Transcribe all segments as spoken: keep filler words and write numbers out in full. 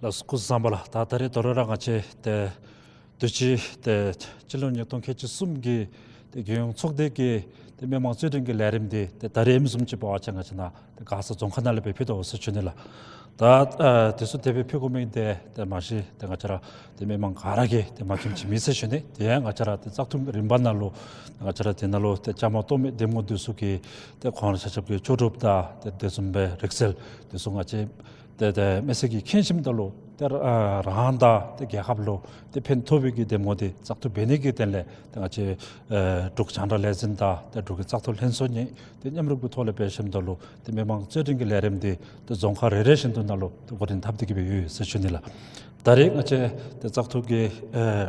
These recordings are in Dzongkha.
ལགས་སོ། སྐུ་གཟུགས་བཟང་པོ་ལགས། ད་ད་རེས་དོ་རུང་ར་ང་བཅས་ཏེ་དུས་ཅི་ཏེ་སྤྱི་ལོ་ཉིས་སྟོང་ཁལ་གཅིག་གསུམ་གྱི་ཏེ་རྒྱལ་ཡོངས་ཚོགས་སྡེ་གི་ཏེ་མི་མང་རྩོད་འགྲན་གྱི་ལས་རིམ་འདི་ཏེ་ད་རེས་ཨིནམ་བཟུམ་ཅིག་འབད་བ་ཅིན་ང་བཅས་ནཱ་ཏེ་མགར་ས་རྫོང་ཁག་ནང་ལས་སྦེ་ཕུལ་དོ་ཟེར་ཞུ་ནི་ལགས། ད་ཨ་དེ་ཚུ་དེ་སྦེ་ཕུལ་དགོ་མི་འདི་ཏེ་མ་གཞི་ཏེ་ང་བཅས་ར་ཏེ་མི་མང་ག་ར་གིས་ཏེ་མ་མཁྱེནམ་ཅིག་མེད་ཟེར་ཞུ་ནི། དེ་ཡང་ང་བཅས་ར་ཏེ་བཙག་འཐུ་རིམ་པ་ནང་ལུ་ང་བཅས་ར་དེ་ནང་ལུ་ཏེ་བཅའ་མར་གཏོགས་མི་འདེམས་ངོ་འདི་ཚུ་གིས་ཏེ་ཁོང་ར་ཆ་ཁྱབ་ཀྱི་ལྕོགས་གྲུབ་དང་ཏེ་དེ་བཟུམ་སྦེ་རིག་རྩལ་འདི་ཚུ་ང་བཅས་ཏེ་ཏེ་མི་སེར་གྱིས་མཁྱེན་ཞིནམ་ད་ལུ་ཏེ་ཨ་རང་དང་ཏེ་རྒྱལ་ཁབ་ལུ་ཏེ་ཕན་ཐོགས་པའི་གི་འདེམས་ངོ་འདི་བཙག་འཐུ་འབད་ནི་གི་དོན་ལས་ཏེ་ང་བཅས་ཨེ་འབྲུག་རྒྱང་བསྒྲགས་ལས་འཛིན་དང་ཏེ་འབྲུག་གི་བཙག་འཐུ་ལྷན་ཚོགས་གཉིས་ཏེ་མཉམ་རུབ་ཀྱི་ཐོག་ལས་འབད་ཞིནམ་ད་ལུ་ཏེ་མི་མང་རྩོད་འགྲན་གྱི་ལས་རིམ་འདི་ཏེ་རྫོང་ཁག་རེ་རེ་བཞིན་དུ་ནང་ལུ་ཏེ་འགོ་འདྲེན་འཐབ་སྟེ་གི་སྦེ་ཡོད་ཟེར་ཞུ་ནི་ལགས། ད་རེས་ང་བཅས་ཏེ་བཙག་འཐུ་གི་ཨེ་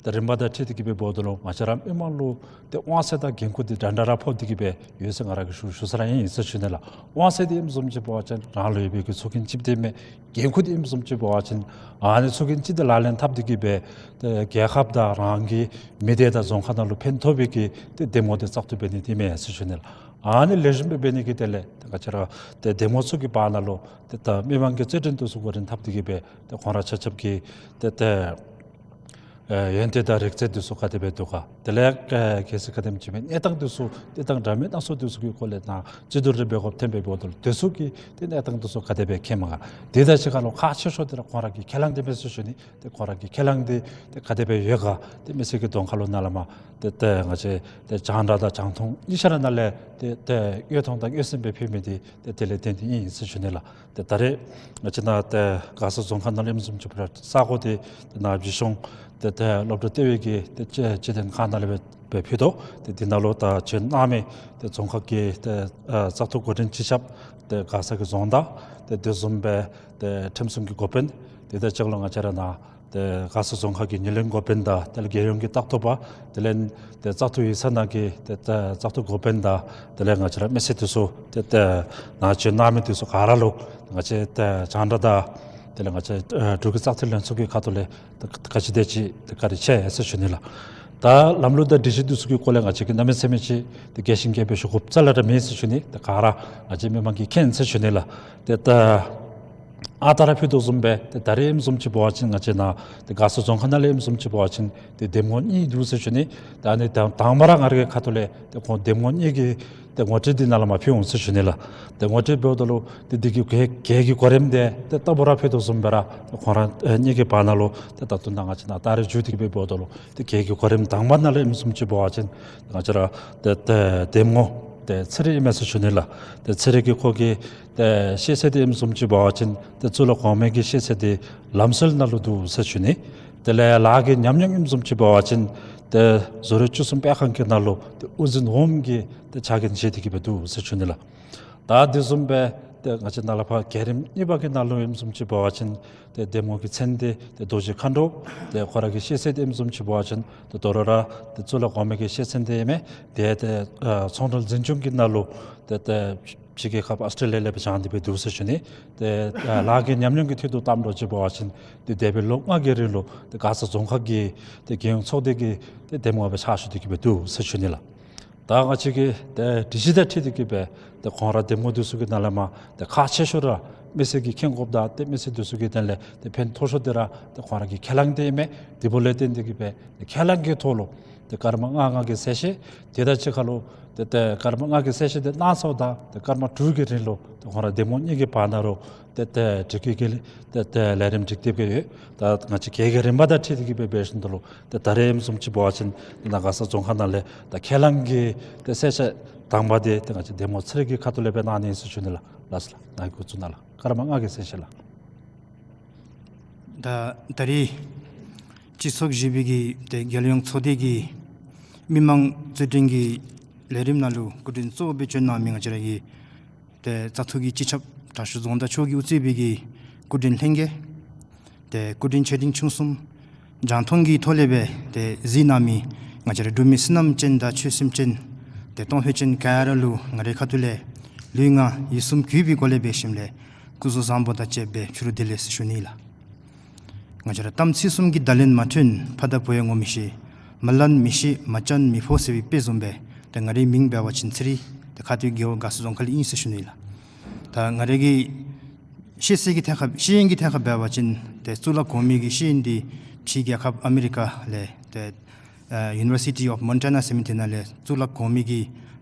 ཏེ་རིམ་པ་དང་འཁྲིལ་ཏེ་གི་སྦེ་འབདཝ་ད་ལུ་ང་བཅས་ར་མི་མང་ལུ་ཏེ་དབང་ཚད་དང་འགན་ཁུར་འདི་འདྲན་འདྲ་ར་ཕོག་སྟེ་གི་སྦེ་ཡོད་ཟེར་ང་ར་གིས་ཞུ་ཞུ་ས་ར་ཨིན་ཟེར་ཞུ་ནི་ལགས། དབང་ཚད་འདི་ཨིནམ་བཟུམ་ཅིག་འབད་བ་ཅིན་རང་ལུ་ཡོད་པའི་གི་ཚོགས་རྒྱན་གཅིག་དེ་མས། འགན་ཁུར་འདི་ཨིནམ་བཟུམ་ཅིག་འབད་བ་ཅིན་ཨ་ནི་ཚོགས་རྒྱན་གཅིག་འདི་ལག་ལེན་འཐབ་སྟེ་གི་སྦེ་ཏེ་རྒྱལ་ཁབ་དང་རང་གི་མི་སྡེ་དང་རྫོང་ཁག་ནང་ལུ་ཕན་ཐོགས་པའི་གི་ཏེ་འདེམས་ངོ་འདི་བཙག་འཐུ་འབད་ནི་འདི་མས་ཟེར་ཞུ་ནི་ལགས། ཨ་ནི་ལེགས་ཤོམ་སྦེ་འབད་ནི་གི་དོན་ལས་ཏེ་ང་བཅས་ར་ཏེ་འདེམས་ངོ་ཚུ་གི་བར་ན་ལུ་ཏེ་ད་མི་མང་གི་རྩོད་འགྲན་འདི་ཚུ་འགོ་འདྲེན་འཐབ་སྟེ་གི་སྦེ་ཏེ་ཁོང་ར་ཆ་ཁྱབ་ཀྱི་ཏེ་ཏེ་ཨེ་ཡོན་ཏན་དང་རིག་རྩལ་འདི་ཚུ་ག་དེ་སྦེ་འདུག་ག། དེ་ལས་ཨེ་གལ་སྲིད་ག་དེམ་ཅིག་སྦེ་གནས་སྟངས་འདི་ཚུ་ཏེ་ད་འདྲ་མིན་སྣ་ཚོགས་འདི་ཚུ་གི་སྐོར་ལས་ནཱ་རྩོད་བསྡུར་རེ་འབད་དགོཔ་ཐོན་པའི་འབདཝ་ད་ལུ་དེ་ཚུ་གི་ཏེ་གནས་སྟངས་འདི་ཚུ་ག་དེ་སྦེ་མཁྱེནམ་ག། དེ་དང་གཅིག་ཁར་ལུ་ཁག་ཆེ་ཤོས་འདི་ར་ཁོང་ར་གི་ཁས་བླངས་འདི་མས་ཟེར་ཞུ་ནི། ཏེ་ཁོང་ར་གི་ཁས་བླངས་འདི་ཏེ་ག་དེ་སྦེ་ཡོད་ག། ཏེ་མི་སེར་གྱི་གདོང་ཁ་ལུ་ནཱ་ལས་མར་ཏེ་ཏེ་ང་བཅས་ཏེ་རྒྱང་བསྒྲགས་དང་རྒྱང་མཐོང་གཉིས་ཆ་ར་ནང་ལས་ཏེ་ཏེ་འོས་མཐོང་དང་འོས་གསན་སྦེ་ཕུལ་མི་འདི་ཏེ་དེ་ལས་བརྟེན་ཏེ་ཨིན་ཟེར་ཞུ་ནི་ལགས། ཏེ་ད་རེས་ང་བཅས་ནཱ་ཏེ་མགར་ས་རྫོང་ཁག་ནང་ལས་ཨིནམ་བཟུམ་ཅིག་འབད་རུང་ས་གོ་འདི་ཏེ་ནཱ་བྱིས་སྐྱོང་ཏེ་ཏེ་སློབ་གྲྭ་ལྟེ་བའི་གི་ཏེ་སྤྱི་སྤྱི་དོན་ཁང་ནང་ལས་སྦེ་སྦེ་ཕུལ་དོ། ཏེ་འདི་ནང་ལུ་ད་བྱོན་གནང་མི་ཏེ་རྫོང་ཁག་གི་ཏེ་ཨ་བཙག་འཐུ་འགོ་འདྲེན་སྤྱི་ཁྱབ་ཏེ་མགར་ས་གི་རྫོང་བདག་ཏེ་དེ་བཟུམ་སྦེ་ཏེ་ཁྲིམས་སྲུང་གི་འགོ་དཔོན་དེ་དང་གཅིག་ཁར་ལུ་ང་བཅས་ར་ནཱ་ཏེ་མགར་ས་རྫོང་ཁག་གི་ངོས་ལེན་འགོ་དཔོན་དང་དེ་ལས་རྒྱལ་ཡོངས་ཀྱི་ལྟ་རྟོག་པ་དེ་ལས་ཏེ་བཙག་འཐུ་ཡིག་ཚང་ནང་གི་ཏེ་ཏེ་བཙག་འཐུ་འགོ་དཔོན་དང་དེ་ལས་ང་བཅས་ར་མི་སེར་འདི་ཚུ་ཏེ་ཏེ་ནཱ་བྱོན་གནང་མི་འདི་ཚུ་ག་ར་ལུ་ང་བཅས་ཏེ་རྒྱང་བསྒྲགས་དང་དེ་ལས་ང་བཅས་ཨེ་འབྲུག་གི་བཙག་འཐུ་ལྷན་ཚོགས་ཀྱི་ཁ་ཐུག་ལས་ཏེ་ག་ཅི་དེ་ཅིག་ཏེ་བཀའ་དྲིན་ཆེ་ཟེར་ཞུ་ནི་ལགས། ད་ལམ་ལུགས་དང་སྒྲིག་གཞི་འདི་ཚུ་གི་སྐོར་ལས་ང་བཅས་ཀྱིས་གནམ་མེད་ས་མེད་ཅིག་ཏེ་རྒྱས་ཤིང་རྒྱས་པ་སྦེ་ཞུ་དགོཔ་རྩ་ལས་ར་མེད་ཟེར་ཞུ་ནི། ཏེ་ག་ར་ང་བཅས་མི་མང་གིས་མཁྱེན་ཟེར་ཞུ་ནི་ལགས། ཏེ་ད་ཨ་རྟག་ར་ཕུལ་དོ་བཟུམ་སྦེ་ཏེ་ད་རེས་ཨིནམ་བཟུམ་ཅིག་འབད་བ་ཅིན་ང་བཅས་ནཱ་ཏེ་མགར་ས་རྫོང་ཁག་ནང་ལས་ཨིནམ་བཟུམ་ཅིག་འབད་བ་ཅིན་ཏེ་འདེམས་ངོ་གཉིས་འདུག་ཟེར་ཞུ་ནི། ད་ཨ་ནི་དང་དང་པ་ར་ང་རའི་ཁ་ཐུག་ལས་ཏེ་ཁོང་འདེམས་ངོ་གཉིས་ཀྱི་ཏེ་ངོ་སྤྲོད་འདི་ནཱ་ལས་མར་ཕུལ་འོང་ཟེར་ཞུ་ནི་ལགས། ཏེ་ངོ་སྤྲོད་འབདཝ་ད་ལུ་ཏེ་འདི་གི་གལ་གལ་གྱི་གོ་རིམ་འདི་ཏེ་ལྟ་བུ་ར་ཕུལ་དོ་བཟུམ་སྦེ་ར་ཏེ་ཁོང་ར་ཨེ་གཉིས་ཀྱི་བར་ན་ལུ་ཏེ་ད་ལྟོ་ནཱ་ང་བཅས་ནཱ་ད་རེས་མཇུག་སྒྲིལ་སྦེ་འབདཝ་ད་ལུ་ཏེ་གལ་གྱི་གོ་རིམ་དང་པ་ནང་ལས་ཨིནམ་བཟུམ་ཅིག་འབད་བ་ཅིན་ང་བཅས་ར་ཏེ་ཏེ་འདེམས་ངོ་ཏེ་ཚེ་རིང་ཨིན་མས་ཟེར་ཞུ་ནི་ལགས། ཏེ་ཚེ་རིང་གི་ཁོ་གི་ཏེ་ཤེས་ཚད་འདི་ཨིནམ་བཟུམ་ཅིག་འབད་བ་ཅིན་ཏེ་གཙུག་ལག་གོང་མའི་གི་ཤེས་ཚད་འདི་ལམ་སྲོལ་ནང་ལུ་འདུག་ཟེར་ཞུ་ནི། དེ་ལས་ལཱ་གི་ཉམས་མྱོང་ཨིནམ་བཟུམ་ཅིག་འབད་བ་ཅིན་ཏེ་བཟོ་རིག་བཅུ་གསུམ་སྤེལ་ཁང་གི་ནང་ལུ་ཏེ་དབུ་འཛིན་འོགམ་གི་ཏེ་ཕྱག་འགན་བཞེས་ཏེ་གི་སྦེ་འདུག་ཟེར་ཞུ་ནི་ལགས། ད་དེ་བཟུམ་སྦེ་ ཏེ་ང་བཅས་ནཱ་ལས་ཕར་རྒྱལ་རིམ་གཉིས་པ་གི་ནང་ལུ་ཨིནམ་བཟུམ་ཅིག་འབད་བ་ཅིན་ཏེ་གདམ་ངོ་གི་མཚན་འདི་ཏེ་རྡོ་རྗེ་མཁའ་འགྲོ། ཏེ་ཁོ་ར་གི་ཤེས་ཚད་འདི་ཨིནམ་བཟུམ་ཅིག་འབད་བ་ཅིན་ཏེ་དོ་རུང་ར་ཏེ་གཙུག་ལག་གོང་མའི་གི་ཤེས་ཚད་འདི་ཨིན་མས། ཏེ་ཏེ་ཨ་ཚོང་འབྲེལ་འཛིན་སྐྱོང་གི་ནང་ལུ་ཏེ་ཏེ་ཕྱི་རྒྱལ་ཁབ་ཨཱོས་ཊྲེ་ལི་ཡ་ལས་སྦེ་སྦྱངས་ཏེ་སྦེ་འདུག་ཟེར་ཞུ་ནི། ཏེ་ཨ་ལཱ་གི་ཉམས་མྱོང་གི་ཐད་དུ་བལྟཝ་ཅིག་འབད་བ་ཅིན་ཏེ་འདས་པའི་ལོ་ལྔ་གི་རིང་ལུ་ཏེ་མགར་ས་རྫོང་ཁག་གི་ཏེ་རྒྱལ་ཡོངས་ཚོགས་སྡེ་གི་ཏེ་གདམ་ངོ་སྦེ་ཕྱག་ཞུ་སྟེ་གི་སྦེ་འདུག་ཟེར་ཞུ་ནི་ལགས། ད་ང་བཅས་ཀྱི་ཏེ་སྒྲིག་གཞི་དང་འཁྲིལ་ཏེ་གི་སྦེ་ཏེ་ཁོང་ར་གདམ་ངོ་འདི་ཚུ་གི་ནང་ལས་མར་ཏེ་ཁག་ཆེ་ཤོས་ར་མི་སེར་གྱིས་མཁྱེན་དགོཔ་དང་ཏེ་མི་སེར་འདི་ཚུ་གི་དོན་ལས་ཏེ་ཕན་ཐོགས་ཤོས་འདི་ར་ཏེ་ཁོང་ར་གི་ཁས་བླངས་འདི་ཨིན་མས། དེ་འབདཝ་ལས་བརྟེན་ཏེ་གི་སྦེ་ཏེ་ཁས་བླངས་ཀྱི་ཐོག་ལུ་ཏེ་སྐར་མ་ལྔ་ལྔ་གི་གསལ་བཤད་དེ་དང་གཅིག་ཁར་ལུ་ཏེ་ཏེ་སྐར་མ་ལྔ་གི་གསལ་བཤད་འདི་གནང་ཚརཝ་ད་ཏེ་སྐར་མ་དྲུག་གི་རིང་ལུ་ཏེ་ཁོང་ར་གདམ་ངོ་གཉིས་ཀྱི་བར་ན་ལུ་ཏེ་ཏེ་སྒྲིག་གི་གི་ཏེ་ཏེ་ལས་རིམ་སྒྲིག་སྟེ་གི་ཡོད། ད་ང་བཅས་རྒྱལ་ཁའི་རིམ་པ་དང་འཁྲིལ་ཏེ་གི་སྦེ་འབད་ཞིནམ་ད་ལུ་ཏེ་ད་རེས་ཨིནམ་བཟུམ་ཅིག་འབད་བ་ཅིན་ཏེ་ནཱ་མགར་ས་རྫོང་ཁག་ནང་ལས་ད་ཁས་བླངས་ཀྱི་ཏེ་གསལ་བཤད་དང་པ་འདི་ཏེ་ང་བཅས་གདམ་ངོ་ཚེ་རིང་གི་ཁ་ཐུག་ལས་སྦེ་གནང་ནི་ཨིན་ཟེར་ཞུ་ནི་ལགས། ལགས་སོ་ལགས། ནཱ་གི་འགོ་བཙུགས་གནང་ལགས། སྐར་མ་ལྔ་གི་གསལ་བཤད་ལགས། ད་ད་རེས་སྤྱི་ཚོགས་བཞི་པའི་གི་ཏེ་རྒྱལ་ཡོངས་ཚོགས་སྡེ་གི་མི་མང་རྩོད་འགྲན་གྱི་ལས་རིམ་ནང་ལུ་སྐུ་མགྲོན་གཙོ་བོ་སྦེ་བྱོན་གནང་མི་ང་བཅས་ར་གི་ཏེ་བཙག་འཐུ་གི་སྤྱི་ཁྱབ་དྲག་ཤོས་རྫོང་བདག་མཆོག་གིས་དབུ་གཙོས་པའི་གི་སྐུ་མགྲོན་ལྷན་རྒྱས། ཏེ་སྐུ་མགྲོན་ཆེ་འབྲིང་ཆུང་གསུམ་རྒྱང་མཐོང་གི་ཐོག་ལས་སྦེ་ཏེ་གཟིགས་གནང་མི་ང་བཅས་ར་འབྲུག་མི་བསོད་ནམས་ཅན་དང་ཆོས་སེམས་ཅན་ཏེ་གཏོང་ཕོད་ཅན་ག་ར་ལུ་ང་རའི་ཁ་ཐུག་ལས་ལུས་ངག་ཡིད་གསུམ་གུས་པའི་སྒོ་ལས་འབད་ཞིནམ་ལས་སྐུ་གཟུགས་བཟང་པོ་དང་བཅས་པའི་ཕྱི་རུ་བདེ་ལེགས་ཟེར་ཞུ་ནི་ལགས། ང་བཅས་ར་གཏམ་ཚིག་གསུམ་གྱི་བརྡ་ལན་མ་ཐོན། ཕ་དང་བུ་ཡང་ངོ་མི་ཤེས། མ་ལན་མི་ཤེས་མ་བྱན་མི་ཕོག་ཟེར་བའི་དཔེ་བཟུམ་སྦེ་ཏེ་ང་རའི་མིང་འབད་བ་ཅིན་ཚེ་རིང་། ཏེ་ཁ་སྟོད་རྒེད་འོག་མགར་ས་རྫོང་ཁག་ལས་ཨིན་ཟེར་ཞུ་ནི་ལགས། ད་ང་རའི་གི་ཤེས་ཚད་ཀྱི་ཐད་ཁར་ཤེས་ཡོན་གྱི་ཐད་ཁར་འབད་བ་ཅིན་ཏེ་གཙུག་ལག་གོང་མའི་གི་ཤེས་ཡོན་འདི་ཕྱི་རྒྱལ་ཁབ་ཨ་མི་རི་ཀ་ལས་ཏེ་ཨ་University of Montana ཟེར་མི་འདི་ནང་ལས་གཙུག་ལག་གོང་མའི་གི་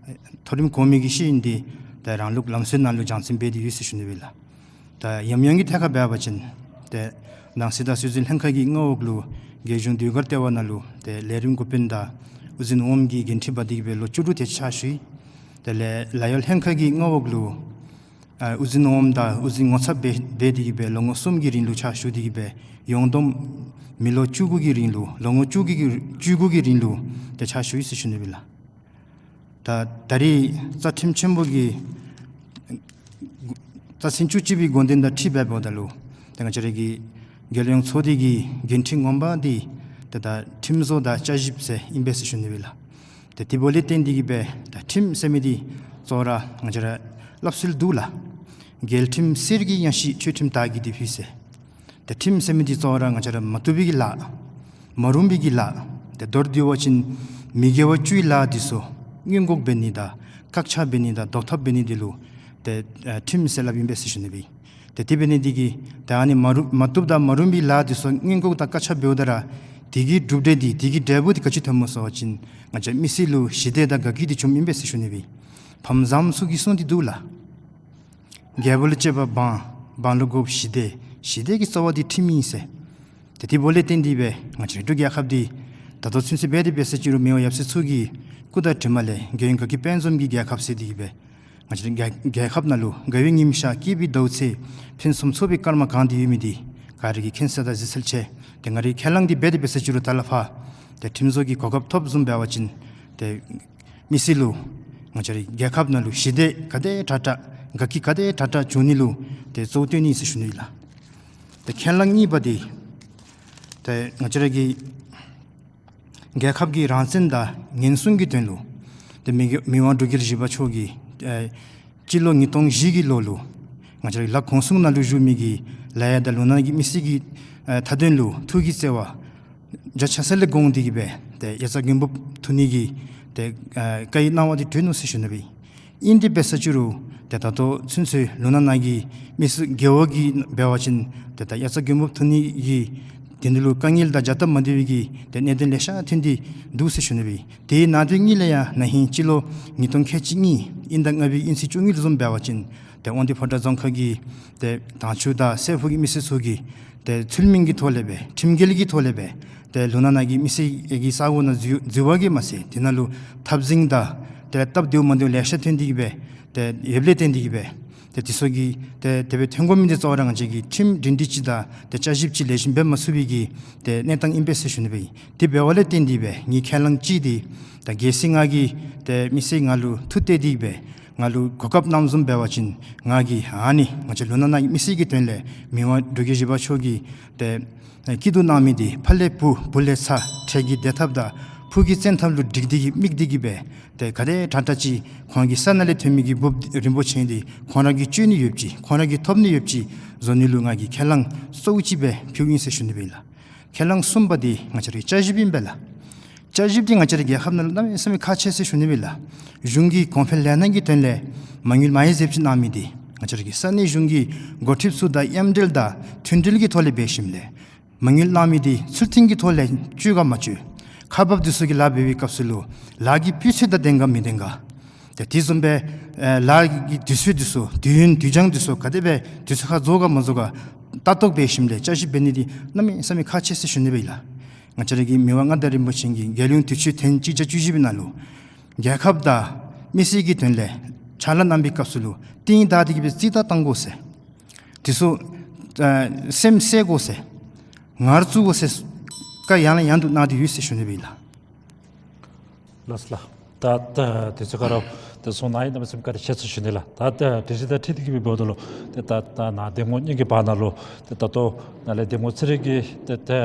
མཐོ་རིམ་གོང་མའི་གི་ཤེས་ཡོན་འདི་ཏེ་རང་ལུགས་ལམ་སྲོལ་ནང་ལུ་སྦྱང་བརྩོན་འབད་དེ་ཡོད་ཟེར་ཞུ་ནི་ཨིན་ལགས། ད་ཡམ་ཡོམ་གྱི་ཐད་ཁར་འབད་བ་ཅིན་ཏེ་ནང་སྲིད་དང་སྲིད་འཛིན་ལྷན་ཁག་གི་མངའ་འོག་ལུ་རྒྱལ་གཞུང་ཟློས་གར་ལྟེ་བ་ནང་ལུ་ཏེ་ལས་རིམ་འགོ་དཔོན་དང་དབུ་འཛིན་འོགམ་གྱི་འགན་འཁྲི་འབག་སྟེ་གི་སྦེ་ལོ་བཅུ་དྲུག་དེ་ཅིག་ཕྱག་ཞུ་ཡི། དེ་ལས་ལཱ་གཡོག་ལྷན་ཁག་གི་མངའ་འོག་ལུ་ཨ་དབུ་འཛིན་འོགམ་དང་དབུ་འཛིན་ངོ་ཚབ་སྦེ་འབད་དེ་གི་སྦེ་ལོ་ངོ་གསུམ་གྱི་རིང་ལུ་ཕྱག་ཞུ་སྟེ་གི་སྦེ་ཡོངས་བསྡོམས་མི་ལོ་བཅུ་དགུ་གི་རིང་ལུ་ལོ་ངོ་བཅུ་དགུ་གི་བཅུ་དགུ་གི་རིང་ལུ་ཏེ་ཕྱག་ཞུ་ཡི་ཟེར་ཞུ་ནི་ཨིན་ལགས། ད་ད་རེས་རྩ་ཁྲིམས་ཆེན་པོ་གི་རྩ་ཚན་བཅུ་གཅིག་པའི་དགོངས་དོན་དང་འཁྲིལ་འབདཝ་ད་ལུ་ཏེ་ང་བཅས་ར་གི་རྒྱལ་ཡོངས་ཚོགས་སྡེ་གི་འགན་འཁྲི་ངོ་མ་འདི་ཏེ་ད་ཁྲིམས་བཟོ་དང་བསྐྱར་ཞིབ་ཟེར་ཨིན་པས་ཟེར་ཞུ་ནི་ཨིན་ལགས། ཏེ་དེ་འབདཝ་ལས་བརྟེན་ཏེ་གི་སྦེ་ད་ཁྲིམས་ཟེར་མི་འདི་གཙོ་བོ་ར་ང་བཅས་ར་སླབ་སྲོལ་འདུག་ལགས། རྒྱལ་ཁྲིམས་གསེར་གྱི་ཡང་ཞིང་ཆོས་ཁྲིམས་དར་གྱི་ལྡེ་ཕུད་ཟེར། ཏེ་ཁྲིམས་ཟེར་མི་འདི་གཙོ་བོ་ར་ང་བཅས་ར་མ་བཏུབ་པའི་གི་ལཱ་མ་རུང་བའི་གི་ལཱ་ཏེ་མདོར་བསྡུ་བ་ཅིན་མི་དགེ་བ་བཅུའི་ལཱ་འདི་ཚུ་སྔོན་འགོག་འབད་ནི་དང་བཀག་ཆ་འབད་ནི་དང་ཟློག་ཐབས་འབད་ནི་འདི་ལུ་ཏེ་ཨ་ཁྲིམས་ཟེར་སླབ་ཨིན་པས་ཟེར་ཞུ་ནི་ཨིན། ཏེ་དེ་འབད་ནི་འདི་གིས་ཏེ་ཨ་ནི་མ་རུང་མ་བཏུབ་དང་མ་རུང་བའི་ལཱ་འདི་ཚུ་སྔོན་འགོག་དང་བཀག་ཆ་འབདཝ་ད་ར་དེ་གི་གྲུབ་འབྲས་འདི་དེ་གི་འབྲས་བུ་འདི་ག་ཅི་ཐོནམ་སྨོ་ཟེར་བ་ཅིན་ང་བཅས་མི་སེར་ལུ་ཞི་བདེ་དང་དགའ་སྐྱིད་འདི་འབྱུངམ་ཨིན་པས་ཟེར་ཞུ་ནི་ཨིན། ཕམ་བཟངམོ་ཚུ་གིས་གསུངས་ཏེ་འདུག་ལགས། རྒྱལ་པོ་ལུ་གཅེས་པ་འབངས། འབངས་ལུ་དགོཔ་ཞི་བདེ། ཞི་བདེ་གི་རྩ་བ་འདི་ཁྲིམས་ཨིན་ཟེར། ཏེ་དེ་འབདཝ་ལས་བརྟེན་ཏེ་སྦེ་ང་བཅས་རའི་འབྲུག་རྒྱལ་ཁབ་འདི་ད་ལྟོ་ཚུན་ཚོད་འབད་དེ་འབད་ས་ཅིག་རུང་མི་དབང་ཡབ་སྲས་མཚོ་གི་སྐུ་དང་གྲིབ་མ་ལས་རྒྱལ་ཡོངས་དགའ་སྐྱིད་དཔལ་འཛོམས་ཀྱི་རྒྱལ་ཁབ་ཟེར་ཏེ་གི་སྦེ་ང་བཅས་རའི་རྒྱལ་རྒྱལ་ཁབ་ནང་ལུ་དགའ་བའི་ཉིམ་ཤར་སྐྱིད་པའི་ཟླཝ་ཚེས་ཕུན་སུམ་ཚོགས་པའི་སྐར་མ་གང་སྟེ་ཡོད་མི་འདི་ག་ར་གིས་མཁྱེན་གསལ་དང་གཟིགས་གསལ་ཆེ། ཏེ་ང་རའི་ཁས་བླངས་འདི་འབད་དེ་འབད་ས་ཅིག་རུང་ད་ལས་ཕར་ཏེ་ཁྲིམས་བཟོ་གི་གོ་སྐབས་ཐོབ་བཟུམ་འབད་བ་ཅིན་ཏེ་མི་སེར་ལུ་ང་བཅས་རའི་རྒྱལ་ཁབ་ནང་ལུ་ཞི་བདེ་ག་དེ་དྲག་དྲག་དགའ་སྐྱིད་ག་དེ་དྲག་དྲག་འབྱུང་ནི་ལུ་ཏེ་གཙོ་བོ་བཏོན་ནི་ཟེར་ཞུ་ནི་ཨིན་ལགས། ཏེ་ཁས་བླངས་གཉིས་པ་འདི་ཏེ་ང་བཅས་ར་གི་རྒྱལ་ཁབ་ཀྱི་རང་བཙན་དང་ཉེན་སྲུང་གི་དོན་ལུ་ཏེ་མི་དབང་འབྲུག་རྒྱལ་བཞི་པ་མཆོག་གིས་ཨེ་སྤྱི་ལོ་ཉིས་སྟོང་བཞི་གི་ལོ་ལུ་ང་བཅས་ར་ལ་དགོངས་གསུང་ནང་ལུ་བཞུགས་མི་གི་ལ་དྭགས་དང་ལུང་ནག་གི་མི་སེར་གྱི་ཨེ་མཐའ་དོན་ལུ་ཐུགས་ཀྱི་བརྩེ་བ་རྒྱ་ཆེ་ས་ལས་དགོངས་ཏེ་གི་སྦེ་ཏེ་དབྱར་རྩྭ་དགུན་འབུབ་འཐུ་ནི་གི་ཏེ་ཨེ་བཀའ་ཡི་གནང་བ་འདི་གྲོལ་ནུག་ཟེར་ཞུ་ནི་ཨིན། ཨིན་ཏེ་འབད་ས་ཅིག་རུང་ཏེ་ད་ལྟོ་ཚུན་ཚོད་ལུང་ནག་ནང་གི་མི་སེར་རྒེད་འོག་གི་འབད་བ་ཅིན་ཏེ་ད་དབྱར་རྩྭ་དགུན་འབུབ་འཐུ་ནི་གི་དོན་ལུ་དཀའ་ངལ་དང་བྱ་སྟབས་མ་བདེ་བའི་གི་ཏེ་གནད་དོན་ལེ་ཤ་ཐོན་ཏེ་འདུག་ཟེར་ཞུ་ནི་ཨིན། དེའི་ནང་དོན་གཉིས་ལས་ཡང་ན་ཧིང་སྤྱི་ལོ་ཉིས་སྟོང་ཁལ་གཅིག་གཉིས་དབྱིན་ཟླ་ལྔ་པའི་དབྱིན་ཚེས་བཅུ་གཉིས་ལུ་བཟུམ་འབད་བ་ཅིན་ཏེ་དབང་འདུས་ཕོ་བྲང་རྫོང་ཁག་གི་ཏེ་དྭངས་ཆུ་དང་སྲད་ཕུག་གི་མི་སེར་ཚུ་གིས་ཏེ་ཚུལ་མིན་གྱི་ཐོག་ལས་སྦེ་ཁྲིམས་འགལ་གྱི་ཐོག་ལས་སྦེ་ཏེ་ལུང་ནག་ནང་གི་མི་སེར་གྱི་ས་གོ་ནང་འཛུལ་འཛུལ་བ་གིས་མ་ཚད་དེ་ནང་ལུ་འཐབ་འཛིང་དང་ཏེ་སྟབས་བདེཝ་མ་བདེཝ་ལེ་ཤ་ཐོན་ཏེ་གི་སྦེ་ཏེ་ཡོདཔ་ལས་བརྟེན་ཏེ་གི་སྦེ་ཏེ་དེ་ཚུ་གི་ཏེ་དེ་སྦེ་ཐོན་དགོ་མི་འདི་གཙོ་བོ་ར་ང་བཅས་ཀྱིས་ཁྲིམས་སྒྲིང་སྒྲི་ཅིག་དང་ཏེ་བསྐྱར་ཞིབ་ཅིག་ལེགས་ཤོམ་འབད་མ་ཚུགས་པའི་གི་ཏེ་གནས་སྟངས་ཨིན་པས་ཟེར་ཞུ་ནི་ཨིན། དེ་འབདཝ་ལས་བརྟེན་ཏེ་སྦེ་ངེའི་ཁས་བླངས་ཅིག་འདི་ད་རྒྱལ་སྲིད་ང་གིས་ཏེ་མི་སེར་ང་ལུ་ཐུགས་གཏད་དེ་སྦེ་ ང་ལུ་གོ་སྐབས་གནངམ་བཟུམ་འབད་བ་ཅིན་ང་གིས་ཨ་ནི་ང་བཅས་ལུང་ནག་ནང་མི་སེར་གྱི་དོན་ལས་མི་དབང་འབྲུག་རྒྱལ་བཞི་པ་མཆོག་གིས་ཏེ་སྐྱིད་སྡུག་གནང་མི་འདི་ཕ་ལས་བུ་བུ་ལས་ཚ་འཕྲལ་གྱི་བདེ་ཐབས་དང་ཕུགས་ཀྱི་བཙན་ཐབས་ལུ་འགྲིག་སྟེ་གིས་དམིགས་ཏེ་གིས་སྦེ་ཏེ་ག་དེ་དྲག་དྲག་ཅིག་ཁོང་གི་ས་ནང་ལས་ཐོན་མི་གི་འབུཔ་རིན་པོ་ཆེ་འདི་ཁོང་ར་གིས་སྤྱོད་ནི་ཡོདཔ་ཅིག་ཁོང་ར་གིས་ཐོབ་ནི་ཡོདཔ་ཅིག་བཟོ་ནི་ལུ་ང་གིས་ཁས་བླངས་གཙོ་བོ་ཅིག་སྦེ་ཕུལཝ་ཨིན་ཟེར་ཞུ་ནི་སྦེ་ལགས། ཁས་བླངས་གསུམ་པ་འདི་ང་བཅས་རའི་བསྐྱར་ཞིབ་ཨིན་པས་ལགས། བསྐྱར་ཞིབ་འདི་ང་བཅས་རའི་རྒྱལ་ཁབ་ནང་ལུ་གནམ་མེད་ས་མེད་ཁག་ཆེ་ཟེར་ཞུ་ནི་སྦེ་ལགས། གཞུང་གི་གོང་འཕེལ་ལས་སྣ་གི་དོན་ལས་མ་དངུལ་མ་ཡིག་ཟེརཝ་ཅིག་གནང་མི་འདི་ང་བཅས་རའི་ས་གནས་གཞུང་གི་འགོ་ཁྲིདཔ་ཚུ་དང་མཉམ་འབྲེལ་དང་མཐུན་འབྲེལ་གྱི་ཐོག་ལས་འབད་ཞིནམ་ལས་མ་དངུལ་གནང་མི་འདི་ཚུལ་མཐུན་གྱི་ཐོག་ལས་སྤྱོད་ག་མ་སྤྱོད། ཁག་འབགཔ་འདི་ཚུ་གིས་ལཱ་འབད་བའི་སྐབས་སུ་ལུ་ལཱ་གི་སྤུས་ཚད་དང་ལྡན་ག་མི་ལྡན་ག། ཏེ་དེ་བཟུམ་སྦེ་ཨེ་ལཱ་གི་དུས་ཚོད་འདི་ཚུ་དུས་ཡུན་དུས་འགྱངས་འདི་ཚུ་ག་དེ་སྦེ་དུས་ཚོད་ཁར་རྫོགས་ག་མ་རྫོགས་ག་ལྟ་རྟོག་འབད་ཞིནམ་ལས་བསྐྱར་ཞིབ་འབད་ནི་འདི་གནམ་མེད་ས་མེད་ཁག་ཆེ་ཟེར་ཞུ་ནི་སྦེ་ཨིན་ལགས། ང་བཅས་ར་གི་མི་དབང་མངའ་བདག་རིན་པོ་ཆེ་གིས་རྒྱལ་ཡོངས་དུས་ཆེན་ཐེངས་གཅིག་བརྒྱ་བཅུ་བཞི་པའི་ནང་ལུ་རྒྱལ་ཁབ་དང་མི་སེར་གྱི་དོན་ལས་ཕྱག་ལཱ་གནང་བའི་སྐབས་སུ་ལུ་རྟིང་བདའ་སྟེ་གིས་སྦེ་རྩིས་བདའ་བཏང་དགོ་ཟེར། དེ་ཚུ་ཨ་སེམས་གསལ་དགོ་ཟེར། ངར་བཙུགས་དགོ་ཟེར། བཀའ་ཡང་ལ་ཡང་དུ་གནང་སྟེ་ཡོད་ཟེར་ཞུ་ནི་སྦེ་ཨིན་ལགས། ལགས་སོ་ལགས། ད་ད་དུས་ཚོད་ཁར་ལུ་ཏེ་གསུང་གནང་ཡི་གནམ་མེད་ས་མེད་བཀའ་དྲིན་ཆེ་ཟེར་ཞུ་ནི་ལགས། ད་ད་དུས་ཚོད་དང་འཁྲིལ་ཏེ་གིས་སྦེ་འབདཝ་ད་ལུ་ཏེ་ད་ད་ནཱ་གདམ་ངོ་གཉིས་ཀྱི་བར་ན་ལུ་ཏེ་ད་ལྟོ་ནཱ་ལས་གདམ་ངོ་ཚེ་རིང་གིས་ཏེ་ཏེ་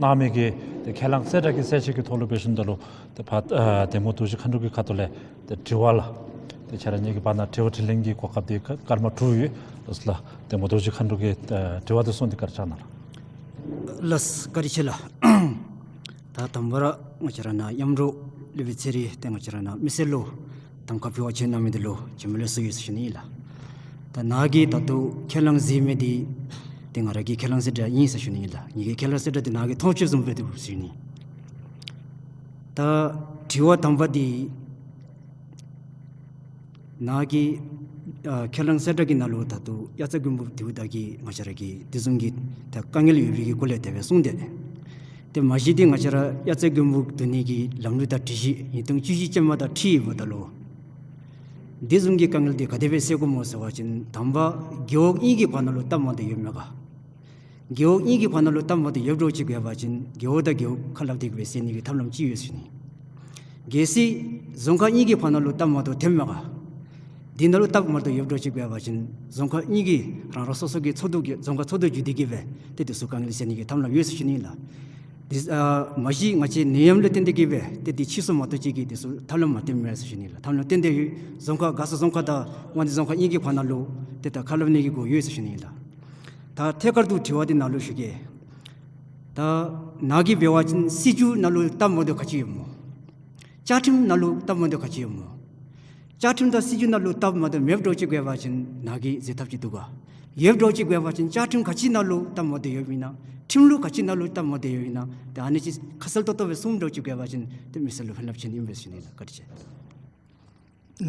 གནང་མི་གི་ཏེ་ཁས་བླངས་གསལ་བསྒྲགས་ཀྱི་གསལ་བཤད་ཀྱི་ཐོག་ལུ་འབད་ཞིནམ་ད་ལུ་ཏེ་ཕར་ཨ་གདམ་ངོ་རྡོ་རྗེ་མཁའ་འགྲོ་གི་ཁ་ཐུག་ལས་ཏེ་དྲི་བ་ལགས། ཏེ་ཁྱེད་ར་གཉིས་ཀྱི་བར་ན་དྲི་བ་དྲིས་ལན་གྱི་གོ་སྐབས་འདི་སྐར་མ་དྲུག་ཡོད། ལགས་སོ་ལགས། གདམ་ངོ་རྡོ་རྗེ་མཁའ་འགྲོ་གི་ཨ་དྲི་བ་དང་གསུང་འདི་བཀའ་དྲིན་ཆེ་གནང་ལགས། ལགས་སོ་བཀའ་དྲིན་ཆེ་ལགས། ད་དང་པ་ར་ང་བཅས་ར་ནཱ་མཉམ་རོགས་སློབ་དཔོན་ཚེ་རིང་ཏེ་ང་བཅས་ར་ནཱ་མི་སེར་ལུ་གདམ་ཁ་ཕུལ་བར་བྱོན་གནང་མི་འདི་ལུ་བྱོན་མི་ལེགས་སོ་ཡོད་ཟེར་ཞུ་ནི་ཨིན་ལགས། ད་ནཱ་གིས་ད་ལྟོ་ཁས་བླངས་མཛད་མི་འདི་ཏེ་ང་ར་གི་ཁས་བླངས་གསལ་བསྒྲགས་ཨིན་ཟེར་ཞུ་ནི་ཨིན་ལགས། ངེ་གི་ཁས་བླངས་གསལ་བསྒྲགས་འདི་ནཱ་གིས་མཐོང་ཆོས་བཟུམ་སྦེ་འདུག་ཟེར་ཞུ་ནི། ད་དྲི་བ་དང་པ་འདི་ནཱ་གི་ཨ་ཁས་བླངས་གསལ་བསྒྲགས་ཀྱི་ནང་ལུ་ད་ལྟོ་དབྱར་རྩྭ་དགུན་འབུ་དེ་བ་ད་གི་ང་བཅས་ར་གི་དེ་བཟུམ་གྱི་ད་དཀའ་ངལ་ཡོད་པའི་གི་སྐོར་ལས་དེ་སྦེ་གསུངས་ཏེ། ཏེ་མ་གཞི་འདི་ང་བཅས་ར་དབྱར་རྩྭ་དགུན་འབུ་བསྡུ་ནི་གི་ལམ་ལུགས་དང་སྒྲིག་གཞི་ཉིས་སྟོང་བཅུ་བཞི་ཅན་མ་དང་འཁྲིལ་ཡོདཔ་ད་ལུ་དེ་བཟུམ་གྱི་དཀའ་ངལ་འདི་ག་དེ་སྦེ་སེལ་དགོཔ་སྨོ་ཟེར་བ་ཅིན་དང་པ་རྒེད་འོག་གཉིས་ཀྱི་བར་ན་ལུ་སྟབས་མ་བདེཝ་ཡོད་མས་ག། རྒེད་འོག་གཉིས་ཀྱི་བར་ན་ལུ་སྟབས་མ་བདེཝ་ཡོདཔ་འདྲཝ་ཅིག་འབད་བ་ཅིན་རྒེད་འོག་དང་རྒེད་འོག་ཁ་སླབ་སྟེ་གིས་སྦེ་སེལ་ནི་གི་ཐབས་ལམ་ཅིག་ཡོད་ཟེར་ཞུ་ནི། གལ་སྲིད་རྫོང་ཁག་གཉིས་ཀྱི་བར་ན་ལུ་སྟབས་མ་བདེཝ་ཐོནམ་མས་ག། དེ་ནང་ལུ་སྟབས་མ་བདེཝ་ཡོདཔ་འདྲཝ་ཅིག་འབད་བ་ཅིན་རྫོང་ཁག་གཉིས་ཀྱིས་རང་རང་སོ་སོ་གི་ཚོགས་འདུ་གི་རྫོང་ཁག་ཚོགས་འདུ་བརྒྱུད་དེ་གིས་སྦེ་ཏེ་དེ་ཚུ་དཀའ་ངལ་སེལ་ནི་གི་ཐབས་ལམ་ཡོད་ཟེར་ཞུ་ནི་ལགས། དེ་ཨ་མ་གཞི་ང་བཅས་ནད་ཡམས་ལུ་བརྟེན་ཏེ་གིས་སྦེ་ཏེ་དེ་ཕྱིས་སུ་མ་གཏོགས་ཅིག་གིས་དེ་ཚུ་ཐབས་ལམ་མ་བཏོན་མས་ཟེར་ཞུ་ནི་ལགས། ཐབས་ལམ་བཏོན་ཏེ་ཡོད། རྫོང་ཁག་མགར་ས་རྫོང་ཁག་དང་དབང་འདུས་རྫོང་ཁག་གཉིས་ཀྱི་བར་ན་ལུ་ཏེ་ད་ཁ་སླབ་ནི་གི་སྒོ་ཡོད་ཟེར་ཞུ་ནི་ལགས། ད་ཐད་ཀར་དུ་དྲི་བ་འདི་ནཱ་ལུ་ཞུ་གེ། ད་ནཱ་གིས་འབད་བ་ཅིན་སྲིད་བྱུས་ནང་ལུ་སྟབས་མ་བདེཝ་ག་ཅི་ཡོདཔ་སྨོ། བཅའ་ཁྲིམས་ནང་ལུ་སྟབས་མ་བདེཝ་ག་ཅི་ཡོདཔ་སྨོ། བཅའ་ཁྲིམས་དང་སྲིད་བྱུས་ནང་ལུ་སྟབས་མ་བདེཝ་མེདཔ་འདྲཝ་ཅིག་འབད་བ་ཅིན་ནཱ་གིས་འཛེམ་ཐབས་ཅིག་འདུག་ག། ཡོདཔ་འདྲཝ་ཅིག་འབད་བ་ཅིན་བཅའ་ཁྲིམས་ག་ཅི་ནང་ལུ་སྟབས་མ་བདེཝ་ཡོདཔ་ཨིན་ན། ཁྲིམས་ལུགས་ག་ཅི་ནང་ལུ་སྟབས་མ་བདེཝ་ཡོདཔ་ཨིན་ན། ཏེ་ཨ་ནི་ཅིག་ཁ་གསལ་ཏོག་ཏོ་སྦེ་གསུངམ་འདྲཝ་ཅིག་འབད་བ་ཅིན་ཏེ་མི་སེར་ལུ་ཕན་རླབས་ཆེ་ནི་ཨིན་པས་ཟེར་ཞུ་ནི་ལགས། བཀའ་དྲིན་ཆེ།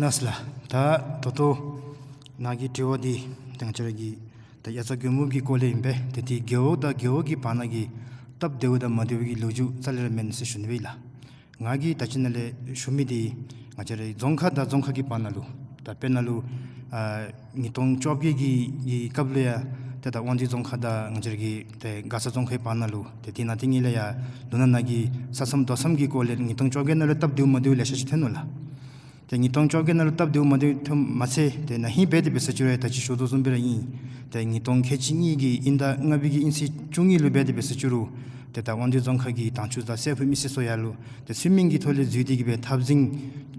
ལགས་སོ་ལགས། ད་ད་ལྟོ་ནཱ་གི་དྲི་བ་འདི་ཏེ་ང་བཅས་ར་གི་ད་དབྱར་རྩྭ་དགུན་འབུ་གི་སྐོར་ལས་ཨིན་པས། ཏེ་དེ་རྒེད་འོག་དང་རྒེད་འོག་གི་བར་ན་གི་སྟབས་བདེཝ་དང་མ་བདེཝ་གི་ལོ་རྒྱུས་རྩ་ལས་ར་མེན་ཟེར་ཞུ་ནི་སྦེ་ཨིན་ལགས། ང་གིས་ད་ཅི་ནཱ་ལས་ཞུ་མི་འདི་ང་བཅས་རའི་རྫོང་ཁག་དང་རྫོང་ཁག་གི་བར་ན་ལུ་ད་དཔེར་ན་ལུ་ཨ་ཉིས་སྟོང་བཅོ་བརྒྱད་ཀྱི་གི་སྐབས་ལུ་ཡང་ཏེ་ད་དབང་འདུས་རྫོང་ཁག་དང་ང་བཅས་ར་གི་ཏེ་མགར་ས་རྫོང་ཁག་གི་བར་ན་ལུ་ཏེ་དེ་ནང་དེ་གཉིས་ལས་ཡང་ལུང་ནག་ནང་གི་ས་མཚམས་རྡོ་མཚམས་ཀྱི་སྐོར་ལས་ཉིས་སྟོང་བཅོ་བརྒྱད་ནང་ལུ་སྟབས་བདེཝ་མ་བདེཝ་ལེ་ཤ་ཅིག་ཐོན་ནུག་ལགས། ཏེ་ཉིས་སྟོང་བཅོ་བརྒྱད་ནང་ལུ་སྟབས་བདེཝ་མ་བདེཝ་ཐོནམ་མ་ཚད་ཏེ་ན་ཧིང་འབད་དེ་འབད་ས་ཅིག་རུང་ད་ཅི་ཞུ་དོ་བཟུམ་སྦེ་ར་ཨིན། ཏེ་ཉིས་སྟོང་ཁལ་གཅིག་གཉིས་ཀྱི་དབྱིན་ཟླ་ལྔ་པའི་གི་དབྱིན་ཚེས་བཅུ་གཉིས་ལུ་འབད་དེ་འབད་ས་ཅིག་རུང་ཏེ་ད་དབང་འདུས་རྫོང་ཁག་གི་དྭངས་ཆུ་དང་སྲད་ཕུག་མི་སེར་ཚུ་ཡར་ལུ་ཏེ་ཚུལ་མིན་གྱི་ཐོག་ལས་འཛུལ་ཏེ་གིས་སྦེ་འཐབ་འཛིང་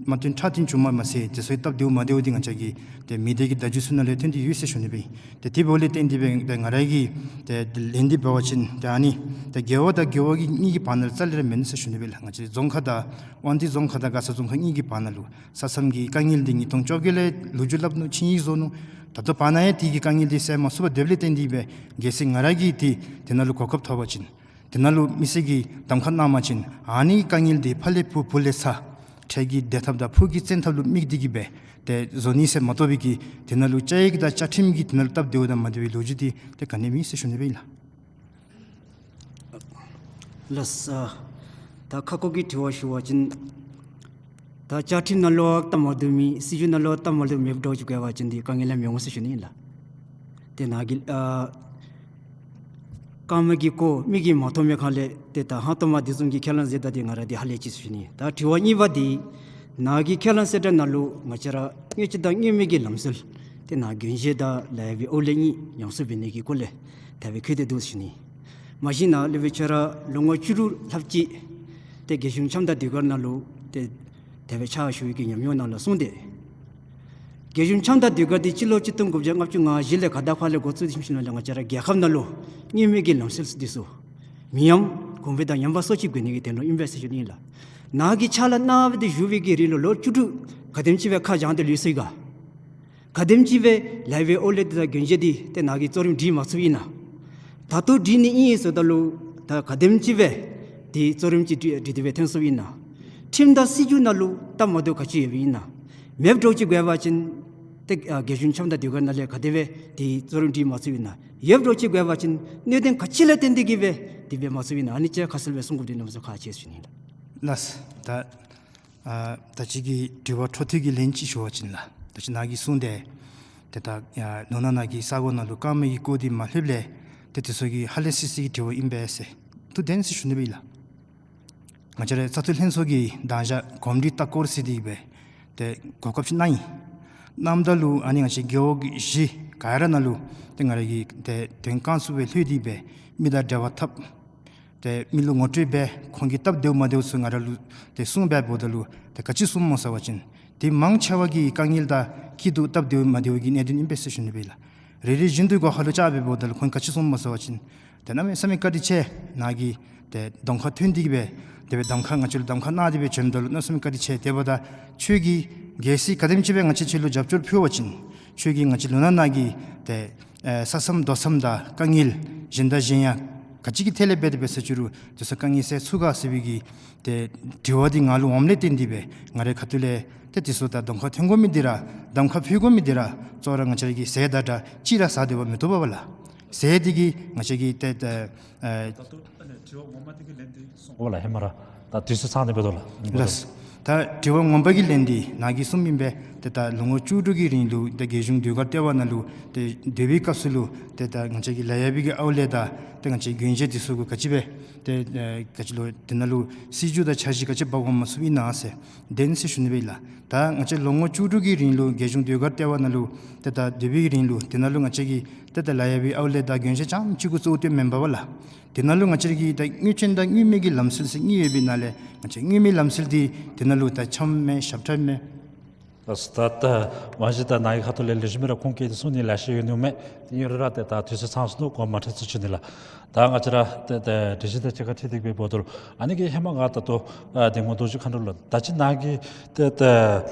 མ་མཐུན་འཁྲུག་འཐབ་འབྱུངམ་མ་ཚད་དེ་ཚུ་སྟབས་བདེཝ་མ་བདེཝ་འདི་ང་བཅས་ཀྱི་ཏེ་མི་སྡེ་གི་བརྡ་བརྒྱུད་ཚུ་ནང་ལས་ཐོན་ཏེ་ཡོད་ཟེར་ཞུ་ནི་སྦེ་ཨིན། ཏེ་དེ་འབདཝ་ལས་བརྟེན་ཏེ་སྦེ་ཏེ་ང་ར་གིས་ཏེ་ལན་འདི་འབད་བ་ཅིན་ཏེ་ཨ་ནི་ཏེ་རྒེད་འོག་དང་རྒེད་འོག་གི་གཉིས་ཀྱི་བར་ན་རྩ་ལས་ར་མེན་ཟེར་ཞུ་ནི་སྦེ་ཨིན་ལགས། ང་བཅས་རྫོང་ཁག་དང་དབང་འདུས་རྫོང་ཁག་དང་མགར་ས་རྫོང་ཁག་གཉིས་ཀྱི་བར་ན་ལུ་ས་མཚམས་ཀྱི་དཀའ་ངལ་འདི་ཉིས་སྟོང་བཅོ་བརྒྱད་ལས་ལོ་རྒྱུས་སླབ་ནུག། ཆིངས་ཡིག་བཟོ་ནུག། ད་ལྟོ་བར་ན་ཡང་དེ་གི་དཀའ་ངལ་འདི་སེལ་མ་ཚུགསཔ་འབདཝ་ལས་བརྟེན་ཏེ་སྦེ་གལ་སྲིད་ང་ར་གིས་ཏེ་དེ་ནང་ལུ་གོ་སྐབས་ཐོབ་པ་ཅིན་དེ་ནང་ལུ་མི་སེར་གྱིས་གདམ་ཁ་གནང་པ་ཅིན་ཨ་ནི་དཀའ་ངལ་འདི་ཕ་ལས་བུ་བུ་ལས་ཚ་འཕྲལ་གྱི་བདེ་ཐབས་དང་ཕུགས་ཀྱི་བཙན་ཐབས་ལུ་དམིགས་ཏེ་གིས་སྦེ་ཏེ་བཟོ་ནི་ཟེར་མ་གཏོགས་པའི་གི་དེ་ནང་ལུ་བཅའ་ཡིག་དང་བཅའ་ཁྲིམས་ཀྱི་དེ་ནང་ལུ་སྟབས་བདེཝ་དང་མ་བདེ་བའི་ལོ་རྒྱུས་འདི་ཏེ་ག་ནི་མེད་ཟེར་ཞུ་ནི་སྦེ་ཨིན་ལགས། ལགས་སོ། ད་ཁ་སྐོང་གི་དྲི་བ་ཞུ་བ་ཅིན་ད་བཅའ་ཁྲིམས་ནང་ལུ་སྟབས་མ་བདེཝ་མེད། སྲིད་བྱུས་ནང་ལུ་སྟབས་མ་བདེཝ་མེདཔ་འདྲཝ་ཅིག་འབད་བ་ཅིན་འདི་དཀའ་ངལ་ཡང་མི་འོང་ཟེར་ཞུ་ནི་ཨིན་ལགས། ཏེ་ནཱ་གི་ཨ་རྐངམ་གིས་བཀོག་མིག་གིས་མ་མཐོང་མི་ཁ་ལས་ཏེ་ད་ཧང་སྟོང་མ་འདི་བཟུམ་གྱི་ཁས་བླངས་མཛད་ད་འདི་ང་ར་འདི་ཧ་ལས་ཅི་ཟེར་ཞུ་ནི། ད་དྲི་བ་གཉིས་པ་འདི་ ནཱ་གི་ཁས་བླངས་གསལ་བསྒྲགས་ནང་ལུ་ང་བཅས་ར་དངོས་ཅན་དང་དངོས་མེད་ཀྱི་ལམ་སྲོལ་ཏེ་ནཱ་གྱོན་ཆས་དང་ལཱ་གཡོག་པའི་ཨོག་ལས་གཉིས་ཉམས་གསོ་འབད་ནི་གི་སྐོར་ལས་དེ་སྦེ་བཀོད་དེ་འདུག་ཟེར་ཞུ་ནི། མ་གཞི་ནཱ་ལས་འབད་ང་བཅས་ར་ལོ་ངོ་བཅུ་དྲུག་ལྷགཔ་ཅིག་ཏེ་རྒྱལ་གཞུང་འཆམ་དང་ཟློས་གར་ནང་ལུ་ཏེ་དེ་སྦེ་ཕྱག་ཞུ་བའི་གི་ཉམས་མྱོང་ནང་ལུ་སོང་སྟེ། རྒྱལ་གཞུང་འཆམ་དང་ཟློས་གར་འདི་སྤྱི་ལོ་གཅིག་སྟོང་དགུ་བརྒྱ་ལྔ་བཅུ་ང་བཞི་ལས་ག་དེ་ཁ་ལས་འགོ་བཙུགས་ཏེ་ཞིནམ་ལས་ང་བཅས་ར་རྒྱལ་ཁབ་ནང་ལུ་དངོས་མེད་ཀྱི་ལམ་སྲོལ་འདི་ཚུ་མི་ཉམས་གོང་འཕེལ་དང་ཉམས་པ་སོར་ཆུད་འགྱོ་ནི་གི་དོན་ལུ་ཨིན་པས་ཟེར་ཞུ་ནི་ཨིན་ལགས། ནཱ་གི་ཕྱག་ལཱ་གནང་སྦེ་ཏེ་བཞུགས་པའི་གི་རིང་ལུ་ལོ་བཅུ་དྲུག་ག་དེམ་ཅིག་སྦེ་ཁ་བྱང་སྟེ་ལུས་སོང་ཡི་ག། ག་དེམ་ཅིག་སྦེ་ལཱ་གཡོག་པའི་ཨོག་ལས་འདི་དང་གྱོན་ཆས་འདི་ཏེ་ནཱ་གིས་གཙོ་རིམ་སྒྲིག་མ་ཚུགས་ཡི་ན། ད་ལྟོ་སྒྲིག་ནི་ཨིན་ཟེརཝ་ད་ལུ་ད་ག་དེམ་ཅིག་སྦེ་འདི་གཙོ་རིམ་ཅིག་སྒྲིག་སྒྲིག་སྟེ་སྦེ་ཐོན་སོང་ཡི་ན། ཁྲིམས་དང་སྲིད་བྱུས་ནང་ལུ་སྟབས་མ་བདེཝ་ག་ཅི་ཡོདཔ་ཨིན་ན། མེདཔ་འདྲཝ་ཅིག་འགྱོ་བ་ཅིན་ཏེ་ཨ་རྒྱལ་གཞུང་འཆམ་དང་ཟློས་གར་ནང་ལས་ག་དེ་སྦེ་འདི་གཙོ་རིམ་སྒྲིག་མ་ཚུགས་ཡི་ན། ཡོདཔ་འདྲཝ་ཅིག་འགྱོ་བ་ཅིན་གནད་དོན་ག་ཅི་ལས་བརྟེན་ཏེ་གིས་སྦེ་འདི་འབད་མ་ཚུགས་ཡི་ན། ཨ་ནི་ཅིག་ཁ་གསལ་སྦེ་གསུང་དགོཔ་འདི་གནམ་མེད་ས་མེད་ཁག་ཆེ་ཟེར་ཞུ་ནི་ལགས། ལགས། ད་ཨ་ད་ཅི་གི་དྲི་བ་འཕྲོ་མཐུད་ཀྱི་ལན་ཅིག་ཞུ་བ་ཅིན་ལགས། ད་ཅི་ནཱ་གིས་གསུངས་ཏེ་ཏེ་ད་ཨ་ལུང་ནག་ནང་གི་ས་གོ་ནང་ལུ་རྐངམ་གི་སྐོར་འདི་མ་ལྷོདཔ་ལས་ཏེ་དེ་ཚུ་གི་ཧ་ལས་སི་སི་གི་དྲི་བ་ཨིན་པས་ཟེར་ཐུགས་བདེན་ཟེར་ཞུ་ནི་སྦེ་ལགས། ང་བཅས་རའི་བཙག་འཐུ་ལྷན་ཚོགས་ཀྱིས་དང་ཞག་གོམས་འདྲིས་ལྟ་སྐོར་ཟེར་འདི་སྦེ་ཏེ་གོ་སྐབས་ཅིག་གནང་ཡི། གནངམ་ད་ལུ་ཨ་ནི་ང་བཅས་རྒེད་འོག་བཞི་ག་ར་ནང་ལུ་ཏེ་ང་ར་གིས་ཏེ་དོན་ཁག་ཚུ་སྦེ་ལྷོད་འདི་སྦེ་མི་དང་འབྲེལ་བ་འཐབ། ཏེ་མི་ལུ་ངོ་སྤྲོད་འབད། ཁོང་གི་སྟབས་བདེཝ་མ་བདེཝ་ཚུ་ང་ར་ལུ་ཏེ་གསུངས་འབདཝ་ད་ལུ་ཏེ་ག་ཅི་གསུངམ་སྨོ་ཟེར་བ་ཅིན་ཏེ་མང་ཆེ་བ་གིས་དཀའ་ངལ་དང་སྐྱིད་སྡུག་སྟབས་བདེཝ་མ་བདེཝ་གི་གནད་དོན་ཨིན་པས་ཟེར་ཞུ་ནི་སྦེ་ལགས། རེ་རེ་བཞིན་དུ་གོ་ཧ་ལུ་བཅར་འབདཝ་ད་ལུ་ཁོང་ག་ཅི་གསུངམ་སྨོ་ཟེར་བ་ཅིན་ཏེ་གནམ་མེད་ས་མེད་བཀའ་དྲིན་ཆེ། ནཱ་གིས་ཏེ་གདོང་ཁར་ཐོན་འདི་སྦེ་དེ་སྦེ་གདམ་ཁ་ང་བཅས་ལུ་གདམ་ཁ་གནང་སྟེ་སྦེ་བྱོནམ་ད་ལུ་གནམ་མེད་ས་མེད་བཀའ་དྲིན་ཆེ། དེ་འབདཝ་ད་ཁྱོད་ཀྱིས་གལ་སྲིད་ག་དེམ་ཅིག་སྦེ་ང་བཅས་ཁྱོད་ལུ་རྒྱབ་སྐྱོར་ཕུལ་བ་ཅིན་ཁྱོད་ཀྱིས་ང་བཅས་ལུང་ནག་ནང་གི་ཏེ་ཨེ་ས་མཚམས་རྡོ་མཚམས་དང་དཀའ་ངལ་གཞན་དང་གཞན་ཡང་ག་ཅི་གི་ཐད་ལས་འབད་དེ་འབད་ཟེར་ཅི་རུང་དེ་ཚུ་དཀའ་ངལ་སེལ་ཚུགས་ག་ཟེར་བའི་གི་ཏེ་དྲི་བ་འདི་ང་ལུ་འོངམ་ལས་བརྟེན་འདི་སྦེ་ང་རའི་ཁ་ཐུག་ལས་ཏེ་དེ་ཚུ་ད་གདོང་ཁར་ཐོན་དགོ་མི་འདི་ར་གདམ་ཁ་ཕུལ་དགོ་མི་འདི་ར་གཙོ་བོ་ར་ང་བཅས་ཀྱི་ཟས་དང་འདྲ་ཅིག་ར་ཟ་སྡོད་པ་མི་བཏུབ་པས་ལགས། ཟས་འདི་གིས་ང་བཅས་ཀྱི་ཏེ་ཏེ་ཨེ་ད་ལྟོ་ཨ་ནི་དྲི་བ་ངོ་མ་འདི་གི་ལན་འདི་གསུངས་འོ་ལགས། ཧེ་མ་ར་ད་དུས་ཚོད་ཚང་སྟེ་འབད་དོ་ལགས། ལགས། ད་དྲི་བ་ངོ་མ་གི་ལན་འདི་ནཱ་གིས་གསུངམ་ཨིན་པས། ཏེ་ད་ལོ་ངོ་བཅུ་དྲུག་གི་རིང་ལུ་ཏེ་རྒྱལ་གཞུང་ཟློས་གར་ལྟེ་བ་ནང་ལུ་ཏེ་སྡོད་པའི་སྐབས་སུ་ལུ་ཏེ་ད་ང་བཅས་ཀྱི་ལཱ་གཡོག་པའི་གི་ཨོག་ལས་དང་ཏེ་ང་བཅས་གྱོན་ཆས་འདི་ཚུ་གུ་ག་ཅི་སྦེ་ཏེ་ཨེ་ག་ཅི་ལོ་དེ་ནང་ལུ་སྲིད་བྱུས་དང་འཆར་གཞི་ག་ཅི་འབག་འོང་མ་ཚུགས་ཨིན་ན་ཟེར་བདེན་ཟེར་ཞུ་ནི་སྦེ་ལགས། ད་ང་བཅས་ལོ་ངོ་བཅུ་དྲུག་གི་རིང་ལུ་རྒྱལ་གཞུང་ཟློས་གར་ལྟེ་བ་ནང་ལུ་ཏེ་ད་སྡོད་པའི་གི་རིང་ལུ་དེ་ནང་ལུ་ང་བཅས་ཀྱི་ཏེ་ད་ལཱ་གཡོག་པའི་ཨོག་ལས་དང་གྱོན་ཆས་རྐྱངམ་ཅིག་གུ་གཙོ་བོ་བཏོན་མེན་པས་ལགས། དེ་ནང་ལུ་ང་བཅས་ཀྱི་ད་དངོས་ཅན་དང་དངོས་མེད་ཀྱི་ལམ་སྲོལ་ཟེར་གཉིས་ཡོད་པའི་ནང་ལས་ང་བཅས་དངོས་མེད་ལམ་སྲོལ་འདི་དེ་ནང་ལུ་ད་འཆམ་མས། ཞབས་ཁྲ་མས། ལགས་སོ། ད་ད་མ་གཞི་ད་ནཱ་གི་ཁ་ཐུག་ལས་ལེགས་ཤོམ་ར་ཁུངས་སྐྱེལ་ཏེ་གསུང་ནི་ལེ་ཤ་ཡོད་ནི་མས། དེ་ཡོད་རུང་ར་ཏེ་ད་དུས་ཚོད་ཚང་སོ་ནུག། གོ་མ་ཐོས་ཚུལ་ཞུ་ནི་ལགས། ད་ང་བཅས་ར་ཏེ་ཏེ་སྒྲིག་གཞི་དང་གཅིག་ཁར་འཁྲིལ་ཏེ་འབདཝ་ད་ལུ་ཨ་ནི་གི་ཧེ་མ་ང་ད་ལྟོ་ཨ་འདེམས་ངོ་རྡོ་རྗེ་མཁའ་འགྲོ་ལུ་ད་ཅི་ནཱ་གིས་ཏེ་ཏེ་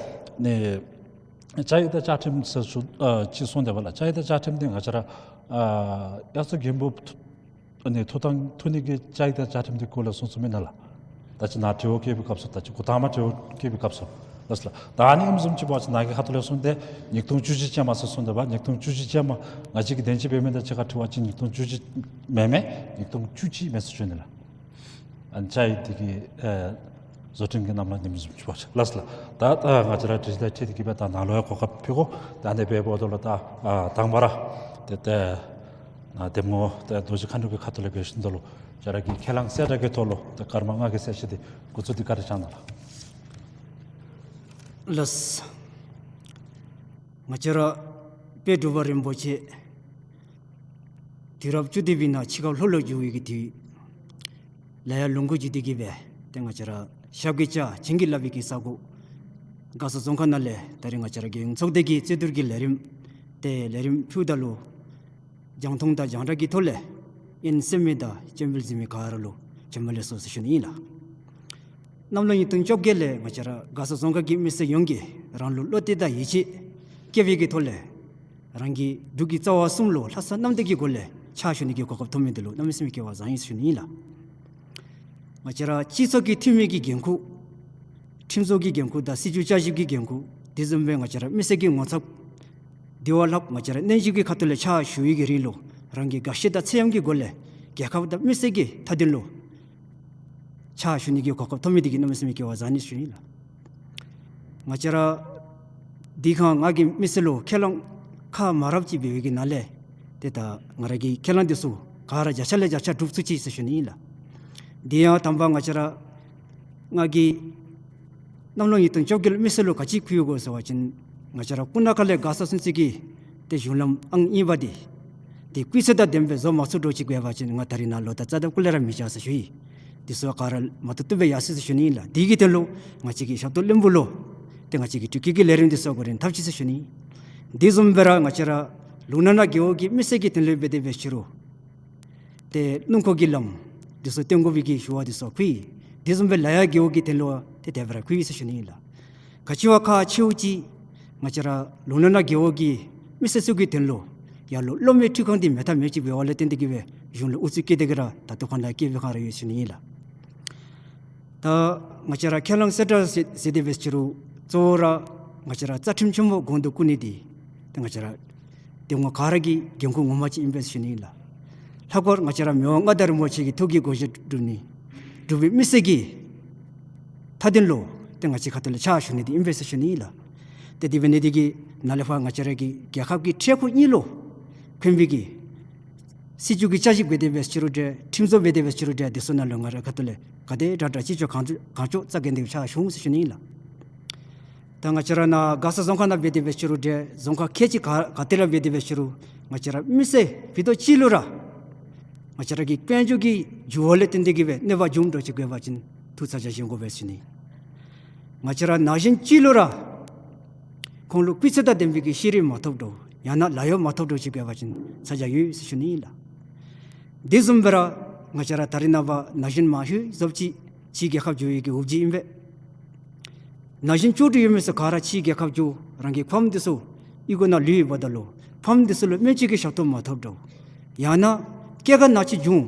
ནི་བཅའ་ཡིག་དང་བཅའ་ཁྲིམས་ཟེར་ཞུ་ཨ་ཅིག་གསུངས་ཏེ་འབདཝ་ལགས། བཅའ་ཡིག་དང་བཅའ་ཁྲིམས་འདི་ང་བཅས་ར་ཨ་དབྱར་མཚོ་རྒྱལ་པོ་ཨ་ནི་ཐུགས་དམ་ཐུགས་ནི་གི་བཅའ་ཡིག་དང་བཅའ་ཁྲིམས་འདི་སྐོར་ལས་གསུངས་གསུངསམ་ཨིན་ན་ལགས། ད་ཅི་ནཱ་དྲི་བ་བཀོད་པའི་སྐབས་སུ་ད་ཅི་འགོ་དང་པ་དྲི་བ་བཀོད་པའི་སྐབས་སུ་ལགས་སོ་ལགས། ད་ཨ་ནི་ཨིནམ་བཟུམ་ཅིག་འབད་བ་ཅིན་ནཱ་གི་ཁ་ཐུག་ལས་གསུངས་ཏེ་ཉིས་སྟོང་བཅུ་གཅིག་ཅན་མ་ཟེར་གསུངས་ཏེ་འབད་ཉིས་སྟོང་བཅུ་གཅིག་ཅན་མ་ང་བཅས་ཀྱིས་བདེན་ཅིག་འབད་མི་དང་གཅིག་ཁར་འཁྲིལ་བ་ཅིན་ཉིས་སྟོང་བཅུ་གཅིག་མེན་མས། ཉིས་སྟོང་བཅུ་གཅིག་མས་ཟེར་ཞུ་ནི་ལགས། ཨ་ནི་བཅའ་ཡིག་འདི་གི་ཨེ་བཟོ་སྐྲུན་གྱི་རྣམ་གླིང་ཨིནམ་བཟུམ་ཅིག་འབད་བ་ཅིན་ལགས་སོ་ལགས། ད་ད་ང་བཅས་ར་སྒྲིག་གཞི་དང་འཁྲིལ་ཏེ་གིས་སྦེ་ད་ནཱ་ལུ་ཡང་གོ་སྐབས་ཕུལ་དགོ། ད་ཨ་ནི་འབདཝ་ད་ལུ་ད་ཨ་དང་པ་ར་ཏེ་ཏེ་ནཱ་འདེམས་ངོ་ཏེ་རྡོ་རྗེ་མཁའ་འགྲོ་གི་ཁ་ཐུག་ལས་འབད་ཞིནམ་ད་ལུ་ཁྱོད་ར་གི་ཁས་བླངས་གསལ་བསྒྲགས་ཀྱི་ཐོག་ལུ་ཏེ་སྐར་མ་ལྔ་གི་གསལ་བཤད་འདི་འགོ་བཙུགས་ཏེ་བཀའ་དྲིན་བསྐྱང་གནང་ལགས། ལགས། ང་བཅས་ར་དཔལ་འབྲུག་པ་རིན་པོ་ཆེ་དུས་རབས་བཅུ་བདུན་པའི་ནང་འཆི་ཁར་ལྷོད་ལྷོད་འགྱོ་བའི་གི་དུས་ལས་ཡང་ལོངས་སྐུ་བརྒྱུད་དེ་གིས་སྦེ་ཏེ་ང་བཅས་ར་ཞབས་ཀྱིས་བཅགས་བྱིན་གྱིས་བརླབས་པའི་གི་ས་གོ་མགར་ས་རྫོང་ཁག་ནང་ལས་ད་རིས་ང་བཅས་ར་རྒྱལ་ཡོངས་ཚོགས་སྡེ་གི་རྩོད་བསྡུར་གྱི་ལས་རིམ་ཏེ་ལས་རིམ་ཕུལཝ་ད་ལུ་རྒྱང་མཐོང་དང་རྒྱང་བསྒྲགས་ཀྱི་ཐོག་ལས་ཨིན་གསན་མི་དང་སྤྱན་འབུལ་གཟིགས་མི་ག་ར་ལུ་བྱོན་པ་ལེགས་སོ་ཟེར་ཞུ་ནི་ཨིན་ལགས། གནམ་ལོ་ཉིས་སྟོང་བཅོ་བརྒྱད་ལས་ང་བཅས་ར་མགར་ས་རྫོང་ཁག་གི་མི་སེར་ཡོངས་ཀྱིས་རང་ལུ་བློ་གཏད་དང་ཡིད་ཆེས་བསྐྱེད་པའི་གི་ཐོག་ལས་རང་གི་འབྲུག་གི་རྩ་བ་གསུམ་ལུ་ལྷག་བསམ་རྣམ་དག་གི་སྒོ་ལས་ཕྱག་ཞུ་ནི་གི་གོ་སྐབས་ཐོབ་མི་འདི་ལུ་གནམ་མེད་ས་མེད་སྐལ་བ་བཟང་ཡི་ཟེར་ཞུ་ནི་ཨིན་ལགས། ང་བཅས་ར་སྤྱི་ཚོགས་ཀྱི་འཐུས་མི་གི་འགན་ཁུར་ཁྲིམས་བཟོ་གི་འགན་ཁུར་དང་སྲིད་བྱུས་བསྐྱར་ཞིབ་ཀྱི་འགན་ཁུར་དེ་བཟུམ་སྦེ་ང་བཅས་ར་མི་སེར་གྱི་ངོ་ཚབ་འདི་བ་ལྷག་ང་བཅས་ར་གནས་བཞུགས་ཀྱི་ཁ་ཐུག་ལས་ཕྱག་ཞུ་བའི་གི་རིང་ལུ་རང་གི་དགའ་བཞེས་དང་ཚད་ཡངས་ཀྱི་སྒོ་ལས་རྒྱལ་ཁབ་དང་མི་སེར་གྱི་མཐའ་དོན་ལུ་ཕྱག་ཞུ་ནི་གི་གོ་སྐབས་ཐོབ་མི་འདི་གིས་གནམ་མེད་ས་མེད་སྐལ་བ་བཟང་ནི་ཞུ་ནི་ལགས། ང་བཅས་ར་འདི་ཁར་ང་གིས་མི་སེར་ལུ་ཁས་བླངས་ཁག་མ་རགཔ་ཅིག་འབད་བའི་གི་ནང་ལས་ཏེ་ད་ང་ར་གི་ཁས་བླངས་འདི་ཚུ་ག་ར་བརྒྱ་ཆ་ལས་བརྒྱ་ཆ་འགྲུབ་ཚུགས་ཅི་ཟེར་ཞུ་ནི་ཨིན་ལགས། དེ་ཡང་དང་པ་ང་བཅས་ར་ང་གིས་ གནམ་ལོ་ཉིས་སྟོང་བཅོ་བརྒྱད་ལུ་མི་སེར་ལུ་ག་ཅི་བསྐུལ་ཡོད་གོ་ཟེར་བ་ཅིན་ང་བཅས་ར་སྐུ་ན་ཁ་ལས་མགར་ས་ཚུན་ཚོད་ཀྱི་ཏེ་གཞུང་ལམ་ཨང་གཉིས་པ་འདི་ཏེ་སྐུལ་ཚད་དང་ལྡནམ་སྦེ་བཟོ་མ་ཚུགས་འདྲཝ་ཅིག་འབད་བ་ཅིན་ང་ད་རིས་ནཱ་ལོག་ད་རྩ་དང་སྐུ་ལས་ར་མི་བྱ་ཟེར་ཞུ་ཡི། འདི་ཚུ་ག་ར་མ་བཏུབ་བཏུབ་སྦེ་ཡར་སོང་ཟེར་ཞུ་ནི་ཨིན་ལགས། དེ་གི་དོན་ལུ་ང་བཅས་ཀྱི་ཞབས་ཏོག་བློན་པོ་ལུ་ཏེ་ང་བཅས་ཀྱིས་དྲི་བཀོད་ཀྱི་ལས་རིམ་འདི་ཚུ་གོ་རིམ་ཐབས་ཅིག་ཟེར་ཞུ་ནི། དེ་བཟུམ་སྦེ་ར་ང་བཅས་ར་ལུང་ནག་ན་རྒེད་འོག་གི་མི་སེར་གྱི་དོན་ལུ་འབད་དེ་འབད་ཞུ་རུང་ཏེ་སྣུམ་འཁོར་གྱི་ལམ་འདི་ཚུ་བཏོན་དགོ་པའི་གི་ཞུ་བ་འདི་ཚུ་བསྐུལ་ཡི། དེ་བཟུམ་སྦེ་ལ་ཡག་རྒེད་འོག་གི་དོན་ལུ་ཏེ་དེ་སྦེ་ར་བསྐུལ་ཡི་ཟེར་ཞུ་ནི་ཨིན་ལགས། ག་ཅི་བ་ཁག་ཆེཝ་ཅིག་ང་བཅས་ར་ལུང་ནག་ན་རྒེད་འོག་གི་མི་སེར་ཚུ་གི་དོན་ལུ་ཡར་ལུ་གློག་མེའི་འཕྲུལ་ཁང་འདི་མེད་ཐབས་མེདཔ་ཅིག་འབདཝ་ལས་བརྟེན་ཏེ་གིས་སྦེ་གཞུང་ལུ་ཨུ་ཚུགས་བསྐྱེད་དེ་གིས་ར་ད་ལྟོ་ཁོང་ནཱ་བསྐྱལ་བའི་བསྒང་ར་ཡོད་ཟེར་ཞུ་ནི་ཨིན་ལགས། ད་ང་བཅས་ར་ཁས་བླངས་གསལ་བསྒྲགས་ཟེར་ཟེར་དེ་འབད་ཞུ་རུང་གཙོ་བོ་ར་ང་བཅས་ར་རྩ་ཁྲིམས་ཆེན་མོ་གོང་དུ་བཀུར་ནི་འདི་ཏེ་ང་བཅས་ར་འདེམས་ངོ་ག་ར་གི་འགན་ཁུར་ངོ་མ་ཅིག་ཨིན་པས་ཟེར་ཞུ་ནི་ཨིན་ལགས། ལྷག་པར་ང་བཅས་ར་མི་དབང་མངའ་བདག་རིན་པོ་ཆེ་གི་ཐུགས་ཀྱི་དགོངས་བཞེད་སྒྲུབ་ནི་སྒྲུབ་པའི་མི་སེར་གྱི་མཐའ་དོན་ལུ་ཏེ་ང་བཅས་ཁ་ཐུག་ལས་ཕྱག་ཞུ་ནི་འདི་ཨིན་པས་ཟེར་ཞུ་ནི་ཨིན་ལགས། ཏེ་དེ་འབད་ནི་འདི་གིས་ནཱ་ལས་ཕར་ང་བཅས་ར་གི་རྒྱལ་ཁབ་ཀྱི་འཕྲལ་འཁོར་གཉིས་ལུ་ཕན་པའི་གི་སྲིད་བྱུས་ཀྱི་བསྐྱར་ཞིབ་འབད་དེ་འབད་ཞུ་རུང་འདྲ་ཁྲིམས་བཟོ་འབད་དེ་འབད་ཞུ་རུང་འདྲ་འདི་ཚུ་ནང་ལུ་ང་རའི་ཁ་ཐུག་ལས་ག་དེ་དྲག་དྲག་ཅི་ལྕོགས་གང་ལྕོགས་གང་ལྕོགས་རྩ་འགེངས་ཏེ་ཕྱག་ཞུ་འོང་ཟེར་ཞུ་ནི་ཨིན་ལགས། ད་ང་བཅས་ར་ནཱ་མགར་ས་རྫོང་ཁག་ནང་འབད་དེ་འབད་ཞུ་རུང་འདྲ་རྫོང་ཁག་ཁལ་གཅིག་ག་ག་ཏེ་ར་འབད་དེ་འབད་ཞུ་རུང་ང་བཅས་ར་མི་སེར་ཕུད་རྡོག་གཅིག་ལུ་ར་ང་བཅས་ར་གི་དཔལ་འབྱོར་གྱི་འགྱུར་བ་ལས་བརྟེན་ཏེ་གིས་སྦེ་གནོད་པ་བྱུངམ་འདྲཝ་ཅིག་འབད་བ་ཅིན་ཐུགས་ཚ་གྱང་བཞེས་དགོ་པས་ཟེར་ཞུ་ནི། ང་བཅས་ར་ན་གཞོན་གཅིག་ལུ་ར་ཁོང་ལུ་སྤུས་ཚད་དང་ལྡན་པའི་གི་ཤེས་རིག་མ་ཐོབ་འདྲཝ་ཡང་ན་ལཱ་གཡོག་མ་ཐོབ་འདྲཝ་ཅིག་འབད་བ་ཅིན་ཚ་གྱང་ཡོད་ཟེར་ཞུ་ནི་ཨིན་ལགས། དེ་བཟུམ་སྦེ་ར་ང་བཅས་ར་ད་རིས་ནངས་པ་ན་གཞོན་མང་ཤོས་ཟེརཝ་ཅིག་ཕྱིའི་རྒྱལ་ཁབ་འགྱོ་བའི་གི་འོ་བརྒྱལ་ཨིན་པས། ན་གཞོན་ལྕོགས་གྲུབ་ཡོད་མི་ཚུ་ག་ར་ཕྱིའི་རྒྱལ་ཁབ་འགྱོ་རང་གི་ཕམ་འདི་ཚུ་གཡུས་སྒོ་ནང་ལུས་ཡོདཔ་ད་ལུ་ཕམ་འདི་ཚུ་ལུ་སྨན་བཅོས་ཀྱི་ཞབས་ཏོག་མ་ཐོབ་འདྲཝ་ཡང་ན་སྐྱེ་རྒ་ན་འཆི་བྱུང་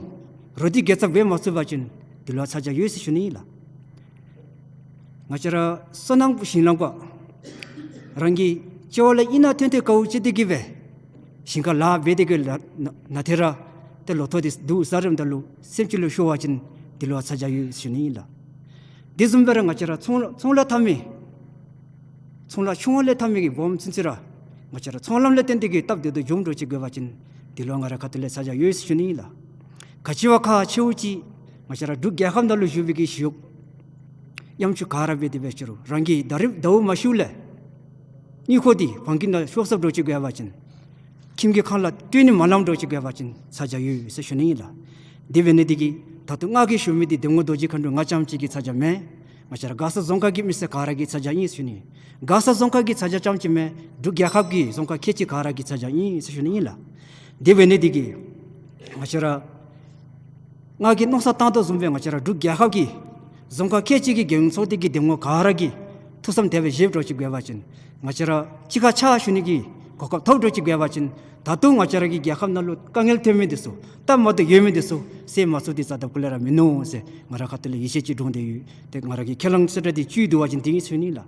རོ་ཏི་དགེ་རྩ་འབད་མ་ཚུགས་པ་ཅིན་འདི་ལུ་ཚ་གྱང་ཡོད་ཟེར་ཞུ་ནི་ཨིན་ལགས། ང་བཅས་ར་སོ་ནམ་ཞིང་ལམ་འགོ་རང་གི་སྤྱི་བོ་ལས་ཨིན་ན་ཐོན་ཐོན་དཀའཝ་སྤྱད་དེ་གིས་སྦེ་ཞིང་ཁ་ལཱ་འབད་དེ་གིས་ལཱ་ན་ན་ཐེ་ར་ཏེ་ལོ་ཐོག་འདི་སྡུག་བསགས་རནམ་ད་ལུ་སེམས་ཅན་ལུ་ཤོར་བ་ཅིན་འདི་ལུ་ཚ་གྱང་ཡོད་ཟེར་ཞུ་ནི་ཨིན་ལགས། དེ་བཟུམ་སྦེ་ར་ང་བཅས་ར་ཚོང་ལཱ་ཚོང་ལཱ་འཐབ་མི་ཚོང་ལཱ་ཆུང་བ་ལས་འཐབ་མི་གི་སྦོམ་ཚུན་ཚོད་ར་ང་བཅས་ར་ཚོང་ལམ་ལས་བརྟེན་ཏེ་གིས་སྟབས་བདེ་ཏོག་ཏོ་བྱུངམ་འདྲཝ་ཅིག་འབད་བ་ཅིན་འདི་ལུ་ང་རའི་ཁ་ཐུག་ལས་ཚ་གྱང་ཡོད་ཟེར་ཞུ་ནི་ཨིན་ལགས། ག་ཅི་བ་ཁག་ཆེཝ་ཅིག་ང་བཅས་ར་འབྲུག་རྒྱལ་ཁབ་ནང་ལུ་བཞུགས་པའི་གི་ཞི་གཡོག་ཡམ་ཆུ་ག་ར་འབད་དེ་འབད་ཞུ་རུང་རང་གི་ད་རིས་ཟླཝ་མ་ཤིཝ་ལས་དངུལ་ཁོག་འདི་བང་ཁྱིམ་ནང་ཤོར་སོངམ་འདྲཝ་ཅིག་འབད་བ་ཅིན་ཁྱིམ་གྱི་ཁང་གླ་སྤྲོད་ནི་མ་ལངམ་འདྲཝ་ཅིག་འབད་བ་ཅིན་ཚ་གྱང་ཡོད་ཟེར་ཞུ་ནི་ཨིན་ལགས། དེ་འབད་ནི་འདི་གིས་ད་ལྟོ་ང་གིས་ཞུ་མི་འདི་འདེམས་ངོ་རྡོ་རྗེ་མཁའ་འགྲོ་ང་རྐྱངམ་གཅིག་གི་ཚ་གྱང་མེན། ང་བཅས་ར་མགར་ས་རྫོང་ཁག་གི་མི་སེར་ག་ར་གི་ཚ་གྱང་ཨིན་ཟེར་ཞུ་ནི། མགར་ས་རྫོང་ཁག་གི་ཚ་གྱང་རྐྱངམ་གཅིག་མེན། འབྲུག་རྒྱལ་ཁབ་ཀྱི་རྫོང་ཁག་ཁལ་གཅིག་ག་ར་གི་ཚ་གྱང་ཨིན་ཟེར་ཞུ་ནི་ཨིན་ལགས། དེ་འབད་ནི་འདི་གིས་ང་བཅས་ར་ང་གིས་མནོ་བསམ་བཏང་དོ་བཟུམ་སྦེ་ང་བཅས་ར་འབྲུག་རྒྱལ་ཁབ་ཀྱི་རྫོང་ཁག་ཁལ་གཅིག་གི་རྒྱལ་ཡོངས་ཚོགས་སྡེ་གི་འདེམས་ངོ་ག་ར་གིས་ཐུགས་བསམ་དེ་སྦེ་བཞེསཔ་འདྲཝ་ཅིག་འབད་བ་ཅིན་ང་བཅས་ར་གཅིག་ཁར་ཕྱག་ཞུ་ནི་གི་གོ་སྐབས་ཐོབ་འདྲཝ་ཅིག་འབད་བ་ཅིན་ད་ལྟོ་ང་བཅས་ར་གི་རྒྱལ་ཁབ་ནང་ལུ་དཀའ་ངལ་ཐོན་མི་འདི་ཚུ་སྟབས་མ་བདེཝ་ཡོད་མི་འདི་ཚུ་སེལ་མ་ཚུགས་འདི་རྩ་དང་སྐུ་ལས་ར་མིན་ནུག་ཟེར་ང་རའི་ཁ་ཐུག་ལས་ཡིད་ཆེས་ཅིག་འདྲོངས་ཏེ་ཡོད། ཏེ་ང་ར་གི་ཁས་བླངས་གསལ་བསྒྲགས་འདི་བཅུད་བསྡུ་བ་ཅིན་འདི་ཨིན་ཟེར་ཞུ་ནི་ལགས།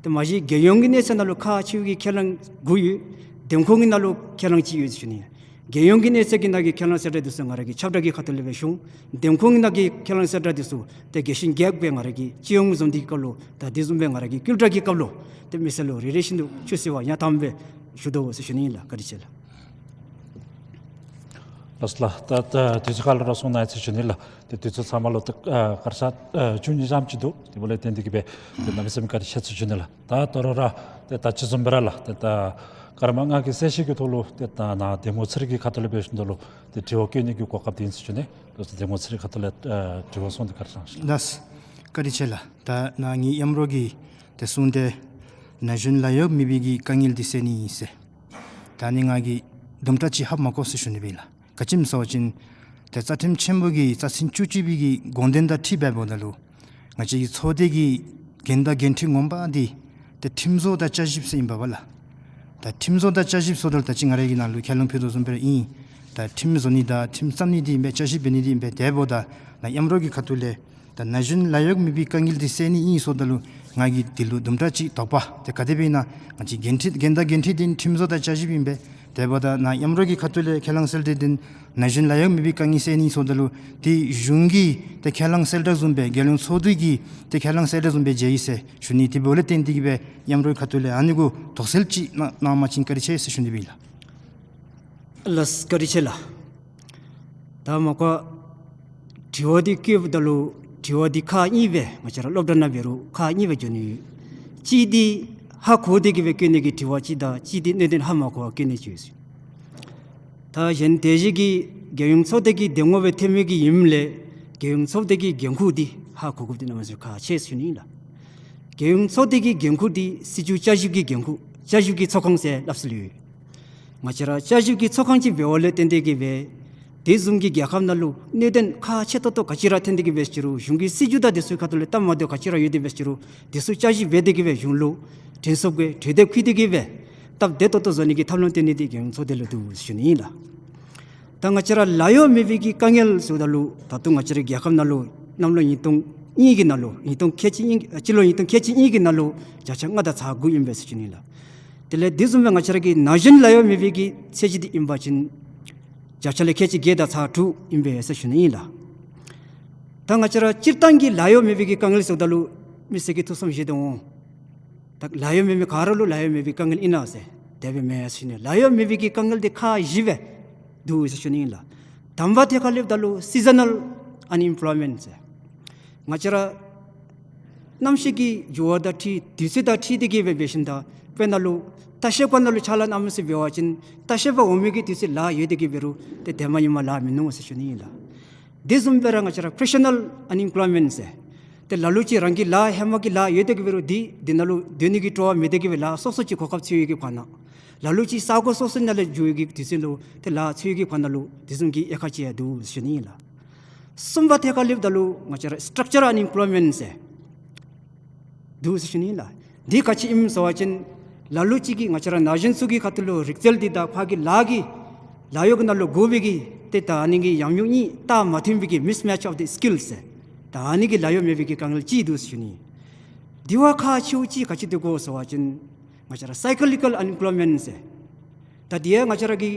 ཏེ་མ་གཞི་རྒྱལ་ཡོངས་ཀྱི་གནས་ཚད་ནང་ལུ་ཁག་ཆེ་བའི་གི་ཁས་བླངས་དགུ་ཡོད། འདེམས་ཁོངས་ཀྱི་ནང་ལུ་ཁས་བླངས་གཅིག་ཡོད་ཟེར་ཞུ་ནི། རྒྱལ་ཡོངས་ཀྱི་གནས་ཚད་ཀྱི་ནང་གི་ཁས་བླངས་གསལ་བསྒྲགས་འདི་ཚུ་ང་ར་གི་ཁྱབ་བསྒྲགས་ཀྱི་ཁ་ཐུག་ལས་སྦེ་ཞུ་འོང་། འདེམས་ཁོངས་ཀྱི་ནང་གི་ཁས་བླངས་གསལ་བསྒྲགས་འདི་ཚུ་ཏེ་རྒྱས་ཤིང་རྒྱསཔ་སྦེ་ང་ར་གི་སྤྱི་ཡོངས་འཛོམས་འདུ་གི་སྐབས་ལུ་ད་དེ་བཟུམ་སྦེ་ང་ར་གི་བསྐུལ་བསྒྲགས་ཀྱི་སྐབས་ལུ་ཏེ་མི་སེར་ལུ་རེ་རེ་བཞིན་དུ་ཆུད་ཟོས་པ་ཡང་དག་པ་སྦེ་ཞུ་དོ་ཟེར་ཞུ་ནི་ཨིན་ལགས། བཀའ་དྲིན་ཆེ་ལགས། ལགས་སོ་ལགས། ད་ད་དུས་ཚོད་ཁ་ལུ་ར་སོང་ནུག་ཟེར་ཞུ་ནི་ལགས། ཏེ་དུས་ཚོད་ཚང་མ་ལུ་ཏེ་ཨ་སྐར་ཆ་ཨ་བཅུ་གཉིས་ཙམ་ཅིག་འདུག། དེ་འབདཝ་ལས་བརྟེན་ཏེ་གིས་སྦེ་ཏེ་གནམ་མེད་ས་མེད་བཀའ་དྲིན་ཆེ་ཟེར་ཞུ་ནི་ལགས། ད་དོ་རུང་ར་ཏེ་ད་ཅི་བཟུམ་སྦེ་ར་ལགས་ཏེ་ད་ཀརྨ་ང་གིས་གསལ་བཤད་ཀྱི་ཐོག་ལུ་ཏེ་ད་ནཱ་འདེམས་ངོ་ཚར་གྱི་ཁ་ཐུག་ལས་འབད་ཞིནམ་ད་ལུ་ཏེ་དྲི་བ་བཀོད་ནི་གི་གོ་སྐབས་འདི་ཨིན་ཟེར་ཞུ་ནི། ལགས་སོ། འདེམས་ངོ་ཚར་གྱི་ཁ་ཐུག་ལས་ཨ་དྲི་བ་གསུངས་ཏེ་བཀའ་དྲིན་ཆེ་ལགས། ད་ནཱ་ངེའི་མཉམ་རོགས་ཀྱིས་ཏེ་གསུངས་ཏེ་ན་གཞོན་ལཱ་གཡོག་མེད་པའི་གི་དཀའ་ངལ་འདི་སེལ་ནི་ཨིན་ཟེར། ད་ནི་ང་གིས་དུམ་གྲ་ཅིག་ཧ་མ་གོ་ཟེར་ཞུ་ནི་སྦེ་ལགས། ག་ཅི་སྨོ་ཟེར་བ་ཅིན་ཏེ་རྩ་ཁྲིམས་ཆེན་མོ་གི་རྩ་ཚན་བཅུ་གཅིག་པའི་གི་དགོངས་དོན་དང་འཁྲིལ་འབདཝ་ད་ལུ་ང་བཅས་ཀྱི་ཚོགས་སྡེ་གི་འགན་དང་འགན་འཁྲི་ངོ་མ་འདི་ཏེ་ཁྲིམས་བཟོ་དང་བསྐྱར་ཞིབ་ཟེར་ཨིན་པས་ལགས། ད་ཁྲིམས་བཟོ་དང་བསྐྱར་ཞིབ་ཟེརཝ་ད་ལུ་ད་ཅི་ང་ར་གིས་ནཱ་ལུ་ཁས་བླངས་ཕུལ་དོ་བཟུམ་སྦེ་ར་ཨིན། ད་ཁྲིམས་བཟོ་ནི་དང་ཁྲིམས་བརྩམ་ནི་འདི་ཨིན་པས། བསྐྱར་ཞིབ་འབད་ནི་འདི་ཨིན་པས། དེ་འབདཝ་ད་ནཱ་མཉམ་རོགས་ཀྱི་ཁ་ཐུག་ལས་ད་ན་གཞོན་ལཱ་གཡོག་མེད་པའི་དཀའ་ངལ་འདི་སེལ་ནི་ཨིན་ཟེརཝ་ད་ལུ་ང་གིས་འདི་ལུ་དུམ་གྲ་ཅིག་དོགས་པ་ཏེ་ག་དེ་སྦེ་ཨིན་ན། ང་བཅས་འགན་འཁྲི་འགན་དང་འགན་འཁྲི་འདི་ཁྲིམས་བཟོ་དང་བསྐྱར་ཞིབ་ཨིན་པས། དེ་འབདཝ་ད་ནཱ་མཉམ་རོགས་ཀྱི་ཁ་ཐུག་ལས་ཁས་བླངས་གསལ་བསྒྲགས་འདི་ན་གཞོན་ལཱ་གཡོག་མེད་པའི་དཀའ་ངལ་སེལ་ནི་ཨིན་ཟེརཝ་ད་ལུ་ཏེ་གཞུང་གི་ཏེ་ཁས་བླངས་གསལ་བསྒྲགས་བཟུམ་སྦེ་རྒྱལ་ཡོངས་ཚོགས་འདུ་གི་ཏེ་ཁས་བླངས་གསལ་བསྒྲགས་བཟུམ་སྦེ་མཇལ་ཡི་ཟེར་ཞུ་ནི། དེ་འབདཝ་ལས་བརྟེན་ཏེ་གིས་སྦེ་མཉམ་རོགས་ཁ་ཐུག་ལས་ཨ་ནི་གུ་དོགས་སེལ་ཅིག་གནང་གནང་བ་ཅིན་བཀའ་དྲིན་ཆེ་ཟེར་ཞུ་ནི་སྦེ་ལགས། ལགས་སོ། བཀའ་དྲིན་ཆེ་ལགས། ད་མ་གོ་དྲི་བ་འདི་བཀོདཔ་ད་ལུ་ དྲི་བ་འདི་ཁག་གཉིས་སྦེ་ང་བཅས་ར་སློབ་གྲྭ་ནང་འབད་རུང་ཁག་གཉིས་སྦེ་བྱོན་ནི་ཡོད། གཅིག་འདི་ཧ་གོ་སྟེ་གི་སྦེ་བཀོད་ནི་གི་དྲི་བ་ཅིག་དང་གཅིག་འདི་གནད་དོན་ཧ་མ་གོ་བར་བཀོད་ནི་ཅིག་ཡོད་ཟེར། ད་གཞན་དེ་བཞིན་གྱི་རྒྱལ་ཡོངས་ཚོགས་སྡེ་གི་འདེམས་ངོ་སྦེ་ཐོན་མི་གི་ཨིནམ་ལས་རྒྱལ་ཡོངས་ཚོགས་སྡེ་གི་འགན་ཁུར་འདི་ཧ་གོ་དགོཔ་འདི་གནམ་མེད་ས་མེད་ཁག་ཆེ་ཟེར་ཞུ་ནི་ཨིན་ལགས། རྒྱལ་ཡོངས་ཚོགས་སྡེ་གི་འགན་ཁུར་འདི་སྲིད་བྱུས་བསྐྱར་ཞིབ་ཀྱི་འགན་ཁུར་བསྐྱར་ཞིབ་ཀྱི་ཚོགས་ཁང་ཟེར་སླབ་སྲོལ་ཡོད། ང་བཅས་ར་བསྐྱར་ཞིབ་ཀྱི་ཚོགས་ཁང་ཅིག་འབདཝ་ལས་བརྟེན་ཏེ་གི་སྦེ་དེ་བཟུམ་གྱི་རྒྱལ་ཁབ་ནང་ལུ་གནད་དོན་ཁག་ཆེ་ཏོག་ཏོ་ག་ཅི་ར་ཐོན་ཏེ་གི་འབད་ཅི་རུང་གཞུང་གི་སྲིད་བྱུས་དང་དེ་ཚུ་གི་ཁ་ཐུག་ལས་སྟབས་མ་བདེཝ་ག་ཅི་ར་ཡོད་དེ་འབད་ཅི་རུང་དེ་ཚུ་བསྐྱར་ཞིབ་འབད་དེ་གི་སྦེ་གཞུང་ལུ་དྲན་གསོ་གི་གྲོས་འདེབས་བཀོད་དེ་གི་སྦེ་སྟབས་བདེ་ཏོག་ཏོ་བཟོ་ནི་གི་ཐབས་ལམ་སྟོན་ནི་འདི་རྒྱལ་ཡོངས་ཚོགས་སྡེ་ལུ་འདུག་ཟེར་ཞུ་ནི་ཨིན་ལགས། ད་ང་བཅས་ར་ལཱ་གཡོག་མེད་པའི་གི་དཀའ་ངལ་ཟེརཝ་ད་ལུ་ད་ལྟོ་ང་བཅས་རའི་རྒྱལ་ཁབ་ནང་ལུ་གནམ་ལོ་ཉིས་སྟོང་གཉིས་ཀྱི་ནང་ལུ་ཉིས་སྟོང་ཁལ་གཅིག་གཉིས་སྤྱི་ལོ་ཉིས་སྟོང་ཁལ་གཅིག་གཉིས་ཀྱི་ནང་ལུ་བརྒྱ་ཆ་ལྔ་དང་ཚག་དགུ་ཨིན་པས་ཟེར་ཞུ་ནི་ཨིན་ལགས། དེ་ལས་དེ་བཟུམ་སྦེ་ང་བཅས་ར་གི་ན་གཞོན་ལཱ་གཡོག་མེད་པའི་གི་ཚད་གཞི་འདི་ཨིན་པ་ཅིན་བརྒྱ་ཆ་ལས་ཁལ་གཅིག་བརྒྱད་དང་ཚག་དྲུག་ཨིན་པས་ཟེར་ཞུ་ནི་ཨིན་ལགས། ད་ང་བཅས་ར་སྤྱིར་བཏང་གི་ལཱ་གཡོག་མེད་པའི་གི་དཀའ་ངལ་ཟེརཝ་ད་ལུ་མི་སེར་གྱིས་ཐུགས་བསམ་བཞེས་དོ་འོང་། ད་ལཱ་གཡོག་མེད་མི་ག་ར་ལུ་ལཱ་གཡོག་མེད་པའི་དཀའ་ངལ་ཨིན་ན་ཟེར་དེ་སྦེ་མེན་ཟེར་ཞུ་ནི། ལཱ་གཡོག་མེད་པའི་གི་དཀའ་ངལ་འདི་ཁག་བཞི་སྦེ་འདུག་ཟེར་ཞུ་ནི་ཨིན་ལགས། དང་པ་ཐད་ཁར་སླབ་ད་ལུ་སི་ཛ་ནཱལ་ཨན་ཨེམ་པོལོའི་མེནཊ་ཟེར། ང་བཅས་ར་གནམ་གཤིས་ཀྱི་འགྱུར་བ་དང་འཁྲིལ་དུས་ཚོད་དང་འཁྲིལ་ཏེ་གི་སྦེ་འབད་ཞིནམ་ད་དཔེར་ན་ལུ་ལྟ་བཤལཔ་ནང་ལུ་ཕྱག་ལཱ་གནང་མི་ཚུ་འབད་བ་ཅིན་ལྟ་བཤལཔ་འོང་མི་གི་དུས་ཚོད་ལཱ་ཡོད་དེ་གི་འབད་རུང་ཏེ་དེ་མ་ཡིན་པར་ལཱ་མིན་ནུག་ཟེར་ཞུ་ནི་ཨིན་ལགས། དེ་བཟུམ་སྦེ་ར་ང་བཅས་ར་པོ་རོ་ཕེ་ཤ་ནཱལ་ཨན་ཨེམ་པོལོའི་མེནཊ་ཟེར། ཏེ་ལ་ལུ་ཅིག་རང་གི་ལཱ་ཧེ་མ་གི་ལཱ་ཡོད་དེ་གི་འབད་རུང་འདི་འདི་ནང་ལུ་སྡོད་ནི་གི་སྤྲོ་བ་མེད་དེ་གི་སྦེ་ལཱ་སོ་སོ་ཅིག་གོ་སྐབས་འཚོལ་ནི་གི་ཁ་ནང་ལ་ལུ་ཅིག་ས་གོ་སོ་སོ་ནང་ལས་འགྱོ་ནི་གི་དུས་ཚོད་ལུ་ཏེ་ལཱ་འཚོལ་ནི་གི་ཁ་ནང་ལུ་དེ་བཟུམ་གྱི་དབྱེ་ཁག་ཅིག་ཡང་འདུག་ཟེར་ཞུ་ནི་ཨིན་ལགས། གསུམ་པ་ཐད་ཁར་སླབ་ད་ལུ་ང་བཅས་ར་སི་ཊག་ཅར་ཨན་ཨེམ་པོལོའི་མེནཊ་ཟེར་འདུག་ཟེར་ཞུ་ནི་ཨིན་ལགས། འདི་ག་ཅི་ཨིནམ་ཟེར་བ་ཅིན་ལ་ལུ་ཅིག་གིས་ང་བཅས་ར་ན་གཞོན་ཚུ་གི་ཁ་ཐུག་ལུ་རིག་རྩལ་འདི་དང་ཕར་གྱི་ལཱ་གི་ལཱ་གཡོག་གི་ནང་ལུ་དགོ་པའི་གི་ཏེ་ད་ཨ་ནི་གི་ཉམས་མྱོང་གཉིས་ད་མ་མཐུན་པའི་གི་མིསི་མེཆ་ཨོཕ་དི་སི་ཀིལསི་ཟེར། ད་ཨ་ནི་གི་ལཱ་གཡོག་མེད་པའི་གི་དཀའ་ངལ་ཅིག་འདུག་ཟེར་ཞུ་ནི། དེ་བ་ཁག་ཆེཝ་ཅིག་ག་ཅི་འདུག་གོ་ཟེར་བ་ཅིན་ང་བཅས་ར་སའི་ཀི་ལི་ཀལ་ཨན་ཨེམ་པོལོའི་མེནཊ་ཟེར། ད་དེ་ཡང་ང་བཅས་ར་གི་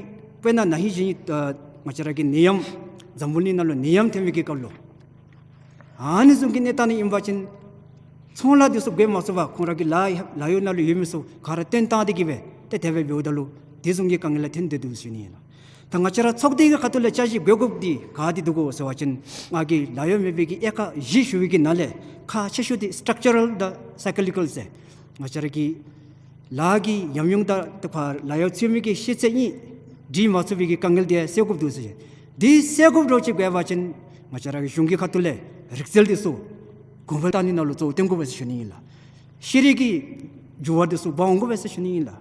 དཔེར་ན་ན་ཧིང་གཞེས་ནིང་ད་ང་བཅས་ར་གི་ནད་ཡམས་འཛམ་བུ་གླིང་ནང་ལུ་ནད་ཡམས་ཐོན་མི་གི་སྐབས་ལུ་ཨ་ནི་བཟུམ་གྱི་གནས་སྟངས་ནང་ཨིན་པ་ཅིན་ཚོང་ལཱ་འདི་ཚུ་འགོ་མ་བཙུགས་པར་ཁོང་ར་གི་ལཱ་ལཱ་གཡོག་ནང་ལུ་ཡོད་མི་ཚུ་ག་ར་བཏོན་བཏང་སྟེ་གི་སྦེ་ཏེ་དེ་སྦེ་འབདཝ་ད་ལུ་དེ་བཟུམ་གྱི་དཀའ་ངལ་ལུ་ཐོན་ཏེ་འདུག་ཟེར་ཞུ་ནི་ཨིན་ལགས། ད་ང་བཅས་ར་ཚོགས་སྡེ་གི་ཁ་ཐུག་ལས་བསྐྱར་ཞིབ་དགོ་དགོཔ་འདི་ག་ཏེ་འདུག་གོ་ཟེར་བ་ཅིན་ང་གིས་ལཱ་གཡོག་མེད་པའི་གི་དབྱེ་ཁག་བཞི་ཞུ་བའི་གི་ནང་ལས་ཁག་ཆེ་ཤོས་འདི་སི་ཊག་ཅར་ཨལ་དང་སའི་ཀི་ལི་ཀལ་ཟེར། ང་བཅས་ར་གི་ལཱ་གི་ཉམས་མྱོང་དང་ཏེ་ཕར་ལཱ་གཡོག་འཚོལ་མི་གི་ཤེས་ཚད་གཉིས་སྒྲིག་མ་ཚུགས་པའི་གི་དཀའ་ངལ་འདི་སེལ་དགོཔ་འདུག་ཟེར། འདི་སེལ་དགོཔ་འདྲཝ་ཅིག་འབད་བ་ཅིན་ང་བཅས་ར་གི་གཞུང་གི་ཁ་ཐུག་ལས་རིག་རྩལ་འདི་ཚུ་གོང་འཕེལ་བཏང་ནི་ནང་ལུ་གཙོ་བོ་བཏོན་དགོ་པས་ཟེར་ཞུ་ནི་ཨིན་ལགས། ཤེས་རིག་གི་འགྱུར་བ་འདི་ཚུ་འབག་འོང་དགོ་པས་ཟེར་ཞུ་ནི་ཨིན་ལགས།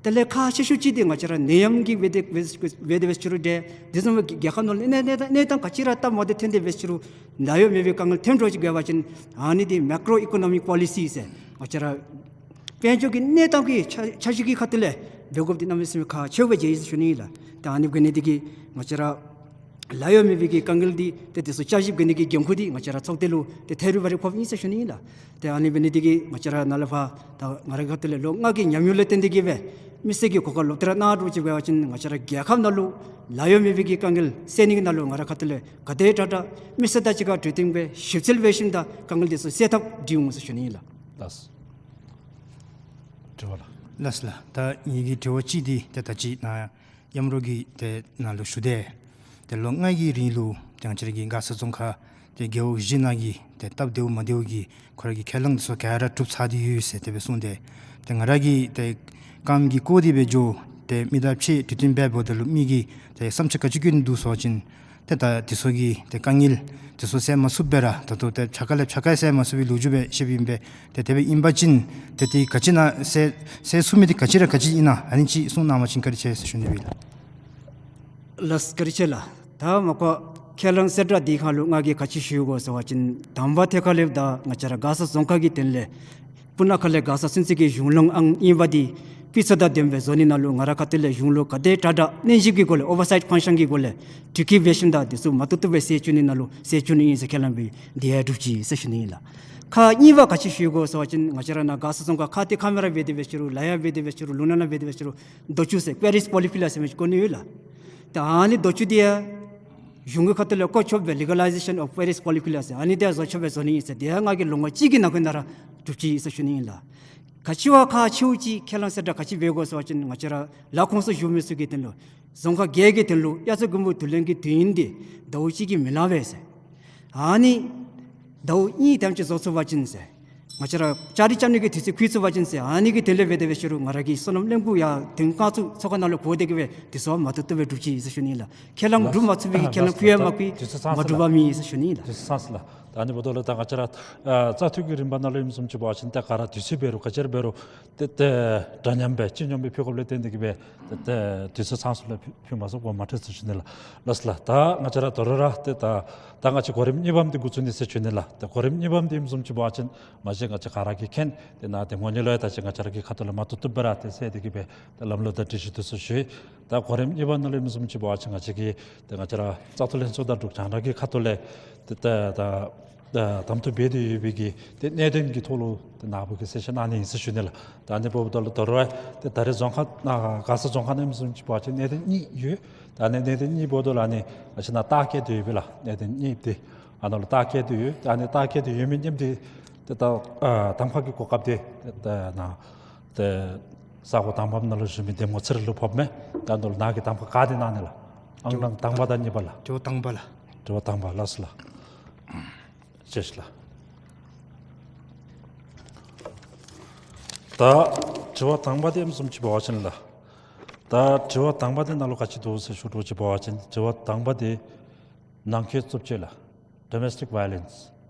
དེ་ལས་ཁག་ཆེ་ཤོས་ཅིག་འདི་ང་བཅས་ར་ནད་ཡམས་ཀྱིས་འབད་དེ་འབད་འབད་དེ་འབད་ཅི་རུང་འདྲ་དེ་བཟུམ་མའི་རྒྱལ་ཁབ་ནང་ལུ་གནས་གནས་གནས་སྟངས་ག་ཅི་ར་སྟབས་མ་བདེ་ཐོན་ཏེ་འབད་ཅི་རུང་ལཱ་གཡོག་མེད་པའི་དཀའ་ངལ་ཐོན་འགྱོ་ཅིག་འབད་བ་ཅིན་ཨ་ནི་འདི་མེ་ཀྲོ་ཨི་ཀོ་ནོ་མིག་པོ་ལི་སི་ཟེར་ང་བཅས་ར་དཔལ་འབྱོར་གྱི་གནས་སྟངས་ཀྱི་ཆ་ཆ་གཞི་གི་ཁ་ཐུག་ལས་འབད་དགོཔ་འདི་གནམ་མེད་ས་མེད་ཁག་ཆེཝ་སྦེ་མཇལ་ཡི་ཟེར་ཞུ་ནི་ཨིན་ལགས། ད་ཨ་ནི་འབད་ནི་འདི་གིས་ང་བཅས་ར་ལཱ་གཡོག་མེད་པའི་གི་དཀའ་ངལ་འདི་ཏེ་དེ་ཚུ་བསྐྱར་ཞིབ་འབད་ནི་གི་འགན་ཁུར་འདི་ང་བཅས་ར་ཚོགས་སྡེ་ལུ་ཏེ་ཐད་རི་བ་རི་ཕོགཔ་ཨིན་ཟེར་ཞུ་ནི་ཨིན་ལགས། ཏེ་ཨ་ནི་འབད་ནི་འདི་གིས་ང་བཅས་ར་ནཱ་ལས་ཕར་ད་ང་རའི་ཁ་ཐུག་ལས་ལོ་ལྔ་གི་ཉམས་མྱོང་ལས་བརྟེན་ཏེ་གི་སྦེ་མི་སེར་གྱི་གོ་སྐབས་ལོག་སྟེ་ར་གནང་འདྲཝ་ཅིག་འབད་བ་ཅིན་ང་བཅས་ར་རྒྱལ་ཁབ་ནང་ལུ་ལཱ་གཡོག་མེད་པའི་གི་དཀའ་ངལ་སེལ་ནི་གི་ནང་ལུ་ང་རའི་ཁ་ཐུག་ལས་ག་དེ་དྲག་དྲག་མི་སེར་དང་གཅིག་ཁར་གྲོས་བསྟུན་སྦེ་ཞིབ་འཚོལ་འབད་ཞིནམ་ད་དཀའ་ངལ་འདི་ཚུ་སེལ་ཐབས་སྒྲིག་འོང་ཟེར་ཞུ་ནི་ཨིན་ལགས། ལགས། དྲི་བ་ལགས། ལགས་ལགས། ད་ངེ་གི་དྲི་བ་གཅིག་འདི་ཏེ་ད་ཅི་ནཱ་མཉམ་རོགས་ཀྱིས་ཏེ་ནཱ་ལུ་ཞུ་དེས། ཏེ་ལོ་ལྔ་གི་རིང་ལུ་ཏེ་ང་བཅས་ར་གི་མགར་ས་རྫོང་ཁག་ཏེ་རྒེད་འོག་བཞི་ནང་གི་ཏེ་སྟབས་བདེཝ་མ་བདེཝ་གི་ཁོ་ར་གི་ཁས་བླངས་འདི་ཚུ་ག་ར་གྲུབ་ཚར་ཏེ་ཡོད་ཟེར་དེ་སྦེ་གསུངས་ཏེ། ཏེ་ང་ར་གིས་ཏེ་རྐངམ་གིས་བསྐོར་ཏེ་སྦེ་འགྱོ་སྟེ་མི་དང་ཕྱད་གྲོས་བསྟུན་འབད་འབདཝ་ད་ལུ་མི་གིས་ཏེ་བསམ་འཆར་ག་ཅི་བཀོད་ནི་འདུག་ཟེར་བ་ཅིན་ཏེ་ད་འདི་ཚུ་གི་ཏེ་དཀའ་ངལ་འདི་ཚུ་སེལ་མ་ཚུགས་པར་ར་ད་ལྟོ་ཏེ་ཕྱག་ཀ་ལས་ཕྱག་ཀ་སེལ་མ་ཚུགས་པའི་ལོ་རྒྱུས་སྦེ་བཤདཔ་ཨིན་པས། ཏེ་དེ་སྦེ་ཨིན་པ་ཅིན་ཏེ་དེ་ག་ཅི་ཨིན་ན་སེལ་སེལ་ཚུགས་མི་འདི་ག་ཅི་ར་ག་ཅི་ཨིན་ན་ཨ་ནི་ཅིག་གསུང་གནང་བ་ཅིན་བཀའ་དྲིན་ཆེ་ཟེར་ཞུ་ནི་ཨིན་ལགས། ལགས་བཀའ་དྲིན་ཆེ་ལགས། ད་མ་པ་ཁས་བླངས་གསལ་བསྒྲགས་འདི་ཁར་ལུ་ང་གིས་ག་ཅི་ཞུ་དགོ་ཟེར་བ་ཅིན་དང་པ་ཐད་ཁར་ལས་ད་ང་བཅས་ར་མགར་ས་རྫོང་ཁག་གི་དོན་ལས་སྤུ་ན་ཁ་ལས་མགར་ས་ཚུན་ཚོད་ཀྱི་གཞུང་ལམ་ཨང་གཉིས་པ་འདི་སྤུས་ཚད་དང་ལྡནམ་སྦེ་བཟོ་ནི་ནང་ལུ་ང་རའི་ཁ་ཐུག་ལས་གཞུང་ལུ་ག་དེ་དྲག་དྲག་སྣོན་ཞིབ་ཀྱི་སྒོ་ལས་ཨོ་ཝར་སའིཊ་ཕང་ཤཱན་གྱི་སྒོ་ལས་དྲི་བཀོད་འབད་ཞིནམ་ད་འདི་ཚུ་མ་བཏུབ་བཏུབ་སྦེ་སེལ་བཅུག་ནི་ནང་ལུ་སེལ་བཅུག་ནི་ཨིན་ཟེར་ཁས་བླངས་འབད་ཡི། འདི་ཡང་གྲུབ་ཅི་ཟེར་ཞུ་ནི་ཨིན་ལགས། ཁག་གཉིས་པ་ག་ཅི་ཞུ་དགོ་ཟེར་བ་ཅིན་ང་བཅས་ར་ནཱ་མགར་ས་རྫོང་ཁག་ཁ་ཏེ་ཁ་མེ་ར་འབད་དེ་འབད་ཅི་རུང་ལ་ཡ་འབད་དེ་འབད་ཅི་རུང་ལུང་ནག་ནང་འབད་དེ་འབད་ཅི་རུང་རྡོ་ཆུ་ཟེར་ཀེ་རིས་པོ་ལི་ཕི་ལ་ཟེར་མི་ཅིག་བཀོ་ནི་ཡོད་ལགས། ད་ཨ་ནི་རྡོ་ཆུ་འདི་ཡང་གཞུང་གི་ཁ་ཐུག་ལས་བཀོ་ཆོགཔ་སྦེ་ལི་ག་ལའི་ཟེ་ཤཱན་ཨོཕ་ཀེ་རིས་པོ་ལི་ཕི་ལ་ཟེར་ཨ་ནི་འདི་ཡང་བཟོ་ཆོགཔ་སྦེ་བཟོ་ནི་ཨིན་ཟེར་འདི་ཡང་ང་གིས་ལོ་ངོ་གཅིག་གི་ནང་འཁོད་ནང་ར་གྲུབ་ཅི་ཟེར་ཞུ་ནི་ཨིན་ལགས། ག་ཅི་བ་ཁག་ཆེཝ་ཅིག་ཁས་བླངས་གསལ་བསྒྲགས་ག་ཅི་འབད་དགོ་ཟེར་བ་ཅིན་ང་བཅས་ར་ལཱ་ཁོངས་སུ་ཞུགས་མི་ཚུ་གི་དོན་ལུ་རྫོང་ཁག་བརྒྱད་ཀྱི་དོན་ལུ་དབྱར་རྩྭ་དགུན་འབུ་བསྡུ་ལེན་གྱི་དུས་ཡུན་འདི་ཟླཝ་གཅིག་གིས་མི་ལང་བས་ཟེར། ཨ་ནི་ ཟླཝ་གཉིས་དེམ་ཅིག་བཟོ་ཚུགས་པ་ཅིན་ཟེར། ང་བཅས་ར་བཅའ་སྒྲིག་རྐྱབ་ནི་གི་དུས་ཚོད་འཁོད་ཚུགས་པ་ཅིན་ཟེར། ཨ་ནི་གི་དོན་ལས་འབད་དེ་འབད་ཞུ་རུང་ང་ར་གིས་སོ་ནམ་གླིང་སྐོར་ཡར་དོན་བཀག་ཚུགས་ཚོགས་ཁང་ནང་ལུ་གོ་སྟེ་གི་སྦེ་དེ་ཚུ་མ་བཏུབ་བཏུབ་སྦེ་སྒྲུབ་ཅི་ཟེར་ཞུ་ནི་ལགས། ཁས་བླངས་སྒྲུབ་མ་ཚུགས་པའི་ཁས་བླངས་འཁོད་ཡང་མ་འཁོད་མ་སྒྲུབ་པ་མེད་ཟེར་ཞུ་ནི་ལགས། དུས་ཚོད་ཚང་སོང་ལགས། ད་ཨ་ནི་འབདཝ་ད་ལུ་ད་ང་བཅས་ར་ཨ་བཙག་འཐུ་གི་རིམ་པ་ནང་ལུ་ཨིནམ་བཟུམ་ཅིག་འབད་བ་ཅིན་ཏེ་ག་ར་དུས་ཚོད་འབད་རུང་ག་ཅི་ར་འབད་རུང་ཏེ་ཏེ་འདྲ་མཉམ་སྦེ་སྤྱི་སྙོམས་སྦེ་ཕུལ་དགོཔ་ལས་བརྟེན་ཏེ་གི་སྦེ་ཏེ་ཏེ་དུས་ཚོད་ཚང་སོང་ལགས། ཕུལ་མ་ཚུགས་པ་མ་ཁྲེལ་ཟེར་ཞུ་ནི་ལགས། ལགས་སོ་ལགས། ད་ང་བཅས་ར་དོ་རུང་ར་ཏེ་ད་ད་ང་བཅས་གོ་རིམ་གཉིས་པམ་འདི་འགོ་བཙུགས་ནི་ཟེར་ཞུ་ནི་ལགས། ད་གོ་རིམ་གཉིས་པམ་འདི་ཨིནམ་བཟུམ་ཅིག་འབད་བ་ཅིན་མ་གཞི་ང་བཅས་ག་ར་གིས་མཁྱེན། ཏེ་ནཱ་ཏེ་ངོ་ཉིད་ལུ་ཡང་ད་ཅི་ང་བཅས་ར་གི་ཁ་ཐུག་ལས་མ་བཏུབ་བཏུབ་སྦེ་ར་ཏེ་ཟེར་ཏེ་གི་སྦེ་ཏེ་ལམ་ལུགས་དང་སྒྲིག་གཞི་འདི་ཚུ་ཞུ་ཡི། ད་གོ་རིམ་གཉིས་པ་ནང་ལུ་ཨིནམ་བཟུམ་ཅིག་འབད་བ་ཅིན་ང་བཅས་ཀྱི་ཏེ་ང་བཅས་ར་བཙག་འཐུ་ལྷན་ཚོགས་དང་འབྲུག་རྒྱང་བསྒྲགས་ཀྱི་ཁ་ཐུག་ལས་ཏེ་ད་ད་ད་གདམ་འཐུ་འབད་དེ་ཡོད་པའི་གི་ཏེ་གནད་དོན་གྱི་ཐོག་ལུ་ཏེ་ནཱ་བུ་གིས་གསལ་བཤད་གནང་ནི་ཨིན་ཟེར་ཞུ་ནི་ལགས། ད་ཨ་ནི་འབདཝ་ད་ལུ་དོ་རུང་ཏེ་ད་རེས་རྫོང་ཁག་ནང་མགར་ས་རྫོང་ཁག་ནང་ཨིནམ་བཟུམ་ཅིག་འབད་བ་ཅིན་གནད་དོན་གཉིས་ཡོད། ད་ཨ་ནི་གནད་དོན་གཉིས་འབདཝ་ད་ལུ་ཨ་ནི་ང་བཅས་ནཱ་རྟགས་བཀོད་དེ་ཡོད་པས་ལགས། གནད་དོན་གཉིས་འདི་ཨ་ནཱ་ལུ་རྟགས་བཀོད་དེ་ཡོད། ད་ཨ་ནི་རྟགས་བཀོད་དེ་ཡོད་མི་མཉམ་འདི་ཏེ་ད་ཨ་གདམ་ཁ་གི་གོ་སྐབས་འདི་ཏེ་ད་ནཱ་ཏེ་ས་གོ་དང་པམ་ནང་ལུ་བཞུགས་མི་འདེམས་ངོ་ཚེ་རིང་ལུ་ཕོགཔ་མས། ད་ཨ་ནཱ་ལུ་ནཱ་གིས་གདམ་ཁ་ག་དེ་གནང་ནི་ལགས། ཨང་གྲངས་དང་པ་དང་གཉིས་པ་ལགས། དྲི་བ་དང་པ་ལགས། དྲི་བ་དང་པ། ལགས་སོ་ལགས། ཅེས་ལགས། ད་དྲི་བ་དང་པ་འདི་ཨིནམ་བཟུམ་ཅིག་འབད་བ་ཅིན་ལགས། ད་དྲི་བ་དང་པ་འདི་ནང་ལུ་ག་ཅི་འདུག་ཟེར་ཞུ་དོ་ཅིག་འབད་བ་ཅིན་དྲི་བ་དང་པ་འདི་ནང་འཁོད་རྩུབ་སྤྱོད་ལགས། Domestic violence།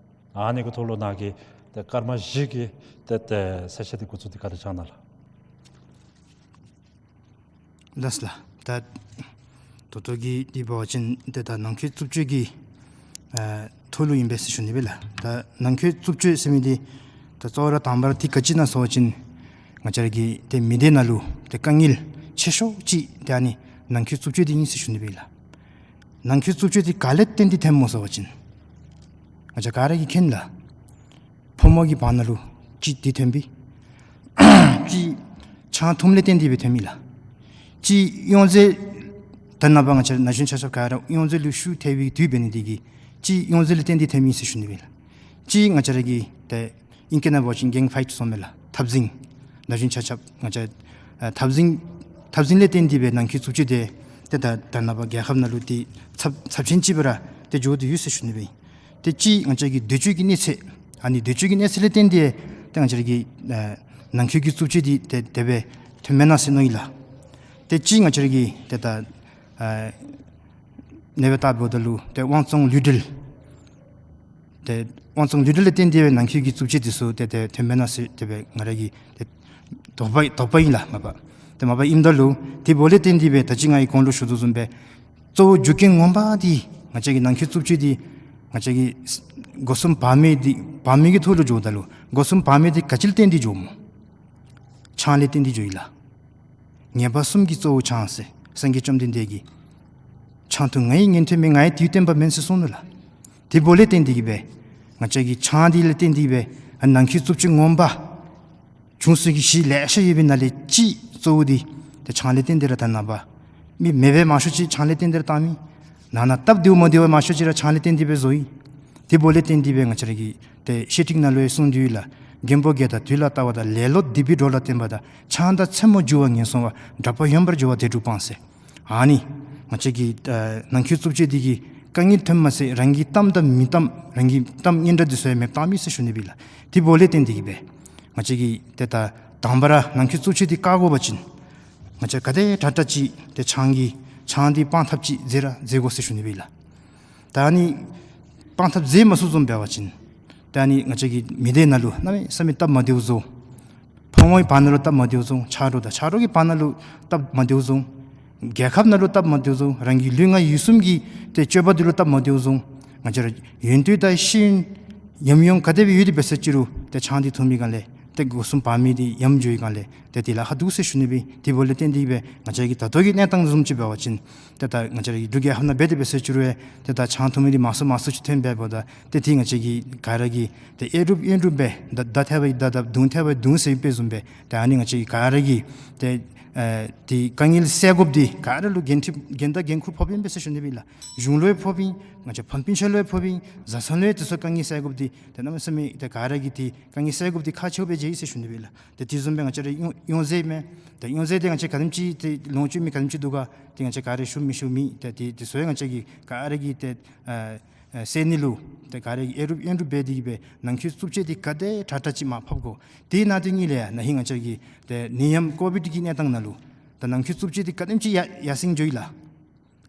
ཨ་ནི་གི་ཐོག་ལུ་ནཱ་གིས་ཏེ་སྐར་མ་བཞི་གི་ཏེ་ཏེ་གསལ་བཤད་འདི་འགོ་བཙུགས་ཏེ་ག་ར་བྱང་གནང་ལགས། ལགས་སོ་ལགས། ད་ད་ལྟོ་གི་འདི་འབད་བ་ཅིན་ཏེ་ད་ནང་འཁོད་རྩུབ་སྤྱོད་ཀྱི་ཨ་ཐོག་ལུ་ཨིན་པས་ཟེར་ཞུ་ནི་སྦེ་ལགས། ད་ནང་འཁོད་རྩུབ་སྤྱོད་ཟེར་མི་འདི་ད་གཙོ་བོ་ར་དང་པ་ར་འདི་ག་ཅི་ཨིན་ན་ཟེར་བ་ཅིན་ང་བཅས་ར་གི་ཏེ་མི་སྡེ་ནང་ལུ་ཏེ་དཀའ་ངལ་ཆེ་ཤོས་ཅིག་ཏེ་ཨ་ནི་ནང་འཁོད་རྩུབ་སྤྱོད་འདི་ཨིན་ཟེར་ཞུ་ནི་སྦེ་ལགས། ནང་འཁོད་རྩུབ་སྤྱོད་འདི་ག་ལས་བརྟེན་ཏེ་ཐོནམ་སྨོ་ཟེར་བ་ཅིན་ང་བཅས་ག་ར་གིས་མཁྱེན་ལགས། ཕོ་མོ་གི་བར་ན་ལུ་གཅིག་འདི་ཐོན་པས། གཅིག་ཆང་འཐུངམ་ལས་བརྟེན་ཏེ་སྦེ་ཐོན་མི་ལགས། གཅིག་གཡང་རྫས་ད་ནངས་པ་ང་བཅས་ན་གཞོན་ཆ་ཁྱབ་ག་ར་གཡང་རྫས་ལུ་ཤུགས་ཐལ་བའི་དུས་འབད་ནི་འདི་གིས་གཅིག་གཡང་རྫས་ལས་བརྟེན་ཏེ་ཐོན་མི་ཟེར་ཞུ་ནི་སྦེ་ལགས། གཅིག་ང་བཅས་ར་གི་ཏེ་ཨིང་སྐད་ནང་འབད་བ་ཅིན་gang fight ཟེར་མས་ལགས། འཐབ་འཛིང་། ན་གཞོན་ཆ་ཁྱབ་ང་བཅས་ཨ་འཐབ་འཛིང་འཐབ་འཛིང་ལས་བརྟེན་ཏེ་སྦེ་ནང་འཁོད་རྩུབ་སྤྱོད་འདི་ཏེ་ད་ད་ནངས་པ་རྒྱལ་ཁབ་ནང་ལུ་ཏེ་ཚབས་ཚབས་ཆེན་ཅིག་སྦེ་ར་ཏེ་འགྱོ་སྟེ་ཡོད་ཟེར་ཞུ་ནི་སྦེ། ཏེ་གཅིག་ང་བཅས་ཀྱི་འདོད་སྤྱོད་ཀྱི་གནས་ཚད། ཨ་ནི་འདོད་སྤྱོད་ཀྱི་གནས་ཚད་ལས་བརྟེན་ཏེ་ཏེ་ང་བཅས་ར་གི་ཨ་ནང་འཁོད་ཀྱི་རྩུབ་སྤྱོད་འདི་ཏེ་དེ་སྦེ་ཐོནམ་མེན་ན་ཟེར་མནོཝ་ཨིན་ལགས། ཏེ་གཅིག་ང་བཅས་ར་གི་ཏེ་ད་ཨ་གནས་སྦེ་བལྟ་འབདཝ་ད་ལུ་ཏེ་དབང་བཙོང་ལུས་འབྲེལ། ཏེ་དབང་བཙོང་ལུས་འབྲེལ་ལས་བརྟེན་ཏེ་སྦེ་ནང་འཁོད་ཀྱི་རྩུབ་སྤྱོད་འདི་ཚུ་ཏེ་ཏེ་ཐོནམ་མེན་ན་ཟེར་དེ་སྦེ་ང་ར་གིས་ཏེ་དོགས་པ་དོགས་པ་ཨིན་ལགས་མ་པ། ཏེ་མ་པ་ཨིནམ་ད་ལུ་དེ་འབདཝ་ལས་བརྟེན་ཏེ་སྦེ་ད་ཅི་ང་གིས་གོང་ལུ་ཞུ་དོ་བཟུམ་སྦེ་གཙོ་བོ་རྒྱུ་རྐྱེན་ངོ་མ་འདི་ང་བཅས་ཀྱི་ནང་འཁོད་རྩུབ་སྤྱོད་འདི་ང་བཅས་ཀྱི་སྒོ་གསུམ་བར་མའི་འདི་བར་མའི་གི་ཐོག་ལུ་འགྱོཝ་ད་ལུ་སྒོ་གསུམ་བར་མའི་འདི་ག་ཅི་ལས་བརྟེན་ཏེ་འགྱོཝ་སྨོ། ཆང་ལས་བརྟེན་ཏེ་འགྱོཝ་ཨིན་ལགས། ཉེས་པ་གསུམ་གྱི་གཙོ་བོ་ཆང་ཟེར་སངས་རྒྱས་བཅོམ་ལྡན་འདས་ཀྱིས། ཆང་འཐུང་ང་ཡི་ཉན་ཐོས་མིན། ང་ཡི་དེ་ཡི་སྟོན་པ་མིན་ཟེར་གསུངས་ནུག་ལགས། དེ་འབདཝ་ལས་བརྟེན་ཏེ་གི་སྦེ་ང་བཅས་ཀྱི་ཆང་འདི་ལས་བརྟེན་ཏེ་གི་སྦེ་ནང་འཁོད་རྩུབ་སྤྱོད་ངོ་མ་བྱུང་སའི་གི་གཞི་ལེ་ཤ་ཡོད་པའི་ནང་ལས་གཅིག་གཙོ་བོ་འདི་ཏེ་ཆང་ལས་བརྟེན་ཏེ་ར་ད་ནངས་པ་མི་མེད་པའི་མང་ཤོས་ཅིག་ཆང་ལས་བརྟེན་ཏེ་ར་བཏང་མི། ནང་ན་སྟབས་བདེཝ་མ་བདེཝ་མང་ཤོས་ཅིག་ར་ཆང་ལས་བརྟེན་ཏེ་སྦེ་བཟོ་ཡི། དེ་འབདཝ་ལས་བརྟེན་ཏེ་སྦེ་ང་བཅས་ར་གི་ཏེ་བཤད་ཁྲིད་ནང་ལུ་ཡང་གསུངས་ཏེ་ཡོད་ལགས། རྒན་པོ་བརྒྱད་དང་དུས་ལ་བལྟ་བ་དང་། ལེ་ལོ་སྡིག་པའི་གྲོགས་ལ་བརྟེན་པ་དང་། ཆང་དང་མཚན་མོ་རྒྱུ་བ་ངན་སོང་བ། གྲགས་པ་ཡོན་པར་འགྱུར་བ་དེ་དྲུག་སྤངས་ཟེར། ཨ་ནི་ང་བཅས་ཀྱི་ཨ་ནང་འཁོད་རྩུབ་སྤྱོད་འདི་གིས་དཀའ་ངལ་ཐོནམ་མ་ཚད་རང་གི་གཏམ་དང་མི་གཏམ་རང་གི་གཏམ་སྙན་གྲགས་འདི་ཚུ་ཡང་མེདཔ་བཏང་མི་ཟེར་ཞུ་ནི་སྦེ་ལགས། དེ་འབདཝ་ལས་བརྟེན་ཏེ་གི་སྦེ་ང་བཅས་ཀྱི་ཏེ་ད་དང་པ་ར་ནང་འཁོད་རྩུབ་སྤྱོད་འདི་བཀག་དགོ་པ་ཅིན་ང་བཅས་ག་དེ་དྲག་དྲག་ཅིག་ཏེ་ཆང་གི་ཆང་འདི་སྤང་ཐབས་ཅིག་མཛད་ར་མཛད་དགོ་ཟེར་ཞུ་ནི་སྦེ་ལགས། ད་ཨ་ནི་སྤང་ཐབས་མཛད་མ་ཚུགས་བཟུམ་འབད་བ་ཅིན་ད་ཨ་ནི་ང་བཅས་ཀྱི་མི་སྡེ་ནང་ལུ་གནམ་མེད་ས་མེད་སྟབས་མ་བདེཝ་བཟོ། ཕོ་མོའི་བར་ན་ལུ་སྟབས་མ་བདེཝ་བཟོ། ཆ་རོགས་དང་ཆ་རོགས་ཀྱི་བར་ན་ལུ་སྟབས་མ་བདེཝ་བཟོ། རྒྱལ་ཁབ་ནང་ལུ་སྟབས་མ་བདེཝ་བཟོ། རང་གི་ལུས་ངག་ཡིད་གསུམ་གྱི་ཏེ་སྤྱོད་པ་འདི་ལུ་སྟབས་མ་བདེཝ་བཟོ། ང་བཅས་ར་ཡོན་ཏན་དང་ཤེས་ཡོན་ཉམས་མྱོང་ག་དེ་སྦེ་ཡོད་དེ་འབད་ས་ཅི་རུང་ཏེ་ཆང་འདི་འཐུང་མི་སྒང་ལས་ཏེ་སྒོ་གསུམ་བར་མའི་འདི་ཡམ་འགྱོ་བའི་སྒང་ལས་ཏེ་དེ་ལཱ་ཁག་འདུག་ཟེར་ཞུ་ནི་སྦེ། དེ་འབདཝ་ལས་བརྟེན་ཏེ་སྦེ་ང་བཅས་ཀྱི་ད་ལྟོ་གི་གནས་སྟངས་བཟུམ་ཅིག་འབད་བ་ཅིན་ཏེ་ད་ང་བཅས་ར་གི་འབྲུག་རྒྱལ་ཁབ་ནང་འབད་དེ་འབད་ས་ཅི་རུང་ཡང་ཏེ་ད་ཆང་འཐུང་མི་འདི་མང་སུ་མང་སུ་ཅིག་ཐོན་འབདཝ་ད་ཏེ་དེ་ང་བཅས་ཀྱི་ག་ར་གིས་ཏེ་ཨེ་སྒྲུབ་ཨེ་སྒྲུབ་སྦེ་ད་ད་ཐལ་བའི་ད་ད་བརྡུང་ཐལ་བའི་བརྡུང་ཟེར་དཔེ་བཟུམ་སྦེ་ཏེ་ཨ་ནི་ང་བཅས་ཀྱི་ག་ར་གིས་ཏེ་ཨ་དེ་དཀའ་ངལ་སེལ་དགོཔ་འདི་ག་ར་ལུ་འགན་འཁྲི་འགན་དང་འགན་ཁུར་ཕོགཔ་ཨིན་པས་ཟེར་ཞུ་ནི་སྦེ་ལགས། གཞུང་ལུ་ཡང་ཕོགཔ་ཨིན། ང་བཅས་ཕམ་སྤུན་ཆ་ལུ་ཡང་ཕོགཔ་ཨིན། བཟའ་ཚང་ལུ་ཡང་དེ་ཚུ་དཀའ་ངལ་སེལ་དགོཔ་འདི་ཏེ་གནམ་མེད་ས་མེད་ཏེ་ག་ར་གིས་ཏེ་དཀའ་ངལ་སེལ་དགོཔ་འདི་ཁག་ཆེཝ་སྦེ་མཇལ་ཡི་ཟེར་ཞུ་ནི་སྦེ་ལགས། ཏེ་དེ་བཟུམ་སྦེ་ང་བཅས་ར་གཡང་གཡང་རྫས་མས། ཏེ་གཡང་རྫས་འདི་ང་བཅས་ག་དེམ་ཅིག་ཏེ་ལོངས་སྤྱོད་མི་ག་དེམ་ཅིག་འདུག་ག། ཏེ་ང་བཅས་ག་ར་ཞུ་མི་ཞུ་མི་ཏེ་དེ་དེ་ཚུ་ཡང་ང་བཅས་ཀྱིས་ག་ར་གིས་ཏེ་ཨ་ ཨེ་སེལ་ནི་ལུ་ཏེ་ག་ར་གིས་ཨེ་རུབ་ཨེ་རུབ་འབད་དེ་གིས་སྦེ་ནང་འཁོད་རྩུབ་སྤྱོད་འདི་ག་དེ་དྲག་དྲག་ཅིག་མར་ཕབ་དགོ། དེ་ནང་དེ་གཉིས་ལས་ཡང་ན་ཧིང་ང་བཅས་ཀྱི་ཏེ་ནད་ཡམས་ཀོ་བིཌ་ཀྱི་གནས་སྟངས་ནང་ལུ་ད་ནང་འཁོད་རྩུབ་སྤྱོད་འདི་ག་དེམ་ཅིག་ཡར་ཡར་སེང་འགྱོ་ཡི་ལགས།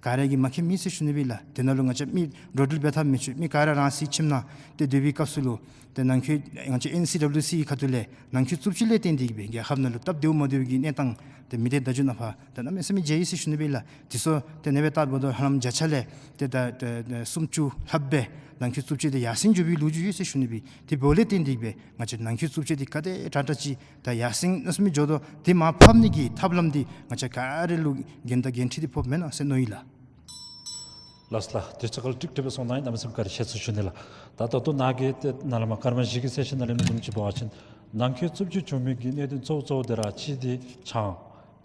ག་ར་གིས་མ་མཁྱེན་མེད་ཟེར་ཞུ་ནི་སྦེ་ཨིན་ལགས། དེ་ནང་ལུ་ང་བཅས་མི་འགྲོ་འགྲུལ་འབད་ཐབས་མེད་ཚུ་མི་ག་ར་རང་སོའི་ཁྱིམ་ནང་ཏེ་སྡོད་པའི་སྐབས་སུ་ལུ་ཏེ་ནང་འཁོད་ང་བཅས་ཨེན་སི་ཌབ་ལུ་སི་ཁ་ཐུག་ལས་ནང་འཁོད་རྩུབ་སྤྱོད་ལས་བརྟེན་ཏེ་གིས་སྦེ་རྒྱལ་ཁབ་ནང་ལུ་སྟབས་བདེཝ་མ་བདེཝ་གི་གནས་སྟངས་ཏེ་མི་སྡེ་བརྡ་བརྒྱུད་ནང་ཕར་ཏེ་གནམ་མེད་ས་མེད་མཇལ་ཡི་ཟེར་ཞུ་ནི་སྦེ་ཨིན་ལགས། དེ་ཚུ་ཏེ་ནེ་བའི་ལྟ་བུ་དོ་ཧ་ལམ་བརྒྱ་ཆ་ལས་ཏེ་ད་ཏེ་ཏེ་སུམ་ཅུ་ལྷགཔ་སྦེ་ནང་འཁོད་རྩུབ་སྤྱོད་འདི་ཡར་སེང་འགྱོ་བའི་ལོ་རྒྱུས་ཡོད་ཟེར་ཞུ་ནི་སྦེ་ཨིན། དེ་འབདཝ་ལས་བརྟེན་ཏེ་གིས་སྦེ་ང་བཅས་ནང་འཁོད་རྩུབ་སྤྱོད་འདི་ག་དེ་དྲག་དྲག་ཅིག་ད་ཡར་སེང་གནམ་མེད་ས་མེད་འགྱོ་དོ། དེ་མར་ཕབ་ནི་གི་ཐབས་ལམ་འདི་ང་བཅས་ག་ར་ལུ་འགན་དང་འགན་འཁྲི་འདི་ཕོགཔ་མེན་ན་ཟེར་མནོ་ཡི་ལགས། ལགས་སོ་ལགས། དེ་ཅིག་ཁར་ཏིག་ཏིག་སྦེ་གསུང་གནང་ཡི། གནམ་མེད་ས་མེད་བཀའ་དྲིན་ཆེ་ཟེར་ཞུ་ནི་ལགས། ད་ད་ལྟོ་ནཱ་གིས་ཏེ་ནཱ་ལས་མར་སྐར་མ་བཞི་གི་གསལ་བཤད་ནང་ལས་མི་བཟུམ་ཅིག་འབད་བ་ཅིན་ནང་འཁོད་རྩུབ་སྤྱོད་བྱུང་མི་གི་གནད་དོན་གཙོ་བོ་གཙོ་བོ་འདི་ར་གཅིག་འདི་ཆང་།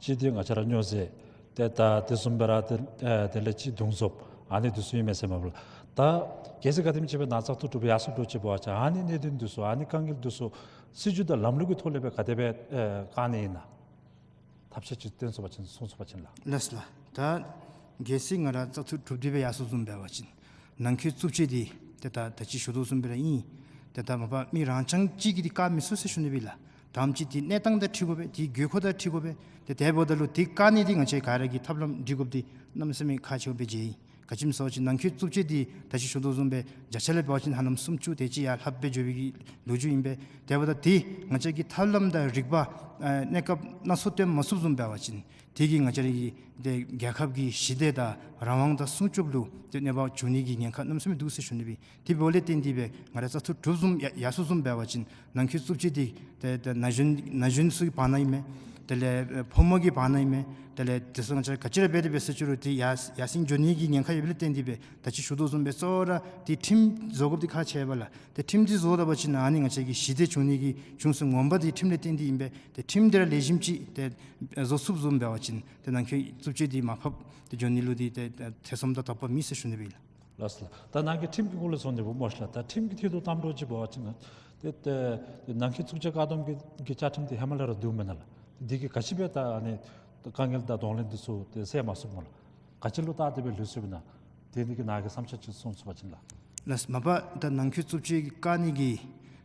གཅིག་འདི་ང་བཅས་ར་སྨྱོ་རྫས། ཏེ་ད་དེ་བཟུམ་སྦེ་ར་ཏེ་ཨེ་དེ་ལས་གཅིག་རྡུང་བཙོགཔ། ཨ་ནི་འདི་ཚུ་ཨིན་མས་ཟེར་མས་པ་ལགས། ད་གལ་སྲིད་ག་དེམ་ཅིག་སྦེ་ནཱ་བཙག་འཐུ་གྲུབ་ཡར་སོང་འགྱོ་ཅི་འབད་བ་ཅིན་ཨ་ནི་གནད་དོན་འདི་ཚུ་ཨ་ནི་དཀའ་ངལ་འདི་ཚུ་སྲིད་བྱུས་དང་ལམ་ལུགས་ཀྱི་ཐོག་ལས་སྦེ་ག་དེ་སྦེ་ཨེ་བཀག་ནི་ཨིན་ན། ཐབས་ཤེས་ཅིག་སྟོན་ཚུགས་པ་ཅིན་གསུང་ཚུགས་པ་ཅིན་ལགས། ལགས་སོ་ལགས། ད་གལ་སྲིད་ང་ར་བཙག་འཐུ་གྲུབ་སྟེ་སྦེ་ཡར་སོང་བཟུམ་འབད་བ་ཅིན་ནང་འཁོད་རྩུབ་སྤྱོད་འདི་ཏེ་ད་ད་ཅི་ཞུ་དོ་བཟུམ་སྦེ་ར་ཨིན། ཏེ་ད་མ་པ་མི་རང་རྐྱང་གཅིག་གིས་འདི་བཀག་མི་ཚུགས་ཟེར་ཞུ་ནི་སྦེ་ཨིན་ལགས། ད་ཨ་ནེམ་ཅིག་འདི་གནས་སྟངས་དང་འཁྲིལ་དགོ་པས། འདི་དགོས་མཁོ་དང་འཁྲིལ་དགོ་པས། ཏེ་དེ་འབདཝ་ད་ལུ་འདི་བཀག་ནི་འདི་ང་བཅས་ག་ར་གིས་ཐབས་ལམ་སྒྲིག་དགོཔ་འདི་གནམ་མེད་ས་མེད་ཁག་ཆེཝ་སྦེ་མཇལ་ཡི། ག་ཅི་སྨོ་ཟེར་བ་ཅིན་ནང་འཁོད་རྩུབ་སྤྱོད་འདི་ད་ཅི་ཞུ་དོ་བཟུམ་སྦེ་བརྒྱ་ཆ་ལས་འབད་བ་ཅིན་ཧ་ལམ་སུམ་ཅུ་དེ་ཅིག་ཡར་ལྷགཔ་སྦེ་འགྱོ་བའི་གི་ལོ་རྒྱུས་ཨིན་པས། དེ་འབདཝ་ད་འདི་ང་བཅས་ཀྱིས་ཐབས་ལམ་དང་རིག་པ་ཨེ་གནས་སྐབས་སྣ་ཚོགས་སྟོན་མ་ཚུགསཔ་བཟུམ་འབད་བ་ཅིན་དེ་གིས་ང་བཅས་ར་གི་ཏེ་རྒྱལ་ཁབ་ཀྱི་ཞི་བདེ་དང་རང་དབང་དང་སྲུང་སྐྱོབ་ལུ་ཏེ་གནོད་པ་འབྱུང་ནི་གི་ཉེན་ཁ་གནམ་མེད་ས་མེད་འདུག་ཟེར་ཞུ་ནི་སྦེ་ཨིན། དེ་འབདཝ་ལས་བརྟེན་ཏེ་སྦེ་ང་ར་བཙག་འཐུ་གྲུབ་བཟུམ་ཡ་ཡར་སོང་བཟུམ་འབད་བ་ཅིན་ནང་འཁོད་རྩུབ་སྤྱོད་འདི་ཏེ་ཏེ་ན་གཞོན་ན་གཞོན་ཚུ་གི་བར་ན་ཨིན་མས། དེ་ལས་ཨེ་ཕོ་མོ་གི་བར་ན་ཨིན་མས། དེ་ལས་དེ་ཚུ་ང་བཅས་ག་ཅི་ར་འབད་དེ་འབད་ཟེར་ཅི་རུང་འདི་ཡར་ཡར་སེང་འགྱོ་ནི་གི་ཉེན་ཁ་ཡོདཔ་ལས་བརྟེན་ཏེ་སྦེ་ད་ཅི་ཞུ་དོ་བཟུམ་སྦེ་གཙོ་བོ་ར་འདི་ཁྲིམས་བཟོ་དགོཔ་འདི་ཁག་ཆེ་བས་ལགས། ཏེ་ཁྲིམས་འདི་བཟོ་ད་པ་ཅིན་ཨ་ནི་ང་བཅས་ཀྱི་ཞི་བདེ་བྱུང་ནི་གི་བྱུང་ས་ངོ་མ་འདི་ཁྲིམས་ལས་བརྟེན་ཏེ་ཨིན་པས། ཏེ་ཁྲིམས་འདི་ར་ལེགས་ཤོམ་ཅིག་ཏེ་ཨེ་བཟོ་ཚུགསཔ་བཟུམ་འབད་བ་ཅིན་ཏེ་ནང་འཁོད་རྩུབ་སྤྱོད་འདི་མར་ཕབ་སྟེ་འགྱོ་ནི་ལུ་འདི་ཏེ་ཏེ་ཐེ་ཚོམ་དང་དོགས་པ་མེད་ཟེར་ཞུ་ནི་སྦེ་ཨིན་ལགས། ལགས་སོ་ལགས། ད་ནཱ་གིས་ཁྲིམས་ཀྱི་སྐོར་ལས་གསུངས་ནི་འབདཝ་སྨོ་ལགས། ད་ཁྲིམས་ཀྱི་ཐད་དུ་བསམ་བློ་ཅིག་འབད་བ་ཅིན་ཏེ་ཏེ་ནང་འཁོད་རྩུབ་སྤྱོད་བཀག་སྡོམ་གྱི་གི་བཅའ་ཁྲིམས་འདི་ཧེ་མ་ལས་ར་འདུག་མེན་ན་ལགས། འདི་གིས་ག་ཅི་སྦེ་ད་ཨ་ནི་དཀའ་ངལ་དང་གདོང་ལེན་འདི་ཚུ་ཏེ་སེལ་མ་ཚུགས་སྨོ་ལགས། ག་ཅི་ལུ་བལྟ་སྟེ་སྦེ་ལུས་སོཔ་ཨིན་ན། དེ་འདི་གི་ནཱ་གིས་བསམ་འཆར་ཅིག་གསུང་ཚུགས་པ་ཅིན་ལགས། ལགས་སོ། མ་པ་ད་ནང་འཁོད་རྩུབ་སྤྱོད་བཀག་ནི་གི་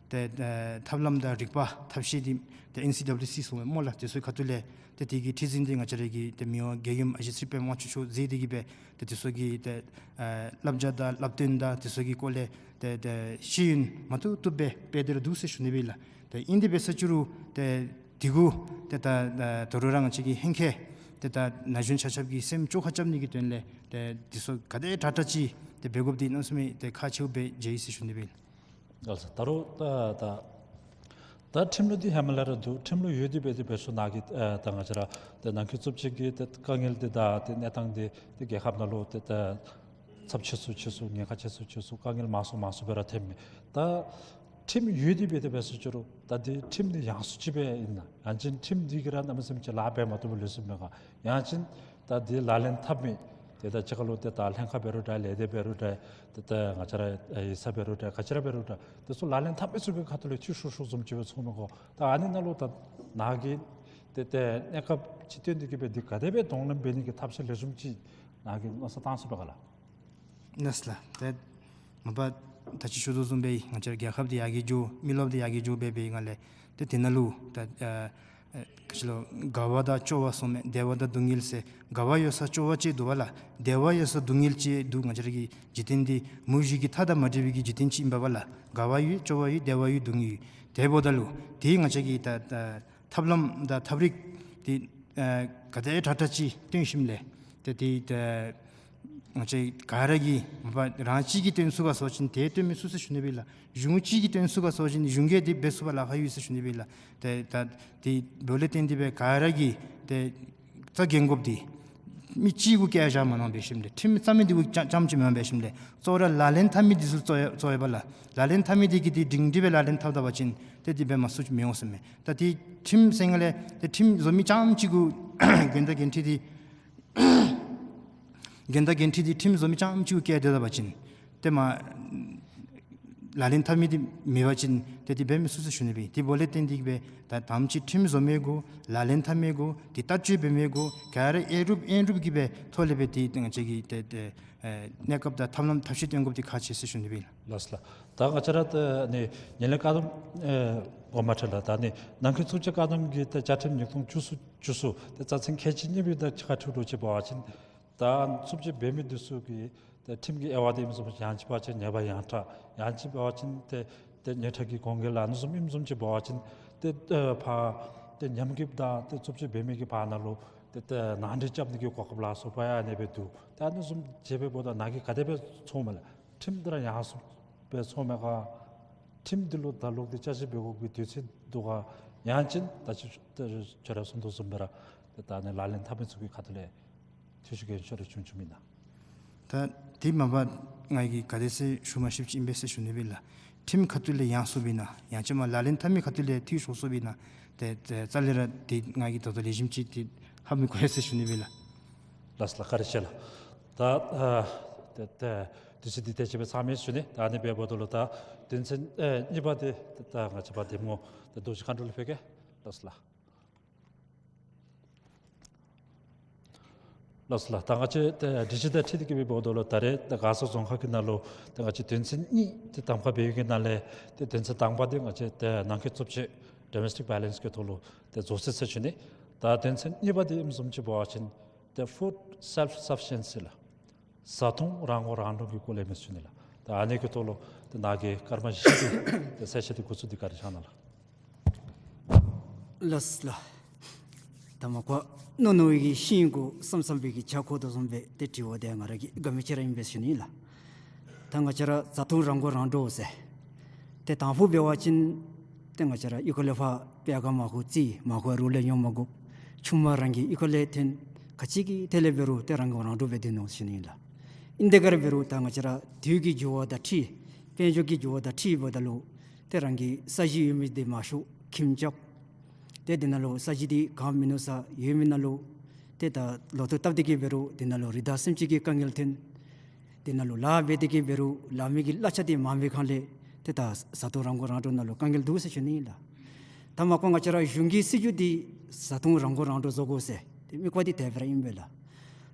ཏེ་ཨེ་ཐབས་ལམ་དང་རིག་པ་ཐབས་ཤེས་འདི་ཏེ་ཨེན་སི་ཌབ་ལུ་སི་གསུངམ་སྨོ་ལགས། དེ་ཚུ་ཁ་ཐུག་ལས་ཏེ་དེ་གི་ཁྲི་འཛིན་འདི་ང་བཅས་ར་གི་ཏེ་མི་དབང་རྒྱལ་ཡུམ་ཨ་ཞེ་ཚེ་རིང་དཔལ་དབང་ཕྱུག་མཆོག་མཛད་དེ་གིས་སྦེ་ཏེ་དེ་ཚུ་གི་ཏེ་ཨེ་བསླབ་བྱ་དང་བསླབ་སྟོན་དང་དེ་ཚུ་གི་སྐོར་ལས་ཏེ་ཏེ་ཤེས་ཡོན་མ་བཏུབ་བཏུབ་སྦེ་སྤེལ་ཏེ་ར་འདུག་ཟེར་ཞུ་ནི་སྦེ་ཨིན་ལགས། ཏེ་ཨིན་དེ་འབད་ཟེར་ཅི་རུང་ཏེ་དེ་གུ་ཏེ་ད་ད་ད་རུང་ར་ང་བཅས་ཀྱི་ཧེང་ཁེ་ཏེ་ད་ན་གཞོན་ཆ་ཁྱབ་ཀྱི་སེམས་བཅོས་ཁ་རྐྱབ་ནི་གི་དོན་ལས་ཏེ་དེ་ཚུ་ག་དེ་དྲག་དྲག་ཅིག་ཏེ་འབད་དགོཔ་འདི་གནམ་མེད་ས་མེད་ཏེ་ཁག་ཆེཝ་སྦེ་མཇལ་ཡི་ཟེར་ཞུ་ནི་སྦེ་ཨིན། ལགས་སོ། ད་རུང་ད་ད་ད་ཁྲིམས་ལུགས་འདི་ཧེ་མ་ལས་ར་འདུག། ཁྲིམས་ལུགས་ཡོད་དེ་འབད་དེ་འབད་ཚུ་ནཱ་གིས་ཨེ་ད་ང་བཅས་ར་ཏེ་ནང་འཁོད་རྩུབ་སྤྱོད་ཀྱི་ཏེ་དཀའ་ངལ་འདི་དང་ཏེ་གནས་སྟངས་འདི་ཏེ་རྒྱལ་ཁབ་ནང་ལུ་ཏེ་ད་ཚབས་ཆེ་སུ་ཆེ་སུ་ཉེན་ཁ་ཆེ་སུ་ཆེ་སུ་དཀའ་ངལ་མང་སུ་མང་སུ་སྦེ་ར་ཐོནམ་མས། ད་ཁྲིམས་ཡོད་དེ་འབད་དེ་འབད་ཟེར་ཅི་རུང་ད་འདི་ཁྲིམས་འདི་ཡང་སུ་ཅིག་སྦེ་ཨིན་ན། ཡང་ཅིན་ཁྲིམས་འདི་གིས་ར་གནམ་མེད་ས་མེད་ཅིག་ལཱ་འབད་མ་བཏུབ་པར་ལུས་སོཔ་མས་ག། ཡང་ཅིན་ད་འདི་ལག་ལེན་འཐབ་མི་ཏེ་ད་ཅི་ཁ་ལུ་ཏེ་ད་ལྷན་ཁག་འབད་རུང་འདྲ་ལས་སྡེ་འབད་རུང་འདྲ་ཏེ་ད་ང་བཅས་ར་ཡིག་ཚང་འབད་རུང་འདྲ་ག་ཅི་ར་འབད་རུང་འདྲ་དེ་ཚུ་ལག་ལེན་འཐབ་མི་ཚུ་གི་ཁ་ཐུག་ལས་འཐུས་ཤོར་ཤོརཝ་བཟུམ་ཅིག་སྦེ་ཚོར་མས་ག། ད་ཨ་ནི་ནང་ལུ་ད་ནཱ་གིས་ཏེ་ཏེ་གནས་སྐབས་ཅིག་སྟོན་ཏེ་གིས་སྦེ་འདི་ག་དེ་སྦེ་གདོང་ལེན་འབད་ནི་གི་ཐབས་ཤེས་ལེགས་ཤོམ་ཅིག་ནཱ་གིས་མནོ་བསམ་བཏང་ཚུགས་པས་ག་ལགས། ལགས་སོ་ལགས། ཏེ་མ་པ་ད་ཅི་ཞུ་དོ་བཟུམ་སྦེ་ང་བཅས་རྒྱལ་ཁབ་འདི་ཡར་རྒྱས་འགྱོ་མི་རློབས་འདི་ཡར་རྒྱས་འགྱོ་འབད་འབད་ནི་ལས་ཏེ་དེ་ནང་ལུ་ད་ཨ་ཨ་ག་ཅི་ལོ་དགའ་བ་དང་སྐྱོ་བ་གསུམ་མས། བདེ་བ་དང་སྡུག་བསྔལ་ཟེར། དགའ་བ་ཡོད་སར་སྐྱོ་བ་ཅིག་འདུག་པ་ལགས། བདེ་བ་ཡོད་སར་སྡུག་བསྔལ་ཅིག་འདུག། ང་བཅས་ར་གི་འཇིག་རྟེན་འདི་མུ་བཞི་གི་མཐའ་དང་མ་བྲལ་བའི་གི་འཇིག་རྟེན་ཅིག་ཨིན་པས་པ་ལགས། དགའ་བ་ཡོད་སྐྱོ་བ་ཡོད་བདེ་བ་ཡོད་སྡུག་བསྔལ་ཡོད། དེ་འབདཝ་ད་ལུ་ཏེ་ང་བཅས་ཀྱིས་ད་ད་ཐབས་ལམ་དང་ཐབས་རིག་འདི་ཨ་ག་དེ་དྲག་དྲག་ཅིག་སྟོན་ཞིནམ་ལས་ཏེ་ཏེ་ད་ང་བཅས་ག་ར་གིས་མ་པ་རང་གཅིག་གིས་སྟོན་ཚུགས་ག་ཟེར་བ་ཅིན་ཏེ་སྟོན་མི་ཚུགས་ཟེར་ཞུ་ནི་སྦེ་ཨིན་ལགས། གཞུང་གཅིག་གིས་སྟོན་ཚུགས་ག་ཟེར་བ་ཅིན་གཞུང་གིས་འདི་འབད་ཚུགས་པར་ལཱ་ཁག་ཡོད་ཟེར་ཞུ་ནི་སྦེ་ཨིན་ལགས། ཏེ་ད་དེ་འབདཝ་ལས་བརྟེན་ཏེ་སྦེ་ག་ར་གིས་ཏེ་རྩ་འགེངས་དགོཔ་འདི་མི་གཅིག་གུ་བཀལ་བཞག་མ་གནང་འབད་ཞིནམ་ལས་ཁྲིམས་རྩ་མེད་འདི་གུ་རྐྱངམ་ཅིག་མ་འབད་ཞིནམ་ལས་གཙོ་བོ་ར་ལག་ལེན་འཐབ་མི་འདི་ཚུ་གཙོ་གཙོ་ཡོད་པ་ལགས། ལག་ལེན་འཐབ་མི་འདི་གིས་འདི་སྒྲིང་སྒྲི་སྦེ་ལག་ལེན་འཐབ་ད་པ་ཅིན་ཏེ་འདི་འབད་མ་ཚུགས་ཅིག་མི་འོང་ཟེར་མས། ད་ཏེ་ཁྲིམས་ཟེར་སྒང་ལས་ཏེ་ཁྲིམས་བཟོ་མི་རྐྱངམ་ཅིག་གུ་འགན་དང་འགན་འཁྲི་འདི་འགན་དང་འགན་འཁྲི་འདི་ཁྲིམས་བཟོ་མི་རྐྱངམ་ཅིག་གུ་བཀལ་སྡོད་ད་པ་ཅིན་ཏེ་མ་ ལག་ལེན་འཐབ་མི་འདི་མེད་པ་ཅིན་ཏེ་འདི་འབད་མི་ཚུགས་ཟེར་ཞུ་ནི་སྦེ། དེ་འབདཝ་ལས་བརྟེན་ཏེ་གིས་སྦེ་ད་དང་པ་ཅིག་ཁྲིམས་བཟོ་མི་དགོ། ལག་ལེན་འཐབ་མི་དགོ། དེ་ལྟ་སྤྱོད་འབད་མི་དགོ། ག་ར་ཨེ་རུབ་ཨེ་རུབ་ཀྱིས་སྦེ་ཐོག་ལས་སྦེ་ཏེ་ང་བཅས་ཀྱིས་ཏེ་ཏེ་ཨེ་གནས་སྐབས་དང་ཐབས་ལམ་ཐབས་ཤེས་སྟོན་དགོཔ་འདི་ཁག་ཆེ་ཟེར་ཞུ་ནི་སྦེ་ཨིན་ལགས། ལགས་སོ་ལགས། ད་ང་བཅས་ར་ད་ནི་ཉེ་ལས་བཀག་སྡོམ་ཨེ་འགོ་མ་ཁྲིད་ལགས། ད་ནི་ནང་འཁོད་རྩུབ་སྤྱོད་བཀག་སྡོམ་གྱི་ད་བཅའ་ཁྲིམས་ཉིས་སྟོང་བཅུ་གསུམ་བཅུ་གསུམ་ད་རྩ་ཚན་ཁལ་གཅིག་གཉིས་པའི་ད་ཕྱི་ཁར་འཁྲིལ་འགྱོ་ཅི་འབད་བ་ཅིན་ད་རྩུབ་སྤྱོད་འབད་མི་འདི་ཚུ་གི་ཏེ་ཁྲིམས་ཀྱི་དབྱེ་བ་འདི་ཨིནམ་བཟུམ་ཅིག་ཡང་ཅིན་འབད་བ་ཅིན་ཉེས་པ་ཡང་དྲག། ཡང་ཅིན་འབད་བ་ཅིན་ཏེ་ཏེ་ཉེས་ཁྲག་གི་གོང་འགེལ་ཨ་ནི་བཟུམ་ཨིནམ་བཟུམ་ཅིག་འབད་བ་ཅིན་ཏེ་ཨེ་ཕར་ཏེ་ཉམས་རྒུདཔ་དང་ཏེ་རྩུབ་སྤྱོད་འབད་མི་གི་བར་ན་ལུ་ཏེ་ཏེ་ནང་འདྲེན་རྐྱབ་ནི་གི་གོ་སྐབས་ལ་སོགས་པ་ཡང་ཨ་ནི་སྦེ་འདུག། ཏེ་ཨ་ནི་བཟུམ་བྱེད་པའི་འབདཝ་ད་ནཱ་གིས་ག་དེ་སྦེ་ཚོརཝ་མས་ལགས། ཁྲིམས་འདི་ར་ཡང་སུ་སྦེ་ཚོརཝ་མས་ག། ཁྲིམས་འདི་ལུ་ད་ལོག་སྟེ་དཔྱད་ཞིབ་འབད་དགོ་པའི་དུས་ཚོད་འདུག་ག། ཡང་ཅིན་ད་ཅི་ད་ཅི་ཁྱོད་ར་གསུང་དོ་བཟུམ་སྦེ་ར་ཏེ་ད་ནི་ལག་ལེན་འཐབ་མི་ཚུ་གི་ཁ་ཐུག་ལས་ཐུགས་ཞིབ་འགན་ཤོར་རེ་བྱུང་བྱུངམ་ཨིན་ན། ད་དེ་མ་པ་ང་གིས་ག་དེ་ཟེར་ཞུ་མ་ཤེསཔ་ཅིག་ཨིན་པས་ཟེར་ཞུ་ནི་སྦེ་ཨིན་ལགས། ཁྲིམས་ཁ་ཐུག་ལས་ཡང་སུ་སྦེ་ཨིན་ན་ཡང་ཅིན་མ་ལག་ལེན་འཐབ་མི་ཁ་ཐུག་ལས་འཐུས་ཤོར་སོངམ་ཨིན་ན། ཏེ་ཏེ་རྩ་ལས་ར་ཏེ་ང་གིས་ད་ལྟོ་ལེགས་ཤོམ་ཅིག་ཏེ་ཧ་མི་གོ་ཡི་ཟེར་ཞུ་ནི་སྦེ་ཨིན་ལགས། ལགས་སོ་ལགས། བཀའ་དྲིན་ཆེ་ལགས། ད་ཨ་ཏེ་ཏེ་དུས་ཚོད་འདི་དེ་ཅིག་སྦེ་ཚང་མས་ཞུ་ནི། ད་ཨ་ནི་འབདཝ་ད་ལུ་ད་དོན་ཚན་ཨེ་གཉིས་པ་འདི་ད་ང་བཅས་པ་འདེམས་ངོ་ད་རྡོ་རྗེ་མཁའ་འགྲོ་ལུ་ཕུལ་གེ། ལགས་སོ་ལགས། ལགས་སོ་ལགས། ད་ང་བཅས་ཏེ་སྒྲིག་གཞི་དང་འཁྲིལ་ཏེ་གིས་འབདཝ་ད་ལུ་ད་རེས་ད་མགར་ས་རྫོང་ཁག་གི་ནང་ལུ་ད་ང་བཅས་དོན་ཚན་གཉིས་ཏེ་གདམ་ཁ་འབད་ཡོད་པའི་ནང་ལས་ཏེ་དོན་ཚན་དང་པ་འདི་ང་བཅས་ཏེ་ནང་འཁོད་རྩུབ་སྤྱོད་domestic violence གི་ཐོག་ལུ་ཏེ་རྫོགས་ཚར་ཟེར་ཞུ་ནི། ད་དོན་ཚན་གཉིས་པ་འདི་ཨིནམ་བཟུམ་ཅིག་འབད་བ་ཅིན་ཏེ་food self sufficiency ལགས། བཟའ་འཐུང་རང་མགོ་རང་འདྲོངས་ཀྱི་སྐོར་ལས་མི་ཞུ་ནི་ལགས། ད་ཨ་ནི་གི་ཐོག་ལུ་ཏེ་ནཱ་གིས་སྐར་མ་བཞི་འདི་ཏེ་གསལ་བཤད་འདི་འགོ་བཙུགས་ཏེ་བཀའ་དྲིན་བསྐྱང་གནང་ལགས། ལགས་སོ་ལགས། ད་མ་གོ་མནོ་མནོ་བའི་གི་ཤིང་གུ་བསམ་བསམ་པའི་གི་བྱ་ཁོ་དོ་བཟུམ་སྦེ་ཏེ་དྲི་བ་འདི་ང་ར་གི་དགའ་མི་ཅིག་ར་ཨིན་པས་ཞུ་ནི་ལགས། ད་ང་བཅས་ར་བཟའ་འཐུང་རང་མགོ་རང་འདྲོངས་ཟེར། ཏེ་དང་ཕུ་འབད་བ་ཅིན་ཏེ་ང་བཅས་ར་གཡུས་ཁ་ལས་ཕར་པེ་ག་མར་ཁུ་རྩིས་མར་ཁུ་རོགས་ལས་ཉོ་མ་དགོ། ཆུམ་མ་རང་གི་གཡུས་ཁ་ལས་ཐོན། ག་ཅི་གི་ཐད་ལས་འབད་རུང་ཏེ་རང་མགོ་རང་འདྲོངས་སྦེ་སྡོད་ནུག་ཟེར་ཞུ་ནི་ཨིན་ལགས། ཨིན་དེ་ག་ར་འབད་རུང་ད་ང་བཅས་ར་དུས་ཀྱི་འགྱུར་བ་དང་འཁྲིལ་དཔལ་འབྱོར་གྱི་འགྱུར་བ་དང་འཁྲིལ་འབདཝ་ད་ལུ་ཏེ་རང་གི་ས་གཞི་ཡོད་མི་འདི་མར་ཤོར་ཁྱིམ་རྐྱབ། ཏེ་འདི་ནང་ལུ་ས་གཞི་འདི་གང་མིན་ནུག་ས་ཡོད་མི་ནང་ལུ་ཏེ་ད་ལོ་ཐོག་བཏབ་སྟེ་གིས་འབད་རུང་འདི་ནང་ལུ་རི་དྭགས་སེམས་ཅན་གྱི་དཀའ་ངལ་ཐོན། འདི་ནང་ལུ་ལཱ་འབད་དེ་གིས་འབད་རུང་ལཱ་མི་གི་གླ་ཆ་འདི་མངམ་པའི་ཁར་ལས་ཏེ་ད་བཟའ་འཐུང་རང་མགོ་རང་འདྲོངས་ནང་ལུ་དཀའ་ངལ་འདུག་ཟེར་ཞུ་ནི་ཨིན་ལགས། ད་མ་གོ་ང་བཅས་ར་གཞུང་གི་སྲིད་བྱུས་འདི་བཟའ་འཐུང་རང་མགོ་རང་འདྲོངས་བཟོ་དགོ་ཟེར་ཏེ་དམིགས་པ་འདི་དེ་སྦེ་ར་ཨིན་པས་ལགས།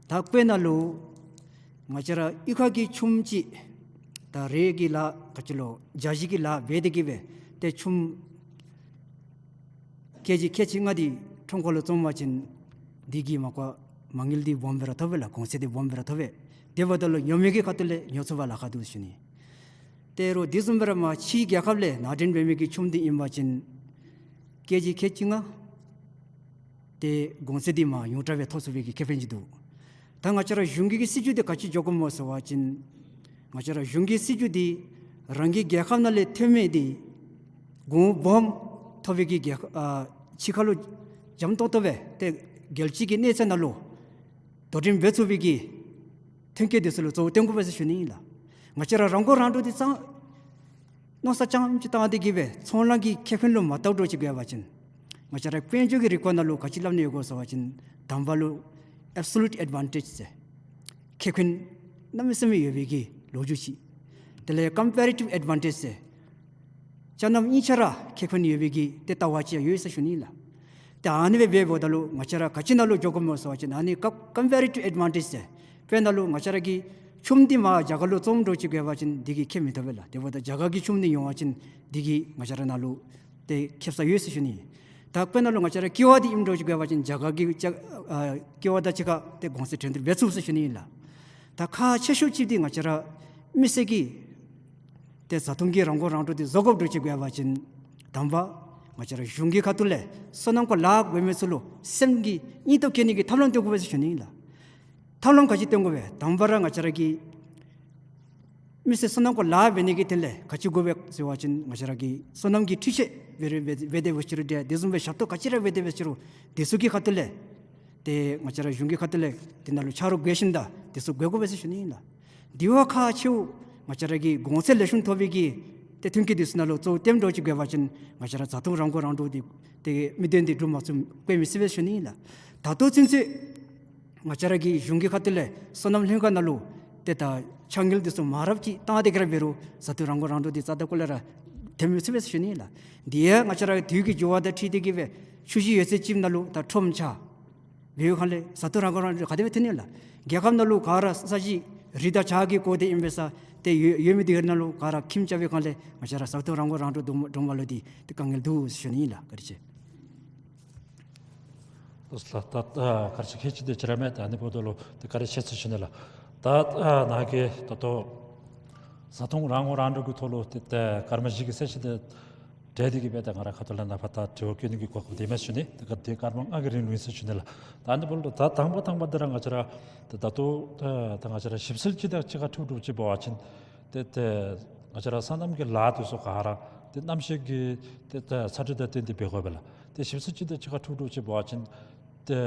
ད་དཔེར་ན་ལུ་ང་བཅས་ར་གཡུས་ཁ་གི་ཆུམ་ཅིག་ད་རེས་ཀྱི་ལཱ་ག་ཅི་ལོ་འཇའ་གཞི་གི་ལཱ་འབད་དེ་གིས་སྦེ་ཏེ་ཆུམ་ཀེ་ཇི་ཁལ་གཅིག་ལྔ་འདི་ཁྲོམ་ཁ་ལུ་བཙོང་པ་ཅིན་འདི་གི་མ་གོ་མ་དངུལ་འདི་སྦོམ་སྦེ་ར་ཐོབ་པས་ལགས། གོང་ཚད་འདི་སྦོམ་སྦེ་ར་ཐོབ་པས། དེ་འབདཝ་ད་ལུ་ཉོ་མི་གི་ཁ་ཐུག་ལས་ཉོ་ཚུགས་པར་ལཱ་ཁག་འདུག་ཞུ་ནི། ཏེ་རོགས་འདི་བཟུམ་སྦེ་ར་མར་ཕྱིའི་རྒྱལ་ཁབ་ལས་ནང་འདྲེན་འབད་མི་གི་ཆུམ་འདི་ཨིན་པ་ཅིན་ཀེ་ཇི་ཁལ་གཅིག་ལྔ་ཏེ་གོང་ཚད་འདི་མར་ཉུང་དྲགས་སྦེ་ཐོབ་ཚུགས་པའི་གི་ཁེ་ཕན་ཅིག་འདུག། ད་ང་བཅས་ར་གཞུང་གི་སྲིད་བྱུས་འདི་ག་ཅི་འགྱོ་དགོཔ་སྨོ་ཟེར་བ་ཅིན་ང་བཅས་ར་གཞུང་གི་སྲིད་བྱུས་འདི་རང་གི་རྒྱལ་ཁབ་ནང་ལས་ཐོན་མི་འདི་གོང་སྦོམ་ཐོབ་པའི་གི་རྒྱལ་ཁབ་ཨ་ཕྱི་ཁ་ལུ་འཇམ་ཏོང་ཏོ་སྦེ་ཏེ་རྒྱལ་སྤྱི་གི་གནས་ཚད་ནང་ལུ་དོ་འགྲན་འབད་ཚུགས་པའི་གི་ཐོན་སྐྱེད་འདི་ཚུ་ལུ་གཙོ་བོ་བཏོན་དགོ་པས་ཟེར་ཞུ་ནི་ཨིན་ལགས། ང་བཅས་ར་རང་མགོ་རང་འདྲོངས་འདི་ཙང་མནོ་བསམ་རྐྱངམ་ཅིག་བཏང་སྟེ་གིས་སྦེ་ཚོང་ལམ་གྱི་ཁེ་ཕན་ལུ་མ་བལྟ་འགྱོ་ཅིག་འབད་བ་ཅིན་ང་བཅས་ར་དཔལ་འབྱོར་གྱི་རིག་པ་ནང་ལུ་ག་ཅི་སླབ་ནི་ཡོད་གོ་ཟེར་བ་ཅིན་དང་པ་ལུ་absolute advantage ཟེར་ཁེ་ཕན་གནམ་མེད་ས་མེད་ཡོད་པའི་གི་ལོ་རྒྱུས་ཅིག། དེ་ལས་comparative advantage ཟེར་ཆ་མཉམ་གཉིས་ཆ་ར་ཁེ་ཕན་ཡོད་པའི་གི་ཏེ་ལྟ་བ་ཅིག་ཡོད་ཟེར་ཞུ་ནི་ལགས། ཏེ་ཨ་ནི་སྦེ་འབདཝ་ད་ལུ་ང་བཅས་ར་ག་ཅི་ནང་ལུ་འགྱོ་དགོཔ་སྨོ་ཟེར་བ་ཅིན་ཨ་ནི་ཀམ་comparative advantage ཟེར་དཔེར་ན་ལུ་ང་བཅས་ར་གི་ཆུམ་འདི་མར་རྒྱ་གར་ལུ་བཙོང་འགྱོ་ཅིག་འབད་བ་ཅིན་འདི་གིས་ཁེ་མི་ཐོབ་པས་ལགས། དེ་འབདཝ་ད་རྒྱ་གར་གྱི་ཆུམ་འདི་ཉོ་བ་ཅིན་འདི་གིས་ང་བཅས་ར་ནང་ལུ་ཏེ་ཁེབ་ས་ཡོད་ཟེར་ཞུ་ནི། ད་དཔེར་ན་ལུ་ང་བཅས་ར་ཀེ་བ་འདི་ཨིནམ་འགྱོ་ཅིག་འབད་བ་ཅིན་རྒྱ་གར་གྱི་ཅ་ཨ་ཀེ་བ་དང་གཅིག་ཁར་ཏེ་གོང་ཚད་འགྲན་བསྡུར་འབད་ཚུགས་ཟེར་ཞུ་ནི་ཨིན་ལགས། ད་ཁག་ཆེ་ཤོས་ཅིག་འདི་ང་བཅས་ར་མི་སེར་གྱིས་ཏེ་བཟའ་འཐུང་གི་རང་མགོ་རང་འདྲོངས་འདི་བཟོ་དགོཔ་འགྱོ་ཅིག་འབད་བ་ཅིན་དང་པ་ང་བཅས་ར་གཞུང་གི་ཁ་ཐུག་ལས་སོ་ནམ་གུ་ལཱ་འབད་མི་ཚུ་ལུ་སེམས་ཀྱི་སྙིང་སྟོབས་བསྐྱེད་ནི་གི་ཐབས་ལམ་སྟོན་དགོ་པས་ཟེར་ཞུ་ནི་ཨིན་ལགས། ཐབས་ལམ་ག་ཅི་སྟོན་དགོ་པས། དང་པ་ར་ང་བཅས་ར་གི་མི་སེར་སོ་ནམ་གུ་ལཱ་འབད་ནི་གི་དོན་ལས་ག་ཅི་དགོ་པས་ཟེར་བ་ཅིན་ང་བཅས་ར་གི་སོ་ནམ་གྱི་འཕྲུལ་ཆས་འབད་རུང་འབད་འབད་དེ་འབད་ཅི་རུང་འདྲ་དེ་བཟུམ་སྦེ་ཞབས་ཏོག་ག་ཅི་ར་འབད་དེ་འབད་ཅི་རུང་དེ་ཚུ་གི་ཁ་ཐུག་ལས་ཏེ་ང་བཅས་ར་གཞུང་གི་ཁ་ཐུག་ལས་དེ་ནང་ལུ་ཆ་རོགས་དགོས་ཤིང་ད་དེ་ཚུ་དགོ་དགོ་པས་ཟེར་ཞུ་ནི་ཨིན་ལགས། དེ་བ་ཁག་ཆེཝ་ང་བཅས་ར་གི་གོང་ཚད་ལེགས་ཤོམ་ཐོབ་པའི་གི་ཏེ་ཐོན་སྐྱེད་དེ་ཚུ་ནང་ལུ་གཙོ་བོ་བཏོན་འགྱོ་ཅིག་འབད་བ་ཅིན་ང་བཅས་ར་བཟའ་འཐུང་རང་མགོ་རང་འདྲོངས་འདི་ཏེ་དམིགས་དོན་འདི་འགྲུབ་མ་ཚུགས་དགོ་མི་སྲིད་པས་ཟེར་ཞུ་ནི་ཨིན་ལགས། ད་ལྟོ་ཚུན་ཚོད་ང་བཅས་ར་གི་གཞུང་གི་ཁ་ཐུག་ལས་སོ་ནམ་ལྷན་ཁག་ནང་ལུ་ཏེ་ད་ ཆ་འགེལ་འདི་ཚུ་མ་རབས་ཅིག་བཏང་སྟེ་གི་ར་འབད་རུང་བཟའ་འཐུང་རང་མགོ་རང་འདྲོངས་འདི་རྩ་དང་སྐུ་ལས་ར་ཐོན་མི་ཚུགས་པས་ཟེར་ཞུ་ནི་ལགས། དེ་ཡང་ང་བཅས་ར་དུས་ཀྱི་འགྱུར་བ་དང་འཁྲིལ་ཏེ་གི་སྦེ་ཆུ་བཞི་ཡོད་ཚད་ཅིག་ནང་ལུ་ད་ཁྲོམ་ཆགས། འབད་བའི་སྒང་ལས་བཟའ་འཐུང་རང་མགོ་རང་འདྲོངས་ག་དེ་སྦེ་ཐོན་ནི་ལགས། རྒྱལ་ཁབ་ནང་ལུ་ག་ར་ས་གཞི་རི་དང་བྱག་གིས་བསྐོར་ཏེ་ཨིན་པས་ས། ཏེ་ཡོད་ཡོད་མི་འདི་གི་ནང་ལུ་ག་ར་ཁྱིམ་རྐྱབ་པའི་སྒང་ལས་ང་བཅས་ར་བཟའ་འཐུང་རང་མགོ་རང་འདྲོངས་འདྲོངས་འདྲོངས་པ་ལུ་འདི་ཏེ་དཀའ་ངལ་འདུག་ཟེར་ཞུ་ནི་ལགས། བཀའ་དྲིན་ཆེ། ལགས་ལགས། ད་ཨ་ག་ར་ཅིག་ཁྱད་ཅིག་དེ་ཅིག་ར་མས། ད་ཨ་ནི་འབདཝ་ད་ལུ་ཏེ་བཀའ་དྲིན་ཆེ་ཟེར་ཞུ་ནི་ལགས། ད་ཨ་ནཱ་གིས་ད་ལྟོ་བཟའ་འཐུང་རང་མགོ་རང་འདྲོངས་ཀྱི་ཐོག་ལུ་ཏེ་ད་སྐར་མ་བཞི་གི་གསལ་བཤད་དེ་སྤྲོད་དེ་གི་སྦེ་ད་ང་ར་ཁ་ཐུག་ལས་ནཱ་ཕར་ད་དྲི་བ་བཀོད་ནི་གི་གོ་སྐབས་དེ་མེད་ཟེར་ཞུ་ནི། ད་ག་དེ་སྐར་མ་ལྔ་གི་རིང་ལུས་ཟེར་ཞུ་ནི་ལགས། ད་ཨ་ནི་འབདཝ་ད་ད་དང་པ་དང་པ་འདི་ར་ང་བཅས་ར་ད་ད་ལྟོ་ད་ད་ང་བཅས་ར་ཞིབ་འཚོལ་ཅིག་དང་གཅིག་ཁར་འཁྲིལ་འཁྲིལཝ་ཅིག་འབད་བ་ཅིན་ཏེ་ཏེ་ང་བཅས་ར་སོ་ནམ་གྱི་ལཱ་འདི་ཚུ་ག་ར་ཏེ་གནམ་གཤིས་ཀྱི་ཏེ་ཏེ་ཚ་དྲོད་དང་བསྟུན་ཏེ་འབད་དགོ་པས་ལགས། ཏེ་ཞིབ་འཚོལ་ཅིག་དང་གཅིག་ཁར་འཁྲིལ་འཁྲིལཝ་ཅིག་འབད་བ་ཅིན་ཏེ་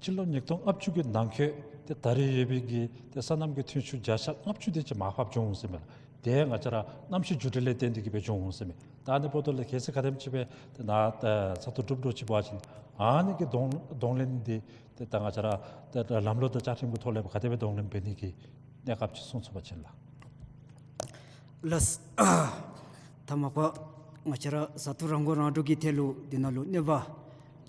སྤྱི་ལོ་ཉིས་སྟོང་ལྔ་བཅུ་གི་ནང་འཁོད་ཏེ་ད་རེས་ཡོད་པའི་གི་ཏེ་སོ་ནམ་གྱི་ཐོན་ཤུགས་བརྒྱ་ཆ་ལྔ་བཅུ་དེ་ཅིག་མར་ཕབ་བྱུང་འོང་ཟེར་མས་ལགས། དེ་ང་བཅས་ར་གནམ་གཤིས་འགྱུར་འགྲོས་ལས་བརྟེན་ཏེ་གི་སྦེ་བྱུང་འོང་ཟེར་མས། ད་ཨ་ནི་འབདཝ་ད་ལུ་གལ་སྲིད་ག་དེམ་ཅིག་སྦེ་ཏེ་ནཱ་ད་ས་ཐོག་གྲུབ་འགྲོ་ཅིག་འབད་བ་ཅིན་ཨ་ནི་གི་གདོང་གདོང་ལེན་འདི་ཏེ་ད་ང་བཅས་ར་ཏེ་ད་ལམ་ལུགས་དང་བཅའ་ཁྲིམས་ཀྱི་ཐོག་ལས་ག་དེ་སྦེ་གདོང་ལེན་འབད་ནི་གི་གནས་སྐབས་ཅིག་གསུང་ཚུགས་པ་ཅིན་ལགས། ལགས། ད་མ་པ་ང་བཅས་ར་བཟའ་འཐུང་རང་མགོ་རང་འདྲོངས་ཀྱི་ཐད་ལུ་འདི་ནང་ལུ་གནོད་པ་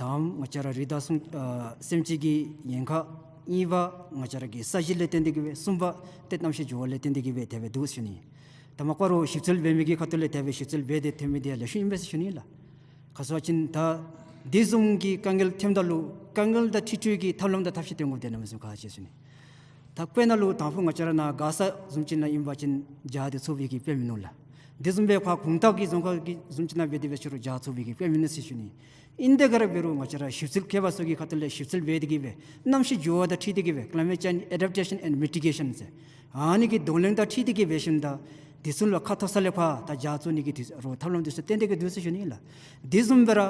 དང་ང་བཅས་ར་རི་དྭགས་སུམ་ཨ་སེམས་ཅན་གྱི་ཉེན་ཁ། གཉིས་པ་ང་བཅས་ར་གི་ས་གཞི་ལས་བརྟེན་ཏེ་གི་སྦེ། གསུམ་པ་ཏེ་གནམ་གཤིས་འགྱུར་བ་ལས་བརྟེན་ཏེ་གི་སྦེ་དེ་སྦེ་འདུག་ཟེར་ཞུ་ནི། ད་མ་པ་ར་ཞིབ་འཚོལ་འབད་མི་གི་ཁ་ཐུག་ལས་དེ་སྦེ་ཞིབ་འཚོལ་འབད་དེ་ཐོན་མི་འདི་ཡང་ལེགས་ཤོམ་ཨིན་པས་ཟེར་ཞུ་ནི་ལགས། ག་ཅི་སྨོ་ཟེར་བ་ཅིན་ད་འདི་བཟུམ་གྱི་དཀའ་ངལ་ཐོནམ་ད་ལུ་དཀའ་ངལ་དང་འཁྲིལ་འཁྲིལ་གྱི་ཐབས་ལམ་དང་ཐབས་ཤེས་བཏོན་དགོཔ་འདི་གནམ་མེད་ས་མེད་ཁག་ཆེ་ཟེར་ཞུ་ནི། ད་དཔེར་ན་ལུ་དང་ཕུ་ང་བཅས་ར་ནཱ་མགར་ས་བཟུམ་ཅིག་ནང་ཨིན་པ་ཅིན་བྱག་འདི་ཚུ་སྦེ་གི་དཔེ་མིན་ནུག་ལགས། འདི་བཟུམ་སྦེ་ཁ་གུང་ཐང་གི་རྫོང་ཁག་གི་བཟུམ་ཅིག་ནང་འབད་དེ་འབད་ཞུ་རུང་བྱག་ཚུ་སྦེ་གི་དཔེ་མིན་ནུག་ཟེར་ཞུ་ནི། ཨིན་ཏེ་ག་ར་འབད་རུང་ང་བཅས་ར་ཞིབ་འཚོལ་མཁས་པ་ཚུ་གི་ཁ་ཐུག་ལས་ཞིབ་འཚོལ་འབད་དེ་གི་སྦེ་གནམ་གཤིས་འགྱུར་བ་དང་འཁྲིལ་ཏེ་གི་སྦེ་climate change adaptation and mitigation ཟེར་ཨ་ནི་གི་གདོང་ལེན་དང་འཁྲིལ་ཏེ་གི་འབད་ཞིནམ་ད་འདི་ཚུ་ལུ་ཁ་ཐུག་ས་ལས་ཕར་ད་བྱག་བཙུགས་ནི་གི་འདི་རུང་ཐབས་ལམ་འདི་ཚུ་བཏོན་ཏེ་གི་འདུག་ཟེར་ཞུ་ནི་ལགས། འདི་བཟུམ་སྦེ་ར་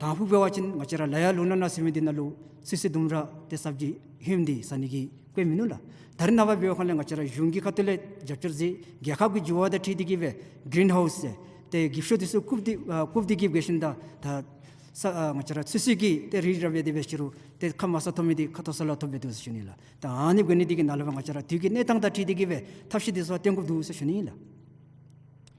དང་ཕུ་འབད་བ་ཅིན་ང་བཅས་ར་ལ་ཡ་ལུང་ནག་ན་ཟེར་མི་འདི་ནང་ལུ་སི་སི་ལྡུམ་ར་ཏེ་ས་བཅད་ཧོནམ་འདི་ཟ་ནི་གི་དཔེ་མིན་ནུག་ལགས། ད་རེས་ནངས་པ་འབད་བའི་སྒང་ལས་ང་བཅས་ར་གཞུང་གི་ཁ་ཐུག་ལས་རྒྱབ་སྐྱོར་ཟེར་རྒྱལ་ཁབ་ཀྱི་འགྱུར་བ་དང་འཁྲིལ་ཏེ་གི་སྦེ་གིརིན་ཧའུསི་ཟེར་ཏེ་འགྱིབ་ཤོག་འདི་ཚུ་བཀུག་སྟེ་ཨ་བཀུག་སྟེ་གི་འབད་ཞིནམ་ད་ད་ས་ཨ་ང་བཅས་ར་ཚོད་བསྲེ་གི་ཏེ་རི་ར་འབད་དེ་འབད་ཞུ་རུང་ཏེ་ཁ་མ་ས་ཐོབ་མི་འདི་ཁ་ཐུག་ས་ལུ་ཐོབ་སྦེ་འདུག་ཟེར་ཞུ་ནི་ལགས། ད་ཨ་ནི་འབད་ནི་འདི་གིས་ནཱ་ལས་ཕར་ང་བཅས་ར་དུས་ཀྱི་གནས་སྟངས་དང་འཁྲིལ་ཏེ་གི་སྦེ་ཐབས་ཤེས་འདི་ཚུ་བཏོན་དགོཔ་འདུག་ཟེར་ཞུ་ནི་ལགས།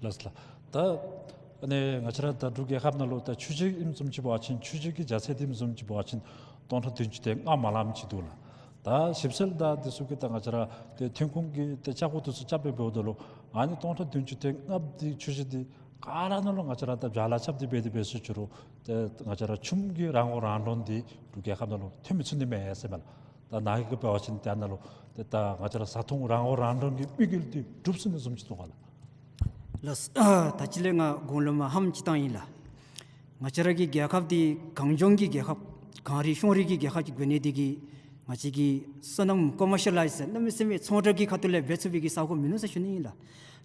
ལགས་ལགས། ད་ཨ་ནི་ང་བཅས་ར་ད་འབྲུག་རྒྱལ་ཁབ་ནང་ལུ་ད་ཆུ་བཞི་ཨིནམ་བཟུམ་ཅིག་འབད་བ་ཅིན་ཆུ་བཞི་གི་རྒྱ་ཚད་འདི་ཨིནམ་བཟུམ་ཅིག་འབད་བ་ཅིན་སྟོང་ཕྲག་བདུན་ཅུ་དོན་ལྔ་མ་ལངམ་ཅིག་འདུག་ལགས། ད་ཞིབ་འཚོལ་དང་འདི་ཚུ་གིས་ད་ང་བཅས་ར་ཏེ་ཐོན་ཁུངས་ཀྱི་ཏེ་ལྕགས་སྒོ་འདི་ཚུ་རྐྱབ་སྦེ་འབདཝ་ད་ལུ་ཨ་ནི་སྟོང་ཕྲག་བདུན་ཅུ་དོན་ལྔ་འདི་ཆུ་བཞི་འདི་ག་ར་ནང་ལུ་ང་བཅས་ར་ད་བྱ་ལཱ་རྐྱབ་སྟེ་འབད་དེ་འབད་ཞུ་རུང་ཏེ་ང་བཅས་ར་ཆུམ་གྱི་རང་མགོ་རང་འདྲོངས་འདི་འབྲུག་རྒྱལ་ཁབ་ནང་ལུ་ཐོན་མི་ཚུགས་ནི་མས་ཟེར་མས་ལགས། ད་ནཱ་གིས་འབད་བ་ཅིན་ཏེ་ཨ་ནཱ་ལུ་ཏེ་ད་ང་བཅས་ར་བཟའ་འཐུང་རང་མགོ་རང་འདྲོངས་ཀྱི་དམིགས་ཡུལ་འདི་འགྲུབ་ཚུགས་ནི་བཟུམ་ཅིག་འདུག་ག་ལགས། ལགས། ད་ཅི་ལས་ང་གོང་ལུ་མར་ཧམ་ཅིག་བཏང་ཡི་ལགས། ང་བཅས་ར་གི་རྒྱལ་ཁབ་འདི་གངས་ལྗོངས་ཀྱི་རྒྱལ་ཁབ་གངས་རི་གཤོང་རི་གི་རྒྱལ་ཁབ་ཅིག་དགོ་ནི་འདི་གིས་ང་བཅས་ཀྱིས་སོ་ནམ་ཀོ་མར་ཤི་ཡ་ལའིཛ་ཟེར་གནམ་མེད་ས་མེད་ཚོང་ར་གི་ཁ་ཐུག་ལས་འབད་ཚུགས་པའི་གི་ས་གོ་མིན་ནུག་ཟེར་ཞུ་ནི་ཨིན་ལགས།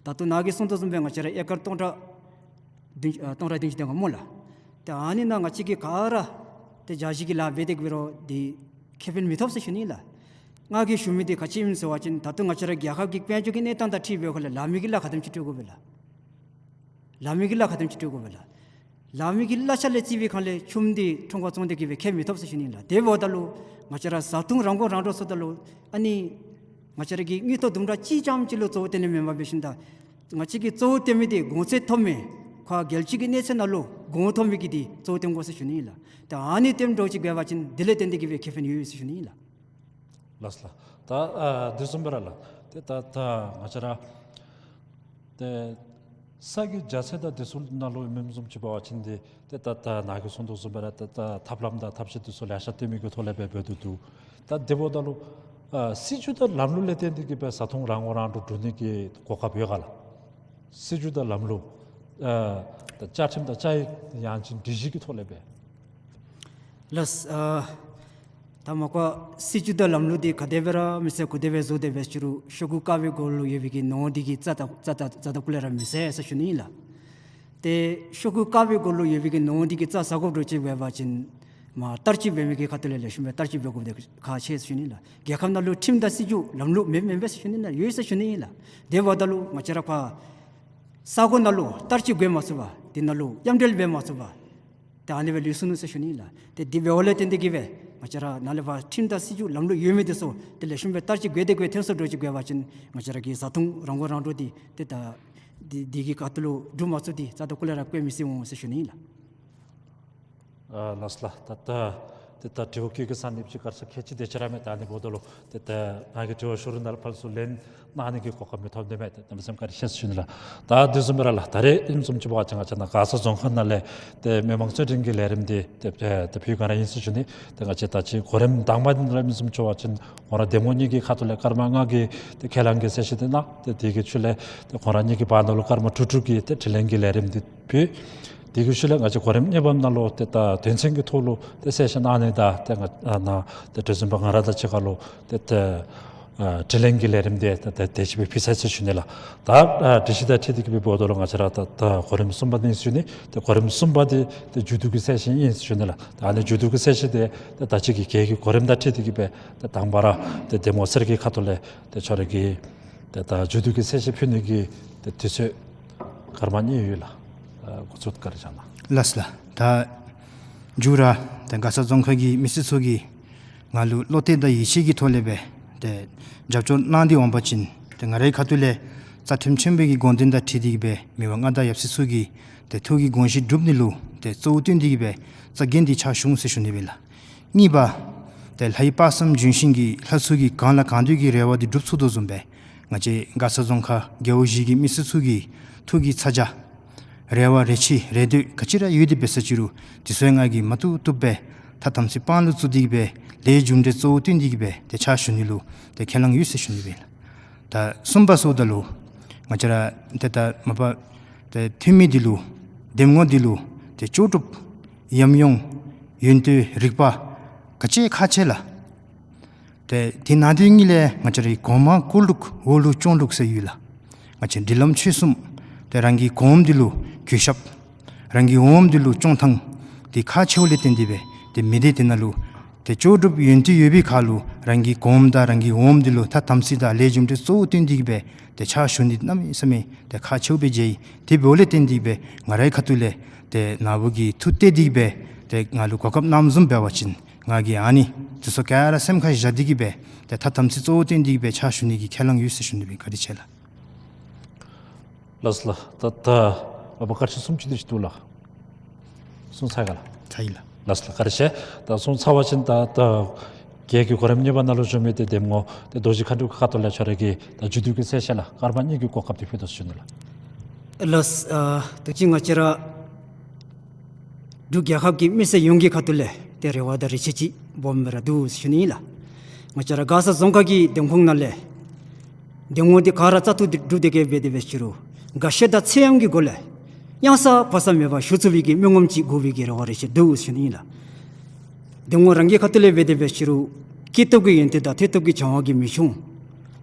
ད་ལྟོ་ནཱ་གིས་གསུངས་དོ་བཟུམ་སྦེ་ང་བཅས་ར་ཨེ་ཀར་སྟོང་ཕྲག་བདུན་ཨ་སྟོང་ཕྲག་བདུན་ཅུ་དོན་ལྔ་སྨོ་ལགས། ཏེ་ཨ་ནི་ནང་ང་བཅས་ཀྱིས་ག་ར་ཏེ་བྱ་བཞི་གི་ལཱ་འབད་དེ་འབད་རུང་འདི་ཁེ་ཕན་མི་ཐོབ་ཟེར་ཞུ་ནི་ལགས། ང་གིས་ཞུ་མི་འདི་ག་ཅི་ཨིན་ཟེར་བ་ཅིན་ད་ལྟོ་ང་བཅས་ར་རྒྱལ་ཁབ་ཀྱི་དཔལ་འབྱོར་གྱི་གནས་སྟངས་དང་འཁྲིལ་བའི་སྒང་ལས་ལཱ་མི་གི་གླ་ག་དེམ་ཅིག་སྤྲོད་དགོ་པས་ལགས། ལཱ་མི་གི་གླ་ག་དེམ་ཅིག་སྤྲོད་དགོ་པས་ལགས། ལཱ་མི་གི་གླ་ཆ་ལས་བརྩི་བའི་སྒང་ལས་ཆུམ་འདི་ཁྲོམ་ཁར་བཙོང་སྟེ་གི་སྦེ་ཁེ་མི་ཐོབ་ཟེར་ཞུ་ནི་ལགས། དེ་འབདཝ་ད་ལུ་ང་བཅས་ར་བཟའ་འཐུང་རང་མགོ་རང་འདྲོངས་ཟེརཝ་ད་ལུ་ཨ་ནི་ང་བཅས་ར་གི་དངུལ་ཐོག་དུམ་གྲ་ཅིག་ཙམ་ཅིག་ལུ་གཙོ་བོ་བཏོན་ནི་མེན་པར་འབད་ཞིནམ་ད་ང་བཅས་ཀྱིས་གཙོ་བོ་བཏོན་མི་འདི་གོང་ཚད་མཐོ་མི་ཁོ་རྒྱལ་སྤྱི་གི་གནས་ཚད་ནང་ལུ་གོང་མཐོ་མི་གི་འདི་གཙོ་བོ་བཏོན་དགོ་ཟེར་ཞུ་ནི་ལགས། ཏེ་ཨ་ནི་བཏོན་འགྱོ་ཅིག་འབད་བ་ཅིན་དེ་ལས་བརྟེན་ཏེ་གི་སྦེ་ཁེ་ཕན་ཡོད་ཡོད་ཟེར་ཞུ་ནི་ལགས། ལགས་ལགས། ད་ཨ་དེ་བཟུམ་སྦེ་ར་ལགས། ཏེ་ད་ད་ང་བཅས་ར་ཏེ་ས་གི་རྒྱ་ཚད་དང་དེ་ཚུ་ནང་ལུ་ཨིནམ་བཟུམ་ཅིག་འབད་བ་ཅིན་འདི་ཏེ་ད་ད་ནཱ་གིས་གསུངས་དོ་བཟུམ་སྦེ་ར་ཏེ་ད་ཐབས་ལམ་དང་ཐབས་ཤེས་འདི་ཚུ་ལེ་ཤ་བཏོན་མི་གི་ཐོག་ལས་སྦེ་འབད་དེ་འདུག། ད་དེ་འབདཝ་ད་ལུ་ཨ་སྲིད་བྱུས་དང་ལམ་ལུགས་ལས་བརྟེན་ཏེ་གི་སྦེ་བཟའ་འཐུང་རང་མགོ་རང་འདྲོངས་འགྱོ་ནི་གི་གོ་སྐབས་ཡོད་ག་ལགས། སྲིད་བྱུས་དང་ལམ་ལུགས་ཨ་ད་བཅའ་ཁྲིམས་དང་བཅའ་ཡིག་ཡང་ཅིན་སྒྲིག་གཞི་གི་ཐོག་ལས་སྦེ། ལགས། ཨ་ད་མ་པ་སྲིད་བྱུས་དང་ལམ་ལུགས་འདི་ག་དེ་སྦེ་ར་མི་ཚེ་གོ་དེ་སྦེ་བཟོ་དེ་སྦེ་ཞུ་རུང་ཤོག་གུ་དཀར་པོའི་གུ་ལུ་ཡོད་པའི་གི་ནོར་འདི་གིས་རྩྭ་ད་རྩྭ་ད་རྩྭ་དང་ཀུ་ལས་ར་མི་ཟ་ཟེར་ཞུ་ནི་ཨིན་ལགས། ཏེ་ཤོག་གུ་དཀར་པོའི་གུ་ལུ་ཡོད་པའི་གི་ནོར་འདི་གིས་རྩྭ་ཟ་དགོཔ་འདྲཝ་ཅིག་འབད་བ་ཅིན་མ་བསྟར་སྤྱོད་འབད་མི་གི་ཁ་ཐུག་ལས་ལེགས་ཤོམ་སྦེ་བསྟར་སྤྱོད་འབད་དགོཔ་འདི་ཁག་ཆེ་ཟེར་ཞུ་ནི་ཨིན་ལགས། རྒྱལ་ཁབ་ནང་ལུ་ཁྲིམས་དང་སྲིད་བྱུས་ལམ་ལུགས་མེད་མེན་པས་ཟེར་ཞུ་ནི་ཨིན་ལགས། ཡོད་ཟེར་ཞུ་ནི་ཨིན་ལགས། དེ་འབདཝ་ད་ལུ་ང་བཅས་ར་ཕར་ས་གོ་ནང་ལུ་བསྟར་སྤྱོད་འབད་མ་ཚུགས་པར་དེ་ནང་ལུ་མཉམ་འབྲེལ་འབད་མ་ཚུགས་པར་ཏེ་ཨ་ནི་སྦེ་ལུས་སོ་ནུག་ཟེར་ཞུ་ནི་ཨིན་ལགས། ཏེ་དེ་འབདཝ་ལས་བརྟེན་ཏེ་གི་སྦེ་ ང་བཅས་ར་ནཱ་ལས་ཕར་ཁྲིམས་དང་སྲིད་བྱུས་ལམ་ལུགས་ཡོད་མི་འདི་ཚུ་ཏེ་ལེགས་ཤོམ་སྦེ་བསྟར་ཅིག་འབད་དེ་གི་སྦེ་ཐོན་སོ་འགྱོ་ཅིག་འབད་བ་ཅིན་ང་བཅས་ར་གི་བཟའ་འཐུང་རང་མགོ་རང་འདྲོངས་འདི་ཏེ་ད་འདི་འདི་གི་ཁ་ཐུག་ལུ་འགྲུབ་མ་ཚུགས་འདི་རྩ་དང་སྐུ་ལས་ར་བཀོད་མི་སྲིད་འོང་ཟེར་ཞུ་ནི་ཨིན་ལགས། ཨ་ལགས་སོ་ལགས། ད་ད་ཏེ་ད་དྲི་བ་བཀོད་དགོ་ས་ནི་ཅིག་ག་ར་ཁག་ཆེ་དེ་ཅིག་ར་མས། ད་ཨ་ནི་འབདཝ་ད་ལུ་ཏེ་ད་ང་གིས་དྲི་བ་ཞུ་རུང་ནཱ་ལས་ཕར་ཚུར་ལན་གནང་ནི་གི་གོ་སྐབས་མི་ཐོབ་དེས་མས། ཏེ་གནམ་མེད་ས་མེད་བཀའ་དྲིན་ཆེ་ཟེར་ཞུ་ནི་ལགས། ད་དེ་བཟུམ་སྦེ་ར་ལགས་ད་རེས་ཨིནམ་བཟུམ་ཅིག་འབད་བ་ཅིན་ང་བཅས་ནཱ་མགར་ས་རྫོང་ཁག་ནང་ལས་ཏེ་མི་མང་གཙོ་འཕྲིན་གྱི་ལས་རིམ་འདི་ཏེ་ཏེ་ཕུལ་ག་ར་ཨིན་ཟེར་ཞུ་ནི། ཏེ་ང་བཅས་ད་ཅི་གོ་རིམ་དང་པ་འདི་ལུ་ཨིནམ་བཟུམ་ཅིག་འབད་བ་ཅིན་ཁོང་ར་འདེམས་ངོ་གཉིས་ཀྱི་ཁ་ཐུག་ལས་སྐར་མ་ལྔ་གི་ཏེ་ཁས་བླངས་ཀྱི་གསལ་བཤད་འདི་གནང་། ཏེ་དེ་གི་ཤུལ་ལས་ཏེ་ཁོང་ར་གཉིས་ཀྱི་བར་ན་ལུ་སྐར་མ་དྲུག་དྲུག་གི་ཏེ་དྲི་ལན་གྱི་ལས་རིམ་འདི་ཕུལ། དེ་གི་ཤུལ་ལས་ང་བཅས་གོ་རིམ་གཉིས་པ་ནང་ལུ་ཏེ་ད་དོན་ཚན་གྱི་ཐོག་ལུ་ཏེ་གསལ་བཤད་གནང་ནི་དང་ཏེ་ང་ཨ་ནཱ་ཏེ་དྲི་ཟིན་པ་ང་ར་དང་གཅིག་ཁར་ལུ་ཏེ་ཏེ་ཨ་དྲི་ལན་གྱི་ལས་རིམ་འདི་ཏེ་ཏེ་དེ་ཅིག་སྦེ་ཕུལ་ཚར་ཡི་ཟེར་ཞུ་ནི་ལགས། ད་ཨ་དྲི་གཞི་དང་འཁྲིལ་ཏེ་གི་སྦེ་འབདཝ་ད་ལུ་ང་བཅས་ར་ད་ད་གོ་རིམ་གསུམ་པ་འདི་ཨིན་ཟེར་ཞུ་ནི། ཏེ་གོ་རིམ་གསུམ་པ་འདི་ཏེ་མཇུག་བསྡུ་གི་གསལ་བཤད་ཨིན་ཟེར་ཞུ་ནི་ལགས། ད་ཨ་ནི་མཇུག་བསྡུ་གི་གསལ་བཤད་འདི་ཏེ་ད་ཅི་གི་གལ་གྱི་གོ་རིམ་དང་འཁྲིལ་ཏེ་གི་སྦེ་ཏེ་དང་པ་ར་ཏེ་འདེམས་ངོ་གསར་གྱི་ཁ་ཐུག་ལས་ཏེ་ཁྱོད་ར་གི་ཏེ་ད་མཇུག་བསྡུ་གི་གསལ་བཤད་ཕུལ་ནི་གི་ཏེ་དུས་ཚོད་སྐར་མ་གཉིས་ཡོད་ལགས། ཨ་འགོ་བཙུགས་ག་ར་བྱོན་གནང་། ལགས་སོ་ལགས། ད་མཇུག་ར་ཏེ་མགར་ས་རྫོང་ཁག་གི་མི་སེར་ཚུ་གིས་ང་ལུ་བློ་གཏད་དང་ཡིད་ཆེས་ཀྱི་ཐོག་ལས་སྦེ་ཏེ་རྒྱབ་སྐྱོར་གནང་སྟེ་འོང་པ་ཅིན་ཏེ་ང་རའི་ཁ་ཐུག་ལས་རྩ་ཁྲིམས་ཆེན་པོའི་གི་དགོངས་དོན་དང་འཁྲིལ་ཏེ་གི་སྦེ་མི་དབང་མངའ་བདག་ཡབ་སྲས་ཚུ་གི་ཏེ་ཐུགས་ཀྱི་དགོངས་བཞེད་སྒྲུབ་ནི་ལུ་ཏེ་གཙོ་བོ་བཏོན་ཏེ་གི་སྦེ་རྩ་འགེངས་ཏེ་ཕྱག་ཞུ་ཟེར་ཞུ་ནི་སྦེ་ལགས། གཉིས་པ་ཏེ་ལྷའི་དཔག་བསམ་ལྗོན་ཤིང་གི་ལྷ་ཚུ་གིས་གང་ལ་གང་འདོད་ཀྱི་རེ་བ་འདི་སྒྲུབ་ཚུགས་དོ་བཟུམ་སྦེ་ང་བཅས་མགར་ས་རྫོང་ཁག་རྒེད་འོག་བཞི་གི་མི་སེར་ཚུ་གི་ཐུགས་ཀྱི་ཚ་གྱང་རེ་བ་རེ་ཆེ་རེ་འདོད་ག་ཅི་ར་ཡོད་དེ་འབད་ས་ཅི་རུང་དེ་ཚུ་ཡང་ང་གིས་མ་བཏུབ་བཏུབ་སྦེ་ཐ་དམ་ཚིག་དཔང་ལུ་བཙུགས་ཏེ་གི་སྦེ་ལས་རྒྱུ་འབྲས་གཙོ་བོ་བཏོན་ཏེ་གི་སྦེ་ཏེ་ཕྱག་ཞུ་ནི་ལུ་ཏེ་ཁས་བླངས་ཡོད་ཟེར་ཞུ་ནི་སྦེ་ལགས། ད་གསུམ་པ་ཟེརཝ་ད་ལུ་ང་བཅས་ར་ཏེ་ད་མ་པ་ཏེ་འཐུས་མི་འདི་ལུ་འདེམས་ངོ་འདི་ལུ་ཏེ་ལྕོགས་གྲུབ་ཉམས་མྱོང་ཡོན་ཏན་རིག་པ་ག་ཅི་ཁག་ཆེ་ལགས། ཏེ་དེ་ནང་དོན་གཉིས་ལས་ང་བཅས་རའི་གོང་མ་བཀུར་ལུགས་འོག་ལུ་སྐྱོང་ལུགས་ཟེར་ཡོད་ལགས། ང་བཅས་སྒྲིག་ལམ་ཆོས་གསུམ་ཏེ་རང་གི་གོངམ་འདི་ལུ་གུས་ཞབས་རང་གི་འོགམ་འདི་ལུ་སྐྱོང་ཐངས་འདི་ཁག་ཆེཝ་ལས་བརྟེན་ཏེ་སྦེ་ཏེ་མི་སྡེ་དེ་ནང་ལུ་ཏེ་ལྕོགས་གྲུབ་ཡོན་ཏན་ཡོད་པའི་ཁར་ལུ་རང་གི་གོངམ་དང་རང་གི་འོགམ་འདི་ལུ་ཐ་དམ་ཚིག་དང་ལས་རྒྱུ་འབྲས་གཙོ་བོ་བཏོན་ཏེ་གི་སྦེ་ཏེ་ཕྱག་ཞུ་ནི་གནམ་མེད་ས་མེད་ཏེ་ཁག་ཆེཝ་སྦེ་མཇལ་ཡི། དེ་འབདཝ་ལས་བརྟེན་ཏེ་གི་སྦེ་ང་རའི་ཁ་ཐུག་ལས་ཏེ་ནཱ་བུ་གིས་ཐུགས་གཏད་དེ་གི་སྦེ་ཏེ་ང་ལུ་གོ་སྐབས་གནངམ་བཟུམ་འབད་བ་ཅིན་ང་གིས་ཨ་ནི་དེ་ཚུ་ག་ར་སེམས་ཁར་བཞག་སྟེ་གི་སྦེ་ཏེ་ཐ་དམ་ཚིག་གཙོ་བོ་བཏོན་ཏེ་གི་སྦེ་ཕྱག་ཞུ་ནི་གི་ཁས་བླངས་ཡོད་ཟེར་ཞུ་ནི་སྦེ། བཀའ་དྲིན་ཆེ་ལགས། ལགས་སོ་ལགས། ད་ད་མ་པ་བཀའ་དྲིན་གསུམ་ཅིག་འདི་ཅིག་འདུག་ལགས། གསུངས་ཚར་ག་ལགས། ཚར་ཡི་ལགས། ལགས་སོ་ལགས། བཀའ་དྲིན་ཆེ། ད་གསུངས་ཚར་བ་ཅིན་ད་ད་གལ་གྱི་གོ་རིམ་གཉིས་པ་ནང་ལུ་བྱོན་མི་ཏེ་འདེམས་ངོ་ཏེ་རྡོ་རྗེ་མཁའ་འགྲོ་གི་ཁ་ཐུག་ལས་ཁྱོད་ར་གིས་ད་མཇུག་བསྡུ་གི་གསལ་བཤད་ལགས་སྐར་མ་གཉིས་ཀྱི་གོ་སྐབས་འདི་ཕུལ་དོ་ཟེར་ཞུ་ནི་ལགས། ལགས་སོ། ཨ་ད་ཅི་ང་བཅས་ར་འབྲུག་རྒྱལ་ཁབ་ཀྱི་མི་སེར་ཡོངས་ཀྱི་ཁ་ཐུག་ལས་ཏེ་རེ་བ་དང་རེ་ཆེ་ཅིག་སྦོམ་སྦེ་ར་འདུག་ཟེར་ཞུ་ནི་ཨིན་ལགས། ང་བཅས་ར་མགར་ས་རྫོང་ཁག་གི་འདེམས་ཁོངས་ནང་ལས་འདེམས་ངོ་འདི་ག་ར་རྩ་ཐུག་འདི་སྒྲུབ་སྟེ་གི་འབད་དེ་འབད་ཅི་རུང་འགའ་ཤས་དང་ཚད་མ་གི་སྒོ་ལས་གཡང་ས་བར་ས་མེད་པར་ཞུ་ཚུགས་པའི་གི་མི་ངོམ་ཅིག་དགོ་པའི་གི་རེ་བ་རེ་ཆེ་འདུག་ཟེར་ཞུ་ནི་ཨིན་ལགས། འདེམས་ངོ་རང་གི་ཁ་ཐུག་ལས་འབད་དེ་འབད་ཅི་རུང་སྐྱེས་སྟོབས་ཀྱི་ཡོན་ཏན་དང་ཐོས་སྟོབས་ཀྱི་སྦྱང་བ་གིས་མི་ཆུང་།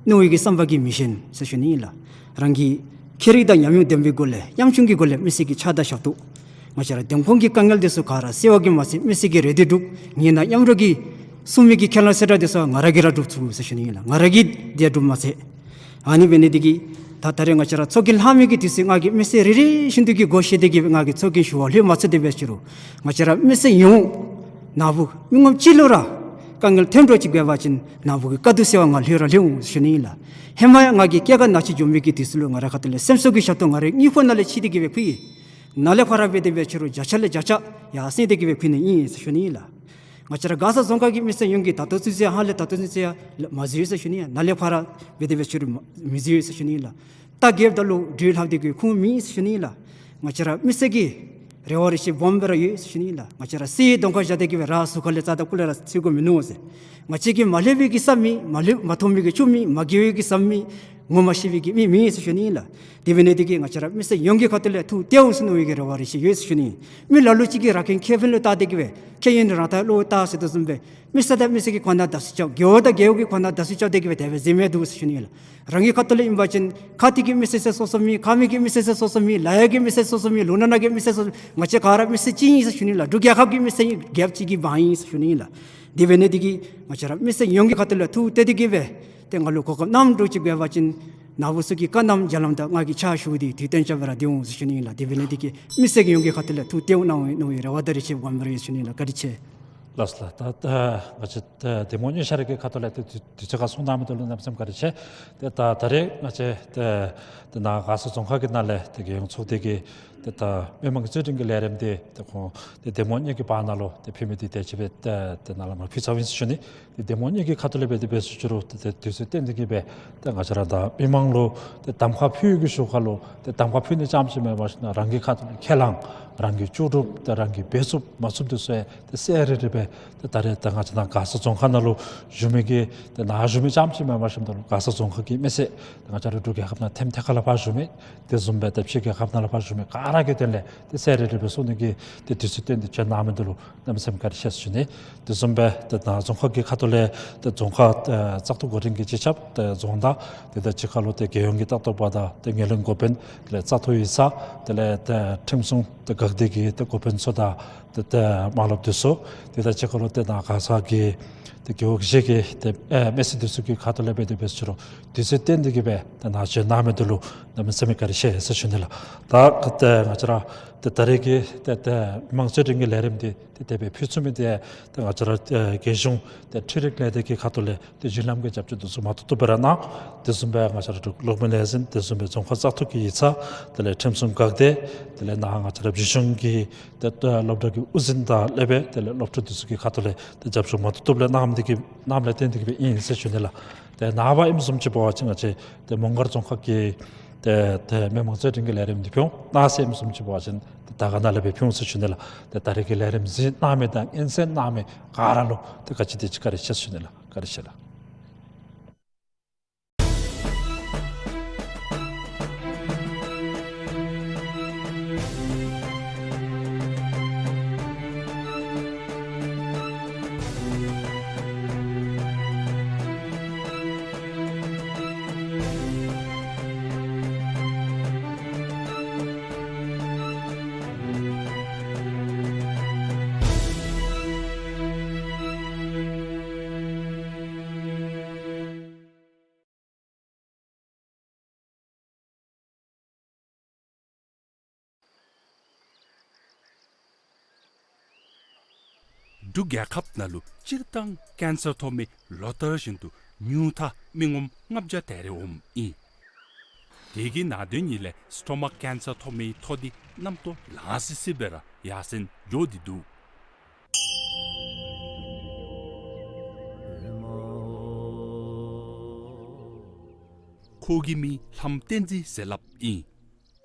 མནོ་བའི་གི་བསམ་པ་གིས་མི་ཞན་ཟེར་ཞུ་ནི་ཨིན་ལགས། རང་གི་ཁྱད་རིག་དང་ཉམས་མྱོང་ལྡན་པའི་སྒོ་ལས་ཉམ་ཆུང་གི་སྒོ་ལས་མི་སེར་གྱི་ཕྱག་དང་ཞབས་ཏོག། ང་བཅས་ར་འདེམས་ཁོངས་ཀྱི་དཀའ་ངལ་འདི་ཚུ་ག་ར་སེལ་བ་གིས་མ་ཚད་མི་སེར་གྱི་རེ་འདོད་སྒྲུབ། ངེས་ན་མཉམ་རོགས་ཀྱིས་གསུང་མི་གི་ཁས་བླངས་གསལ་བསྒྲགས་འདི་ཚུ་ང་ར་གིས་ར་སྒྲུབ་ཚུགས་ཟེར་ཞུ་ནི་ཨིན་ལགས། ང་ར་གིས་འདི་སྒྲུབ་མ་ཚད། ཨ་ནི་འབད་ནི་འདི་གིས་ད་ད་རེས་ང་བཅས་ར་ཚོགས་རྒྱན་ལྷག་མི་གི་དུས་ཚོད་ང་གིས་མི་སེར་རེ་རེ་བཞིན་དུ་གི་སྒོ་ཕྱེ་སྟེ་གི་ང་གིས་ཚོགས་རྒྱན་ཞུ་བར་ལྷོད་མ་ཚུགས་ཏེ་འབད་ཅི་རུང་ང་བཅས་ར་མི་སེར་ཡོངས་ནཱ་བུ་མི་ངོམ་གཅིག་ལུ་ར་དཀའ་ངལ་ཐོན་འགྱོ་ཅིག་འབད་བ་ཅིན་ནཱ་བུ་གི་བཀའ་བསྡུ་ཟེར་བར་ང་ལྷོད་ར་ལྷོད་འོང་ཟེར་ཞུ་ནི་ཨིན་ལགས། ཧེ་མ་ཡང་ང་གིས་སྐྱེས་རྒ་ན་འཆི་འགྱོ་མི་གི་དུས་ཚོད་ལུ་ང་རའི་ཁ་ཐུག་ལས་སེམས་གསོ་གི་ཞབས་ཏོག་ང་རའི་མིག་ཧོན་ནང་ལས་ཕྱེ་སྟེ་གི་སྦེ་ཕུལ་ཡི། ནཱ་ལས་ཕར་ར་འབད་དེ་འབད་ཅི་རུང་བརྒྱ་ཆ་ལས་བརྒྱ་ཆ་ཡར་སེང་སྟེ་གི་སྦེ་ཕུལ་ནི་ཨིན་ཟེར་ཞུ་ནི་ཨིན་ལགས། ང་བཅས་ར་མགར་ས་རྫོང་ཁག་གི་མི་སེར་ཡོངས་ཀྱིས་ད་ལྟོ་ཚུན་ཚོད་ཧ་ལས་ད་ལྟོ་ཚུན་ཚོད་ཡང་མ་བཟོད་ཟེར་ཞུ་ནི་ཨིན། ནཱ་ལས་ཕར་ར་འབད་དེ་འབད་ཅི་རུང་མ་བཟོད་ཟེར་ཞུ་ནི་ཨིན་ལགས། རྟ་རྒསཔ་ད་ལུ་སྦྲུལ་ལྷག་སྟེ་གི་ཁུངས་མེད་ཟེར་ཞུ་ནི་ཨིན་ལགས། ང་བཅས་ར་མི་སེར་གྱི་རེ་བ་རེ་ཆེ་སྦོམ་སྦེ་ར་ཡོད་ཟེར་ཞུ་ནི་ཨིན་ལགས། ང་བཅས་ར་གསེར་གདོང་ཁར་བཞག་སྟེ་གི་སྦེ་ར་ཟུར་ཁ་ལས་རྩ་དང་སྐུ་ལས་ར་འཚོལ་དགོ་མིན་ནུག་ཟེར། ང་བཅས་ཀྱིས་མ་ལྷོད་པའི་གི་ས་མེད། མ་ལྷོད་མ་མཐོང་མི་གི་ཆུ་མེད། མ་དགེ་བའི་གི་ཟམ་མེད། ངོ་མ་ཤེས་པའི་གི་མི་མེད་ཟེར་ཞུ་ནི་ཨིན་ལགས། དེ་འབད་ནི་འདི་གིས་ང་བཅས་ར་མི་སེར་ཡོངས་ཀྱི་ཁ་ཐུག་ལས་ཐུགས་གཏད་འོང་ཟེར་མནོ་བའི་གི་རེ་བ་རེ་ཆེ་ཡོད་ཟེར་ཞུ་ནི། མི་ལ་ལུ་ཅིག་གིས་ར་ཁེན་ཁེ་ཕན་ལུ་བལྟ་སྟེ་གི་སྦེ་ཁེ་ཡོན་རང་ཐག་བློ་བལྟ་ཟེར་དོ་བཟུམ་སྦེ་མི་སེར་དང་མི་སེར་གྱི་གོ་ན་བརྡ་སུ་རྐྱབ། རྒེད་འོག་དང་རྒེད་འོག་གི་གོ་ན་བརྡ་སུ་རྐྱབ་སྟེ་གི་སྦེ་དེ་སྦེ་ཟེར་མི་འདུག་ཟེར་ཞུ་ནི་ལགས། རང་གི་ཁ་ཐུག་ལས་ཨིན་པ་ཅིན་ཁ་ཐུག་གི་མི་སེར་ཟེར་སོ་སོ་མེད། ཁ་མིག་གི་མི་སེར་ཟེར་སོ་སོ་མེད། ལག་ཡ་གི་མི་སེར་ཟེར་སོ་སོ་མེད། ལུང་ནག་ནང་གི་མི་སེར་ཟེར་སོ་སོ་མེད། ང་བཅས་ག་ར་མི་སེར་གཅིག་ཨིན་ཟེར་ཞུ་ནི་ལགས། འབྲུག་རྒྱལ་ཁབ་ཀྱི་མི་སེར་རྒྱལ་ཁབ་གཅིག་གི་འབངས་ཨིན་ཟེར་ཞུ་ནི་ལགས། དེ་འབད་ནི་འདི་གིས་ང་བཅས་ར་མི་སེར་ཡོངས་ཀྱི་ཁ་ཐུག་ལས་ཐུགས་གཏད་དེ་གི་སྦེ་ཏེ་ང་ལུ་གོ་སྐབས་གནངམ་འདྲཝ་ཅིག་འབད་བ་ཅིན་ནཱ་བུ་ཚུ་གི་བཀའ་གནང་བརྒྱ་ལམ་དང་ང་གིས་ཕྱག་ཞུ་སྟེ་དུས་གཏན་འཇགས་སྦེ་ར་སྡོད་འོང་ཟེར་ཞུ་ནི་ཨིན་ལགས། དེ་འབད་ནི་འདི་གིས་མི་སེར་གྱི་ཡོངས་ཀྱི་ཁ་ཐུག་ལས་ཐུགས་གཏད་གནང་འོང་མནོ་བའི་རེ་བ་དང་རེ་ཆེ་སྦོམ་སྦེ་ར་ཡོད་ཟེར་ཞུ་ནི་ཨིན་ལགས། བཀའ་དྲིན་ཆེ། ལགས་སོ་ལགས། ད་ད་ང་བཅས་ད་གདམ་ངོ་གཉིས་ཆ་ར་གི་ཁ་ཐུག་ལས་ཏེ་དུས་དུས་ཚོད་ཁར་གསུང་གནང་མི་འདི་ལུ་གནམ་མེད་ས་མེད་བཀའ་དྲིན་ཆེ། ཏེ་ད་ད་རེས་ང་བཅས་ཏེ་ཏེ་ནཱ་མགར་ས་རྫོང་ཁག་གི་ནང་ལས་ཏེ་རྒྱལ་ཡོངས་ཚོགས་སྡེ་གི་ཏེ་ད་མི་མང་རྩོད་འགྲན་གྱི་ལས་རིམ་འདི་ཏེ་ཁོང་ཏེ་གདམ་ངོ་གཉིས་ཀྱི་བར་ན་ལུ་ཏེ་ཕུལ་མི་འདི་དེ་ཅིག་སྦེ་ཏེ་ཏེ་ནཱ་ལས་མར་ཕུལ་ཚརཝ་ཨིན་ཟེར་ཞུ་ནི། ཏེ་གདམ་ངོ་གཉིས་ཀྱི་ཁ་ཐུག་ལས་སྦེ་དེ་སྦེ་ཞུ་རུང་ཏེ་ཏེ་དུས་ཚོད་བཏོན་ཏེ་གི་སྦེ་ཏེ་ང་བཅས་ར་ད་མི་མང་ལུ་ཏེ་གདམ་ཁ་ཕུལ་གྱི་ཞུ་ཁ་ལུ་ཏེ་གདམ་ཁ་ཕུལ་ནི་རྐྱངམ་ཅིག་མེན་པར་ཞིན་ན་རང་གི་ཁ་ཐུག་ལས་ཁས་བླངས་རང་གིས་ལྕོགས་གྲུབ་ཏེ་རང་གིས་འབད་ཚུགསཔ་མ་ཚུགསཔ་འདི་ཚུ་ཡང་ཏེ་གསལ་རི་རི་སྦེ་ཏེ་ད་རེས་ཏེ་ང་བཅས་ནཱ་མགར་ས་རྫོང་ཁག་ནང་ལུ་བཞུགས་མི་གི་ཏེ་ནཱ་བཞུགས་མི་རྐྱངམ་ཅིག་མེན་པར་ཞིན་ན་ད་ལུ་མགར་ས་རྫོང་ཁག་གི་མི་སེར་ཏེ་ང་བཅས་ར་འབྲུག་རྒྱལ་ཁབ་ནང་ཐེམ་ཐེ་ཁ་ལས་ཕར་བཞུགས་མི་དེ་བཟུམ་སྦེ་ཏེ་ཕྱི་རྒྱལ་ཁབ་ནང་ལས་ཕར་བཞུགས་མི་ག་ར་གི་དོན་ལས་ཏེ་གསལ་རི་རི་སྦེ་གསུང་ནི་གི་ཏེ་དུས་ཚོད་བཏོན་ཏེ་བྱོན་གནང་མི་འདི་ལུ་གནམ་མེད་ས་མེད་བཀའ་དྲིན་ཆེ་ཟེར་ཞུ་ནི། དེ་བཟུམ་སྦེ་ཏེ་ད་རྫོང་ཁག་གི་ཁ་ཐུག་ལས་ཏེ་རྫོང་ཁག་ཨེ་བཙག་འཐུ་འགོ་འདྲེན་གྱི་སྤྱི་ཁྱབ་ཏེ་རྫོང་བདག་དེ་དང་གཅིག་ཁར་ལུ་ཏེ་རྒྱལ་ཡོངས་ཀྱི་ལྟ་རྟོག་པ་དང་ཏེ་ངོས་ལེན་འགོ་དཔོན་དེ་ལས་བཙག་འཐུ་ཡིག་ཚང་དེ་ལས་ཏེ་ཁྲིམས་སྲུང་ཏེ་འགག་སྡེ་གི་ཏེ་འགོ་དཔོན་ཚུ་དང་ཏེ་ཏེ་དམངས་སློབ་འདི་ཚུ་དེ་དང་གཅིག་ཁར་ལུ་ཏེ་ནཱ་མགར་ས་གི་ཏེ་རྒེད་འོག་བཞི་གི་ཏེ་ཨེ་མི་སེར་འདི་ཚུ་གི་ཁ་ཐུག་ལས་སྦེ་དེ་སྦེ་ཞུ་རུང་དུས་ཚོད་བཏོན་ཏེ་གི་སྦེ་ཏེ་ནཱ་བྱོན་གནང་མི་འདི་ལུ་གནམ་མེད་ས་མེད་བཀའ་དྲིན་ཆེ་ཟེར་ཞུ་ནི་ལགས། ད་ཏེ་ང་བཅས་ར་ཏེ་ད་རེས་ཀྱི་ཏེ་ཏེ་མི་མང་རྩོད་འགྲན་གྱི་ལས་རིམ་འདི་ཏེ་དེ་སྦེ་ཕུལ་ཚུགས་མི་འདི་ཏེ་ང་བཅས་ར་ཨེ་རྒྱལ་གཞུང་ཏེ་འཕྲུལ་རིག་ལས་སྡེ་གི་ཁ་ཐུག་ལས་ཏེ་བརྒྱུད་ལམ་གྱི་རྒྱབ་སྐྱོར་འདི་ཚུ་མ་ཐུབ་ཐུབ་སྦེ་ར་གནང་། དེ་བཟུམ་སྦེ་ང་བཅས་ར་འབྲུག་གློག་མེ་ལས་འཛིན་དེ་བཟུམ་སྦེ་རྫོང་ཁག་བཙག་འཐུ་གི་ཡིག་ཚང་དེ་ལས་ཁྲིམས་སྲུང་འགག་སྡེ་དེ་ལས་ནཱ་ང་བཅས་ར་བརྒྱུད་གཞུང་གི་ཏེ་ཏེ་སློབ་གྲྭ་གི་དབུ་འཛིན་དང་ལས་སྦེ་དེ་ལས་སློབ་ཕྲུག་འདི་ཚུ་གི་ཁ་ཐུག་ལས་ཏེ་རྒྱབ་སྐྱོར་མ་ཐུབ་ཐུབ་ལས་གནངམ་འདི་གིས་གནངམ་ལས་བརྟེན་ཏེ་གི་སྦེ་ཨིན་ཟེར་ཞུ་ནི་ལགས། ཏེ་ནངས་པ་ཨིནམ་བཟུམ་ཅིག་འབད་བ་ཅིན་ང་བཅས་ཏེ་མོང་སྒར་རྫོང་ཁག་གི་ཏེ་ཏེ་མི་མང་རྩོད་འགྲན་གྱི་ལས་རིམ་འདི་ཕུལ་འོང་། གནངས་ཚེ་ཨིནམ་བཟུམ་ཅིག་འབད་བ་ཅིན་ཏེ་དར་དཀར་ན་ལས་སྦེ་ཕུལ་འོང་ཟེར་ཞུ་ནི་ལགས། ཏེ་ད་རེས་ཀྱི་ལས་རིམ་གཟིགས་གནང་མི་དང་མངོན་གསལ་གནང་མི་ག་ར་ལུ་ཏེ་ག་ཅི་དེ་ཅིག་བཀའ་དྲིན་ཆེ་ཟེར་ཞུ་ནི་ལགས། བཀའ་དྲིན་ཆེ་ལགས། འབྲུག་རྒྱལ་ཁབ་ནང་ལུ་སྤྱིར་བཏང་ཀེན་སར་ཐོབ་མི་ལོ་ལྟར་བཞིན་དུ་ཉུང་མཐའ་མི་ངོམ་ལྔ་བརྒྱ་དེ་རེ་འོངམ་ཨིན། དེ་གི་ནང་དོན་ཉིད་ལས་སི་ཊོ་མཱཀ་ཀེན་སར་ཐོབ་མིའི་ཐོ་འདི་གནམ་ཐོག་ལང་སི་སི་སྦེ་ར་ཡར་སེང་འགྱོ་སྟེ་འདུག། ཁོ་གི་མིང་ལྷམ་བསྟན་འཛིན་ཟེར་སླབ་ཨིན།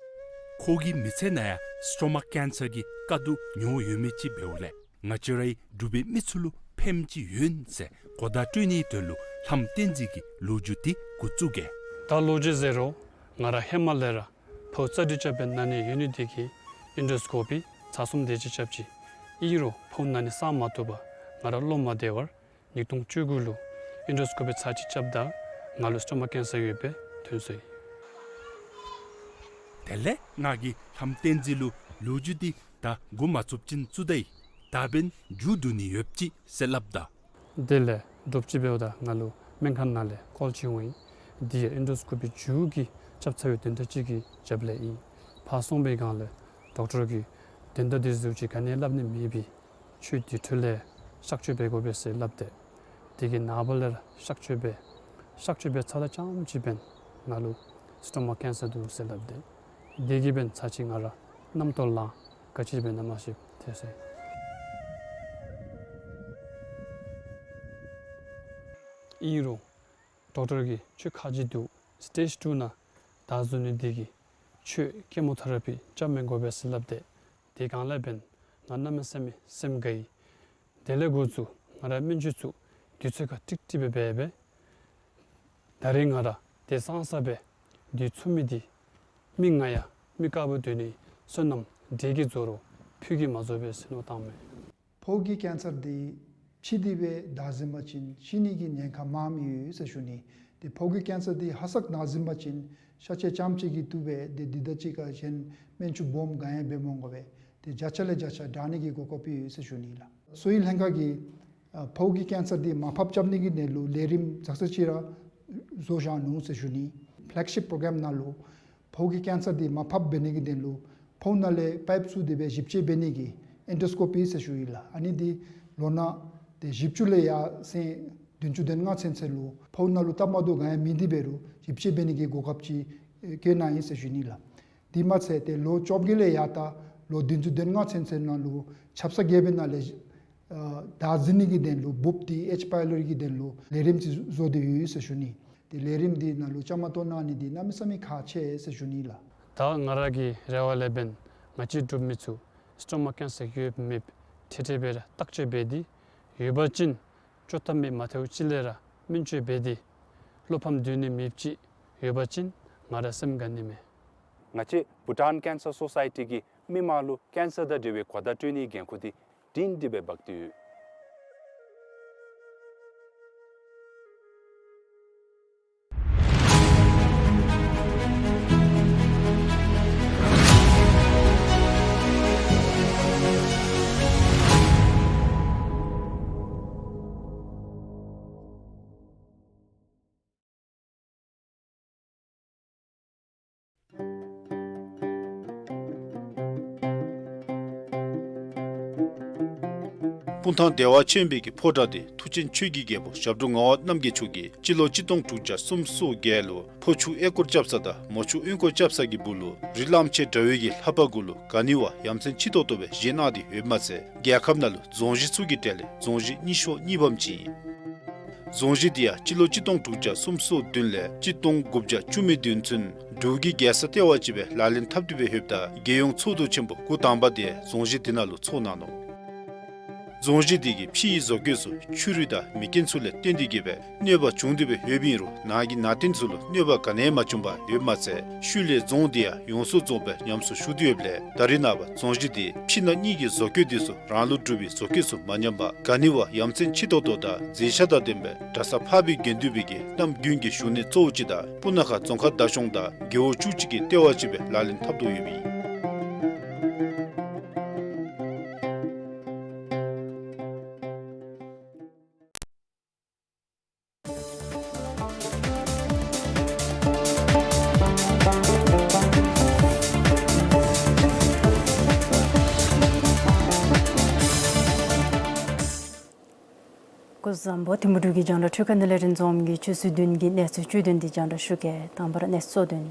ཁོ་གི་མི་ཚེ་ནང་ཡང་སི་ཊོ་མཱཀ་ཀེན་སར་གྱི་དཀའ་སྡུག་མྱོང་ཡོད་མི་ཅིག་འབདཝ་ལས་ང་བཅས་རའི་འབྲུག་པའི་མི་ཚུ་ལུ་ཕནམ་ཅིག་ཡོད་ཟེར་གོ་བརྡ་སྤྲོད་ནིའི་དོན་ལུ་ལྷམ་བསྟན་འཛིན་གྱི་ལོ་རྒྱུས་འདི་འགོ་བཙུགས་གེ། ད་ལོ་རྒྱུས་ཟེར་རུང་ང་ར་ཧེ་མ་ལས་ར་ཕོཝ་རྩ་སྒྲིག་རྐྱབ་པའི་ནང་ནི་ཡོད་ནི་དེ་གིས་ཨེན་ཌོ་སི་ཀོ་པི་ཚར་གསུམ་དེ་ཅིག་རྐྱབ་ཅི། ཨིན་རུང་ཕོཝ་ནང་ནི་སངས་མ་བཏུབ་པར་ང་ར་བློ་མ་བདེ་བར་ཉིས་སྟོང་བཅུ་དགུ་ལུ་ཨེན་ཌོ་སི་ཀོ་པི་ཚར་གཅིག་རྐྱབ་ད་ང་ལུ་སི་ཊོ་མཱཀ་ཀེན་སར་ཡོདཔ་སྦེ་ཐོན་སོ་ཡི། དེ་ལས་ང་གིས་ལྷམ་བསྟན་འཛིན་ལུ་ལོ་རྒྱུས་འདི་ད་འགོ་མ་བཙུགས་ཅིན་བཙུགས་ད་ཡི། ད་འབདན་མཇུག་བསྡུ་ནི་ཡོདཔ་ཅིག་ཟེར་སླབ་ད། དེ་ལས་དྲོ་པ་ཅིག་འབདཝ་ད་ང་ལུ་སྨན་ཁང་ནང་ལས་ཀོལ་ཅིག་འོང་ཡི། འདི་ཡང་ཨེན་ཌོ་སི་ཀོ་པི་མཇུག་གི་རྐྱབ་ཚར་བའི་དོན་དག་ཅིག་གི་རྒྱབ་ལས་ཨིན། ཕར་སོང་པའི་སྒང་ལས་ཌོག་ཊར་གྱིས་དོན་དག་འདི་ཚུ་ཅིག་ག་ནི་སླབ་ནི་མེད་པས། ཁྱོད་འདི་འཕྲོ་ལས་གཤག་བཅོས་འབད་དགོ་པས་ཟེར་སླབ་སྟེ། དེ་གི་ནངས་པ་ལས་ར་གཤག་བཅོས་འབད། གཤག་བཅོས་འབད་ཚརཝ་ད་རྐྱངམ་ཅིག་འབདན་ང་ལུ་སི་ཊོ་མཱཀ་ཀེན་སར་འདུག་ཟེར་སླབ་སྟེ། དེ་གིས་འབདན་ཚར་གཅིག་ང་ར་གནམ་ཐོག་ལང་ག་ཅི་འབད་ན་མ་ཤེསཔ་ཐལ་སོ་ཡི། ཨིན་རུང་ཌོག་ཊར་གྱིས་ཁྱོད་ཁག་ཅིག་འདུག། སི་ཊེཇ་ཊུ་ནང་བདའ་ཚུགས་ནི་དེ་གིས་ཁྱོད་ཀེ་མོ་ཐེ་ར་པི་རྐྱབ་མི་དགོ་པས་ཟེར་སླབ་སྟེ། དེ་སྒང་ལས་འབདན་ང་གནམ་མེད་ས་མེད་སེམས་དགའ་ཡི། དེ་ལས་འགོ་བཙུགས་ང་ར་སྨན་བཅོས་ཚུ་དུས་ཚོད་ཁར་ཀྲིག་ཀྲི་སྦེ་འབད་སྦེ། ད་རེས་ང་ར་དེ་སང་ས་སྦེ་དུས་ཚོད་མི་འདི་མི་ང་ཡང་མི་དཀརཔོ་སྡོད་ནི་བསོད་ནམས་འདི་གིས་རྫོགས་རུང་ཕུད་ཀྱིས་མ་རྫོགས་པས་ཟེར་མནོ་བཏངམ་མས། ཕོཝ་གི་ཀེན་སར་འདི་ཕྱི་འདི་སྦེ་བདའ་ཟིན་པ་ཅིན་ཤི་ནི་གི་ཉེན་ཁ་མངམ་ཡོད་ཟེར་ཞུ་ནི། ཏེ་ཕོཝ་གི་ཀེན་སར་འདི་ཧ་སག་ན་ཟིན་པ་ཅིན་ཤ་ཆས་རྐྱངམ་ཅིག་གིས་བཏུབ་པས། ཏེ་འདི་དང་གཅིག་ཁར་གཞན་སྨན་བཅོས་སྦོམ་ག་ཡང་འབད་མ་དགོ་པས། ཏེ་བརྒྱ་ཆ་ལས་བརྒྱ་ཆ་དྲག་ནི་གི་གོ་སྐབས་ཡོད་ཟེར་ཞུ་ནི་ལགས། གསོ་བའི་ལྷན་ཁག་གིས་ཨ་ཕོཝ་གི་ཀེན་སར་འདི་མར་ཕབ་རྐྱབ་ནི་གི་དོན་ལུ་ལས་རིམ་ཙག་ཙིག་ཅིག་ར་བཟོ་བཞག་ནུག་ཟེར་ཞུ་ནི། ཕེ་ལེག་ཤིཔ་པྲོ་གརམ་ནང་ལུ་ཕོཝ་གི་ཀེན་སར་འདི་མར་ཕབ་འབད་ནི་གི་དོན་ལུ་ཕོཝ་ནང་ལས་པའིཔ་བཙུགས་ཏེ་སྦེ་ཞིབ་དཔྱད་འབད་ནི་གི་ཨེན་ཌོ་སི་ཀོ་པི་ཟེར་ཞུ་ཡི་ལགས། ཨ་ནི་འདི་ ལོ་ན་ཏེ་བཞི་བཅུ་ལས་ཡར་སོང་བདུན་ཅུ་དོན་ལྔ་ཚུན་ཚོད་ལུ་ཕོཝ་ནང་ལུ་སྟབས་མ་བདེཝ་ག་ཡང་མེད་དེ་འབད་རུང་ཞིབ་དཔྱད་འབད་ནི་གི་གོ་སྐབས་ཅིག་བཀོད་གནང་ཡི་ཟེར་ཞུ་ནི་ལགས། དེ་མ་ཚད་ཏེ་ལོ་བཅོ་བརྒྱད་ལས་ཡར་ད་ལོ་བདུན་ཅུ་དོན་ལྔ་ཚུན་ཚོད་ནང་ལུ་ཆབ་གསང་རྒྱལ་པོའི་ནང་ལས་ཨ་བདག་འཛིན་ནི་གི་དོན་ལུ་འབུཔ་འདི་ཨེཆ་པའི་ལོཊ་ཀྱི་དོན་ལུ་ལས་རིམ་ཅིག་བཟོ་སྟེ་ཡོད་ཟེར་ཞུ་ནི། ཏེ་ལས་རིམ་འདི་ནང་ལུ་བཅའ་མར་གཏོགས་གནང་ནི་འདི་གནམ་མེད་ས་མེད་ཁག་ཆེ་ཟེར་ཞུ་ནི་ལགས། ད་ང་ར་གི་རེ་བ་ལས་འབདན་ང་བཅས་འབྲུག་མི་ཚུ་སི་ཊོ་མ་ཀེན་སར་ཡོདཔ་མེདཔ་འཕྲལ་འཕྲལ་སྦེ་ར་བརྟག་དཔྱད་འབད་དེ་ཡོད་པ་ཅིན་བཅོ་ཐབས་མེད་མ་ཐེཝ་ཅིག་ལས་ར་སྨན་བཅོས་འབད་དེ་བློ་ཕམ་སྡོད་ནི་མེདཔ་ཅིག་ཡོད་པ་ཅིན་ང་ར་སེམས་དགའ་ནི་མས། ང་བཅས་བྷུ་ཊཱན་ཀེན་སར་སོ་སའི་ཊི་གིས་མི་དམངས་ལུ་ཀེན་སར་དང་འབྲེལ་བའི་གོ་བརྡ་སྤྲོད་ནིའི་འགན་ཁུར་འདི་སྒྲིང་སྒྲི་སྦེ་འབག་སྟེ་ཡོད། སྤུངས་ཐང་བདེ་བ་ཆེན་པོའི་གི་ཕོ་བྲང་འདི་མཐུ་ཆེན་ཆོས་ཀྱི་རྒྱལ་པོ་ཞབས་དྲུང་ངག་དབང་རྣམ་རྒྱལ་མཆོག་གིས་སྤྱི་ལོ་གཅིག་སྟོང་དྲུག་བརྒྱ་སུམ་ཅུ་སོ་བརྒྱད་ལུ་ཕོ་ཆུ་ཨེ་སྐོར་རྐྱབ་ས་དང་མོ་ཆུ་གཡོན་སྐོར་རྐྱབ་ས་གི་སྦུག་ལུ་རི་གླང་ཆེན་འདྲ་བའི་གི་ལྷ་པ་གུ་ལུ་ག་ནི་བ་ཡ་མཚན་ཆེ་ཏོག་ཏོ་སྦེ་བཞེངས་གནང་སྟེ་ཡོདཔ་མ་ཚད་རྒྱལ་ཁབ་ནང་ལུ་རྫོང་གཞི་ཚུ་གི་གྲས་ལས་རྫོང་གཞི་གཉིས་ཤོག་གཉིས་པམ་ཅིག་ཨིན། རྫོང་གཞི་འདི་ཡང་སྤྱི་ལོ་གཅིག་སྟོང་དྲུག་བརྒྱ་སུམ་ཅུ་སོ་བདུན་ལས་གཅིག་སྟོང་དགུ་བརྒྱ་བཅུ་མེད་བདུན་ཚུན་འབྲུག་གི་རྒྱལ་ས་ལྟེ་བ་ཅིག་སྦེ་ལག་ལེན་འཐབ་སྟེ་སྦེ་ཡོདཔ་ད་རྒྱལ་ཡོངས་ཚོགས་འདུ་ཆེན་པོ་འགོ་དང་པ་དེ་རྫོང་གཞི་འདི་ནང་ལུ་ཚོགས་གནང་ནུག། རྫོང་གཞི་འདི་གི་ཕྱི་ཡི་བཟོ་བཀོད་ཚུ་ཆུ་རུད་དང་མེ་རྐྱེན་ཚུ་ལས་བརྟེན་ཏེ་གིས་སྦེ་གནོད་པ་བྱུང་སྟེ་སྦེ་ཡོདཔ་ཨིན་རུང་ནང་གི་ནང་རྟེན་ཚུ་ལུ་གནོད་པ་ག་ནི་ཡང་མ་བྱུང་བར་ཡོདཔ་མ་ཚད་ཤུལ་ལས་རྫོང་འདི་ཡང་ཡོངས་སུ་རྫོགསཔ་སྦེ་ཉམས་གསོ་ཞུ་སྟེ་ཡོདཔ་ལས་ད་རེས་ནངས་པ་རྫོང་གཞི་འདི་ཕྱི་ནང་གཉིས་ཀྱི་བཟོ་བཀོད་འདི་ཚུ་རང་ལུགས་གྲུབ་པའི་བཟོ་བཀོད་ཚུ་མ་ཉམས་པར་ག་ནི་བ་ཡ་མཚན་ཆེ་ཏོག་ཏོ་དང་མཛེས་ཆ་དང་ལྡན་པའི་གྲྭ་ས་འཕགས་པའི་དགེ་འདུན་པའི་གི་གནམ་དགུན་གྱི་བཞུགས་གནས་གཙོ་བོ་ཅིག་དང་སྤུ་ན་ཁ་རྫོང་ཁག་བདག་སྐྱོང་དང་རྒེད་འོག་བཅུ་གཅིག་གི་ལྟེ་བ་ཅིག་སྦེ་ལག་ལེན་འཐབ་དོ་ཡོདཔ་ཨིན། སྐུ་གཟུགས་བཟང་པོ། ཐིམ་ཕུ་འབྲུག་གི་རྒྱང་བསྒྲགས་འཕྲུལ་ཁང་ནང་ལས་རིན་འཛོམས་ཀྱིས་ཆུ་ཚོད་བདུན་གྱི་གནས་ཚུལ་བཅུད་དོན་འདི་རྒྱང་བསྒྲགས་ཞུ་གེ། དང་པ་ར་གནས་ཚུལ་གཙོ་དོན།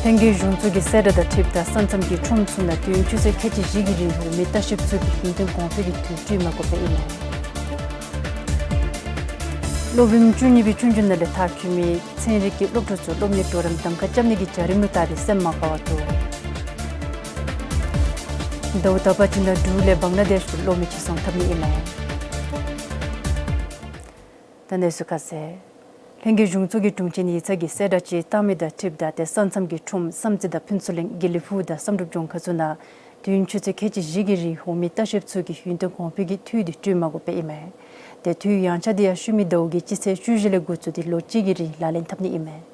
ལྷན་རྒྱས་གཞུང་ཚོགས་ཀྱི་གསལ་བསྒྲགས་དང་འཁྲིལཝ་ད་ས་མཚམས་ཀྱི་ཁྲོམ་ཚུ་ནང་དུས་ཡུན་ཆུ་ཚོད་ཁལ་གཅིག་བཞི་གི་རིང་འོག་མིན་ལྟ་བཤལཔ་ཚུ་གིས་ཡུན་བརྟན་གོང་འཕེལ་གྱི་འཐུས་སྤྲོད་མ་དགོཔ་ཨིན་མས། སློབ་རིམ་བཅུ་གཉིས་པའི་ཆུང་ཆུང་ནང་ལས་མཐར་འཁྱོལ་མི་ཚན་རིག་གི་སློབ་ཕྲུག་ཚུ་སློབ་གཉེར་གྲོགས་རམ་གདམ་ཁ་རྐྱབ་ནི་གི་བྱ་རིམ་ལུ་བལྟ་སྟེ་སེམས་མ་དགའ་བར་འདུག། ཟླཝ་ད་པ་ཅིག་ནང་འབྲུག་ལས་བང་ལ་དེཤ་ལུ་གློག་མེ་ཅིག་བཙོང་འཐབ་ནི་ཨིན་མས། ད་གནས་ཚུལ་ཁ་གསལ། ལྷན་རྒྱས་གཞུང་ཚོགས་ཀྱི་དྲུང་ཆེན་ཡིག་ཚང་གིས་གསལ་བསྒྲགས་ཅིག་བཏང་མི་དང་འཁྲིལཝ་ད་ཏེ་ས་མཚམས་ཀྱི་ཁྲོམ་བསམ་རྩེ་དང་ཕུན་ཚོགས་གླིང་དགེ་ལེགས་ཕུག་དང་བསམ་གྲུབ་ལྗོངས་མཁར་ཚུ་ནང་དུས་ཡུན་ཆུ་ཚོད་ཁལ་གཅིག་བཞི་གི་རིང་འོག་མིན་ལྟ་བཤལཔ་ཚུ་གིས་ཡུན་བརྟན་གོང་འཕེལ་གྱི་འཐུས་འདི་སྤྲོད་མ་དགོཔ་ཨིན་མས། ཏེ་འཐུས་ཡངས་ཆག་འདི་ཡང་ཤུལ་མའི་ཟླཝ་གི་སྤྱི་ཚེས་བཅུ་བཞི་ལས་འགོ་བཙུགས་ཏེ་ལོ་གཅིག་གི་རིང་ལག་ལེན་འཐབ་ནི་ཨིན་མས།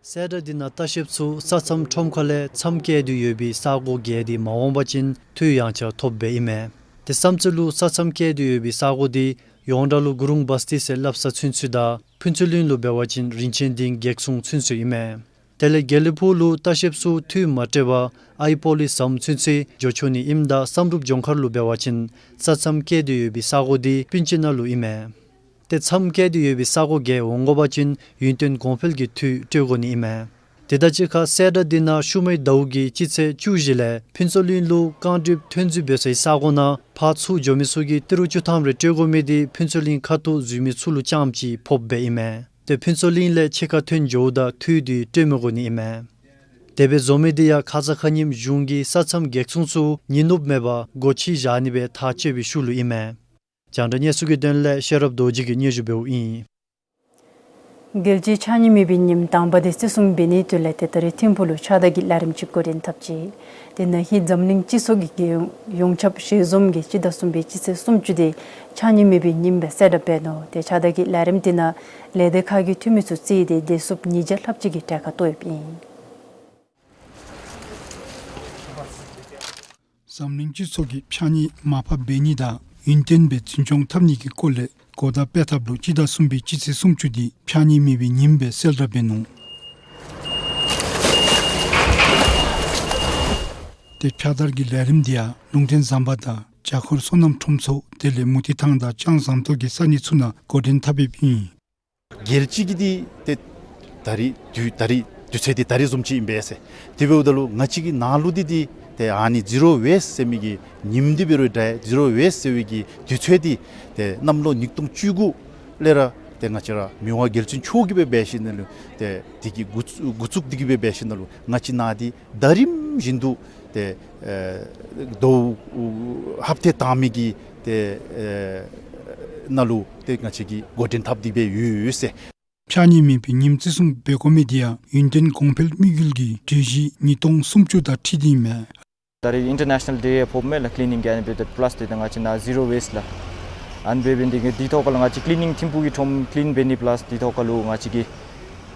གསལ་བསྒྲགས་འདི་ནང་ལྟ་བཤལཔ་ཚུ་ས་མཚམས་ཁྲོམ་ཁ་ལས་མཚམས་བཀལ་ཏེ་ཡོད་པའི་ས་གོ་བརྒལ་ཏེ་མ་འོང་པ་ཅིན་འཐུས་ཡངས་ཆག་ཐོབ་པའི་ཨིན་མས། ཏེ་བསམ་རྩེ་ལུ་ས་མཚམས་བཀལ་ཏེ་ཡོད་པའི་ས་གོ་འདི་ཡོངས་གྲགས་ལུ་གུ་རུང་བ་སྟི་ཟེར་སླབ་ས་ཚུན་ཚོད་དང་ཕུན་ཚོགས་གླིང་ལུ་འབད་བ་ཅིན་རིན་ཆེན་སྡིངས་བགེགས་སྲུང་ཚུན་ཚོད་ཨིན་མས། དེ་ལས་དགེ་ལེགས་ཕུག་ལུ་ལྟ་བཤལཔ་ཚུ་འཐུས་མ་སྤྲོད་པར་ཨའི་པོ་ལི་ཟམ་ཚུན་ཚོད་འགྱོ་ཆོག་ནི་ཨིནམ་ད་བསམ་གྲུབ་ལྗོངས་མཁར་ལུ་འབད་བ་ཅིན་ས་མཚམས་བཀལ་ཏེ་ཡོད་པའི་ས་གོ་འདི་སྤུན་ཆེ་ནང་ལུ་ཨིན་མས། ཏེ་མཚམས་བཀལ་ཏེ་ཡོད་པའི་ས་གོ་བརྒལ་འོང་དགོ་པ་ཅིན་ཡུན་བརྟན་གོང་འཕེལ་གྱི་འཐུས་སྤྲོད་དགོ་ནི་ཨིན་མས། དེ་དང་གཅིག་ཁར་གསལ་བསྒྲགས་འདི་ནང་ཤུལ་མའི་ཟླཝ་གི་སྤྱི་ཚེས་བཅུ་བཞི་ལས་ཕུན་ཚོགས་གླིང་ལུ་རྐང་སྒྲིགཔ་ཐོན་རྫས་འབད་སའི་ས་གོ་ནང་ཕར་ཚུར་འགྱོ་མི་ཚུ་གིས་ཏི་རུ་བཅུ་ཐམ་རེ་སྤྲོད་དགོ་མི་འདི་ཕུན་ཚོགས་གླིང་ཁ་ཐུག་འཛུལ་མི་ཚུ་ལུ་རྐྱངམ་ཅིག་ཕོགཔ་སྦེ་ཨིན་མས། ཏེ་ཕུན་ཚོགས་གླིང་ལས་ཕྱི་ཁར་ཐོན་འགྱོཝ་ད་འཐུས་འདི་སྤྲོད་མི་དགོ་ནི་ཨིན་མས། དེ་སྦེ་བཟོ་མི་འདི་ཡང་ཁ་ཙ་ཁ་ཉིནམ་གཞུང་གིས་ས་མཚམས་བགེགས་སྲུང་ཚུ་ཉིན་ནུབ་མེད་པར་སྒོ་ཕྱེ་བཞག་ནི་སྦེ་ཐག་བཅད་པའི་ཤུལ་ལུ་ཨིན་མས། རྒྱང་བསྒྲགས་གནས་ཚུལ་གྱི་དོན་ལས་ཤེས་རབ་རྡོ་རྗེ་གིས་སྙན་ཞུ་འབདཝ་ཨིན། རྒྱལ་སྤྱིའི་ཕྱགས་སྙིགས་མེད་པའི་ཉིནམ་དང་པ་འདི་བརྩི་སྲུང་འབད་ནིའི་དོན་ལས་ཏེ་ད་རེས་ཐིམ་ཕུག་ལུ་ཕྱགས་བདར་གྱི་ལས་རིམ་ཅིག་འགོ་འདྲེན་འཐབ་ཅི། དེ་ནང་ཧིང་འཛམ་གླིང་སྤྱི་ཚོགས་ཀྱི་རྒྱལ་ཡོངས་ཡོངས་ཁྱབ་ཞལ་འཛོམས་ཀྱིས་སྤྱི་ཟླ་གསུམ་པའི་སྤྱི་ཚེས་སུམ་ཅུ་འདི་ཕྱགས་སྙིགས་མེད་པའི་ཉིནམ་སྦེ་གསལ་བསྒྲགས་འབད་ནུག། ཏེ་ཕྱགས་བདར་གྱི་ལས་རིམ་འདི་ནང་ལས་སྡེ་ཁག་གི་འཐུས་མི་ཚུ་རྩིས་ཏེ་བདེ་སྲུངཔ་ཉིས་བརྒྱ་ལྷགཔ་ཅིག་གི་གྲལ་ཁར་གཏོགས་ཡོདཔ་ཨིན། འཛམ་གླིང་སྤྱི་ཚོགས་ཀྱིས་ཕྱགས་སྙིགས་མར་ཕབ་འབད་ནི་དང་ཡུན་བརྟན་སྦེ་འཛིན་སྐྱོང་འཐབ་ནི་གི་སྐོར་ལས་གོ་བརྡ་སྤེལ་ཐབས་ལུ་སྤྱི་ཟླ་གསུམ་པའི་སྤྱི་ཚེས་སུམ་ཅུ་འདི་ཕྱགས་སྙིགས་མེད་པའི་ཉིནམ་སྦེ་གསལ་བསྒྲགས་འབད་ནུག། ཏེ་ཕྱག་བསྟར་གྱི་ལས་རིམ་འདི་ཡང་ལུང་བསྟན་ཟམ་པ་དང་བྱ་འཁོར་སོ་ནམ་ཁྲོམ་ཚོགས་དེ་ལས་མུ་ཏིག་ཐང་དང་ལྕང་ཟམ་ཏོག་གི་ས་གནས་ཚུ་ནང་འགོ་འདྲེན་འཐབ་ཡོདཔ་ཨིན། རྒྱལ་སྤྱི་གི་འདི་ཏེ་ད་རིས་དུས་ད་རིས་དུས་ཚོད་འདི་ད་རིས་བཟུམ་ཅིག་ཨིན་པས་ཟེར། དེ་འབདཝ་ད་ལུ་ང་བཅས་ཀྱི་ནང་ལུ་འདི་འདི་ཏེ་ཨ་ནི་ཛི་རོ་ཝེསཊ་ཟེར་མི་གི་ཉིནམ་འདི་འབད་རུང་འདྲ་ཛི་རོ་ཝེསཊ་ཟེར་བའི་གི་དུས་ཚོད་འདི་ཏེ་གནམ་ལོ་ཉིས་སྟོང་བཅུ་དགུ་ལས་ར་ཏེ་ང་བཅས་ར་མི་དབང་རྒྱལ་བཙུན་མཆོག་གིས་སྦེ་འབད་ཞིནམ་ལས་ཏེ་དེ་གི་འགོ་བཙུགས་འགོ་བཙུགས་དེ་གིས་སྦེ་འབད་ཞིནམ་ལས་ང་བཅས་ནང་འདི་ཟླ་རིམ་བཞིན་དུ་ཏེ་ཨེ་ཟླཝ་ཧབ་ཏེ་དང་པའི་གི་ཏེ་ཨེ་ནང་ལུ་ཏེ་ང་བཅས་ཀྱིས་འགོ་འདྲེན་འཐབ་སྟེ་སྦེ་ཡོད་ཟེར། ཕྱགས་སྙིགས་མེད་པའི་ཉིནམ་བརྩི་སྲུང་འབད་དགོ་མི་འདི་ཡང་ཡུན་བརྟན་གོང་འཕེལ་དམིགས་ཡུལ་གྱི་གྲོས་གཞི་ཉིས་སྟོང་སུམ་ཅུ་དང་འཁྲིལ་ཏེ་ཨིན་མས། ད་རིས་ཨིན་ཊར་ནེ་ཤ་ནཱལ་ཌེ་ཡང་ཕོགཔ་མས་ལགས། ཀི་ལི་ནིང་གི་ཨ་ནི་འབདཝ་ད་པ་ལཱསི་ཏེ་ད་ང་བཅས་ནཱ་ཛི་རོ་ཝེསཊ་ལགས། ཨ་ནི་འབད་འབད་ནི་འདི་གིས་དེའི་ཐོག་ཁ་ལུ་ང་བཅས་ཀི་ལི་ནིང་ཐིམ་ཕུག་གི་ཁྲོམ་ཀི་ལིན་འབད་ནི་པ་ལཱསི་དེའི་ཐོག་ཁ་ལུ་ང་བཅས་ཀྱིས་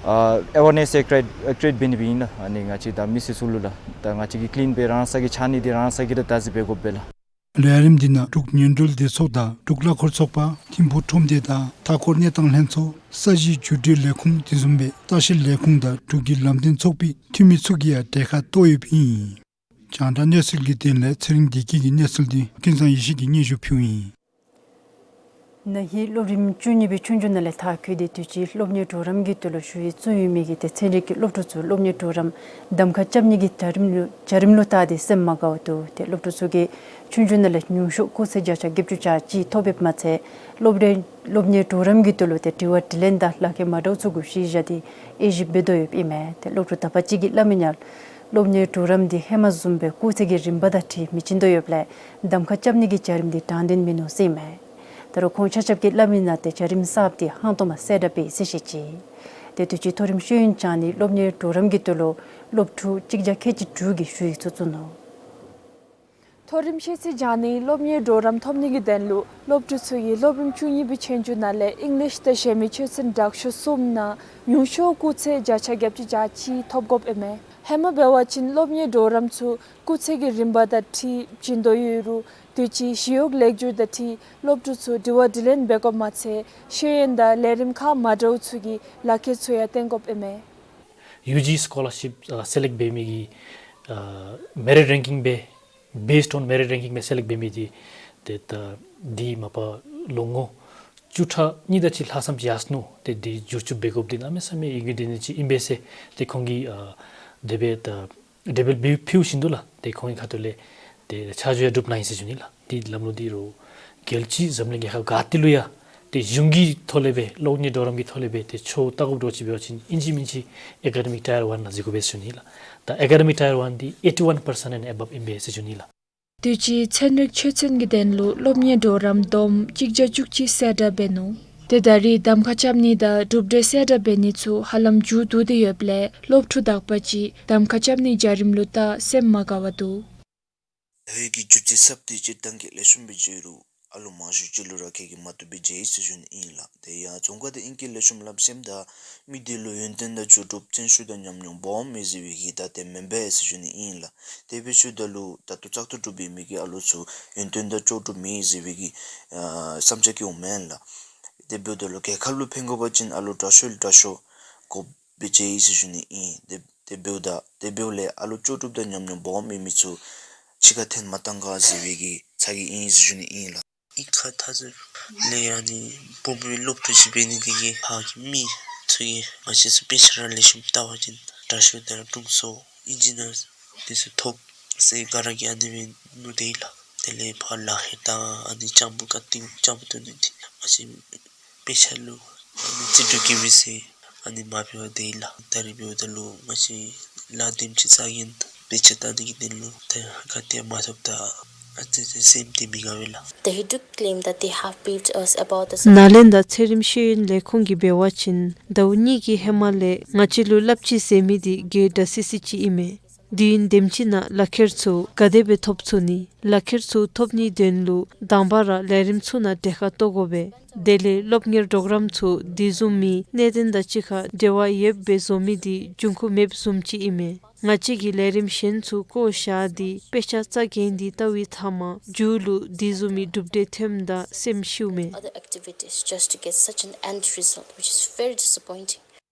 ཨ་ཨེ་ཝེར་ནེསི་ཨེ་ཀྲི་ཨེཊ་ཨེ་ཀྲི་ཨེཊ་འབད་ནི་སྦེ་ཨིན་ལགས། ཨ་ནི་ང་བཅས་ད་མི་སེར་ཚུ་ལུ་ལགས་ད་ང་བཅས་ཀྱིས་ཀི་ལིན་སྦེ་རང་སོ་གི་ཕྱགས་སྙིགས་འདི་རང་སོ་གིས་ར་བདག་འཛིན་འབད་དགོཔ་སྦེ་ལགས། ལས་རིམ་འདི་ནང་འབྲུག་ཉེན་སྒྲོལ་སྡེ་ཚོགས་དང་འབྲུག་གླ་འཁོར་ཚོགས་པ་ཐིམ་ཕུག་ཁྲོམ་སྡེ་དང་མཐའ་འཁོར་གནས་སྟངས་ལྷན་ཚོགས་ས་གཞིའི་བརྒྱུད་འབྲེལ་ལས་ཁུངས་དེ་བཟུམ་སྦེ་ལྟ་བཤལ་ལས་ཁུངས་དང་འབྲུག་གི་ལམ་སྟོན་ཚོགས་པའི་འཐུས་མི་ཚུ་གིས་ཡང་གྲལ་ཁར་གཏོགས་ཡོདཔ་ཨིན། རྒྱང་བསྒྲགས་གནས་ཚུལ་གྱི་དོན་ལས་ཚེ་རིང་བདེ་སྐྱིད་ཀྱི་གནས་ཚུལ་འདི་ཀུན་བཟང་ཡེ་ཤེས་ཀྱིས་སྙན་ཞུ་ཕུལཝ་ཨིན། ན་ཧིང་སློབ་རིམ་བཅུ་གཉིས་པའི་ཆོས་རྒྱུགས་ནང་ལས་མཐར་འཁྱོལ་ཏེ་དུས་ཅི་སློབ་གཉེར་གྲོགས་རམ་གྱི་དོན་ལུ་ཞུ་ཡིག་བཙུགས་ཡོད་མི་གི་ཏེ་ཚན་རིག་གི་སློབ་ཕྲུག་ཚུ་སློབ་གཉེར་གྲོགས་རམ་གདམ་ཁ་རྐྱབ་ནི་གི་གྲ་རིམ་ལུ་བྱ་རིམ་ལུ་བལྟ་སྟེ་སེམས་མ་དགའཝ་འདུག། ཏེ་སློབ་ཕྲུག་ཚུ་གིས་ཆོས་རྒྱུགས་ནང་ལས་ཉུང་ཤོས་སྐུགས་ཚད་བརྒྱ་ཆ་བརྒྱད་ཅུ་གྱ་གཅིག་ཐོབ་ཡོདཔ་མ་ཚད་སློབ་གྲྭའི་སློབ་གཉེར་གྲོགས་རམ་གྱི་དོན་ལུ་ཏེ་དྲི་བ་དྲིས་ལན་དང་ལག་ཁྱེར་མ་འདྲཝ་ཚུ་གུ་གཞི་བཞག་སྟེ་དབྱེ་ཞིབ་འབད་དོ་ཡོདཔ་ཨིན་མས། ཏེ་སློབ་ཕྲུག་དག་པ་ཅིག་གིས་སླབ་མི་ནང་སློབ་གཉེར་གྲོགས་རམ་འདི་ཧེ་མ་བཟུམ་སྦེ་སྐུགས་ཚད་ཀྱི་རིམ་པ་དང་འཁྲིལ་མི་བྱིན་དོ་ཡོདཔ་ལས་གདམ་ཁ་རྐྱབ་ནི་གི་བྱ་རིམ་འདི་དྲང་བདེན་མིན་ནུག་ཟེར་ཨིན་མས། ད་རུང་ཁོང་ཆ་ཁྱབ་ཀྱིས་སླབ་མི་ནང་ཏེ་བྱ་རིམ་གསརཔ་འདི་ཧང་སྟོང་མ་གསལ་དྲགས་སྦེ་ཨིན་ཟེར་བཤད་ཅི། ཏེ་དུས་ཅི་མཐོ་རིམ་ཤེས་ཡོན་སྦྱང་ནི་སློབ་གཉེར་གྲོགས་རམ་གྱི་དོན་ལུ་སློབ་ཕྲུག་གཅིག་བརྒྱ་ཁལ་གཅིག་དྲུག་གིས་ཞུ་ཡིག་ཚུ་བཙུགས་ནུག། མཐོ་རིམ་ཤེས་ཚད་སྦྱང་ནི་སློབ་གཉེར་གྲོགས་རམ་ཐོབ་ནི་གི་དོན་ལུ་སློབ་ཕྲུག་ཚུ་གིས་སློབ་རིམ་བཅུ་གཉིས་པའི་ཆོས་རྒྱུགས་ནང་ལས་ཨིང་ལིཤ་དང་གཞན་མི་ཆོས་ཚན་དྲག་ཤོས་གསུམ་ནང་ཉུང་ཤོས་སྐུགས་ཚད་བརྒྱ་ཆ་བརྒྱད་ཅུ་གྱ་གཅིག་ཐོབ་དགོཔ་ཨིན་མས། ཧེ་མ་འབད་བ་ཅིན་སློབ་གཉེར་གྲོགས་རམ་ཚུ་སྐུགས་ཚད་ཀྱི་རིམ་པ་དང་འཁྲིལ་བྱིན་དོ་ཡོད་རུང་དུས་ཅི་ཞི་གཡོག་ལེགས་བསྒྱུར་དང་འཁྲིལ་སློབ་ཕྲུག་ཚུ་དྲི་བ་དྲིས་ལན་འབད་དགོཔ་མ་ཚད་ཤེས་ཡོན་དང་ལས་རིམ་ཁག་མ་འདྲཝ་ཚུ་གི་ལག་ཁྱེར་ཚུ་ཡང་བཏོན་དགོཔ་ཨིན་མས། ཡུ་ཇི་སི་ཀོ་ལར་ཤིཔ་ཨ་སེ་ལེཀཊ་འབད་མི་གི་ཨ་མེ་རིཊ་རེང་ཀིང་སྦེ་based on merit ranking སྦེ་སེ་ལེཀཊ་འབད་མི་འདི་ཏེ་ད་འདི་མ་པ་ལོ་ངོ་བཅུ་ཕྲག་གཉིས་དང་གཅིག་ལྷག་ཙམ་ཅིག་ཡར་སོ་ནུག། ཏེ་འདི་བསྒྱུར་བཅོས་འབད་དགོཔ་འདི་གནམ་མེད་ས་མེད་ཡོད་རྒུ་དེ་ནི་ཅིག་ཨིན་པས་ཟེར་ཏེ་ཁོང་གིས་ཨ་དེ་སྦེ་ད་འགྲེལ་བརྗོད་འབད་ཕུལ་བཞིན་དུ་ལགས། ཏེ་ཁོང་གི་ཁ་ཐུག་ལས་ཏེ་ཆ་འཇོག་ཡང་གྲུབ་ནི་ཨིན་ཟེར་ཞུ་ནི་ལགས། འདི་ལམ་ལུགས་འདི་རུང་རྒྱལ་སྤྱི་འཛམ་གླིང་རྒྱལ་ཁབ་ག་ཏེ་ལུ་ཡང་ཏེ་གཞུང་གི་ཐོག་ལས་སྦེ་སློབ་གཉེར་གྲོགས་རམ་གྱི་ཐོག་ལས་སྦེ་ཏེ་ཆོས་བལྟ་དགོཔ་འདྲཝ་ཅིག་འབད་བ་ཅིན་ཨིན་ཅི་མིན་ཅི་ཨེ་ཀ་ཌེ་མིག་ཊ་ཡར་ཝན་ནང་འཛུལ་དགོ་པས་ཟེར་ཞུ་ནི་ལགས། ད་ཨེ་ཀ་ཌེ་མིག་ཊ་ཡར་ཝན་འདི་eighty one percent and above ཨིན་པས་ཟེར་ཞུ་ནི་ལགས། དུས་ཅི་ཚན་རིག་ཆོས་ཚན་གྱི་དོན་ལུ་སློབ་གཉེར་གྲོགས་རམ་བསྡོམས་གཅིག་བརྒྱ་བཅུ་གཅིག་གསལ་བསྒྲགས་འབད་ནུག། ཏེ་ད་རིས་གདམ་ཁ་རྐྱབ་ནི་དང་གྲུབ་འབྲས་གསལ་བསྒྲགས་འབད་ནི་ཚུ་ཧ་ལམ་མཇུག་བསྡུ་སྟེ་ཡོདཔ་ལས་སློབ་ཕྲུག་དག་པ་ཅིག་གདམ་ཁ་རྐྱབ་ནི་བྱ་རིམ་ལུ་བལྟ་སེམས་མ་དགའ་བར་འདུག། ལྷོད་ཀྱི་རྒྱུ་ཆ་གསརཔ་འདི་སྤྱིར་བཏང་གི་ལེགས་ཤོམ་སྦེ་བརྗོད་རུང་ཨ་ལོ་མང་ཤོས་ཅིག་ལུ་ར་ཁྱོད་ཀྱིས་མ་བཏུབ་སྦེ་མཇལ་ཡི་ཟེར་ཞུ་ནི་ཨིན་ལགས། དེ་ཡང་རྫོང་ཁ་འདི་ཨིང་སྐད་ལེགས་ཤོམ་སླབ་ཞིནམ་ད་མི་སྡེ་ལུ་ཡོན་ཏན་དང་ལྕོགས་གྲུབ་བརྩོན་ཤུགས་དང་ཉམས་མྱོང་སྦོམ་མས་ཟེར་བའི་གི་ད་ཏེ་མེན་པས་ཟེར་ཞུ་ནི་ཨིན་ལགས། དེ་སྦེ་ཞུཝ་ད་ལུ་ད་ལྟོ་བཙག་འཐུ་གྲུབ་པའི་མི་གི་ཨ་ལོ་ཚུ་ཡོན་ཏན་དང་ལྕོགས་གྲུབ་མེད་ཟེར་བའི་གི་ཨ་བསམ་འཆར་བསྐྱེདཔ་མེན་ལགས། དེ་འབདཝ་ད་ལུ་རྒྱལ་ཁབ་ལུ་ཕན་དགོ་པ་ཅིན་ཨ་ལོ་དྲག་ཤོས་དྲག་ཤོས་དགོཔ་སྦེ་མཇལ་ཡི་ཟེར་ཞུ་ནི་ཨིན། དེ་དེ་འབདཝ་ད་དེ་འབདཝ་ལས་ཨ་ལོ་ལྕོགས་གྲུབ་དང་ཉམས་མྱོང་སྦོམ་མེད་མི་ཚུ་ཕྱི་ཁར་འཐོན་མ་བཏང་ག་ཟེར་བའི་གི་ཚ་གྱང་ཨིན་ཟེར་ཞུ་ནི་ཨིན་ལགས། ཨིང་ཁ་ཐ་ཚུ་ལས་ཨ་ནི་བུམོ་སློབ་ཕྲུག་ཅིག་འབད་ནི་འདི་གིས་ཕར་གྱི་མི་ཚུ་གིས་ང་བཅས་ཚུ་དཔེ་ཆ་ར་ལེགས་ཤོམ་བལྟ་བ་ཅིན་དྲག་ཤོས་དང་དྲུང་འཚོ་ཨིན་ཇི་ནི་ཡར་འདི་ཚུ་ཐོབ་ཟེར་ག་ར་གིས་ཨ་ནི་སྦེ་མནོ་སྟེ་ལགས། དེ་ལས་ཕར་ལག་ཁྱེར་དང་ཨ་ནི་ལྕང་ཕུ་ཀ་ཏི་ལྕང་ཕུ་བཏོན་ནི་འདི་ང་བཅས་དཔེ་ཆ་ལུ་ཨ་ནི་རྩིས་སྤྲོད་བཀལ་བས་ཟེར་ཨ་ནི་མ་འབད་བར་སྡོད་ཡི་ལགས། ད་རིས་འབདཝ་ད་ལུ་ང་བཅས་ལཱ་དེམ་ཅིག་བཙག་གེ་དཔེ་ཆ་བལྟ་ནི་གི་དོན་ལུ་ད་ག་ཏེ་མ་ཐོབ་ད་ཨ་ཙི་ཙི་སེམས་འདི་མི་དགའ་བས་ལགས། The Hajduk claim that they have briefed us about the ནཱ་ལེནྡྲ་ཚད་རིམས་ཤེས་ཡོན་ལས་ཁུངས་ཀྱིས་འབད་བ་ཅིན་ཟླཝ་གཉིས་ཀྱི་ཧེ་མ་ལས་ང་བཅས་ལུ་སླབ་ཅི་ཟེར་མི་འདི་གེ་དྲག་སི་སི་ཅིག་ཨིན་མས། དུས་ཡུན་དེམ་ཅིག་ནང་ལག་ཁྱེར་ཚུ་ག་དེ་སྦེ་ཐོབ་ཚུགས་ནི། ལག་ཁྱེར་ཚུ་ཐོབ་ནིའི་དོན་ལུ་དང་པ་ར་ལས་རིམ་ཚུ་ནང་གྲལ་ཁར་གཏོགས་དགོ་པས། དེ་ལས་སློབ་གཉེར་གྲོགས་རམ་ཚུ་དེ་བཟུམ་མའི་གནད་དོན་དང་གཅིག་ཁར་འབྲེལ་བ་ཡོདཔ་སྦེ་བཟོ་མི་འདི་འབྱུང་ཁུངས་མེདཔ་བཟུམ་ཅིག་ཨིན་མས། ང་བཅས་ཀྱིས་ལས་རིམ་གཞན་ཚུ་བཀོ་བཞག་སྟེ་དཔེ་ཆ་བཙག་གེ་འདི་བལྟ་བའི་མཐའ་མ་མཇུག་ལུ་དེ་བཟུམ་མའི་གྲུབ་འབྲས་ཐོནམ་ད་སེམས་ཤིཝ་མས། Other activities just to get such an end result, which is very disappointing.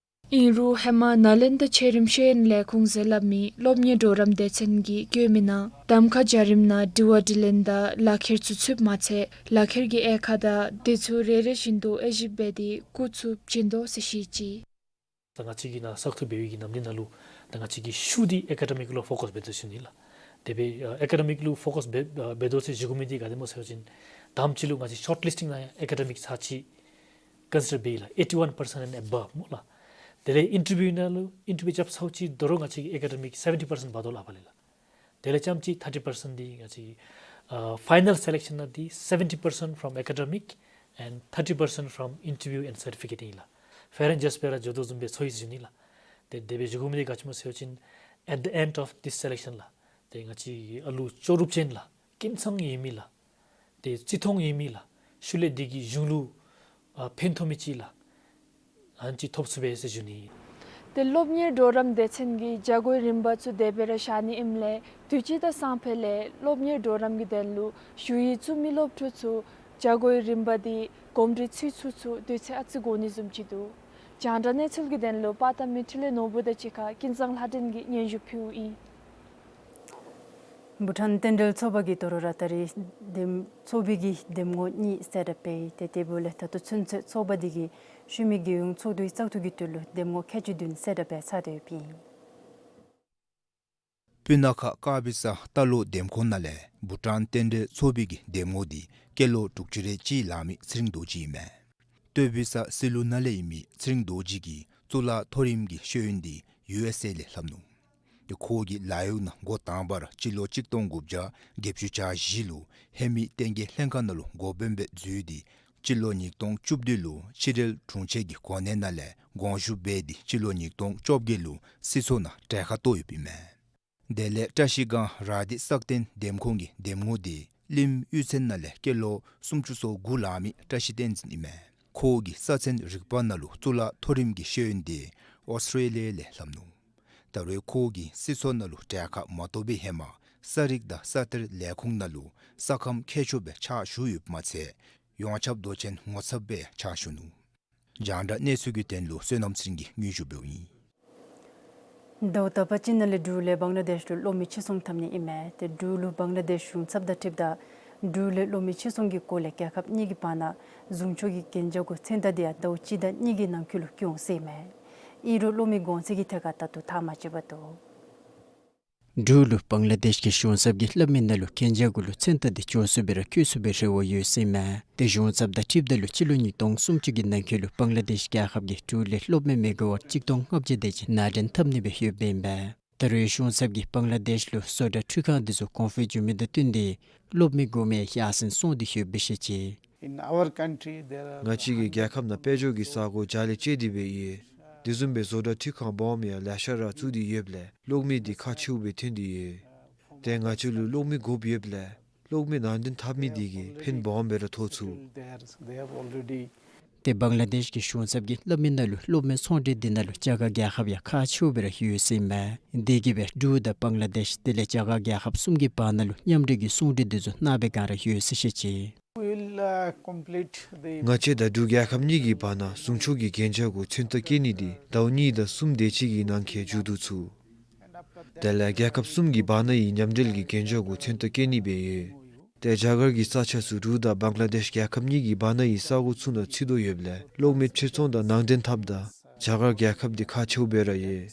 ཨིན་རུང་ཧེ་མ་ནཱ་ལེནྡྲ་ཆེ་རིམ་ཤེས་ཡོན་ལས་ཁུངས་ཟེར་སླབ་མི་སློབ་གཉེར་གྲོགས་རམ་སྡེ་ཚན་གྱིས་བཀོད་མི་ནང་གདམ་ཁ་བརྒྱུད་རིམ་ནང་དྲི་བ་དྲིས་ལན་དང་ལག་ཁྱེར་ཚུ་ཚུདཔ་མ་ཚད་ལག་ཁྱེར་གྱི་དབྱེ་ཁག་དང་དེ་ཚུ་རེ་རེ་བཞིན་དུ་དབྱེ་ཞིབ་འབད་དེ་བཀོད་ཚུགསཔ་བྱིན་དོ་ཟེར་བཤད་ཅི། ད་ང་བཅས་ཀྱིས་ནཱ་བཙག་འཐུ་འབད་བའི་གི་ནམ་དུས་ནང་ལུ་ད་ང་བཅས་ཀྱིས་ཤུགས་འདི་ཨེ་ཀ་ཌེ་མིཀ་ལུ་ཕོ་ཀསི་འབད་དོ་ཟེར་ཞུ་ནི་ལགས། དེ་སྦེ་ཨ་ཨེ་ཀ་ཌེ་མིཀ་ལུ་ཕོ་ཀསི་འབད་ཨ་འབད་དོ་ཟེར་ཞུ་དགོ་མི་འདི་ག་དེ་སྨོ་ཟེར་བ་ཅིན་དང་པ་ཅིག་ལུ་ང་བཅས་ཤོཊ་ལིསི་ཊིང་ནང་ཡང་ཨེ་ཀ་ཌེ་མིཀ་ཚར་གཅིག་ཀོན་སི་ཌར་འབད་ཡི་ལགས། ཨེ་ཊི་ཝན་པར་སེནཊ་ཨེནཌ་ཨེ་བབ་སྨོ་ལགས། དེ་ལས་ཨིན་ཊར་བིའུ་ནང་ལུ་ཨིན་ཊར་བིའུ་རྐྱབ་ཚརཝ་ཅིག་དོ་རུང་ང་བཅས་ཀྱི་ཨེ་ཀ་ཌེ་མིཀ་སེ་བེན་ཊི་པར་སེནཊ་འབག་དོ་ལགས་ཕར་ལས་ལགས། དེ་ལས་རྐྱངམ་ཅིག་ཐར་ཊི་པར་སེནཊ་འདི་ང་བཅས་ཨ་ཕའི་ནཱལ་སེ་ལེཀ་ཤཱན་ནང་འདི་སེ་བེན་ཊི་པར་སེནཊ་ཕོརམ་ཨེ་ཀ་ཌེ་མིཀ་ཨེནཌ་ཐར་ཊི་པར་སེནཊ་ཕོརམ་ཨིན་ཊར་བིའུ་ཨེནཌ་སར་ཊི་ཕི་ཀེཊ་ཨིན་ལགས། ཕེར་ཨེནཌ་ཇུསཊ་སྦེ་ར་འགྱོ་དོ་བཟུམ་སྦེ་ཚོར་ཡི་ཟེར་ཞུ་ནི་ལགས། དེ་དེ་སྦེ་ཞུ་དགོ་མི་འདི་ག་ཅི་སྨོ་ཟེར་བ་ཅིན་at the end of this selection ལགས། དེ་ང་བཅས་ཀྱི་ཨ་ལུ་ལྕོགས་གྲུབ་ཅན་ལགས། ཀུན་ཚང་ཡོད་མི་ལགས། དེ་བརྩི་མཐོང་ཡོད་མི་ལགས། ཤུལ་ལས་འདི་གིས་གཞུང་ལུ་ཨ་ཕན་ཐོགས་མི་ཅིག་ལགས། ཨ་ནི་ཅིག་ཐོབ་ཚུགས་པས་ཟེར་ཞུ་ནི། དེ་སློབ་གཉེར་གྲོགས་རམ་སྡེ་ཚན་གྱིས་བྱ་སྒོའི་རིམ་པ་ཚུ་དེ་སྦེ་ར་བཞག་ནི་ཨིནམ་ལས་དུས་ཅི་དང་སང་ཕོད་ལས་སློབ་གཉེར་གྲོགས་རམ་གྱི་དོན་ལུ་ཞུ་ཡིག་བཙུགས་མི་སློབ་ཕྲུག་ཚུ་བྱ་སྒོའི་རིམ་པ་འདི་གོམས་འདྲིས་ཚུད་ཚུགས་ཚུ་དུས་ཚོད་ཨ་ཙི་འགོར་ནི་བཟུམ་ཅིག་འདུག། རྒྱང་བསྒྲགས་གནས་ཚུལ་གྱི་དོན་ལུ་པར་བཏབ་མི་འཕྲིན་ལས་ནོར་བུ་དང་གཅིག་ཁར་ཀུན་བཟང་ལྷ་སྒྲོན་གྱིས་སྙན་ཞུ་ཕུལཝ་ཨིན། བྷུ་ཊཱན་རྟེན་འབྲེལ་ཚོགས་པ་གིས་དོ་རུང་ར་ད་རེས་འདེམས་ཚོགས་པའི་གི་འདེམས་ངོ་གཉིས་གསལ་བསྒྲགས་འབད་ཡི། ཏེ་དེ་འབདཝ་ལས་ད་ལྟོ་ཚུན་ཚོད་ཚོགས་པ་འདི་གིས་ཤུལ་མའི་རྒྱལ་ཡོངས་ཚོགས་འདུའི་བཙག་འཐུ་གི་དོན་ལུ་འདེམས་ངོ་ཁལ་གཅིག་བདུན་གསལ་བསྒྲགས་འབད་ཚར་ཏེ་ཡོདཔ་ཨིན། སྤུ་ན་ཁ་དཀར་སྦི་ས་རྟ་ལོག་འདེམས་ཁོངས་ནང་ལས་བྷུ་ཊཱན་རྟེན་འབྲེལ་ཚོགས་པའི་གི་འདེམས་ངོ་འདི་སྐྱེས་ལོ་དྲུག་ཅུ་རེ་གཅིག་ལང་མི་ཚེ་རིང་རྡོ་རྗེ་ཨིན་མས། སྟོད་སྦི་ས་སི་ལུ་ནང་ལས་ཨིན་མི་ཚེ་རིང་རྡོ་རྗེ་གིས་གཙུག་ལག་མཐོ་རིམ་གྱི་ཤེས་ཡོན་འདི་ཡུ་ཨེསི་ཨེ་ལས་ལྷབ་ནུག། ཏེ་ཁོ་གིས་ལཱ་གཡོག་ནང་འགོ་དང་པ་ར་སྤྱི་ལོ་གཅིག་སྟོང་དགུ་བརྒྱ་བརྒྱད་ཅུ་གྱ་བཞི་ལུ་ཧེ་མི་བསྟན་རྒྱས་ལྷན་ཁག་ནང་ལུ་འགོ་དཔོན་སྦེ་འཛུལ་ཏེ་སྤྱི་ལོ་ཉིས་སྟོང་བཅུ་བདུན་ལུ་ཕྱི་འབྲེལ་དྲུང་ཆེན་གྱི་གོ་གནས་ནང་ལས་དགོངས་ཞུ་འབད་དེ་སྤྱི་ལོ་ཉིས་སྟོང་བཅོ་བརྒྱད་ལུ་སྲིད་ཚོགས་ནང་གྲལ་ཁར་གཏོགས་ཡོདཔ་ཨིན་མས། དེ་ལས་བཀྲ་ཤིས་སྒང་ར་དྷི་སག་སྟེང་འདེམས་ཁོངས་ཀྱི་འདེམས་ངོ་འདི་གླིང་གཡུས་ཚན་ནང་ལས་སྐྱེས་ལོ་སུམ་ཅུ་སོ་དགུ་ལང་མི་བཀྲ་ཤིས་བསྟན་འཛིན་ཨིན་མས། ཁོ་གིས་ས་ཚན་རིག་པ་ནང་ལུ་གཙུག་ལག་མཐོ་རིམ་གྱི་ཤེས་ཡོན་འདི་ཨོསི་ཊྲེ་ལི་ཡ་ལས་ལྷབ་ནུག། ད་རུང་ཁོ་གིས་སྲིད་ཚོགས་ནང་ལུ་གྲལ་ཁར་མ་གཏོགས་པའི་ཧེ་མ་ས་རིག་དང་ས་གཏེར་ལས་ཁུངས་ནང་ལུ་ས་ཁམས་མཁས་མཆོག་སྦེ་ཕྱག་ཞུ་ཡོདཔ་མ་ཚད་ཡོངས་ཁྱབ་མདོ་ཆེན་ངོ་ཚབ་སྦེ་ཕྱག་ཞུ་ནུག། རྒྱང་བསྒྲགས་གནས་ཚུལ་གྱི་དོན་ལུ་བསོད་ནམས་ཚེ་རིང་གིས་སྙན་ཞུ་འབདཝ་ཨིན། ཟླཝ་དག་པ་ཅིག་ནང་ལས་འབྲུག་ལས་བང་ལ་དེཤ་ལུ་གློག་མེ་ཕྱིར་ཚོང་འཐབ་ནི་ཨིན་མས། ཏེ་འབྲུག་ལུ་བང་ལ་དེཤ་གཞུང་ཚབ་དང་འཁྲིལཝ་ད་འབྲུག་ལས་གློག་མེ་ཕྱིར་ཚོང་གི་སྐོར་ལས་རྒྱལ་ཁབ་གཉིས་ཀྱི་བར་ན་ཟུང་ཕྱོགས་ཀྱི་གན་རྒྱ་གུ་མཚན་རྟགས་འདི་ཡང་ཟླཝ་གཅིག་དང་གཉིས་ཀྱི་ནང་འཁོད་ལུ་བསྐྱོན་ཟེར་ཨིན་མས། ཨིན་རུང་གློག་མེ་གོང་ཚད་ཀྱི་ཐད་ཁར་ད་ལྟོ་ཐག་མ་བཅད་པར་འདུག། འབྲུག་ལུ་བང་ལ་དེཤ་གི་གཞུང་ཚབ་ཀྱིས་སླབ་མི་ནང་ལུ་གན་རྒྱ་གུ་ལུ་མཚན་རྟགས་འདི་འགྱོ་ཚུགས་པའི་ར་བཀོད་ཚུགས་པའི་རེ་བ་ཡོད་ཟེར་ཨིན་མས། ཏེ་གཞུང་ཚབ་དང་འཁྲིལཝ་ད་ལུ་སྤྱི་ལོ་ཉིས་སྟོང་སུམ་ཅུ་གི་ནང་འཁོད་ལུ་བང་ལ་དེཤ་རྒྱལ་ཁབ་ཀྱིས་འབྲུག་ལས་གློག་མེ་མེ་ག་ཝཊ་གཅིག་སྟོང་ལྔ་བརྒྱ་དེ་ཅིག་ནང་འདྲེན་འཐབ་ནི་སྦེ་ཡོདཔ་ཨིན་པས། ད་རུང་གཞུང་ཚབ་ཀྱིས་བང་ལ་དེཤ་ལུ་བཟོ་གྲྭ་འཕྲུལ་ཁང་འདི་ཚུ་གོང་འཕེལ་འགྱོ་མི་དང་བསྟུན་ཏེ་གློག་མེ་དགོ་མི་ཡར་སེང་སོང་སྟེ་ཡོདཔ་སྦེ་བཤད་ཅི། In our country, there are ང་བཅས་ཀྱི་རྒྱལ་ཁབ་ནང་དཔལ་འབྱོར་གྱི་ས་གོ་རྒྱ་ལས་བཅད་དེ་སྦེ་ཡོད། དེ་བཟུམ་སྦེ་བཟོ་གྲྭ་འཕྲུལ་ཁང་སྦོམ་ཡང་ལེ་ཤ་ར་བཙུགས་ཏེ་ཡོདཔ་ལས་གློག་མེ་འདི་ཁག་ཆེཝ་སྦེ་ཐོན་ཏེ་ཡོད། ཏེ་ང་བཅས་ལུ་གློག་མེ་དགོཔ་ཡོདཔ་ལས་གློག་མེ་ནང་འདྲེན་འཐབ་མི་འདི་གིས་ཕན་སྦོམ་སྦེ་ར་ཐོགས་ཚུགས། They are, they have already ཏེ་བང་ལ་དེཤ་གི་གཞུང་ཚབ་ཀྱིས་སླབ་མི་ནང་ལུ་གློག་མེ་ཚོང་འབྲེལ་འདི་ནང་ལུ་རྒྱ་གར་རྒྱལ་ཁབ་ཡང་ཁག་ཆེཝ་སྦེ་ར་ཡོད་ཟེར་ཨིན་མས། དེ་གིས་སྦེ་འབྲུག་དང་བང་ལ་དེཤ་དེ་ལས་རྒྱ་གར་རྒྱལ་ཁབ་གསུམ་གྱི་བར་ན་ལུ་མཉམ་འབྲེལ་གྱི་ཚོང་འབྲེལ་འདི་ཚུ་གནང་པའི་བསྒང་ར་ཡོད་ཟེར་བཤད་ཅི། We will, uh, complete the ང་བཅས་དང་འབྲུག་རྒྱལ་ཁབ་གཉིས་ཀྱི་བར་ན་ཟུང་ཕྱོགས་ཀྱི་གན་རྒྱ་གུ་མཚན་རྟགས་བཀོད་ནི་འདི་ཟླཝ་གཉིས་དང་གསུམ་དེ་ཅིག་གི་ནང་འཁོད་མཇུག་བསྡུ་ཚུགས། དེ་ལས་རྒྱལ་ཁབ་གསུམ་གྱི་བར་ན་ཡི་མཉམ་འབྲེལ་གྱི་གན་རྒྱ་གུ་མཚན་རྟགས་བཀོད་ནི་སྦེ་ཡོད། ཏེ་རྒྱ་གར་གྱི་ས་ཆ་ཚུ་འབྲུག་དང་བང་ལ་དེཤ་རྒྱལ་ཁབ་གཉིས་ཀྱི་བར་ན་ཡི་ས་གོ་ཚུ་ནང་ཚུད་དོ་ཡོདཔ་ལས་གློག་མེ་ཕྱིར་ཚོང་དང་ནང་འདྲེན་འཐབ་ད་རྒྱ་གར་རྒྱལ་ཁབ་འདི་ཁག་ཆེཝ་སྦེ་ར་ཡོད།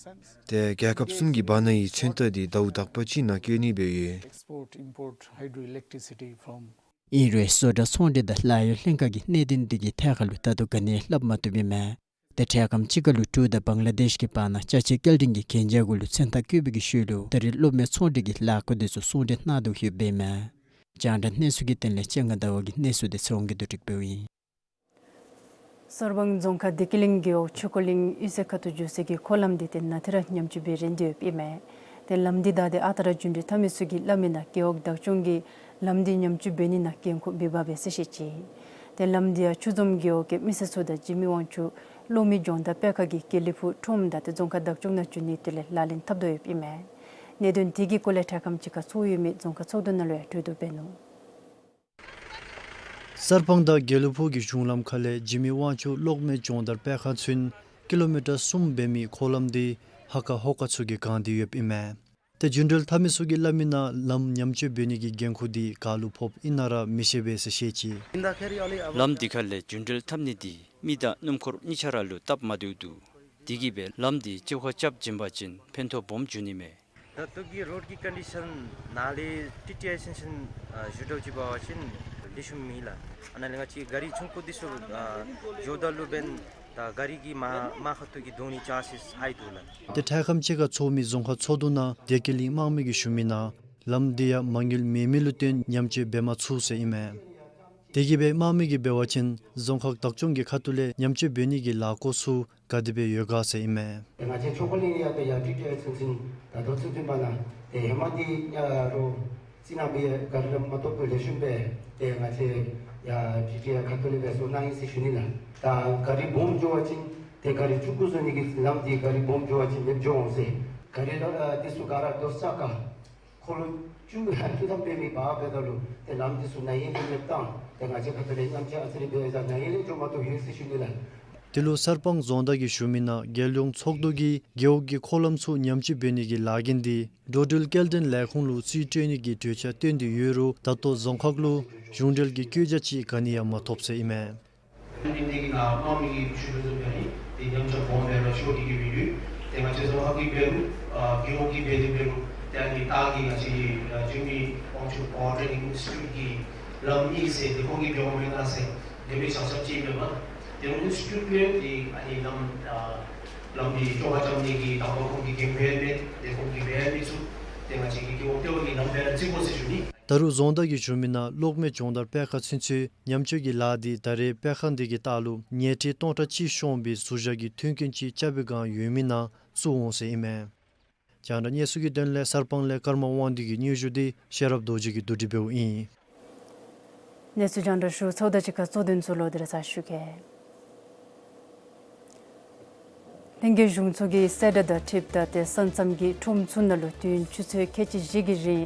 ཏེ་རྒྱལ་ཁབ་གསུམ་གྱི་བར་ན་ཡི་མཚན་རྟགས་འདི་ཟླཝ་དག་པ་ཅིག་ནང་བཀོད་ནི་སྦེ་ཡོད། Export, import hydroelectricity from ཨིན་རུང་བཟོ་གྲྭ་ཚོང་འབྲེལ་དང་ལཱ་གཡོག་ལྷན་ཁག་གིས་གནད་དོན་འདི་གི་ཐད་ཁར་ལུ་ད་ལྟོ་ག་ནི་ཡང་སླབ་མ་བཏུབ་ཨིན་མས། ཏེ་འཕྲལ་ཁམས་ཅིག་ཁར་ལུ་འབྲུག་དང་བང་ལ་དེཤ་གི་བར་ན་ཅ་ཆས་སྐྱེལ་འདྲེན་གྱི་གན་རྒྱ་གུ་ལུ་མཚན་རྟགས་བཀོད་པའི་གི་ཤུལ་ལུ་ད་རེས་གློག་མེ་ཚོང་འབྲེལ་གྱི་ལཱ་འགོ་འདི་ཚུ་ཟུང་འབྲེལ་གནང་དོ་ཡོདཔ་ཨིན་མས། རྒྱང་བསྒྲགས་གནས་ཚུལ་གྱི་དོན་ལས་ལྕང་སྒང་ཟླ་བ་གི་གནས་ཚུལ་འདི་ཚེ་དབང་གིས་བསྡུ་སྒྲིག་འབདཝ་ཨིན། གསར་སྤང་རྫོང་ཁག་བདེ་སྐྱིད་གླིང་རྒེད་འོག་ཆོས་འཁོར་གླིང་གཡུས་ཚན་ཁ་ཐུག་འགྱོ་སའི་གི་འཁོར་ལམ་འདི་ཏེ་ནཱ་ཏེ་ར་ཉམས་བཅོས་འབད་རན་ཏེ་ཡོདཔ་ཨིན་མས། ཏེ་ལམ་འདི་བདའ་སྟེ་ཨ་རྟག་ར་རྒྱུན་འགྲུལ་འཐབ་མི་ཚུ་གིས་སླབ་མི་ནང་རྒེད་འོག་བདག་སྐྱོང་གིས་ལམ་འདི་ཉམས་བཅོས་འབད་ནི་ནང་འགན་ཁུར་མི་འབག་པས་ཟེར་བཤད་ཅི། ཏེ་ལམ་འདི་ཡང་ཆུ་འཛོམས་རྒེད་འོག་གི་མི་སེར་ཚུ་དང་འཇིགས་མེད་དབང་ཕྱུག་གློག་མེ་སྦྱོང་བརྡར་སྤེལ་ཁང་གིས་དགེ་ལེགས་ཕུག་ཁྲོམ་བདའ་སྟེ་རྫོང་ཁག་བདག་སྐྱོང་ནང་བྱོན་ནི་དེ་ལས་ལག་ལེན་འཐབ་དོ་ཡོདཔ་ཨིན་མས། གནད་དོན་དེ་གི་སྐོར་ལས་འཕྲལ་ཁམས་ཅིག་ཁར་ཚོགས་ཡོད་མི་རྫོང་ཁག་ཚོགས་འདུ་ནང་ལུ་ཡང་གྲོས་བསྡུར་འབད་ནུག། གསར་སྤང་དང་དགེ་ལེགས་ཕུག་གི་གཞུང་ལམ་ཁ་ལས་འཇིགས་མེད་དབང་ཕྱུག་གློག་མེ་སྦྱོང་བརྡར་སྤེལ་ཁང་ཚུན་ ཀི་ལོ་མི་ཊར་གསུམ་འབད་མི་འཁོར་ལམ་འདི་ཧ་ཀ་ཧོ་ཀ་ཚུ་གིས་གང་སྟེ་ཡོདཔ་ཨིན་མས། ཏེ་རྒྱུན་འགྲུལ་འཐབ་མི་ཚུ་གིས་སླབ་མི་ནང་ལམ་ཉམས་བཅོས་འབད་ནི་གི་འགན་ཁུར་འདི་ག་ལུ་ཕོགཔ་ཨིན་ན་ར་མི་ཤེས་པས་ཟེར་བཤད་ཅི། ལམ་འདི་ཁ་ལས་རྒྱུན་འགྲུལ་འཐབ་ནི་འདི་མི་དང་སྣུམ་འཁོར་གཉིས་ཆ་ར་ལུ་སྟབས་མ་བདེཝ་འདུག། དེ་གིས་སྦེ་ལམ་འདི་ལྕེ་ཁ་རྐྱབ་བྱིན་པ་ཅིན་ཕན་ཐོགས་སྦོམ་འབྱུང་ནི་མས། ད་ལྟོ་གི་རོཌ་ཀྱི་ཀོན་ཌི་ཤཱན་ནང་ལས་ཊི་ཊི་ཨའི་ཤེན་ཤཱན་ཨ་ཞུ་དོ་ཅིག་འབད་བ་ཅིན་ལེགས་ཤོམ་མེད་ལགས། ཨ་ནཱ་ལས་ང་བཅས་ག་རི་ཆུང་ཀུ་འདི་ཚུ་ཨ་འགྱོཝ་ད་ལུ་འབདན་ད་ག་རི་གི་མར་མར་ཁ་ཐུག་གི་རྡུང་ནི་ཅཱན་སིས་ཧའི་འདུག་ལགས། ཏེ་དྲེག་ཁམས་ཅིག་ཁར་ཚོགས་མི་རྫོང་ཁག་ཚོགས་འདུ་ནང་བདེ་སྐྱིད་གླིང་དམངས་མི་གིས་ཞུ་མི་ནང་ལམ་འདི་ཡང་མ་དངུལ་མེད་མི་ལུ་བརྟེན་ཉམས་བཅོས་འབད་མ་ཚུགས་ཟེར་ཨིན་མས། དེ་གིས་སྦེ་དམངས་མི་གིས་འབད་བ་ཅིན་རྫོང་ཁག་བདག་སྐྱོང་གི་ཁ་ཐུག་ལས་ཉམས་བཅོས་འབད་ནི་གི་ལཱ་འགོ་ཚུ་ག་དེ་སྦེ་ཡོད་ག་ཟེར་ཨིན་མས། ཏེ་ང་བཅས་ཆོས་འཁོར་གླིང་ཡང་ཏེ་ཡར་ཊི་ཊི་ཨའི་ཚུན་ཚོད་ད་ལྟོ་ཚུན་ཚོད་པ་ན་ཏེ་ཧེ་མ་འདི་ཡར་རོ་རྩི་ནག་པའི་ག་རི་ལམ་མ་གཏོགས་པའི་ལེགས་ཤོམ་སྦེ་ཏེ་ང་བཅས་ཡར་ཊི་ཊི་ཨའི་ཁ་ཐུག་ལས་འབད་བཟོ་གནང་ཡི་ཟེར་ཞུ་ནི་ལགས། ད་ག་རི་སྦོམ་འགྱོ་བ་ཅིན་ཏེ་ག་རི་ཆུང་ཀུ་བཟོ་ནི་གི་ལམ་འདི་ག་རི་སྦོམ་འགྱོ་བ་ཅིན་མེདཔ་འགྱོ་འོང་ཟེར། ག་རི་ལ་ཨ་འདི་ཚུ་ག་ར་རྡོ་ས་ཀ་འཁོར་ལོ་བཅུ་ཨ་བཅུ་ཐམ་འབད་མི་འབག་འབདཝ་ད་ལུ་ཏེ་ལམ་འདི་ཚུ་ན་ཧིང་གི་མེདཔ་བཏང་ཏེ་ང་བཅས་ཁ་ཐུག་ལས་ཉམས་བཅོས་ཨ་ཙི་རེ་འབད་ཡི་ཟེར་ན་ཧིང་ལས་འགྱོ་མ་བཏུབ་ཡོད་ཟེར་ཞུ་ནི་ལགས། དེ་ལུ་གསར་སྤང་རྫོང་བདག་གིས་ཞུ་མི་ནང་རྒྱལ་ཡོངས་ཚོགས་འདུ་གིས་རྒེད་འོག་གི་འཁོར་ལམ་ཚུ་ཉམས་བཅོས་འབད་ནི་གི་ལཱ་འགན་འདི་འགྲོ་འགྲུལ་སྐྱེལ་འདྲེན་ལས་ཁུངས་ལུ་རྩིས་སྤྲོད་ནི་གི་གྲོས་འཆར་བཏོན་ཏེ་ཡོད་རུང་ད་ལྟོ་རྫོང་ཁག་ལུ་གཞུང་འབྲེལ་གྱི་བཀོད་རྒྱ་ཅིག་ག་ནི་ཡང་མ་ཐོབ་ཟེར་ཨིན་མས། ཨིན་ཏེ་གི་ནང་དམངས་མི་གིས་ཞུ་དོ་བཟུམ་སྦེ་ཨིན། ཏེ་ཉམས་ཆག་སྦོམ་སྦེ་ར་ཤོར་ཏེ་གི་སྦེ་ཡོད། ཏེ་ང་བཅས་རྫོང་ཁག་གིས་འབད་རུང་ཨ་རྒེད་འོག་གིས་འབད་དེ་འབད་རུང་ཏེ་ཨ་ནི་ད་གི་ང་བཅས་ཨ་འཇིགས་མེད་དབང་ཕྱུག་པ་ཝར་ཊེ་ནིང་ཨིན་སི་ཊི་ཊུཊ་ཀྱི་ལམ་གཉིས་ཟེར་ཏེ་ཁོང་གིས་འབད་འོང་མེན་ན་ཟེར་དེ་སྦེ་ཆ་ཁྱབ་ཅིག་ཨིན་པས། ཏེ་ཨིན་སི་ཊི་ཊུཊ་ལས་ཏེ་ཨ་ནི་ལམ་ཨ་ལམ་འདི་བཅོ་ཁ་རྐྱབ་ནི་གི་དང་པ་ཁོང་གིས་འགན་ཁུར་མེད། ཏེ་ཁོང་གིས་འབད་མི་ཚུགས། ཏེ་ང་བཅས་ཀྱིས་རྒེད་འོག་ལྟེ་བ་གི་ལམ་སྦེ་ར་བརྩི་དགོ་ཟེར་ཞུ་ནི། ད་རུང་རྫོང་བདག་གིས་ཞུ་མི་ནང་གློག་མེ་སྦྱོང་བརྡར་སྤེལ་ཁང་ཚུན་ཚོད་ཉམས་བཅོས་ཀྱི་ལཱ་འདི་ད་རེས་སྤེལ་ཁང་འདི་གི་ལྟག་ལུ་ཉལ་ཁྲི་སྟོང་ཕྲག་གཅིག་ཤོང་བའི་ཟུར་བཞག་གི་མཐུན་རྐྱེན་ཅིག་རྐྱབ་པའི་བསྒང་ཡོད་མི་ནང་བཙུགས་འོང་ཟེར་ཨིན་མས། རྒྱང་བསྒྲགས་གནས་ཚུལ་གྱི་དོན་ལས་གསར་སྤང་ལས་ཀརྨ་དབང་འདུས་ཀྱི་སྙན་ཞུ་འདི་ཤེས་རབ་རྡོ་རྗེ་གིས་བསྡུ་སྒྲིག་འབདཝ་ཨིན། གནས་ཚུལ་རྒྱང་བསྒྲགས་ཞུ་ཚརཝ་ད་གཅིག་ཁར་གཙོ་དོན་ཚུ་ལོག་སྟེ་ར་ཚར་ཞུ་གེ། ལྷན་རྒྱས་གཞུང་ཚོགས་ཀྱིས་གསལ་བསྒྲགས་དང་འཁྲིལཝ་ད་ཏེ་ས་མཚམས་ཀྱི་ཁྲོམ་ཚུ་ནང་ལུ་དུས་ཡུན་ཆུ་ཚོད་ཁལ་གཅིག་བཞི་གི་རིང་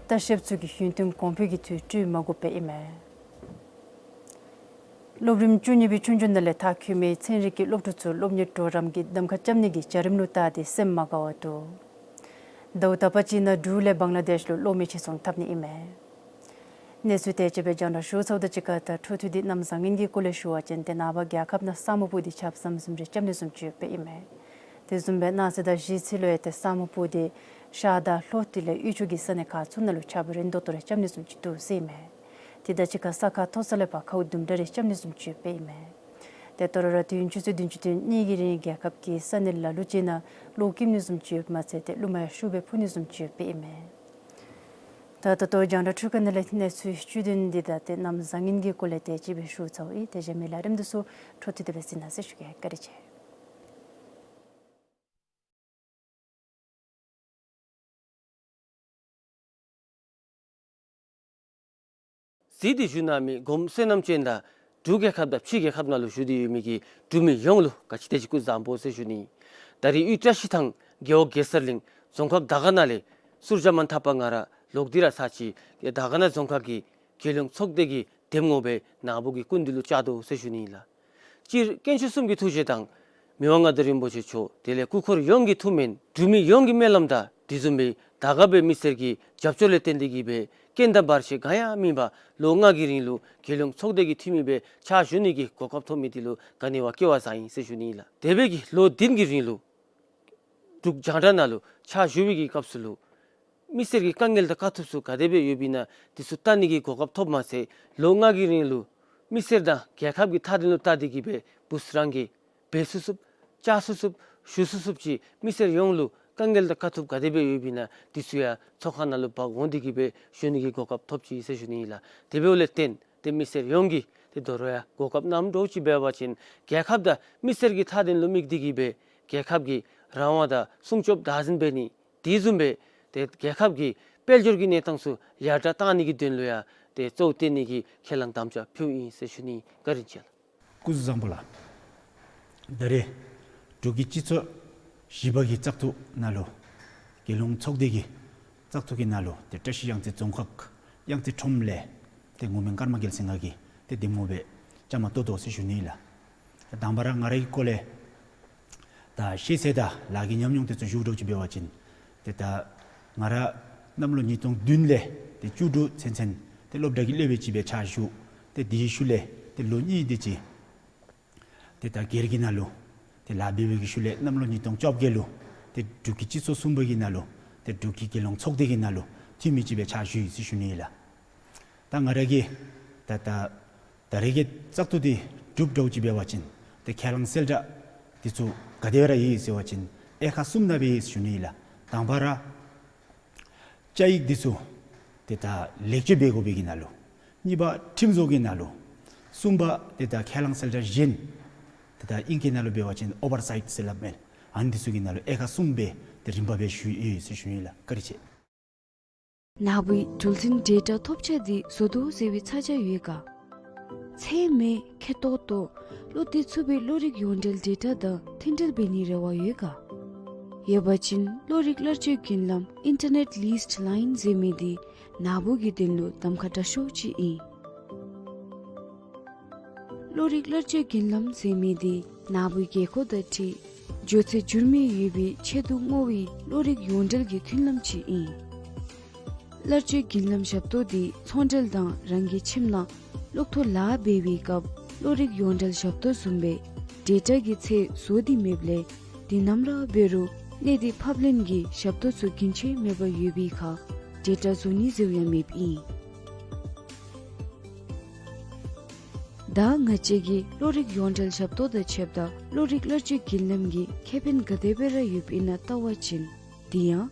ལྟ་བཤལཔ་ཚུ་གིས་གཞུང་དོན་གོང་འཕེལ་གྱི་འཐུས་སྤྲོད་མ་དགོཔ་སྦེ་ཨིན་མས། སློབ་རིམ་བཅུ་གཉིས་པའི་ཆོས་རྒྱུགས་ནང་ལས་མཐར་འཁྱོལ་མི་ཚན་རིག་གི་སློབ་ཕྲུག་ཚུ་སློབ་གཉེར་གྲོགས་རམ་གྱི་གདམ་ཁ་རྐྱབ་ནི་གི་བྱ་རིམ་ལུ་བལྟ་སྟེ་སེམས་མ་དགའ་བར་འདུག། ཟླཝ་དག་པ་ཅིག་ནང་འབྲུག་ལས་བང་ལ་དེཤ་ལུ་གློག་མེ་ཕྱིར་ཚོང་འཐབ་ནི་ཨིན་མས། གནས་ཚུལ་དེ་ཅིག་སྦེ་རྒྱང་བསྒྲགས་ཞུ་ཚརཝ་ད་གཅིག་ཁར་ད་འཕྲོ་མཐུད་དེ་གནམ་བཟང་ངན་གྱི་སྐོར་ལས་ཞུ་བ་ཅིན་ཏེ་ནངས་པ་རྒྱལ་ཁབ་ནང་ས་སྨུག་སྤུབས་ཏེ་ཆརཔ་ཟམ་ཟིམ་རེ་རྐྱབ་ནི་བཟུམ་ཅིག་ཡོདཔ་སྦེ་ཨིན་མས། དེ་བཟུམ་སྦེ་གནངས་ཚེ་དང་གཞེས་ཚེ་ལུ་ཡང་ཏེ་ས་སྨུག་སྤུབས་ཏེ་ཤར་དང་ལྷོ་དེ་ལས་དབུས་ཕྱོགས་ཀྱི་ས་གནས་ཁག་ཚུ་ནང་ལུ་ཆརཔ་རན་ཏོག་ཏོ་རེ་རྐྱབ་ནི་བཟུམ་ཅིག་འདུག་ཟེར་ཨིན་མས། དེ་དང་གཅིག་ཁར་ས་ཁ་མཐོ་ས་ལས་ཕར་ཁཝ་དུམ་གྲ་རེ་རྐྱབ་ནི་བཟུམ་ཅིག་ཡོདཔ་སྦེ་ཨིན་མས། ཏེ་ད་རུང་ར་དུས་ཡུན་ཆུ་ཚོད་བདུན་ཅུ་དོན་གཉིས་ཀྱི་རིང་རྒྱལ་ཁབ་ཀྱི་ས་གནས་ལ་ལུ་ཅིག་ནང་གློག་ཀིམ་ནི་བཟུམ་ཅིག་ཡོདཔ་མ་ཚད་ཏེ་རླུང་མ་ཡང་ཤུགས་སྦེ་འཕུ་ནི་བཟུམ་ཅིག་ཡོདཔ་སྦེ་ཨིན་མས། ད་ད་ལྟོ་རྒྱང་བསྒྲགས་འཕྲུལ་ཁང་ནང་ལས་གནས་ཚུལ་བཅུད་དོན་འདི་དང་ཏེ་གནམ་བཟང་ངན་གྱི་སྐོར་ལས་དེ་ཅིག་སྦེ་ཞུ་ཚརཝ་ཨིན། ཏེ་གཞན་མི་ལས་རིམ་འདི་ཚུ་འཕྲོ་མཐུད་དེ་སྦེ་གཟིགས་གནང་ཟེར་ཞུ་གེ། བཀའ་དྲིན་ཆེ། གཟིགས་ཏེ་བཞུགས་གནང་མི་སྒོམ་བསོད་ནམས་ཅན་དང་འབྲུག་རྒྱལ་ཁབ་དང་ཕྱི་རྒྱལ་ཁབ་ནང་ལུ་བཞུགས་ཏེ་ཡོད་མི་གི་འབྲུག་མི་ཡོངས་ལུ་ག་ཅི་དེ་ཅིག་སྐུ་གཟུགས་བཟང་པོ་ཟེར་ཞུ་ནི། ད་རིས་དབུས་བཀྲ་ཤིས་ཐང་རྒེད་འོག་གེ་སར་གླིང་རྫོང་ཁག་དར་དཀར་ན་ལས་གསུར་བྱ་མ་འཐག་པར་ང་ར་ལོག་སྟེ་ར་ཚར་ཅི། དར་དཀར་ན་རྫོང་ཁག་གི་རྒྱལ་ཡོངས་ཚོགས་སྡེ་གི་འདེམས་ངོ་སྦེ་ནཱ་བུ་གི་སྐུ་མདུན་ལུ་བཅར་དོ་ཟེར་ཞུ་ནི་ཨིན་ལགས། སྤྱིར་དཀོན་མཆོག་གསུམ་གྱི་ཐུགས་རྗེ་དང་མི་དབང་མངའ་བདག་རིན་པོ་ཆེ་མཆོག་དེ་ལས་སྐུ་འཁོར་ཡོངས་ཀྱི་ཐུགས་སྨོན་འབྲུག་མི་ཡོངས་ཀྱི་སྨོན་ལམ་དང་དེ་བཟུམ་སྦེ་དར་དཀར་པའི་མི་སེར་གྱི་རྒྱབ་སྐྱོར་ལས་བརྟེན་ཏེ་གིས་སྦེ་རྐྱེན་དང་བར་ཆད་གང་ཡང་མེད་པར་ལོ་ལྔ་གི་རིང་ལུ་རྒྱལ་ཡོངས་ཚོགས་སྡེ་གི་འཐུས་མི་སྦེ་ཕྱག་ཞུ་ནི་གི་གོ་སྐབས་ཐོབ་མི་དེ་ལུ་ག་ནི་བ་སྐལ་བ་བཟང་ཡི་ཟེར་ཞུ་ནི་ཨིན་ལགས། དེ་སྦེ་གི་ལོ་བདུན་གྱི་རིང་ལུ་འབྲུག་རྒྱང་བསྒྲགས་ནང་ལུ་ཕྱག་ཞུ་བའི་གི་སྐབས་སུ་ལུ་མི་སེར་གྱི་དཀའ་ངལ་དང་དཀའ་ཐུབ་ཚུ་ག་དེ་སྦེ་ཡོདཔ་ཨིན་ན་དེ་ཚུ་བལྟ་ནི་གི་གོ་སྐབས་ཐོབ་མ་ཚད་ལོ་ལྔ་གི་རིང་ལུ་མི་སེར་དང་རྒྱལ་ཁབ་ཀྱི་མཐའ་དོན་ལུ་བལྟ་སྟེ་གིས་སྦེ་བུ་ཚུ་རང་གིས་འབད་ཚུགས་ཚུགསཔ་བཅའ་ཚུགས་ཚུགསཔ་ཞུ་ཚུགས་ཚུགསཔ་ཅིག་མི་སེར་ཡོངས་ལུ་དཀའ་ངལ་དང་དཀའ་ཐུབ་ག་དེ་སྦེ་ཡོདཔ་ཨིན་ན་དེ་ཚུ་ཡང་ཚོགས་ཁང་ནང་ལུ་འབག་འོང་སྟེ་གིས་སྦེ་ཞུ་ནི་གི་གོ་སྐབས་ཐོབ་ཅི་ཟེར་ཞུ་ནི་ཨིན་ལགས། དེ་འབདཝ་ལས་བརྟེན་ཏེ་མི་སེར་ཡོངས་ཀྱིས་ཏེ་དོ་རུང་ཡང་གོ་སྐབས་གནངམ་འདྲཝ་ཅིག་འབད་བ་ཅིན་རྒྱལ་ཁབ་དང་མི་སེར་གྱི་མཐའ་དོན་ལུ་དམིགས་ཏེ་གིས་སྦེ་རྒྱལ་ཁབ་ཀྱི་རང་དབང་དང་སྲུང་སྐྱོབ་བདག་འཛིན་འབད་ནི་དེ་བཟུམ་སྦེ་ཏེ་རྒྱལ་ཁབ་ཀྱི་དཔལ་འབྱོར་གྱི་གནས་སྟངས་ཚུ་ཡར་དྲག་གཏང་ནི་གི་དོན་ལུ་ཡང་ཏེ་གཙོ་བོ་བཏོན་ནི་གི་ཁས་བླངས་དམ་བཅའ་ཕུལཝ་ཨིན་ཟེར་ཞུ་ནི། བཀའ་དྲིན་ཆེ་ལགས། སྐུ་གཟུགས་བཟང་པོ་ལགས། ད་རེས་འབྲུག་གི་སྤྱི་ཚོགས་བཞི་པ་གི་བཙག་འཐུ་ནང་ལུ་རྒྱལ་ཡོངས་ཚོགས་སྡེ་གི་བཙག་འཐུ་གི་ནང་ལུ་ཏེ་བཀྲ་ཤིས་གཡང་རྩེ་རྫོང་ཁག་གཡང་རྩེ་ཁྲོམ་ལས་ཏེ་ངོ་མེད་ཀརྨ་རྒྱལ་མཚན་ང་གིས་ཏེ་འདེམས་ངོ་སྦེ་བཅའ་མར་གཏོགས་དོ་ཟེར་ཞུ་ནི་ལགས། དང་པ་ར་ང་རའི་སྐོར་ལས་ ད་ཤེས་ཚད་དང་ལཱ་གི་ཉམས་མྱོང་དེ་ཚུ་ཞུ་དོ་ཅིག་འབད་བ་ཅིན་ཏེ་ད་ང་ར་གནམ་ལོ་ཉིས་སྟོང་བདུན་ལས་ཏེ་བཅུ་དྲུག་ཚུན་ཚོད་ཏེ་སློབ་གྲྭ་གི་སློབ་དཔོན་ཅིག་སྦེ་ཕྱག་ཞུ། ཏེ་དེའི་ཤུལ་ལས་ཏེ་ལོ་གཉིས་དེ་ཅིག་ཏེ་ད་སྒེར་གྱི་ནང་ལུ་ཏེ་ལཱ་འབད་བའི་གི་ཤུལ་ལས་གནམ་ལོ་ཉིས་སྟོང་བཅོ་བརྒྱད་ལུ་ཏེ་འབྲུག་གི་སྤྱི་ཚོགས་གསུམ་པ་གི་ནང་ལུ་ཏེ་འབྲུག་གི་རྒྱལ་ཡོངས་ཚོགས་སྡེ་གི་ནང་ལུ་འཐུས་མི་ཅིག་སྦེ་ཕྱག་ཞུ་ཡི་ཟེར་ཞུ་ནི་ཨིན་ལགས། ད་ང་ར་གིས་ད་ད་ད་རེས་ཀྱི་བཙག་འཐུ་འདི་གྲུབ་འགྱོཝ་ཅིག་འབད་བ་ཅིན་ཏེ་ཁས་བླངས་གསལ་བསྒྲགས་འདི་ཚུ་ག་དེ་སྦེ་ར་ཡོད་ཟེར་བ་ཅིན་དབྱེ་ཁག་གསུམ་ནང་སྦེ་ཡོད་ཟེར་ཞུ་ནི་ཨིན་ལགས། དང་པ་ར་བཅའ་ཡིག་འདི་ཚུ་ཏེ་ད་ལེགས་བཅོས་འབད་དགོ་པའི་གི་ནང་ལུ། གཉིས་པ་ཁྲིམས་བཟོ་གི་ནང་ལུ། གསུམ་པ་ཏེ་ད་ཁས་བླངས་གསལ་བསྒྲགས་གཞན་ཏེ་ད་ཨིང་སྐད་ནང་ལུ་འབད་བ་ཅིན་ཨོ་བར་སའིཊ་ཟེར་སླབ་མས། ཨ་ནི་འདི་ཚུ་གི་ནང་ལུ་དབྱེ་ཁག་གསུམ་སྦེ་ཏེ་རིམ་པ་སྦེ་ཞུ་ཡི་ཟེར་ཞུ་ནི་ཨིན་ལགས། བཀའ་དྲིན་ཆེ། ནཱ་བུའི་འགྲུལ་འཕྲིན་ཌེ་ཊ་ཐོབ་ཆ་འདི་བཟོ་དོ་ཟེར་བའི་ཚ་གྱང་ཡོད་ག། ཚད་མེད་ཁེ་ཏོག་ཏོ་བློ་གཏད་ཚུགས་པའི་བློ་རིག་ཡོངས་འབྲེལ་ཌེ་ཊ་དང་མཐུན་འབྲེལ་འབད་ནིའི་རེ་བ་ཡོད་ག། ཡོད་པ་ཅིན་བློ་རིག་གླར་སྤྱོད་བརྒྱུད་ལམ་ཨིན་ཊར་ནེཊ་ལིསི་ཊི་ལའིན་ཟེར་མི་འདི་ནཱ་བུ་གི་དོན་ལུ་གདམ་ཁ་དྲག་ཤོས་ཅིག་ཨིན། བློ་རིག་གླར་སྤྱོད་བརྒྱུད་ལམ་ཟེར་མི་འདི་ནཱ་བུའི་དགོས་མཁོ་དང་འཁྲིལ་འགྱོ་ཚད་འགྱུར་མེད་ཡོད་པའི་ཆེད་དུ་བསྔོ་བའི་བློ་རིག་ཡོངས་འབྲེལ་གྱི་མཐུན་ལམ་ཅིག་ཨིན། གླར་སྤྱོད་བརྒྱུད་ལམ་ཞབས་ཏོག་འདི་ཚོང་འབྲེལ་དང་རང་གི་ཁྱིམ་ནང་གློག་ཐོག་ལཱ་འབད་བའི་སྐབས་བློ་རིག་ཡོངས་འབྲེལ་ཞབས་ཏོག་བཟུམ་སྦེ་ཌེ་ཊ་གི་ཚད་བཟོ་སྟེ་མེདཔ་ལས་དེ་ནམ་ར་འབད་རུང་གནས་སྡུད་ཕབ་ལེན་གྱི་ཞབས་ཏོག་ཚུ་རྒྱུན་ཆད་མེད་པར་ཡོད་པའི་ཁར་ཌེ་ཊ་བཟོ་ནི་ཟེརཝ་ཡང་མེདཔ་ཨིན། ད་ང་བཅས་ཀྱིས་བློ་རིག་ཡོངས་འབྲེལ་ཞབས་ཏོག་དང་ཕྱདཔ་ད་བློ་རིག་གླར་སྤྱོད་བརྒྱུད་ལམ་གྱི་ཁེ་ཕན་ག་དེ་སྦེ་ར་ཡོདཔ་ཨིན་ན་བལྟ་བ་ཅིན། དེ་ཡང་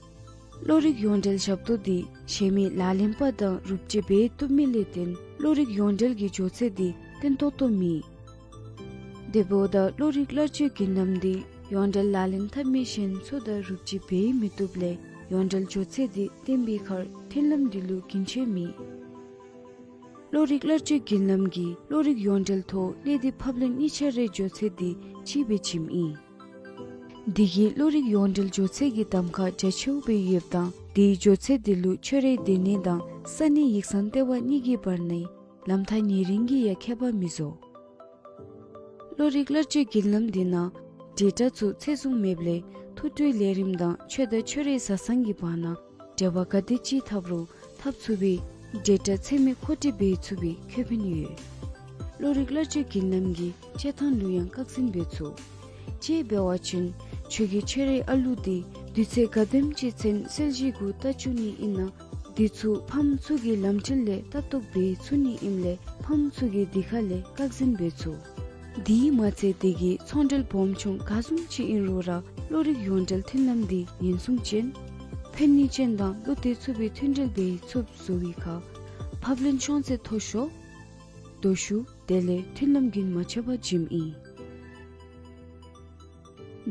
བློ་རིག་ཡོངས་འབྲེལ་ཞབས་ཏོག་འདི་གཞན་མི་ལག་ལེན་པ་དང་རུབ་སྤྱོད་འབད་བཏུབ་མི་ལས་བརྟེན་བློ་རིག་ཡོངས་འབྲེལ་གྱི་འགྱོ་ཚད་འདི་བརྟན་ཏོག་ཏོ་མེད། དེ་འབདཝ་ད་བློ་རིག་གླར་སྤྱོད་བརྒྱུད་ལམ་འདི་ཡོངས་འབྲེལ་ལག་ལེན་འཐབ་མི་གཞན་ཚུ་དང་རུབ་སྤྱོད་འབད་མི་བཏུབ་ལས་ཡོངས་འབྲེལ་འགྱོ་ཚད་འདི་བརྟན་པའི་ཁར་མཐུན་ལམ་འདི་ལུ་རྒྱུན་ཆད་མེད། བློ་རིག་གླར་སྤྱོད་བརྒྱུད་ལམ་གྱིས་བློ་རིག་ཡོངས་འབྲེལ་ཐོག་གནས་སྡུད་ཕབ་ལེན་གཉིས་ཆ་རའི་འགྱོ་ཚད་འདི་གཅིག་སྦེ་བྱིནམ་ཨིན། འདི་གིས་བློ་རིག་ཡོངས་འབྲེལ་འགྱོ་ཚད་ཀྱི་གདམ་ཁ་རྒྱ་ཆེཝ་སྦེ་ཡོདཔ་དང་དེའི་འགྱོ་ཚད་འདི་ལུ་ཁྱོད་རའི་སྡོད་གནས་དང་ས་གནས་ཡིག་ཚང་ལྟེ་བ་གཉིས་ཀྱི་བར་ནའི་ལམ་ཐག་ཉེ་རིང་གིས་ཡང་ཁྱད་པར་མི་བཟོ། བློ་རིག་གླར་སྤྱོད་བརྒྱུད་ལམ་འདི་ནང་ཌེ་ཊ་ཚུ་ཚད་བཟུང་མེདཔ་ལས་ཐུགས་སྤྲོའི་ལས་རིམ་དང་ཁྱོད་དང་ཁྱོད་རའི་བཟའ་ཚང་གི་བར་ན་འབྲེལ་བ་ག་དེ་ཅིག་འཐབ་རུང་འཐབ་ཚུགས་པའི་ཌེ་ཊ་ཚད་མེད་མཁོ་སྤྲོད་འབད་ཚུགས་པའི་ཁེ་ཕན་ཡོད། བློ་རིག་གླར་སྤྱོད་བརྒྱུད་ལམ་གྱི་སྤྱོད་སྟངས་ལུ་ཡང་བཀག་འཛིན་འབད་ཚུགས། དཔྱེ་འབད་བ་ཅིན་ཁྱོད་ཀྱིས་ཁྱོད་རའི་ཨ་ལུ་འདི་དུས་ཚོད་ག་དེམ་ཅིག་ཚུན་གསལ་བྱེད་གུ་ལྟ་བཅུག་ནི་ཨིན་ན། འདི་ཚུ་ཕམ་ཚུ་གི་ལམ་འཁྲུལ་ལས་ལྟ་རྟོག་འབད་ཚུགས་ནི་ཨིནམ་ལས་ཕམ་ཚུ་གི་འདི་ཁ་ལས་བཀག་འཛིན་འབད་ཚུགས། དེ་མ་ཚད་དེ་གིས་ཚོང་འབྲེལ་སྦོམ་ཆུང་ག་བཟུམ་ཅིག་ཨིན་རུང་ར་བློ་རིག་ཡོངས་འབྲེལ་མཐུན་ལམ་འདི་ཉེན་སྲུང་ཅན་ཕན་ནུས་ཅན་དང་བློ་གཏད་ཚུགས་པའི་མཐུན་འབྲེལ་འབད་ཚུགསཔ་བཟོ་བའི་ཁར་ཕབ་ལེན་ཤོང་ཚད་མཐོ་ཤོས་དོ་ཤུགས་དེ་ལས་མཐུན་ལམ་རྒྱུན་མ་ཆད་པར་བྱིནམ་ཨིན།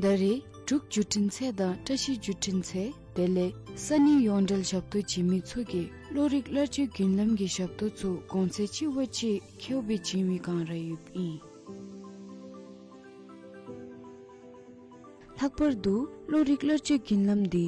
ད་རེས་འབྲུག་བརྒྱུད་འཕྲིན་ཚད་དང་བཀྲ་ཤིས་བརྒྱུད་འཕྲིན་ཚད་དེ་ལས་ས་གནས་ཡོངས་འབྲེལ་ཞབས་ཏོག་བྱིན་མི་ཚུ་གིས་བློ་རིག་གླར་སྤྱོད་བརྒྱུད་ལམ་གྱི་ཞབས་ཏོག་ཚུ་གོང་ཚད་ཆེ་བ་ཅིག་ཁེཝ་སྦེ་བྱིན་མི་སྒང་ར་ཡོདཔ་ཨིན། ལྷག་པར་དུ་བློ་རིག་གླར་སྤྱོད་བརྒྱུད་ལམ་འདི་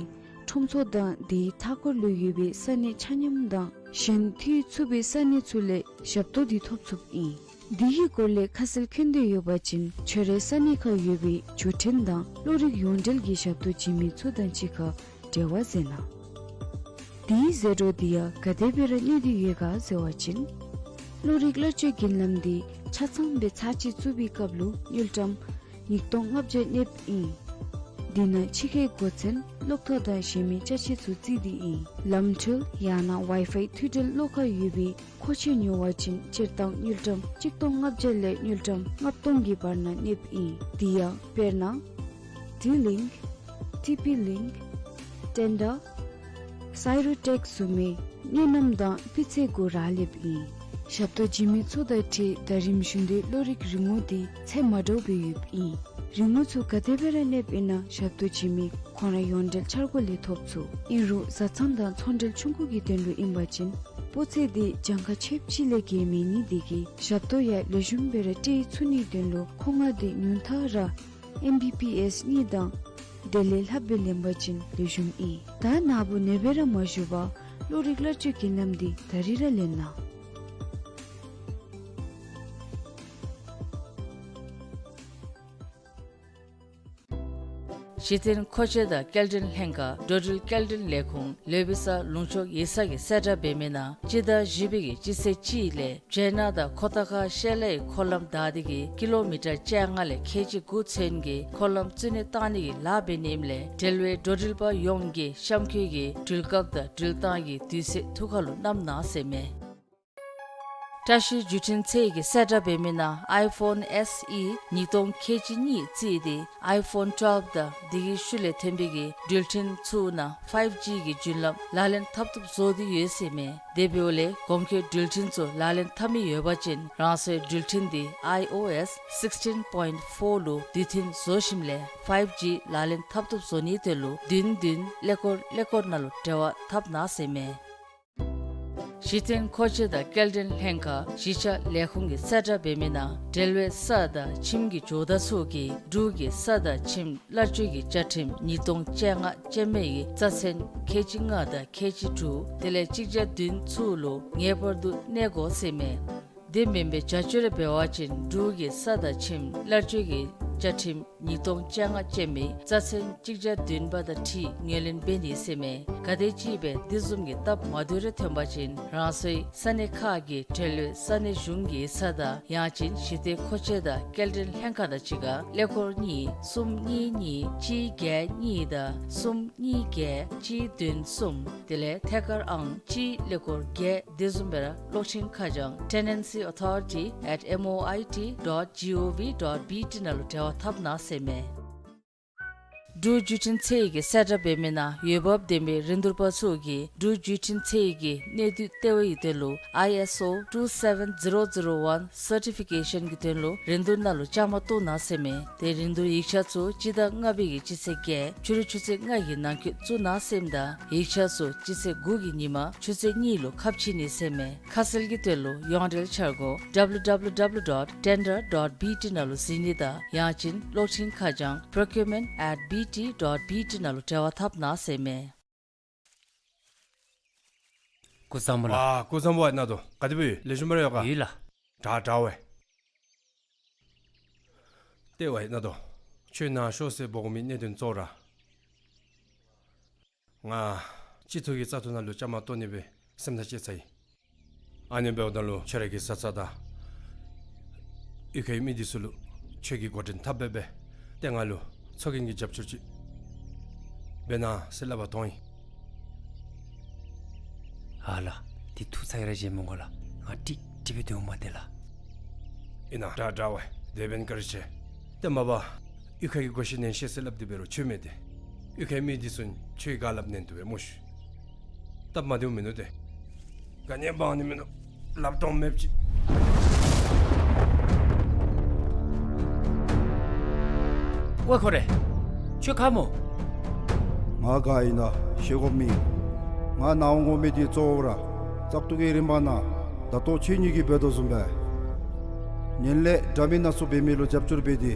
ཁྲོམ་ཚོགས་དང་དེའི་མཐའ་འཁོར་ལུ་ཡོད་པའི་ས་གནས་ཆ་མཉམ་དང་གཞན་མཐུད་ཚུགས་པའི་ས་གནས་ཚུ་ལས་ཞབས་ཏོག་འདི་ཐོབ་ཚུགསཔ་ཨིན། འདི་གི་སྐོར་ལས་ཁ་གསལ་མཁྱེན་འདོད་ཡོད་པ་ཅིན་ཁྱོད་རའི་ས་གནས་ཁར་ཡོད་པའི་བརྒྱུད་འཕྲིན་དང་བློ་རིག་ཡོངས་འབྲེལ་གྱི་ཞབས་ཏོག་བྱིན་མི་ཚུ་དང་གཅིག་ཁར་འབྲེལ་བ་མཛད་གནང་། དེའི་ཟད་འགྲོ་འདི་ཡང་ག་དེ་སྦེ་ར་གནས་ཏེ་ཡོད་ག་ཟེར་བ་ཅིན། བློ་རིག་གླར་སྤྱོད་བརྒྱུད་ལམ་འདི་ཆ་ཚང་སྦེ་ཚར་གཅིག་བཙུགས་པའི་སྐབས་ལུ་དངུལ་ཀྲམ་ཉིས་སྟོང་ལྔ་བརྒྱ་གནསཔ་ཨིན། འདི་ནང་ཕྱི་ཁའི་སྒོ་ཚན་གློག་ཐོག་དང་གཞན་མི་ཅ་ཆས་ཚུ་བརྩིས་ཏེ་ཨིན། ལམ་འཁྲུལ་ཡང་ན་ཝའི་ཕའི་མཐུད་འབྲེལ་བློ་ཁ་ཡོད་པའི་མཁོ་ཆས་ཉོ་བ་ཅིན་སྤྱིར་བཏང་དངུལ་ཀྲམ་གཅིག་སྟོང་ལྔ་བརྒྱ་ལས་དངུལ་ཀྲམ་ལྔ་སྟོང་གི་བར་ན་གནསཔ་ཨིན། དེ་ཡང་དཔེར་ན་ཌི་ལིངཀ་ཊི་པི་ལིངཀ་ཊེན་ཌར་སའི་རུ་ཊེཀ་བཟུམ་མའི་གནས་རྣམ་དང་སྤུས་ཚད་གུ་རག་ལསཔ་ཨིན། ཞབས་ཏོག་བྱིན་མི་ཚུ་དང་འཁྲིལ་ད་རིམ་ཞུ་དོན་བློ་རིག་རིན་གོང་འདི་ཚད་མ་འདྲཝ་སྦེ་ཡོདཔ་ཨིན། རིན་གོང་ཚུ་ག་དེ་སྦེ་ར་གནསཔ་ཨིན་ན་ཞབས་ཏོག་བྱིན་མི་ཁོང་ར་ཡོངས་འབྲེལ་འཆར་སྒོ་ལས་ཐོབ་ཚུགས། ཨིན་རུང་བཟའ་ཚང་དང་ཚོང་འབྲེལ་ཆུང་ཀུ་གི་དོན་ལུ་ཨིན་པ་ཅིན་སྤུས་ཚད་འདི་གྱངས་ཁ་ཆེཝ་ཅིག་ལས་བརྒལ་མེད་ནི་དེ་གིས་ཞབས་ཏོག་ཡང་ལེགས་ཤོམ་སྦེ་ར་སྤྲོད་ཚུགས་ནིའི་དོན་ལུ་མཁོ་མངགས་འདི་ཉུང་མཐའ་ར་ཨེམ་བི་བི་ཨེས་གཉིས་དང་དེ་ལས་ལྷགཔ་སྦེ་ལེན་པ་ཅིན་ལེགས་ཤོམ་ཨིན། ད་ནཱ་བུ་ནེ་སྦེ་ར་མ་བཞུགས་པར་བློ་རིག་གླར་སྤྱོད་བརྒྱུད་ལམ་འདི་ད་རིས་ར་ལེན་གནང་། གཞི་རྟེན་མཁོ་ཆས་དང་སྐྱེལ་འདྲེན་ལྷན་ཁག་འགྲོ་འགྲུལ་སྐྱེལ་འདྲེན་ལས་ཁུངས་ལོ་བི་ས་ལུང་ཕྱོགས་ཡིག་ཚང་གིས་གསལ་བསྒྲགས་འབད་མི་ནང་སྤྱི་ཟླ་བཞི་པའི་གི་སྤྱི་ཚེས་གཅིག་ལས་ཅེ་ན་དང་ཁོ་ཐང་ཁ་ཤེ་ལའི་འཁོར་ལམ་བདའ་སྟེ་གི་ཀི་ལོ་མི་ཊར་བཅོ་ལྔ་ལས་ཁལ་གཅིག་དགུ་ཚུན་གྱི་འཁོར་ལམ་བཙུགས་ནི་བཏང་ནི་གི་ལཱ་འབད་ནི་ཨིནམ་ལས་འབྲེལ་བའི་འགྲོ་འགྲུལ་པ་ཡོངས་ཀྱིས་གཤམ་འཁོད་ཀྱི་འགྲུལ་སྐབས་དང་འགྲུལ་བཏང་གི་དུས་ཚོད་ཐུགས་ཁར་ལུ་བསྣམ་གནང་ཟེར་མས། བཀྲ་ཤིས་བརྒྱུད་འཕྲིན་ཚད་ཀྱིས་གསལ་བསྒྲགས་འབད་མི་ནང་ཨའི་ཕོན་ཨེསི་ཨི་ཉིས་སྟོང་ཁལ་གཅིག་གཉིས་བརྩིས་ཏེ་ཨའི་ཕོན་ཊུ་ཝེལབ་དང་དེ་གི་ཤུལ་ལས་ཐོན་པའི་གི་འགྲུལ་འཕྲིན་ཚུ་ནང་ཕའིབ་ཇི་གི་བརྒྱུད་ལམ་ལག་ལེན་འཐབ་བཏུབ་བཟོ་སྟེ་ཡོད་ཟེར་མས། དེ་འབདཝ་ལས་གོང་འཁོད་འགྲུལ་འཕྲིན་ཚུ་ལག་ལེན་འཐབ་མི་ཡོད་པ་ཅིན་རང་སོའི་འགྲུལ་འཕྲིན་དེ་ཨའི་ཨོ་ཨེསི་སིགསི་ཊིན་པོའིནཊི་ཕོར་ལུ་དུས་མཐུན་བཟོ་ཞིནམ་ལས་ཕའིབ་ཇི་ལག་ལེན་འཐབ་བཏུབ་བཟོ་ནིའི་དོན་ལུ་བདུན་བདུན་ཀླད་ཀོར་ཀླད་ཀོར་ནང་ལུ་འབྲེལ་བ་འཐབ་གནང་ཟེར་མས། གཞི་རྟེན་མཁོ་ཆས་དང་སྐྱེལ་འདྲེན་ལྷན་ཁག་གཞིས་ཆགས་ལས་ཁུངས་ཀྱིས་གསལ་བསྒྲགས་འབད་མི་ནང་འབྲེལ་བའི་ས་དང་ཁྱིམ་གྱི་ཇོ་བདག་ཚུ་གིས་འབྲུག་གི་ས་དང་ཁྱིམ་གླར་སྤྱོད་ཀྱི་བཅའ་ཁྲིམས་ཉིས་སྟོང་བཅོ་ལྔ་ཅན་མའི་རྩ་ཚན་ཁལ་གཅིག་ལྔ་དང་ཁལ་གཅིག་དྲུག་དེ་ལས་གཅིག་བརྒྱ་བདུན་ཚུ་ལུ་ངེས་པར་དུ་གནས་དགོ་ཟེར་མས། དེ་མེན་པའི་བྱ་སྤྱོད་རེ་འབད་བ་ཅིན་འབྲུག་གི་ས་དང་ཁྱིམ་གླར་སྤྱོད་ཀྱི་བཅའ་ཁྲིམས་ཉིས་སྟོང་བཅོ་ལྔ་ཅན་མའི་རྩ་ཚན་གཅིག་བརྒྱ་བདུན་པ་དང་འཁྲིལ་ངོས་ལེན་འབད་ནི་ཟེར་མས། ག་དེམ་ཅིག་སྦེ་དེ་བཟུམ་གྱི་སྟབས་མ་བདེཝ་རེ་ཐོན་པ་ཅིན་རང་སོའི་ས་གནས་ཁག་གི་འབྲེལ་ཡོད་ས་གནས་གཞུང་གི་ས་བདག་ཡང་ཅིན་གཞི་རྟེན་མཁོ་ཆས་དང་སྐྱེལ་འདྲེན་ལྷན་ཁག་དང་གཅིག་ཁར་ཀླད་ཀོར་གཉིས་གསུམ་གཉིས་གཉིས་གཅིག་བརྒྱད་གཉིས་དང་གསུམ་གཉིས་བརྒྱད་གཅིག་བདུན་གསུམ་དེ་ལས་ཐད་ཀར་ཨང་གཅིག་ཀླད་ཀོར་བརྒྱད། དེ་བཟུམ་སྦེ་ར་གློག་འཕྲིན་ཁ་བྱང་tenancy authority at M O I T dot G O V dot B T ནང་ལུ་འབྲེལ་བ་འཐབ་གནང་ཟེར་མས། འབྲུག་བརྒྱུད་འཕྲིན་ཚད་ཀྱིས་གསལ་བསྒྲགས་འབད་མི་ནང་འོས་འབབ་ལྡན་པའི་རིན་བསྡུར་པ་ཚུ་གིས་འབྲུག་བརྒྱུད་འཕྲིན་ཚད་ཀྱི་གནད་བསྡུས་ལྟེ་བའི་དོན་ལུ་I S O two seven zero zero one certification གྱི་དོན་ལུ་རིན་བསྡུར་ནང་ལུ་བཅའ་མར་གཏོགས་གནང་ཟེར་མས། དེ་རིན་བསྡུར་ཡིག་ཆ་ཚུ་སྤྱི་ཟླ་ལྔ་པའི་གི་སྤྱི་ཚེས་བརྒྱད་ཕྱི་རུ་ཆུ་ཚོད་ལྔ་གི་ནང་འཁོད་བཙུགས་གནང་ཟེར་མས། ད་ཡིག་ཆ་ཚུ་སྤྱི་ཚེས་དགུ་གི་ཉིན་མ་ཆུ་ཚོད་གཉིས་ལུ་ཁ་ཕྱེ་ནི་ཟེར་མས། ཁ་གསལ་གྱི་དོན་ལུ་ཡོངས་འབྲེལ་འཆར་སྒོ W W W dot tender dot B T ནང་ལུ་གཟིགས་ནི་དང་ཡང་ཅིན་གློག་འཕྲིན་ཁ་བྱང་procurement at B T dot B T ནང་ལུ་འབྲེལ་བ་འཐབ་གནང་ཟེར་མས། སྐུ་གཟུགས་བཟང་པོ་ལགས། ཨ་སྐུ་གཟུགས་བཟང་པོ་ཨིན་ན་དོ། ག་དེ་སྦེ་ཡོད། ལེགས་ཤོམ་སྦེ་ར་ཡོད་ག། ཡོད་ལགས། དྲག་དྲག་པས། ཏེ་ཝའི་ན་དོ། ཁྱོད་ནཱ་ཤོག་ཟེར་འབོ་དགོ་མི་གནད་དོན་གཙོ་བོ་ར་ང་སྤྱི་འཐུས་ཀྱི་བཙག་འཐུ་ནང་ལུ་བཅའ་མར་གཏོགས་ནི་སྦེ་སེམས་ཐག་བཅད་ཚར་ཡི། ཨ་ནི་འབདཝ་ད་ལུ་ཁྱོད་ར་གི་བཟའ་ཚང་དང་གཡུས་ཁའི་མི་འདི་ཚུ་ལུ་ཁྱོད་ཀྱིས་འགོ་འདྲེན་འཐབ་སྦེ་སྦེ་ཏེ་ང་ལུ་ཚོགས་རྒྱན་གྱི་རྒྱབ་སྐྱོར་ཅིག་འབད་གནང་ཟེར་སླབ་པར་ཐོན་ཡི། ཨ་ལགས། འདི་ཐུགས་ཚ་གྱང་ར་བཞེས་མི་དགོ་ལགས། ང་ཀྲིག་ཀྲི་སྦེ་སྡོད་འོང་མས་ཏེ་ལགས། ཨིན་ན་དྲག་དྲག་པས། དེ་འབདན་བཀའ་དྲིན་ཆེ། ཏེ་མ་པ་གཡུས་ཁ་གི་གོ་ཤེས་ཉན་ཤེས་ཟེར་སླབ་སྟེ་འབད་རུང་ཁྱོད་མེད་དེ། གཡུས་ཁའི་མི་འདི་ཚུ་ཁྱོད་ཀྱིས་ག་སླབ་ཉན་བཏུབ་པས་སྨོ་ཤི། སྟབས་མ་བདེཝ་མིན་ནུག་ཏེ། ག་ནི་འབག་ནི་མིན་ནུག། ལགཔ་སྟོངམ་མེདཔ་ཅིག། ཝའེ་ཁོ་རེ། ཁྱོད་ག་སྨོ། ང་ག་ཨིན་ན་ཤེས་དགོཔ་མེད། ང་ནཱ་འོང་དགོ་མི་འདི་གཙོ་བོ་ར་བཙག་འཐུ་གི་རིམ་པ་ནང་ད་ལྟོ་ཁྱེད་གཉིས་ཀྱིས་འབད་དོ་བཟུམ་སྦེ་ཉེས་ལས་འདྲ་མིན་སྣ་ཚོགས་འབད་མི་ལུ་རྒྱབ་སྐྱོར་འབད་དེ་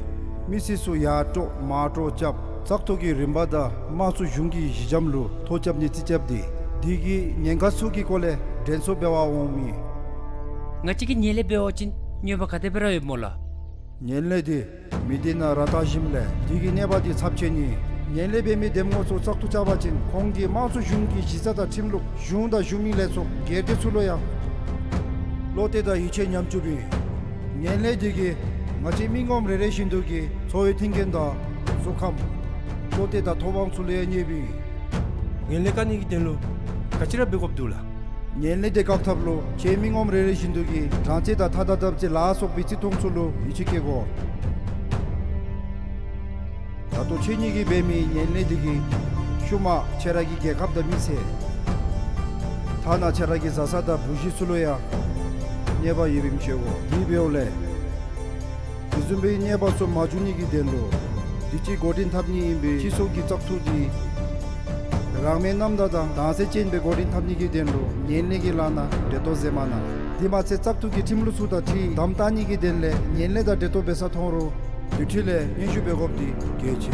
མི་སེར་ཚུ་ཡར་དཀྲོག་མར་དཀྲོག་རྐྱབ་བཙག་འཐུ་གི་རིམ་པ་དང་དམངས་གཙོ་གཞུང་གི་གཞི་འགྱམ་ལུ་ཐོ་རྐྱབ་ནི་རྩིས་རྐྱབ་སྟེ་དེ་གི་ཉེན་ཁ་ཚུ་གི་སྐོར་ལས་དྲན་གསོ་འབད་བར་འོང་མི། ང་བཅས་ཀྱིས་ཉེས་ལས་འབད་བ་ཅིན་གནོད་པ་ག་དེ་སྦེ་ར་ཡོདཔ་སྨོ་ལགས། ཉེས་ལས་འདི་མི་སྡེ་ནང་ར་བཏགས་ཞིནམ་ལས་དེ་གི་གནོད་པ་འདི་ཚབས་ཆེ་ནི། ཉེས་ལས་འབད་མི་འདེམས་ངོ་ཚུ་བཙག་འཐུ་རྐྱབ་པ་ཅིན་ཁོང་གིས་དམངས་གཙོ་གཞུང་གི་གཞི་རྩ་དང་ཁྲིམས་ལུགས་གཞུང་དང་གཞུང་མིན་ལས་ཚོགས་སྒེར་སྡེ་ཚུ་ལུ་ཡང་བློ་གཏད་དང་ཡིད་ཆེས་ཉམས་བཅུགཔ་ཨིན། ཉེས་ལས་འདི་གིས་ང་བཅས་མི་ངོམ་རེ་རེ་བཞིན་དུ་གི་འཚོ་བའི་མཐུན་རྐྱེན་དང་གཟུགས་ཁམས་བློ་གཏད་དང་ཐོབ་དབང་ཚུ་ལུ་ཡང་གནོདཔ་ཨིན། ཉེས་ལས་བཀག་ནི་གི་དོན་ལུ་ག་ཅི་ར་འབད་དགོཔ་འདུག་ལགས། ཉེས་ལས་འདི་བཀག་ཐབས་ལུ་ཁྱེད་མི་ངོམ་རེ་རེ་བཞིན་དུ་གི་དྲང་བརྩད་དང་ཐ་དང་དམ་བརྩེ་ལ་སོགས་པའི་བརྩི་མཐོང་ཚུ་ལུ་ཡིད་ཆེས་བསྐྱེད་དགོ། ད་ལྟོ་ཁྱེད་གཉིས་ཀྱིས་འབད་མི་ཉེས་ལས་འདི་གིས་ཤུལ་མ་ཁྱེད་ར་གི་རྒྱལ་ཁབ་དང་མི་ཚེ་ཐ་ན་ཁྱེད་ར་གི་བཟའ་ཚང་དང་བུ་གཞི་ཚུ་ལུ་ཡང་གནོད་པ་ཡོདཔ་ཨིནམ་ཤེས་དགོ། དེ་འབདཝ་ལས་དེ་བཟུམ་མའི་གནོད་པ་ཚུ་མ་འབྱུང་ནི་གི་དོན་ལུ་དུས་ཅི་འགོ་འདྲེན་འཐབ་ནི་ཨིན་པའི་སྤྱི་ཚོགས་ཀྱི་བཙག་འཐུ་འདི་རང་མོས་རྣམ་དག་དང་དྭངས་གསལ་ཅན་སྦེ་འགོ་འདྲེན་འཐབ་ནི་གི་དོན་ལུ་ཉེས་ལས་ཀྱི་ལཱ་ནང་འབྲེལ་གཏོགས་མཛད་མ་གནང་། དེ་མ་ཚད་བཙག་འཐུ་གི་ཁྲིམས་ལུགས་ཚུ་དང་འཁྲིལ་དམ་བཏགས་ནི་གི་དོན་ལས་ཉེས་ལས་དང་འབྲེལ་གཏོགས་འབད་ས་མཐོང་རུང་དེ་འཕྲོ་ལས་སྙན་ཞུ་འབད་དགོཔ་འདི་གལ་ཆེ།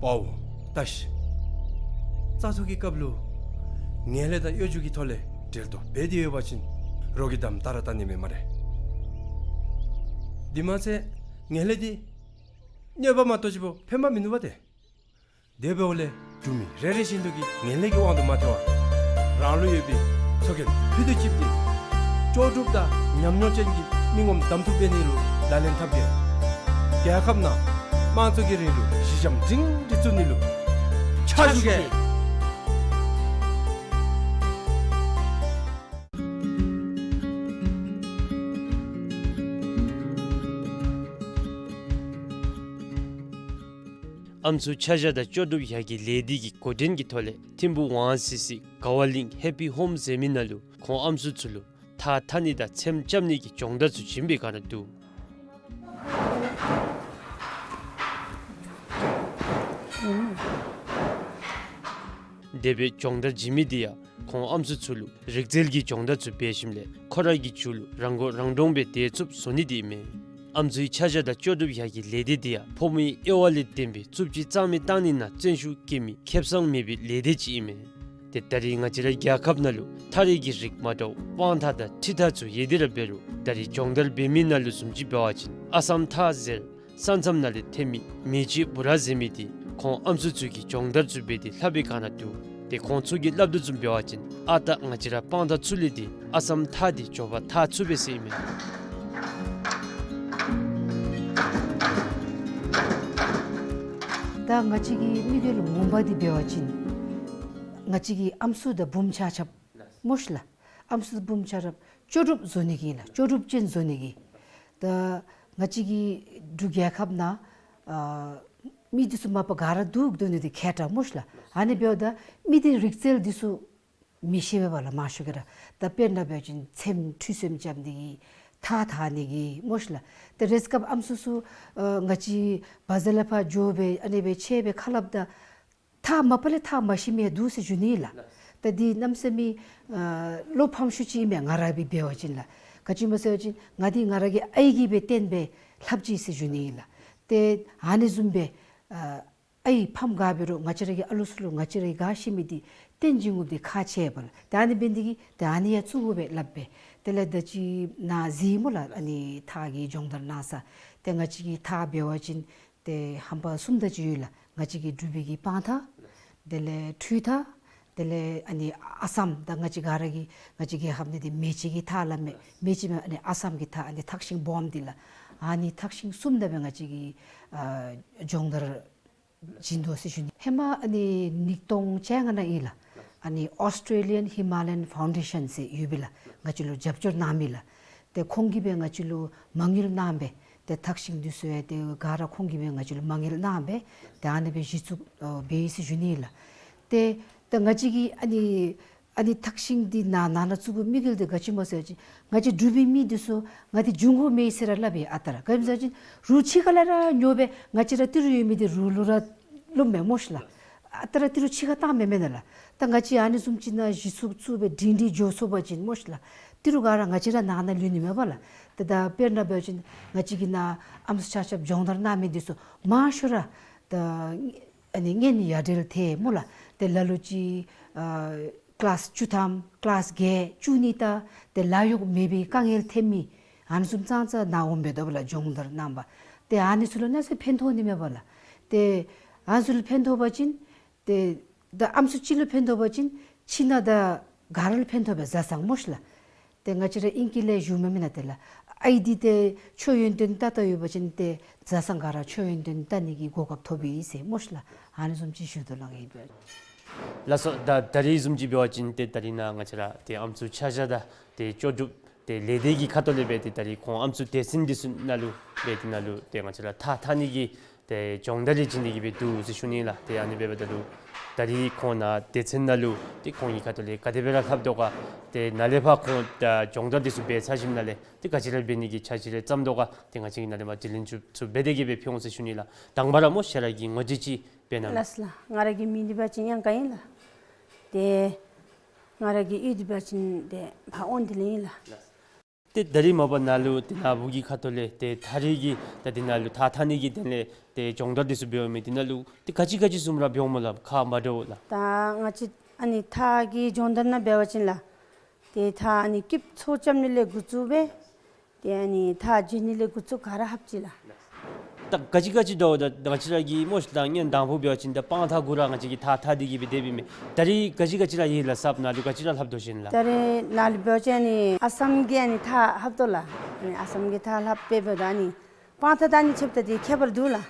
པའོ། བལྟ་ཤིག། བཙག་འཐུ་གི་སྐབས་ལུ་ངན་ལྷད་དང་གཡོ་སྒྱུ་གི་ཐོག་ལས་འབྲེལ་གཏོགས་འབད་དེ་ཡོད་པ་ཅིན་ རོགས་ཀྱིས་དམ་བཏགས་ར་བཏང་ནི་མས་སྨ་རེ། དེ་མ་ཚད་ངན་ལྷད་འདི་གནོད་པ་མ་གཏོགས་ཅིག་པོ་ཕན་པ་མིན་འདུག་པ་ཏེ། དེ་འབདཝ་ལས་འབྲུག་མི་རེ་རེ་བཞིན་དུ་གིས་ངན་ལྷད་ཀྱི་དབང་དུ་མ་ཐལ་བར་རང་ལུ་ཡོད་པའི་ཚོགས་རྒྱན་ཕུད་དུ་བཅིབས་ཏེ་ལྕོགས་གྲུབ་དང་ཉམས་མྱོང་ཅན་གྱི་མི་ངོམ་གདམ་འཐུ་འབད་ནི་ལུ་ལག་ལེན་འཐབ་གེ། རྒྱལ་ཁབ་ནང་དམངས་གཙོ་གི་རིང་ལུགས་གཞི་འགྱམ་སྒྲིང་སྒྲི་བཙུགས་ནི་ལུ་ཕྱག་ཕྱག་ཞུ་གེ། ཞུ་གེ། ཨམ་སྲུ་ཆ་བཞག་དང་ལྕོགས་གྲུབ་ཡར་གྱི་ལས་སྡེ་གི་འགོ་འདྲེན་གྱི་ཐོག་ལས་ཐིམ་ཕུ་ཝང་སི་སི་ག་ཝ་ལིང་ཧེ་པི་ཧོམ་ཟེར་མི་ནང་ལུ་ཁོང་ཨམ་སྲུ་ཚུ་ལུ་ཐགས་འཐག་ནི་དང་ཚེམ་རྐྱབ་ནི་གི་སྦྱོང་བརྡར་ཚུ་བྱིན་པའི་བསྒང་ར་འདུག། དེ་སྦེ་སྦྱོང་བརྡར་བྱིན་མི་འདི་ཡང་ཁོང་ཨམ་སྲུ་ཚུ་ལུ་རིག་རྩལ་གྱི་སྦྱོང་བརྡར་ཚུ་འབད་ཞིནམ་ལས་ཁོ་ར་གི་རྒྱུད་ལུ་རང་མགོ་རང་འདྲོངས་སྦེ་སྡོད་ཚུགསཔ་བཟོ་ནི་འདི་ཨིན་མས། ཨམ་སྲུའི་ཆ་བཞག་དང་ལྕོགས་གྲུབ་ཡར་གྱི་ལས་སྡེ་འདི་ཡང་ཕོ་མོའི་དབྱེ་བ་ལས་བརྟེན་པའི་རྩུབ་སྤྱོད་གཙང་མའི་བཏང་ནི་ནང་བརྩོན་ཤུགས་བསྐྱེད་མི་ཁེ་གསང་མེད་པའི་ལས་སྡེ་ཅིག་ཨིན་མས། ཏེ་ད་རིས་ང་བཅས་རའི་རྒྱལ་ཁབ་ནང་ལུ་ཐགས་རིགས་ཀྱི་རིགས་མ་འདྲཝ་སྤང་ཐགས་དང་ཁྲི་ཐགས་ཚུ་ཡོད་དེ་ར་འབད་རུང་ད་རིས་སྦྱོང་བརྡར་འབད་མི་ནང་ལུ་བཟུམ་ཅིག་འབད་བ་ཅིན་ཨ་སམ་ཐགས་ཟེར་ས་མཚམས་ནང་ལས་ཐོན་མི་མེ་ལྕེ་འབུ་ར་ཟེར་མི་འདི་ཁོང་ཨམ་སྲུ་ཚུ་གིས་སྦྱོང་བརྡར་ཚུ་འབད་དེ་ལྷབ་པའི་བསྒང་ར་འདུག། ཏེ་ཁོང་ཚུ་གིས་སླབ་དོ་བཟུམ་འབད་བ་ཅིན་ཨ་རྟག་ང་བཅས་ར་སྤང་ཐགས་ཚུ་ལས་འདི་ཨ་སམ་ཐགས་འདི་མགྱོགས་པར་འཐག་ཚུགས་པས་ཟེར་ཨིན་མས། ད་ང་བཅས་ཀྱི་དམིགས་ཡུལ་ངོ་མ་འདི་འབད་བ་ཅིན་ང་བཅས་ཀྱི་ཨམ་སྲུ་དང་བུམོ་ཆ་ཁྱབ་སྨོ་ཤ་ལགས། ཨམ་སྲུ་བུམོ་ཆ་ཁྱབ་ལྕོགས་གྲུབ་བཟོ་ནི་གི་ལགས། ལྕོགས་གྲུབ་ཅན་བཟོ་ནི་གི། ད་ང་བཅས་ཀྱི་འབྲུག་རྒྱལ་ཁབ་ནང་ཨ་མི་འདི་ཚུ་མ་པ་ག་ར་འདུག་འདུག་ནི་འདི་མཁས་དྲགས་སྨོ་ཤ་ལགས། ཨ་ནི་འབདཝ་ད་མི་འདི་རིག་རྩལ་འདི་ཚུ་མི་ཤེས་པས་པ་ལགས། མང་ཤོས་ཀྱིས་ར། ད་དཔེར་ན་འབད་བ་ཅིན་ཚེམ་ཁྲུས་ཚེམ་རྐྱབ་ནི་གི་ཐགས་འཐག་ནི་གི་སྨོ་ཤ་ལགས། ད་རེས་སྐབས་ཨམ་སྲུ་ཚུ་ཨ་ང་བཅས་བ་ཛར་ལས་ཕར་འགྱོ་སྦེ་ཨ་ནི་སྦེ་ཆས་སྦེ་ཁ་སླབ་ད་ཐགས་མ་པ་ལས་ཐགས་མ་ཤེས་མི་འདུག་ཟེར་ཞུ་ནི་ལགས། ད་འདི་གནམ་མེད་ས་མེད་ཨ་བློ་ཕམ་ཤོས་ཅིག་ཨིན་མས། ང་ར་སྦེ་འབད་བ་ཅིན་ལགས། ག་ཅི་སྨོ་ཟེར་བ་ཅིན་ང་འདི་ང་ར་གི་ཨའི་གིས་སྦེ་བསྟན་སྦེ་ལྷབ་ཅི་ཟེར་ཞུ་ནི་ལགས། ཏེ་ཨ་ནི་བཟུམ་སྦེ་ཨ་ཨའི་ཕམ་ག་འབད་རུང་ང་བཅས་ར་གི་ཨ་ལུ་ཚུ་ལུ་ང་བཅས་ར་གིས་ག་ཤེས་མི་འདི་བསྟན་བྱིན་དགོཔ་འདི་ཁག་ཆེ་བས་པ་ལགས། ཏེ་ཨ་ནི་འབད་ནི་འདི་གིས་ཏེ་ཨ་ནི་ཡང་བཙུགས་དགོ་པས་སླབ་སྦེ། དེ་ལས་ད་ཅི་ནཱ་གཟིགས་སྨོ་ལགས། ཨ་ནི་ཐགས་ཀྱི་སྦྱོང་བརྡར་གནང་ས། ཏེ་ང་བཅས་ཀྱི་ཐགས་འབད་བ་ཅིན་ཏེ་ཧམ་པ་གསུམ་དེ་ཅིག་ཡོད་ལགས། ང་བཅས་ཀྱི་འབྲུག་པའི་གི་སྤང་ཐགས། དེ་ལས་ཁྲུས་ཐགས། དེ་ལས་ཨ་ནི་ཨ་སམ། ད་ང་བཅས་ག་ར་གི་ང་བཅས་རྒྱལ་ཁབ་ནང་འདི་མེ་ལྕེ་གི་ཐགས་སླབ་མས། མེ་ལྕེ་མེན་ཨ་ནི་ཨ་སམ་གྱི་ཐགས། ཨ་ནི་ཐགས་ཤིང་སྦོམ་འདི་ལགས། ཨ་ནི་ཐགས་ཤིང་གསུམ་དེ་སྦེ་ང་བཅས་ཀྱིས་ཨ་སྦྱོང་བརྡར་བྱིན་དོ་ཟེར་ཞུ་ནི། ཧེ་མ་ཨ་ནི་ཉིས་སྟོང་བཅོ་ལྔ་ནང་ཨིན་ལགས། ཨ་ནི་Australian Himalayan Foundation ཟེར་ཡོད་པས་ལགས། ང་བཅས་ལུ་རྒྱབ་སྐྱོར་གནང་མི་ལགས། ཏེ་ཁོང་གིས་སྦེ་ང་བཅས་ལུ་མ་དངུལ་གནང་སྦེ་ཏེ་ཐགས་ཤིང་འདི་ཚུ་ཡང་ཏེ་ག་ར་ཁོང་གིས་སྦེ་ང་བཅས་ལུ་མ་དངུལ་གནང་སྦེ་ཏེ་ཨ་ནི་སྦེ་གཞི་བཙུགས་ཨ་འབད་ཡི་ཟེར་ཞུ་ནི་ལགས། ཏེ་ད་ང་བཅས་ཀྱིས་ཨ་ནི་ཨ་ནི་ཐགས་ཤིང་འདི་ནཱ་ནཱ་ལུ་བཙུགས་དགོ་དམིགས་ཡུལ་འདི་ག་ཅི་སྨོ་ཟེར་བ་ཅིན་ང་བཅས་འབྲུག་པའི་མི་འདི་ཚུ་ང་འདི་འབྱུང་དགོཔ་མེད་ཟེར་ར་སླབ་ཨིན་ཨ་རྟག་ར། ག་ཅི་སྨོ་ཟེར་བ་ཅིན་རུ་ཕྱི་ཁ་ལས་ར་ཉོ་སྦེ་ང་བཅས་ར་ཏི་རུ་ཡོད་མི་འདི་རུ་ལུ་ར་བླུགཔ་མས་སྨོ་ཤ་ལགས། ཨ་རྟག་ར་ཏི་རུ་ཕྱི་ཁར་བཏངམ་མེན་མེན་ན་ལགས། ད་ང་བཅས་ཨ་ནི་བཟུམ་ཅིག་ནང་གཞི་བཙུགས་བཙུགས་སྦེ་སྒྲིང་སྒྲི་འགྱོ་ཚུགས་པ་ཅིན་སྨོ་ཤ་ལགས། ཏི་རུ་ག་ར་ང་བཅས་ར་ནང་ན་ལུས་ནི་མས་པ་ལགས། ཏེ་ད་དཔེར་ན་འབད་བ་ཅིན་ང་བཅས་ཀྱི་ནཱ་ཨམ་སྲུ་ཆ་ཁྱབ་སྦྱོང་བརྡར་གནང་མི་འདི་ཚུ་མང་ཤོས་ར་ད་ཨ་ནི་གཉེན་ཡ་བྲལ་ཐལ་སྨོ་ལགས། ཏེ་ལ་ལུ་ཅིག་ཨ་ཀི་ལཱསི་བཅུ་ཐམ་ཀི་ལཱསི་བརྒྱད་བཅུ་གཉིས་ད་ཏེ་ལཱ་གཡོག་མེད་པའི་དཀའ་ངལ་ཐོན་མི་ཨ་ནི་བཟུམ་ཙང་ཙང་ནཱ་འོངམ་འབད་དོ་བ་ལགས། སྦྱོང་བརྡར་གནང་པ། ཏེ་ཨ་ནི་ཚུ་ལུ་གནམ་མེད་ས་མེད་ཕན་ཐོགས་ནི་མས་པ་ལགས། ཏེ་ཨ་ནི་ཚུ་ལུ་ཕན་ཐོགས་པ་ཅིན་ཏེ་ད་ཨམ་སྲུ་གཅིག་ལུ་ཕན་ཐོགས་པ་ཅིན་ཕྱི་ནང་ད་ག་ར་ལུ་ཕན་ཐོགས་པས་བཟའ་ཚང་སྨོ་ཤ་ལགས། ཏེ་ང་བཅས་ར་ཨིང་སྐད་ལས་ཞུཝ་མེན་མེན་ན་ཏེ་ལགས། ཨའི་འདི་ཏེ་མཆོད་ཡོན་ཏན་བཏབ་བཏབ་ཡོད་པ་ཅིན་ཏེ་བཟའ་ཚང་ག་ར་མཆོད་ཡོན་ཏན་བཏབ་ནི་གི་གོ་སྐབས་ཐོབ་ཨིན་ཟེར་སྨོ་ཤ་ལགས། ཨ་ནི་བཟུམ་ཅིག་ཞུ་དོ་ལགས་ངེ་གི་དོན། ལགས་སོ། ད་ད་རིས་བཟུམ་ཅིག་འབད་བ་ཅིན་ཏེ་ད་རིས་ནཱ་ང་བཅས་ར་ཏེ་ཨམ་སྲུ་ཆ་བཞག་དང་ཏེ་ལྕོགས་གྲུབ་ཏེ་ལས་སྡེ་གི་ཁ་ཐུག་ལས་སྦེ་ཏེ་ད་རིས་ཁོང་ཨམ་སྲུ་སྡེ་ཚན་འདི་ཚུ་ནང་ལུ་སྦེ་ཏེ་ནཱ་ལུ་ཏེ་ང་བཅས་ར་ཐགས་འཐག་ནི་གི་ཏེ་སྦྱོང་བརྡར་རེ་བྱིན་ནི་གི་སྦེ་འདུག་ཟེར་ཞུ་ནི་ལགས། ཏེ་ཨ་ནི་འབདཝ་ད་ལུ་ད་རིས་ཁོང་ནཱ་སྡེ་ཚན་ནང་ལུ་ཏེ་ཁོང་གི་ཁ་ཐུག་ལས་ག་དེ་སྦེ་ར་ལྷབ་དོ་ག། ཏེ་ནཱ་ལས་ཕར་ཁོང་ད་སྦྱོང་བརྡར་འདི་ཚུ་འབད་ཚར་ཞིནམ་ལས་ཏེ་ག་ཅི་ར་འབད་ནི་གི་འཆར་གཞི་རེ་བརྩམ་དོ་ག། ཏེ་ང་བཅས་ཀྱིས་ནཱ་ལས་མར་དྲི་ལན་ཚུ་ཚུ་འབད་དེ་གི་སྦེ་ཕུལ་འོང་ཟེར་ཞུ་ནི་ལགས། དང་པ་ར་སྨོ་ཤ་ར་གི་ངོ་སྤྲོད་ཅིག་འབད་གནང་། ལགས་སོ་ལགས། ང་ར་གི་མིང་འདི་འབད་བ་ཅིན་གཡང་དཀར་ཨིན་ལགས། ཏེ་ང་ར་གི་གཡུས་འདི་འབད་བ་ཅིན་ཏེ་ཕར་དབང་འདུས་ལས་ཨིན་ལགས། ཏེ་ད་རིས་མ་པ་ནཱ་ལུ་ཏེ་ནཱ་བུ་གི་ཁ་ཐུག་ལས་ཏེ་ཐགས་རིགས་ཀྱི་ད་འདི་ནང་ལུ་ཐགས་འཐག་ནི་གི་དོན་ལས་ཏེ་སྦྱོང་བརྡར་འདི་ཚུ་འབདཝ་མས། འདི་ནང་ལུ་ཏེ་ག་ཅི་ག་ཅི་བཟུམ་ར་འབདཝ་སྨོ་ལགས། ཁག་མ་འདྲཝ་ལགས། ད་ང་བཅས་ཨ་ནི་ཐགས་ཀྱི་སྦྱོང་བརྡར་ནང་འབད་བ་ཅིན་ལགས། ཏེ་ད་ཨ་ནི་སྐྱིདཔ་ཚོ་རྐྱབ་ནི་ལས་འགོ་བཙུགས་སྦེ་ཏེ་ཨ་ནི་ཐགས་བཅད་ནི་ལས་འགོ་བཙུགས་ག་ར་ལྷབ་ཅི་ལགས། ད་ག་ཅི་ག་ཅི་འདྲཝ་ད་ང་བཅས་ར་གི་སྨོ་ཤིག་ད་སྔོན་དང་ཕུ་འབད་བ་ཅིན་ད་སྤང་ཐང་གུ་ར་ང་བཅས་ཀྱིས་ཐགས་འཐག་སྟེ་གི་སྦེ་སྡོདཔ་ཨིན་མས། ད་རིས་ག་ཅི་ག་ཅི་ར་ཡོད་ལགས། གསརཔ་ནང་ལུ་ག་ཅི་ར་ལྷབ་དོ་ཟེར་ཨིན་ལགས། ད་རིས་ནཱ་ལུ་འབད་བ་ཅིན་ཨ་ནི་ཨ་སམ་གྱི་ཨ་ནི་ཐགས་ལྷབ་དོ་ལགས། ཨ་ནི་ཨ་སམ་གྱི་ཐགས་ལྷབ་སྦེ་འབདཝ་ད་ཨ་ནི་སྤང་ཐང་དང་ཨ་ནི་ཕྱདཔ་ད་ཏེ་ཁྱད་པར་འདུག་ལགས།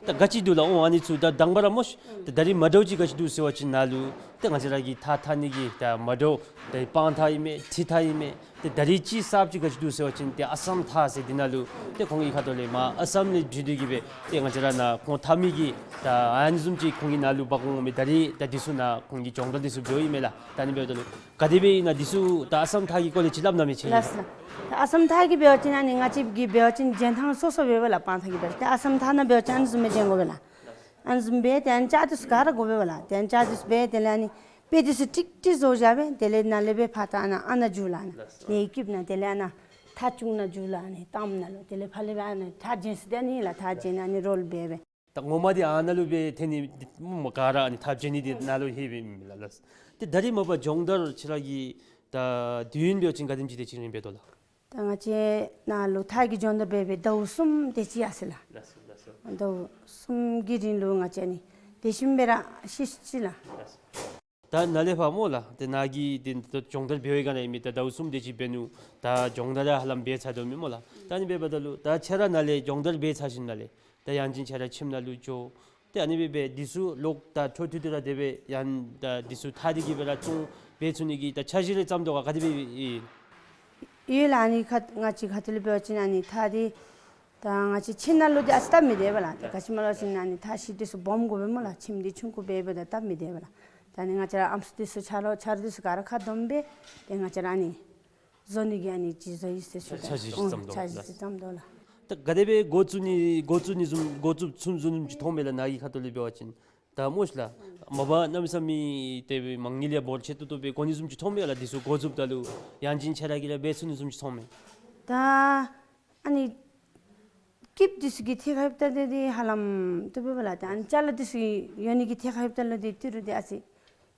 ད་ག་ཅི་འདུག་ལགས། འོང་ཨ་ནི་ཚུ་ད་དང་པ་ར་སྨོ་ཤིག་ད་ད་རིས་མ་འདྲཝ་ཅིག་ག་ཅི་འདུག་ཟེར་བ་ཅིན་ནཱ་ལུ་ཏེ་ང་བཅས་ར་གི་ཐགས་འཐག་ནི་གི་ད་མ་འདྲཝ་ད་སྤང་ཐགས་ཨིན་མས། ཁྲི་ཐགས་ཨིན་མས། ཏེ་ད་རིས་ཅིག་གསརཔ་ཅིག་ག་ཅི་འདུག་ཟེར་བ་ཅིན་ཏེ་ཨ་སམ་ཐགས་ཟེར་འདི་ནང་ལུ་ཏེ་ཁོང་གི་ཁ་ཐུག་ལས་མར་ཨ་སམ་ལས་བརྒྱུད་དེ་གི་སྦེ་ཏེ་ང་བཅས་ར་ནཱ་ཁོང་འཐག་མི་གི་ད་ཨ་ནི་བཟུམ་ཅིག་ཁོང་གིས་ནཱ་ལུ་འབག་འོང་མས། ད་རིས་ད་འདི་ཚུ་ནཱ་ཁོང་གིས་སྦྱོང་བརྡར་འདི་ཚུ་འབདཝ་ཨིན་མས་ལགས། ད་ཨ་ནི་འབདཝ་ད་ལུ་ག་དེ་སྦེ་ཨིན་ན་འདི་ཚུ་ད་ཨ་སམ་ཐགས་ཀྱི་སྐོར་ལས་ཅིག་སླབ་གནང་མས་ཅིག། ལགས་སོ་ལགས། ད་ཨ་སམ་ཐགས་ཀྱི་འབད་བ་ཅིན་ཨ་ནི་ང་བཅས་ཀྱིས་འབད་བ་ཅིན་བྱོན་ཐངས་སོ་སོ་སྦེ་འབདཝ་ལགས། སྤང་ཐང་གི་འབད་བ་ཅིན་ཨ་སམ་ཐགས་ནང་འབད་བ་ཅིན་ཨ་ནི་བཟུམ་སྦེ་བྱོན་དགོ་པས་ལགས། ཨ་ནི་བཟུམ་སྦེ་ཏེ་ཨ་ནི་ལྕགས་འདི་ཚུ་ག་ར་དགོ་པས་ལགས། ཏེ་ཨ་ནི་ལྕགས་འདི་ཚུ་སྦེ་དེ་ལས་ཨ་ནི་དཔེ་འདི་ཚུ་ཀྲིག་ཀྲི་བཟོ་བཞག་སྦེ་དེ་ལས་ནཱ་ལས་སྦེ་ཕར་ད་ཨ་ནཱ་ཨ་ནཱ་འཇུག་ལགས། ཨ་ནཱ་ལས་སྐྱིདཔ་ནང་དེ་ལས་ཨ་ནཱ་ཐགས་ཆུང་ནང་འཇུག་ལགས། ཨ་ནི་ཐངས་ནང་ལུ་དེ་ལས་ཕར་ལས་སྦེ་ཨ་ནཱ་ཐགས་བྱོན་ས་ཏེ་ཨ་ནི་ལགས། ཐགས་བྱོན་ཨ་ནི་རོལ་འབད་སྦེ། ད་ངོ་མ་འདི་ཨ་ནཱ་ལུ་སྦེ་འཐེན་ནི་མ་ག་ར་ཨ་ནི་ཐགས་བྱོན་ནི་འདི་ནཱ་ལུ་ལྷོད་པའི་ཨིན་མས་ལགས། ལགས། ཏེ་ད་རིས་མ་པ་སྦྱོང་བརྡར་ཁྱེད་ར་གི་ད་དུས་ཡུན་འབད་བ་ཅིན་ག་དེམ་ཅིག་དེ་ཅིག་རིང་འབད་དོ་ལགས། ད་ང་བཅས་ནཱ་ལུ་ཐགས་ཀྱི་སྦྱོང་བརྡར་འབད་སྦེ་ཟླཝ་གསུམ་དེ་ཅིག་ཡར་སོ་ཡི་ལགས། ལགས་སོ། ལགས་སོ། ཟླཝ་གསུམ་གྱི་རིང་ལུ་ང་བཅས་ཨ་ནི་དེ་བཞིན་སྦེ་ར་ཤེས་ཅི་ལགས། ལགས་སོ། ད་ནཱ་ལས་ཕར་སྨོ་ལགས། ཏེ་ནཱ་གི་ཏེ་སྦྱོང་བརྡར་འབད་བའི་སྒང་ནང་ཨིན་མས། ད་ཟླཝ་གསུམ་དེ་ཅིག་འབད་ནུག། ད་སྦྱོང་བརྡར་ཡང་ཧ་ལམ་འབད་ཚར་དོ་མས་སྨོ་ལགས། ད་ཨ་ནི་འབདཝ་ད་ལུ་ད་ཁྱེད་ར་ནཱ་ལས་སྦྱོང་བརྡར་འབད་ཚར་ཞིནམ་ལས་ད་ཡང་ཅིན་ཁྱེད་ར་ཁྱིམ་ནང་ལུ་འགྱོ། ཏེ་ཨ་ནི་སྦེ་འབད་འདི་ཚུ་ལོག་ད་འཕྲོ་མཐུད་དེ་ར་དེ་སྦེ་ཡང་ད་འདི་ཚུ་ཐགས་འདི་གི་སྦེ་ར་ཚོང་འབད་ཚུགས་ནི་གི་ད་འཆར་གཞི་རེ་བརྩམ་དོ་ག་ག་དེ་སྦེ་ཨིན། ཡོད་ལགས། ཨ་ནི་ཁ་ང་བཅས་ཁ་ཐུག་ལས་འབད་བ་ཅིན་ཨ་ནི་ཐགས་འདི་ད་ང་བཅས་ཁྱིམ་ནང་ལུ་འདི་ཨ་ཙི་སྟབས་མི་བདེ་བས་ལགས། ད་ག་ཅི་སྨོ་ཟེར་བ་ཅིན་ཨ་ནི་ཐགས་ཤིང་འདི་ཚུ་སྦོམ་དགོ་པས་སྨོ་ལགས། ཁྱིམ་འདི་ཆུང་ཀུ་འབད་འབདཝ་ད་སྟབས་མི་བདེ་བས་ལགས། ད་ཨ་ནི་ང་བཅས་ར་ཨམ་སྲུ་འདི་ཚུ་ཆ་རོགས་ཆ་རོགས་འདི་ཚུ་ག་ར་ཁ་བསྡོམས་སྦེ་ཏེ་ང་བཅས་ར་ཨ་ནི་བཟོ་ནི་གི་ཨ་ནི་ཅིག་བཟོ་ཡི་ཟེར་ཞུ། འཆར་གཞི་ཅིག་བརྩམ་དོ་ལགས། འཆར་གཞི་ཅིག་བརྩམ་དོ་ལགས། ད་ག་དེ་སྦེ་འགོ་བཙུགས་ནི་འགོ་བཙུགས་ནི་བཟུམ་འགོ་བཙུགས་ཚུགས་བཟུམ་ཅིག་མཐོངམ་མས་ལགས། ནཱ་གི་ཁ་ཐུག་ལས་འབད་བ་ཅིན་ད་སྨོ་ཤིག་ལགས། མ་པ་གནམ་མེད་ས་མེད་དེ་སྦེ་མ་དངུལ་ཡང་འབོར་ཆེ་ཏོག་ཏོ་སྦེ་དགོ་ནི་བཟུམ་ཅིག་མཐོངམ་མས་ལགས། འདི་ཚུ་འགོ་བཙུགསཔ་ད་ལུ་ཡང་ཅིན་ཁྱེད་ར་གིས་ར་འབད་ཚུགས་ནི་བཟུམ་ཅིག་མཐོངམ་མས། ད་ཨ་ནི་སྐྱིདཔ་འདི་ཚུ་གི་ཐད་ཁར་འབདཝ་ད་འདི་འདི་ཧ་ལམ་ཏོག་ཏོ་སྦེ་ལགས། ད་ཨ་ནི་ཅ་ལ་འདི་ཚུ་ཡོད་ནི་གི་ཐད་ཁར་འབདཝ་ད་ལུ་འདི་ཏི་རུ་འདི་ཨ་ཙི་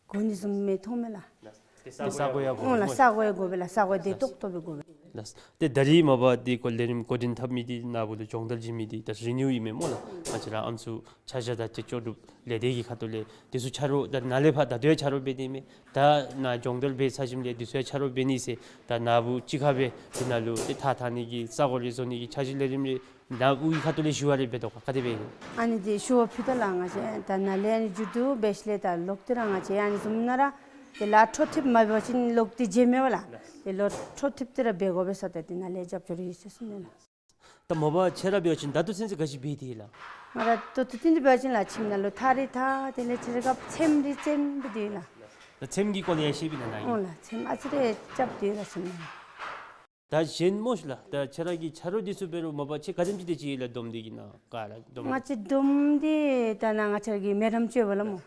དགོ་ནི་བཟུམ་མི་མཐོང་མས་ལགས། ལགས། ཏེ་ས་གོ་ཡང་དགོ། འོང་ལགས། ས་གོ་ཡང་དགོ་པས་ལགས། ས་གོ་འདི་ཏོག་ཏོ་སྦེ་དགོ་པས། ལགས། ཏེ་ད་རིས་མ་པ་འདི་སྐོར་ལས་རིམ་འགོ་འདྲེན་འཐབ་མི་འདི་ནཱ་བུ་ལུ་སྦྱོང་བརྡར་བྱིན་མི་འདི་ད་རི་ནིའུ་ཨིན་མས་སྨོ་ལགས། ང་བཅས་ར་ཨམ་སྲུ་ཆ་བཞག་དང་ཏེ་ལྕོགས་གྲུབ་ལས་སྡེ་གི་ཁ་ཐུག་ལས་འདི་ཚུ་ཆ་རོགས་ད་ནཱ་ལས་ཕར་ད་ལྟོ་ཡང་ཆ་རོགས་འབད་དེ་མས། ད་ནཱ་སྦྱོང་བརྡར་འབད་ཚར་ཞིནམ་ལས་འདི་ཚུ་ཡང་ཆ་རོགས་འབད་ནི་ཟེར་ད་ནཱ་བུ་གཅིག་ཁར་སྦེ་འདི་ནང་ལུ་ཏེ་ཐགས་འཐག་ནི་གི་ས་གོ་རེ་བཟོ་ནི་གི་འཆར་གཞི་ལས་རིམ་རེ་ནཱ་བུ་གི་ཁ་ཐུག་ལས་ཞུ་བ་རེ་འབད་དོ་ག་ག་དེ་སྦེ་ཨིན། ཨ་ནི་འདི་ཞུ་བ་ཕུལ་དོ་ལགས། ང་བཅས་ད་ནཱ་ལས་ཨ་ནི་མཇུག་བསྡུ་འབད་ཞིནམ་ལས་ད་ལོག་སྟེ་ར་ང་བཅས་ཨ་ནི་བཟུམ་ནང་ར་ཏེ་ལཱ་འཕྲོ་མཐུད་མ་འབད་བ་ཅིན་ལོག་སྟེ་བྱིན་མི་བ་ལགས། ཏེ་ལཱ་འཕྲོ་མཐུད་དེ་ར་འབད་དགོ་པས་ཟེར་ད་ཏེ་ནཱ་ལས་རྒྱབ་སྐྱོར་ཡོད་ཟེར་གསུངས་ནུག་ལགས། ད་མ་པ་ཁྱེད་ར་འབད་བ་ཅིན་ད་ལྟོ་ཚུན་ཚོད་ག་ཅི་འབད་དེ་ཡོད་ལགས། ང་ར་ད་ལྟོ་ཚུན་ཚོད་འབད་བ་ཅིན་ལགས་ཁྱིམ་ནང་ལུ་ཐགས་རེ་འཐག་དེ་ལས་ཚེར་ཁ་ཚེམ་རེ་ཚེམ་སྦེ་སྡོད་ཡི་ལགས། ད་ཚེམ་གྱི་སྐོར་ལས་ཡང་ཤེས་པས་ན་ནཱ་གིས། འོང་ལགས། ཚེམ་ཨ་ཙི་རེ་རྐྱབ་སྡོད་ཡི་ལགས་ཁྱིམ་ནང་ལུ། ད་གཞན་སྨོ་ཤིག་ལགས། ད་ཁྱེད་ར་གི་ཆ་རོགས་འདི་ཚུ་འབད་རུང་མ་པ་ཁྱེད་ག་དེམ་ཅིག་དེ་ཅིག་ཡོད་ལགས་བསྡོམས་ཏེ་གི་ནང་ག་ར་བསྡོམས། ང་བཅས་བསྡོམས་ཏེ་ད་ནཱ་ང་བཅས་ར་གི་མི་རབས་ཅིག་ཡོད་པས་ལགས་སྨོ།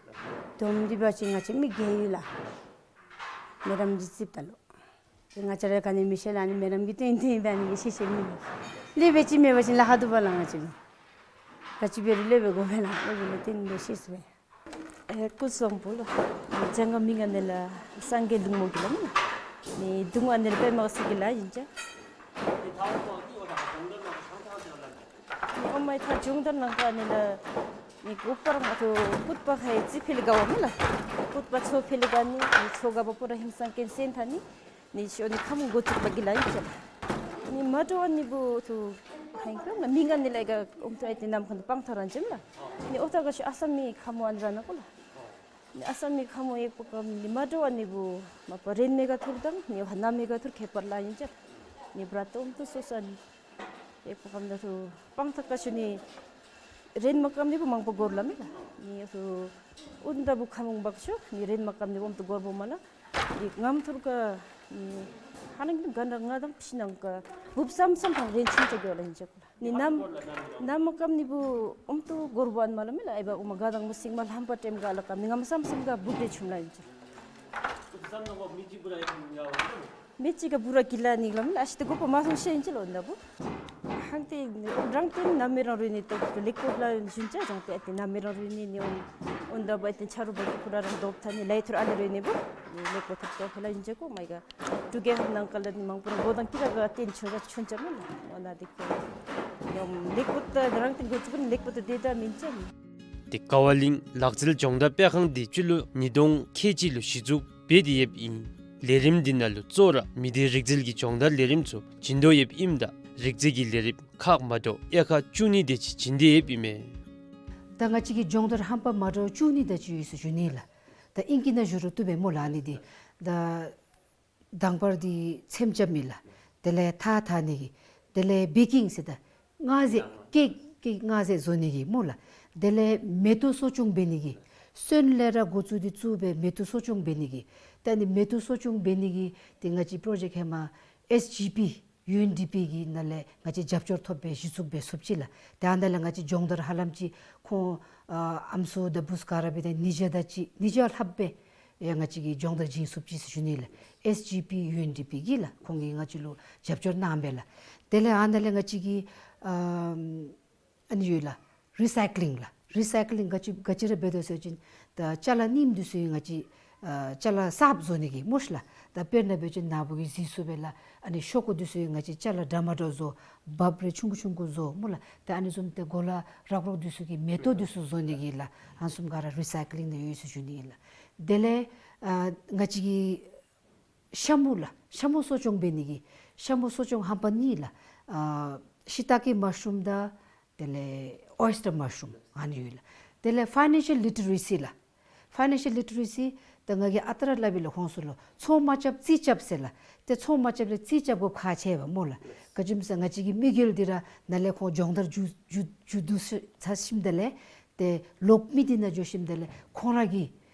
བསྡོམས་ཏེ་འབད་བ་ཅིན་ང་བཅས་མི་བརྒྱད་ཡོད་ལགས། མི་རབས་འདི་རྩིསཔ་ད་ལུ། ང་བཅས་ར་ག་ནི་མི་ཤེས་ལགས། ཨ་ནི་མི་རབས་ཀྱི་སྟེང་སྟེང་སྦེ་ཨ་ནི་གི་ཤེས་ཤེས་མི་ལགས། ལས་འབད་ཅིག་མེད་པ་ཅིན་ལཱ་ཁག་འདུག་པ་ལགས། ང་བཅས་མི་ག་ཅི་འབད་རུང་ལས་འབད་དགོ་པས་ལགས། ལས་འབད་ལས་སྟེང་སྦེ་ཤེས་སོ་བས། ཨེ་སྐུ་གཟུགས་བཟང་པོ་ལགས། བྱང་ཁ་མིང་ཨ་ནི་ལགས་སངས་རྒྱས་ལུང་མོ་གི་ལགས་མེན་ན། ནི་གདུང་ཨ་ནི་ལགས་པདྨ་གསེར་གྱི་ལ་ཨིན་ཅི། ནི་ཨོ་མ་ཡི་ཐག་སྦྱོང་བརྡར་གནང་སྐབས་ཨ་ནི་ལགས་ནི་ཨུ་པར་ང་ཐུ་ཀུད་པ་ཁ་ཡི་རྩིས་འཕེལ་དགའ་བ་མེན་ན་ལགས། ཀུད་པ་ཚོ་འཕེལ་དགའ་ནི་ནི་ཚོ་དགའ་བ་པོ་ར་ཧིང་སངས་རྒྱས་སེང་ཐ་ནི་ནི་ཤོ་ནི་ཁ་མོ་འགོ་བཙུགས་པ་གི་ལ་ཨིན་ཅི་ལགས། ནི་མ་འདྲཝ་ཨ་ནི་བུ་ཐུ་ཧིང་ཁོང་ལགས་མིང་ཨ་ནི་ལགས་ག་ཨོམ་ཐུ་ཨའི་ཏེ་ནམ་མཁའ་ནི་སྤང་ཐང་ར་ཨིན་ཅི་མེན་ན་ལགས། ནི་ཨོ་ཐ་ག་ཤུ་ཨ་སམ་མི་ཁ་མོ་ཨ་ནི་ར་ནང་ཀོ་ལགས། ནི་ཨ་སམ་མི་ཁ་མོ་ཡེག་པ་ཀམ་ནི་མ་འདྲཝ་ཨ་ནི་བུ་མ་པ་རིན་མེད་ག་ཐུར་དང་ནི་ཧ་ན་མེད་ག་ཐུར་ཁྱད་པར་ལ་ཨིན་ཅི། ནི་བྲ་ཏོམ་ཏུ་སོ་སོ་ཨ་ནི་ཡེག་པ་ཀམ་ད་ཐུ་སྤང་ཐང་ག་ཤུ་ནི་རིན་མ་ཀམ་ནི་བུ་མང་པོ་འགོར་ལ་མེན་ན་ལགས། ནི་ཨ་ཐུ་ཨུན་ད་བུ་ཁ་མོ་འབག་ཤུ་ནི་རིན་མ་ཀམ་ནི་བུ་ཨོམ་ཏུ་འགོར་བོ་མ་ལགས། ནི་ངམ་ཐུར་ག་ནི་ཧ་ནང་གི་ག་ན་ང་དང་ཕི་ནང་ག་བུབ་སམ་སམ་ཕང་རིན་ཆུང་ཅིག་གི་ལ་ཨིན་ཅི་ལགས། ནི་ནམ་ནམ་མཁའ་ནི་བུ་ཨོམ་ཏུ་འགོར་བ་ཨན་མ་ལ་མེ་ལ་ཨའི་བ་ཨོ་མ་ག་དང་མོ་སིང་མ་ལྷམ་པ་ཏེམ་ག་ལ་ཀ་མི་ངམ་སམ་སམ་ག་བུ་ཏེ་ཆུམ་ལ་ཨིན་ཅི། མི་ཅིག་ག་བུ་ར་གི་ལ་ནི་ལ་མེ་ལ་ཨ་ཤི་ཏེ་གོ་པ་མ་སོང་ཤེས་ཨིན་ཅི་ལོ་ན་བུ། ཧང་ཏེ་རང་ཏེ་ན་མེ་རང་རུ་ནི་ཏོ་ལེགས་པོ་ལ་ཞུན་ཅ་རང་ཏེ་ཨ་ཏེ་ན་མེ་རང་རུ་ནི་ནི་ཨོན་ཨོན་ད་བ་ཨ་ཏེ་ཆ་རུ་བ་གི་པུ་ར་རང་དོབ་ཐ་ནི་ལའི་ཐུར་ཨ་ལེ་རུ་ནི་བུ། ལེགས་པོ་ཐོབ་དོ་ཧེ་ལ་ཨིན་ཅེ་གོ་མ་ཡི་ག་ཏུ་གེ་ཧར་ནང་ཀ་ལ་ནི་མང་པོ་ར་མགོ་དང་དཀྱི་ར་ག་བརྟེན་ཆོ་ར་ཆོན་ཅ་མེན་ལ། འོ་ན་དེ་ཁྱོད་ཡོམ་ལེགས་པོ་ད་རང་ཏེ་འགོ་བཙུགས་ནི་ལེགས་པོ་ད་དེ་འདྲ་མིན་ཅ། ཏེ་ཀ་བ་གླིང་ལག་རྩལ་སྦྱོང་བརྡར་སྤེལ་ཁང་འདི་སྤྱི་ལོ་ཉིས་སྟོང་ཁལ་གཅིག་ལུ་གཞི་བཙུགས་འབད་དེ་ཡོདཔ་ཨིན། ལས་རིམ་འདི་ནང་ལུ་གཙོ་བོ་ར་མི་སྡེ་རིག་རྩལ་གྱི་སྦྱོང་བརྡར་ལས་རིམ་ཚུ་བྱིན་དོ་ཡོདཔ་ཨིནམ་ད་རིག་རྩལ་གྱི་ལས་རིམ་ཁག་མ་འདྲཝ་དབྱེ་ཁག་བཅུ་གཉིས་དེ་ཅིག་བྱིན་ཏེ་ཡོདཔ་ཨིན་མས། ད་ང་བཅས་ཀྱི་སྦྱོང་བརྡར་རྣམ་པ་མ་འདྲཝ་བཅུ་གཉིས་དེ་ཅིག་ཡོད་ཟེར་ཞུ་ནི་ལགས། ད་ཨིང་སྐད་ནང་ཞུ་རུང་བཏུབ་པས་སྨོ་ལགས། ཨ་ནི་འདི་ད་དང་པར་འདི་ཚེམ་རྐྱབ་མི་ལགས། དེ་ལས་ཐག་འཐག་ནི་གི། དེ་ལས་བེ་ཀིང་ཟེར་ད་སྔགས་ཟས་ཀེག་ཀེག་སྔགས་ཟས་བཟོ་ནི་གི་སྨོ་ལགས། དེ་ལས་མེ་ཏོག་གསོ་སྐྱོང་འབད་ནི་གི། སོན་ལས་ར་འགོ་བཙུགས་ཏེ་བཙུགས་སྦེ་མེ་ཏོག་གསོ་སྐྱོང་འབད་ནི་གི། ད་ཨ་ནི་མེ་ཏོག་གསོ་སྐྱོང་འབད་ནི་གི་ཏེ་ང་བཅས་པྲོ་ཇེཀཊ་ཧེ་མ་ཨེས་ཇི་པི་ཡུ་ཨེན་ཌི་པི་གི་ནང་ལས་ང་བཅས་རྒྱབ་སྐྱོར་ཐོབ་སྦེ་གཞི་བཙུགས་འབད་ཚུགསཔ་ཅིག་ལགས། ཏེ་ཨ་ནཱ་ལས་ང་བཅས་སྦྱོང་བརྡར་ཧ་ལམ་ཅིག་ཁོང་ཨ་ཨམ་སྲུ་དང་བུཚ་ག་ར་འབད་དེ་ཉིས་བརྒྱ་དེ་ཅིག་ཉིས་བརྒྱ་ལྷགཔ་སྦེ་ཡང་ང་བཅས་ཀྱིས་སྦྱོང་བརྡར་བྱིན་ཚུགསཔ་ཅིག་ཟེར་ཞུ་ནི་ལགས། ཨེས་ཇི་པི་ཡུ་ཨེན་ཌི་པི་གིས་ལགས། ཁོང་གིས་ང་བཅས་ལུ་རྒྱབ་སྐྱོར་གནང་སྦེ་ལགས། དེ་ལས་ཨ་ནཱ་ལས་ང་བཅས་ཀྱི་ཨ་ཨ་ནི་ཡོད་ལགས། རི་སའི་ཀི་ལིང་ལགས། རི་སའི་ཀི་ལིང་ག་ཅི་ག་ཅི་ར་འབད་དོ་ཟེར་བ་ཅིན་ད་ཅ་ལ་རྙིངམ་འདི་ཚུ་ཡང་ང་བཅས་ཨ་ཅ་ལ་གསརཔ་བཟོ་ནི་གི་སྨོ་ཤ་ལགས། ད་དཔེར་ན་འབད་བ་ཅིན་ནཱ་བུ་གིས་གཟིགས་ཚུགས་པས་ལགས། ཨ་ནི་ཤོག་ཀུ་འདི་ཚུ་ཡང་ང་བཅས་ཅ་ལ་འདྲ་མ་འདྲཝ་བཟོ། འབགཔ་རེ་ཆུང་ཀུ་ཆུང་ཀུ་བཟོ་སྨོ་ལགས། ད་ཨ་ནི་བཟུམ་ཏེ་གོ་ལ་རག་རོག་འདི་ཚུ་གི་མེ་ཏོག་འདི་ཚུ་བཟོ་ནི་གི་ལགས། ཨ་ནི་བཟུམ་ག་ར་རི་སའི་ཀི་ལིང་ནང་ཡོད་ཟེར་ཞུ་ནི་ཨིན་ལགས། དེ་ལས་ཨ་ང་བཅས་ཀྱི་ཤ་མུ་ལགས། ཤ་མུ་གསོ་སྐྱོང་འབད་ནི་གི། ཤ་མུ་གསོ་སྐྱོང་རྣམ་པ་གཉིས་ལགས། ཨ་ཤི་ཏ་ཀེ་མ་ཤ་རུམ་དང་དེ་ལས་ཨོ་ཡེས་ཊར་མ་ཤ་རུམ་ཨ་ནི་ཡོད་ལགས། དེ་ལས་ཕའི་ནན་ཤལ་ལི་ཊི་རེ་སི་ལགས། ཕའི་ནན་ཤལ་ལི་ཊི་རེ་སི་ད་ང་གིས་ཨ་རྟག་ར་སླབ་ཨིན་ལགས་ཁོང་ཚུ་ལུ། ཚོང་མ་རྐྱབ་རྩིས་རྐྱབ་ཟེར་ལགས། ཏེ་ཚོང་མ་རྐྱབ་ལས་རྩིས་རྐྱབ་དགོཔ་ཁག་ཆེ་བས་སྨོ་ལགས། ག་ཅི་སྨོ་ཟེར་ང་བཅས་ཀྱི་དམིགས་ཡུལ་འདི་ར་ནཱ་ལས་ཁོང་སྦྱོང་བརྡར་མཇུག་མཇུག་མཇུག་བསྡུ་ཚར་ཞིནམ་ད་ལས་ཏེ་ལོག་མི་འདི་ནང་འགྱོ་ཞིནམ་ད་ལས་ཁོང་ར་གིས་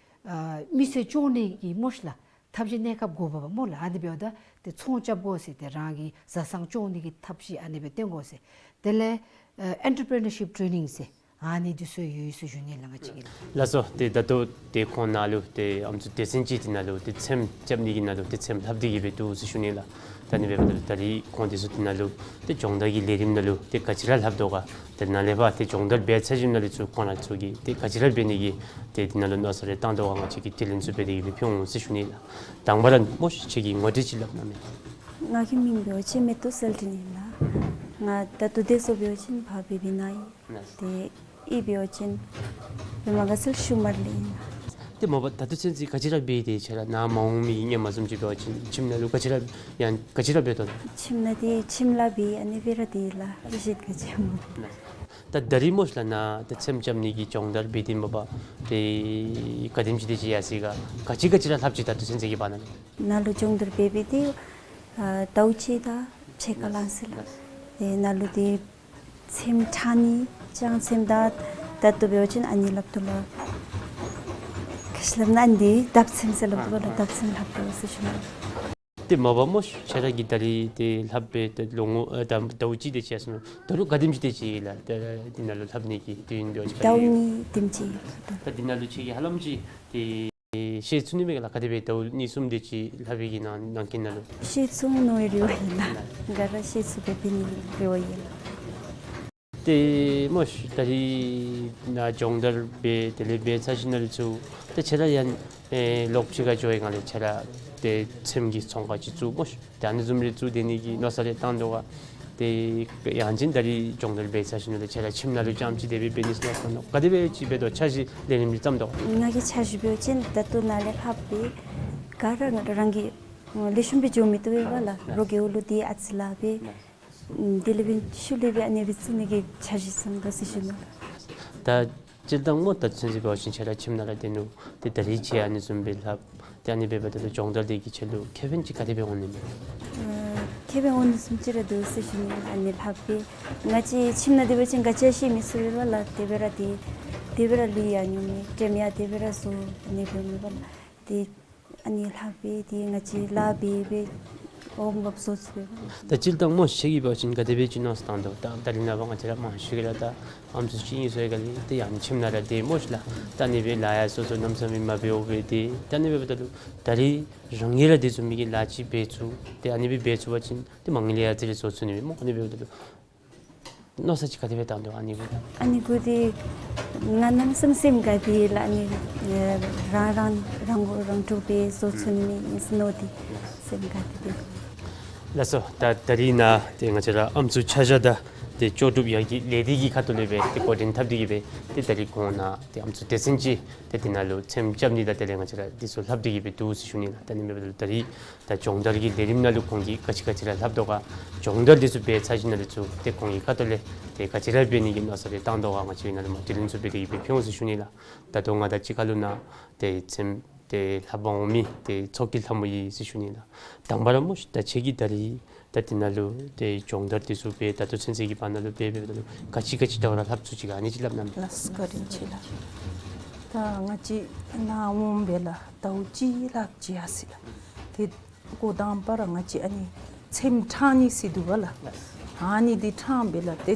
ཨ་མི་སེར་སྐྱོང་ནི་གི་སྨོ་ཤ་ལགས། ཐབས་ཤེས་གནས་སྐབས་དགོ་པས་སྨོ་ལགས། ཨ་ནི་འབདཝ་ད་ཏེ་ཚོང་རྐྱབ་དགོ་ཟེར་ཏེ་རང་གི་བཟའ་ཚང་སྐྱོང་ནི་གི་ཐབས་ཤེས་ཨ་ནི་སྦེ་སྟོན་དགོ་ཟེར། དེ་ལས་ཨ་ཨེན་ཊར་པི་རི་ནར་ཤིཔ་ཊེ་ནིང་ཟེར་ཨ་ནི་འདི་ཚུ་ཡོད་ཟེར་ཞུ་ནི་ལགས་ང་བཅས་ཀྱིས་ལགས། ལགས་སོ། ཏེ་ད་ལྟོ་ཏེ་ཁོང་ནཱ་ལུ་ཏེ་ཨམ་སྲུ་སྡེ་ཚན་ཅིག་འདི་ནང་ལུ་ཏེ་ཚེམ་རྐྱབ་ནི་གི་ནང་ལུ་ཏེ་ཚེམ་ལྷབ་སྟེ་གི་སྦེ་འདུག་ཟེར་ཞུ་ནི་ལགས། ད་ཨ་ནི་འབདཝ་ད་ད་རིས་ཁོང་འདི་ཚུ་འདི་ནང་ལུ་ཏེ་སྦྱོང་བརྡར་གྱི་ལས་རིམ་ནང་ལུ་ཏེ་ག་ཅི་ར་ལྷབ་དོ་ག། ཏེ་ནཱ་ལས་ཕར་ཏེ་སྦྱོང་བརྡར་འབད་ཚར་ཞིནམ་ལས་ཚུར་ཁོང་ར་ཚུ་གིས་ཏེ་ག་ཅི་ར་འབད་ནི་གི་ཏེ་འདི་ནང་ལུ་མནོ་བསམ་རེ་བཏང་དོ་ག་ང་བཅས་ཀྱིས་དྲི་ལན་ཚུ་འབད་དེ་གི་སྦེ་ཕུལ་འོང་ཟེར་ཞུ་ནི་ལགས། དང་པ་ར་སྨོ་ཤ་ཁྱོད་ཀྱི་ངོ་སྤྲོད་ཅིག་སླབ་གནང་མས། ང་གི་མིང་འབད་བ་ཅིན་མེ་ཏོག་གསལ་སྒྲོན་ཨིན་ལགས། ང་ད་ལྟོ་དེ་སྦེ་འབད་བ་ཅིན་ཕར་བི་བི་ནང་ཨིན། ལགས། ཏེ་གཡུས་འབད་བ་ཅིན་བི་མ་དགའ་ཚལ་ཤུ་མར་ལས་ཨིན་ལགས། ཏེ་མ་པ་ད་ལྟོ་ཚུན་ཚོད་ག་ཅི་ར་འབད་དེ་ཁྱོད་ར་ནཱ་མ་འོང་མི་གི་སྔོན་མ་བཟུམ་ཅིག་འབད་བ་ཅིན་ཁྱིམ་ནང་ལུ་ག་ཅི་ར་ཡང་ག་ཅི་ར་འབད་དོ། ཁྱིམ་ནང་འདི་ཁྱིམ་ལཱ་འབད་ཨ་ནི་སྦེ་ར་སྡོད་ཡི་ལགས། ཨེ་ཤེས་ག་ཅི་སྨོ། ད་ད་རིས་སྨོ་ཤ་ལགས་ནཱ་ཏེ་ཚེམ་རྐྱབ་ནི་གི་སྦྱོང་བརྡར་འབད་དེ་མ་པ་ཏེ་ག་དེམ་ཅིག་དེ་ཅིག་ཡར་སོ་ཡི་ག། ག་ཅི་ག་ཅི་ར་ལྷབ་ཅི་ད་ལྟོ་ཚུན་ཚོད་ཀྱི་བར་ན་ལུ། ནཱ་ལུ་སྦྱོང་བརྡར་འབད་འབད་དེ་ཨ་ཟླཝ་གཅིག་དང་ཕྱེད་ཀ་ལང་སོ་ཡི་ལགས། ཏེ་ནཱ་ལུ་ཏེ་ཚེམ་འཐག་ནི་ལྕང་ཚེམ་དང་ད་ལྟོ་འབད་བ་ཅིན་ཨ་ནི་ལྷབ་དོ་ལགས། ག་ཅི་སླབ་ན་ཨ་ནི་འདི་ལྡབ་ཚེམ་ཟེར་སླབ་དོ་ལགས། ལྡབ་ཚེམ་ལྷབ་དོ་ཟེར་ཞུ་ནི། ཏེ་མ་པ་སྨོ་ཤ་ཁྱོད་ར་གིས་ད་རིས་ཏེ་ལྷབ་སྦེ་ཏེ་ལོ་ངོ་ཨ་ཟླཝ་ཟླཝ་གཅིག་དེ་ཅིག་ཡར་སོ་ནུག། ད་རུང་ག་དེམ་ཅིག་དེ་ཅིག་ལགས། ཏེ་འདི་ནང་ལུ་ལྷབ་ནི་གི་དུས་ཡུན་འབད་བ་ཅིན་ཟླཝ་གཉིས་དེམ་ཅིག། ད་འདི་ནང་ལུ་ཁྱོད་ཀྱིས་ཧ་ལམ་ཅིག་ཏེ་ཤེས་ཚུགས་ནི་མས་ག་ལགས། ག་དེ་སྦེ་ཟླཝ་གཉིས་གསུམ་དེ་ཅིག་ལྷབ་པའི་གི་ནང་ནང་འཁོད་ནང་ལུ། ཤེས་ཚུགས་མནོ་བའི་རེ་བ་ཨིན་ལགས། ག་ར་ཤེས་ཚུགས་པའི་གི་རེ་བ་ཨིན་ལགས། ཏེ་སྨོ་ཤ་ད་རིས་ནཱ་སྦྱོང་བརྡར་འབད་དེ་ལས་འབད་ཚར་ཞིནམ་ལས་ཚུར་ཏེ་ཁྱོད་ར་ཡང་ཨེ་ལོག་ཕྱི་ཁར་འགྱོ་བའི་སྒང་ལས་ཁྱོད་ར་ཏེ་ཚེམ་གྱི་ཚོང་ཁང་ཅིག་བཙུགས་སྨོ་ཤ། ཏེ་ཨ་ནི་བཟུམ་རེ་བཙུགས་སྡོད་ནི་གི་མནོ་བསམ་རེ་བཏང་དོ་ག། ཏེ་ཡང་ཅིན་ད་རིས་སྦྱོང་བརྡར་འབད་ཚར་ཞིནམ་ལས་ཁྱོད་ར་ཁྱིམ་ནང་ལུ་རྐྱངམ་ཅིག་དེ་སྦེ་འབད་ནི་ཟེར་མནོ་བསམ་ནུག། ག་དེ་སྦེ་ཅིག་འབད་དོ། འཆར་གཞི་ལས་རིམ་རེ་བརྩམ་དོ་ག། ང་གི་འཆར་གཞི་འབད་བ་ཅིན་ད་ལྟོ་ནཱ་ལས་ལྷབ་སྦེ་ག་ར་རང་གི་ལེགས་ཤོམ་སྦེ་འགྱོ་མི་བཏུབ་པས་ལགས། རོགས་ཀྱི་འོག་ལུ་ཏེ་ཨ་ཙི་ལཱ་འབད། དེ་ལས་འབད་ཤུལ་ལས་འབད་ཨ་ནི་སྦེ་བཙུགས་ནི་གི་འཆར་གཞི་བརྩམ་དོ་ཟེར་ཞུ་ནི། ད་སྤྱིར་བཏང་སྨོ་ད་ཚུན་ཚོད་འབད་བ་ཅིན་ཁྱོད་ར་ཁྱིམ་ནང་ར་སྡོད་ནུག། ཏེ་ད་རིས་ཁྱོད་ཨ་ནི་བཟུམ་སྦེ་ལྷབ། ཏེ་ཨ་ནི་འབདཝ་ད་ལུ་སྦྱོང་བརྡར་འདི་གིས་ཁྱོད་ལུ་ཁེ་ཕན་ཅིག་ག་དེ་སྦེ་འོང་ནི་མས། ཨ་ཁེ་ཕན་འོང་ནི་བཟུམ་ཅིག་ར་འདུག་ཟེར་ཞུ་ནི། ཨ་ནི་ལྷབ་སྦེ་ང་བཅས་ཁྱིམ་ནང་སྡོད་པ་ཅིན་ག་ཅི་ཡང་ཤེས་མི་ཚུགས་པས་ལགས། དེ་སྦེ་ར་ཏེ་དེ་སྦེ་ར་ལུས་ཡང་ཉུང་མས། དྲནམ་ཡང་དེ་སྦེ་ར་བཟོ་ཨ་ནི་འབདཝ་མས་ལགས། ཏེ་ཨ་ནི་ལྷབ་སྦེ་ཏེ་ང་བཅས་ལཱ་འབད་སྦེ་འོང་འབབ་བཟོ་ཚུགས་པས། ད་སྤྱིར་བཏང་སྨོ་ཤ་གིས་འབད་བ་ཅིན་ག་དེ་སྦེ་ཅིག་མནོ་བསམ་བཏང་དོ། ད་ད་རིས་ནངས་པ་ང་བཅས་ར་མང་ཤོས་ཀྱིས་ར་ད་ཨམ་སྲུ་ཅིག་ཨིན་ཟེར་བའི་སྒང་ལས་ཏེ་ཡང་ཁྱིམ་ནང་ར་སྡོད་སྨོ་ཤ་ལགས། ད་ཨ་ནི་སྦེ་ལཱ་ཡང་སོ་སོ་གནམ་མེད་ས་མེད་མ་འབད་བར་སྦེ་ཏེ་ད་ཨ་ནི་འབདཝ་ད་ལུ་ད་རིས་རང་གིས་ར་དེ་བཟུམ་མའི་གི་ལཱ་ཅིག་འབད་ཚུགས། ཏེ་ཨ་ནི་སྦེ་འབད་ཚུགས་པ་ཅིན་ཏེ་མ་དངུལ་ཡང་ཨ་ཙི་རེ་བཟོ་ཚུགས་ནི་མས་སྨོ། ཨ་ནི་འབདཝ་ད་ལུ་ མནོ་བསམ་ཅིག་ག་དེ་སྦེ་བཏང་དོ་ཨ་ནི་གུ། ཨ་ནི་གུ་འདི་ང་གནམ་མེད་ས་མེད་སེམས་དགའ་སྟེ་ལགས། ཨ་ནི་རང་རང་རང་མགོ་རང་འདྲོངས་སྦེ་བཟོ་ཚུགས་ནི་ཨིན་ཟེར་མནོ་སྟེ་སེམས་དགའ་སྟེ་འདི། ལགས་སོ། ད་ད་རིས་ནཱ་ཏེ་ང་བཅས་ར་ཨམ་སྲུ་ཆ་བཞག་དང་ཏེ་ལྕོགས་གྲུབ་ཡར་རྒྱས་ལས་སྡེ་གི་ཁ་ཐུག་ལས་སྦེ་ཏེ་འགོ་འདྲེན་འཐབ་སྟེ་གི་སྦེ་ཏེ་ད་རིས་ཁོང་ནཱ་ཏེ་ཨམ་སྲུ་སྡེ་ཚན་ཅིག་ཏེ་དེ་ནང་ལུ་ཚེམ་རྐྱབ་ནི་དང་དེ་ལས་ང་བཅས་ར་འདི་ཚུ་ལྷབ་སྟེ་གི་སྦེ་འདུག་ཟེར་ཞུ་ནི་ལགས། ད་ཨ་ནི་འབདཝ་ད་ད་རིས་ད་སྦྱོང་བརྡར་གྱི་ལས་རིམ་ནང་ལུ་ཁོང་གིས་ག་ཅི་ག་ཅི་ར་ལྷབ་དོ་ག། སྦྱོང་བརྡར་འདི་ཚུ་འབད་ཚར་ཞིནམ་ལས་ཚུར་ཏེ་ཁོང་གི་ཁ་ཐུག་ལས་ཏེ་ག་ཅི་ར་འབད་ནི་གི་མནོ་བསམ་རེ་བཏང་དོ་ག། ང་བཅས་ནཱ་ལུ་མ་དྲི་ལན་ཚུ་འབད་དེ་གི་སྦེ་ཕུལ་འོང་ཟེར་ཞུ་ནི་ལགས། ད་ལྟོ་ང་དང་གཅིག་ཁར་ལུ་ནཱ་ཏེ་ཚེམ་ཏེ་ལྷབ་པར་འོང་མི་ཏེ་ཚོགས་ཀྱི་ལྷ་མོ་ཨིན་ཟེར་ཞུ་ནི་ལགས། དང་པ་ར་མོ་ཤིག་ད་ཁྱེད་ཀྱིས་ད་རིས་ད་དེ་ནང་ལུ་ཏེ་སྦྱོང་བརྡར་འདི་ཚུ་འབད་ད་ལྟོ་ཚུན་ཚོད་ཀྱི་བར་ན་ལུ་འབད་འབདཝ་ད་ལུ་ག་ཅི་ག་ཅི་ད་རུང་ར་ལྷབ་ཚུགས་ཅི་ག་ཨ་ནི་ཅིག་སླབ་གནང་། ལགས་སོ། བཀའ་དྲིན་ཆེ་ལགས། ད་ང་བཅས་ནཱ་འོང་སྦེ་ལགས་ཟླཝ་གཅིག་ལྷག་ཅིག་ཡར་སོ་ཡི་ལགས། ཏེ་འགོ་དང་པ་ར་ང་བཅས་ཨ་ནི་ཚེམ་ཕྲང་ནི་ཟེར་འདུག་པ་ལགས། ཨ་ནི་འདི་ཕྲང་སྦེ་ལགས། ཏེ་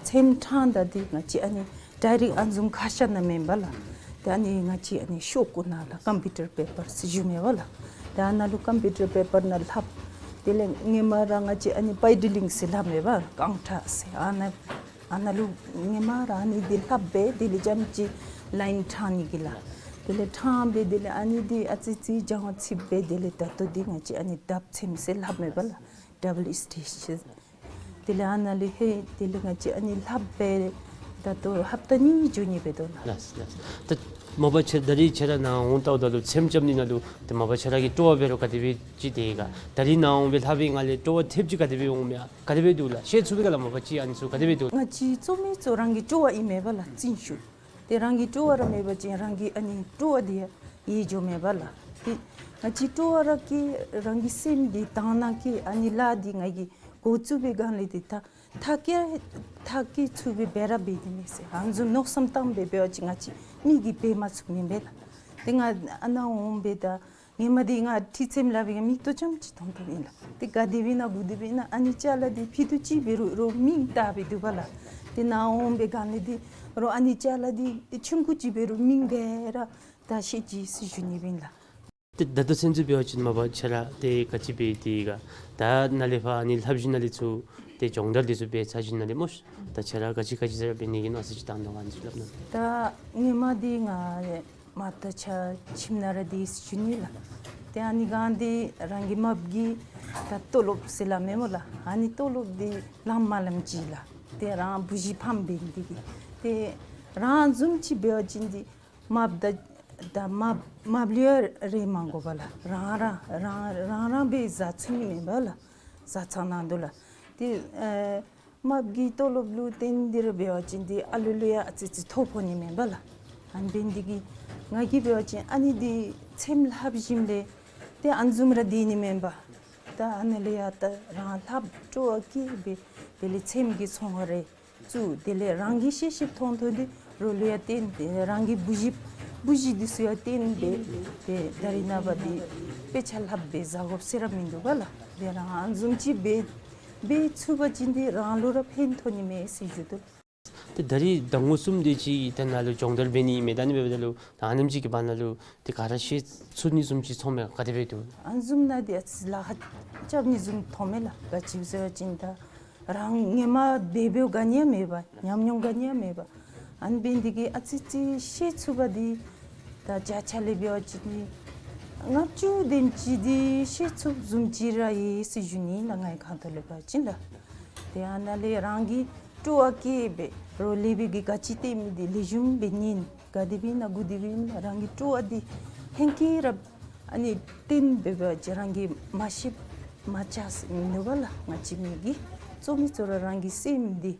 ཚེམ་ཕྲང་ད་འདི་ང་བཅས་ཨ་ནི་ཌའི་རེཀཊ་ཨ་ནི་བཟུམ་ཁ་ཤ་ནང་མེན་པ་ལགས། ཏེ་ཨ་ནི་ང་བཅས་ཨ་ནི་ཤོག་གུ་ནང་ལགས་ཀམ་པིའུ་ཊར་པེ་པར་ཟེར་ཞུ་མེན་པ་ལགས། ཏེ་ཨ་ནཱ་ལུ་ཀམ་པིའུ་ཊར་པེ་པར་ནང་ལྷབ། དེ་ལས་སྔོན་མ་ར་ང་བཅས་ཨ་ནི་པའི་ཌི་ལིང་ཟེར་ལྷབ་མེན་པ་ཀའུན་ཊར་ཟེར་ཨ་ནཱ་ཨ་ནཱ་ལུ་སྔོན་མ་ར་ཨ་ནི་འདི་ལྷབ་སྦེ་དེ་ལས་རྐྱངམ་ཅིག་ལའིན་ཕྲང་ནི་གི་ལགས། དེ་ལས་ཕྲང་སྦེ་དེ་ལས་ཨ་ནི་འདི་ཨ་ཙི་ཙི་སྦྱང་བ་ཚིག་སྦེ་དེ་ལས་ད་ལྟོ་འདི་ང་བཅས་ཨ་ནི་ལྡབ་ཚེམ་ཟེར་ལྷབ་མེན་པ་ལགས། ཌབ་བཱལ་སི་ཊེ་ཅི་ཟེར། དེ་ལས་ཨ་ནཱ་ལས་ཧེ་དེ་ལས་ང་བཅས་ཨ་ནི་ལྷབ་སྦེ་ད་ལྟོ་ཧབ་ཏ་གཉིས་འགྱོ་ནི་འབད་དོ་ལགས། ལགས་ལགས། ད་མ་པ་ཁྱེད་ད་རིས་ཁྱེད་ར་ནཱ་འོང་ལྟཝ་ད་ལུ་ཚེམ་རྐྱབ་ནི་ནང་ལུ་ཏེ་མ་པ་ཁྱེད་ར་གི་སྤྲོ་བ་འབད་རུང་ག་དེ་སྦེ་ཅིག་དེ་ག། ད་རིས་ནཱ་འོང་སྦེ་ལྷབ་པའི་ངང་ལས་སྤྲོ་བ་ཐེབས་ཅིག་ག་དེ་སྦེ་འོང་མས། ག་དེ་སྦེ་འདུག་ལགས། ཤེས་ཚུགས་པས་ག་ལགས། མ་པ་ཅིག་ཨ་ནི་ཚུ་ག་དེ་སྦེ་འདུག། ང་བཅས་གཙོ་མི་གཙོ་རང་གི་སྤྲོ་བ་ཨིན་མས་པ་ལགས། བརྩོན་ཤུགས། ཏེ་རང་གི་སྤྲོ་བ་ར་མེད་པ་ཅིན་རང་གི་ཨ་ནི་སྤྲོ་བ་འདི་ཡལ་འགྱོ་མས་པ་ལགས། ཏེ་ང་བཅས་སྤྲོ་བ་ར་སྐྱེ་རང་གི་སེམས་འདི་དང་ན་སྐྱེ་ཨ་ནི་ལཱ་འདི་ང་གིས་འགོ་བཙུགས་པའི་སྒང་ལས་འདི་ད་མཐར་འཁྱོལ་མཐར་འཁྱོལ་ཚུགས་པའི་སྦེ་ར་འབད་ནི་མས་ཟེར་ཨ་ནི་བཟུམ་མནོ་བསམ་བཏང་སྦེ་འབད་བ་ཅིན་ང་བཅས་མི་གིས་འབད་མ་ཚུགས་ནི་མས་ལགས། ཏེ་ང་ཨ་ནཱ་འོང་སྦེ་ད་ཧེ་མ་འདི་ང་ཁྲི་ཚེམ་ལྷབ་པའི་སྒང་མིག་ཏོ་རྐྱངམ་ཅིག་མཐོང་མཐོངམ་ཨིན་ལགས། ཏེ་ག་དེ་སྦེ་ཨིན་ན་གུ་དེ་སྦེ་ཨིན་ན་ཨ་ནི་ཅ་ལ་འདི་ཕྱེད་དུམ་ཅིག་འབད་རུང་རོགས་མིང་བཏགས་སྦེ་འདུག་པ་ལགས། ཏེ་ནཱ་འོང་པའི་སྒང་ལས་འདི་རོགས་ཨ་ནི་ཅ་ལ་འདི་ཏེ་ཆུང་ཀུ་ཅིག་འབད་རུང་མིང་ག་ར་བཏགས་ཤེས་ཅི་ཟེར་ཞུ་ནི་སྦེ་ཨིན་ལགས། ཏེ་ད་ལྟོ་ཚུན་ཚོད་འབད་བ་ཅིན་མ་པ་ཁྱེད་ར་ཏེ་ག་ཅི་འབད་དེ་ག་ད་ནཱ་ལས་ཕར་ཨ་ནི་ལྷབ་ཞིནམ་ལས་ཚུར་ཏེ་སྦྱོང་བརྡར་འདི་ཚུ་འབད་ཚར་ཞིནམ་ལས་མོ་ཤིག་ད་ཁྱེད་ར་ག་ཅི་ག་ཅི་ཟེར་འབད་ནི་གི་མནོ་བསམ་ཅིག་བཏང་དོ་ག་ཨ་ནི་ཚུ་སླབ་གནང་། ད་ཧེ་མ་འདི་ང་མ་ད་ཆ་ཁྱིམ་ནང་ར་སྡོད་ཞུ་ནི་ལགས། ཏེ་ཨ་ནི་སྒང་འདི་རང་གི་མ་པ་གི་ད་ཏོ་ལོབ་ཟེར་སླབ་མས་སྨོ་ལགས། ཨ་ནི་ཏོ་ལོབ་འདི་ལངམ་མ་ལངམ་ཅིག་ལགས། ཏེ་རང་བུ་གཞི་ཕམ་འབད་ནི་འདི་གིས་ཏེ་རང་བཟུམ་ཅིག་འབད་བ་ཅིན་འདི་མ་པ་ད་ད་མ་པ་མ་པ་ལུ་ཡང་རེ་མ་དགོ་པ་ལགས། རང་རང་རང་རང་རང་སྦེ་བཟའ་ཚུགས་ནི་མས་པ་ལགས། བཟའ་ཚང་ནང་དུ་ལགས། ཏེ་ཨེ་མ་པ་གི་ཏོ་ལོབ་ལུ་བརྟེན་ཏེ་ར་འབད་བ་ཅིན་འདི་ཨ་ལུ་ལུ་ཡང་ཨ་ཙི་ཙི་ཐོ་ཕོག་ནི་མེན་པ་ལགས། ཨ་ནི་འབད་ནི་འདི་གིས་ང་གིས་འབད་བ་ཅིན་ཨ་ནི་འདི་ཚེམ་ལྷབ་ཞིནམ་ལས་ཏེ་ཨ་ནི་བཟུམ་ར་སྡོད་ནི་མེན་པར་ད་ཨ་ནཱ་ལས་ཡར་ད་རང་ལྷབ་སྤྲོ་བ་སྐྱེས་སྦེ་དེ་ལས་ཚེམ་གྱི་ཚོང་ཁང་རེ་བཙུགས། དེ་ལས་རང་གི་ཤེས་ཤེསཔ་མཐོང་མཐོང་འདི་རོགས་ལུ་ཡང་སྟོན་ཏེ་རང་གི་བུ་གཞི་བུ་གཞི་འདི་ཚུ་ཡང་སྟོན་ཏེ་ཏེ་ད་རེས་ནངས་པ་འདི་དཔེ་ཆ་ལྷབ་སྦེ་བཟའ་དགོཔ་ཟེར་ར་མིན་འདུག་པ་ལགས། ཏེ་རང་ཨ་ནི་བཟུམ་ཅིག་འབད་འབད་ཚུགས་པ་ཅིན་འདི་རང་ལུ་ར་ཕན་ཐོགས་ནི་མས་ཟེར་ཞུ་དོ། ཏེ་ད་རིས་ཟླ་ངོ་གསུམ་དེ་ཅིག་ད་ནཱ་ལུ་སྦྱོང་བརྡར་འབད་ནི་ཨིན་མས། ད་ཨ་ནི་འབདཝ་ད་ལུ་ད་ཨ་ནེམ་ཅིག་གི་བར་ན་ལུ་ཏེ་ག་ར་ཤེས་ཚུགས་ནི་བཟུམ་ཅིག་ཚོརཝ་མས། ག་དེ་སྦེ་འདུག། ཨ་ནི་བཟུམ་ནང་འདི་ཨ་ཙི་ལཱ་ཁག་རྐྱབ་ནི་བཟུམ་མཐོངམ་མས་ལགས། ག་ཅི་སྦེ་ཟེར་བ་ཅིན་ད་རང་ཧེ་མ་འབད་འབདཝ་ག་ནི་ཡང་མེད་པར་ཉམས་མྱོང་ག་ནི་ཡང་མེད་པར་ཨ་ནི་འབད་ནི་འདི་གིས་ཨ་ཙི་ཙི་ཤེས་ཚུགས་པ་འདི་ད་བརྒྱ་ཆ་ལས་འབད་བ་ཅིན་ལྔ་བཅུ་དེམ་ཅིག་འདི་ཤེས་ཚུགསཔ་བཟུམ་ཅིག་ར་ཡོད་ཟེར་ཞུ་ནི་ལགས། ངེའི་ཁ་ཐུག་ལས་འབད་བ་ཅིན་ལགས། ཏེ་ཨ་ནཱ་ལས་རང་གི་སྤྲོ་བ་བསྐྱེད་སྦེ་རོགས་ལས་སྦེ་གིས་ག་ཅི་སྟོན་མི་འདི་ལེགས་ཤོམ་སྦེ་ཉན། ག་དེ་སྦེ་ཨིན་ན་གུ་དེ་སྦེ་ཨིན་ན་རང་གི་སྤྲོ་བ་འདི་ཧེང་སྐལ་ར་ཨ་ནི་སྟོན་འབད་བ་ཅིན་རང་གིས་མ་ཤེསཔ་མ་ཆགས་ཟེར་མི་འདུག་པ་ལགས། ང་བཅས་མི་གིས་གཙོ་མི་གཙོ་ར་རང་གི་སེམས་འདི་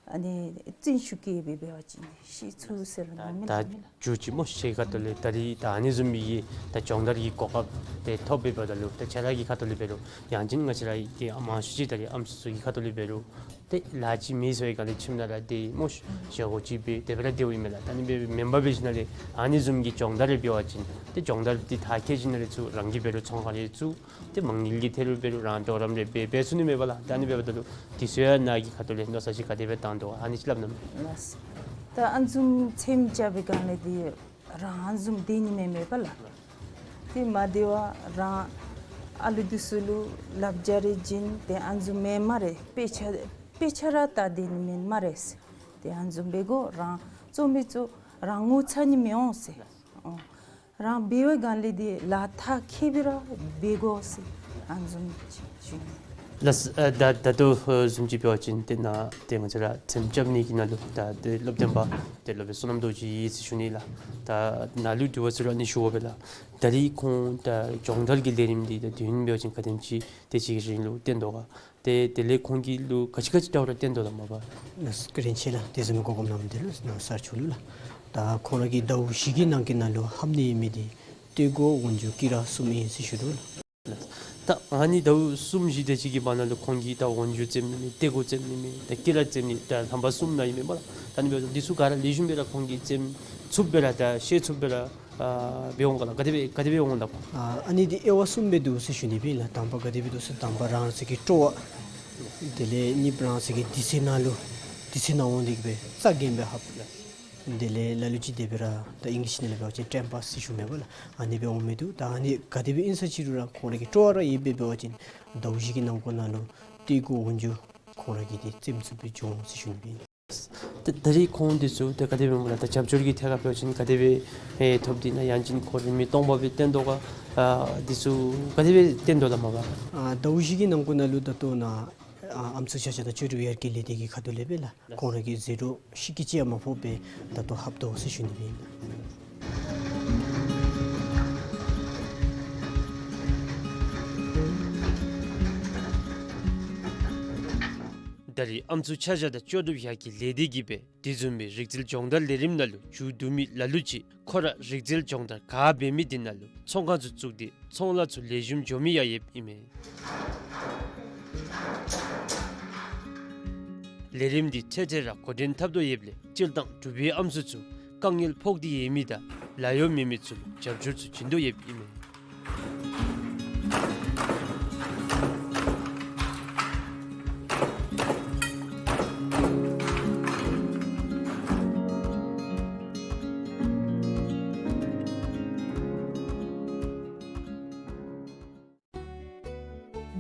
ཨ་ནི་བརྩོན་ཤུགས་བསྐྱེད་སྦེ་འབད་བ་ཅིན་ཤེས་ཚུགས་ཟེར་མནོཝ་མས་ལགས། ད་མཇུག་ཅིག་སྨོ་ཤིག་ཁྱེད་ཁ་ཐུག་ལས་ད་རིས་ད་ཨ་ནི་བཟུམ་མའི་ད་སྦྱོང་བརྡར་གྱི་གོ་སྐབས་དེ་ཐོབ་སྦེ་འབདཝ་ད་ལུ་ད་ཁྱེད་ར་གི་ཁ་ཐུག་ལས་འབད་རུང་ཡང་ཅིན་ང་བཅས་ར་ཏེ་མང་ཤོས་ཅིག་ད་རིས་ཨམ་སྲུ་ཚུ་གི་ཁ་ཐུག་ལས་འབད་རུང་ཏེ་ལཱ་ཅིག་མེད་ཟེར་བའི་སྒང་ལས་ཁྱིམ་ནང་ར་སྡོད་སྨོ་ཤིག་བཞེས་སྒོ་ཅིག་འབད་དེ་སྦེ་ར་སྡོདཔ་ཨིན་མས་ལགས། ད་ཨ་ནི་སྦེ་མེན་པར་འབད་ཞིནམ་ལས་ཨ་ནི་བཟུམ་གྱི་སྦྱོང་བརྡར་རེ་འབད་བ་ཅིན་ཏེ་སྦྱོང་བརྡར་འདི་མཐར་འཁྱོལ་ཞིནམ་ལས་ཚུར་རང་གིས་འབད་རུང་ཚོང་ཁང་རེ་བཙུགས། ཏེ་མ་དངུལ་གྱི་ཐད་རུང་འབད་རུང་རང་གྲོགས་རམ་རེ་འབད་འབད་ཚུགས་ནི་མས་པ་ལགས། ད་ཨ་ནི་འབདཝ་ད་ལུ་དེ་ཚུ་ཡང་ནཱ་གི་ཁ་ཐུག་ལས་མནོ་བསམ་ཅིག་ག་དེ་སྦེ་བཏང་དོ་ཨ་ནི་ཅིག་སླབ་གནང་། ལགས། ད་ཨ་ནི་བཟུམ་ཚེམ་རྐྱབ་པའི་སྒང་ལས་འདི་རང་ཨ་ནི་བཟུམ་སྡོད་ནི་མེན་མས་པ་ལགས། ཏེ་མ་བདེ་བར་རང་ཨ་ལུ་འདི་ཚུ་ལུ་བསླབ་བྱ་རེ་བྱིན་ཏེ་ཨ་ནི་བཟུམ་མེན་མས་རེ་དཔེ་ཆ་ དཔེ་ཆ་ར་ལྟ་སྡོད་ནི་མེན་སྨ་རེ་ཟེར། ཏེ་ཨ་ནི་བཟུམ་འབད་དགོ། རང་རྩོམ་པ་ཚུ་རང་ངོ་ཚ་ནི་མི་འོང་ཟེར། ཨོ། རང་འབད་བའི་སྒང་ལས་འདི་ལག་ཐག་ཁེལ་སྦེ་ར་འབད་དགོ་ཟེར་ཨ་ནི་བཟུམ་ཅིག་ཞུ་ནི། ལགས། ཨ་ད་ད་ལྟོ་ཨ་བཟུམ་ཅིག་འབད་བ་ཅིན་ཏེ་ནཱ་ཏེ་ང་བཅས་ར་ཚེམ་རྐྱབ་ནི་གི་ནང་ལུ་ད་ཏེ་སློབ་སྟོན་པ་ཏེ་སློབ་དཔོན་བསོད་ནམས་རྡོ་རྗེ་ཟེར་ཞུ་ནི་ལགས། ད་ནཱ་ལུ་དྲི་བ་ཚུ་ར་ཨ་ནི་ཞུ་དགོ་པས་ལགས། ད་རིས་ཁོང་ད་སྦྱོང་བརྡར་གྱི་ལས་རིམ་འདི་ད་དུས་ཡུན་འབད་བ་ཅིན་ག་དེམ་ཅིག་དེ་ཅིག་གི་རིང་ལུ་བསྟན་དོ་ག། ཏེ་དེ་ལས་ཁོང་གིས་ལུ་ག་ཅི་ག་ཅི་འདྲཝ་ར་བསྟན་དོ་ལགས་མ་པ། ལགས། བཀའ་དྲིན་ཆེ་ལགས། དེ་བཟུམ་གོ་སྐབས་གནང་མི་འདི་ལུ་ནཱ་སར་ཆུ་ལུ་ལགས། ད་ཁོང་ར་གིས་ཟླཝ་བཞི་གི་ནང་གི་ནང་ལུ་ལྷབ་ནི་ཨིན་མི་འདི་སྟོད་གོ་འོག་འཇུ་དཀྱིལ་ར་གསུམ་ཨིན་ཟེར་ཞུ་དོ་ལགས། ད་ཨ་ནི་ཟླཝ་གསུམ་བཞི་དེ་ཅིག་གི་བར་ན་ལུ་ཁོང་གིས་ད་འོག་འཇུ་རྩེདམོ་ཨིན་མས། སྟོད་གོ་རྩེདམོ་ཨིན་མས། ད་དཀྱིལ་ར་རྩེདམོ་ཨིན་མས། ད་ལྷམ་པ་གསུམ་ནང་ཨིན་མས་པ་ལགས། ད་ཨ་ནི་འབདཝ་ད་འདི་ཚུ་ག་ར་ལེགས་ཤོམ་སྦེ་ར་ཁོང་གིས་རྩེད་ཚུགསཔ་སྦེ་ར་ད་ཤེས་ཚུགསཔ་སྦེ་ར་ཨ་འབད་འོང་ག་ལགས། ག་དེ་སྦེ་ག་དེ་སྦེ་འོང་ལགས། ཨ་ཨ་ནི་འདི་དབྱེ་བ་གསུམ་སྦེ་འདུག་ཟེར་ཞུ་ནི་སྦེ་ལགས། དང་པ་ག་དེ་སྦེ་འདུག་ཟེར་དང་པ་རང་ཚུ་གི་སྤྲོ་བ། དེ་ལས་གཉིས་པ་རང་ཚུ་གི་དུས་ཚོད་ནང་ལུ་དུས་ཚོད་ནང་འོང་སྟེ་གི་སྦེ་རྩ་འགེངས་སྦེ་ལྷབ། དེ་ལས་ལ་ལུ་ཅིག་དེ་སྦེ་ར་ད་ཨིང་ལིཤ་ནང་ལས་འབད་བ་ཅིན་ཊེམ་པཱས་ཟེར་ཞུ་མས་པ་ལགས། ཨ་ནི་སྦེ་འོང་མི་འདུག། ད་ཨ་ནི་ག་དེ་སྦེ་ཨིན་ས་ཅིག་རུང་ར་ཁོང་ར་གི་སྤྲོ་བ་ར་ཡོད་པའི་འབད་བ་ཅིན་ཟླཝ་བཞི་གི་ནང་འཁོད་ནང་ལུ་སྟོད་གོ་འོག་འཇུ་ཁོང་ར་གིས་འདི་རྩེདམོ་ཚུགསཔ་སྦེ་འགྱོ་འོང་ཟེར་ཞུ་ནི་སྦེ་ཨིན། ད་ད་རིས་ཁོང་འདི་ཚུ་ད་ག་དེ་སྦེ་སྨོ་ལགས། ད་རྒྱབ་སྐྱོར་གྱི་ཐད་ཁར་འབད་བ་ཅིན་ག་དེ་སྦེ་ཨེ་ཐོབ་སྟེ་ན་ཡང་ཅིན་ཁོ་ར་མི་སྟོང་པ་སྦེ་བསྟན་དོ་ག། ཨ་འདི་ཚུ་ག་དེ་སྦེ་བསྟན་དོ་ལགས་མ་པ། ཨ་ཟླཝ་བཞི་གི་ནང་འཁོད་ནང་ལུ་ད་ལྟོ་ནཱ་ཨ་ཨམ་སྲུ་ཆ་བཞག་དང་ལྕོགས་གྲུབ་ཡར་རྒྱས་ལས་སྡེ་གི་ཁ་ཐུག་ལས་སྦེ་ལགས། ཁོང་ར་གིས་ཟད་འགྲོ་ཤི་རྐྱེན་ཅིག་ཡང་མ་ཕོགཔ་སྦེ་ད་ལྟོ་ལྷབ་དོ་ཟེར་ཞུ་ནི་སྦེ་ཨིན། ད་རིས་ཨམ་སྲུ་ཆ་བཞག་དང་ལྕོགས་གྲུབ་ཡར་རྒྱས་ལས་སྡེ་གིས་སྦེ་དེ་བཟུམ་སྦེ་རིག་རྩལ་སྦྱོང་བརྡར་ལས་རིམ་ནང་ལུ་མཇུག་བསྡུ་མི་ལ་ལུ་ཅིག་ཁོ་ར་རིག་རྩལ་སྦྱོང་བརྡར་ག་འབད་མི་འདི་ནང་ལུ་ཚོང་ཁང་ཚུ་བཙུགས་ཏེ་ཚོང་ལཱ་ཚུ་ལེགས་ཤོམ་འགྱོ་མི་ཡང་ཡོདཔ་ཨིན་མས། ལས་རིམ་འདི་འཕྲལ་འཕྲལ་ར་འགོ་འདྲེན་འཐབ་དོ་ཡོདཔ་ལས་སྤྱིར་བཏང་འབྲུག་པའི་ཨམ་སྲུ་ཚུ་དཀའ་ངལ་ཕོག་སྟེ་ཡོད་མི་དང་ལཱ་གཡོག་མེད་མི་ཚུ་ལུ་རྒྱབ་སྐྱོར་ཚུ་བྱིན་དོ་ཡོདཔ་ཨིན་མས།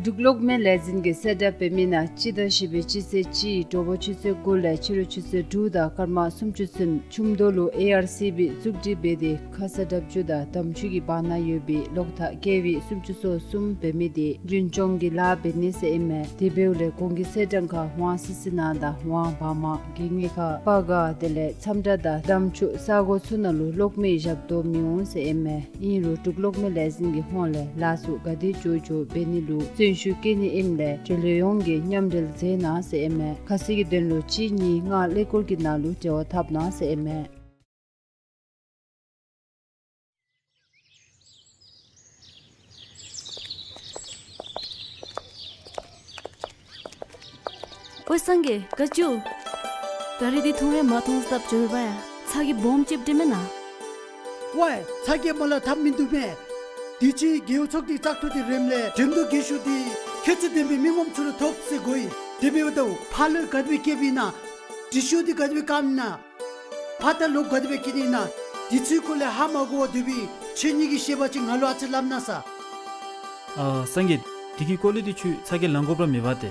འབྲུག་གློག་མེ་ལས་འཛིན་གྱིས་གསལ་བསྒྲགས་འབད་མི་ནང་སྤྱི་ཟླ་བཞི་པའི་སྤྱི་ཚེས་གཅིག་དྲོ་པ་ཆུ་ཚོད་དགུ་ལས་ཕྱི་རུ་ཆུ་ཚོད་དྲུག་དང་སྐར་མ་སུམ་ཅུ་ཚུན་ཁྱུང་མདོ་ལུ་ཨེ་ཨར་སི་བི་བཙུགས་སྒྲིག་འབད་དེ་ཁ་ས་དྲག་ཆུ་དང་དམ་ཆུ་གི་བར་ན་ཡོད་པའི་གློག་ཐག་ཀེ་ཝི་སུམ་ཅུ་སོ་གསུམ་འབད་མི་དེ་རྒྱུན་སྐྱོང་གི་ལཱ་འབད་ནི་ཟེར་ཨིན་མས། དེ་འབདཝ་ལས་གོང་གི་གསལ་བསྒྲགས་ཁར་ཝང་སི་སི་ན་དང་ཝང་བར་མ་དགེ་བསྙེན་ཁ་སྤ་སྒར་དེ་ལས་མཚམས་བྲག་དང་དམ་ཆུ་ས་གོ་ཚུ་ནང་ལུ་གློག་མེ་བཞག་དོ་མི་འོང་ཟེར་ཨིན་མས། ཨིན་རུང་འབྲུག་གློག་མེ་ལས་འཛིན་གྱི་ཧོངས་ལས་ལཱ་ཚུ་ག་དེ་མགྱོགས་མགྱོགས་འབད་ནི་ལུ་བརྩོན་ཤུགས་བསྐྱེད་ནི་ཨིནམ་ལས་འབྲེལ་ཡོད་ཡོངས་ཀྱིས་མཉམ་འབྲེལ་མཛད་གནང་ཟེར་ཨིན་མས། ཁ་གསལ་གྱི་དོན་ལུ་གཅིག་གཉིས་ལྔ་ཀླད་ཀོར་གྱི་ནང་ལུ་འབྲེལ་བ་འཐབ་གནང་ཟེར་ཨིན་མས། ཨོའི་སངས་རྒྱས་ག་ཅི་འོང་། ད་རིས་འདི་མཐོང་ར་མ་མཐོང་སྟབས་བྱོན་པ་ཡ། ཚ་གྱང་སྦོམ་ཅིག་འདྲེན་མེན་ན། ཝའི་ཚ་གྱང་མ་ལ་ཐབས་མིན་འདུག་མས། དུས་ཅི་རྒེད་འོག་ཚོགས་སྡེ་བཙག་འཐུ་དེ་རནམ་ལས་འགྲེམས་སྟོན་རྒྱན་ཤོག་འདི་ཁྱད་ཚད་ལྡན་པའི་མི་ངོམ་ཚུ་ལུ་ཐོབ་ཟེར་གོ་ཡི། དེ་འབདཝ་ད་ཕ་ལོ་ག་དེ་སྦེ་སྐྱེཝ་ཨིན་ན། དྲི་ཤོག་འདི་ག་དེ་སྦེ་བཀབ་ཨིན་ན། ཕ་དང་ལོ་ག་དེ་སྦེ་སྐྱེས་ནི་ཨིན་ན། དེ་ཚུའི་སྐོར་ལས་ཧ་མ་གོ་བར་སྡོད་པའི་ཁྱེད་གཉིས་ཀྱིས་ཤེས་པ་ཅིན་ང་ལུ་ཨ་ཙི་སླབ་གནང་ས། ཨ་སངས་རྒྱས། དེ་གི་སྐོར་ལས་འདི་ཁྱོད་ཚ་གྱང་ལང་དགོཔ་ར་མེད་པ་ཏེ།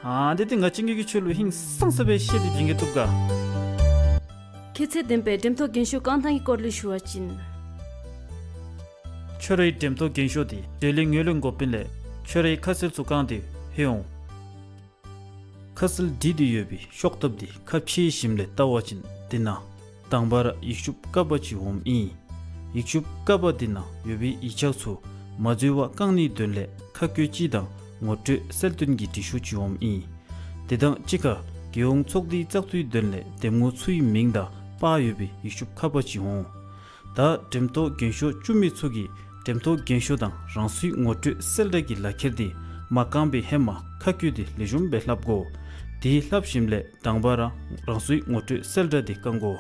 ཨ་འདི་འདི་ང་བཅས་ཀྱིས་ཁྱོད་ལུ་ཧིང་སངས་ས་སྦེ་བཤད་དེ་བྱིན་གེ་བཏུབ་ག། ཁྱད་ཚད་ལྡན་པའི་འགྲེམས་སྟོན་རྒྱན་ཤོག་བཀང་ཐངས་ཀྱི་སྐོར་ལས་ཞུ་བ་ཅིན། ཁྱོད་རའི་འགྲེམས་སྟོན་རྒྱན་ཤོག་འདི་འབྲེལ་ཡོད་ངོས་ལེན་དགོཔ་ཨིན་ལས་ཁྱོད་རའི་ཁ་གསལ་ཚུ་བཀང་སྟེ་ལྷོད་འོང་། ཁ་གསལ་བྲིས་ཏེ་ཡོད་པའི་ཤོག་ཐབ་འདི་ཁ་ཕྱེ་ཞིནམ་ལས་བལྟ་བ་ཅིན་འདི་ནང་དང་པ་ར་ཡིག་ཆུང་ཀ་པ་ཅིག་འོངམ་ཨིན། ཡིག་ཆུང་ཀ་པ་འདི་ནང་ཡོད་པའི་ཡིག་ཆ་ཚུ་མ་འཛོལ་བར་བཀང་ནིའི་དོན་ལས་ཁ་བཀོད་ཅིག་དང་ངོ་སྤྲོད་གསལ་སྟོན་གྱི་བྲིས་ཤོག་ཅིག་འོངམ་ཨིན། དེ་དང་གཅིག་ཁར་རྒེད་འོག་ཚོགས་སྡེའི་བཙག་འཐུའི་དོན་ལས་འདེམས་ངོ་ཚུའི་མིང་དང་པར་ཡོད་པའི་ཡིག་ཆུང་ཁ་པ་ཅིག་འོང་། ད་འགྲེམས་སྟོན་རྒྱན་ཤོག་བཙུགས་མི་ཚུ་གིས་འགྲེམས་སྟོན་རྒྱན་ཤོག་དང་རང་སོའི་ངོ་སྤྲོད་གསལ་བསྒྲགས་ཀྱི་ལག་ཁྱེར་འདི་མ་བཀང་པའི་ཧེ་མ་ཁ་བཀོད་དེ་ལེགས་ཤོམ་སྦེ་ལྷབ་དགོ། དེ་ལྷབ་ཞིནམ་ལས་དང་པ་ར་རང་སོའི་ངོ་སྤྲོད་གསལ་བསྒྲགས་འདི་བཀང་དགོ།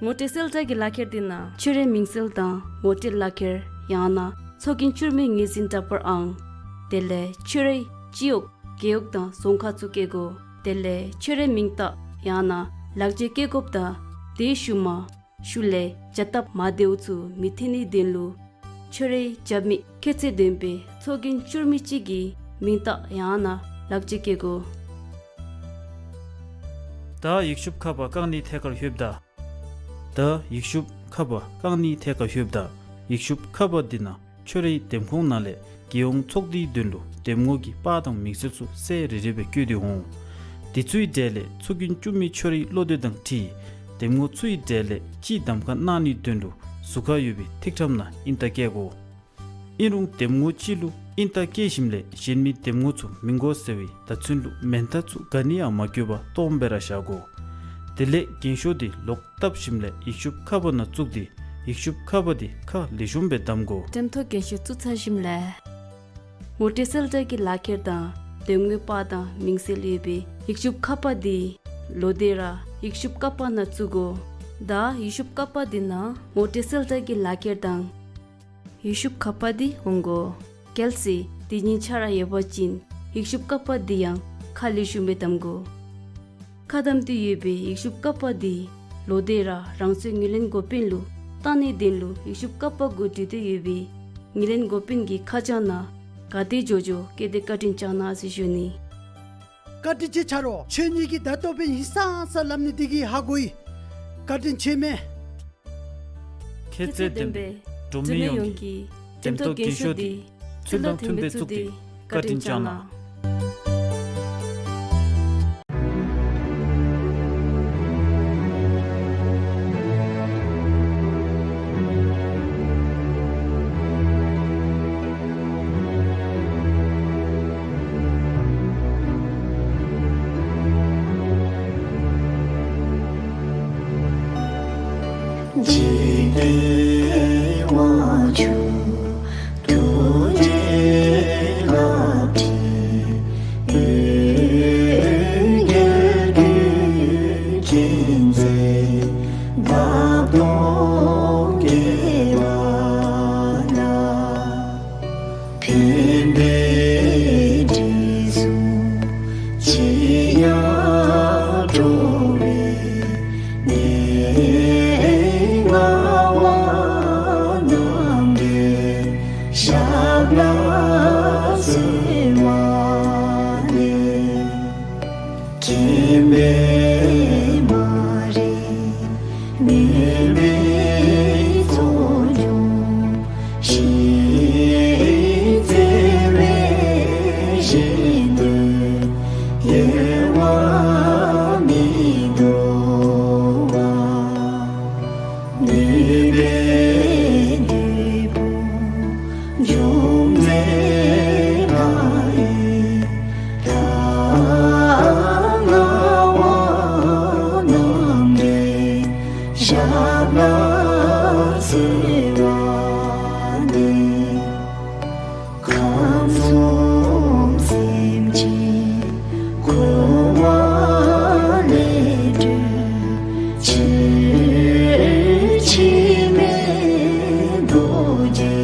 ངོ་སྤྲོད་གསལ་བསྒྲགས་ཀྱི་ལག་ཁྱེར་འདི་ནང་ཁྱོད་རའི་མིང་གསལ་དང་ངོ་སྤྲོད་ལག་ཁྱེར་ཡང་ན་ཚོགས་རྒྱན་བཙུགས་མིའི་ངོས་འཛིན་འདྲ་པར་ཨང་། དེ་ལས་ཁྱོད་རའི་སྤྱི་འོག་རྒེད་འོག་དང་རྫོང་ཁག་ཚུ་བཀོད་དགོ། དེ་ལས་ཁྱོད་རའི་མིང་རྟགས་ཡང་ན་ལག་འཁྱེར་བཀོད་དགོཔ་དང་དེའི་ཤུལ་མ་ཤུལ་ལས་བྱ་སྟབས་མ་བདེཝ་ཚུ་མི་འཐོན་ནིའི་དོན་ལུ་ཁྱོད་རའི་རྒྱབ་མི་ཁྱད་ཚད་ལྡན་པའི་ཚོགས་རྒྱན་བཙུགས་མི་ཅིག་གི་མིང་རྟགས་ཡང་ན་ ལག་རྗེས་བཀལ་དགོ། ད་ཡིག་ཤུབས་ཁ་པར་རྐང་གཉིས་ཐད་ཁར་ལྷོདཔ་ད། ད་ཡིག་ཤུབས་ཁ་པར་རྐང་གཉིས་ཐད་ཁར་ལྷོདཔ་ད། ཡིག་ཤུབས་ཁ་པར་འདི་ནང་ཁྱོད་རའི་འདེམས་ཁོངས་ནང་ལས་རྒྱལ་ཡོངས་ཚོགས་སྡེའི་དོན་ལུ་འདེམས་ངོ་གི་པར་དང་མིང་གསལ་ཚུ་གསལ་རི་རི་སྦེ་བཀོད་དེ་འོང་། དེ་ཚུའི་གྲས་ལས་ཚོགས་རྒྱན་བཙུགས་མི་ཁྱོད་རའི་བློ་འདོད་དང་འཁྲིལ་འདེམས་ངོ་ཚུའི་གྲས་ལས་གཅིག་གདམ་ཁ་གནང་ནིའི་དོན་ལུ་ཟུར་ཁར་ཡོད་པའི་ཐིག་ཁྲམ་ནང་ཨིན་རྟགས་བཀལ་དགོ། ཨིན་རུང་འདེམས་ངོ་གཅིག་ལུ་ཨིན་རྟགས་བཀལ་ཞིནམ་ལས་གཞན་མི་འདེམས་ངོ་ཚུ་མི་དགོ་ཟེར་བའི་བརྡ་མཚོན་ལུ་མེན་མཐའ་ཚུ་ག་ནི་ཡང་མ་བཀོད་པར་སྟོངམ་སྦེ་ར་བཞག་དགོ། དེ་ལས་རྒྱན་ཤོག་དེ་ལོག་བཏབ་ཞིནམ་ལས་ཡིག་ཤུབས་ཁ་པར་ནང་བཙུགས་ཏེ་ཡིག་ཤུབས་ཁ་པར་དེ་ཁ་ལེགས་ཤོམ་སྦེ་བསྡམ་དགོ། འགྲེམས་ཐོག་རྒྱན་ཤོག་བཙུགས་ཚར་ཞིནམ་ལས་ངོ་སྤྲོད་གསལ་བསྒྲགས་ཀྱི་ལག་ཁྱེར་དང་འདེམས་ངོའི་པར་དང་མིང་གསལ་ཡོད་པའི་ཡིག་ཤུབས་ཁ་པར་དེ་ལོག་སྟེ་ར་ཡིག་ཤུབས་ཀ་པར་ནང་བཙུགས་དགོ། ད་ཡིག་ཤུབས་ཀ་པར་དེ་ནང་ངོ་སྤྲོད་གསལ་བསྒྲགས་ཀྱི་ལག་ཁྱེར་དང་ཡིག་ཤུབས་ཁ་པར་དེ་འོང་དགོ། གལ་སྲིད་དེ་གཉིས་ཆ་ར་ཡོད་པ་ཅིན་ཡིག་ཤུབས་ཀ་པར་དེ་ཡང་ཁ་ལེགས་ཤོམ་སྦེ་བསྡམ་དགོ། ཁ་བསྡམས་ཏེ་ཡོད་པའི་ཡིག་ཤུབས་ཀ་པར་དེ་ལོག་སྟེ་ར་རང་སོའི་ངོས་ལེན་འགོ་དཔོན་ལུ་བཏང་ནིའི་དོན་ལུ་ཡིག་ཤུབས་ཀ་པར་གུ་བྲིས་ཏེ་ཡོད་པའི་ངོས་ལེན་འགོ་དཔོན་གྱི་ཁ་བྱང་ནང་ག་དེ་མགྱོགས་མགྱོགས་བསྐྱལ་ཏེ་བཀའ་དྲིན་བསྐྱང་གནང་ཟེར་ཞུ་ནི། བཀའ་དྲིན་ཆེ་ཆ་རོགས། ཁྱོད་གཉིས་ཀྱིས་ད་ལྟོ་འབདན་ཧིང་སངས་ས་སླབ་ནི་དེ་གིས་ཧ་གོ་ཡི། བཀའ་དྲིན་ཆེ་མས། ཁྱེད་ཚེ་བདེན་པའི་འབྲུག་མི་ཡོངས་ཀྱི་འགྲེམས་ཐོག་རྒྱན་ཤོག་འདི་ཚུལ་དང་མཐུན་པའི་བཙུགས་ཏེ་བཀའ་དྲིན་བསྐྱང་གནང་། འཇིག་རྟེན་དབང་ཕྱུག་ཐུགས་རྗེ་ལག་མཐིལ། འོད་འགྱེད་ཀུན་མཁྱེན་མཛད་འདབ་སྟོང་རྒྱས་པ་ལ། ཕན་པའི་དྲི་བསུང་ཅི་ཡང་སྤྲོ་བའི་གནས་ལྔ་བ་རྣམས་ཀྱི་ཞབས་ལ་གསོལ་བ་འདེབས། མཁྱེན་པའི་མ་རིག་མུན་པའི་ཚོགས་འཇོམས་ཤིང་རྩེ་བའི་ཞིང་དུ་ཡལ་བ་མི་འདོར་བ། ནུས་པའི་བདུད་དཔུང་འཇོམས་མཛད་ལྷ་ཡི་ལྷ་ལྔ་བ་རྣམས་ཀྱི་ཞབས་ལ་གསོལ་བ་འདེབས། ཁམས་གསུམ་སེམས་ཅན་འཁོར་བ་ལས་སྒྲོལ་ཕྱིར། འཆི་མེད་རྡོ་རྗེ་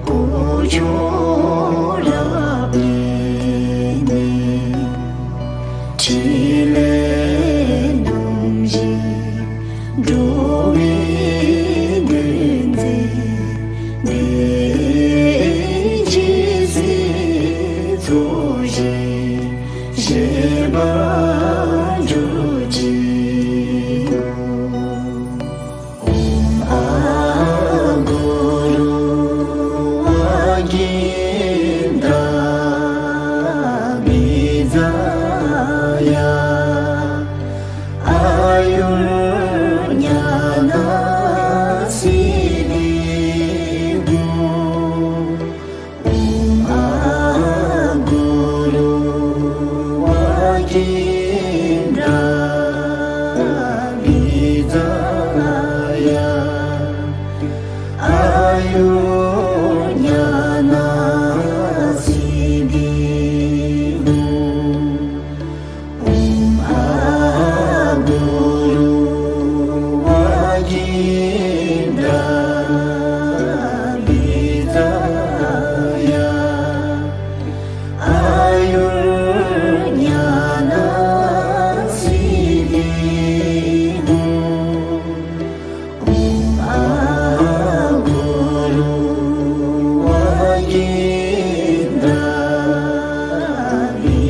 སྐུ་མཆོག་རབ་བརྙེས་ནས། ཕྲིན་ལས་རྣམ་བཞི་འགྲོ་བའི་དོན་མཛད། འདི་ཕྱི་སྲིད་ཚོགས་ཞིང་གཞན་མ་གྱུར་ཅིག། ཨོཾ་ཨ་གུ་རུ་ཝཱ་ཀྱིནྡྲ་བི་ཛ་ཡ། ཨཱ་ཡུར་ཉ་ན་སིདྡྷི་ཧཱུྃ། ཨོཾ་ཨ་གུ་རུ་ཝཱ་ཀྱིནྡྲ་བི་ཛ་ཡ། ཨཱ་ཡུར་ཉ་ན་སིདྡྷི་ཧཱུྃ། ཨོཾ་ཨ་གུ་རུ་ཝཱ་ཀྱིནྡྲ་བི་ཛ་ཡ། ཨཱ་ཡུར་ཉ་ན་སིདྡྷི་ཧཱུྃ། ཨོཾ་ཨ་གུ་རུ་ཝཱ་ཀྱིནྡྲ་བི་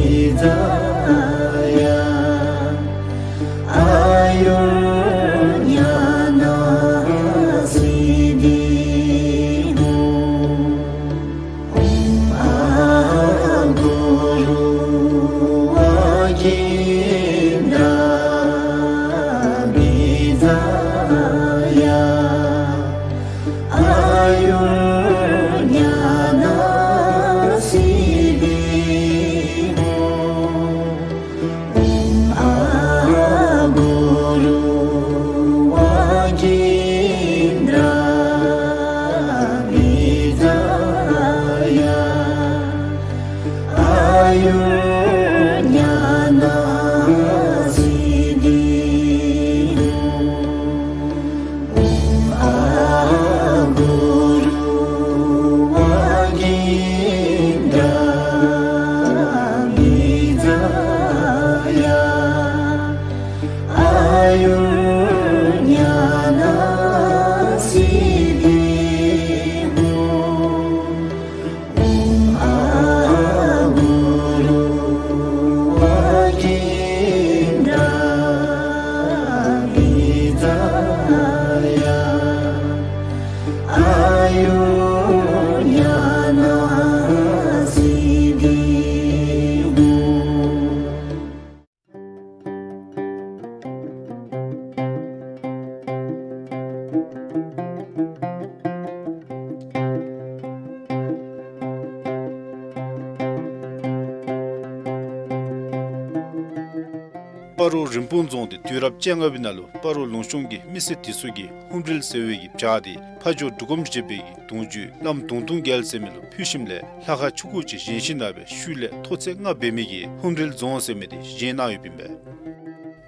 སྤ་རོ་རིན་སྤུངས་རྫོང་འདི་དུས་རབས་བཅོ་ལྔ་པའི་ནང་ལུ་སྤ་རོ་ལུང་གཤོང་གི་མི་སེར་དེ་ཚུ་གིས་ཧཱུྃ་རལ་ཟེར་བའི་གི་བྱག་འདི་ཕ་ཇོ་འབྲུག་སྒོམ་བཞད་པའི་གི་གདུང་བརྒྱུད་བླམ་དུང་སྟོང་རྒྱལ་ཟེར་མི་ལུ་ཕུལ་ཞིནམ་ལས་ལྷ་ཁང་ཆུང་ཀུ་ཅིག་བཞེངས་ཞིནམ་ལས་ཤུལ་ལས་མཐོ་ཚད་ལྔ་འབད་མི་གི་ཧཱུྃ་རལ་རྫོང་ཟེར་མི་འདི་བཞེངས་གནང་ཡོདཔ་ཨིན་པས།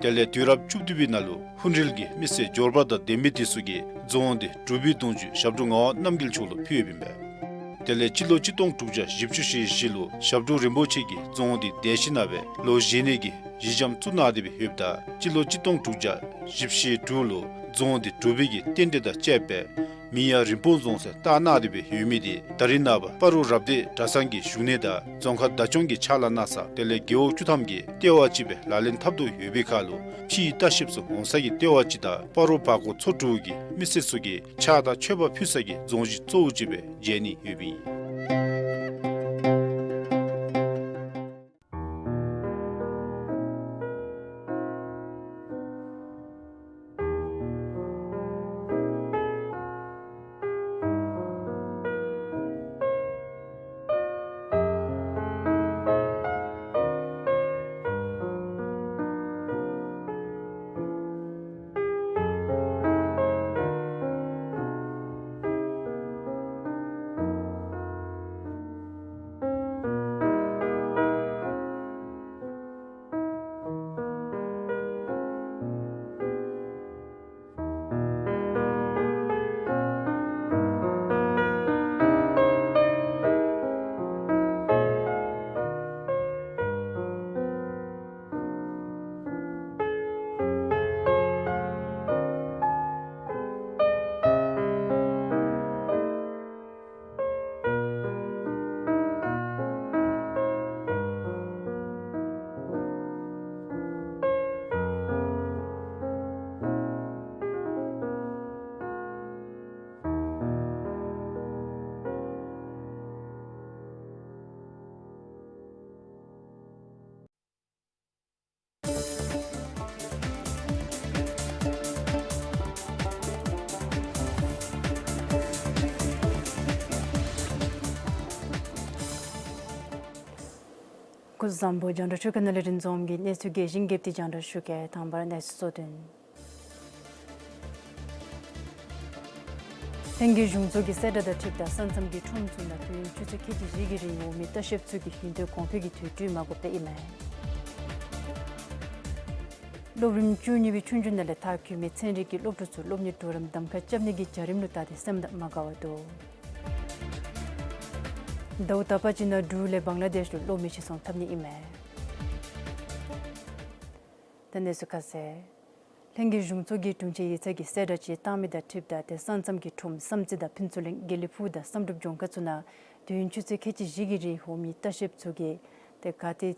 དེ་ལས་དུས་རབས་བཅུ་བདུན་པའི་ནང་ལུ་ཧཱུྃ་རལ་གྱི་མི་སེར་འབྱོར་པ་དང་ལྡན་མི་དེ་ཚུ་གིས་རྫོང་འདི་འབྲུག་པའི་གདུང་བརྒྱུད་ཞབས་དྲུང་ངག་དབང་རྣམ་རྒྱལ་མཆོག་ལུ་ཕུལ་ཡོདཔ་ཨིན་པས། དེ་ལས་སྤྱི་ལོ་གཅིག་སྟོང་དྲུག་བརྒྱ་བཞི་བཅུ་ཞེ་བཞི་ལུ་ཞབས་དྲུང་རིན་པོ་ཆེ་གིས་རྫོང་འདི་འདེབས་ཞིནམ་ལས་ལོ་བཞི་ནི་གི་གཞི་འགྱམ་བཙུགས་གནང་སྟེ་སྦེ་ཡོདཔ་ད་སྤྱི་ལོ་གཅིག་སྟོང་དྲུག་བརྒྱ་བཞི་བཅུ་ཞེ་དྲུག་ལུ་རྫོང་འདི་འབྲུག་པའི་གི་རྟེན་འབྲེལ་དང་བཅསཔ་སྦེ་མིང་ཡང་རིན་སྤུངས་རྫོང་ཟེར་བཏགས་གནང་སྟེ་སྦེ་ཡོད་མི་འདི་ད་རེས་ནངས་པ་སྤ་རོ་རབ་སྡེ་གྲྭ་ཚང་གི་བཞུགས་གནས་དང་རྫོང་ཁག་བདག་སྐྱོང་གི་ཕྱག་ལཱ་གནང་ས་དེ་ལས་རྒེད་འོག་བཅུ་ཐམ་གྱི་ལྟེ་བ་ཅིག་སྦེ་ལག་ལེན་འཐབ་དོ་ཡོད་པའི་ཁར་ལུ་ཕྱིའི་ལྟ་བཤལཔ་ཚུ་འོང་ས་གི་ལྟེ་བ་ཅིག་དང་སྤ་རོ་བར་སྐོར་ཚོ་དྲུག་གི་མི་སེར་ཚུ་གིས་ཕྱག་དང་མཆོད་པ་ཕུལ་ས་གི་རྫོང་གཞི་གཙོ་བོ་ཅིག་སྦེ་མཇལ་ནི་ཡོདཔ་ཨིན། སྐུ་གཟུགས་བཟང་པོ། རྒྱང་བསྒྲགས་ཞུ་མཁན་ནཱ་ལས་རིན་འཛོམས་ཀྱིས་གནས་ཚུལ་རྒྱས་ཤིང་རྒྱསཔ་འདི་རྒྱང་བསྒྲགས་ཞུ་གེ། དང་པ་ར་གནས་ཚུལ་གཙོ་དོན། ལྷན་རྒྱས་གཞུང་ཚོགས་ཀྱིས་གསལ་བསྒྲགས་དང་འཁྲིལཝ་ད་ས་མཚམས་ཀྱི་ཁྲོམ་ཚུ་ནང་དུས་ཡུན་ཆུ་ཚོད་ཁལ་གཅིག་བཞི་གི་རིང་འོག་མིན་ལྟ་བཤལཔ་ཚུ་གིས་ཡུན་བརྟན་གོང་འཕེལ་གྱི་དུས་སྤྲོད་མ་དགོཔ་སྦེ་ཨིན་མས། སློབ་རིམ་བཅུ་གཉིས་པའི་ཆོས་རྒྱུགས་ནང་ལས་མཐར་འཁྱོལ་མི་ཚན་རིག་གི་སློབ་ཕྲུག་ཚུ་སློབ་གཉེར་གྲོགས་རམ་གདམ་ཁ་རྐྱབ་ནི་གི་བྱ་རིམ་ལུ་བལྟ་སྟེ་སེམས་དང་མ་དགའ་བར་འདུག། ཟླཝ་དག་པ་ཅིག་ནང་འབྲུག་ལས་བང་ལ་དེཤ་ལུ་སློབ་མི་ཅིག་སོང་ཐབས་ནི་ཨིན་མས། ད་གནས་ཚུལ་ཁ་གསལ། ལྷན་རྒྱས་གཞུང་ཚོགས་ཀྱི་དྲུང་ཆེན་ཡིག་ཚང་གིས་གསལ་བསྒྲགས་ཅིག་བཏང་མི་དང་འཁྲིལཝ་ད་ཏེ་ས་མཚམས་ཀྱི་ཁྲོམ་བསམ་རྩེ་དང་ཕུན་ཚོགས་གླིང་དགེ་ལེགས་ཕུག་དང་བསམ་གྲུབ་ལྗོངས་མཁར་ཚུ་ནང་དུས་ཡུན་ཆུ་ཚོད་ཁལ་གཅིག་བཞི་གི་རིང་འོག་མིན་ལྟ་བཤལཔ་ཚུ་གིས་ཏེ་ག་ཏེ་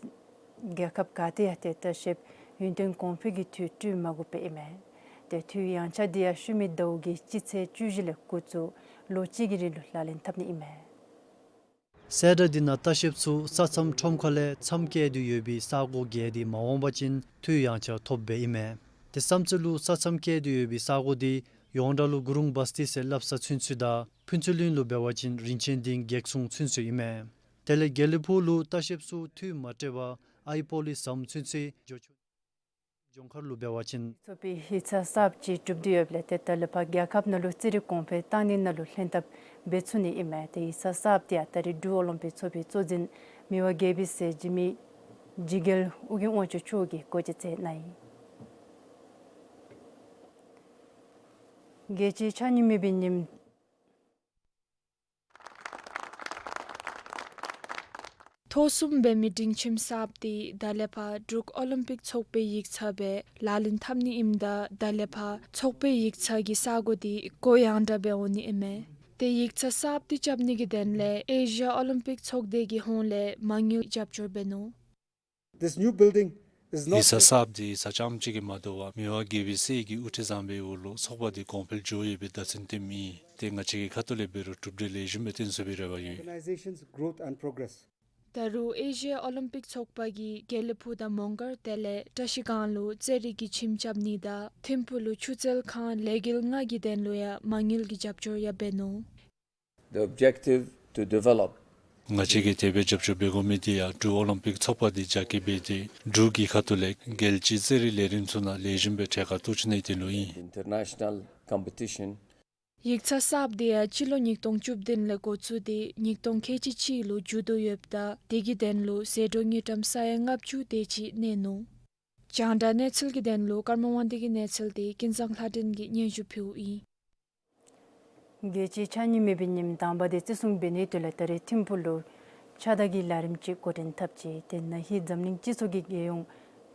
རྒྱལ་ཁབ་ག་ཏེ་ཡང་ཏེ་ལྟ་བཤལཔ་ཡུན་བརྟན་གོང་འཕེལ་གྱི་དུས་སྤྲོད་མ་དགོཔ་སྦེ་ཨིན་མས། ཏེ་དུས་ཡང་ཆ་འདི་ཡང་ཤུལ་མའི་ཟླཝ་གི་སྤྱི་ཚེས་བཅུ་བཞི་ལས་འགོ་བཙུགས་ལོ་གཅིག་གི་རིང་ལུ་ལག་ལེན་འཐབ་ནི་ཨིན་མས། གསལ་བསྒྲགས་འདི་ནང་ལྟ་བཤལཔ་ཚུ་ས་མཚམས་ཁྲོམ་ཁ་ལས་མཚམས་བཀལ་ཏེ་ཡོད་པའི་ས་གོ་བརྒལ་ཏེ་མ་འོང་པ་ཅིན་དུས་ཡང་ཆ་ཐོབ་སྦེ་ཨིན་མས། ཏེ་བསམ་རྩེ་ལུ་ས་མཚམས་བཀལ་ཏེ་ཡོད་པའི་ས་གོ་འདི་ཡོངས་གྲགས་ལུ་གུ་རུང་བ་སྟི་ཟེར་སླབ་ས་ཚུན་ཚོད་དང་ཕུན་ཚོགས་གླིང་ལུ་འབད་བ་ཅིན་རིན་ཆེན་སྡིངས་བགེགས་སྲུང་ཚུན་ཚོད་ཨིན་མས། དེ་ལས་དགེ་ལེགས་ཕུག་ལུ་ལྟ་བཤལཔ་ཚུ་དུས་མ་སྤྲོད་པར་ཨའི་པོ་ལི་ཟམ་ཚུན་ཚོད་འགྱོ་ཆོག། ལྗོངས་མཁར་ལུ་འབད་བ་ཅིན་ཚོགས་པའི་ཡིག་ཚང་གསརཔ་ཅིག་གྲུབ་སྟེ་ཡོདཔ་ལས་ཏེ་ད་ལས་ཕར་རྒྱལ་ཁབ་ནང་ལུ་རྩེད་རིགས་གོང་འཕེལ་བཏང་ནི་ནང་ལུ་ལྷན་ཐབས་འབད་ཚུགས་ནི་ཨིན་མས། ཏེ་ཡིག་ཚང་གསརཔ་འདི་ཡང་ད་རེས་འབྲུག་ཨོ་ལིམ་པིག་ཚོགས་པའི་གཙོ་འཛིན་མི་དབང་དགེ་བཤེས་འཇིགས་མེད་འཇིགས་རྒྱལ་ཨོ་རྒྱན་དབང་ཕྱུག་མཆོག་གིས་གོ་བརྗེ་མཛད་གནང་ཡི། རྒྱལ་སྤྱིའི་ཕྱགས་སྙིགས་མེད་པའི་ཉིནམ། ཐོག་གསུམ་པའི་མི་སྡིངས་ཁྱིམ་གསརཔ་འདི་ད་ལས་ཕར་འབྲུག་ཨོ་ལིམ་པིག་ཚོགས་པའི་ཡིག་ཚང་སྦེ་ལག་ལེན་འཐབ་ནི་ཨིནམ་ད་ད་ལས་ཕར་ཚོགས་པའི་ཡིག་ཚང་གི་ས་གོ་འདི་གོ་ཡངས་དྲགས་སྦེ་འོང་ནི་ཨིན་མས། ཏེ་ཡིག་ཚང་གསརཔ་འདི་རྐྱབ་ནི་གི་དོན་ལས་ཨེ་ཤི་ཡ་ཨོ་ལིམ་པིག་ཚོགས་སྡེ་གི་ཧོངས་ལས་མ་དངུལ་རྒྱབ་སྐྱོར་འབད་ནུག། This new building is not ཡིག་ཚང་གསརཔ་འདི་ས་ཙམ་ཅིག་གིས་མ་དོ་བར་མི་དབང་དགེ་བཤེས་ཀྱི་དབུ་ཁྲིད་བཟང་པོའི་འོག་ལུ་ཚོགས་པ་འདི་གོང་འཕེལ་འགྱོ་ཡོད་པའི་བརྡ་མཚོན་སྟོནམ་ཨིན། ཏེ་ང་བཅས་ཀྱི་ཁ་ཐུག་ལས་འབད་རུང་གྲུབ་འབྲས་ལེགས་ཤོམ་སྦེ་སྟོན་ཚུགས་པའི་རེ་བ་ཡོད། Organization's growth and progress. ད་རུང་ཨེ་ཤི་ཡ་ཨོ་ལིམ་པིག་ཚོགས་པ་གིས་དགེ་ལེགས་ཕུག་དང་མོང་སྒར་དེ་ལས་བཀྲ་ཤིས་སྒང་ལུ་རྩེད་རིགས་ཀྱི་ཁྱིམ་རྐྱབ་ནི་དང་ཐིམ་ཕུག་ལུ་ཆུ་རྩལ་ཁང་ལས་འགུལ་ལྔ་གི་དོན་ལུ་ཡང་མ་དངུལ་གྱི་རྒྱབ་སྐྱོར་ཡང་འབད་ནུག། The objective to develop. ང་བཅས་ཀྱིས་དེ་སྦེ་རྒྱབ་སྐྱོར་འབད་དགོ་མི་འདི་ཡང་འབྲུག་ཨོ་ལིམ་པིག་ཚོགས་པ་འདི་རྒྱ་སྐྱེད་འབད་དེ་འབྲུག་གི་ཁ་ཐུག་ལས་རྒྱལ་སྤྱིའི་རྩེད་རིགས་ལས་རིམ་ཚུ་ནང་ལེགས་ཤོམ་སྦེ་གྲལ་ཁར་གཏོགས་ཚུགས་ནིའི་དོན་ལུ་ཨིན། International competition. ཡིག་ཚང་གསརཔ་འདི་ཡང་སྤྱི་ལོ་ཉིས་སྟོང་བཅུ་བདུན་ལས་འགོ་བཙུགས་ཏེ་ཉིས་སྟོང་ཁལ་གཅིག་གཅིག་ལུ་མཇུག་བསྡུ་ཡོདཔ་ད་དེ་གི་དོན་ལུ་ཟད་འགྲོ་དངུལ་ཀྲམ་ས་ཡ་ལྔ་བཅུ་དེ་ཅིག་གནས་ནུག། རྒྱང་བསྒྲགས་གནས་ཚུལ་གྱི་དོན་ལུ་ཀརྨ་དབང་འདུས་ཀྱི་གནས་ཚུལ་འདི་ཀུན་བཟང་ལྷ་སྒྲོན་གྱིས་སྙན་ཞུ་ཕུལཝ་ཨིན། རྒྱལ་སྤྱིའི་ཕྱགས་སྙིགས་མེད་པའི་ཉིནམ་དང་པ་འདི་བརྩི་སྲུང་འབད་ནིའི་དོན་ལས་ད་རེས་ཐིམ་ཕུག་ལུ་ཕྱགས་བདར་གྱི་ལས་རིམ་ཅིག་འགོ་འདྲེན་འཐབ་ཅི། ཏེ་ན་ཧིང་འཛམ་གླིང་སྤྱི་ཚོགས་ཀྱི་རྒྱལ་ཡོངས་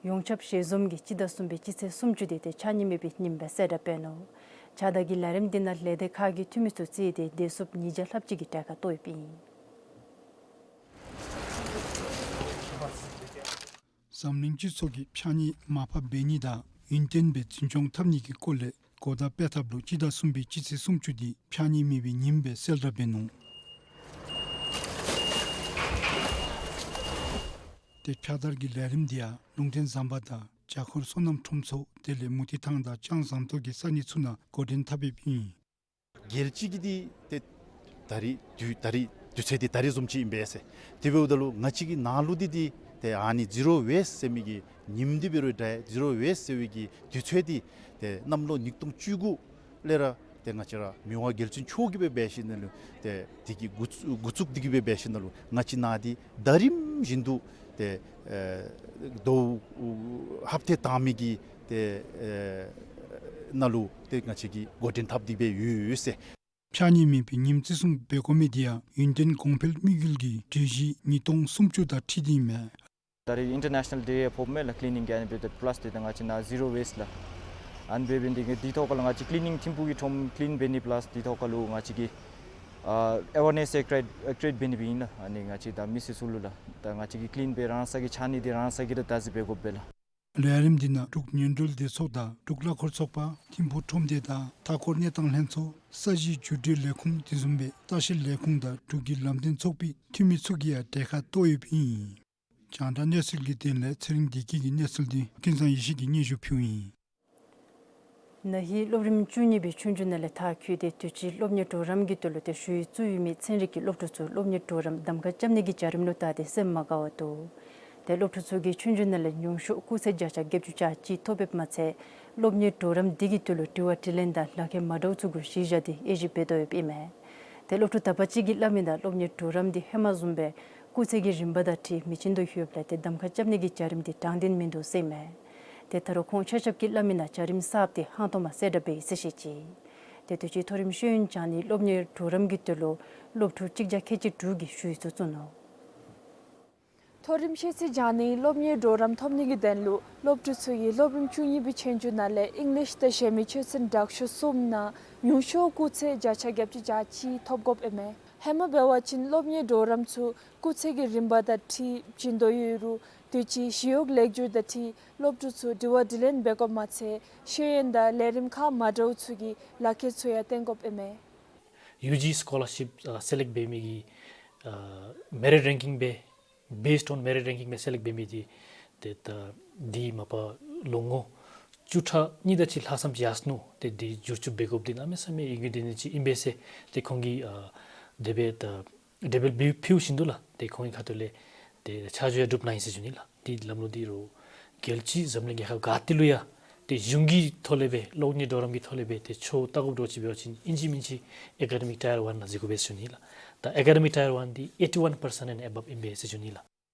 ཡོངས་ཁྱབ་ཞལ་འཛོམས་ཀྱི་སྤྱི་ཟླ་གསུམ་པའི་སྤྱི་ཚེས་སུམ་ཅུ་འདི་ཏེ་ཕྱགས་སྙིགས་མེད་པའི་ཉིནམ་སྦེ་གསལ་བསྒྲགས་འབད་ནུག། ཕྱགས་བདར་གྱི་ལས་རིམ་འདི་ནང་ལས་སྡེ་ཁག་གི་འཐུས་མི་ཚུ་རྩིས་ཏེ་བདེ་སྲུངཔ་ཉིས་བརྒྱ་ལྷགཔ་ཅིག་གིས་གྲལ་ཁར་གཏོགས་ཡོདཔ་ཨིན། འཛམ་གླིང་སྤྱི་ཚོགས་ཀྱིས་ཕྱགས་སྙིགས་མར་ཕབ་འབད་ནི་དང་ཡུན་བརྟན་སྦེ་འཛིན་སྐྱོང་འཐབ་ནི་གི་སྐོར་ལས་གོ་བརྡ་སྤེལ་ཐབས་ལུ་སྤྱི་ཟླ་གསུམ་པའི་སྤྱི་ཚེས་སུམ་ཅུ་འདི་ཕྱགས་སྙིགས་མེད་པའི་ཉིནམ་སྦེ་གསལ་བསྒྲགས་འབད་ནུག། ཏེ་ཕྱགས་བདར་གྱི་ལས་རིམ་འདི་ཡང་ལུང་བསྟན་ཟམ་པ་དང་བྱ་འཁོར་སོ་ནམ་ཁྲོམ་ཚོགས་དེ་ལས་མུ་ཏིག་ཐང་དང་ལྕང་ཟམ་ཏོག་གི་ས་གནས་ཚུ་ནང་འགོ་འདྲེན་འཐབ་ཡོདཔ་ཨིན། རྒྱལ་སྤྱི་གི་འདི་ཏེ་ད་རིས་དུས་ད་རིས་དུས་ཚོད་འདི་ད་རིས་བཟུམ་ཅིག་ཨིན་པས་ཟེར། དེ་འབདཝ་ད་ལུ་ང་བཅས་ཀྱི་ནང་ལུ་འདི་འདི་ཏེ་ཨ་ནི་ཛི་རོ་ཝེསཊ་ཟེར་མི་གི་ཉིནམ་འདི་འབད་རུང་འདྲ་ཛི་རོ་ཝེསཊ་ཟེར་བའི་གི་དུས་ཚོད་འདི་ཏེ་གནམ་ལོ་ཉིས་སྟོང་བཅུ་དགུ་ལས་ར་ཏེ་ང་བཅས་ར་མི་དབང་རྒྱལ་བཙུན་མཆོག་གིས་སྦེ་འབད་ཞིནམ་ལས་ཏེ་དེ་གི་འགོ་བཙུགས་འགོ་བཙུགས་འདི་གིས་སྦེ་འབད་ཞིནམ་ལས་ང་བཅས་ནང་འདི་ཟླ་རིམ་བཞིན་དུ་ཏེ་ཨེ་ཟླཝ་ཧབ་ཏེ་དང་པའི་གི་ཏེ་ཨེ་ནང་ལུ་ཏེ་ང་བཅས་ཀྱིས་འགོ་འདྲེན་འཐབ་སྟེ་སྦེ་ཡོད་ཟེར། ཕྱགས་སྙིགས་མེད་པའི་ཉིནམ་བརྩི་སྲུང་འབད་དགོ་མི་འདི་ཡང་ཡུན་བརྟན་གོང་འཕེལ་དམིགས་ཡུལ་གྱི་གྲོས་གཞི་ཉིས་སྟོང་སུམ་ཅུ་དང་འཁྲིལ་ཏེ་ཨིན་མས། ད་རིས་ཨིན་ཊར་ནེ་ཤ་ནཱལ་ཌེ་ཡང་ཕོགཔ་མས་ལགས། ཀི་ལི་ནིང་གི་ཨ་ནི་འབདཝ་ད་པ་ལཱསི་ཏེ་ད་ང་བཅས་ནཱ་ཛི་རོ་ཝེསཊ་ལགས། ཨ་ནི་འབད་འབད་ནི་འདི་གིས་འདི་ཐོག་ཁ་ལུ་ང་བཅས་ཀི་ལི་ནིང་ཐིམ་ཕུག་གི་ཁྲོམ་ཀི་ལིན་འབད་ནི་པ་ལཱསི་འདི་ཐོག་ཁ་ལུ་ང་བཅས་ཀྱིས་ཨ་ཨེ་ཝེར་ནེསི་ཨེག་རེཊ་ཨེག་རེཊ་འབད་ནི་སྦེ་ཨིན་ལགས། ཨ་ནི་ང་བཅས་ད་མི་སེར་ཚུ་ལུ་ལགས་ད་ང་བཅས་ཀྱིས་ཀི་ལིན་སྦེ་རང་སོ་གི་ཕྱགས་སྙིགས་འདི་རང་སོ་གིས་ར་བདའ་ཟུན་འབད་དགོཔ་སྦེ་ལགས། ལས་རིམ་འདི་ནང་འབྲུག་ཉེན་སྒྲོལ་སྡེ་ཚོགས་དང་འབྲུག་གླ་འཁོར་ཚོགས་པ་ཐིམ་ཕུག་ཁྲོམ་སྡེ་དང་མཐའ་འཁོར་གནས་སྟངས་ལྷན་ཚོགས་ས་གཞི་བཅུ་དྲུག་ལས་ཁུངས་དེ་བཟུམ་སྦེ་ལྟ་བཤལ་ལས་ཁུངས་དང་འབྲུག་གི་ལམ་སྟོན་ཚོགས་པའི་འཐུས་མི་ཚུ་གིས་ཡང་གྲལ་ཁར་གཏོགས་ཡོདཔ་ཨིན། རྒྱང་བསྒྲགས་གནས་ཚུལ་གྱི་དོན་ལས་ཚེ་རིང་བདེ་སྐྱིད་ཀྱི་གནས་ཚུལ་འདི་ཀུན་བཟང་ཡེ་ཤེས་ཀྱིས་སྙན་ཞུ་ཕུལཝ་ཨིན། ན་ཧིང་སློབ་རིམ་བཅུ་གཉིས་པའི་ཆོས་རྒྱུགས་ནང་ལས་མཐར་འཁྱོལ་ཏེ་དུས་ཅི་སློབ་གཉེར་གྲོགས་རམ་གྱི་དོན་ལུ་ཏེ་ཞུ་ཡིག་བཙུགས་ཡོད་མི་ཚན་རིག་གི་སློབ་ཕྲུག་ཚུ་སློབ་གཉེར་གྲོགས་རམ་གདམ་ཁ་རྐྱབ་ནི་གི་བྱ་རིམ་ལུ་བལྟ་སྟེ་སེམས་མ་དགའ་བར་འདུག། ཏེ་སློབ་ཕྲུག་ཚུ་གིས་ཆོས་རྒྱུགས་ནང་ལས་ཉུང་ཤོས་སྐུགས་ཚད་བརྒྱ་ཆ་བརྒྱད་ཅུ་གྱ་གཅིག་ཐོབ་ཡོདཔ་མ་ཚད་སློབ་གཉེར་གྲོགས་རམ་འདི་གི་དོན་ལུ་དྲི་བ་དྲིས་ལན་དང་ལག་ཁྱེར་མ་འདྲཝ་ཚུ་གུ་གཞི་བཞག་སྟེ་དབྱེ་ཞིབ་འབད་དོ་ཡོདཔ་ཨིན་མས། ཏེ་སློབ་ཕྲུག་དག་པ་ཅིག་གིས་སླབ་མི་ནང་སློབ་གཉེར་གྲོགས་རམ་འདི་ཧེ་མ་བཟུམ་སྦེ་སྐུགས་ཚད་ཀྱི་རིམ་པ་དང་འཁྲིལ་མི་ཆེན་དུ་ལྷོདཔ་ལས་ཏེ་གདམ་ཁ་རྐྱབ་ནི་གི་བྱ་རིམ་འདི་དྲང་བདེན་མིན་འདུག་ཟེར་ཨིན་མས། ཏེ་ད་རུང་ཁོང་ཆ་ཁྱབ་ཀྱིས་སླབ་མི་ནང་བྱ་རིམ་གསརཔ་འདི་ཧང་སྟོང་མ་གསལ་བསྒྲགས་འབད་ཡི་ཟེར་བཤད་ཅི། ཏེ་དུས་ཅི་མཐོ་རིམ་ཤེས་ཡོན་སྦྱང་ནི་སློབ་གཉེར་གྲོགས་རམ་གྱི་དོན་ལུ་སློབ་ཕྲུག་གཅིག་བརྒྱ་ཁལ་གཅིག་དྲུག་གིས་ཞུ་ཡིག་ཚུ་བཙུགས་ནུག། མཐོ་རིམ་ཤེས་ཚད་སྦྱང་ནི་སློབ་གཉེར་གྲོགས་རམ་ཐོབ་ནི་གི་དོན་ལུ་སློབ་ཕྲུག་ཚུ་གིས་སློབ་རིམ་བཅུ་གཉིས་པའི་ཆོས་རྒྱུགས་ནང་ལས་ཨིང་ལིཤ་དང་གཞན་མི་ཆོས་ཚན་དྲག་ཤོས་གསུམ་ནང་ཉུང་ཤོས་སྐུགས་ཚད་བརྒྱ་ཆ་བརྒྱད་ཅུ་གྱ་གཅིག་ཐོབ་དགོཔ་ཨིན་མས། ཧེ་མ་འབད་བ་ཅིན་སློབ་གཉེར་གྲོགས་རམ་ཚུ་སྐུགས་ཚད་ཀྱི་རིམ་པ་དང་འཁྲིལ་བྱིན་དོ་ཡོད་རུང་དུས་ཅི་ཞི་གཡོག་ལེགས་བསྒྱུར་དང་འཁྲིལ་སློབ་ཕྲུག་ཚུ་དྲི་བ་དྲིས་ལན་འབད་དགོཔ་མ་ཚད་ཤེས་ཡོན་དང་ལས་རིམ་ཁག་མ་འདྲཝ་ཚུ་གི་ལག་ཁྱེར་ཚུ་ཡང་བཏོན་དགོཔ་ཨིན་མས། ཡུ་ཇི་སི་ཀོ་ལར་ཤིཔ་ཨ་སེ་ལེཀཊ་འབད་མི་གི་ཨ་མེ་རིཊ་རེང་ཀིང་སྦེ་based on merit ranking སྦེ་སེ་ལེཀཊ་འབད་མི་འདི་ཏེ་ད་འདི་མ་པ་ལོ་ངོ་བཅུ་ཕྲག་གཉིས་དེ་ཅིག་ལྷག་ཙམ་ཅིག་ཡར་སོ་ནུག། ཏེ་འདི་བསྒྱུར་བཅོས་འབད་དགོཔ་འདི་གནམ་མེད་ས་མེད་ཡིད་འགུལ་འདྲེན་ནི་ཅིག་ཨིན་པས་ཟེར་ཏེ་ཁོང་གིས་ཨ་དེ་སྦེ་ད་འགྲེལ་བརྗོད་འབད་ཕུལཝ་བཞིན་དུ་ལགས་ཏེ་ཁོང་གི་ཁ་ཐུག་ལས་ཏེ་ཆ་འཇོག་ཡང་གྲུབ་གནང་ཡི་ཟེར་ཞུ་ནི་ལགས། འདི་ལམ་ལུགས་འདི་རུང་ རྒྱལ་སྤྱི་འཛམ་གླིང་རྒྱལ་ཁབ་ག་ཏེ་ལུ་ཡང་ཏེ་གཞུང་གི་ཐོག་ལས་སྦེ་སློབ་གཉེར་གྲོགས་རམ་གྱི་ཐོག་ལས་སྦེ་ཏེ་ཆོས་ལྟ་དགོཔ་འདྲཝ་ཅིག་འབད་བ་ཅིན་ཨིན་ཅི་མིན་ཅི་ཨེ་ཀ་ཌེ་མིག་ཊ་ཡར་ཝན་ནང་འཛུལ་དགོ་པས་ཟེར་ཞུ་ནི་ལགས། ད་ཨེ་ཀ་ཌེ་མིག་ཊ་ཡར་ཝན་འདི་ཨེ་ཊི་ཝན་པར་སེནཊ་ཨེནཌ་ཨེ་བབ་ཨིན་པས་ཟེར་ཞུ་ནི་ལགས།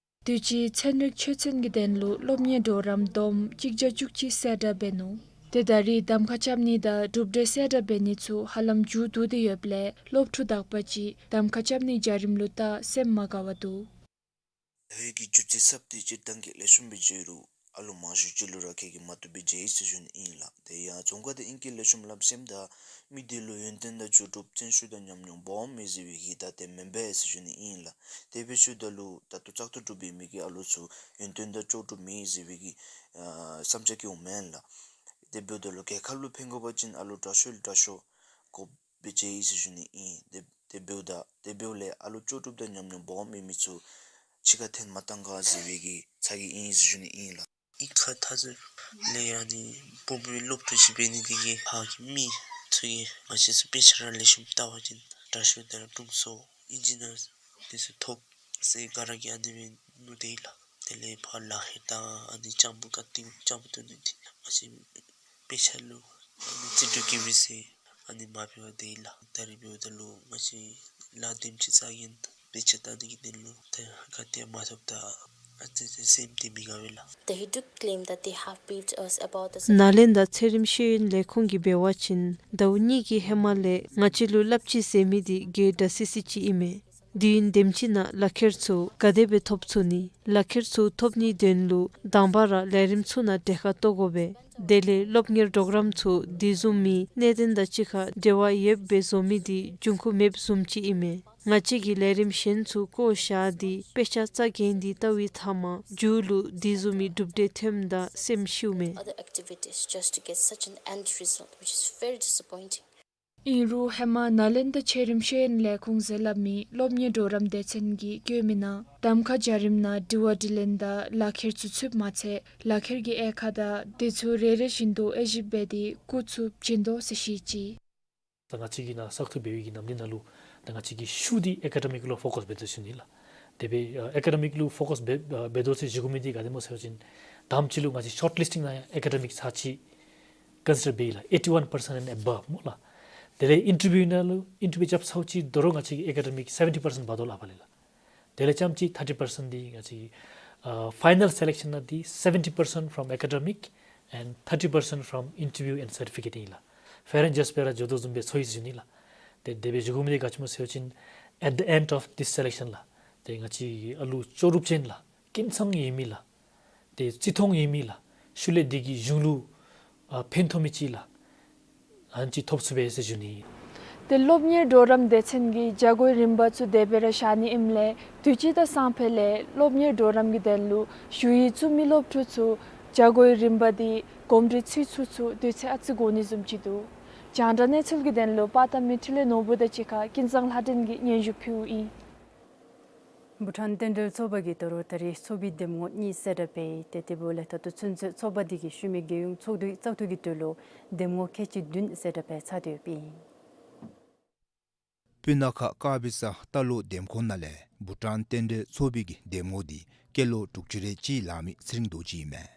དུས་ཅི་ཚན་རིག་ཆོས་ཚན་གྱི་དོན་ལུ་སློབ་གཉེར་གྲོགས་རམ་བསྡོམས་གཅིག་བརྒྱ་བཅུ་གཅིག་གསལ་བསྒྲགས་འབད་ནུག། ཏེ་ད་རིས་གདམ་ཁ་རྐྱབ་ནི་དང་གྲུབ་འབྲས་གསལ་བསྒྲགས་འབད་ནི་ཚུ་ཧ་ལམ་མཇུག་བསྡུ་སྟེ་ཡོདཔ་ལས་སློབ་ཕྲུག་དག་པ་ཅིག་གདམ་ཁ་རྐྱབ་ནིའི་བྱ་རིམ་ལུ་ད་སེམས་མ་དགའ་བར་འདུག། ལྷོད་ཀྱི་རྒྱུ་ཆ་གསརཔ་འདི་སྤྱིར་བཏང་གི་ལེགས་ཤོམ་སྦེ་འགྱོ་རུང་ཨ་ལུ་མང་ཤོས་ཅིག་ལུ་ར་ཁྱོད་ཀྱིས་མ་བཏུབ་སྦེ་འགྱོ་ཡི་ཟེར་ཞུ་ནི་ཨིན་ལགས། དེ་ཡང་རྫོང་ཁ་འདི་ཨིང་སྐད་ལེགས་ཤོམ་སླབ་ཞིནམ་ད་མི་འདི་ལུ་ཡོན་ཏན་དང་ལྕོགས་གྲུབ་བརྩོན་ཤུགས་དང་ཉམས་མྱོང་སྦོམ་མས་ཟེར་བའི་གི་ད་དེ་མེན་པས་ཟེར་ཞུ་ནི་ཨིན་ལགས། དེ་སྦེ་ཞུཝ་ད་ལུ་ད་ལྟོ་བཙག་འཐུ་གྲུབ་པའི་མི་གི་ཨ་ལུ་ཚུ་ཡོན་ཏན་དང་ལྕོགས་གྲུབ་མེད་ཟེར་བའི་གི་ཨ་བསམ་འཆར་བསྐྱེདཔ་མེན་ལགས། དེ་འབདཝ་ད་ལུ་རྒྱལ་ཁབ་ལུ་ཕན་དགོ་པ་ཅིན་ཨ་ལུ་དྲག་ཤོས་དྲག་ཤོས་དགོཔ་སྦེ་འགྱོ་ཡི་ཟེར་ཞུ་ནི་ཨིན། དེ་དེ་འབདཝ་ད་དེ་འབདཝ་ལས་ཨ་ལུ་ལྕོགས་གྲུབ་དང་ཉམས་མྱོང་སྦོམ་མེད་མི་ཚུ་ཕྱི་ཁར་འཐོན་མ་བཏང་ག་ཟེར་བའི་གི་ཚ་གྱང་ཨིན་ཟེར་ཞུ་ནི་ཨིན་ལགས། ཨིང་ཁ་ཐ་ཚུ་ལས་ཨ་ནི་བུམོ་སློབ་ཕྲུག་ཅིག་འབད་ནི་འདི་གིས་ཕར་གྱི་མི་ཚུ་གིས་ང་བཅས་ཚུ་དཔེ་ཆ་ར་ལེགས་ཤོམ་བལྟ་བ་ཅིན་དྲག་ཤོས་དང་དྲུང་འཚོ་ཨིན་ཇི་ནི་ཡར་འདི་ཚུ་ཐོབ་ཟེར་ག་ར་གིས་ཨ་ནི་སྦེ་མནོ་སྟེ་ཡོད་ལགས། དེ་ལས་ཕར་ལག་ཁྱེར་དང་ཨ་ནི་ལྕགས་པོ་ག་ཏེ་ལྕགས་པོ་བཏོན་ནི་འདི་ང་བཅས་དཔེ་ཆ་ལུ་ཨ་ནི་རྩིས་སྤྲོད་བཀལ་མི་ཟེར་ཨ་ནི་མ་ཕུལ་བར་སྡོད་ཡི་ལགས། ད་རིས་འབདཝ་ད་ལུ་ང་བཅས་ལཱ་དེམ་ཅིག་བསགས་ཀྱིན་དཔེ་ཆ་བལྟ་ནི་གི་དོན་ལུ་ད་ག་ཏེ་མ་ཐོབ་ད་ཨ་ཙི་ཙི་སེམས་འདི་མི་དགའ་བས་ལགས། The Hidu claim that they have briefed us about the ནཱ་ལེནྡྲ་ཚད་རིམས་ཤེས་ཡོན་ལས་ཁུངས་ཀྱིས་འབད་བ་ཅིན་ཟླཝ་གཉིས་ཀྱི་ཧེ་མ་ལས་ང་བཅས་ལུ་སླབ་ཅི་ཟེར་མི་འདི་ག་ར་སི་སི་ཅིག་ཨིན་མས། དུས་ཡུན་དེམ་ཅིག་ནང་ལག་ཁྱེར་ཚུ་ག་དེ་སྦེ་ཐོབ་ཚུགས་ནི། ལག་ཁྱེར་ཚུ་ཐོབ་ནིའི་དོན་ལུ་དང་པ་ར་ལས་རིམ་ཚུ་ནང་གྲལ་ཁར་གཏོགས་དགོ་པས། དེ་ལས་སློབ་གཉེར་གྲོགས་རམ་ཚུ་དེ་བཟུམ་མའི་གནད་དོན་དང་གཅིག་ཁར་འབྲེལ་བ་ཡོདཔ་སྦེ་བཟོ་མི་འདི་འབྱུང་ཁུངས་མེདཔ་བཟུམ་ཅིག་ཨིན་མས། ང་བཅས་ཀྱིས་ལས་རིམ་གཞན་ཚུ་བཀོ་བཞག་སྟེ་དཔེ་ཆ་རྩ་འགེངས་ཏེ་བལྟ་བའི་མཐའ་མ་མཇུག་ལུ་དེ་བཟུམ་མའི་གྲུབ་འབྲས་ཐོནམ་ད་སེམས་ཤིཝ་མས། Other activities just to get such an end result, which is very disappointing. ཨིན་རུང་ཧེ་མ་ནཱ་ལེནྡྲ་ཚད་རིམས་ཤེས་ཡོན་ལས་ཁུངས་ཟེར་སླབ་མི་སློབ་གཉེར་གྲོགས་རམ་སྡེ་ཚན་གྱིས་བཀོད་མི་ནང་གདམ་ཁ་བྱ་རིམ་ནང་དྲི་བ་དྲིས་ལན་དང་ལག་ཁྱེར་ཚུ་ཚུདཔ་མ་ཚད་ལག་ཁྱེར་གྱི་དབྱེ་ཁག་དང་དེ་ཚུ་རེ་རེ་བཞིན་དུ་དབྱེ་ཞིབ་འབད་དེ་རྐུ་ཚུགསཔ་བྱིན་དོ་ཟེར་བཤད་ཅི། ད་ང་བཅས་ཀྱིས་ནཱ་བཙག་འཐུ་འབད་བའི་གི་ནམ་དུས་ནང་ལུ་ད་ང་བཅས་ཀྱི་ཤུགས་འདི་ཨེ་ཀ་ཌེ་མིག་ལུ་ཕོ་ཀཱས་འབད་དོ་ཟེར་ཞུ་ནི་ལགས། དེ་སྦེ་ཨ་ཨེ་ཀ་ཌེ་མིག་ལུ་ཕོ་ཀཱས་འབད་ཨ་འབད་དོ་ཟེར་ཞུ་དགོ་མི་འདི་ག་དེ་སྨོ་ཟེར་བ་ཅིན་དང་པ་ཅིག་ལུ་ང་བཅས་ཤོཊ་ལིསི་ཊིང་ནང་ཡང་ཨེ་ཀ་ཌེ་མིག་ཚར་གཅིག་ཀོན་སི་ཌར་འབད་ཡི་ལགས། ཨེ་ཊི་ཝན་པར་སེནཊ་ཨེནཌ་ཨེ་བབ་སྨོ་ལགས། དེ་ལས་ཨིན་ཊར་བིའུ་ནང་ལུ་ཨིན་ཊར་བིའུ་རྐྱབ་ཚརཝ་ཅིག་དོ་རུང་ང་བཅས་ཀྱི་ཨེ་ཀ་ཌེ་མིག་སེ་བེན་ཊི་པར་སེནཊ་འབག་དོ་ལགས་ཕར་ལས་ལགས། དེ་ལས་རྐྱངམ་ཅིག་ཐར་ཊི་པར་སེནཊ་འདི་ང་བཅས་ཨ་ཕའི་ནཱལ་སེ་ལེཀ་ཤཱན་ནང་འདི་seventy percent from academic and thirty percent from interview and certificate ཨིན་ལགས། ཕེར་ཨེནཌ་ཇསཊ་སྦེ་ར་འགྱོ་དོ་བཟུམ་སྦེ་ཚོར་ཡི་ཟེར་ཞུ་ནི་ལགས། ཏེ་དེ་སྦེ་ཞུ་དགོ་མི་འདི་ག་ཅི་སྨོ་ཟེར་བ་ཅིན་at the end of this selection ལགས། ཏེ་ང་བཅས་ཨ་ལུ་ལྕོགས་གྲུབ་ཅན་ལགས། ཀུན་ཚང་ཡོད་མི་ལགས། ཏེ་བརྩི་མཐོང་ཡོད་མི་ལགས། ཤུལ་ལས་འདི་གིས་གཞུང་ལུ་ཨ་ཕན་ཐོགས་མི་ཅིག་ལགས། ཨ་ནི་ཅིག་ཐོབ་ཚུགས་པས་ཟེར་ཞུ་ནི། ཏེ་སློབ་གཉེར་གྲོགས་རམ་སྡེ་ཚན་གྱིས་བྱ་སྒོའི་རིམ་པ་ཚུ་དེ་སྦེ་ར་བཞག་ནི་ཨིནམ་ལས་དུས་ཅི་དང་སང་ཕོད་ལས་སློབ་གཉེར་གྲོགས་རམ་གྱི་དོན་ལུ་ཞུ་ཡིག་བཙུགས་མི་སློབ་ཕྲུག་ཚུ་བྱ་སྒོའི་རིམ་པ་འདི་གོམས་འདྲིས་ཚུད་ཚུགས་ཚུ་དུས་ཚོད་ཨ་ཙི་འགོར་ནི་བཟུམ་ཅིག་འདུག། རྒྱང་བསྒྲགས་གནས་ཚུལ་གྱི་དོན་ལུ་པར་བཏབ་མི་འཕྲིན་ལས་ནོར་བུ་དང་གཅིག་ཁར་ཀུན་བཟང་ལྷ་སྒྲོན་གྱིས་སྙན་ཞུ་ཕུལཝ་ཨིན། བྷུ་ཊཱན་རྟེན་འབྲེལ་ཚོགས་པ་གིས་ད་རུང་ད་རིས་ཚོགས་པའི་འདེམས་ངོ་གཉིས་གསལ་བསྒྲགས་འབད་ཡི། ཏེ་དེ་འབདཝ་ལས་ད་ལྟོ་ཚུན་ཚོད་ཚོགས་པ་འདི་གིས་ཤུལ་མའི་རྒྱལ་ཡོངས་ཚོགས་འདུའི་བཙག་འཐུ་གི་དོན་ལུ་འདེམས་ངོ་ཁལ་གཅིག་བདུན་གསལ་བསྒྲགས་འབད་ཚར་ཏེ་ཡོདཔ་ཨིན། སྤུ་ན་ཁ་དཀར་སྦི་ས་རྟ་ལོག་འདེམས་ཁོངས་ནང་ལས་བྷུ་ཊཱན་རྟེན་འབྲེལ་ཚོགས་པའི་གི་འདེམས་ངོ་འདི་སྐྱེས་ལོ་དྲུག་ཅུ་རེ་གཅིག་ལང་མི་ཚེ་རིང་རྡོ་རྗེ་ཨིན་མས།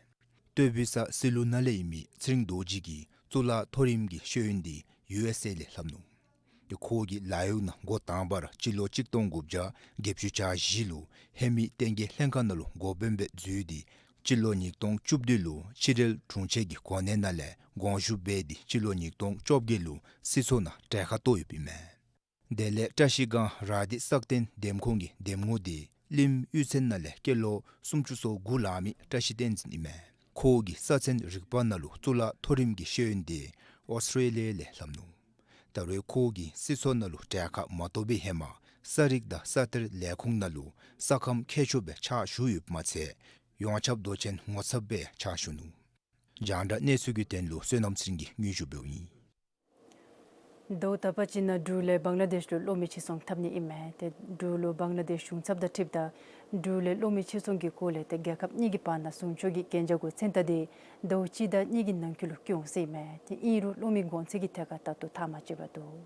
སྟོད་སྦི་ས་སི་ལུ་ནང་ལས་ཨིན་མི་ཚེ་རིང་རྡོ་རྗེ་གིས་གཙུག་ལག་མཐོ་རིམ་གྱི་ཤེས་ཡོན་འདི་ཡུ་ཨེསི་ཨེ་ལས་ལྷབ་ནུག། ཏེ་ཁོ་གིས་ལཱ་གཡོག་ནང་འགོ་དང་པ་ར་སྤྱི་ལོ་གཅིག་སྟོང་དགུ་བརྒྱ་བརྒྱད་ཅུ་གྱ་བཞི་ལུ་ཧེ་མའི་བསྟན་རྒྱས་ལྷན་ཁག་ནང་ལུ་འགོ་དཔོན་སྦེ་འཛུལ་ཏེ་སྤྱི་ལོ་ཉིས་སྟོང་བཅུ་བདུན་ལུ་ཕྱི་འབྲེལ་དྲུང་ཆེན་གྱི་གོ་གནས་ནང་ལས་དགོངས་ཞུ་འབད་དེ་སྤྱི་ལོ་ཉིས་སྟོང་བཅོ་བརྒྱད་ལུ་སྲིད་ཚོགས་ནང་གྲལ་ཁར་གཏོགས་ཡོདཔ་ཨིན་མས། དེ་ལས་བཀྲ་ཤིས་སྒང་ར་དྷི་སག་སྟེང་འདེམས་ཁོངས་ཀྱི་འདེམས་ངོ་འདི་གླིང་གཡུས་ཚན་ནང་ལས་སྐྱེས་ལོ་སུམ་ཅུ་སོ་དགུ་ལང་མི་བཀྲ་ཤིས་བསྟན་འཛིན་ཨིན་མས། ཁོ་གིས་ས་ཚན་རིག་པ་ནང་ལུ་གཙུག་ལག་མཐོ་རིམ་གྱི་ཤེས་ཡོན་འདི་ཨོསི་ཊེ་ལི་ཡ་ལས་ལྷབ་ནུག། ད་རུང་ཁོ་གིས་སྲིད་ཚོགས་ནང་ལུ་གྲལ་ཁར་མ་གཏོགས་པའི་ཧེ་མ་ས་རིག་དང་ས་གཏེར་ལས་ཁུངས་ནང་ལུ་ས་ཁམས་མཁས་མཆོག་སྦེ་ཕྱག་ཞུ་ཡོདཔ་མ་ཚད་ཡོངས་ཁྱབ་མདོ་ཆེན་ངོ་ཚབ་སྦེ་ཕྱག་ཞུ་ནུག། རྒྱང་བསྒྲགས་གནས་ཚུལ་གྱི་དོན་ལུ་བསོད་ནམས་ཚེ་རིང་གིས་སྙན་ཞུ་འབདཝ་ཨིན། ཟླཝ་ད་པ་ཅིག་ནང་འབྲུག་ལས་བང་ལ་དེཤ་ལུ་གློག་མེ་ཕྱིར་ཚོང་འཐབ་ནི་ཨིན་མས། ཏེ་འབྲུག་ལུ་བང་ལ་དེཤ་གཞུང་ཚབ་དང་འཁྲིལཝ་ད་འབྲུག་ལས་གློག་མེ་ཕྱིར་ཚོང་གི་སྐོར་ལས་ཏེ་རྒྱལ་ཁབ་གཉིས་ཀྱི་བར་ན་ཟུང་ཕྱོགས་ཀྱི་གན་རྒྱ་གུ་མཚན་རྟགས་འདི་ཟླཝ་གཅིག་དང་གཉིས་ཀྱི་ནང་འཁོད་ལུ་བསྐྱོན་འོང་ཟེར་ཨིན་མས། ཏེ་ཨིན་རུང་གློག་མེ་གོང་ཚད་ཀྱི་ཐད་ཁར་ད་ལྟོ་ཐག་མ་ཆོད་པར་འདུག།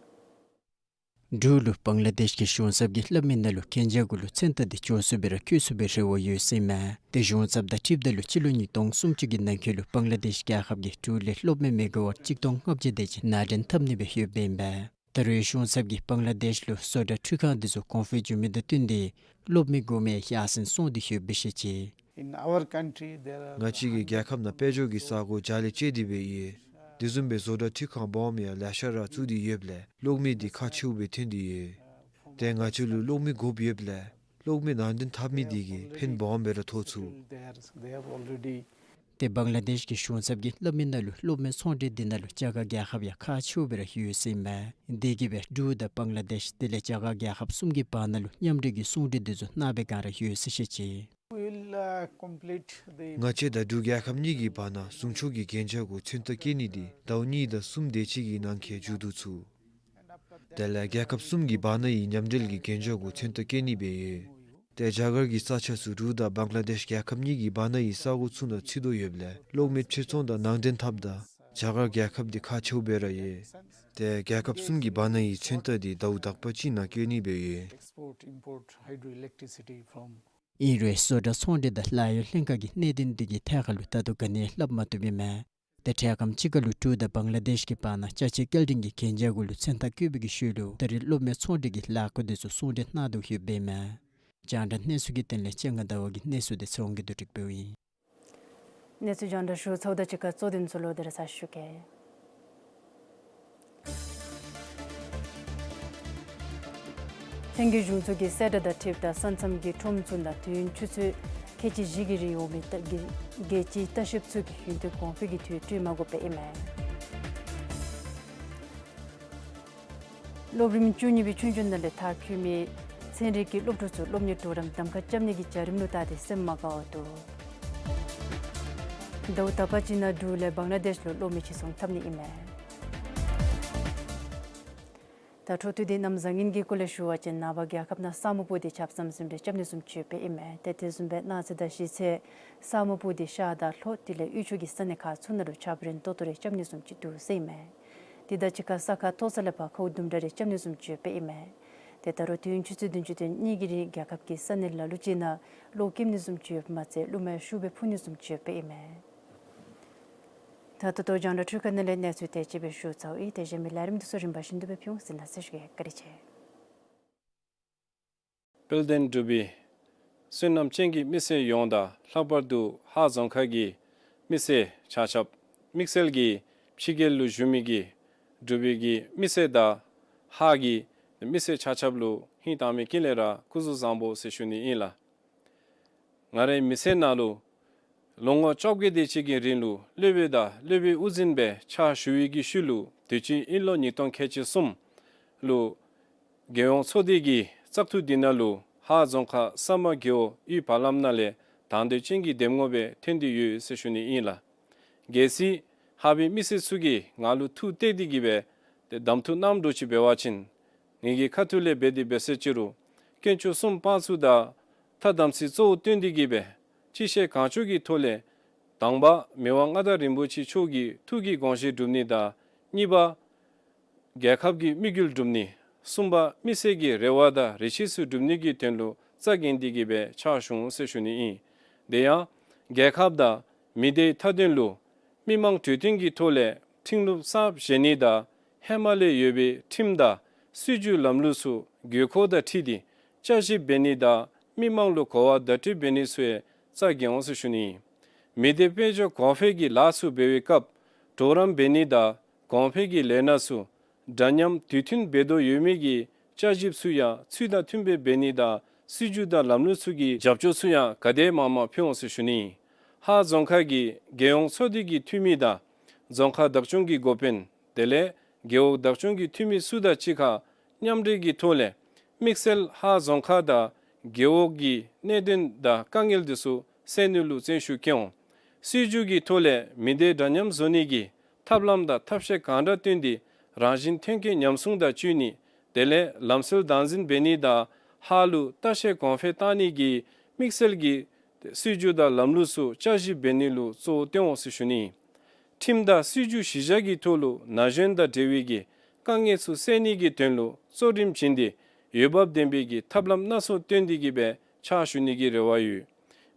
འབྲུག་ལུ་བང་ལ་དེཤ་གི་གཞུང་ཚབ་ཀྱིས་སླབ་མི་ནང་ལུ་གན་རྒྱ་གུ་ལུ་མཚན་རྟགས་འདི་འབྱོར་ཚུགས་པའི་ར་བཀོད་ཚུགས་པའི་རེ་བ་ཡོད་ཟེར་ཨིན་མས། ཏེ་གཞུང་ཚབ་དང་འཁྲིལཝ་ད་ལུ་སྤྱི་ལོ་ཉིས་སྟོང་སུམ་ཅུ་གི་ནང་འཁོད་ལུ་བང་ལ་དེཤ་རྒྱལ་ཁབ་ཀྱིས་འབྲུག་ལས་སློབ་མའི་མེ་ག་ཝཊ་གཅིག་སྟོང་ལྔ་བརྒྱ་དེ་ཅིག་ནང་འདྲེན་འཐབ་ནི་སྦེ་ཡོདཔ་ཨིན་པས། ད་རུང་གཞུང་ཚབ་ཀྱིས་བང་ལ་དེཤ་ལུ་བཟོ་གྲྭ་འཕྲུལ་ཁང་འདི་ཚུ་གོང་འཕེལ་འགྱོ་མི་དང་བསྟུན་ཏེ་སློབ་མའི་གོ་མེ་ཡར་སེང་སོང་སྟེ་ཡོདཔ་སྦེ་བཤད་ཅི། In our country, there are ང་བཅས་ཀྱི་རྒྱལ་ཁབ་ནང་དཔལ་འབྱོར་གྱི་ས་གོ་རྒྱ་ལས་བཅད་དེ་སྦེ་ཡོད། དེ་བཟུམ་སྦེ་བཟོ་གྲྭ་འཕྲུལ་ཁང་སྦོམ་ཡང་ལེ་ཤ་ར་བཙུགས་ཏེ་ཡོདཔ་ལས་གློག་མེ་འདི་ཁག་ཆེཝ་སྦེ་ཐོན་ཏེ་ཡོད། ཏེ་ང་བཅས་ལུ་གློག་མེ་དགོཔ་ཡོདཔ་ལས་གློག་མེ་ནང་འདྲེན་འཐབ་མི་འདི་གིས་ཕན་སྦོམ་སྦེ་ར་ཐོགས་ཚུགས། They have already ཏེ་བང་ལ་དེཤ་གི་གཞུང་ཚབ་ཀྱིས་སླབ་མི་ནང་ལུ་སློབ་མའི་ཚོང་འབྲེལ་འདི་ནང་ལུ་རྒྱ་གར་རྒྱལ་ཁབ་ཡང་ཁག་ཆེཝ་སྦེ་ར་ཡོད་ཟེར་ཨིན་མས། དེ་གིས་སྦེ་འབྲུག་དང་བང་ལ་དེཤ་དེ་ལས་རྒྱ་གར་རྒྱལ་ཁབ་གསུམ་གྱི་བར་ན་ལུ་མཉམ་འབྲེལ་གྱི་ཚོང་འབྲེལ་འདི་ཚུ་གནང་པའི་བསྒང་ར་ཡོད་ཟེར་བཤད་ཅི། We'll, uh, complete the ང་བཅས་དང་འབྲུག་རྒྱལ་ཁབ་གཉིས་ཀྱི་བར་ན་ཟུང་ཕྱོགས་ཀྱི་གན་རྒྱ་གུ་མཚན་རྟགས་བཀོད་ནི་འདི་ཟླཝ་གཉིས་དང་གསུམ་དེ་ཅིག་གི་ནང་འཁོད་མཇུག་བསྡུ་ཚུགས། དེ་ལས་རྒྱལ་ཁབ་གསུམ་གྱི་བར་ན་ཡི་མཉམ་འབྲེལ་གྱི་གན་རྒྱ་གུ་མཚན་རྟགས་བཀོད་ནི་སྦེ་ཡོད། ཏེ་རྒྱ་གར་གྱི་ས་ཆ་ཚུ་འབྲུག་དང་བང་ལ་དེཤ་རྒྱལ་ཁབ་གཉིས་ཀྱི་བར་ན་ཡི་ས་གོ་ཚུ་ནང་ཚུད་དོ་ཡོདཔ་ལས་གློག་མེ་ཕྱིར་ཚོང་དང་ནང་འདྲེན་འཐབ་ད་རྒྱ་གར་རྒྱལ་ཁབ་འདི་ཁག་ཆེཝ་སྦེ་ར་ཡོད། ཏེ་རྒྱལ་ཁབ་གསུམ་གྱི་བར་ན་ཡི་མཚན་རྟགས་འདི་ཟླཝ་དག་པ་ཅིག་ནང་བཀོད་ནི་སྦེ་ཡོད། Export, import hydroelectricity from ཨིན་རུང་བཟོ་གྲྭ་ཚོང་འབྲེལ་དང་ལཱ་གཡོག་ལྷན་ཁག་གི་གནད་དོན་འདི་གི་ཐད་ཁར་ལུ་ད་ལྟོ་ག་ནི་སླབ་མ་བཏུབ་ཨིན་མས། ཏེ་འཕྲལ་ཁམས་ཅིག་ཁར་ལུ་འབྲུག་དང་བང་ལ་དེཤ་གི་བར་ན་ཅ་ཆས་སྐྱེལ་འདྲེན་གྱི་གན་རྒྱ་གུ་ལུ་མཚན་རྟགས་བཀོད་པའི་གི་ཤུལ་ལུ་ད་རེས་སློབ་མའི་ཚོང་འབྲེལ་གྱི་ལཱ་འགོ་འདི་ཚུ་ཟུང་འབྲེལ་གནང་དོ་ཡོདཔ་ཨིན་མས། རྒྱང་བསྒྲགས་གནས་ཚུལ་གྱི་དོན་ལས་སྤྱན་སྔ་ཟླ་བ་གིས་གནས་ཚུལ་འདི་ཚེ་དབང་གིས་བསྡུ་སྒྲིག་འབདཝ་ཨིན། གནས་ཚུལ་རྒྱང་བསྒྲགས་ཞུ་ཚརཝ་ད་གཅིག་ཁར་གཙོ་དོན་ཚུ་ལོག་སྟེ་ར་ཞུ་གེ། ལྷན་རྒྱས་གཞུང་ཚོགས་ཀྱིས་གསལ་བསྒྲགས་དང་འཁྲིལཝ་ད་ས་མཚམས་ཀྱི་ཁྲོམ་ཚུ་ནང་དུས་ཡུན་ཆུ་ཚོད་ཁལ་གཅིག་བཞི་གི་རིང་འོང་མི་རྒྱལ་སྤྱིའི་ལྟ་བཤལཔ་ཚུ་གིས་ཡུན་བརྟན་གོང་འཕེལ་གྱི་དུས་སྤྲོད་མ་དགོཔ་སྦེ་ཨིན་མས། སློབ་རིམ་བཅུ་གཉིས་པའི་ཆོས་རྒྱུགས་ནང་ལས་མཐར་འཁྱོལ་མི་ཚན་རིག་གི་སློབ་ཕྲུག་ཚུ་སློབ་གཉེར་གྲོགས་རམ་གདམ་ཁ་རྐྱབ་ནི་གི་བྱ་རིམ་ལུ་བལྟ་སྟེ་སེམས་མ་དགའ་བར་འདུག། ཟླཝ་དག་པ་ཅིག་ནང་འབྲུག་ལས་བང་ལ་དེཤ་ལུ་སློབ་མའི་ཕྱིར་ཚོང་འཐབ་ནི་ཨིན་མས། ད་འཕྲོ་མཐུད་དེ་གནམ་བཟང་ངན་གྱི་སྐོར་ལས་ཞུ་བ་ཅིན་ནངས་པ་རྒྱལ་ཁབ་ནང་ས་སྨུག་པོ་འདི་ཆརཔ་ཟམ་ཟིམ་སྦེ་རྐྱབ་ནི་བཟུམ་ཅིག་ཡོདཔ་སྦེ་ཨིན་མས། ཏེ་དེ་བཟུམ་སྦེ་གནངས་ཚེ་དང་གཞེས་ཚེ་ས་སྨུག་པོ་འདི་ཤར་དང་ལྷོ་དེ་ལས་དབུས་ཕྱོགས་ཀྱི་ས་གནས་ཁག་ཚུ་ནང་ལུ་ཆརཔ་རན་ཏོག་ཏོ་རེ་རྐྱབ་ནི་བཟུམ་ཅིག་འདུག་ཟེར་ཨིན་མས། དེ་དང་གཅིག་ཁར་ས་ཁ་མཐོ་ས་ལས་ཕར་ཁཝ་དུམ་གྲ་རེ་རྐྱབ་ནི་བཟུམ་ཅིག་ཡོདཔ་སྦེ་ཨིན་མས། ཏེ་ད་རུང་དུས་ཡུན་ཆུ་ཚོད་བདུན་ཅུ་དོན་གཉིས་ཀྱི་རིང་རྒྱལ་ཁབ་ཀྱི་ས་གནས་ལ་ལུ་ཅིག་ནང་གློག་སྐྱེམ་ནི་བཟུམ་ཅིག་ཡོདཔ་མ་ཚད་རླུང་མ་ཡང་ཤུགས་སྦེ་འཕུ་ནི་བཟུམ་ཅིག་ཡོདཔ་སྦེ་ཨིན་མས། ད་ད་ལྟོ་རྒྱང་བསྒྲགས་འཕྲུལ་ཁང་ནང་ལས་གནས་ཚུལ་དེ་ཅིག་སྦེ་ཞུ་ཚརཝ་ཨིན། དེ་གཞན་མི་ལས་རིམ་འདི་ཚུ་རིམ་པ་བཞིན་དུ་སྦེ་ཕུལ་འོང་ཟེར་གནང་ཞུ་གེ། བཀའ་དྲིན་ཆེ། དཔལ་ལྡན་འབྲུག་པའི་བསོད་ནམས་ཅན་གྱི་མི་སེར་ཡོངས་དང་ལྷག་པར་དུ་ཧཱ་རྫོང་ཁག་གི་མི་སེར་ཆ་ཁྱབ་དམིགས་བསལ་གྱིས་ཕྱི་རྒྱལ་ལུ་བཞུགས་མི་གི་འབྲུག་པའི་གི་མི་སེར་དང་ཧཱ་གི་མི་སེར་ཆ་ཁྱབ་ལུ་ཧིང་དྭངས་མའི་དཀྱིལ་ལས་ར་སྐུ་གཟུགས་བཟང་པོ་ཟེར་ཞུ་ནི་ཨིན་ལགས། ང་རའི་མི་ཚེ་ནང་ལུ་ལོ་ངོ་བཅོ་བརྒྱད་དེ་ཅིག་གི་རིང་ལུ་སློབ་དཔོན་དང་སློབ་དཔོན་དབུ་འཛིན་སྦེ་ཕྱག་ཞུ་བའི་གི་ཤུལ་ལུ་དུས་ཅི་ཨིན་ལོ་ཉིས་སྟོང་ཁལ་གཅིག་གསུམ་ལུ་རྒྱལ་ཡོངས་ཚོགས་སྡེ་གི་བཙག་འཐུ་འདི་ནང་ལུ་ཧཱ་རྫོང་ཁག་ས་དམར་རྒེད་འོག་དབུས་བར་ལམ་ནང་ལས་དང་འདོད་ཅན་གྱི་འདེམས་ངོ་སྦེ་ཐོན་ཏེ་ཡོད་ཟེར་ཞུ་ནི་ཨིན་ལགས། གལ་སྲིད་ཧཱ་པའི་མི་སེར་ཚུ་གིས་ང་ལུ་ཐུགས་གཏད་དེ་གིས་སྦེ་ཏེ་གདམ་འཐུ་གནངམ་འདྲཝ་ཅིག་འབད་བ་ཅིན་ངེ་གི་ཁ་ཐུག་ལས་འབད་དེ་འབད་ཟེར་ཅི་རུང་དཀོན་མཆོག་གསུམ་དཔང་བཙུགས་དང་ཐ་དམ་ཚིག་གཙོ་བོ་བཏོན་ཏེ་གིས་སྦེ་ཅི་ཤེས་གང་བྱུང་གི་ཐོག་ལས་དང་པ་མི་དབང་མངའ་བདག་རིན་པོ་ཆེ་མཆོག་གི་ཐུགས་ཀྱི་དགོངས་བཞེད་སྒྲུབ་ནི་དང་གཉིས་པ་རྒྱལ་ཁབ་ཀྱི་དམིགས་ཡུལ་སྒྲུབ་ནི། གསུམ་པ་མི་སེར་གྱི་རེ་བ་དང་རེ་ཆེ་ཚུ་སྒྲུབ་ནི་གི་དོན་ལུ་རྩ་འགེངས་ཏེ་གིས་སྦེ་ཕྱག་ཞུ་འོང་ཟེར་ཞུ་ནི་ཨིན། དེ་ཡང་རྒྱལ་ཁབ་དང་མི་སྡེའི་མཐའ་དོན་ལུ་མི་མང་གྲོས་བསྟུན་གྱི་ཐོག་ལས་ཁྲིམས་ལུགས་གསརཔ་བཞེངས་ནི་དང་ཧེ་མ་ལས་ཡོད་པའི་ཁྲིམས་དང་སྲིད་བྱུས་ལམ་ལུགས་ཚུ་དགོས་མཁོ་དང་འཁྲིལ་ཏེ་བསྐྱར་ཞིབ་འབད་ནི་དང་མི་མང་ལུ་གོ་བ་བརྡ་སྤྲོད་འབད་ནི་ཚུ་ཡང་རྩ་འགེངས་འོང་ཟེར་ཞུ་ནི་ཨིན། མི་སྡེ་དཔལ་འབྱོར་གོང་འཕེལ་གྱི་ལཱ་ཚུ་འབད་བའི་སྐབས་གྲོགས་རམ་འབད་ནི་དང་གོང་འཕེལ་གྱི་ལས་སྣ་ཚུ་འདྲ་མཉམ་དུས་མཐུན་འབད་དོ་ཡོད་མི་གི་བསྐྱར་ཞིབ་ཚུ་ཡང་ཚུལ་དང་མཐུན་པའི་འབད་ནི་དང་སྲིད་བྱུས་དང་ལམ་ལུགས་ཚུ་གི་རྒྱབ་སྐྱོར་ཚུ་ཡང་ག་དེ་མང་མང་ཕུལ་འོང་ཟེར་ཞུ་ནི་ཨིན། ཧཱ་རྫོང་ཁག་གི་རྒྱལ་ཡོངས་ཚོགས་སྡེ་གི་འཐུས་མི་དང་རྫོང་ཁག་བདག་སྐྱོང་གི་འགོ་དཔོན་དེ་ལས་རྒེད་འོག་བདག་སྐྱོང་གི་འཐུས་མི་ཚུ་དང་གཅིག་ཁར་མཉམ་འབྲེལ་གྱི་ཐོག་ལས་དམིགས་བསལ་ཧཱ་རྫོང་ཁག་དང་རྒེད་འོག་གི་གནད་དོན་དང་དཀའ་ངལ་འདི་ཚུ་སེལ་ནི་ལུ་བརྩོན་ཤུགས་བསྐྱེད་འོང་། སྲིད་བྱུས་ཀྱི་ཐོག་ལས་མི་སྡེ་འདྲ་མཉམ་བཟོ་ནི་གི་ཐབས་ལམ་དང་ཐབས་ཤེས་གང་དྲག་བཏོན་ཏེ་རང་བཞིན་ཐོན་སྐྱེད་ཉམས་སྲུང་དང་བཅོས་ནི་དེ་ལས་ལམ་སྲོལ་བདག་འཛིན་འབད་ནི་དང་ཧཱ་ལུ་ལྟ་བཤལ་གོང་འཕེལ་བཏང་ནི་གི་དམིགས་བསལ་གྱི་སྲིད་བྱུས་དང་ལམ་ལུགས་ཚུ་བསྐྱར་ཞིབ་འབད་ནི་ལུ་གཙོ་བོ་བཏོན་འོང་ཟེར་ཞུ་ནི། ཁྲིམས་དང་སྲིད་བྱུས་གཞི་བཞག་གི་ཐོག་ལུ་ན་གཞོན་དང་འབྲེལ་བའི་གི་ དཀའ་ངལ་ཚུ་སེལ་ནི་གི་དོན་ལུ་གཙོ་རིམ་བྱིན་ཏེ་འོས་འབབ་ལྡན་པའི་གི་ཐབས་ལམ་སྣ་ཚོགས་བཏོན་ཏེ་གི་སྦེ་ཕྱག་ཞུ་ནི་གི་རེ་བ་ཡོད།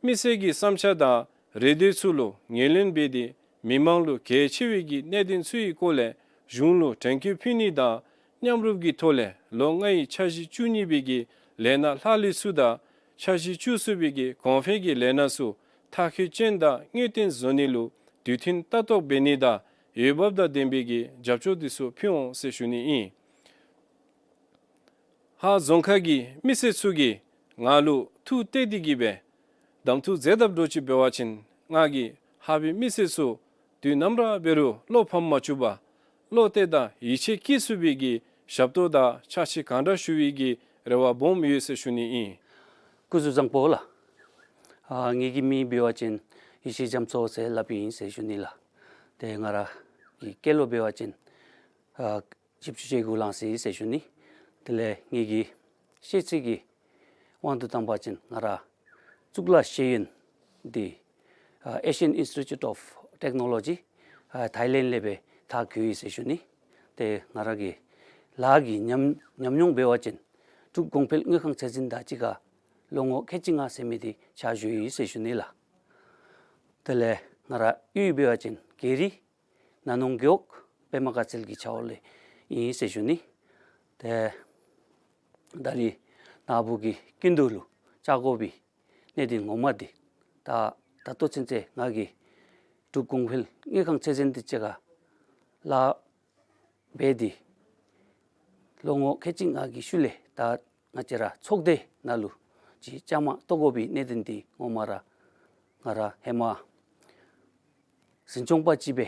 མི་སེར་གྱི་བསམ་འཆར་དང་རེ་འདོད་ཚུ་ལུ་ངོས་ལེན་འབད་དེ་མི་མང་ལུ་གལ་ཆེ་བའི་གི་གནད་དོན་ཚུ་གི་སྐོར་ལས་གཞུང་ལུ་དྲན་སྐུལ་ཕུལ་ནི་དང་མཉམ་རུབ་ཀྱི་ཐོག་ལས་ལོ་ལྔའི་འཆར་གཞི་བཅུ་གཉིས་པའི་གི་ལས་སྣ་ལྷག་ལུས་ཚུ་དང་འཆར་གཞི་བཅུ་གསུམ་པའི་གི་གོང་འཕེལ་གྱི་ལས་སྣ་ཚུ་མཐར་འཁྱོལ་ཅན་དང་དངོས་བསྟན་བཟོ་ནི་ལུ་དུས་མཐུན་ལྟ་རྟོག་འབད་ནི་དང་འོས་འབབ་དང་ལྡན་པའི་གི་རྒྱབ་སྐྱོར་དེ་ཚུ་ཕུལ་འོང་ཟེར་ཞུ་ནི་ཨིན། ཧཱ་རྫོང་ཁག་གི་མི་སེར་ཚུ་གིས་ང་ལུ་ཐུགས་གཏད་དེ་གི་སྦེ་གདམ་འཐུ་མཛད་དཔ་འདྲཝ་ཅིག་འབད་བ་ཅིན་ང་གིས་ཧཱ་པའི་མི་སེར་ཚུ་དུས་ནམ་ར་འབད་རུང་བློ་ཕམ་མ་བཅུག་པར་བློ་གཏད་དང་ཡིད་ཆེས་བསྐྱེད་ཚུགས་པའི་གི་ཞབས་ཏོག་དང་ཕྱག་ཕྱི་གང་དྲག་ཞུ་བའི་གི་རེ་བ་སྦོམ་ཡོད་ཟེར་ཞུ་ནི་ཨིན། སྐུ་གཟུགས་བཟང་པོ་ལགས། ཨ་ངེ་གི་མིང་འབད་བ་ཅིན་ཡེ་ཤེས་རྒྱ་མཚོ་ཟེར་སླབ་ཨིན་ཟེར་ཞུ་ནི་ལགས། ཏེ་ང་ར་གི་སྐྱེས་ལོ་འབད་བ་ཅིན་ཨ་བཞི་བཅུ་ཞེ་དགུ་ལང་སི་ཟེར་ཞུ་ནི། དེ་ལས་ངེ་གི་ཤེས་ཚད་ཀྱི་དབང་དུ་བཏང་པ་ཅིན་ང་ར་གཙུག་ལག་ཤེས་ཡོན་འདི་ཨ་Asian Institute of Technology ཨ་ཐའི་ལེནཌ་ལས་སྦེ་མཐར་འཁྱོལ་ཡི་ཟེར་ཞུ་ནི། ཏེ་ང་ར་གི་ལཱ་གི་ཉམས་ཉམས་མྱོང་འབད་བ་ཅིན་འབྲུག་གོང་འཕེལ་དངུལ་ཁང་ཚད་འཛིན་དང་གཅིག་ཁར་ལོ་ངོ་ཁལ་གཅིག་ལྔ་ཟེར་མི་འདི་ཕྱག་ཞུ་ཡི་ཟེར་ཞུ་ནི་ལགས། དེ་ལས་ང་ར་གཡུས་འབད་བ་ཅིན་གེ་རི་ན་ནོང་རྒེད་འོག་པདྨ་དགའ་ཚལ་གྱི་ཆ་འོག་ལས་ཨིན་ཟེར་ཞུ་ནི། ཏེ་ད་རིས་ནཱ་བུ་གི་སྐུ་མདུན་ལུ་བཅར་དགོ་པའི་གནད་དོན་ངོ་མ་འདི་ད་ད་ལྟོ་ཚུན་ཚོད་ང་གིས་འབྲུག་གོང་འཕེལ་དངུལ་ཁང་ཚད་འཛིན་འདི་གཅིག་ཁར་ལཱ་འབད་དེ་ལོ་ངོ་ཁལ་གཅིག་ལྔ་གི་ཤུལ་ལས་ད་ང་བཅས་ར་ཚོགས་སྡེ་ནང་ལུ་ཅིག་བཅའ་མར་གཏོགས་དགོ་པའི་གནད་དོན་འདི་ངོ་མ་ར་ང་ར་ཧེ་མ་འཛིན་སྐྱོང་པ་ཅིག་སྦེ་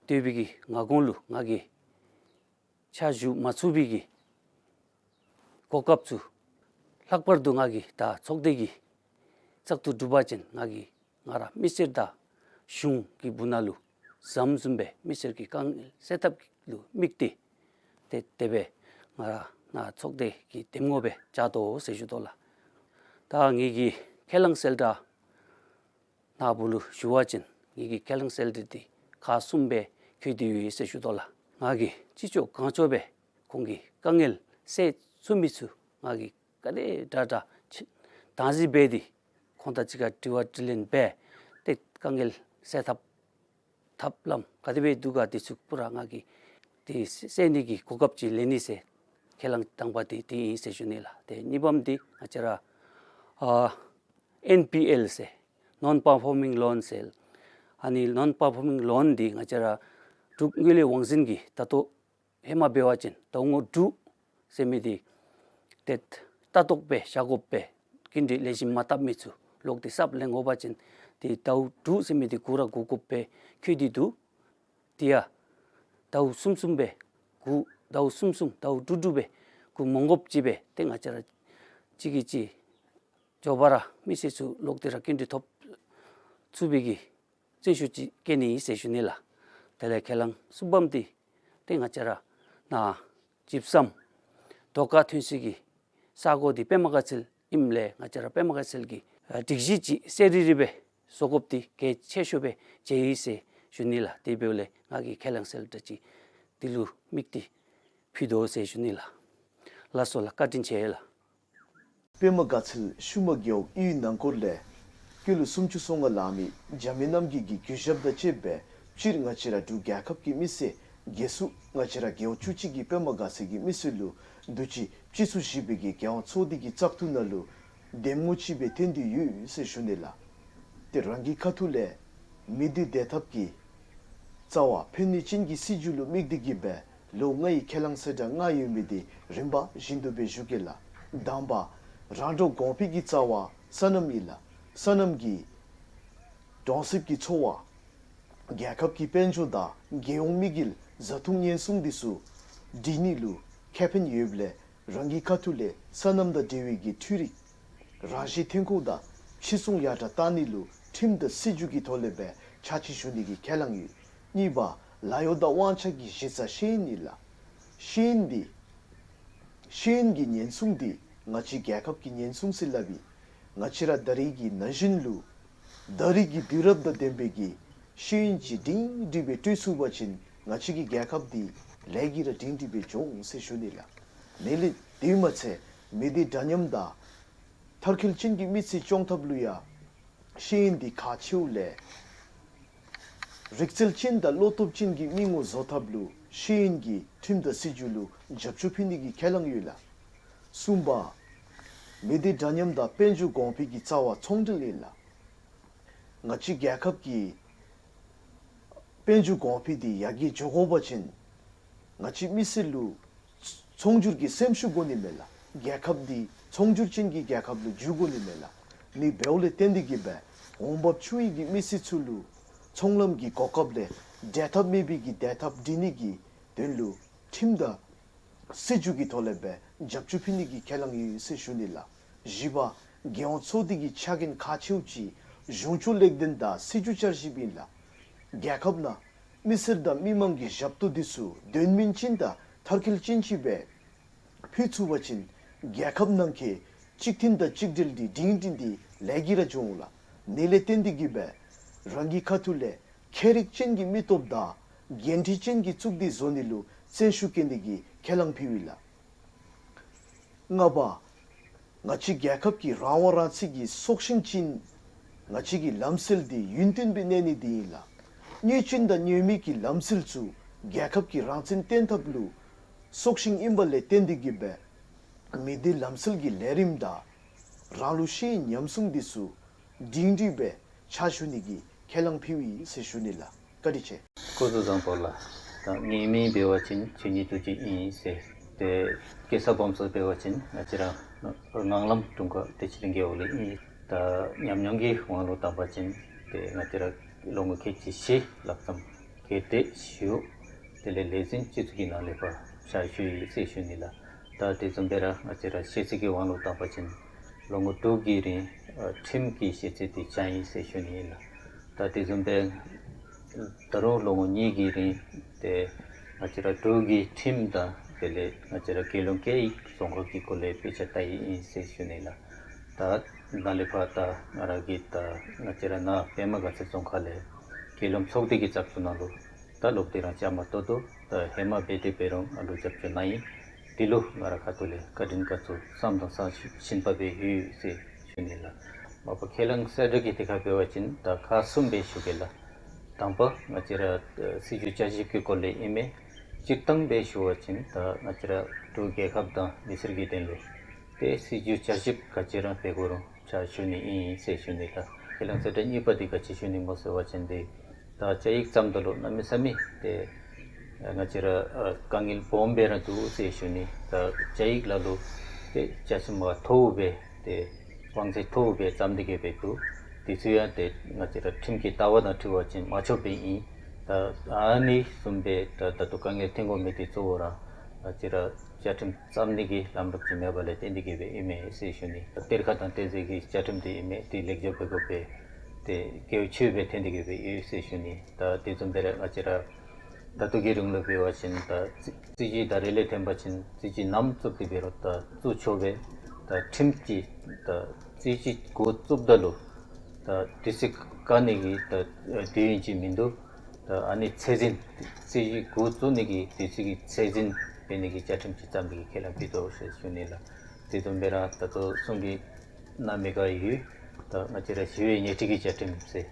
སྡོད་པའི་གི་སྔ་གོང་ལུ་ང་གིས་ཕྱག་ཞུ་མ་ཚུགས་པའི་གི་གོ་སྐབས་ཚུ་ལྷག་པར་དུ་ང་གིས་ད་ཚོགས་སྡེ་གི་བཙག་འཐུ་གྲུབ་པ་ཅིན་ང་གིས་ང་ར་མི་སེར་དང་གཞུང་གི་སྦུག་ན་ལུ་ཟམ་བཟུམ་སྦེ་མི་སེར་གྱི་དཀའ་ངལ་སེལ་ཐབས་ལུ་དམིགས་ཏེ་ཏེ་དེ་སྦེ་ང་ར་ནཱ་ཚོགས་སྡེ་གི་འདེམས་ངོ་སྦེ་བཅར་དོ་ཟེར་ཞུ་དོ་ལགས། ད་ངེ་གི་ཁས་བླངས་གསལ་བསྒྲགས་ནཱ་བུ་ལུ་ཞུ་བ་ཅིན་ངེ་གི་ཁས་བླངས་གསལ་བསྒྲགས་འདི་ཁག་གསུམ་སྦེ་འཁོད་དེ་ཡོད་ཟེར་ཞུ་དོ་ལགས། ང་གིས་ཅི་ལྕོགས་གང་ལྕོགས་སྦེ་ཁོང་གི་དཀའ་ངལ་སེལ་ཚུགས་མི་ཚུ་ང་གིས་ག་དེ་དྲག་དྲག་ཅིག་བདག་འཛིན་འབད་དེ་ཁོང་དང་གཅིག་ཁར་དྲི་བ་དྲིས་ལན་འབད་དེ་དཀའ་ངལ་སེལ་ཐབས་ཐབས་ལམ་ག་དེ་སྦེ་འདུག་ག་དེ་ཚུ་པུ་ར་ང་གིས་དེ་སེལ་ནི་གི་གོ་སྐབས་ཅིག་ལེན་ནི་ཟེར་ཁས་བླངས་དང་པ་དེ་དེ་ཨིན་ཟེར་ཞུ་ནི་ལགས། ཏེ་གཉིས་པམ་འདི་ང་བཅས་ར་ཨ་ཨེན་པི་ཨེལ་ཟེར་ནོན་པར་ཕོར་མིང་ལོན་ཟེར། ཨ་ནི་ནོན་པར་ཕོར་མིང་ལོན་འདི་ང་བཅས་ར་འབྲུག་དངུལ་ལས་དབང་འཛིན་གྱིས་ད་ལྟོ་ཧེ་མ་འབད་བ་ཅིན་ཟླཝ་ངོ་དྲུག་ཟེར་མི་འདི་ཏེ་ལྟ་རྟོག་འབད་བཞག་དགོ་པས། སྐྱིན་འགྲུལ་ལེགས་ཤོམ་མ་བཏབ་མི་ཚུ་ལོག་སྟེ་གསརཔ་ལེན་དགོ་པ་ཅིན་ཏེ་ཟླཝ་དྲུག་ཟེར་མི་འདི་འགོར་ར་འགོར་དགོ་པས། འཁོད་དེ་འདུག། དེ་ཡང་ཟླཝ་གསུམ་གསུམ་སྦེ་འགོར་ཟླཝ་གསུམ་གསུམ་ཟླཝ་དྲུག་དྲུག་སྦེ་འགོར་མ་དགོཔ་ཅིག་སྦེ་ཏེ་ང་བཅས་ར་གཅིག་གིས་གཅིག་མགྱོགས་པ་ར་མི་སེར་ཚུ་ལོག་སྟེ་ར་སྐྱིན་འགྲུལ་ཐོབ་ཚུགས་པའི་གི་བརྩོན་ཤུགས་ཅིག་བསྐྱེད་ནི་ཨིན་ཟེར་ཞུ་ནི་ལགས། དེ་ལས་ཁས་བླངས་གསུམ་པམ་འདི་ཏེ་ང་བཅས་ར་ནཱ་ཇིབ་སམ་རྡོ་ཀ་ཐོན་སའི་གི་ས་གོ་འདི་པདྨ་དགའ་ཚལ་ཨིནམ་ལས་ང་བཅས་ར་པདྨ་དགའ་ཚལ་གྱི་ཨ་སྒྲིག་གཞི་ཅིག་གསལ་རི་རི་སྦེ་བཟོ་དགོཔ་འདི་གལ་ཆེ་ཤོས་སྦེ་མཇལ་ཡི་ཟེར་ཞུ་ནི་ལགས། དེ་འབདཝ་ལས་ང་གིས་ཁས་བླངས་གསལ་བསྒྲགས་ཅིག་འདི་ལུ་དམིགས་ཏེ་ཕུལ་དོ་ཟེར་ཞུ་ནི་ལགས། ལགས་སོ་ལགས། བཀའ་དྲིན་ཆེ་ལགས། པདྨ་དགའ་ཚལ་ཤུ་མ་རྒེད་འོག་གཡུས་ནང་འཁོད་ལས་སྐྱེས་ལོ་སུམ་ཅུ་སོ་ལྔ་ལང་མི་འཇམ་དབྱངས་རྣམ་རྒྱལ་གྱི་གུས་ཞབས་དང་བཅསཔ་སྦེ་སྤྱིར་ང་བཅས་ར་འབྲུག་རྒྱལ་ཁབ་ཀྱི་མི་སེར་སྒེར་ཚུ་ང་བཅས་ར་རྒེད་འོག་བཅུ་གཅིག་གི་པདྨ་དགའ་ཚལ་གྱི་མི་སེར་ལུ་དུས་ཅི་སྤྱི་ཚོགས་བཞི་པའི་གི་རྒྱལ་ཡོངས་ཚོགས་སྡེ་གི་བཙག་འཐུ་ནང་ལུ་འདེམས་ངོ་ཅིག་སྦེ་བཏོན་ཏེ་ཡོད་ཟེར་ཞུ་ནི་ལགས། ཏེ་རང་གི་ཁ་ཐུག་ལས་མི་སྡེ་བདེ་ཐབས་ཀྱི་རྩ་བ་ཕན་ནུས་ཅན་གྱི་སྲིད་བྱུས་ལུ་དམིགས་ཏེ་གི་སྦེ་ལོ་ལྔའི་ཁས་བླངས་གསལ་བསྒྲགས་ལྔ་ཡོད་མི་འདི་རིམ་པ་བཞིན་དུ་སྦེ་ཞུ་གེ་ལགས། དང་པ་རང་འབྲོག་གོང་འཕེལ་གྱི་རྩ་བ་སོ་ནམ་ཨིན་ལགས། སོ་ནམ་གྱིས་གྲོང་གསེབ་ཀྱི་འཚོ་བ་རྒྱལ་ཁབ་ཀྱི་དཔལ་འབྱོར་དང་རྒྱལ་ཡོངས་དམིགས་ཡུལ་བཟའ་འཐུང་ཉེན་སྲུང་འདི་ཚུ་སྒྲིག་ནི་ལུ་ཁེ་ཕན་ཡོདཔ་ལས་རང་གི་ཁ་ཐུག་ལས་སོ་ནམ་དང་འབྲེལ་བའི་གི་འཕྲུལ་རིག་རང་བཞིན་ཐོན་ཁུངས་དང་ཕྱིར་ཚོང་ཡར་དྲག་བཏང་ནི་ལུ་ཁྲིམས་དང་སྲིད་བྱུས་ཀྱི་ཐོག་ལས་སྦེ་ཕྱག་ཕྱིད་ཞུ་ནི་གི་ཁས་བླངས་ཡོད། གཉིས་པ་ལཱ་གཡོག་དང་དབང་ཆ་གི་གཞི་རྩ་ཤེས་ཡོན་ཨིན་ལགས། ཤེས་ཡོན་འདི་ཤེས་ཡོན་གྱི་ཉེན་སྲུང་འདི་ང་བཅས་རྒྱལ་ཁབ་ཀྱི་ཉེན་སྲུང་ཟེར་སླབ་ཨིན། ང་བཅས་ར་ད་རེས་ཀྱི་ན་གཞོན་ལུ་ད་རེས་ཀྱི་དུས་རབས་དང་ལྡན་པའི་གི་ཤེས་ཡོན་ཅིག་སྒྲིང་སྒྲིང་སྦེ་སྤྲོད་ཚུགས་པ་ཅིན་ང་བཅས་ཀྱི་རྒྱལ་ཁབ་འདི་ ལས་ཀྱི་ར་སྒྲིང་སྒྲི་སྦེ་འགྱོ་འོང་ཟེར་ཞུ་ནི་ལགས། དེ་ལས་དེ་མ་ཚད་མི་སྡེ་འདྲ་མཉམ་དང་མཐར་འཁྱོལ་ཅན་གྱི་མི་ཚེ་སྐྱོང་ཐབས་ལུ་ཡང་ཤེས་ཡོན་འདི་ཁག་ཆེཝ་ལས་རིག་རྩལ་ཅན་དང་བློ་སྟོབས་ཅན་གྱི་མི་ངོ་བཟོ་ཐབས་ལུ་ཤེས་ཡོན་གྱིས་ཁྲིམས་དང་སྲིད་བྱུས་ལུ་རྒྱབ་སྐྱོར་ཕུལ་ནི་གི་ཁས་བླངས་ཡོད་ལགས། གསུམ་པ། མི་སྡེ་འདྲ་མཉམ་དང་དཔལ་འབྱོར་གོང་འཕེལ་གྱི་རྩ་བ་ཚོང་འབྲེལ་ཨིན་ལགས། ང་བཅས་རྒྱལ་ཁབ་ཀྱི་དཔལ་འབྱོར་གོང་འཕེལ་འདི་ཡར་རྒྱས་འགྱོ་དགོ་པ་ཅིན་ང་བཅས་མི་སེར་ལུ་ཚོང་འབྱོར་གྱི་སེམས་ཤུགས་དགོ་ནི་མས་ལགས། རྒྱལ་ཁབ་འདི་ཚོང་འབྱོར་ཅན་གྱི་རྒྱལ་ཁབ་ལུ་འགྱུར་དགོ་ནི་མས་ལགས། ནི་འབདཝ་ལས་བརྟེན་ཏེ་གིས་འབད་འོང་འབབ་ཆུང་བའི་གི་མི་སེར་ཚུ་ལུ་ཚོང་ལམ་གྱི་གོ་སྐབས་ལས་བྲལ་ཐབས་མེད་པའི་གི་བདེ་ཐབས་སྒྲིག་ནི་གི་དོན་ལུ་ཁྲིམས་དང་སྲིད་བྱུས་ཀྱི་ཐོག་ལས་འབད་རྒྱབ་སྐྱོར་ཕུལ་ནི་གི་ཁས་བླངས་ཡོད་ཟེར་ཞུ་ནི་ལགས། བཞི་པ། རྒྱལ་ཡོངས་ཚོགས་སྡེ་གི་ཕྱག་འགན་ཁག་ཆེཝ་ཅིག་གཞུང་ཕྱོགས་ལེགས་ལྡན་དང་སྲིད་བྱུས་བསྐྱར་ཞིབ་ཨིན་ལགས། རྒྱལ་ཁབ་ནང་མི་སེར་དང་མི་མང་གི་ཞབས་ཏོག་འདི་ཚུ་དོན་སྨིན་ཅན་དང་མཐར་འཁྱོལ་ཅན་ཅིག་སྦེ་ཕུལ་ཚུགས་པ་ཅིན་རྒྱལ་ཁབ་ནང་འཁོད་གཅིག་མཐུན་དང་གཅིག་སྒྲིལ་འདི་སྒྲིང་སྒྲིང་སྟེ་ལེགས་ཀྱི་ར་འགྱོ་འོང་ལགས། ནི་ལས་བརྟེན་ཏེ་གིས་འབད་རང་གི་ཁ་ཐུག་ལས་ཁྱད་རིག་ཅན་གྱི་མི་སྟོབས་དང་འགན་འཁྲི་ཅན་གྱི་གཙུག་སྡེ་བཟོ་ནི་ལུ་བརྩོན་ཤུགས་བསྐྱེད་ནི་གི་ཁས་བླངས་ཕུལཝ་ཨིན་ལགས། ལྔ་པ། ང་བཅས་རྒྱལ་ཁབ་ཀྱི་རང་དབང་རང་བཙན་གྱི་སྲོག་ཤིང་ཅིག་ང་བཅས་ཀྱི་ལམ་སྲོལ་འདི་ཡུན་བརྟན་སྦེ་གནས་ནི་འདི་ཨིན་ལགས། གནོད་སྐྱོན་དང་གནོད་མེད་ཀྱི་ལམ་སྲོལ་ཚུ་རྒྱལ་ཁབ་ཀྱི་རང་བཙན་བརྟན་ཐབས་ལུ་སྲོག་ཤིང་ཨིན་པ་ལས་བརྟེན་ཏེ་གིས་འབད་མི་སྡེ་ལམ་སྲོལ་གྱི་ལས་རིམ་དང་རང་ལུགས་ཤེས་ཡོན་ཉམས་སྲུང་འདི་ཚུ་སྒྲིང་སྒྲིང་སྦེ་ཕྱག་ཞུ་ནི་གི་ཁས་བླངས་ཕུལཝ་ཨིན་ཟེར་ཞུ་ནི་ལགས། བཀའ་དྲིན་ཆེ། སྐུ་གཟུགས་བཟང་པོ་ལགས། ད་ངེའི་མིང་འབད་བ་ཅིན་ཆོས་ཉིད་རྡོ་རྗེ་ཨིན་ཟེར། ཏེ་སྐྱེས་ས་སྦོམ་ས་འབད་བ་ཅིན་ང་བཅས་ར་ངང་ལམ་དྲུང་ཁག་བདེ་ཆེན་རྒེད་འོག་ལས་ཨིན། ད་ཉམས་མྱོང་གི་དབང་ལུ་བཏང་པ་ཅིན་ཏེ་ང་བཅས་ར་ལོ་ངོ་ཁལ་གཅིག་བཞི་ལྷག་ཙམ་གལ་ཏེ་ཞུ། དེ་ལས་ལས་འཛིན་སྤྱི་ཚོགས་ཀྱི་ནང་ལས་ཕར་ཕྱག་ཞུ་ཡི་ཟེར་ཞུ་ནི་ལགས། ད་དེ་བཟུམ་སྦེ་ར་ང་བཅས་ར་ཤེས་ཚད་ཀྱི་དབང་ལུ་བཏང་པ་ཅིན་ལོ་ངོ་དྲུག་གི་རིང་ཨ་ཁྲིམས་ཀྱི་ཤེས་ཚད་འདི་སྦྱངས་ཡི་ཟེར་ཞུ་ནི་ཨིན་ལགས། ད་དེ་བཟུམ་སྦེ་ད་རུང་ལོ་ངོ་གཉིས་ཀྱི་རིང་ཏེ་ང་བཅས་ར་འབྲུག་གི་ཁྲིམས་དང་དེ་ལས་ང་བཅས་ར་རྒྱལ་ཡོངས་སྐད་ཡིག་རྫོང་ཁག་གི་སྐོར་ལས་དཔེ་ཆ་ལྟ་ཡི་ཨིན་ཟེར་ཞུ་ནི་ལགས། ད་ནཱ་ལས་ཕར་ད་ང་ར་གིས་ད་ང་བཅས་ར་ནཱ་པདྨ་དགའ་ཚལ་རྫོང་ཁག་ལས་རྒྱལ་ཡོངས་ཚོགས་སྡེ་གི་བཙག་འཐུ་ནང་ལུ་ད་ལོག་སྟེ་ར་བཅའ་མར་གཏོགས་དོ། ད་ཧེ་མ་འབད་དེ་འབད་རུང་ཨ་ལུ་རྒྱབ་སྐྱོར་གནང་ཡི། དེ་ལུ་ང་ར་ཁ་ཐུག་ལས་བཀའ་དྲིན་དགའ་ཚོར་བསམ་དང་བསམ་བཞིན་པ་སྦེ་ཡོད་ཟེར་ཞུ་ནི་ལགས། མ་པ་ཁས་བླངས་གསལ་བསྒྲགས་ཀྱི་ཐད་ཁར་འབད་བ་ཅིན་ད་ཁག་གསུམ་སྦེ་ཞུ་གེ་ལགས། དང་པ་ང་བཅས་ར་ཨ་སྲིད་བྱུས་བསྐྱར་ཞིབ་ཀྱི་སྐོར་ལས་ཨིན་མས། སྤྱིར་བཏང་སྦེ་ཞུ་བ་ཅིན་ད་ང་བཅས་ར་འབྲུག་རྒྱལ་ཁབ་དང་མི་སེར་གྱི་དོན་ལུ་ཏེ་སྲིད་བྱུས་བསྐྱར་ཞིབ་ག་ཅི་ར་འབད་དགོ་རུང་ཕྱག་ཞུ་ནི་ཨིན་ཟེར་ཞུ་ནི་ལགས། ཁས་བླངས་གསལ་བསྒྲགས་གཉིས་པ་འདི་ག་ཅི་ཞུ་ནི་སྨོ་ཟེར་བ་ཅིན་ཏེ་ད་བཅའ་ཡིག་བརྩམ་ད་ལུ་གནམ་མེད་ས་མེད་ཏེ་ང་བཅས་ར་ཨ་དཀའ་ངལ་སྦོམ་སྦེ་ར་འདུག་ཟེར་ཞུ་ནི། ད་བཅའ་ཡིག་ལ་ལུ་ཏེ་རྒྱ་ཆེ་མ་མཐོཝ་སྦེ་ཏེ་དབང་ཚད་མཐོཝ་སྦེ་བརྩམས་ཏེ་གིས་སྦེ་འདུག། དེ་ཚུ་ཡང་ཏེ་ང་བཅས་ར་ཁྲིམས་ཀྱི་ལྟ་བ་དང་འཁྲིལ་བ་ཅིན་མ་ཆོགཔ་སྦེ་ཨིན། ད་ཨ་ནི་བཟུམ་སྦེ་ད་ད་ལྟོ་དཀའ་ངལ་ཐོན་དགོ་མི་འདི་གཙོ་བོ་ར་ང་བཅས་ར་བཅའ་ཁྲིམས་བརྩམ་ནི་གི་ལམ་ལུགས་ཅིག་མེད་པ་ལས་བརྟེན་ཏེ་གིས་སྦེ་ཨིན་མས་ཟེར་ཞུ་ནི། གཏེར་ཁ་དང་གཏེར་མཛོད་ཀྱི་བཅའ་ཁྲིམས་འདི་ཨིན་མས། འདི་ལེགས་འགྱུར་འབད་དགོཔ་སྦེ་ཏེ་གལ་ཆེཝ་སྦེ་ཐོན་ཏེ་གིས་སྦེ་ཡོད་ཟེར་ཞུ་ནི། ད་དེ་བཟུམ་སྦེ་ར་ང་བཅས་ར་ད་ལྟོ་གི་རིང་ལུ་འབད་བ་ཅིན་ད་སྲིད་སྲིད་བྱུས་ད་རེས་ལས་ཐོན་པ་ཅིན་སྲིད་བྱུས་ནམ་བཙུགས་ཏེ་འབད་རུང་ད་བཙུགས་ཆོག་པས། ད་ཁྲིམས་ཀྱི་ད་སྲིད་བྱུས་འགོ་བཙུགསཔ་ད་ལུ་ད་དུས་ཚོད་བཀག་ནི་གི་ད་དུས་ཡུན་ཅིག་མིན་འདུག། ད་ཨ་ནི་ཚད་འཛིན་སྲིད་བྱུས་འགོ་བཙུགས་ནི་གི་དུས་ཚོད་ཀྱི་ཚད་འཛིན་འབད་ནི་གི་བཅའ་ཁྲིམས་ཅིག་བརྩམ་ནི་གི་ཁས་བླངས་ཕུལ་དོ་ཟེར་ཞུ་ནི་ལགས། དེ་བཟུམ་སྦེ་ར་ད་ལྟོ་གསུང་གི་གནང་མི་ག་ཡོད། ད་ང་བཅས་ར་ཞི་བའི་ཉལ་ཁྲི་གི་བཅའ་ཁྲིམས་ཟེར།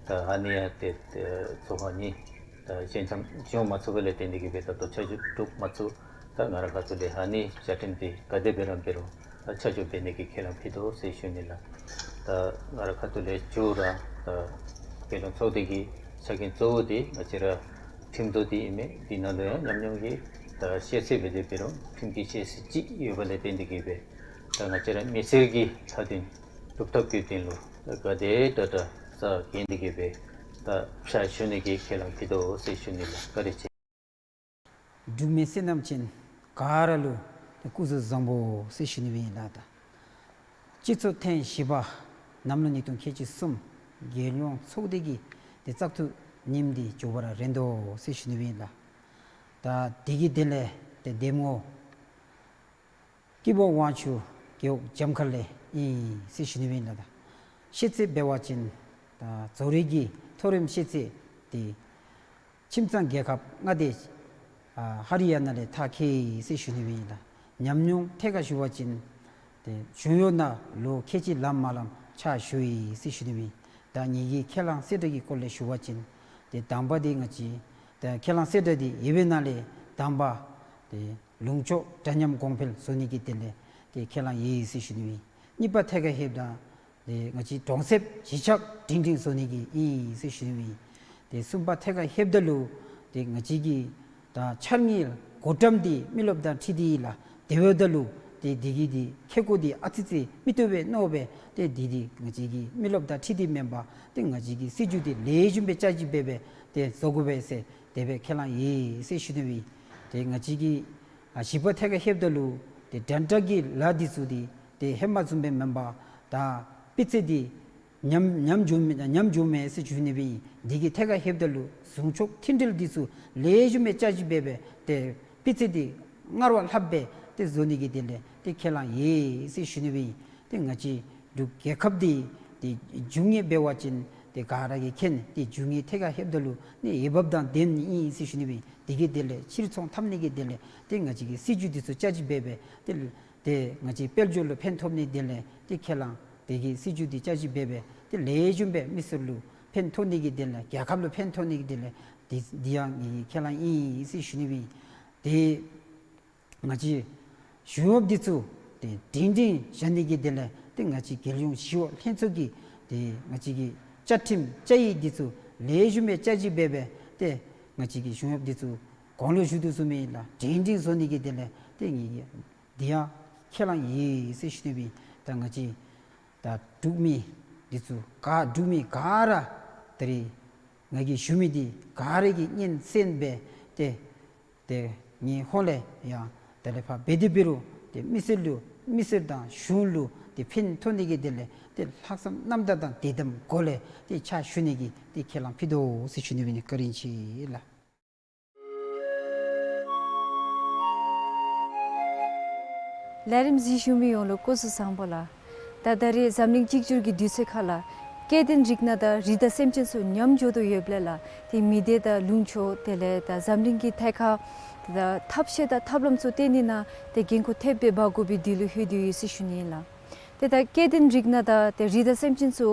ད་ཨ་ནི་ཡང་ཏེ་ཏེ་ཚོགས་ཁང་གཉིས་ད་བཞེངས་མཚམས་བྱོན་མ་ཚུགས་པ་ལས་བརྟེན་ཏེ་གིས་སྦེ་ད་ལྟོ་ཆ་འཇོག་གྲུབ་མ་ཚུགས། ད་ང་ར་ཁ་ཐུག་ལས་ཨ་ནི་བཅའ་ཁྲིམས་འདི་ག་དེ་སྦེ་ར་འབད་རུང་ད་ཆ་འཇོག་འབད་ནི་གི་ཁས་བླངས་ཕུལ་དོ་ཟེར་ཞུ་ནི་ལགས། ད་ང་ར་ཁ་ཐུག་ལས་མཇུག་ར་ད་རྒྱལ་ཡོངས་ཚོགས་སྡེ་གི་ཕྱག་འགན་གཙོ་བོ་འདི་ང་བཅས་ར་ཁྲིམས་བཟོ་འདི་ཨིན་མས། འདི་ནང་ལུ་ཡང་ཉམས་མྱོང་གི་ད་ཤེས་ཚད་འབད་དེ་འབད་རུང་ཁྲིམས་ཀྱི་ཤེས་ཚད་ཅིག་ཡོད་པ་ལས་བརྟེན་ཏེ་གིས་སྦེ་ད་ང་བཅས་ར་མི་སེར་གྱི་མཐའ་དོན་སྒྲུབ་ཐབས་ཀྱི་དོན་ལུ་ད་ག་དེ་དྲག་དྲག་རྩ་འགེངས་ཏེ་གིས་སྦེ་ད་ཕྱག་ཞུ་ནི་གི་ཁས་བླངས་ཕུལ་དོ་ཟེར་ཞུ་ནི་ལགས། བཀའ་དྲིན་ཆེ། འབྲུག་མི་སེར་རྣམས་ཀྱིས་ག་ར་ལུ་སྐུ་གཟུགས་བཟང་པོ་ཟེར་ཞུ་ནི་སྦེ་ཨིན་ལགས། ད་སྤྱི་ཚོགས་ཐེངས་བཞི་པ་གནམ་ལོ་ཉིས་སྟོང་ཁལ་གཅིག་གསུམ་རྒྱལ་ཡོངས་ཚོགས་སྡེ་གི་ཏེ་བཙག་འཐུ་ཉིནམ་འདི་མགྱོགས་པ་ར་རན་དོ་ཟེར་ཞུ་ནི་སྦེ་ཨིན་ལགས། ད་དེ་གི་དོན་ལས་ཏེ་འདེམས་ངོ་སྐྱིད་པ་དབང་ཕྱུག་རྒེད་འོག་འཇམ་མཁར་ལས་ཨིན་ཟེར་ཞུ་ནི་སྦེ་ཨིན་ལགས། ད་ཤེས་ཚད་འབད་བ་ཅིན་ད་རྫོང་རིམ་གྱི་མཐོ་རིམ་ཤེས་ཚད་འདི་ཁྱིམ་ཚང་རྒྱལ་ཁབ་མངའ་སྡེ་ ཨ་ཧ་རི་ཡ་ན་ལས་ཐག་ཁེལ་ཡི་ཟེར་ཞུ་ནི་སྦེ་ཨིན་ལགས། ཉམས་མྱོང་ཐད་ཁར་ཞུ་བ་ཅིན་ཏེ་གཞུང་གཡོག་ནང་ལོ་ཁལ་གཅིག་ལངམ་མ་ལངམ་ཕྱག་ཞུ་ཡི་ཟེར་ཞུ་ནི་སྦེ་ཨིན། ད་ངེ་གི་ཁས་བླངས་གསལ་བསྒྲགས་ཀྱི་སྐོར་ལས་ཞུ་བ་ཅིན་ཏེ་དང་པ་འདི་ང་བཅས་ད་ཁས་བླངས་གསལ་བསྒྲགས་འདི་ཡོད་པའི་ནང་ལས་དང་པ་ཏེ་ལུང་ཕྱོགས་འདྲ་མཉམ་གོང་འཕེལ་བཟོ་ནི་གི་དོན་ལས་ཏེ་ཁས་བླངས་ཡོད་ཟེར་ཞུ་ནི་སྦེ་ཨིན། གཉིས་པ་ཐད་ཁར་ལྷོདཔ་ད་ཏེ་ང་བཅས་གྲོང་གསེབ་གཞིས་ཆགས་སྒྲིང་སྒྲིང་བཟོ་ནི་གི་ཨིན་ཟེར་ཞུ་ནི་སྦེ་ཨིན། ཏེ་གསུམ་པ་ཐད་ཁར་ལྷོདཔ་ད་ལུ་ཏེ་ང་བཅས་ཀྱི་ད་འཆར་དངུལ་གོ་བཀྲམ་འདི་མི་རློབས་དང་འཁྲིལ་ཏེ་ལགས། དེ་འབདཝ་ད་ལུ་ཏེ་འདི་གི་འདི་ཁེ་ཀོ་འདི་ཨ་ཙི་ཙི་མི་བཏུབ་པས་མནོ་སྦེ་ཏེ་འདི་འདི་ང་བཅས་ཀྱི་མི་རློབས་དང་འཁྲིལ་ཏེ་མེན་པར་ཏེ་ང་བཅས་ཀྱི་སྲིད་བྱུས་འདི་ལེགས་ཤོམ་སྦེ་ཅ་ཅི་འབད་སྦེ་ཏེ་བཟོ་དགོ་པས་ཟེར་དེ་སྦེ་ཁས་བླངས་ཡོད་ཟེར་ཞུ་ནི་སྦེ་ཨིན། ཏེ་ང་བཅས་ཀྱི་ཨ་བཞི་པ་ཐད་ཁར་ལྷོདཔ་ད་ལུ་ཏེ་དྲན་དྲག་གི་ལཱ་འདི་ཚུ་འདི་ཏེ་ཧེ་མ་བཟུམ་སྦེ་མེན་པར་ད་སྤུས་ཚད་འདི་ཉམས་ཉམས་འགྱོ་མི་ཉམས་འགྱོཝ་མས་ཟེར་ཞུ་ནི་སྦེ་ཨིན། འདི་གི་ཐད་ཁར་ལྷོདཔ་ད་ལུ་ཟུང་ཕྱོགས་མཐུན་སྒྲིལ་འདི་ཚུ་ལེགས་ཤོམ་སྦེ་ཅ་ཅི་འབད་སྦེ་ཏེ་སྤུས་ཚད་འདི་སྔར་བ་ལྷགཔ་སྦེ་ཏེ་བཟོ་ནི་གི་དོན་ལས་ཏེ་ཁས་བླངས་ཡོད་ཟེར་ཞུ་ནི་སྦེ་ཨིན། ཏེ་ང་བཅས་འབྲུག་རྒྱལ་ཁབ་འདི་ཏེ་འབྱུང་ངེས་འབད་བ་ཅིན་ཏེ་ག་ར་གིས་མཁྱེན། ཏེ་འབྱུང་ངེས་ཐད་ཁར་ལྷོདཔ་ད་ལུ་ནི་འོས་འབབ་དང་ལྡནམ་ཨིན་ཟེར་ཞུ་ནི་སྦེ་ཨིན། འདི་གི་དོན་ལས་ཕྱིར་ཚོང་འཐབ་ནི་གི་དོན་ལས་ཏེ་ང་བཅས་ཀྱི་སྲིད་བྱུས་འདི་ཚུ་ཅ་ཅི་འབད་སྦེ་ཏེ་ཏེ་ང་བཅས་དཔལ་འབྱོར་ལུ་ཕན་ཐོགས་ནི་དོན་ལས་ཏེ་ཁས་བླངས། དེ་གི་སྲིད་བྱུས་འདི་ཅ་ཅི་འབད་སྦེ་ཏེ་ལེགས་ཤོམ་སྦེ་མི་སེར་ལུ་ཕན་ཐོགས་ནི་གི་དོན་ལས་རྒྱལ་ཁབ་ལུ་ཕན་ཐོགས་ནི་གི་དོན་ལས་འདི་འདི་ཡང་ངེ་གི་ཁས་བླངས་ཨིན་ཟེར་ཞུ་ནི་སྦེ་ཨིན། ཏེ་ང་བཅས་གཞུང་གཡོགཔ་འདི་ཚུ་ཏེ་སྒྲིང་སྒྲིང་བཞག་ནི་གི་དོན་ལས་ཏེ་ང་བཅས་རྒྱལ་ཡོངས་ཞི་གཡོག་ལྷན་ཚོགས་ཀྱི་ཏེ་ང་བཅས་ཀྱི་བཅའ་ཁྲིམས་བཅའ་ཡིག་འདི་ཚུ་ལེགས་ཤོམ་སྦེ་ཅ་ཅི་འབད་སྦེ་ཏེ་ང་བཅས་ཀྱི་གཞུང་གཡོགཔ་འདི་ཚུ་གོང་ལུ་ཞུ་དོ་བཟུམ་སྦེ་ལགས་སྒྲིང་སྒྲིང་བཟོ་ནི་གི་དོན་ལས་ཏེ་ངེ་གི་འདི་ཡང་ཁས་བླངས་ཡོད་ཟེར་ཞུ་ནི་སྦེ་ཨིན། ད་ང་བཅས་ད་འབྲུག་མི་འདི་ཚུ་ག་འབྲུག་མི་ག་ར་ད་རིས་ང་གིས་ཞུ་མི་འདི་ག་ར་གིས་སྙན་གསན་སྦེ་ཏེ་ཏེ་ངེའི་ཧོངས་ལས་ཡང་དེ་ལས་ཕར་འབད་དེ་འབད་རུང་ཏེ་མི་སེར་ལུ་མི་སེར་དང་གཞུང་ལུ་ཏེ་ཕན་ཐོགས་ནི་གི་དོན་ལས་ཏེ་ལྷག་བསམ་རྣམ་དག་དང་དད་དམ་སྒོ་ལས་ཏེ་ཕྱག་ཞུ་ནི་གི་ཏེ་ཁས་བླངས་ཕུལ་དོ་ཟེར་ཞུ་ནི་སྦེ་ཨིན། བཀའ་དྲིན་ཆེ་ལགས། ལས་རིམ་གཟིགས་བཞུགས་མི་ཡོངས་ལུ་སྐུ་གཟུགས་བཟང་པོ་ལགས། ད་ད་རིས་འཛམ་གླིང་གཅིག་གྱུར་གྱི་དུས་ཚོད་ཁར་ལགས་སྐྱེ་ལྡན་རིགས་སྣ་དང་རི་དྭགས་སེམས་ཅན་ཚུ་ཉམས་འགྱོ་དོ་ཡོདཔ་ལས་ལགས་ཏེ་མི་སྡེ་དང་ལུང་ཕྱོགས་དེ་ལས་ད་འཛམ་གླིང་གི་ཐད་ཁར་ད་ཐབས་ཤེས་དང་ཐབས་ལམ་ཚུ་བཏོན་ནི་ནང་ཏེ་འགན་ཁུར་ཐེབས་སྦེ་འབག་དགོ་པའི་དུས་ལུ་ལྷོད་དེ་ཡོད་ཟེར་ཞུ་ནི་ཨིན་ལགས། ཏེ་ད་སྐྱེ་ལྡན་རིགས་སྣ་དང་ཏེ་རི་དྭགས་སེམས་ཅན་ཚུ་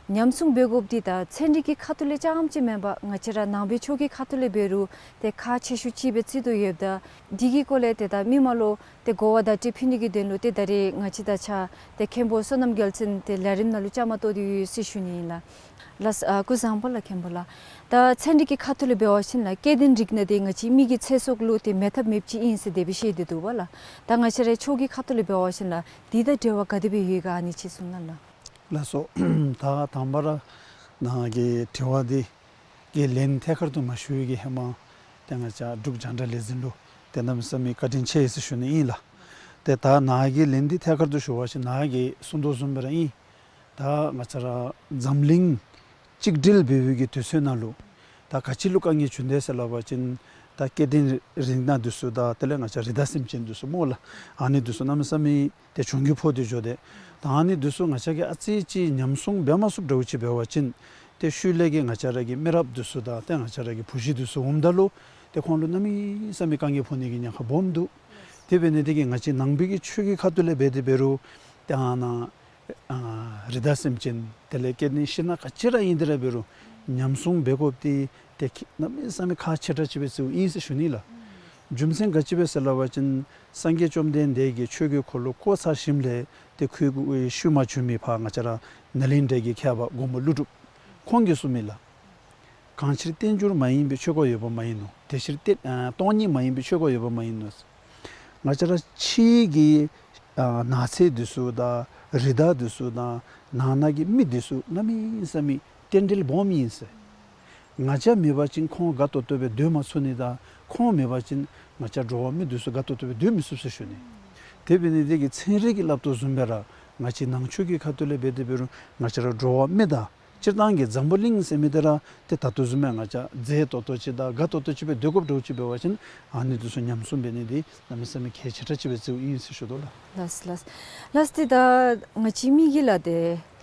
ཉམས་སྲུང་འབད་དགོཔ་འདི་ད་ཚན་རིག་གི་ཁ་ཐུག་ལས་རྐྱངམ་ཅིག་མེན་པར་ང་བཅས་ར་ནང་པའི་ཆོས་ཀྱི་ཁ་ཐུག་ལས་འབད་རུང་ཏེ་ཁག་ཆེ་ཤོས་ཅིག་སྦེ་བརྩི་དོ་ཡོདཔ་ད་འདི་གི་སྐོར་ལས་ཏེ་ད་མི་མང་ལུ་ཏེ་གོ་བ་བརྡ་སྤྲོད་ཕུལ་ནི་གི་དོན་ལུ་ཏེ་ད་རིས་ང་བཅས་དང་གཅིག་ཁར་ཏེ་མཁན་པོ་བསོད་ནམས་རྒྱལ་མཚན་ཏེ་ལས་རིམ་ནང་ལུ་བཅའ་མར་གཏོགས་ཏེ་ཡོད་ཟེར་ཞུ་ནི་ཨིན་ལགས། ལགས་སོ། ཨ་སྐུ་གཟུགས་བཟང་པོ་ལགས་མཁན་པོ་ལགས། ད་ཚན་རིག་གི་ཁ་ཐུག་ལས་འབད་བ་ཅིན་ལགས་སྐྱེ་ལྡན་རིགས་སྣ་འདི་ང་བཅས་མི་གི་ཚེ་སྲོག་ལུ་ཏེ་མེད་ཐབས་མེདཔ་ཅིག་ཨིན་ཟེར་དེ་སྦེ་བཤད་དེ་འདུག་པ་ལགས། ད་ང་བཅས་རའི་ཆོས་ཀྱི་ཁ་ཐུག་ལས་འབད་བ་ཅིན་ལགས་འདི་དང་འབྲེལ་བ་ག་དེ་སྦེ་ཡོད་ག་ཨ་ནི་ཅིག་གསུང་གནང་ལགས། ལགས་སོ། ད་དང་པ་ར་ནཱ་གི་དྲི་བ་འདི་གི་ལན་ཐད་ཀར་དུ་མ་ཞུ་བའི་གི་ཧེ་མ་ཏེ་ང་བཅས་འབྲུག་རྒྱང་བསྒྲགས་ལས་འཛིན་ལུ་ཏེ་གནམ་མེད་ས་མེད་བཀའ་དྲིན་ཆེ་ཟེར་ཞུ་ནི་ཨིན་ལགས། ཏེ་ད་ནཱ་གི་ལན་འདི་ཐད་ཀར་དུ་ཞུ་བ་ཅིན་ནཱ་གིས་གསུང་དོ་བཟུམ་སྦེ་ར་ཨིན། ད་ང་བཅས་ར་འཛམ་གླིང་གཅིག་སྒྲིལ་འབད་བའི་གི་དུས་ཚོད་ནང་ལུ་ད་ག་ཅི་ལུ་དཀའ་ངལ་བྱུང་དེས་ཟེར་སླབ་པ་ཅིན་ད་སྐྱེ་ལྡན་རིགས་སྣ་འདི་ཚུ་དང་དེ་ལས་ང་བཅས་རི་དྭགས་སེམས་ཅན་འདི་ཚུ་སྨོ་ལགས། ཨ་ནི་འདི་ཚུ་གནམ་མེད་ས་མེད་ཏེ་གྱོང་གུད་ཕོག་སྟེ་འགྱོ་དེས། ད་ཨ་ནི་འདི་ཚུ་ང་བཅས་ཀྱིས་ཨ་ཙི་ཅིག་ཉམས་སྲུང་འབད་མ་ཚུགསཔ་འདྲཝ་ཅིག་འབད་བ་ཅིན་ཏེ་ཤུལ་ལས་ཀྱི་ང་བཅས་ར་གི་མི་རབས་འདི་ཚུ་དང་ཏེ་ང་བཅས་ར་གི་བུ་གཞི་འདི་ཚུ་འོངམ་ད་ལུ་ཏེ་ཁོང་ལུ་གནམ་མེད་ས་མེད་དཀའ་ངལ་ཕོག་ནི་གི་ཉེན་ཁ་སྦོམ་འདུག། དེ་འབད་ནི་དེ་གིས་ང་བཅས་ནང་པའི་གི་ཆོས་ཀྱི་ཁ་ཐུག་ལས་འབད་དེ་འབད་རུང་ཏེ་ཨ་ནཱ་ཨ་རི་དྭགས་སེམས་ཅན་དེ་ལས་སྐྱེ་ལྡན་ཤིང་སྣ་ག་ཅི་ར་ཨིན་དེ་ར་འབད་རུང་ཉམས་སྲུང་འབད་དགོཔ་འདི་ཏེ་གནམ་མེད་ས་མེད་ཁག་ཆེ་དྲགས་ཅིག་སྦེ་བརྩིཝ་ཨིན་ཟེར་ཞུ་ནི་ལགས། རྒྱུ་མཚན་ག་ཅི་སྦེ་ཟེར་སླབ་པ་ཅིན་སངས་རྒྱས་བཅོམ་ལྡན་འདས་ཀྱིས་ཆོས་ཀྱི་འཁོར་ལོ་བསྐོར་ཚར་ཞིནམ་ལས་ཏེ་ཁོའི་གི་ཤུལ་མ་བྱོན་མི་ཕར་ང་བཅས་ར་ནཱ་ལེནྡྲ་གི་མཁས་པ་མགོན་པོ་ཀླུ་སྒྲུབ་ཁོང་གིས་གསུངས་མི་ལགས། གང་ཕྱིར་རྟེན་འབྱུང་མ་ཡིན་པའི་ཆོས་འཁོར་ཡོད་པ་མ་ཡིན་ནོ། དེ་ཕྱིར་རྟེན་ཨ་སྟོང་ཉིད་མ་ཡིན་པའི་ཆོས་འཁོར་ཡོད་པ་མ་ཡིན་ནོ། ང་བཅས་ར་ཕྱི་གི་ཨ་ནགས་ཚལ་འདི་ཚུ་དང་རི་དྭགས་འདི་ཚུ་དང་ནང་ན་གི་མི་འདི་ཚུ་གནམ་མེད་ས་མེད་རྟེན་འབྲེལ་སྦོམ་ཨིན་ཟེར། ང་བཅས་མེད་པ་ཅིན་ཁོང་དགའ་ཏོག་ཏོ་སྦེ་སྡོད་མ་ཚུགས་ནི་དང་ཁོང་མེད་པ་ཅིན་ང་བཅས་འགྲོ་བ་མི་འདི་ཚུ་དགའ་ཏོག་ཏོ་སྦེ་སྡོད་མི་ཚུགས་ཟེར་ཞུ་ནི། དེ་འབད་ནི་དེ་གིས་ཚན་རིག་གིས་སླབ་དོ་བཟུམ་སྦེ་ར་ང་བཅས་ནང་ཆོས་ཀྱི་ཁ་ཐུག་ལས་འབད་དེ་འབད་རུང་ང་བཅས་ར་འགྲོ་བ་མི་དང་སྤྱིར་བཏང་གི་འཛམ་བུ་གླིང་ཟེར་མི་འདི་ར་ཏེ་ད་ལྟོ་བཟུམ་སྦེ་ང་བཅས་མཛེས་ཏོག་ཏོ་ཅིག་དང་དགའ་ཏོག་ཏོ་ཅིག་སྦེ་སྡོད་དགོཔ་འདྲཝ་ཅིག་འབད་བ་ཅིན་ཨ་ནི་འདི་ཚུ་ཉམས་སྲུང་འབད་ནི་འདི་གནམ་མེད་ས་མེད་གལ་ཆེ་དྲགས་ཅིག་སྦེ་བརྩིཝ་ཨིན་ཟེར་ཞུ་དོ་ལགས། ལགས་ལགས། ལགས་ཏེ་ད་ང་བཅས་མི་གིས་ལགས་ཏེ་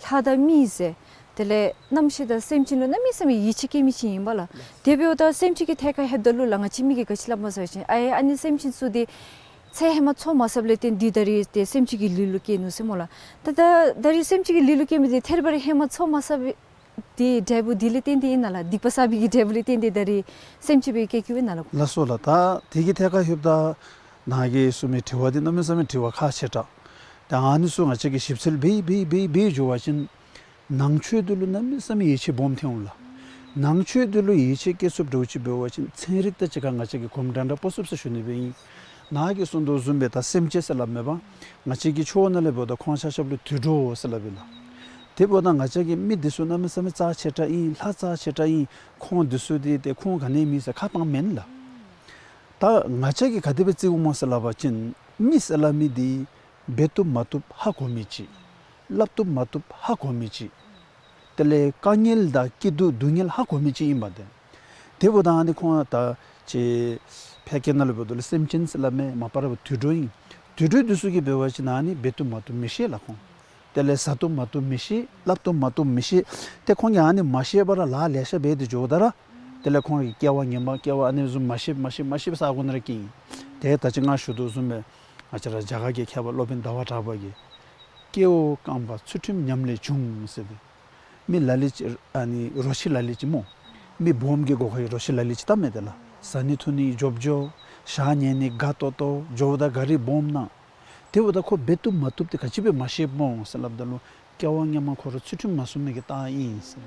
ལྷ་དང་མི་ཟེར་ དེ་ལས་རྣམ་ཤེས་དང་སེམས་ཅན་ལུ་གནམ་མེད་ས་མེད་ཡིད་ཆེས་བསྐྱེད་མི་ཅིག་ཨིན་པས་ལགས། དེ་འབདཝ་ད་སེམས་ཅན་གྱི་ཐད་ཁར་ལྷོདཔ་ད་ལུ་ལགས་ང་བཅས་མི་གིས་ག་ཅི་སླབ་སྨོ་ཟེར་བ་ཅིན་ཨའེ་ཨ་ནི་སེམས་ཅན་ཚུ་འདི་ཚེ་ཧེ་མ་འཚོ་མ་ཚརཝ་ལས་བརྟེན་ཏེ་ད་རིས་ཏེ་སེམས་ཅན་གྱི་ལུས་ལུ་སྐྱེས་ནུག་ཟེར་སྨོ་ལགས། ད་ད་ད་རིས་སེམས་ཅན་གྱི་ལུས་ལུ་སྐྱེས་མི་འདི་ཐད་རི་བ་རི་ཧེ་མ་འཚོ་མ་ཚར་བའི་འདི་འབྲས་བུ་འདི་ལས་བརྟེན་ཏེ་ཨིན་ན་ལགས། སྡིག་པ་བསགས་པའི་གི་འབྲས་བུ་ལས་བརྟེན་ཏེ་ད་རིས་སེམས་ཅན་སྦེ་སྐྱེ་སྐྱེཝ་ཨིན་ན་ལགས། ལགས་སོ་ལགས། ད་དེ་གི་ཐད་ཁར་ལྷོདཔ་ད་ནཱ་གིས་གསུངས་མི་དྲི་བ་འདི་གནམ་མེད་ས་མེད་དྲི་བ་ཁག་ཆེ་དྲགས། ད་ཨ་ནི་ཚུ་ང་བཅས་ཀྱིས་ཞིབ་འཚོལ་འབད་འབད་འབད་འབད་འགྱོ་བ་ཅིན་ནང་ཆོས་འདི་ལུ་གནམ་མེད་ས་མེད་ཡིད་ཆེས་སྦོམ་ཐོན་འོང་ལགས། ནང་ཆོས་འདི་ལུ་ཡིད་ཆེས་བསྐྱེད་ཚུགསཔ་འདྲཝ་ཅིག་འབད་བ་ཅིན་ཚན་རིག་དང་གཅིག་ཁར་ང་བཅས་ཀྱིས་གོམ་འདྲ་འདྲ་སྤོ་ཚུགས་ཟེར་ཞུ་ནི་སྦེ་ཨིན། ནཱ་གིས་གསུངས་དོ་བཟུམ་སྦེ་ད་སེམས་ཅན་ཟེར་སླབ་མས་པ། ང་བཅས་ཀྱི་ཆོས་ནང་ལས་འབདཝ་ད་ཁོང་ཆ་ཁྱབ་ལུ་དུད་འགྲོ་ཟེར་སླབ་ཨིན་ལགས། དེ་འབདཝ་ད་ང་བཅས་ཀྱི་མི་འདི་ཚུ་གནམ་མེད་ས་མེད་རྩ་ཆེ་དྲགས་ཨིན། ལྷ་རྩ་ཆེ་དྲགས་ཨིན། ཁོང་འདི་ཚུ་འདི་ཏེ་ཁོང་ག་ནི་མེད་ཟེར་ཁ་བཏང་མེན་ལགས། ད་ང་བཅས་ཀྱིས་ག་དེ་སྦེ་བརྩིཝ་སྨོ་ཟེར་སླབ་པ་ཅིན་མི་ཟེར་སླབ་མི་འདི་འབད་བཏུབ་མ་བཏུབ་ཧ་གོ་མི་ཅིག། སླབ་བཏུབ་མ་བཏུབ་ཧ་གོ་མི་ཅིག། དེ་ལས་དཀའ་ངལ་དང་སྐྱིད་སྡུག་སྡུག་བསྔལ་ཧ་གོ་མི་ཅིག་ཨིན་པས་ཏེ། དེ་འབདཝ་ད་ཨ་ནི་ཁོང་ད་ཅི་ཕལ་སྐད་ནང་ལུ་འབདཝ་ད་ལུ་སེམས་ཅན་ཟེར་སླབ་མས། མ་པ་ར་འབད་དུད་འགྲོ་ཨིན། དུད་འགྲོ་འདི་ཚུ་གིས་འབད་བ་ཅིན་ཨ་ནི་འབད་བཏུབ་མ་བཏུབ་མི་ཤེས་ལགས་ཁོང་། དེ་ལས་བཟའ་བཏུབ་མ་བཏུབ་མི་ཤེས། སླབ་བཏུབ་མ་བཏུབ་མི་ཤེས། ཏེ་ཁོང་གིས་ཨ་ནི་མ་ཤེས་པར་ལཱ་ལེ་ཤ་འབད་དེ་འགྱོཝ་ད་ར་དེ་ལས་ཁོང་གི་སྐྱེ་བ་ངན་པ་སྐྱེ་བ་ཨ་ནི་བཟུམ་མ་ཤེས་མ་ཤེས་མ་ཤེས་པའི་ས་གོ་ནང་ར་སྐྱེ་ཨིན། ཏེ་ད་ཅི་ང་ཞུ་དོ་བཟུམ་སྦེ་ང་བཅས་ར་རྒྱ་གར་གྱི་མཁས་པ་སློབ་དཔོན་ཟླ་བ་གྲགས་པ་གིས་སྐྱེ་བོ་རྐང་པ་ཚུལ་ཁྲིམས་ཉམས་ལས་བྱུང་ཟེར་ཏེ། མི་ལ་ལུ་ཅིག་ཨ་ནི་རོ་ཁྱི་ལ་ལུ་ཅིག་སྨོ། མི་སྦོམ་གྱི་སྒོ་ཁར་རོ་ཁྱི་ལ་ལུ་ཅིག་བལྟ་མས་ཏེ་ལགས། བཟའ་ནི་འཐུང་ནི་འཇོབ་འཇོ། ཞག་ཉལ་ནི་དགའ་ཏོག་ཏོ། འགྱོཝ་ད་གཱ་རི་སྦོམ་ནང་། དེ་འབདཝ་ད་ཁོ་འབད་བཏུབ་མ་བཏུབ་འདི་ག་ཅི་སྦེ་མ་ཤེསཔ་སྨོ་ཟེར་སླབ་ད་ལུ་སྐྱེ་བ་སྔ་མ་ཁོ་ར་ཚུལ་ཁྲིམས་མ་སྲུང་མི་གི་རྟགས་ཨིན་ཟེར།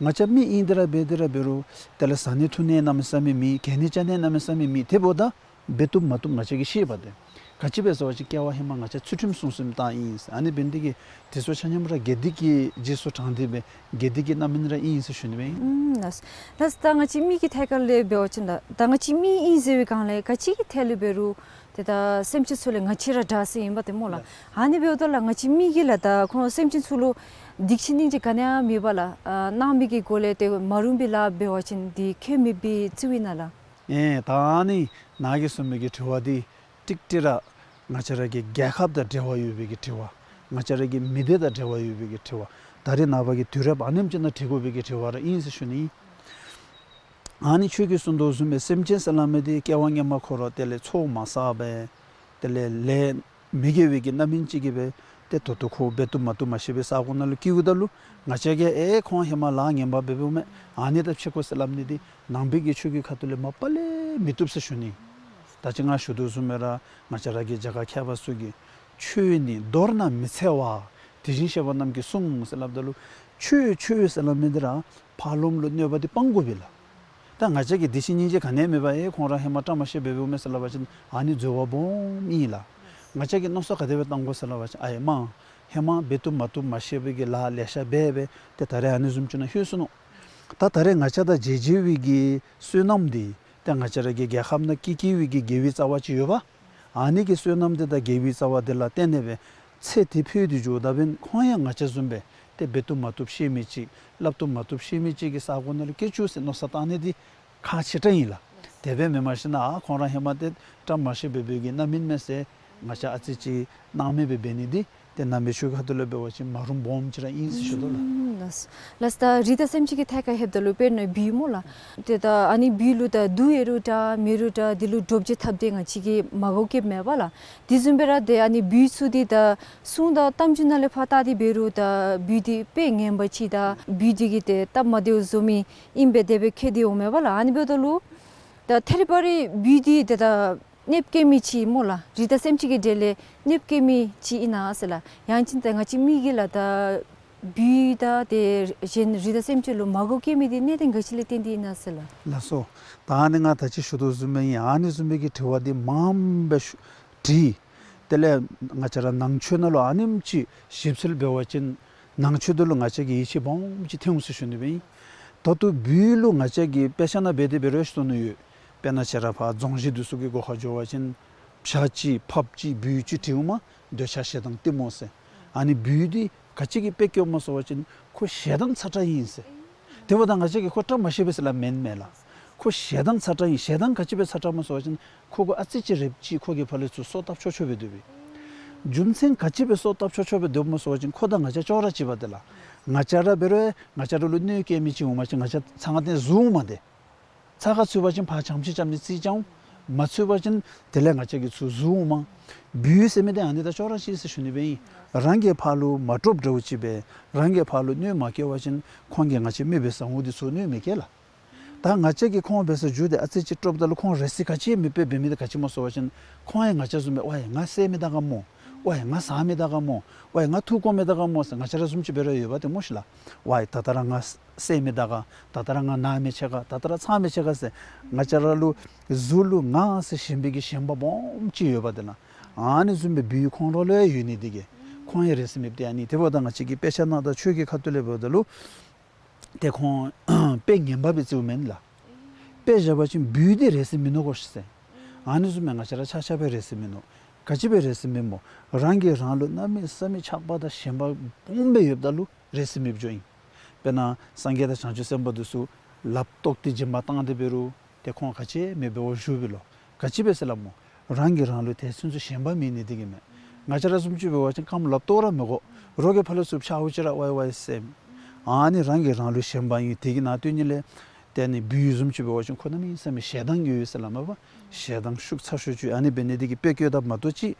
ང་བཅས་མི་ཨིན་དེ་ར་འབད་དེ་ར་འབད་རུང་དེ་ལས་བཟའ་ནི་འཐུང་ནི་གནམ་མེད་ས་མེད་མེད། གྱོན་ནི་རྐྱབ་ནི་གནམ་མེད་ས་མེད་མེད། དེ་འབདཝ་ད་འབད་བཏུབ་མ་བཏུབ་ང་བཅས་ཀྱིས་ཤེས་པས་ཏེ། ག་ཅི་སྦེ་ཟེར་བ་ཅིན་སྐྱེ་བ་ཧེ་མ་ང་བཅས་ཚུལ་ཁྲིམས་སྲུང་སྲུངམ་རྟགས་ཨིན་ཟེར། ཨ་ནི་འབད་ནི་འདི་གིས་དེ་ཚུ་ཆ་མཉམ་ར་དགེ་སྡིག་གི་རྗེས་སུ་འབྲངས་ཏེ་སྦེ་དགེ་སྡིག་གི་རྣམ་སྨིན་ར་ཨིན་ཟེར་ཞུ་ནི་སྦེ་ཨིན། ཨུམ་ལགས། ལགས་ད་ང་བཅས་མི་གི་ཐད་ཁར་ལས་འབད་བ་ཅིན་ད་ད་ང་བཅས་མི་ཨིན་ཟེར་བའི་སྒང་ལས་ག་ཅི་གི་ཐད་ལུ་འབད་རུང་ཏེ་ད་སེམས་ཅན་ཚུ་ལས་ང་བཅས་ར་དྲག་ས་ཨིན་པས་ཏེ་སྨོ་ལགས། ཨ་ནི་འབདཝ་ད་ལགས་ང་བཅས་མི་གིས་ལགས་ད་ཁོང་སེམས་ཅན་ཚུ་ལུ་སྡིག་ཆེ་སྙིང་རྗེ་ག་ནི་ཡང་མེད་པར་ལགས་ཨ་གནང་མི་གི་སྒོ་ལས་ཏེ་མ་རུངས་པའི་ལཱ་འབད་བ་ཅིན་འདི་ཁྱད་མེད་པའི་ཚུལ་ཨིན་ན་ལགས། ཨེ་ད་ཨ་ནི་ནཱ་གིས་གསུངས་མི་གི་དྲི་བ་འདི་ཀྲིག་ཀྲི་ར་ང་བཅས་ར་གི་རྒྱལ་ཁབ་དང་འབྲེལ་བ་ཡོད་པའི་གི་དྲི་བ། ང་བཅས་ར་གི་མི་སྡེ་དང་འབྲེལ་བ་ཡོད་པའི་གི་དྲི་བ། ད་རེས་ནངས་པ་གི་དུས་རབས་ཨ་ནེམ་ཅིག་ནང་དྲི་དགོ་པའི་གི་དྲི་བ་ར་ཨིན་ཟེར་ཞུ་ནི། ཨ་ནི་ཁྱོད་ཀྱིས་གསུངས་དོ་བཟུམ་སྦེ་སེམས་ཅན་ཟེར་སླབ་མི་འདི་སྐྱེ་བ་སྔ་མ་ཁོ་ར་དེ་ལས་ཚོགས་མ་བསགས་པས། དེ་ལས་ལས་མི་དགེ་བའི་གི་རྣམ་སྨིན་ཅིག་གིས་སྦེ་ཏེ་ད་ལྟོ་ཁོ་འབད་བཏུབ་མ་བཏུབ་མ་ཤེས་པའི་ས་གོ་ནང་ལུ་སྐྱེཝ་ད་ལུ་ང་བཅས་ཀྱིས་ཨེ་ཁོང་ཧེ་མ་ལཱ་ངན་པ་འབད་འབདཝ་མས། ཨ་ནི་ད་ཕྱིར་བཀོ་ཟེར་སླབ་ནི་འདི་ནང་པའི་གི་ཆོས་ཀྱི་ཁ་ཐུག་ལས་མ་པ་ལས་མི་བཏུབ་ཟེར་ཞུ་ནི། ད་ཅི་ང་ཞུ་དོ་བཟུམ་སྦེ་ར་ང་བཅས་ར་གི་རྒྱ་གར་མཁས་པ་ཚུ་གིས་ཆོས་ནི་མདོར་ན་མི་འཚེ་བ། དེ་བཞིན་གཤེགས་པ་རྣམས་ཀྱིས་གསུངས་ཟེར་སླབ་ད་ལུ་ཆོས་ཆོས་ཟེར་སླབ་མི་འདི་ར་ཕར་ལོགས་ལུ་གནོད་པ་འདི་སྤང་དགོ་པས་ལགས། ད་ང་བཅས་ཀྱིས་འདི་ཤེས་སྙིང་རྗེ་ག་ནི་ཡང་མེད་པར་ཨེ་ཁོང་ར་ཧེ་མ་བཀྲ་མ་ཤིས་འབད་འབདཝ་མས་ཟེར་སླབ་པ་ཅིན་ཨ་ནི་འཛོལ་བ་སྦོམ་ཨིན་ལགས། ང་བཅས་ཀྱིས་མནོ་བསམ་ག་དེ་སྦེ་བཏང་དགོ་ཟེར་སླབ་པ་ཅིན་ཨའེ་མ་ཧེ་མ་འབད་བཏུབ་མ་བཏུབ་མ་ཤེས་པའི་གི་ལཱ་ལེ་ཤ་འབད་འབད་ཏེ་ད་རེས་ཨ་ནི་བཟུམ་ཅིག་ནང་ལྷོད་སོ་ནུག། ད་ད་རེས་ང་བཅས་དང་མཇལ་མཇལ་བའི་གི་བསོད་ནམས་འདི་ཏེ་ང་བཅས་ར་གི་རྒྱལ་ཁབ་ནང་སྐྱེ་སྐྱེ་བའི་གི་དགེ་བའི་རྩ་བ་ཅིག་ཡོད་པ། ཨ་ནི་གི་བསོད་ནམས་འདི་དང་དགེ་བའི་རྩ་བ་འདི་ལ་བརྟེན་ནས་སྦེ་ཚེ་འདི་འཕོས་ཏེ་འགྱོཝ་ད་འབདན་ཁོང་ཡང་ང་བཅས་བཟུམ་སྦེ་ཏེ་འབད་བཏུབ་མ་བཏུབ་ཤེས་མི་ཅིག་སླབ་བཏུབ་མ་བཏུབ་ཤེས་མི་ཅིག་གི་ས་གོ་ནང་ལུ་སྐྱེ་བཅུག་ཟེར་མནོ་བསམ་བཏང་ནི་འདི་ཁག་ཆེ་དྲགས་ཨིན་ལགས། དེ་སྦེ་མེན་མ་གཞི་ནཱ་ཁོང་ར་ཧེ་མ་ཏེ་བཀྲ་མ་ཤིས་འབད་འབདཝ་གི་རྣམ་སྨིན་མས་ཟེར་ང་བཅས་ཨ་ཙི་ཅིག་སྣང་མེད་སྦེ་འབད་ནི་འདི་ཏེ་ནང་པའི་ཆོས་ཁ་ཐུག་ལས་འབད་བ་ཅིན་མ་རུངས་སྦོམ་ཅིག་ར་ཨིན་ཟེར་ཞུ་དོ་ལགས། ཨུམ་ལགས། ལགས་ད་རི་དྭགས་སེམས་ཅན་གྱི་ཐད་ཁར་ལྷོདཔ་ད་ལུ་དཔེར་ན་སྦུལ་སྨོ་ལགས། ཏེ་ད་ཨ་ནི་སྦུལ་ལུ་ད་དུག་ཡོད་རུང་འདྲ་མེད་རུང་འདྲ་འདི་ལུ་འདྲོག་བྱེལ་འཐབ་སྟེ་ང་བཅས་ཀྱིས་མ་དགའཝ་བསྐྱེདཔ་མས་པ་ལགས། དེ་བཟུམ་སྦེ་ར་ཏེ་ཨ་ནི་སྦུལ་ཚུ་འདི་ད་སྲུང་དང་གཏམ་རྒྱུད་ནང་ལས་ཕར་བལྟ་སྟེ་འབད་རུང་ད་སྦུལ་འདི་དཔེ་ངན་པ་ཅིག་དང་སྦུལ་འདི་གིས་ཏེ་སྟབས་མ་བདེཝ་བཟོ་མི་ཨིན་པས་དེ་སྦེ་མཁྱེན་ཏེ་འོང་མས་པ་ལགས། ཨ་ནི་འབདཝ་ད་ལུ་ད་ཐད་རི་བ་རི་སྦུལ་འདི་ཏེ་ད་གནོདཔ་བཀལ་མི་ཅིག་སྨོ་ལགས། རི་དྭགས་སེམས་ཅན་གྱི་གྲས་ལས་གནོདཔ་བཀལ་མི་ཅིག་ཨིན་ན་ཟེར་ལགས། ཡང་ཅིན་ད་ང་བཅས་མི་གིས་ལགས་ད་སྦུལ་དང་ཏེ་གཞན་རི་དྭགས་སེམས་ཅན་ལུ་མ་དགའཝ་བསྐྱེད་མི་འདི་གནད་དོན་ག་ཅི་ལས་བརྟེན་ཏེ་ཨིན་ན་ཟེར་ལགས། ལགས་སོ། ད་ཨ་ནི་ང་ད་ཅི་ཞུ་དོ་བཟུམ་སྦེ་ཨིན། ཨ་ནི་བཟུམ་སྦེ་གི་དྲི་བ་འདི་མངམ་སྦེ་ཞུ་དྲིས། དེ་ལས་ང་བཅས་ར་ནང་ཆོས་ནང་ལུ་ཨ་ནེམ་ཅིག་ཞིབ་འཚོལ་འབད་བ་ཅིན་ནང་ཆོས་འདི་ལུ་ང་བཅས་ཀྱིས་ཡིད་ཆེས་སྦོམ་ཅིག་ཐོན་འོང་ཟེར་ཞུ་ནི་སྦེ་ཨིན། ད་ལྟོ་སྦུལ་ལུ་ང་བཅས་ཀྱིས་དཔེ་ཆ་ནང་འབད་དེ་འབད་རུང་ཞུ་དོ་ནི་ཡོད། དཔེར་ན་ཁྱེད་ར་ཕར་རྫོང་གཞི་འདི་ཚུ་གི་སྒོ་ཁར་འགྱོ་བ་ཅིན་བྱ་ཅིག་ཕགཔ་ཅིག་སྦུལ་ཅིག་འབྲིཝ་མས། འདོད་ཆགས་ཞེ་སྡང་གཏི་མུག་ཟེར། ཨ་ནི་སྦུལ་འདི་ག་ཅི་གིས་དཔེ་བཀོདཔ་སྨོ་ཟེར་བ་ཅིན་ཁོ་ཞེ་སྡང་ཚ་དྲགས་ཨིན་ཟེར། དེ་འབདཝ་ད་ང་བཅས་ཀྱིས་ཁོ་བཀྲ་མ་ཤིས་པས་ཟེར་སླབ་མེན་མས་ལགས། ཁོ་ཞེ་སྡང་ཚ་དྲགས་ཨིན། ཞེ་སྡང་ག་ཅི་སྦེ་ཚ་དྲགས་སྨོ་ཟེར་བ་ཅིན་ཁོ་གུ་ཨ་ཙི་ཅིག་རེགཔ་ཅིག་ཁོ་གིས་ཕར་ལས་ཚུར་སོ་བཏབ་ཆོག་ཆོག་སྦེ་སྡོདཔ་ཨིན། རྒྱུ་མཚན་ག་ཅི་སྦེ་སོ་བཏབ་ཆོག་ཆོག་སྦེ་སྡོདཔ་སྨོ་ཟེར་བ་ཅིན་ཁོ་དང་ང་བཅས་ཅོག་ར་གཅིག་པས་ཏེ་ལགས། ང་བཅས་ར་འབད་རུང་ང་བཅས་ར་ལུ་གནོད་བཀལ་མི་ཅིག་འོང་པ་ཅིན་ང་བཅས་ཚང་ཏེ་ཟུར་འོང་མས་ཏེ། ཚ་ཁ་ཚུད་པ་ཅིན་ཕར་བྱམས་ཅིག་བྱམས་ནི་རྩིས་རྐྱབ་འོང་། མ་ཚུད་པ་ཅིན་དེ་ལས་ང་བཅས་ཀྱིས་ཚུར་ཟུར་འོང་མས། སྦུལ་ཟེར་མི་འདི་ཨ་ནི་དང་ཅོག་ར་གཅིག་ཟེར་ཞུ་ནི་སྦེ་ཨིན། རང་གིས་ཕར་ལུ་མ་དཀྲོགཔ་འདྲཝ་ཅིག་སྦེ་རང་གིས་ཕར་ལུ་གནོད་མ་བཀལ་བ་ཅིན་ཁོང་གིས་ང་བཅས་མི་འབད་བཟང་པོ་འདི་ཚུ་གནོད་མི་བཀལ་ལགས། ད་ང་བཅས་ཀྱིས་ཁོང་འབད་སར་འགྱོ་སྟེ་ཨ་ཙི་ཅིག་དཀྲོགཔ་ད་ལུ་ཁོང་རེ་སི་ག་ཅི་མེདཔ་སྦེ་འབད་མི་འདི་ག་ཅི་སྨོ་ཟེར་བ་ཅིན་ཁོང་ཡང་ང་བཅས་བཟུམ་སྦེ་ཝའི་ང་བསད་མི་ད་ག་སྨོ། ཝའི་ང་ཟ་མི་ད་ག་སྨོ། ཝའི་ང་འཐུ་བཀོ་མི་ད་ག་སྨོ་ཟེར་ང་བཅས་ར་བཟུམ་ཅིག་འབད་ར་ཡོདཔ་འདི་སྨོ་ཤིག་ལགས། ཝའི་ད་ལྟོ་ར་ང་བསད་མི་ད་ག། ད་ལྟོ་ར་ང་ན་མི་ཆེ་ག། ད་ལྟོ་ར་ཚ་མི་ཆེ་ག་ཟེར་ང་བཅས་ར་ལུ་གཟུགས་ལུ་ང་ཟེར་ཞེན་པའི་གི་ཞེན་པ་སྦོམ་ཅིག་ཡོདཔ་འདི་ལགས། ཨ་ནི་བཟུམ་སྦེ་སྦུལ་ཁོང་ར་ལུ་ཡང་ཡོད་ནི་འདི་གིས་ཁོང་ཡང་རེ་སི་མེདཔ་འདི་ཨ་ནི། དེ་འབདཝ་ད་ང་བཅས་ཀྱི་དཔེ་ཆ་ནང་དང་ཆོས་ཀྱི་ཁ་ཐུག་ལས་འབདཝ་ད་ལུ་ཏེ་ཁོང་དཔེ་ངན་པ་སྦེ་བརྩིཝ་མེན་ལགས། དཔེ་བཞག་པ་ཅིན་སྦུལ་འདི་རེ་སི་མི་མནོ་དགོ་ཤིག་ཟེར། ཨ་ནི་བཟུམ་སྦེ་ང་བཅས་ར་ཆ་ཁྱབ་སྦེ་རེ་སི་མི་མནོ། ག་ཅི་སྦེ་རེ་སི་མི་མནོ། རང་གིས་རང་ལུ་གནམ་མེད་ས་མེད་ཆགས་པ་དང་ཞེན་པ་སྦོམ་སྦེ་ཡོདཔ་ད་ལུ་རེ་སི་མེདཔ་འགྱོཝ་ཨིན། དཔེར་ན་སངས་རྒྱས་དང་བྱང་ཆུབ་སེམས་དཔའ་འདི་ཚུ་ལགཔ་བཏོག་སྟེ་སྦྱིན་པ་བཏང་སྟེ་འབད་རུང་ཏེ་ཁོང་ག་ཅི་མེདཔ་སྦེ་འོ་བཞུགས་པས་ལོ། ག་ཅི་སྦེ་ཟེར་སླབ་སྨོ། རང་གིས་རང་ལུ་དེ་ཚུན་ཚོད་ཞེན་པ་མེད་ནི་འདི་གིས་མས། ང་བཅས་ར་བཟུམ་ཅིག་འབད་བ་ཅིན་རྐངམ་ལགཔ་བཏོག་ར་མི་དགོ། རོགས་ཀྱི་ཕར་ལས་ཚུར་འཕྱརཝ་ཅིག་ར་ཝའི་ཝའི་ཟེར། ཨ་ནི་རང་གིས་རང་ལུ་ཞེན་པ་ཨིན། དེ་གི་ནང་དོན་ཉིད་ལས་ཏེ་ཨ་ནི་སྦུལ་བཟུམ་ཅིག་འབད་བ་ཅིན་ཁོ་གནམ་མེད་ས་མེད་ཞེ་སྡང་ཡོད་ཟེར་སླབ་མས་པ། ཞེ་སྡང་ཤུགས་ཚ་ཤོས་ཅིག་ཨ་ནི་འབད་ནི་འདི་གིས་དཔེ་བཀོདཔ་ད་མ་གཏོགས་ཅིག་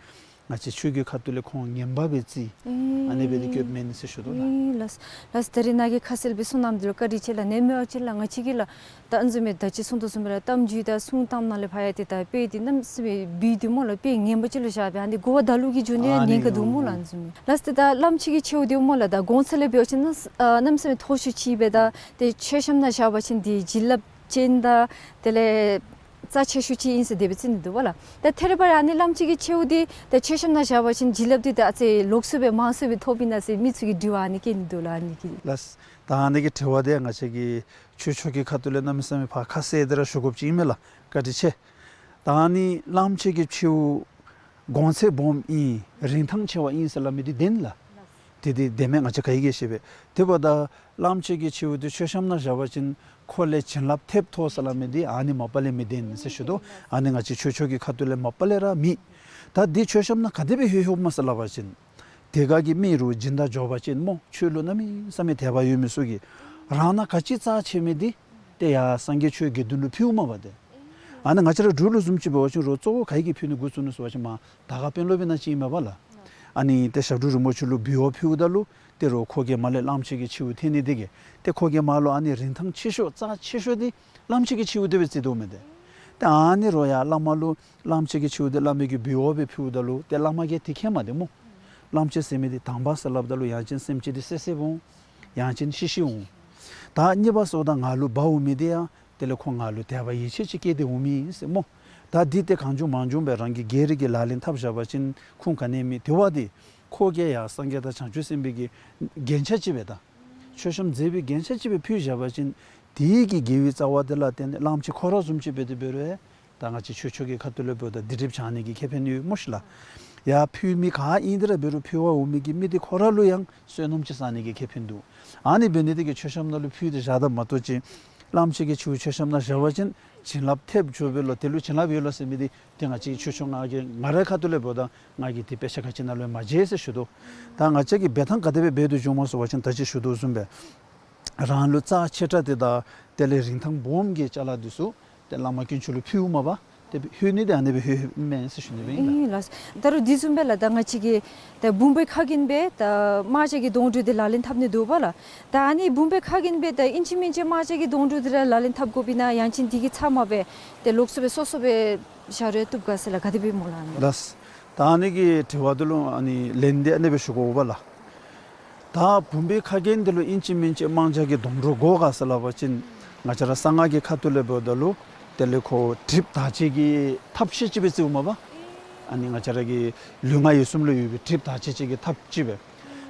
ང་བཅས་ཆོས་ཀྱི་ཁ་ཐུག་ལས་ཁོང་ངན་པ་སྦེ་བརྩི། ཨ་ནི་སྦེ་འདི་བཀོདཔ་མེན་ཟེར་ཞུ་དོ་ལགས། ཨེ་ལགས་ལགས། ད་རིས་ནཱ་གིས་ཁ་གསལ་སྦེ་གསུངས་གནངམ་འདི་ལུ་བཀའ་དྲིན་ཆེ་ལགས། ནེམ་མེ་ཨ་ཅིག་ལགས་ང་བཅས་ཀྱིས་ལགས་ད་ཨ་ནི་བཟུམ་སྦེ་ད་ཅི་གསུངས་དོ་བཟུམ་སྦེ་ལགས་གཏམ་རྒྱུད་དང་གསུང་གཏམ་ནང་ལས་ཕར་ཡང་ཏེ་ད་དཔེ་འདི་གནམ་མེད་ས་མེད་སྦུལ་འདི་སྨོ་ལགས་དཔེ་ངན་པ་ཅིག་ལུ་བཞག་སྦེ་ཨ་ནི་གོ་བ་ད་ལུ་གི་འགྱོ་ནི་ཨ་ནི་ཉེན་ཁ་འདུག་སྨོ་ལགས། ཨ་ནི་བཟུམ་ལགས། ད་གླངམོ་ཆེ་གི་མཆེཝ་འདི་སྨོ་ལགས་ད་གོང་ཚད་ལས་འབད་བ་ཅིན་གནམ་མེད་ས་མེད་མཐོ་ཤོས་ཅིག་སྦེ་ད་ཏེ་མཆོད་བཤམ་ནང་བཞག་པ་ཅིན་འདི་བྱིན་རླབས་ཅན་དང་དེ་ལས་རྩ་ཆེ་ཤོས་ཅིག་ཨིན་ཟེར་དེ་སྦེ་བརྩི་ནི་འདུག་པ་ལགས། ད་ཐད་རི་བ་རི་ཨ་ནི་གླངམོ་ཆེ་གི་མཆེཝ་འདི་ད་མཆོད་བཤམ་ནང་བཞག་པ་ཅིན་བྱིན་རླབས་འདི་ད་ཨ་ཙི་ལོག་སུ་སྦེ་མང་སུ་སྦེ་ཐོབ་ཨིན་ན་ཟེར་མི་ཚུ་གིས་དྲི་བ་ཨ་ནི་བཀོད་ནི་འདུག་ལགས་ཨ་ནི་གི། ལགས། ད་ཨ་ནི་གི་དྲི་བ་འདི་ང་བཅས་ཀྱིས་ཆོས་ཕྱོགས་ཀྱི་ཁ་ཐུག་ལས་གནམ་མེད་ས་མེད་ཕར་ཁ་གསལ་ཏེ་ར་ཞུ་དགོཔ་ཅིག་ཨིན་མས་ལགས། བཀའ་དྲིན་ཆེ། ད་ཨ་ནི་གླངམོ་ཆེ་གི་མཆེཝ་གོང་ཚད་སྦོམ་ཨིན་རིན་ཐང་ཆེ་བ་ཨིན་ཟེར་སླབ་མི་འདི་བདེན་ལགས། དེ་འདི་བདེན་མས། ང་བཅས་ག་གིས་ཤེས་པས། དེ་འབདཝ་ད་གླངམོ་ཆེ་གི་མཆེཝ་འདི་མཆོད་བཤམ་ནང་བཞག་པ་ཅིན་ཁོ་ལས་བྱིན་རླབས་ཐེབས་ཐོབ་ཟེར་སླབ་མི་འདི་ཨ་ནི་མ་པ་ལས་མི་བདེན་ཟེར་ཞུ་དོ། ཨ་ནི་ང་བཅས་ཆོས་ཕྱོགས་ཀྱི་ཁ་ཐུག་ལས་མ་པ་ལས་ར་མེད། ད་འདི་མཆོད་བཤམ་ནང་ག་དེ་སྦེ་ལྷོད་ལྷོདཔ་སྨོ་ཟེར་སླབ་པ་ཅིན་དེ་ག་གི་མི་རུང་སྦྱིན་བདག་འབྱོར་པ་ཅན་སྨོ་ཆོས་ལུ་གནམ་མེད་ས་མེད་དད་པ་ཡོད་མི་ཚུ་གིས་རང་ནང་ག་ཅི་རྩ་ཆེ་མི་འདི་ཏེ་ཡར་སངས་རྒྱས་ཆོས་དགེ་འདུན་ལུ་ཕུལཝ་མས་པ་ཏེ། ཨ་ནི་ང་བཅས་ར་འབྲུག་ལུ་བཟུམ་ཅིག་འབད་བ་ཅིན་རོགས་གཙོ་བོ་ག་གིས་ཕུལ་ནི་འགོ་བཙུགས་ནུག་ཟེར་བ་ཅིན་མར་དར་དཀར་དཔོན་སློབ་ཨིན་ན་ཅིག་ཨིན་མས་པ་ལགས། ཨ་ནི་ཏེ་ཞབས་དྲུང་རིན་པོ་ཆེ་ལུ་འབུལ་བ་ཕུལཝ་ད་ལུ་ཏེ་རོགས་ཁོ་གིས་མར་ལས་གླངམོ་ཆེ་གི་མཆེཝ་འཐེན་ནི་འདི་གིས་ཏེ་ཁོ་གིས་མར་ལུ་ཨ་ནི་རིན་ཐང་ཆེ་ཤོས་རྩ་ཆེ་ཤོས་འདི་གླངམོ་ཆེ་གི་མཆེཝ་འདི་སྦེ་བརྩི་དོ་མས་ཏེ། ཏེ་ཨ་ནི་རོགས་ཡར་བླ་མ་ལུ་གླངམོ་ཆེ་གི་མཆེཝ་འདི་བླ་མ་གིས་འབུལ་བ་སྦེ་ཕུལཝ་ད་ལུ་ཏེ་བླ་མ་གིས་དེ་མཁྱེནམ་མས་ཏེ་སྨོ། གླངམོ་ཆེ་ཟེར་མི་འདི་དང་པ་ཟེར་སླབ་ད་ལུ་ཡང་ཅིན་སེམས་ཅན་འདི་བསད་བསདཔ་འོང་། ཡང་ཅིན་ཤི་ཤི་འོང་། ད་གཉིས་པ་ཟེརཝ་ད་ང་ལུ་འབག་འོང་མི་འདི་ཡང་དེ་ལས་ཁོ་ང་ལུ་དད་པ་ཡིད་ཆེས་ཅིག་བསྐྱེད་དེ་འོང་མི་ཨིན་ཟེར་སྨོ། ད་འདི་ཏེ་གང་བྱུང་མང་བྱུང་སྦེ་རང་གིས་སྒེར་གྱི་ལག་ལེན་འཐབ་བཞག་པ་ཅིན་ཁུངས་ག་ནི་མེད། དེ་བ་འདི་ཁོ་གིས་ཡར་སངས་རྒྱས་དང་བྱང་ཆུབ་སེམས་དཔའི་གི་རྒྱན་ཆ་ཅིག་སྦེ་ད་མཆོད་བཤམ་མཛེས་པའི་རྒྱན་ཆ་ཅིག་སྦེ་ཕུལ་བཞག་པ་ཅིན་དེ་གི་དགེ་བའི་རྩ་བ་དེ་ལ་བརྟེན་ཏེ་གླངམོ་ཆེ་ཁོ་ར་བཟུམ་ཅིག་འབད་དེ་འབད་རུང་ད་ང་བཅས་ཆོས་ཕྱོགས་ཀྱི་ཁ་ཐུག་ལས་འབདཝ་ད་སྡིག་སྒྲིབ་བྱང་ནི་གི་ཁེ་ཕན་ཡོད་སྨོ་ཤིག་ལགས། ཡར་ཕུལ་མི་ག་ཨིན་དེ་ར་འབད་རུང་ཕུལ་བར་འོང་མི་གི་མི་དེ་ཁོ་ར་ལུ་ཡང་བསོད་ནམས་ཅིག་བསགས་ནི་གི་ཁེ་ཕན་འདུག། ཨ་ནི་འབད་ནི་དེ་གིས་མཆོད་བཤམ་ནང་ལུ་ཕུལ་ཏེ་བཞག་ད་མ་གཏོགས་ཅིག་གླངམོ་ཆེ་གི་མཆེཝ་མཆོད་བཤམ་ནང་བཞག་པ་ཅིན་བྱིན་རླབས་ཐེབས་འགྱོ་བས་ལོ། དེ་ལུ་བྱིན་རླབས་ཡོད་ལོ་ཟེར་མི་འདི་ཏེ་ང་བཅས་ཆོས་ཕྱོགས་ང་གི་ང་རའི་ཁ་ཐུག་ལས་འབདཝ་ད་ང་གིས་དེ་དཔེ་ཆ་ག་ཅི་ནང་ལུ་ཡང་མ་མཇལ་ཟེར་ཞུ་དོ། ད་ང་བཅས་ཀྱིས་འབད་ཐངས་ག་དེ་སྦེ་འབད་དོ་བཟུམ་སྨོ་ཟེར་བ་ཅིན་ད་ཅི་ཞུ་དོ་བཟུམ་སྦེ་རང་ལུ་རྩ་ཆེ་དྲགས་དེ་དང་དེ་ལས་རིན་ཐང་སྦོམ་གྱི་ཅ་ལ་འདི་ཚུ་ཏེ་བླ་མ་དཀོན་མཆོག་ལུ་ཕུལཝ་མས་པ། ཏེ་ལྷོད་ནི་འདི་ཨ་ནི་སྦེ་ལྷོད་མས་ཟེར་ཞུ་ནི་སྦེ་ཨིན་ལགས། ཨིན་ལགས། ད་རུང་དེ་བཟུམ་སྦེ་ལགས་ད་ང་བཅས་ཀྱིས་ད་བུམ་པའི་ཁ་རྒྱན་སྦེ་ད་དམར་ཆ་གི་སྡོང་གྲོགས་འདི་ལག་ལེན་འཐབ་ནི་འདུག་པ་ལགས། ད་ཨ་ནི་བུམ་པའི་ཁ་རྒྱན་སྦེ་ད་ཨིན་ཅི་མིན་ཅི་དམར་ཆ་གི་སྡོང་གྲོགས་འདི་ར་ལག་ལེན་འཐབ་དགོཔ་ཨིན་ན་ཡང་ཅིན་དེ་གི་ཚབ་མ་སྦེ་ཏེ་ལོག་སུ་སྦེ་སོ་སོ་སྦེ་བཞག་རུང་བཏུབ་ག་ཟེར་ལགས། ག་དེ་སྦེ་སྨོ་ལགས། ལགས། ད་ཨ་ནི་གི་དྲི་བ་འདི་ལུ་ཨ་ནི་ལན་འདི་ཨ་ནི་སྦེ་ཞུ་དགོ་པ་ལགས། ད་བུམ་པའི་ཁ་རྒྱན་འདི་ལུ་ཨིན་ཅི་མིན་ཅི་དམར་ཆ་གི་སྡོང་གྲོགས་དགོ་ག་ཟེར་སླབ་པ་ཅིན་ང་བཅས་ར་གསང་སྔགས་ཀྱི་ཁ་ཐུག་ལས་འབདཝ་ད་ལུ་དེ་ལས་ཁོ་གྲིབ་དག་བྱེད་ཀྱི་ཐབས་ཤེས་ཅིག་སྦེ་བརྩིཝ་མས་པ། ཨ་ནི་ང་བཅས་ར་གི་ལུས་ངག་ཡིད་གསུམ་ལུ་ཡོད་པའི་གྲིབ་དག་བྱེད་ཅིག་གི་ཐབས་ཅིག་སྦེ།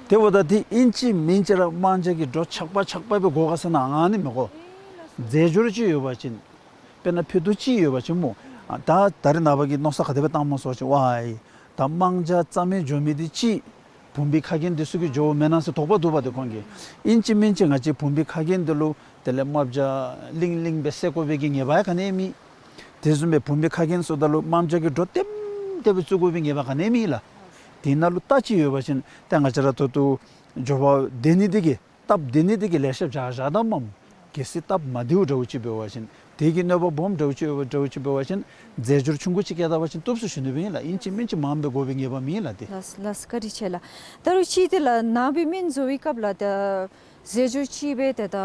དེ་འབདཝ་ད་འདི་ཨིན་ཅི་མིན་ཅི་ར་དམར་ཆ་གི་སྒྲོ་ཆག་པ་ཆག་པ་སྦེ་དགོ་ག་ཟེར་ན་ཨ་ནི་མི་དགོ། རྫས་སྦྱོར་ཅིག་ཡོད་པ་ཅིན་དཔེར་ན་ཕུད་རྡོག་ཅིག་ཡོད་པ་ཅིན་སྨོ། ཨ་ད་ད་རེས་ནངས་པ་གི་མནོ་བསམ་ག་དེ་སྦེ་བཏངམ་སྨོ་ཟེར་བ་ཅིན་ཝའི་ད་དམར་ཆ་རྩ་མེད་འགྱོ་མི་འདི་ཅིག་བུམ་པའི་ཁ་རྒྱན་འདི་ཚུ་གིས་འགྱོཝ་མེན་ན་ཟེར་དོགས་པ་འདུག་པ་ཏེ་ཁོང་གིས། ཨིན་ཅི་མིན་ཅི་ང་བཅས་བུམ་པའི་ཁ་རྒྱན་འདི་ལུ་དེ་ལས་རྨ་བྱ་ལིང་ལིང་སྦེ་བསད་དགོ་པའི་གི་ངེས་པ་ཡང་ག་ནི་ཡང་མེད། དེ་བཟུམ་སྦེ་བུམ་པའི་ཁ་རྒྱན་ཟེརཝ་ད་ལུ་དམར་ཆ་གི་སྒྲོ་ལྟེམ་ལྟེ་སྦེ་བཙུགས་དགོ་པའི་ངེས་པ་ག་ནི་ཡང་མེད་ལགས། དེ་ནང་ལུ་རྟ་ཅིག་ཡོད་པ་ཅིན་ཏེ་ང་བཅས་ར་ད་ལྟོ་འགྱོ་བ་བདེ་ནི་འདི་གིས་ སྟབས་བདེ་ནི་དེ་གིས་ལེ་ཤ་བཞག་བཞགཔ་ད་མས། གལ་སྲིད་སྟབས་མ་བདེཝ་འདྲཝ་ཅིག་འབད་བ་ཅིན་དེ་གིས་གནོད་པ་སྦོམ་འདྲཝ་ཅིག་འདྲཝ་ཅིག་འབད་བ་ཅིན་རྫས་སྦྱོར་ཆུང་ཀུ་ཅིག་བཀལ་ད་པ་ཅིན་བཏུབ་ཟེར་ཞུ་ནི་སྦེ་ཨིན་ལགས། ཨིན་ཅི་མིན་ཅི་མངམ་སྦེ་དགོ་པའི་ངེས་པ་མེད་ལགས་ཏེ། ལགས་ལགས་བཀའ་དྲིན་ཆེ་ལགས། ད་རུང་ཅིག་དེ་ལགས་ནང་པའི་སྨན་བཟོ་བའི་སྐབས་ལགས་ད་རྫས་སྦྱོར་ཅིག་སྦེ་ཏེ་ད་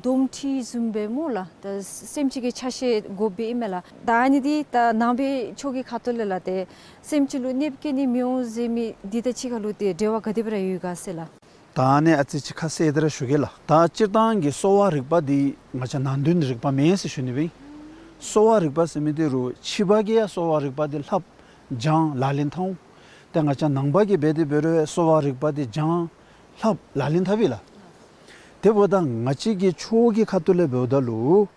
དོམ་མཁྲིས་བཟུམ་སྦེ་སྨོ་ལགས། ད་སེམས་ཅན་གྱི་ཆ་ཤས་དགོཔ་སྦེ་ཨིན་མས་ལགས། ད་ཨ་ནི་འདི་ད་ནང་པའི་ཆོས་ཀྱི་ཁ་ཐུག་ལས་ལགས་ཏེ་སེམས་ཅན་ལུ་གནོདཔ་བཀལ་ནི་མི་འོང་ཟེར་མི་འདི་དང་གཅིག་ཁར་ལུ་ཏེ་འབྲེལ་བ་ག་དེ་སྦེ་ར་ཡོད་ག་ཟེར་ལགས། ད་ཨ་ནི་ཨ་ཙི་ཅིག་ཁ་གསལ་ཏེ་ར་ཞུ་གེ་ལགས། ད་སྤྱིར་བཏང་གི་གསོ་བ་རིག་པ་འདི་ང་བཅས་ནང་དོན་རིག་པ་མེན་ཟེར་ཞུ་ནི་སྦེ་ཨིན། གསོ་བ་རིག་པ་ཟེར་མི་འདི་རུང་ཕྱི་པ་གིས་ཡང་གསོ་བ་རིག་པ་འདི་ལྷབ་སྦྱང་ལག་ལེན་འཐབ་འོང་། ཏེ་ང་བཅས་ནང་པ་གིས་འབད་དེ་འབད་རུང་གསོ་བ་རིག་པ་འདི་སྦྱང་ལྷབ་ལག་ལེན་འཐབ་ཨིན་ལགས། དེ་འབདཝ་ད་ང་བཅས་ཀྱི་ཆོས་ཀྱི་ཁ་ཐུག་ལས་འབདཝ་ད་ལུ་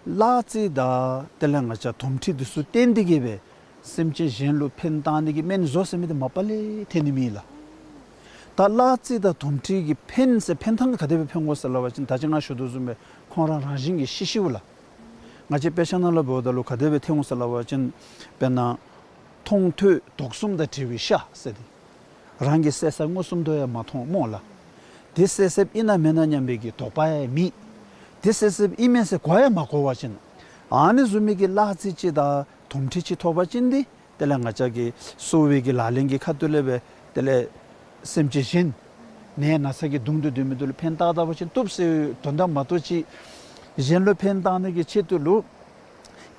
གླ་རྩི་དང་དེ་ལས་ང་བཅས་དོམ་མཁྲིས་འདི་ཚུ་བསྟེན་ཏེ་གིས་སྦེ་སེམས་ཅན་གཞན་ལུ་ཕན་བཏགས་ནི་གི་སྨན་བཟོ་ཟེར་མི་འདི་མ་པ་ལས་ཐོན་ནི་མེད་ལགས། ད་གླ་རྩི་དང་དོམ་མཁྲིས་ཀྱི་ཕན་ཟེར་ཕན་ཐངས་ག་དེ་སྦེ་ཕན་དགོ་ཟེར་སླབ་པ་ཅིན་ད་ཅི་ང་ཞུ་དོ་བཟུམ་སྦེ་ཁོང་ར་རང་བཞིན་གྱིས་ཤི་ཤིཝ་ལགས། ང་བཅས་དཔེ་ཆ་ནང་ལུ་འབདཝ་ད་ལུ་ག་དེ་སྦེ་ཐོན་འོང་ཟེར་སླབ་པ་ཅིན་དཔེར་ན་མཐོང་ཐོས་དོགས་གསུམ་དང་བྲལ་བའི་ཤ་ཟེར་ཏེ། རང་གིས་བསད་བསདཔ་མངོན་སུམ་དུ་ཡང་མ་མཐོང་སྨོ་ལགས། དེ་བསད་བསདཔ་ཨིན་ན་མེན་ན་སྙམ་པའི་གི་དོགས་པ་ཡང་མེད། དེ་བསད་བསདཔ་ཨིན་མས་ཟེར་གོ་ཡང་མ་གོ་བ་ཅིན། ཨ་ནི་བཟུམ་མའི་གི་གླ་རྩི་ཅིག་དང་དོམ་མཁྲིས་ཅིག་ཐོབ་པ་ཅིན་འདི་དེ་ལས་ང་བཅས་ཀྱི་གསོ་བའི་གི་ལག་ལེན་གྱི་ཁ་ཐུག་ལས་སྦེ་དེ་ལས་སེམས་ཅན་གཞན་ནད་ན་ཚ་གིས་གདུང་དུ་སྡོད་མི་འདི་ལུ་ཕན་བཏགས་ད་པ་ཅིན་བཏུབ་ཟེར་དོན་དག་མ་གཏོགས་ཅིག་གཞན་ལུ་ཕན་བཏགས་ནི་གི་ཆེད་དུ་ལུ་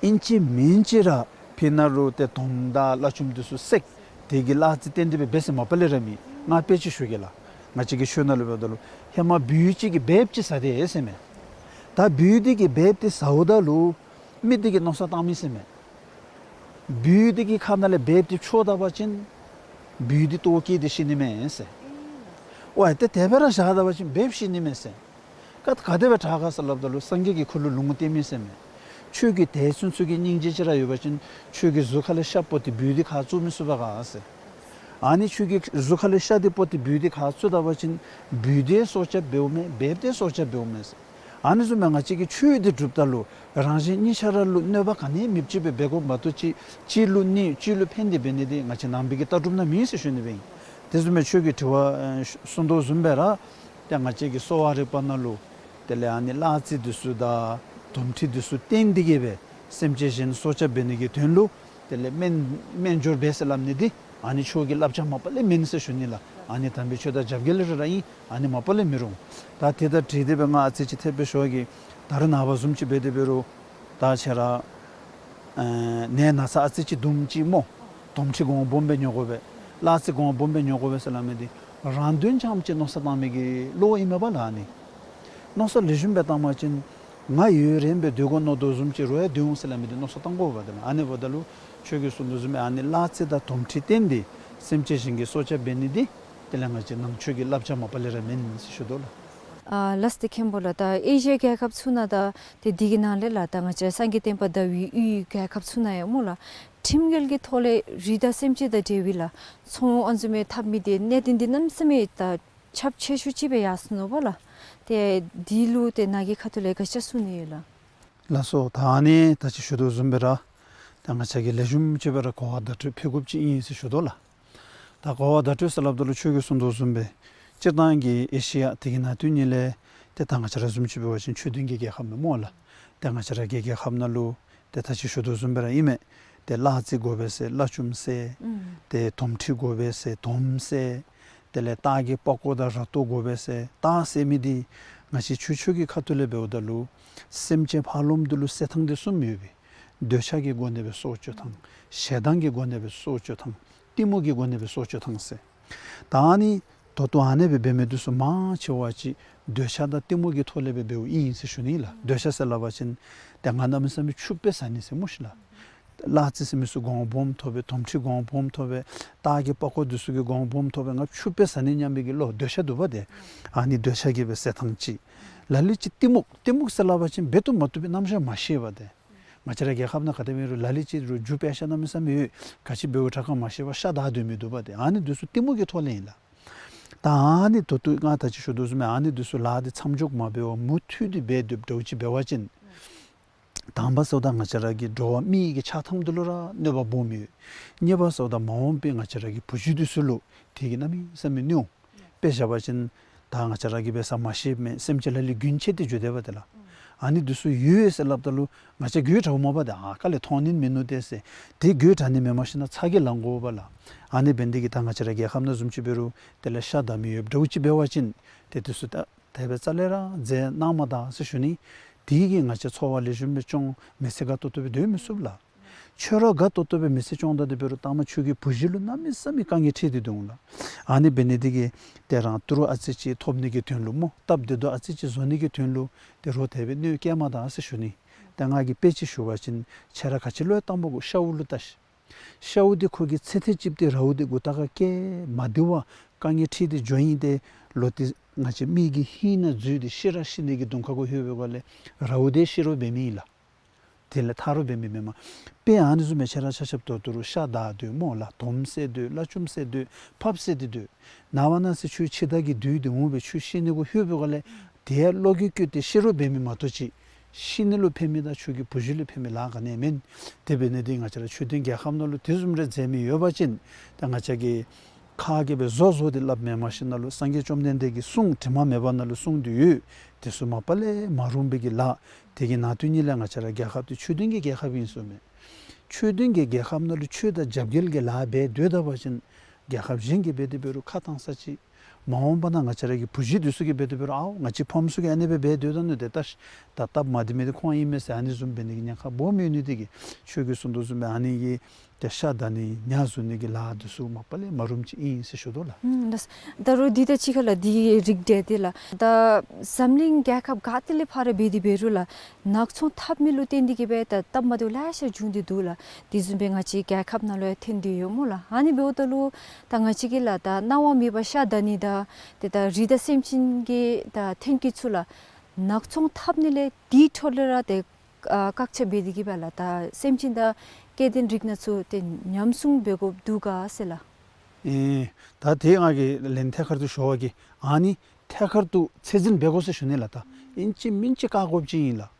ཨིན་ཅི་མིན་ཅི་ར་ཕི་ནཱ་ལུ་ཏེ་དོམ་དང་གླ་ཆུམ་འདི་ཚུ་བསད་དེ་གི་གླ་རྩི་བསྟེན་ཏེ་སྦེ་འབད་ཟེར་མ་པ་ལས་ར་མེད། ང་དཔེ་ཅིག་ཞུ་གེ་ལགས། ང་བཅས་ཀྱི་ཆོས་ནང་ལུ་འབདཝ་ད་ལུ་ཧེ་མ་སྦུལ་ཅིག་གིས་སྦལཔ་ཅིག་ཟ་སྟེ་ཡོད་ཟེར་མས། ད་སྦུལ་འདི་གིས་སྦལཔ་འདི་ཟཝ་ད་ལུ་མི་འདི་གིས་མནོ་བསམ་བཏངམ་ཨིན་ཟེར་མས། སྦུལ་འདི་གི་ཁ་ནང་ལས་སྦལཔ་འདི་འཕྱོག་ད་པ་ཅིན་སྦུལ་འདི་ལྟོཝ་བཀྱེས་ཏེ་ཤི་ནི་མས་ཟེར། ཝའི་ཏེ་དེ་སྦེ་ར་བཞག་ད་པ་ཅིན་སྦལཔ་ཤི་ནི་མས་ཟེར། ཀ་ག་དེ་སྦེ་དྲག་ག་ཟེར་སླབ་ད་ལུ་སངས་རྒྱས་ཀྱིས་ཁོ་ལུ་ལུང་བསྟན་མི་ཟེར་མས། ཁྱོད་ཀྱི་དེ་ཚུན་ཚོད་ཀྱི་སྙིང་རྗེ་ཅིག་ར་ཡོད་པ་ཅིན་ཁྱོད་ཀྱི་གཟུགས་ཁ་ལས་ཤ་ཕོག་སྟེ་སྦུལ་འདི་ཁ་བཙུམ་མི་ཚུགས་པས་ག་ཟེར། ཨ་ནི་ཁྱོད་ཀྱི་གཟུགས་ཁ་ལས་ཤ་འདི་ཕོག་སྟེ་སྦུལ་འདི་ཁ་བཙུམ་ད་པ་ཅིན་སྦུལ་འདི་སྲོག་སྐྱབས་འབདཝ་མས། སྦལཔ་འདི་སྲོག་སྐྱབས་འབདཝ་མས་ཟེར། ཨ་ནི་བཟུམ་སྦེ་ང་བཅས་ཀྱིས་ཆོས་འདི་སྒྲུབ་ད་ལུ་རང་གཞན་གཉིས་ཆ་ར་ལུ་གནོད་པ་ག་ནི་མེདཔ་ཅིག་སྦེ་འབད་དགོཔ་མ་གཏོགས་ཅིག་གཅིག་ལུ་གནོད་གཅིག་ལུ་ཕན་ཏེ་འབད་ནི་འདི་ང་བཅས་ནང་པའི་གི་ལྟ་གྲུབ་ནང་མེད་ཟེར་ཞུ་ནི་སྦེ་ཨིན། དེ་བཟུམ་སྦེ་ཁྱོད་ཀྱིས་དྲི་བ་ཨེ་གསུངས་དོ་བཟུམ་སྦེ་ར་ཏེ་ང་བཅས་ཀྱི་གསོ་བ་རིག་པ་ནང་ལུ་དེ་ལས་ཨ་ནི་གླ་རྩི་འདི་ཚུ་དང་དོམ་མཁྲིས་འདི་ཚུ་བསྟེན་ཏེ་གིས་སྦེ་སེམས་ཅན་གཞན་སྲོག་སྐྱབས་འབད་ནི་གི་དོན་ལུ་དེ་ལས་སྨན་སྨན་སྦྱོར་འབད་ཟེར་སླབ་ནི་འདི་ཨ་ནི་ཆོས་ཀྱི་བསླབ་བྱ་མ་པ་ལས་མེན་ཟེར་ཞུ་ནི་ལགས། ཨ་ནི་དམ་པའི་ཆོས་དང་རྒྱབ་འགལ་ར་ར་ཨིན། ཨ་ནི་མ་པ་ལས་མི་རུང་། ད་དེ་དང་འཁྲིལ་ཏེ་སྦེ་ང་ཨ་ཙི་ཅིག་ཐེབས་སྦེ་ཞུ་གེ། ད་རེས་ནངས་པ་བཟུམ་ཅིག་འབད་དེ་འབད་རུང་ད་ཁྱེད་ར་ཨེ་ནད་ན་ཚ་ཨ་ཙི་ཅིག་འདུམ་ཅིག་སྨོ། དོམ་མཁྲིས་གོང་སྦོམ་སྦེ་ཉོ་དགོ་པས། གླ་རྩི་གོང་སྦོམ་སྦེ་ཉོ་དགོ་པས་ཟེར་སླབ་མི་འདི་རང་དོན་ཙམ་ཅིག་མནོ་བསམ་བཏང་མི་གི་བློ་ཨིན་མས་པ་ལགས། ཨ་ནི་མནོ་བསམ་ལེགས་ཤོམ་སྦེ་བཏང་པ་ཅིན་ང་ཡུན་རིངམོ་སྦེ་སྡོད་དགོ་མནོ་དོ་བཟུམ་ཅིག་རོགས་ཡང་སྡོད་འོང་ཟེར་སླབ་མི་འདི་མནོ་བསམ་བཏང་དགོ་པས། དེ་ལས་ཨ་ནི་འབདཝ་ད་ལུ་ཁྱོད་ཀྱིས་གསུངས་དོ་བཟུམ་སྦེ་ཨ་ནི་གླ་རྩི་དང་དོམ་མཁྲིས་བསྟེན་ཏེ་སེམས་ཅན་གཞན་གྱི་སྲོག་སྐྱབས་འབད་ནི་འདི་དེ་ལས་ང་བཅས་ནང་ཆོས་ཀྱི་བསླབ་བྱ་མ་པ་ལས་ར་མེན་ཟེར་ཞུ་དོ་ལགས། ཨ་ལགས་ཏེ་མཁན་པོ་ལགས། ད་ཨེ་ཤི་ཡ་རྒྱལ་ཁབ་ཚུ་ནང་ད་ཏེ་འདི་གི་ནང་ལས་ལགས་ད་ང་བཅས་སངས་རྒྱས་བསྟན་པ་དར་བའི་ཡུལ་རྒྱལ་ཁབ་ཚུ་ནང་ཡང་སྨོ་ལགས་ཁྲིམས་འགལ་གྱི་ཐོག་ལས་རི་དྭགས་སེམས་ཅན་དང་འབྲེལ་བའི་ལགས་ཚོང་ཨ་ནི་བཟུམ་མའི་འཐབ་མི་འདི་གནད་དོན་འདི་གནམ་མེད་ས་མེད་ད་ཁྱབ་ཆེ་ཤོས་ཅིག་སྦེ་ཡར་སོ་ནུག་པ་ལགས། ཏེ་འདི་ལུ་ཏེ་ནཱ་གི་ཁ་ཐུག་ལས་ག་ཅི་གསུང་ནི་ཡོད་ལགས། ལགས་སོ། ད་ཨ་ནི་ད་ཅི་ཞུ་དོ་བཟུམ་སྦེ་ར་ད་ང་བཅས་ཀྱིས་ལེགས་ཤོམ་ཅིག་སྦེ་ར་གོ་བ་བརྡ་སྤྲོད་ཕུལ་དགོཔ་ཅིག་ཨིན་ཟེར་ཞུ་དོ་ལགས། ད་གོ་བ་བརྡ་སྤྲོད་ཟེར་སླབ་ད་ལུ་ཁྱོད་ཀྱིས་གསུངས་དོ་བཟུམ་སྦེ་སྤྱིར་བཏང་གི་ཨེ་ཤི་ཡ་འདི་གི་ནང་དོན་ཉིད་ལས་ཏེ་ད་ང་བཅས་ར་བཟུམ་ཅིག་འབད་བ་ཅིན་ཆོས་ལྡན་གྱི་རྒྱལ་ཁབ་མས་སྨོ་ལགས། ཏེ་ང་བཅས་ར་གི་རྒྱལ་ཁབ་ནང་ལུ་ཏེ་ད་ཅི་ཞུ་དོ་བཟུམ་སྦེ་ར་ཨིན་མས། ཏེ་གླ་རྩི་དགོ་པས་ཟེར་གླ་ཆུམ་བསད། ཨུམ། ཏེ་དོམ་མཁྲིས་དགོ་པས་ཟེར་དོམ་བསད། དེ་ལས་སྟག་གི་པགས་ཀོ་དང་ར་ཏོ་དགོ་པས་ཟེར་སྟག་བསད་མི་འདི་ང་བཅས་ཆོས་ཆོས་ཀྱི་ཁ་ཐུག་ལས་འབདཝ་ད་ལུ་སེམས་ཅན་ཕ་རོལ་པོ་འདི་ལུ་བསད་ཐངས་འདི་གསུམ་ཡོད་པས། འདོད་ཆགས་ཀྱི་སྒོ་ནས་སྦེ་སྲོག་གཅོད་ཐངས། ཞེ་སྡང་གི་སྒོ་ནས་སྦེ་སྲོག་གཅོད་ཐངས། གཏི་མུག་གི་སྒོ་ནས་སྦེ་སྲོག་གཅོད་ཐངས་ཟེར། ད་ཨ་ནི་ད་ལྟོ་ཨ་ནེ་སྦེ་འབད་མི་འདི་ཚུ་མང་ཆེ་བ་ཅིག་འདོད་ཆགས་དང་གཏི་མུག་གི་ཐོག་ལས་སྦེ་འབདཝ་ཨིན་ཟེར་ཞུ་ནི་ལགས། འདོད་ཆགས་ཟེར་སླབ་པ་ཅིན་ཏེ་ང་གནམ་མེད་ས་མེད་ཕྱུགཔ་སྦེ་བཟའ་ནི་ཟེར་སྨོ་ཤིག་ལགས། གླ་རྩི་ཟེར་མི་ཚུ་གོང་སྦོམ་ཐོབ་པས། དོམ་མཁྲིས་གོང་སྦོམ་ཐོབ་པས། སྟག་གི་པགས་ཀོ་འདི་ཚུ་གི་གོང་སྦོམ་ཐོབ་པས། ང་ཕྱུགཔ་སྦེ་བཟའ་ནི་སྙམ་པའི་གི་བློ་འདོད་ཆགས་འདུག་པ་ཏེ། ཨ་ནི་འདོད་ཆགས་ཀྱིས་སྦེ་བཟའ་ཐངས་ཅིག། ལ་ལུ་ཅིག་གཏི་མུག། གཏི་མུག་ཟེར་སླབ་པ་ཅིན་འབད་བཏུབ་མ་བཏུབ་པའི་རྣམ་གཞག་མ་ཤེས་པ་ཏེ། ང་བཅས་ར་རྒྱལ་ཁབ་ནང་ག་དེ་སྦེ་རུང་ལ་ལུ་ཅིག་རུང་རྒྱུ་དཔེ་ཤ་གནམ་མེད་ས་མེད་ཡོད། ག་ཅི་འབདཝ་དྲག་ག་མ་ཤེས་པར་ཤ་བདའ་སྡོད་མི་འདུག་པ་ཏེ། ཨ་ནི་འདི་ཚུ་གཏི་མུག་གི་ཐོག་ལས་ཨིན་ལགས། ད་ཨ་ནི་ད་ལྟོ་ང་ད་ཅི་ཞུ་དོ་བཟུམ་སྦེ་ཨ་ནི་འདི་ཚུ་ལཱ་འདི་མཚམས་འཇོག་མ་འབད་བར་མུ་མཐུད་དེ་འབད་སྡོདཔ་འདྲཝ་ཅིག་འབད་བ་ཅིན་དང་པ་ཟེརཝ་ད་ང་བཅས་ར་གི་འགྲོ་བ་མི་གི་ཆགས་ཐངས་འདི་ལུ་ར་གནོད་པ་སྦོམ་ཡོད། གཉིས་པ་ཟེརཝ་ད་མ་འོངས་པའི་ང་བཅས་ར་གི་བུ་རྒྱུད་འདི་ཚུ་ལུ་དེ་གིས་གནམ་མེད་ས་མེད་གནོད་འོང་། དཔེ་བཞག་པ་ཅིན་ ད་ང་བཅས་ར་གིས་འབད་ས་མ་ཤེས་མི་སེམས་ཅན་ལ་ལུ་རྒྱུན་ཆད་དེ་འགྱོ་དེས་པ་དེ་ལགས། ཨ་ནི་འདི་ཚུ་ཡོད་ཟེར་སླབ་ད་ལུ་ང་བཅས་དགོད་བྲ་བ་མས་པ་དེ། ཨ་ག་ལས་མཐོང་ནི་མིན་ནུག་དེ་ཟེར། དེ་དགོད་བྲ་ནི་མེནམ་ཞིན་ན་ཚ་གྱང་ལང་དགོ་པས་ལགས། ཨ་ནི་འབད་ནི་དེ་གིས་ད་ང་བཅས་ར་རྒྱལ་ཁབ་ནང་བཟུམ་ཅིག་འབད་རུང་དེ་ལས་ཤ་བདའ་མི་ཡོདཔ་འདྲཝ་ཅིག་འབད་བ་ཅིན་ཏེ་དེ་ཚུ་ད་དེ་སྦེ་རྩ་ལས་ར་མཛད་གནང་མ་ད་ཟེར་ཞུ་ནི། དེ་གིས་ང་བཅས་འཚོ་བ་ལེགས་ཤོམ་སྦེ་སྐྱོང་མི་ཚེ་དགའ་ཏོག་ཏོ་སྦེ་སྡོད་མི་ཚུགས་ལགས། ཁྱོད་ར་དགའ་ཏོག་ཏོ་སྦེ་མི་ཚེ་སྐྱོང་ད་དེ་འབད་རུང་ལྟ་མ་ཁྱོད་ཀྱི་བུ་གཞི་ལུ་གནམ་མེད་ས་མེད་དཀའ་ངལ་འཕྲད་དེ་འདུག་ལགས། ཨ་ནི་འབད་ནི་དེ་གིས་ཏེ་རང་ཏི་རུ་ཨ་ཙི་ཅིག་ཐོབ་ནི་གི་དོན་ལུ་སྨོ། སྟབས་བདེ་ཏོག་ཨ་ཙི་ཅིག་བཟོ་ནི་གི་དོན་ལུ་ཏེ་རོགས་དེ་སྦེ་གནོད་བཀལ་མ་ད་ཟེར་ཞུ་ནི། ཏེ་ང་གིས་དཔེ་ཅིག་ཞུ་བ་ཅིན་ཁྱེད་ར་ག་ཅི་ལུ་ཡང་གཏམ་དགོ། ཤཝ་ལུ་བལྟ་ཤིག། ཤཝ་འདི་ཁོ་གི་ཚེ་ཐེངས་གཅིག་ཏེ་རཝ་འདི་མགུ་ཏོ་ཁར་བཀལ་མ་བདེ་བར་དཀའ་ངལ་འཕྲད་དེ་འགྱོ་ཡི། ཏེ་ལོག་སྟེ་ང་བཅས་མི་གི་ཧིང་ནང་འཛུལ་ཏེ་ཤི་ར་ཤི་ནི་གི་གདོང་ཁ་གུ་ལྷོད་པའི་སྒང་ལས་རཝ་འདི་ཤི་རོགས་འབད་མི་ཨིན་ལགས། དེ་ལས་ཐར་རོགས་འབད་མི་མེན་མས། དཔེ་ཨ་ནི་བཟུམ་སྦེ་ཁྱེད་ར་ཆ་ཁྱབ་ད་ལྟོ་རུང་ཤ་བདའ་སྡོད་སྨོ་ལགས། དོམ་བསད་སྡོད། བླ་ཆུམ་བསད་སྡོད། ཕགཔ་བསད་དེ་སྡོད། ནངས་པ་གནངས་ཚེ་ཁྱོད་འཆི་བདག་གི་དུས་འདི་འོང་སྦེ་ཁྱོད་ཤི་ནི་གུ་ལྷོད་པའི་སྒང་ལས་དེ་ཡང་བློ་འགྱོད་བསྐྱེད་དེ་ཤི་རོགས་འབད་མི་མ་གཏོགས་ཅིག་ཤི་ནི་ལུ་ཕན་མི་དང་ཁྱོད་ཀྱི་བུ་གཞི་ལུ་ཕན་མི་ལཱ་ག་ནི་ཡང་མེན། དེ་འབད་ནི་དེ་ང་བཅས་ར་ཆོས་ལྡན་རྒྱལ་ཁབ་ནང་ལུ་དེ་བཟུམ་རེ་མཛད་མི་ཡོད་པ་ཅིན་ད་ང་བཅས་ཀྱིས་ཁ་གིས་སྦེ་བཟོ་བཟོ་སྟེ་སླབ་མེན་མ་ཤེས་ན་ལུ་སངས་རྒྱས་བཅོམ་ལྡན་འདས་ཀྱི་གསུང་དྲི་མ་མེད་པ་ནང་ལུ་གསུངས་ཏེ་ཡོད། དེ་ཚུ་མ་པ་ལས་མ་རུང་བའི་གི་ལཱ། དེ་གི་ནང་དོན་ཉིད་ལས་ང་བཅས་ར་རྒྱལ་ཁབ་དེ་ཆོས་ལྡན་གྱི་རྒྱལ་ཁབ་ཨིན་ཟེར་མས། ཆོས་ལྡན་གྱི་རྒྱལ་ཁབ་ནང་ལུ་ཆོས་དང་རྒྱབ་འགལ་གྱི་ལཱ་འབད་སྡོད་ད་པ་ཅིན་རྒྱལ་ཁབ་གཞན་གྱིས་འབད་དེ་འབད་རུང་ཁ་བཏང་ས་ཅིག། མ་འོངས་པ་ནང་ང་བཅས་ར་གི་བུ་གཞི་དེ་ཚུ་གིས་འབད་དེ་འབད་རུང་ཨའོ་ང་བཅས་ཕམ་ཚུ་གིས་ཨ་ནི་སྦེ་འབད་སྡོད་ད་ནུག། དེ་ལྟ་ད་སྟབས་མ་བདེ་མི་དེ་ཁོང་ཨིན་མས་ཟེར་ཨ་ནི་བཟུམ་འབད་ནི་གི་ཉེན་ཁ་སྦོམ་ཡོད་ནི་དེ་གིས་ཁྱོད་ཀྱིས་གསུངས་དོ་བཟུམ་སྦེ་ཨ་ནི་གི་ཏེ་ཤ་བདའ་ནི་ཉ་བཟུང་ནི་གི་ལཱ་དེ་ཚུ་མ་པ་ལས་མ་རུངམ་ཅིག་ཨིན་ཟེར་ཞུ་དོ་ལགས། ཨུམ་ལགས། ད་རུང་འདི་དང་གཅིག་ཁར་ལགས་འདི་རིགས་འདི་དེ་ལགས། ད་འཛམ་གླིང་རྒྱལ་ཁབ་ག་ཏེ་ལས་ཕར་འབད་དེ་འབད་རུང་ལགས་ནག་ཚོང་འཐབ་མི་ལུ་བརྟེན་ཏེ་གིས་སྦེ་ད་སྟབས་མ་བདེཝ་ལེ་ཤ་བྱུང་སྟེ་འདུག་ལགས། དེ་བཟུམ་སྦེ་ང་བཅས་རྒྱལ་ཁབ་ནང་ལུ་ཡང་ཐོན་ཏེ་ཡོད་སྨོ་ལགས། ཨ་ནི་འབདཝ་ད་ལུ་ད་ང་བཅས་ཀྱིས་ལགས་ད་གནང་བ་མེད་པར་ཤ་བདའ་ནི་དང་ཏེ་ད་རི་དྭགས་སེམས་ཅན་གྱི་ད་ཐོན་སྐྱེད་ཚུ་ལགས་ནག་ཚོང་འཐབ་ནི་ལས་དེའི་འཕྲོ་ལས་ར་ཏེ་ཨ་བཀག་ཆ་འབད་དེ་གིས་སྦེ་ལགས་ད་སེམས་ཅན་དང་སྐྱེ་ལྡན་རིགས་སྣ་ཚོགས་ཏེ་ཉམས་སྲུང་འབད་དགོཔ་འདུག་ག་ཟེར་ལགས། ཨེ་ད་དེ་ང་གིས་ལན་ཐད་ཀར་དུ་ཞུ་བ་གིས་ཨ་ནི་ཐད་ཀར་དུ་ཚད་འཛིན་འབད་དགོ་ཟེར་ཞུ་ནི་ལགས། ད་ཨིན་ཅི་མིན་ཅི་བཀག་དགོཔ་ཅིག་ཨིན་ལགས།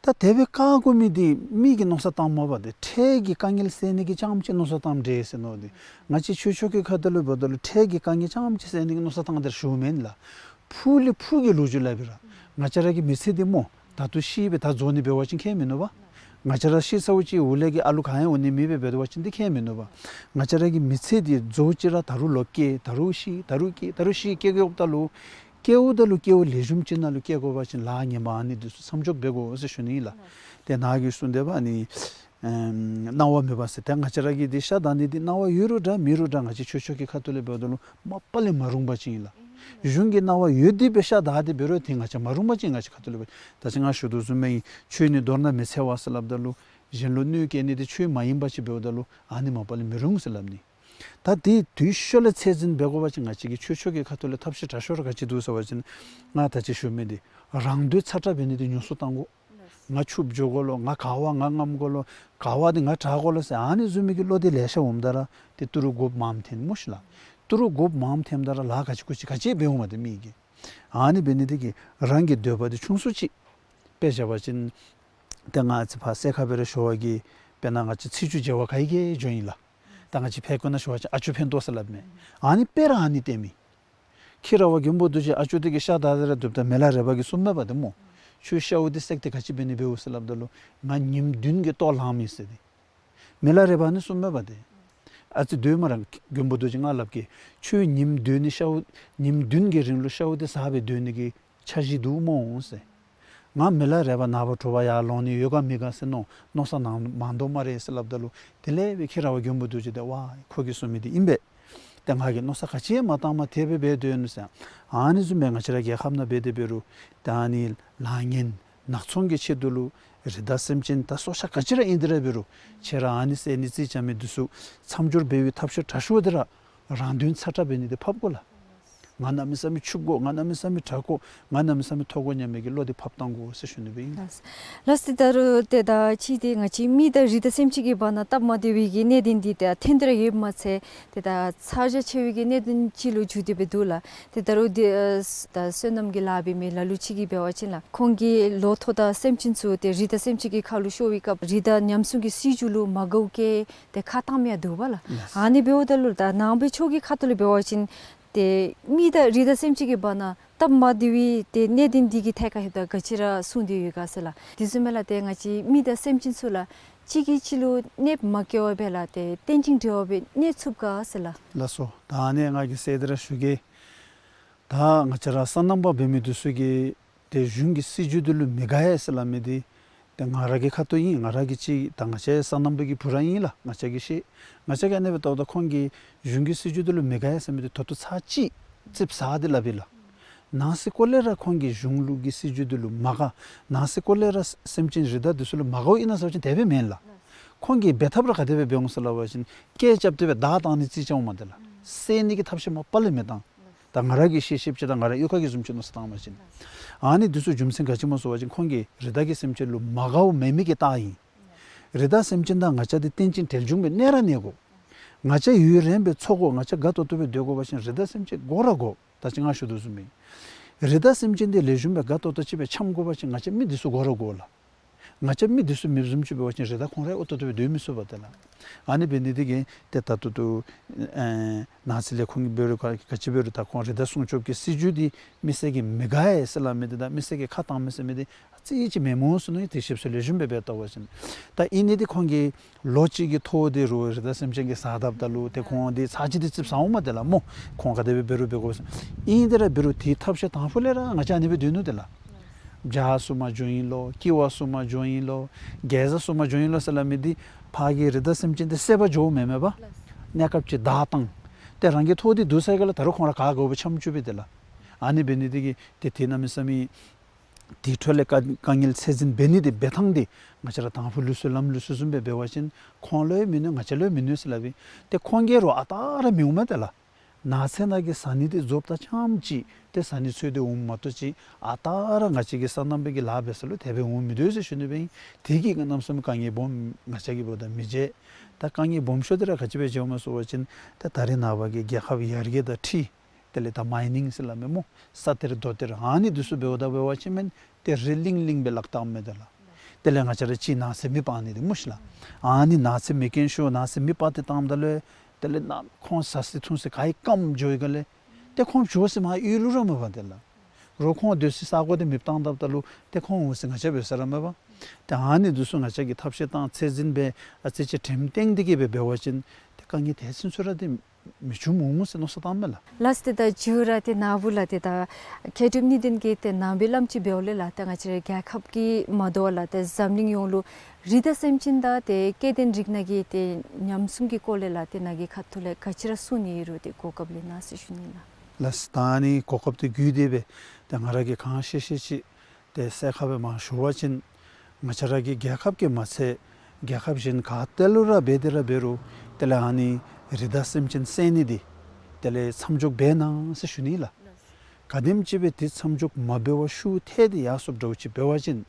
ད་དེ་སྦེ་བཀག་དགོ་མི་དེ་མི་གིས་མནོ་བསམ་བཏངམ་མས་པ། ཏེ་འཕྲལ་གྱི་དཀའ་ངལ་སེལ་ནི་གི་རྐྱངམ་ཅིག་མནོ་བསམ་བཏངམ་འདྲས་ཟེར་མནོ་སྟེ། ང་བཅས་ཆོས་ཕྱོགས་ཀྱི་ཁ་ཐུག་ལས་འབདཝ་ད་ལུ་འཕྲལ་གྱི་དཀའ་ངལ་རྐྱངམ་ཅིག་སེལ་ནི་གི་མནོ་བསམ་བཏང་སྟེ་ར་ཞུཝ་མེན་ལགས། ཕུགས་ལས་ཕུགས་ཀྱི་ལོ་རྒྱུས་སླབ་པས་ར། ང་བཅས་ར་གི་མི་ཚེ་འདི་སྨོ་ད་ལྟོ་ཤི་སྦེ་ད་རྫོགས་ནི་འབད་བ་ཅིན་ཁྱད་མིན་ནུག་པ། ང་བཅས་ར་ཤི་ཚརཝ་ཅིག་འོག་ལས་ཀྱི་ཨ་ལུ་ག་ཡང་འོང་ནི་མེད་པས། འབད་བ་ཅིན་འདི་ཁྱད་མིན་ནུག་པ། ང་བཅས་ར་གི་མི་ཚེ་འདི་རྫོགས་ཅི་ར་ད་རུང་ལོག་སྐྱེ་ད་རུང་ཤི་ད་རུང་སྐྱེ་ད་རུང་ཤི་སྐྱེ་དགོཔ་ད་ལུ་སྐྱེཝ་ད་ལུ་སྐྱེ་བ་ལེགས་ཤོམ་ཅིག་ནང་ལུ་སྐྱེ་དགོ་པ་ཅིན་ལཱ་ངན་པ་ཨ་ནི་འདི་ཚུ་མཚམས་འཇོག་འབད་དགོ་ཟེར་ཞུ་ནི་ཨིན་ལགས། ཏེ་ནཱ་གིས་གསུངས་དེ་སྦེ་ཨ་ནི་ཨེམ་གནང་བ་མེད་པ་ཟེར། ཏེ་ང་བཅས་ར་གིས་འདི་ཤ་བདའ་ནི་འདི་གནང་བ་ཡོད་རུང་འདྲ་མེད་རུང་འདྲ་ང་བཅས་ཆོས་ཕྱོགས་ཀྱི་ཁ་ཐུག་ལས་འབདཝ་ད་ལུ་མ་པ་ལས་མ་རུང་པ་ཅིག་ཨིན་ལགས། གཞུང་གིས་གནང་བ་ཡོད་དེ་སྦེ་ཤ་བདའ་སྟེ་འབད་རུང་ཏེ་ང་བཅས་མ་རུང་པ་ཅིག་ང་བཅས་ཁ་ཐུག་ལས་འབད། ད་ཅི་ང་ཞུ་དོ་བཟུམ་སྦེ་ཆོས་ནི་མདོར་ན་མི་འཚེ་བ་ཟེར་སླབ་ད་ལུ་གཞན་ལུ་གནོད་བསྐྱལ་ནི་འདི་ཆོས་མ་ཡིན་པ་ཅིག་འབདཝ་ད་ལུ་ཨ་ནི་མ་པ་ལས་མི་རུང་ཟེར་སླབ་ནི། ད་དེ་དུས་ཤོ་ལས་ཚད་འཛིན་འབད་དགོ་པ་ཅིན་ང་བཅས་ཀྱི་ཆོས་ཕྱོགས་ཀྱི་ཁ་ཐུག་ལས་ཐབས་ཤེས་དྲག་ཤོས་ར་ག་ཅི་འདུག་ཟེར་བ་ཅིན་ང་ད་ཅི་ཞུ་མི་འདི་རང་དོན་ཚ་དྲགས་འབད་ནི་འདི་ཉུང་སུ་བཏང་དགོ། ང་ཕྱུགཔོ་འགྱོ་དགོ་ལོ། ང་ག་བ་ང་རྔམ་དགོ་ལོ། ག་བ་འདི་ང་དྲག་དགོ་ལོ་ཟེར་ཨ་ནི་བཟུམ་མའི་གི་བློ་འདི་ལེ་ཤ་འོངམ་ད་ར་ཏེ་ཏི་རུ་དགོཔ་མངམ་ཐོན་སྨོ་ཤིག་ལགས། ཏི་རུ་དགོཔ་མངམ་ཐོནམ་ད་ར་ལཱ་ག་ཅི་གུ་ཅི་ག་ཅི་འབད་འོང་མས་ཏེ་མི་གིས། ཨ་ནི་འབད་ནི་འདི་གིས་རང་གི་འདོད་པ་འདི་ཆུང་སུ་ཅིག་དཔེ་བཞག་པ་ཅིན་ཏེ་ང་ཨ་ཙི་ཕར་སེ་ཁ་སྦེ་ར་ཞུ་བ་གིས་དཔེར་ན་ང་བཅས་ཚེས་བཅུ་མཇལ་བར་ག་གིས་གིས་འགྱོཝ་ཨིན་ལགས། ད་ང་བཅས་ཕལ་སྐད་ནང་ཞུ་བ་ཅིན་ཨ་ཅོ་ཕན་ཐོགས་ཟེར་སླབ་མས། ཨ་ནི་དཔེ་ར་ཨ་ནི་སྟོནམ་ཨིན། ཁྱི་ར་བ་མགོན་པོ་རྡོ་རྗེ་ཨ་ཅོ་འདི་གིས་ཤ་བདའ་སྟེ་ར་སྡོདཔ་ད་མི་ལ་རས་པ་གིས་གསུངམ་མས་པ་ཏེ་སྨོ། ཁྱོད་ཤཝ་འདི་བསད་དེ་ག་ཅི་འབད་ནི་འབདཝ་ཟེར་སླབ་ད་ལུ་ང་ཉིནམ་བདུན་གྱི་ལྟོ་ལངམ་ཨིན་ཟེར་ཏེ། མི་ལ་རས་པ་ནི་གསུངམ་མས་པ་ཏེ། ཨ་ཙི་སྡོད་སྨ་རེ་མགོན་པོ་རྡོ་རྗེ་ང་སླབ་གེ། ཁྱོད་ཉིནམ་བདུན་ནི་ཤཝ་ཉིནམ་བདུན་གྱི་རིང་ལུ་ཤཝ་འདི་ཟ་སྦེ་སྡོད་ནི་གི་འཆར་གཞི་འདུག་སྨོ་ཟེར། ང་མི་ལ་རས་པ་ནངས་པ་དྲོ་པ་ཡར་ལོང་ནི་ཡོད་ག་མེད་ག་ཟེར་མནོ་མནོ་བསམ་གནང་མ་མནོཝ་སྨ་རེ་ཟེར་སླབ་ད་ལུ་དེ་ལས་སྦེ་ཁྱི་ར་བ་མགོན་པོ་རྡོ་རྗེ་འདི་ཝའི་ཁོ་གིས་གསུང་མི་འདི་ཨིན་པས། ཏེ་ང་གིས་མནོ་བསམ་ག་ཅི་ཡང་མ་བཏངམ་དེ་སྦེ་འབད་སྡོད་ནུག་ཟེར། ཨ་ནི་བཟུམ་སྦེ་ང་བཅས་ར་རྒྱལ་ཁབ་ནང་འབད་དེ་འབད་རུང་ད་ཨ་ནི་ལཱ་ངན་ནག་ཚོང་གི་ཆེད་དུ་ལུ་རི་དྭགས་སེམས་ཅན་ད་སྲོག་ཆགས་ག་ཅི་ར་ཨིན་དེ་ར་འབད་རུང་ཁྱེད་ར་ཨ་ནི་བསད་ནི་རྩིས་རྐྱབ་མི་འདི་ཚུ་མཚམས་སྦྱོར་འབད་བའི་ཐབས་ཤེས་དྲག་ཤོས་འདི་ར་རང་དོན་ཚ་དྲགས་འབད་ནི་འདི་ཕབ་དགོ་ལགས། ང་གནམ་མེད་ས་མེད་ཕྱུག་དགོ། ང་གནམ་མེད་ས་མེད་དྲག་དགོ། ང་གནམ་མེད་ས་མེད་མཐོ་དགོ་སྙམ་མི་གི་བློ་འདི་ཕབ་བཏང་དགོ་ཟེར་ཞུ་ནི་སྦེ་ཨིན། ལགས། ལགས་སོ། ད་རུང་ཏེ་ད་ཅི་ཏེ་ང་བཅས་མི་དང་རི་དྭགས་སེམས་ཅན་གྱི་བར་ན་སྟབས་མ་བདེ་བའི་གི་གནད་དོན་འདི་ཏེ་ཐོན་ཏེ་ར་ཡོདཔ་མ་ཚད་ཏེ་ད་ཚ་གྱང་ཆེ་བའི་གི་གནད་དོན་ཅིག་ལུ་འགྱུར་ཏེ་སྦེ་འདུག་ལགས། ཏེ་ད་རུང་འདི་ཨ་ད་སོ་ནམ་གྱི་ལཱ་འབད་མི་ལ་ལུ་ཅིག་གིས་འབད་བ་ཅིན་ལགས་ཁོང་གི་ལོ་ཐོག་དང་སེམས་ཅན་ཚུ་ཏེ་རི་དྭགས་སེམས་ཅན་གྱི་ཁ་ལུ་ཤོར་བའི་སྐབས་རི་དྭགས་ཉམས་སྲུང་གི་སྲིད་བྱུས་ལུ་མ་དགའཝ་བཀལ་ཏེ་ཁ་བཏངམ་ཡང་འདུག་པ་ལགས། ལགས། ཨ་ནི་འབདཝ་ད་ལུ་ད་ནང་པའི་ཆོས་ཀྱི་ཁ་ཐུག་ལས་འབད་བ་ཅིན་ ཏེ་མི་དང་རི་དྭགས་སེམས་ཅན་གྱི་བར་ན་སྟབས་མ་བདེ་བའི་ཏེ་གནད་དོན་འདི་གི་ཐད་ཁར་ལྷོདཔ་ད་ག་ཅི་ར་གསུངས་ཏེ་ཡོད་ག་ཟེར་ལགས། དེ་བཟུམ་སྦེ་ལགས་ཏེ་ང་བཅས་མི་དང་སེམས་ཅན་ཚུ་ལགས་གཅིག་གིས་གཅིག་ལུ་གནོདཔ་མ་བཀལ་བར་སྦེ་ལགས་ཏེ་རྟེན་ཅིང་འབྲེལ་བ་སྦེ་གནས་ཚུགས་ག་ཟེར་ལགས། ལགས་སོ། ད་ཨ་ནི་ང་གིས་ཟེར་ཏེ་ར་ཞུ་གེ། ད་ང་བཅས་ར་སོ་ནམ་པ་འབད་མི་འདི་ཚུ་གིས་ཏེ་གཞུང་གི་སྲིད་བྱུས་འདི་ལུ་མི་དགའ་ཡ་ཟེར་སླབ་མི་འདི་ཏེ་ང་ར་གི་ཁ་ཐུག་ཨིན། ང་ར་གིས་ཅིག་ད་ང་བཅས་སོ་ནམ་པ་གི་བུ་ར་ཨིན་ལགས། ང་བཅས་ཀྱིས་ཤེས། ང་བཅས་ཀྱིས་ཨ་ནི་སྦེ་བལྟཝ་ད་ཁོང་གིས་གཞུང་གི་སྲིད་བྱུས་འདི་ལུ་མི་དགའ་ཡ་ཟེར་མི་འདི་ད་ལྟོ་ཚར་གཅིག་ཙིགཔ་ཟ་སྟེ་སླབ་ཨིན་ལགས། ནང་སེམས་ཁོག་ལས་ར་ཁོང་གིས་གཞུང་ལུ་གི་སྲིད་བྱུས་འདི་ལུ་མ་དགའ། ནང་སེམས་ཁོག་ལས་ར་སེམས་ཅན་རི་དྭགས་འདི་ཚུ་ལུ་མ་དགའཝ་ཨིན་ན་ཟེར་བ་ཅིན་དེ་སྦེ་མེན་ལགས། ཁོང་གིས་འབད་ཐབས་ར་ག་དེ་སྦེ་འབད་འོང་ཟེར་སླབ་པ་ཅིན་སྐད་རྐྱབ་སྟེ་སྦེ་བདའ་བཏང་ནི་རྩིས་རྐྱབ་འོང་མས་ཏེ་ལགས། བསད་ནི་གི་ཐབས་ཤེས་མ་པ་ལས་མི་བཏང་། ད་ང་ར་གིས་ཤེས་ཤེསཔ་ཅིག་དང་ང་ར་གཡུས་ཁ་གི་བཟུམ་ཅིག་མནོ་བསམ་བཏངམ་ཅིན། ཨ་ནི་འདི་ཚུ་རྒྱུ་མཚན་ག་ཅི་སྨོ་ཟེར་བ་ཅིན་ཁོང་གིས་རི་དྭགས་ཀྱི་སེམས་ཅན་ལུ་མ་དགའཝ་མེད་མི་གི་རྟགས་ཨིན། རི་དྭགས་སེམས་ཅན་དང་ང་བཅས་འདི་རྟེན་ཅིང་འབྲེལ་འབྱུང་སྦེ་གནས་ར་གནས་དགོ། ང་བཅས་ཡུན་རིངམོ་སྦེ་འཚོ་དགོ། ང་བཅས་དགའ་ཏོག་ཏོ་སྦེ་སྡོད་དགོ་པ་ཅིན་རི་དྭགས་སེམས་ཅན་དགོ་ར་དགོ། ད་ཅི་ང་ཞུ་དོ་བཟུམ་སྦེ་རི་དྭགས་སེམས་ཅན་འདི་ལེགས་ཤོམ་སྦེ་དགའ་ཏོག་ཏོ་ཅིག་སྦེ་འཁྱམ་དགོ་པ་ཅིན་ང་བཅས་མི་འདི་ཚུ་དགོ་ར་དགོ་ལགས། ང་བཅས་མི་འདི་ཚུ་མེདཔ་བཟུམ་ཅིག་འབད་བ་ཅིན་རི་དྭགས་ཁོང་ར་ཨོ་ཏོག་ཏོ་སྦེ་སྡོད་མི་ཚུགས་པས་ཏེ་ལགས། ཨ་ནི་འབད་ནི་འདི་གིས་ཏེ་ད་ལྟོ་ཏེ་ཨེ་ནགས་ཚལ་ལས་ཁུངས་ཀྱིས་འབད་རུང་ག་ག་ཅི་འབད་རུང་ད་ཁོང་རི་དྭགས་སྲུང་སྐྱོབ་ཀྱི་སྲིད་བྱུས་འདི་མི་སེར་གྱིས་མི་དགའ་ཡ་ཟེར་སླབ་མི་འདི་དང་མི་སེར་གྱིས་ཁ་བཏང་མི་ཟེར་མི་འདི་རྩིས་ཅིག་མེན་སྨོ་ཟེར་མནོ་ཡི། དེ་ཞིབ་འཚོལ་ལེགས་ཤོམ་སྦེ་འབད་བལྟ་བ་ཅིན། ད་ཨིན་ནི་འདི་ཁོང་གིས་ལོ་གཅིག་གི་ཐོག་འདི་རུང་རི་དྭགས་སེམས་ཅན་གྱིས་ཟ་དཔ་ད་ལུ་ཏེ་ཁོང་འདི་ཚར་གཅིག་འདི་ཙིགཔ་ཟ་འོང་མས་ཏེ་ལགས་སྨོ། ཁོང་ག་དེ་སྦེ་འབད་རུང་འབད་དགོ་ཟེར། ཨིན་དེ་ར་འབད་རུང་དེའི་ཐབས་ཤེས་དང་ཕུ་ལས་ར་ང་བཅས་ཨ་ནི་སྦེ་སྡོད་ནུག་ཏེ་ལགས། བྱཱ་བསྲུབ་མར་འགྱོ་ཨིན་ལོ། ཀི་ཝ་བསྲུབ་མར་འགྱོ་ཨིན་ལོ། གེ་ཛ་བསྲུབ་མར་འགྱོ་ཨིན་ལོ་ཟེར་སླབ་མི་འདི་ཕར་གྱི་རི་དྭགས་སེམས་ཅན་འདི་བསད་པར་འགྱོཝ་མེན་མས་པ། གནས་སྐབས་ཅིག་བདའ་བཏང་། ཏེ་རང་གི་ཐོག་འདི་བསྡུ་ཚར་ག་ལས་ད་རུང་ཁོང་ར་ག་དགའཝ་སྦེ་འཁྱམ་བཅུག་པས་ཏེ་ལགས། ཨ་ནི་འབད་ནི་འདི་གིས་ཏེ་དེ་གནམ་མེད་ས་མེད་དེ་འཕྲོ་ལས་དཀའ་དཀའ་ངལ་ཚད་འཛིན་འབད་ནི་འདི་འབད་ཐངས་འདི་ང་བཅས་ར་དང་ཕུ་ལུགས་སྲོལ་ལམ་ལུགས་སྲོལ་བཟུམ་སྦེ་འབད་བ་ཅིན་ཁོང་ལུ་ཡང་མི་གནོད་ང་བཅས་ལུ་ཡང་མི་གནོད་ཟེར་སླབ་ཨིན། ཏེ་ཁོང་གིས་ར་ཨ་རྟག་ར་མི་འོང་མས་ཏེ་ལགས། ནགས་ཚལ་ནང་གི་ཟ་ནི་འདི་རྫོགསཔ་ད་རྐྱངམ་ཅིག་ཏེ་ཟ་ནི་འཚོལ་ཏེ་འོངམ་མ་གཏོགས་ཅིག་ཨ་རྟག་ར་ང་བཅས་ཀྱི་སོ་ནམ་པའི་གི་ལཱ་འབད་ས་ལུ་དེ་སྦེ་འོང་མི་འདུག་ཟེར་ཞུ་ནི་སྦེ་ཨིན། དེ་གིས་གནམ་མེད་ས་མེད་དཀའ་ངལ་སྦོམ་ང་བཅས་ཀྱིས་འབདཝ་ད་མི་བརྗེད། ད་དཀའ་ངལ་སྦོམ་ཤོས་འདི་ར་ག་ཅི་སྦེ་བརྗེདཔ་སྨོ་ཟེར་བ་ཅིན་ད་ད་རེས་ནངས་པ་གི་རྒྱལ་ཁབ་ཡར་རྒྱས་དང་འཁྲིལ་དེ་ལས་ད་མའི་ནིང་ཟེར་སླབ་མས་སྨོ། ས་གཏེར་རྡོ་གཏེར་ཨ་ནི་འདི་ཚུ་འབདཝ་ད་འབད་བ་ཅིན་མེན་ཏེ་རི་ལིང་ལིང་སྦེ་བརླག་བཏངམ་མས་ཏེ་ལགས། དེ་ལས་ང་བཅས་ར་ཅིག་ནགས་ཚལ་མེདཔ་ཨ་ནི་འདི་སྨོ་ཤིག་ལགས། ཨ་ནི་ནགས་ཚལ་མེ་རྐྱེན་ཤོར་ནགས་ཚལ་མེདཔ་འདི་བཏངམ་ད་ལུ་དེ་ལས་ནཱ་ཁོང་ཟ་ས་འཐུང་ས་ག་ཡི་སྐམ་འགྱོ་ཡི་ག་ལས་ཏེ་ཁོང་འགྱོ་ས་མར་གཡུས་ལུ་ར་མས་པ་ཏེ་ལགས། རོགས་ཁོང་སྡོད་སའི་ས་གོ་འདི་མེདཔ་བཏང་དཔ་ད་ལུ་ཏེ་ཁོང་འོང་ས་ང་བཅས་འབད་ས་ར་མས་པ། ཏེ་ཨ་ནི་འདི་ཚུ་ང་བཅས་ཀྱིས་ཐབས་ཤེས་བཏང་ཚད་འཛིན་འབད་ཨ་ཙི་ཅིག་དྲནམ་བཏང་སྟེ་གི་སྦེ་འབད་བ་ཅིན་ཏེ་དཀའ་ངལ་དེ་ཚུན་ཚོད་ར་འདི་མི་འབྱུངམ་འོང་ཟེར་མནོ་བསམ་བཏངམ་མས་ལགས། ལགས་སོ། ཏེ་ད་མཇུག་ར་ཏེ་ནཱ་བུ་ལགས་ཏེ་ད་མཁས་གྲུབ་གཉིས་ལྡན་གྱིས་ཏེ་ནང་པའི་བླམ་ཅིག་འབདཝ་ལས་ལགས་ཏེ་ང་བཅས་ར་རྒྱལ་ཁབ་ཀྱིས་མ་དོ་བར་ལགས་ཏེ་འཛམ་གླིང་ཡོངས་ལུ་རི་དྭགས་སེམས་ཅན་དང་ཏེ་སྐྱེ་ལྡན་རིགས་སྣ་གི་ཏེ་ཉམས་སྲུང་གི་སྐོར་ལས་ལགས་ཏེ་ནཱ་གི་ཁ་ཐུག་ལས་ག་ཅི་ར་གསུང་ནི་ཡོད་རུང་ཏེ་གོ་སྐབས་ལེན་གནང་ཟེར་ཞུ་ནི་ལགས། ལགས་སོ། ད་ཨ་ནི་གོ་སྐབས་འདི་བརྒྱུད་དེ་སྦེ་ཏེ་ང་ར་གིས་གང་ཤེས་ཤེས་ཅིག་ཏེ་གསལ་ཁ་སྦེ་མར་ཞུ་བ་ཅིན་ང་བཅས་ར་གི་རྒྱལ་ཁབ་ཀྱིས་མ་ཚད་རྒྱལ་ཁབ་གཞན་ག་ཏེ་ལུ་ར་འབད་དེ་ར་འབད་རུང་དེ་ལས་ཨ་ནི་རི་དྭགས་སེམས་ཅན་བསད་ནི་འདི་དེ་ལས་མཚམས་འཇོག་འབད་གནང་ཟེར་ཞུ་ནི་ལགས། ག་དེམ་ཅིག་སྦེ་དེ་མཚམས་འཇོག་མ་འབད་བར་ཤུགས་ཐལ་ཏེ་ཡར་སོངམ་འདྲཝ་ཅིག་འབད་བ་ཅིན་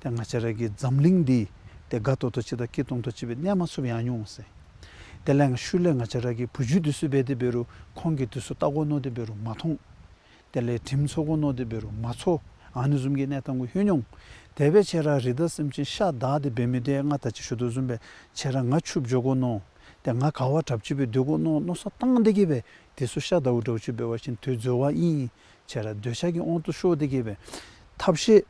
ཏེ་ང་བཅས་ར་གི་འཛམ་གླིང་འདི་ཏེ་དགའ་ཏོག་ཏོ་ཅིག་དང་སྐྱིད་ཏོང་ཏོ་ཅིག་སྦེ་གནས་མ་ཚུགསཔ་ཡར་འགྱོ་འོང་ཟེར། དེ་ལས་ཤུལ་ལས་ང་བཅས་ར་གི་བུ་བརྒྱུད་འདི་ཚུ་འབད་དེ་འབད་རུང་ཁོང་གིས་འདི་ཚུ་བལྟ་དགོ་མནོ་སྟེ་འབད་རུང་མ་མཐོང་། དེ་ལས་དྲིམ་ཚོར་དགོ་མནོ་སྟེ་འབད་རུང་མ་ཚོར། ཨ་ནི་བཟུམ་གྱི་གནས་སྟངས་གུ་ལྷོད་འོང་། དེ་སྦེ་ཁྱེད་ར་རི་དྭགས་སེམས་ཅན་ཤ་བདའ་སྟེ་འབད་མི་འདི་ང་ད་ཅི་ཞུ་དོ་བཟུམ་སྦེ་ཁྱེད་ར་ང་ཕྱུགཔོ་འགྱོ་དགོ་མནོ། ཏེ་ང་ག་བ་དྲགཔ་ཅིག་སྦེ་སྡོད་དགོ་མནོ་མནོ་བསམ་བཏང་སྟེ་གི་སྦེ་དེ་ཚུ་ཤ་བདའཝ་འདྲཝ་ཅིག་འབད་བ་ཅིན་དུས་འཛོལ་བ་ཨིན། ཁྱེད་ར་འདོད་ཆགས་ཀྱི་དབང་དུ་ཤོར་ཏེ་གི་སྦེ་ཐབས་ཤེས་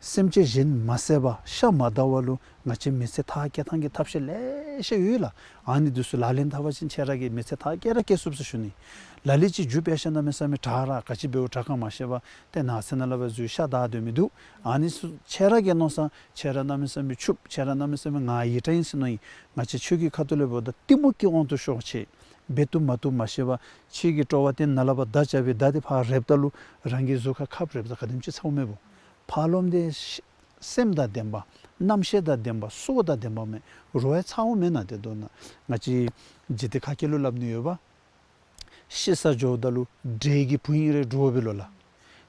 སེམས་ཅན་གཞན་མ་བསད་པར་ཤ་མ་བདའ་བར་ལུ་ང་བཅས་མི་ཚེ་མཐར་སྐྱེལ་ཐངས་ཀྱི་ཐབས་ཤེས་ལེ་ཤ་ཡོད་ལགས། ཨ་ནི་འདི་ཚུ་ལག་ལེན་འཐབ་པ་ཅིན་ཁྱེད་ར་གི་མི་ཚེ་མཐར་སྐྱེལ་ར་སྐྱེལ་ཚུགས་ཟེར་ཞུ་ནི། ལ་ལུ་ཅིག་རྒྱུ་དཔེ་ཆ་གནམ་མེད་ས་མེད་དྲག་ར་ག་ཅི་འབདཝ་དྲག་ག་མ་ཤེས་པར་ཏེ་ནགས་ཚལ་ནང་ལུ་སྦེ་འཛུལ་ཤ་བདའ་སྡོད་མི་འདུག། ཨ་ནི་ཚུ་ཁྱེད་ར་གི་མནོ་བསམ་ཁྱེད་ར་གནམ་མེད་ས་མེད་ཕྱུགཔོ་ཁྱེད་ར་གནམ་མེད་ས་མེད་ང་ཡིག་ཕྲ་ཨིན་ཟེར་མནོ་ཡི། ང་བཅས་ཁྱོད་ཀྱི་ཁ་ཐུག་ལས་འབདཝ་ད་གཏི་མུག་གི་དབང་དུ་ཤོར་ཅི། འབད་བཏུབ་མ་བཏུབ་མ་ཤེས་པར་ཁྱོད་ཀྱི་སྤྲོ་བ་བརྟེན་ནཱ་ལས་ཕར་མདའ་རྐྱབ་པའི་མདའ་འདི་ཕར་རེགཔ་ད་ལུ་རང་གི་གཟུགས་ཁར་ཁབ་རེགཔ་ད་ག་དེམ་ཅིག་ཚཝ་མས་བོ། ཕར་ལོགམ་འདི་ཤ་སེམས་དང་ལྡན་པ་རྣམ་ཤེས་དང་ལྡན་པ་སྲོག་དང་ལྡན་པ་མས། རོགས་ཡང་ཚཝ་མེན་ན། ཏེ་མདོར་ན་ང་བཅས་འཇིག་རྟེན་ཁ་སྐད་ལུ་སླབ་ནི་ཡོད་པ། ཤི་ས་འགྱོཝ་ད་ལུ་འདྲེ་གི་བུ་ཨིན་རུང་འདྲོག་པས་ལོ་ལགས།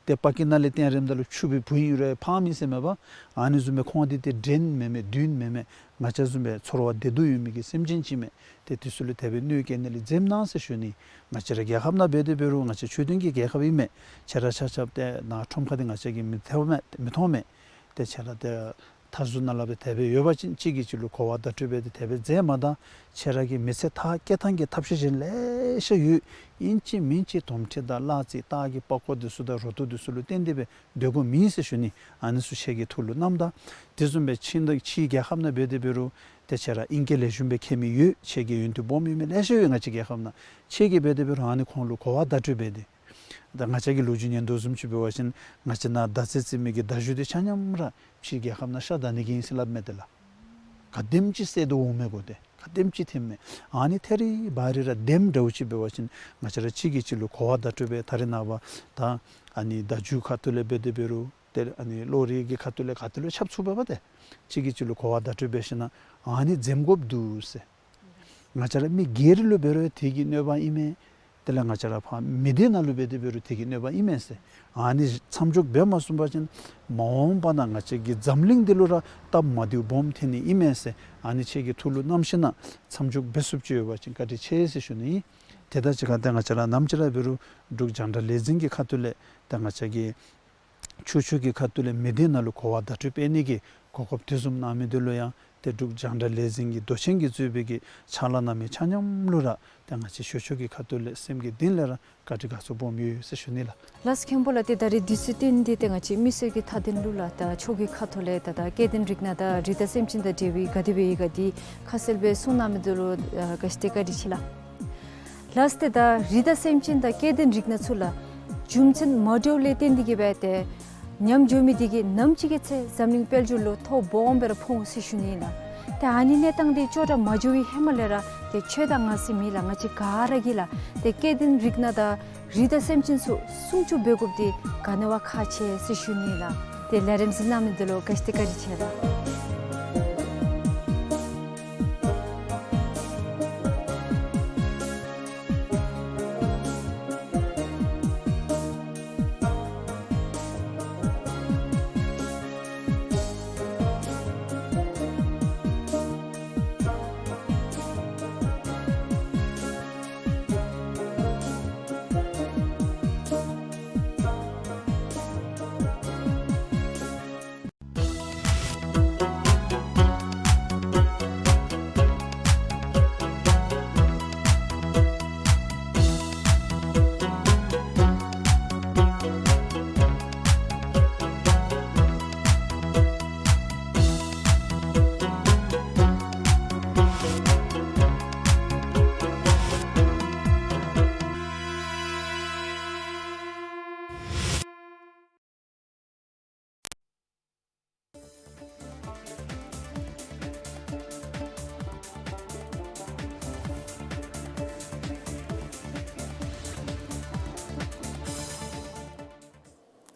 ཏེ་པ་ཀི་ནང་ལས་སྟོན་རནམ་ད་ལུ་ཕྱུག་པའི་བུ་ཨིན་རུང་ཕངམ་ཨིན་ཟེར་མས་པ། ཨ་ནི་བཟུམ་སྦེ་ཁོང་འདི་ཏེ་འདྲེ་མེན་མས་བདུད་མེན་མས། ང་བཅས་བཟུམ་སྦེ་ཚོར་བ་བདེ་སྡུག་ཡོད་མི་གི་སེམས་ཅན་ཅིག་མས། ཏེ་དེ་ཚུ་ལུ་དེ་སྦེ་གནོད་སྐྱེལ་ནི་ལས་འཛེམ་གནང་ཟེར་ཞུ་ནི། ང་བཅས་ར་རྒྱལ་ཁབ་ནང་འབད་དེ་འབད་རུང་ང་བཅས་ཆོས་ལྡན་གྱི་རྒྱལ་ཁབ་ཨིན་མས། ཁྱེད་ར་ཆ་ཁྱབ་ཏེ་ནཱ་ཁྲོམ་ཁ་འདི་ང་བཅས་ཀྱིས་མི་ཐོབ་མས་མི་མཐོང་མས། ཏེ་ཁྱེད་ར་ཏེ་ མཐའ་ཟུར་ནང་ལུ་སྦེ་དེ་སྦེ་ཡོད་པ་ཅིན་གཅིག་གིས་གཅིག་ལུ་གོ་བ་བརྡ་སྤྲོད་འབད་དེ་དེ་སྦེ་མཛད་མ་ད་ཁྱེད་ར་གི་མི་ཚེ་མཐར་སྐྱེལ་ཐངས་ཀྱི་ཐབས་ཤེས་གཞན་ལེ་ཤ་ཡོད། ཨིན་ཅི་མིན་ཅི་དོམ་ཁྲི་དང་གླ་རྩི་སྟག་གི་པགས་ཀོ་འདི་ཚུ་དང་རུ་ཏོ་འདི་ཚུ་ལུ་བརྟེན་ཏེ་སྦེ་སྡོད་དགོཔ་མེད་ཟེར་ཞུ་ནི། ཨ་ནི་ཚུ་ཁྱེད་ཀྱི་ཐུགས་ལུ་བསྣམ་ད། དེ་བཟུམ་སྦེ་ཕྱི་ནང་ཕྱིའི་རྒྱལ་ཁབ་ནང་འབད་དེ་འབད་རུང་ཏེ་ཁྱེད་ར་ཨིང་སྐད་ལེགས་ཤོམ་སྦེ་མཁྱེན་མི་ཡོད། ཁྱེད་ཀྱི་ཡོན་ཏན་སྦོམ་ཡོད་མི་ལེ་ཤ་ཡོད་ང་བཅས་རྒྱལ་ཁབ་ནང་། ཁྱེད་ཀྱིས་འབད་དེ་འབད་རུང་ཨ་ནི་ཁོང་ལུ་གོ་བ་བརྡ་སྤྲོད་འབད་དེ། ད་ང་བཅས་ཀྱི་ལོ་རྒྱུས་ཉན་དོ་བཟུམ་ཅིག་འབད་བ་ཅིན་ང་བཅས་ནཱ་མདའ་རྩེད་རྩེད་མི་གི་མདའ་གཞུ་འདི་ཆ་མཉམ་ར་ཕྱིའི་རྒྱལ་ཁབ་ནང་ཤ་བདའ་ནི་གི་ཨིན་ཟེར་སླབ་མས། དེ་ལགས་ག་དེམ་ཅིག་བསད་དོ་འོང་མས་གོ། ཏེ་ག་དེམ་ཅིག་ཐོནམ་མས། ཨ་ནི་ཐད་རི་བ་རི་ར་དེམ་འདྲཝ་ཅིག་འབད་བ་ཅིན་ང་བཅས་ར་གཅིག་གིས་གཅིག་ལུ་གོ་བ་བརྡ་སྤྲོད་འབད། ད་རེས་ནངས་པ་ད་ཨ་ནི་མདའ་མཇུག་ཁ་ཐུག་ལས་འབད་དེ་འབད་རུང་ཏེ་ཨ་ནི་གློག་རིག་གི་ཁ་ཐུག་ལས་ག་ཏེ་ལུ་ཁྱབ་ཚུགས་པས་པ། ཏེ་གཅིག་གིས་གཅིག་ལུ་གོ་བ་བརྡ་སྤྲོད་འབད་ཞིན་ན་ཨ་ནི་འཛེམ་དགོཔ་འདུག་ཟེར། ང་བཅས་ར་མི་སྒེར་ལུ་འབད་རུང་དེ་གི་གནོད་པ་ཨིན་མས། དེ་ལས་ང་བཅས་ར་ཕར་མི་སྡེ་ནང་ལུ་འབད་དེ་འབད་རུང་དེ་གི་གནོད་པ་ཨིན་མས་ཟེར། ཨ་ནི་མཚམས་འཇོག་འབད་མ་ཚུགས་པ་ཅིན་མ་འོངས་པ་ནང་ང་བཅས་ཀྱི་འཛམ་གླིང་འདི་ལུ་ར་སྟབས་མ་བདེཝ་སྦོམ་ཐོན་ནི་ཨིན་མས་ཟེར། ཨ་ནི་ཁྱེད་ཀྱི་ཐུགས་ལུ་བསྣམ་ཞིན་ན་མཚམས་འཇོག་འབད་ཚུགསཔ་ཅིག་ཡོད་པ་ཅིན་བཀའ་དྲིན་ཆེ་ཟེར་ཞུ་ནི་ཨིན། དེ་དང་གཅིག་ཁར་ཏེ་ང་བཅས་ར་ནམ་ཅིག་ར་འབད་རུང་འབྲུག་རྒྱང་བསྒྲགས་ལས་འཛིན་གྱི་ཁ་ཐུག་ལས་ཏེ་ང་བཅས་ཀྱི་ཆོས་ཕྱོགས་ཀྱི་ཁ་ཐུག་ལས་མི་སྡེ་ནང་ལུ་གོ་བ་བརྡ་སྤྲོད་འབད་ནི་གི་གོ་སྐབས་དེ་བཟུམ་གནང་མི་འདི་ལུ་ཡང་ཏེ་འབྲུག་རྒྱང་བསྒྲགས་ལས་འཛིན་གྱི་མདོ་ཆེན་གྱིས་གཙོས་པའི་གི་ཕྱག་ལཱ་གནང་མི་ཆ་མཉམ་ལུ་ར་ཏེ་ང་བཅས་ཆོས་ཕྱོགས་ཀྱི་ཁ་ཐུག་ལས་སེམས་ཀྱི་གཏིང་ལས་ར་བཀའ་དྲིན་དགའ་ཚོར་སྦོམ་ཡོད་ཟེར་ཞུ་ནི་ལགས། ལགས་སོ་མཁན་པོ་ལགས། ཏེ་ད་རེས་དུས་ཚོད་བཏོན་ཏེ་ཏེ་ང་བཅས་མི་སེར་གྱི་མཐའ་དོན་ལུ་ལགས་ད་ཆོས་ཀྱི་ཁ་ཐུག་ལས་ད་ད་སྐྱེ་ལྡན་རིགས་སྣ་དང་རི་དྭགས་སེམས་ཅན་དང་འབྲེལ་བའི་ག་དེ་སྦེ་ཡོད་ག་དེ་ཁ་གསལ་སྦེ་གསུང་གནང་མི་འདི་ལུ་ཨ་ག་ཅི་ཏེ་བཀའ་དྲིན་ཆེ་ལགས། ལགས་ཏེ་ད་རི་དྭགས་སེམས་ཅན་དང་སྐྱེ་ལྡན་རིགས་སྣ་ཚུ་ལགས་རྒྱུ་མཚན་མ་འདྲཝ་ལས་བརྟེན་ཏེ་གིས་སྦེ་ཏེ་ཉམས་འགྱོ་མི་འདི་གིས་ནམ་ཅིག་གི་ཚེ་འཛམ་གླིང་དཔལ་འབྱོར་ལུ་ཐོ་སྦོམ་སྦེ་ར་ཕོག་འོང་ཟེར་ཞུ་ནི་ལགས། ཏེ་ཨ་ནི་གནས་སྟངས་འདི་ཅོག་འཐདཔ་མ་འགྱོ་བའི་ཧེ་མ་ལས་ར་ཏེ་ཁྱོད་དང་ང་ཟེར་མེད་ལགས། ང་བཅས་ག་ར་གིས་ལགས་ཏེ་སྐྱེ་ལྡན་རིགས་སྣ་དང་རི་དྭགས་སེམས་ཅན་ཚུ་སྲུང་སྐྱོབ་འབད་དགོཔ་འདི་ག་ནི་བ་ཁག་ཆེ་ཟེར་ཞུ་ནི་ལགས། ཏེ་ལས་རིམ་གཟིགས་གནང་མི་འདི་ལུ་ག་ཅི་ཏེ་བཀའ་དྲིན་ཆེ་ལགས།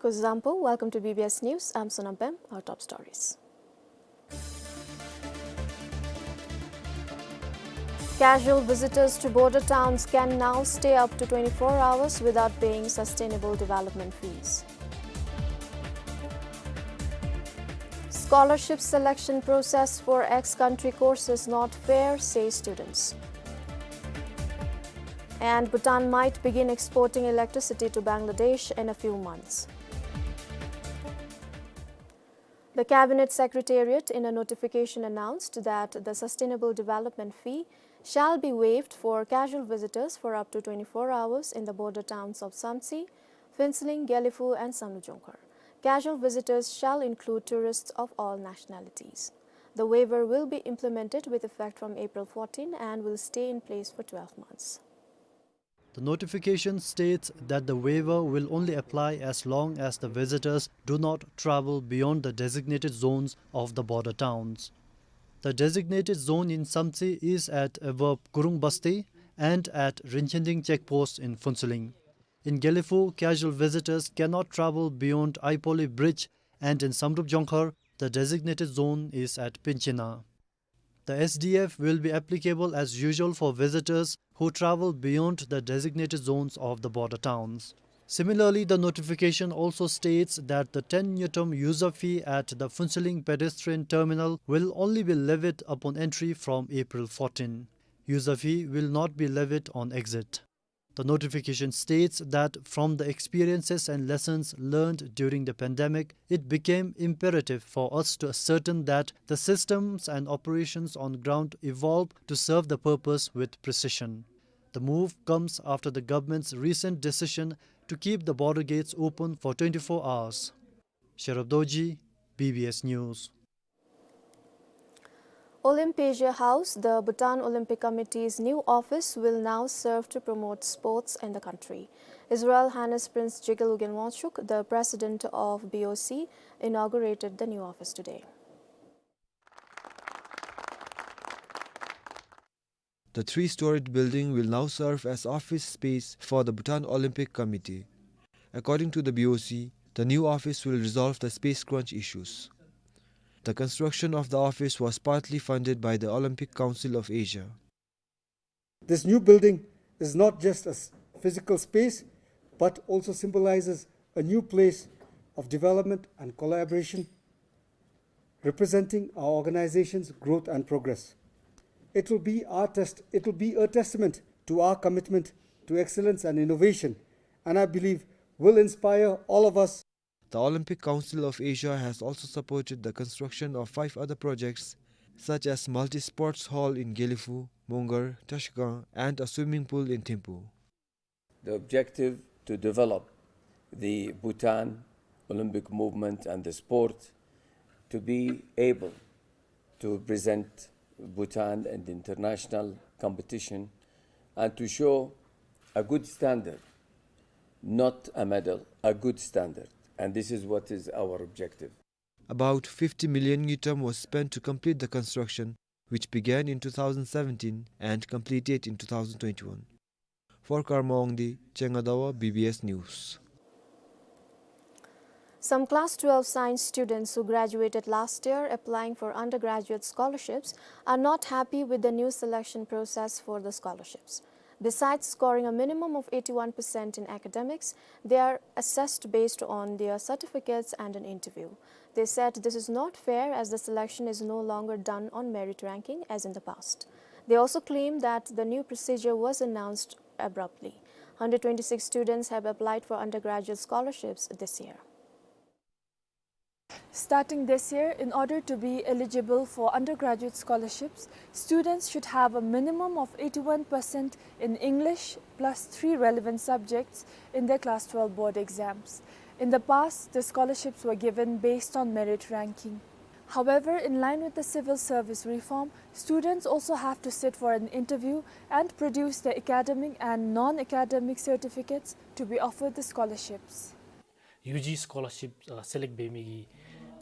Kuzuzangpo, welcome to B B S News. I'm Sonam Pem. Our top stories. Casual visitors to border towns can now stay up to twenty-four hours without paying sustainable development fees. Scholarship selection process for ex-country courses not fair, say students. And Bhutan might begin exporting electricity to Bangladesh in a few months. The Cabinet Secretariat, in a notification, announced that the sustainable development fee shall be waived for casual visitors for up to twenty-four hours in the border towns of Samtse, Phuentsholing, Gelephu, and Samdrup Jongkhar. Casual visitors shall include tourists of all nationalities. The waiver will be implemented with effect from April fourteen and will stay in place for twelve months. The notification states that the waiver will only apply as long as the visitors do not travel beyond the designated zones of the border towns. The designated zone in Samtse is at Avop Gurung Basti and at Rinchending checkpost in Phuentsholing. In Gelephu, casual visitors cannot travel beyond Aipoli Bridge, and in Samdrup Jongkhar, the designated zone is at Pinchina. The S D F will be applicable as usual for visitors who travel beyond the designated zones of the border towns. Similarly, the notification also states that the ten ngultrum user fee at the Phuentsholing pedestrian terminal will only be levied upon entry from April fourteen. User fee will not be levied on exit. The notification states that from the experiences and lessons learned during the pandemic, it became imperative for us to ascertain that the systems and operations on ground evolve to serve the purpose with precision. The move comes after the government's recent decision to keep the border gates open for twenty-four hours. Sherab Dorji, B B S News. Olympeasia House, the Bhutan Olympic Committee's new office, will now serve to promote sports in the country. His Royal Highness Prince Jigme Lobgyen Wangchuck, the president of B O C, inaugurated the new office today. The three-storied building will now serve as office space for the Bhutan Olympic Committee. According to the B O C, the new office will resolve the space crunch issues. The construction of the office was partly funded by the Olympic Council of Asia. This new building is not just a s-, physical space, but also symbolizes a new place of development and collaboration, representing our organization's growth and progress. It will be our test-, it will be a testament to our commitment to excellence and innovation, and I believe will inspire all of us. The Olympic Council of Asia has also supported the construction of five other projects, such as multi-sports hall in Gelephu, Mongar, Trashigang, and a swimming pool in Thimphu. The objective to develop the Bhutan Olympic movement and the sport to be able to present Bhutan in the international competition and to show a good standard, not a medal, a good standard. And this is what is our objective. About fifty million ngultrum was spent to complete the construction, which began in two thousand seventeen and completed in two thousand twenty-one. For Karma Wangdi, Chenga Dawa, B B S News. Some class twelve science students who graduated last year applying for undergraduate scholarships are not happy with the new selection process for the scholarships. Besides scoring a minimum of eighty-one percent in academics, they are assessed based on their certificates and an interview. They said this is not fair as the selection is no longer done on merit ranking as in the past. They also claim that the new procedure was announced abruptly. Hundred twenty-six students have applied for undergraduate scholarships this year. Starting this year, in order to be eligible for undergraduate scholarships, students should have a minimum of eighty-one percent in English plus three relevant subjects in their class twelve board exams. In the past, the scholarships were given based on merit ranking. However, in line with the civil service reform, students also have to sit for an interview and produce their academic and non-academic certificates to be offered the scholarships. ཡུ་ཇི་སི་ཀོ་ལར་ཤིབ་ཨ་སེ་ལེཀཊ་འབད་མི་གི།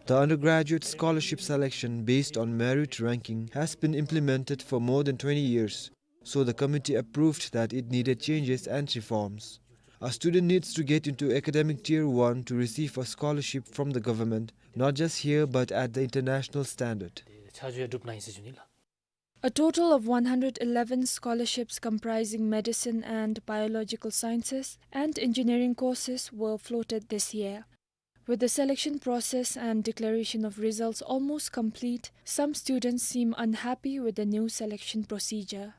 The undergraduate scholarship selection based on merit ranking has been implemented for more than twenty years, so the committee approved that it needed changes and reforms. A student needs to get into academic tier one to receive a scholarship from the government, not just here but at the international standard. ཆ་འཇོག་ཡང་གྲུབ་གནང་ཡི་ཟེར་ཞུ་ནི་ལགས། A total of one hundred eleven scholarships comprising medicine and biological sciences and engineering courses were floated this year. With the selection process and declaration of results almost complete, some students seem unhappy with the new selection procedure.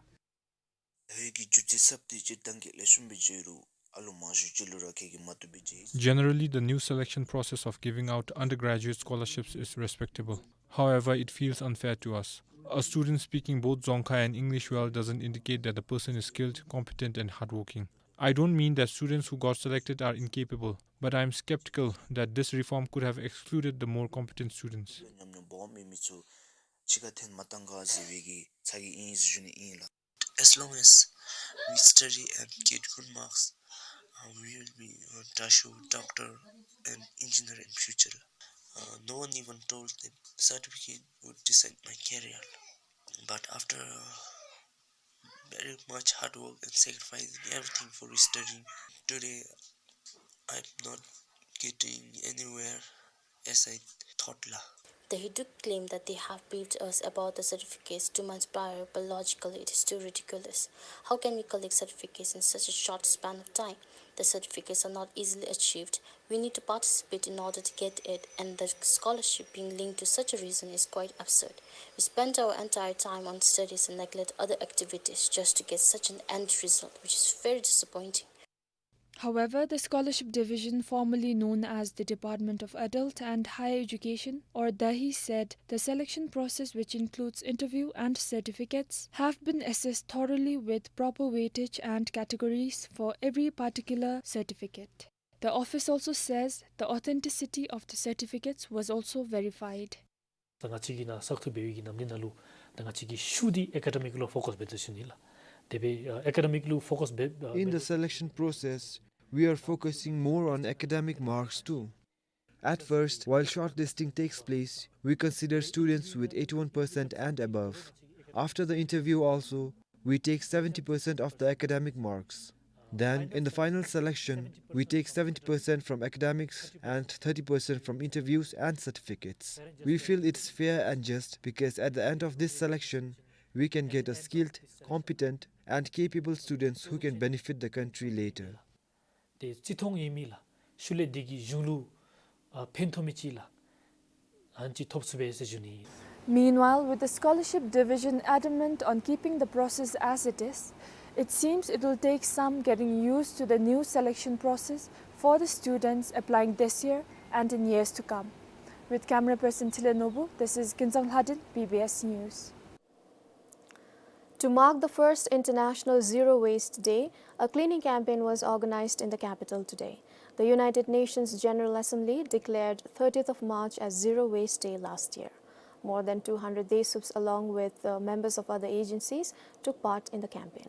ཧོད་ཀྱི་རྒྱུ་ཆ་ཚབ་ཏེ་སྤྱིར་བཏང་གི་ལེགས་ཤོམ་སྦེ་འགྱོ་རུང་ཨ་ལོ་མང་ཤོས་ཅིག་ལུ་ར་ཁེ་གི་མ་བཏུབ་སྦེ་འགྱོ་ཡི། Generally, the new selection process of giving out undergraduate scholarships is respectable. However, it feels unfair to us. A student speaking both Dzongkha and English well doesn't indicate that the person is skilled, competent, and hardworking. I don't mean that students who got selected are incapable, but I am skeptical that this reform could have excluded the more competent students. ཉམས་མྱོང་སྦོམ་ཡོད་མི་ཚུ་ཕྱི་ཁར་འཐོན་མ་བཏང་ག་ཟེར་བའི་གི་ཚ་གྱང་ཨིན་ཟེར་ཞུ་ནི་ཨིན་ལགས། As long as we study and get good marks, uh, we will be a Dashu, doctor and engineer in future. Uh, no one even told that certificate would decide my career. But after, uh, very much hard work and sacrificing everything for studying, today I'm not getting anywhere as I thought la. He do claim that they have briefed us about the certificates two months prior, but logically it is too ridiculous. How can we collect certificates in such a short span of time? The certificates are not easily achieved. We need to participate in order to get it, and the scholarship being linked to such a reason is quite absurd. We spend our entire time on studies and neglect other activities just to get such an end result, which is very disappointing. However, the Scholarship Division, formerly known as the Department of Adult and Higher Education, or DAHEE, said the selection process, which includes interview and certificates, have been assessed thoroughly with proper weightage and categories for every particular certificate. The office also says the authenticity of the certificates was also verified. ད་ང་བཅས་ཀྱི་ནཱ་བསགས་ཐུབ་པའི་གི་ནམ་དུས་ནང་ལུ་ད་ང་བཅས་ཀྱི་ཤུགས་འདི་ཨེ་ཀ་ཌེ་མིག་ལུ་ཕོ་ཀས་འབད་དོ་ཞུ་ནི་ལགས། དེ་སྦེ་ཨ་ཨེ་ཀ་ཌེ་མིག་ལུ་ཕོ་ཀས་འབད་ཨ་In the འབད་selection process, we are focusing more on academic marks too. At first, while shortlisting takes place, we consider students with eighty-one percent and above. After the interview also, we take seventy percent of the academic marks. Then, in the final selection, we take seventy percent from academics and thirty percent from interviews and certificates. We feel it's fair and just because at the end of this selection, we can get a skilled, competent, and capable students who can benefit the country later. ཏེ་བརྩི་མཐོང་ཡོད་མི་ལགས། ཤུལ་ལས་འདི་གིས་གཞུང་ལུ་ཨ་ཕན་ཐོགས་མི་ཅིག་ལགས། ཨ་ནི་ཅིག་ཐོབ་ཚུགས་པས་ཟེར་ཞུ་ནི། Meanwhile, with the scholarship division adamant on keeping the process as it is, it seems it will take some getting used to the new selection process for the students applying this year and in years to come. With camera person Thile Nobu, this is Kinzang Lhadin, B B S News. To mark the first International Zero Waste Day, a cleaning campaign was organized in the capital today. The United Nations General Assembly declared thirtieth of March as Zero Waste Day last year. More than two hundred DESUPs, along with, uh, members of other agencies, took part in the campaign.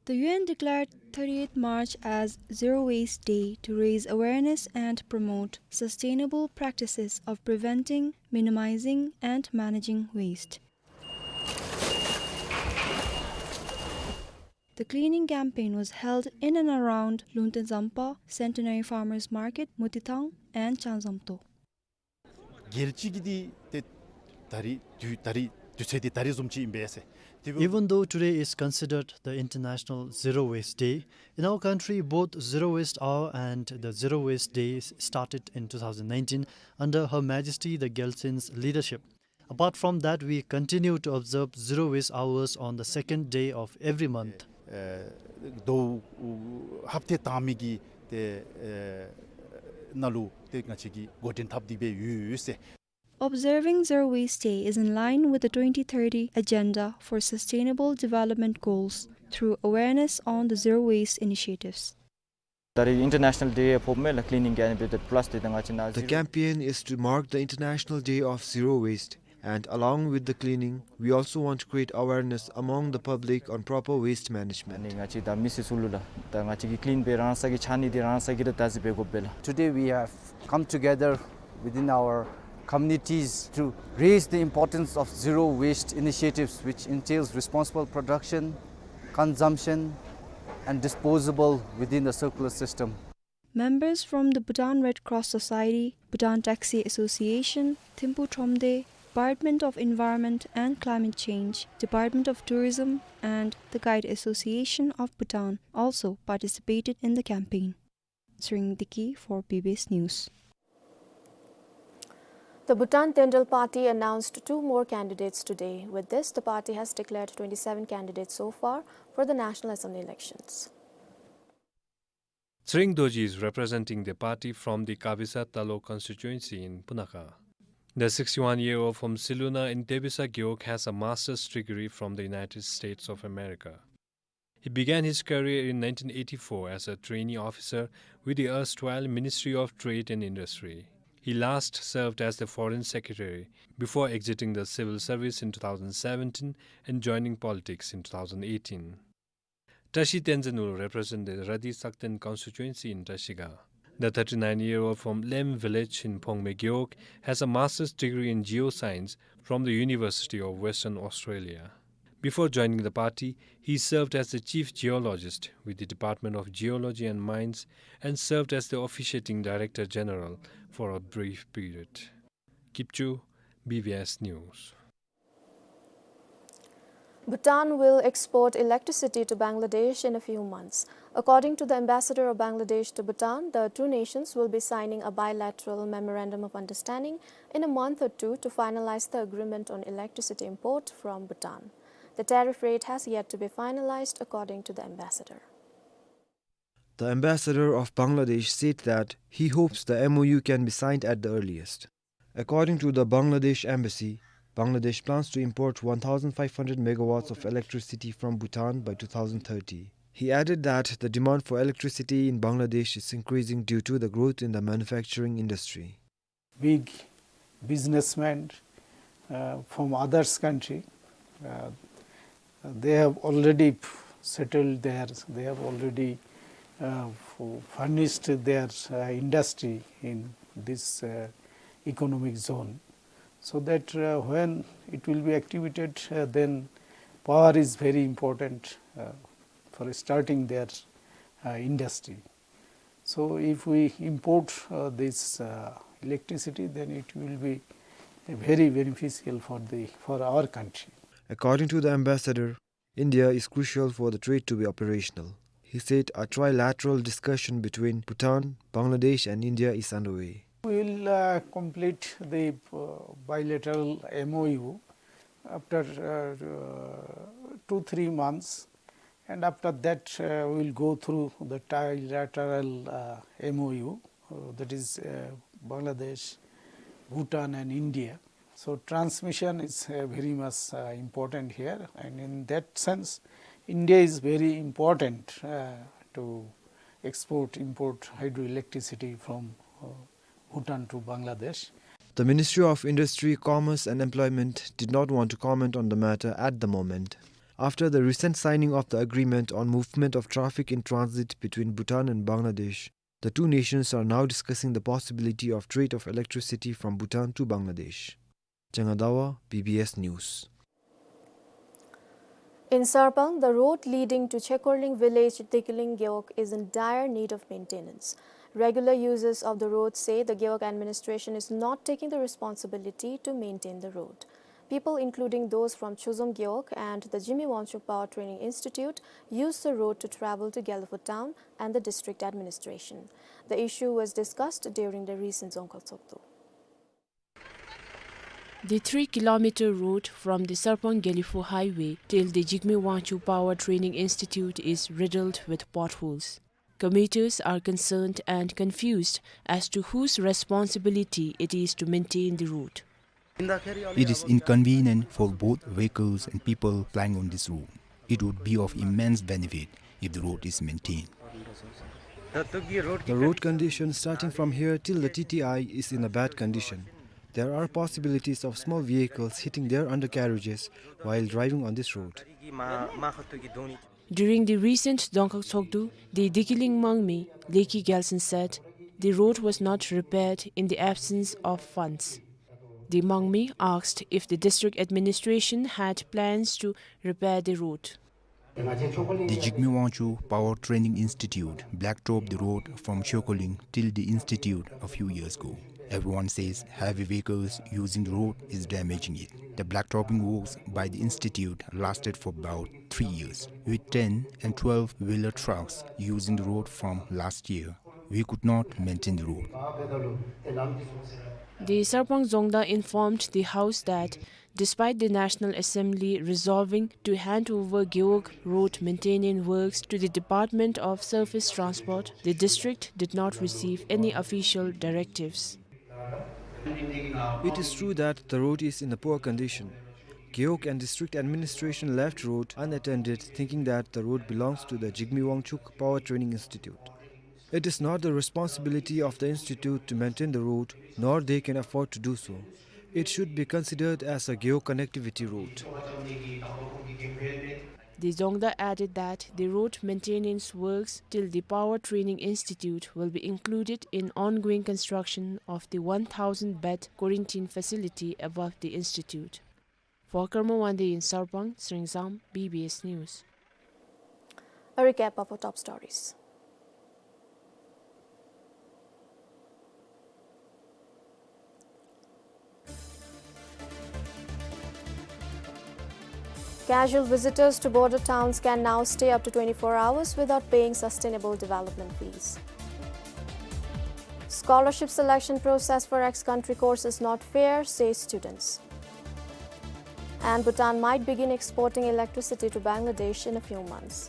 The U N declared thirtieth March as Zero Waste Day to raise awareness and promote sustainable practices of preventing, minimizing, and managing waste. The cleaning campaign was held in and around Lungten Zampa, Centenary Farmers Market, Mutithang, and Chanzamto. རྒྱལ་སྤྱི་གི་འདི་ཏེ་ད་རིས་དུས་ད་རིས་དུས་ཚོད་འདི་ད་རིས་བཟུམ་ཅིག་ཨིན་པས་ཟེར། དེ་འབདཝ་Even though today is considered the International Zero Waste Day, in our country both Zero Waste Hour and the Zero Waste Day started in two thousand nineteen under Her Majesty the Gyaltsen's leadership. Apart from that, we continue to observe Zero Waste Hours on the second day of every month. ཨེ་ཟླཝ་ཧབ་ཏེ་དང་པའི་གི་ཏེ་ཨེ་ནང་ལུ་ཏེ་ང་བཅས་ཀྱིས་འགོ་འདྲེན་འཐབ་སྟེ་སྦེ་ཡོད་ཟེར། Observing Zero Waste Day is in line with the twenty thirty Agenda for Sustainable Development Goals through awareness on the zero waste initiatives. ད་རིས་International Day ཕོགཔ་མས་ལགས། Cleaning campaign plus ཏེ་ད་ང་བཅས་ནཱ་The campaign is to mark the International Day of Zero Waste, and along with the cleaning, we also want to create awareness among the public on proper waste management. ཨ་ནི་ང་བཅས་ད་མི་སེར་ཚུ་ལུ་ལགས་ད་ང་བཅས་ཀྱིས་ཀི་ལིན་སྦེ་རང་སོ་གི་ཆ་ནི་འདི་རང་སོ་གིས་ར་བདག་འཛིན་འབད་དགོ་པས་ལགས། Today we have come together within our communities to raise the importance of zero waste initiatives, which entails responsible production, consumption, and disposable within the circular system. Members from the Bhutan Red Cross Society, Bhutan Taxi Association, Thimphu Thromde, Department of Environment and Climate Change, Department of Tourism, and the Guide Association of Bhutan also participated in the campaign. Tshering Deki for B B S News. The Bhutan Tendrel Party announced two more candidates today. With this, the party has declared twenty-seven candidates so far for the National Assembly elections. Tshering Dorji is representing the party from the Kavisa Talok constituency in Punakha. The sixty-one-year-old from Siluna in Debisa Gewog has a master's degree from the United States of America. He began his career in nineteen eighty-four as a trainee officer with the erstwhile Ministry of Trade and Industry. He last served as the foreign secretary before exiting the civil service in two thousand seventeen and joining politics in two thousand eighteen. Tashi Tenzin will represent the Radi Sakten constituency in Tashigha. The thirty-nine-year-old from Lem village in Phongme Gewog has a master's degree in geoscience from the University of Western Australia. Before joining the party, he served as the chief geologist with the Department of Geology and Mines and served as the officiating director general for a brief period. Kipchoo, B B S News. Bhutan will export electricity to Bangladesh in a few months. According to the ambassador of Bangladesh to Bhutan, the two nations will be signing a bilateral memorandum of understanding in a month or two to finalize the agreement on electricity import from Bhutan. The tariff rate has yet to be finalized, according to the ambassador. The ambassador of Bangladesh said that he hopes the M O U can be signed at the earliest. According to the Bangladesh embassy, Bangladesh plans to import one thousand five hundred megawatts of electricity from Bhutan by two thousand thirty. He added that the demand for electricity in Bangladesh is increasing due to the growth in the manufacturing industry. Big businessmen, uh, from others country, uh, they have already settled there, they have already, uh, fu-, furnished their, uh, industry in this, uh, economic zone. So that, uh, when it will be activated, uh, then power is very important, uh, for starting their, uh, industry. So if we import, uh, this, uh, electricity, then it will be very beneficial for the, for our country. According to the ambassador, India is crucial for the trade to be operational. He said a trilateral discussion between Bhutan, Bangladesh and India is underway. We will, uh, complete the, uh, bilateral M O U after, uh, uh, two, three months. And after that, uh, we'll go through the trilateral, uh, M O U, uh, that is, uh, Bangladesh, Bhutan and India. So transmission is, uh, very much, uh, important here, and in that sense, India is very important, uh, to export, import hydroelectricity from, uh, Bhutan to Bangladesh. The Ministry of Industry, Commerce and Employment did not want to comment on the matter at the moment. After the recent signing of the agreement on movement of traffic in transit between Bhutan and Bangladesh, the two nations are now discussing the possibility of trade of electricity from Bhutan to Bangladesh. Changa Dawa, B B S News. In Sarpang, the road leading to Chekorling village, Dikiling Gewog, is in dire need of maintenance. Regular users of the road say the Gewog administration is not taking the responsibility to maintain the road. People, including those from Chozom Gewog and the Jigme Wangchuck Power Training Institute, use the road to travel to Gelephu town and the district administration. The issue was discussed during the recent Dzongkhag Tshogdu. The three kilometer road from the Sarpang Gelephu highway till the Jigme Wangchuck Power Training Institute is riddled with potholes. Commuters are concerned and confused as to whose responsibility it is to maintain the road. It is inconvenient for both vehicles and people plying on this road. It would be of immense benefit if the road is maintained. The road condition starting from here till the T T I is in a bad condition. There are possibilities of small vehicles hitting their undercarriages while driving on this road. During the recent Dzongkhag Tshogdu, the Dikiling Mangmi, Leki Gyalsen, said the road was not repaired in the absence of funds. The Mangmi asked if the district administration had plans to repair the road. The Jigme Wangchuck Power Training Institute blacktopped the road from Chekorling till the institute a few years ago. Everyone says heavy vehicles using the road is damaging it. The blacktopping works by the institute lasted for about three years, with ten and twelve wheeler trucks using the road from last year. We could not maintain the road. The Sarpang Dzongda informed the House that despite the National Assembly resolving to hand over Gewog road maintenance works to the Department of Surface Transport, the district did not receive any official directives. It is true that the road is in a poor condition. Gewog and district administration left road unattended, thinking that the road belongs to the Jigme Wangchuck Power Training Institute. It is not the responsibility of the institute to maintain the road, nor they can afford to do so. It should be considered as a Gewog connectivity road. The Dzongda added that the road maintenance works till the Power Training Institute will be included in ongoing construction of the one thousand bed quarantine facility above the institute. For Karma Wande in Sarpang, Sringsam, B B S News. A recap of our top stories. Casual visitors to border towns can now stay up to twenty-four hours without paying sustainable development fees. Scholarship selection process for ex-country courses not fair, say students. And Bhutan might begin exporting electricity to Bangladesh in a few months.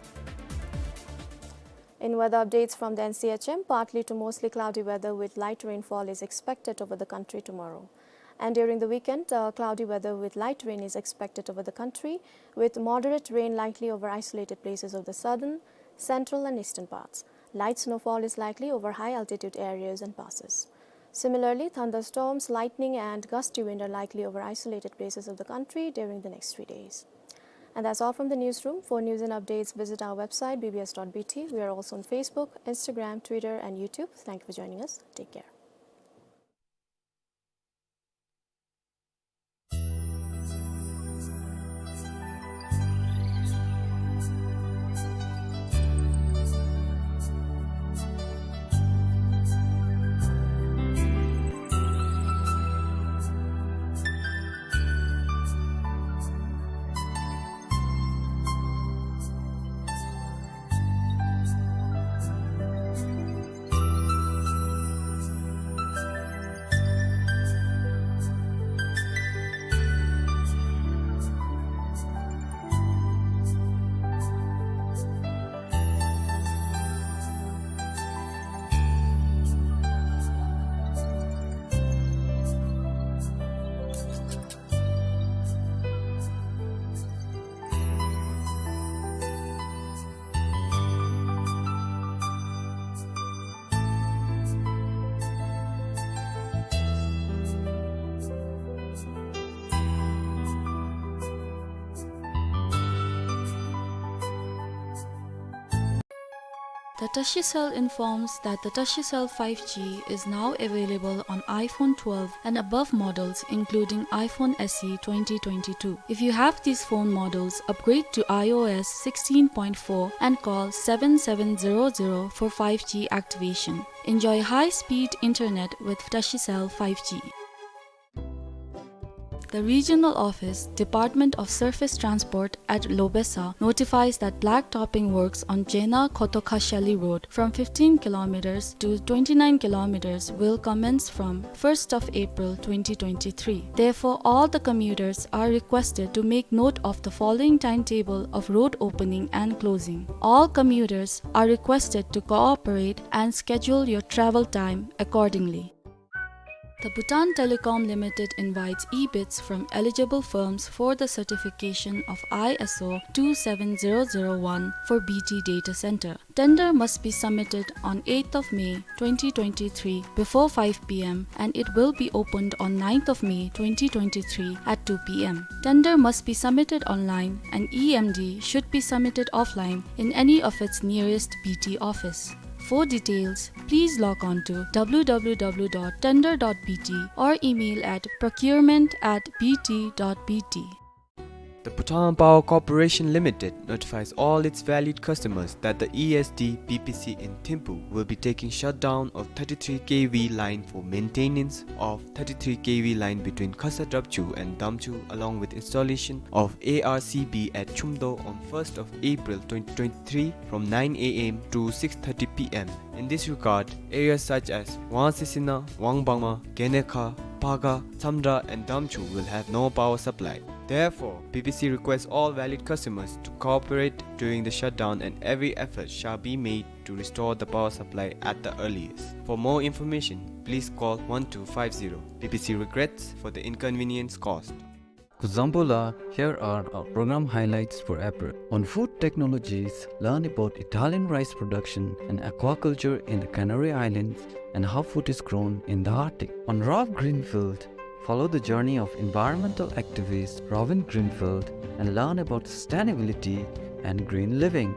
In weather updates from the N C H M, partly to mostly cloudy weather with light rainfall is expected over the country tomorrow. And during the weekend, uh, cloudy weather with light rain is expected over the country, with moderate rain likely over isolated places of the southern, central and eastern parts. Light snowfall is likely over high altitude areas and passes. Similarly, thunderstorms, lightning and gusty wind are likely over isolated places of the country during the next three days. And that's all from the newsroom. For news and updates, visit our website, B B S dot B T. We are also on Facebook, Instagram, Twitter, and YouTube. Thank you for joining us. Take care. The Tashicell informs that the Tashicell five G is now available on iPhone twelve and above models, including iPhone S E twenty twenty-two. If you have these phone models, upgrade to iOS sixteen point four and call seven seven zero zero for five G activation. Enjoy high-speed internet with Tashicell five G. The Regional Office, Department of Surface Transport at Lobesa notifies that black topping works on Jena Khotokhashali Road from fifteen kilometers to twenty-nine kilometers will commence from first of April twenty twenty-three. Therefore, all the commuters are requested to make note of the following timetable of road opening and closing. All commuters are requested to cooperate and schedule your travel time accordingly. The Bhutan Telecom Limited invites e-bids from eligible firms for the certification of I S O two seven zero zero one for B T data center. Tender must be submitted on eighth of May twenty twenty-three before five P M and it will be opened on ninth of May twenty twenty-three at two P M. Tender must be submitted online and E M D should be submitted offline in any of its nearest B T office. For details, please log on to W W W dot tender dot B T or email at procurement at B T dot B T. The Bhutan Power Corporation Limited notifies all its valued customers that the E S D B P C in Thimphu will be taking shutdown of thirty-three K V line for maintenance of thirty-three K V line between Khasa Drapchu and Damchu, along with installation of A R C B at Chumdo on first of April twenty twenty-three from nine A M to six thirty P M. In this regard, areas such as Wangsisina, Wangbangma, Genekha, Paga, Tsamdra, and Damchu will have no power supply. Therefore, B P C requests all valid customers to cooperate during the shutdown and every effort shall be made to restore the power supply at the earliest. For more information, please call one two five zero. B P C regrets for the inconvenience caused. Kuzuzangpo la, here are our program highlights for April. On food technologies, learn about Italian rice production and aquaculture in the Canary Islands and how food is grown in the Arctic. On Rob Greenfield, follow the journey of environmental activist Robin Greenfield and learn about sustainability and green living.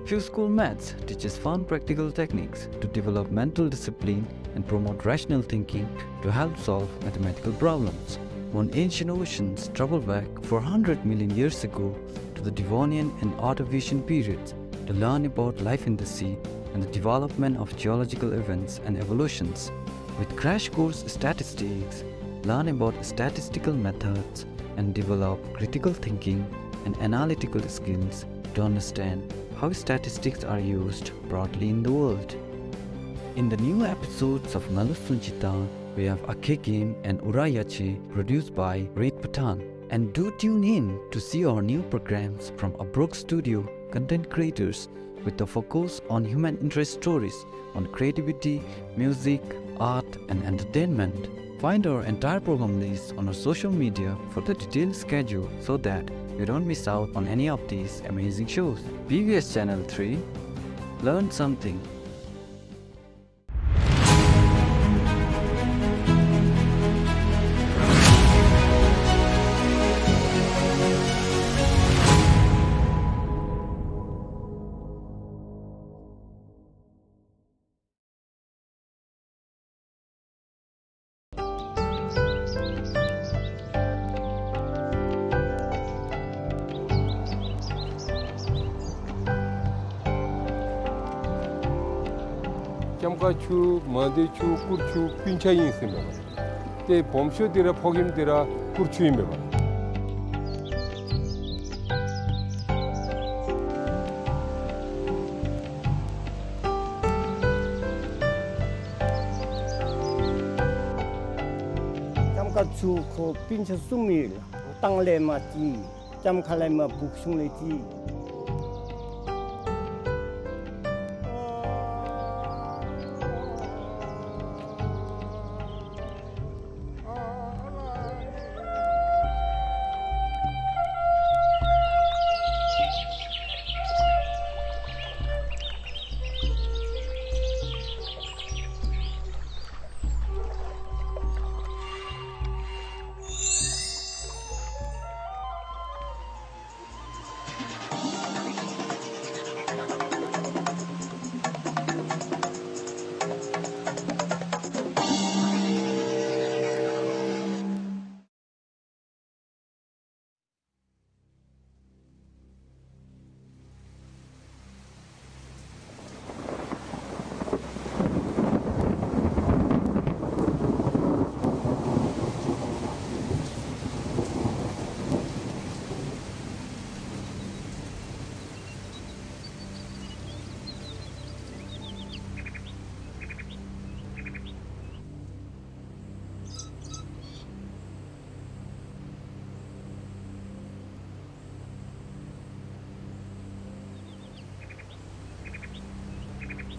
Few School Maths teaches fun practical techniques to develop mental discipline and promote rational thinking to help solve mathematical problems. on ancient oceans, travel back four hundred million years ago to the Devonian and Ordovician periods to learn about life in the sea and the development of geological events and evolutions. With Crash Course Statistics, learn about statistical methods and develop critical thinking and analytical skills to understand how statistics are used broadly in the world. In the new episodes of Ngalu Sunjita, we have Akhe Game and Ura Yache, produced by Read Bhutan. And do tune in to see our new programs from Abrok Studio content creators with a focus on human interest stories on creativity, music, art, and entertainment. Find our entire program list on our social media for the detailed schedule so that you don't miss out on any of these amazing shows. B B S Channel three, learn something. ལྕམ་དཀར་ཆུ་མང་སྡེ་ཆུ་སྐུར་ཆུ་སྤུན་ཆ་ཨིན་ཟེར་མས། ཏེ་སྦོམ་ཤོས་འདི་ར་ཕོ་རྒནམ་འདི་ར་སྐུར་ཆུ་ཨིན་མས། ལྕམ་དཀར་ཆུ་ཁོ་སྤུན་ཆ་གསུམ་ཨིན་ལགས། སྟང་ལས་མར་ཅིག་ལྕམ་མཁར་ལས་མར་སྦུག་གཞུང་ལས་ཅིག།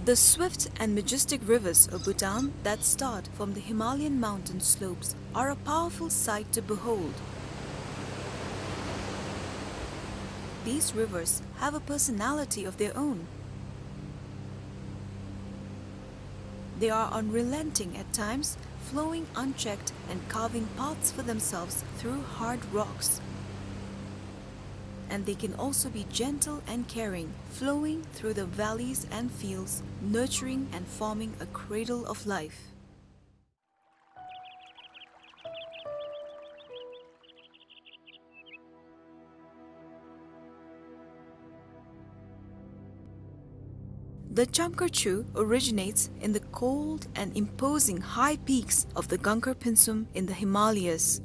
The swift and majestic rivers of Bhutan that start from the Himalayan mountain slopes are a powerful sight to behold. These rivers have a personality of their own. They are unrelenting at times, flowing unchecked and carving paths for themselves through hard rocks. And they can also be gentle and caring, flowing through the valleys and fields, nurturing and forming a cradle of life. The Chamkar Chu originates in the cold and imposing high peaks of the Gangkar Pynsum in the Himalayas.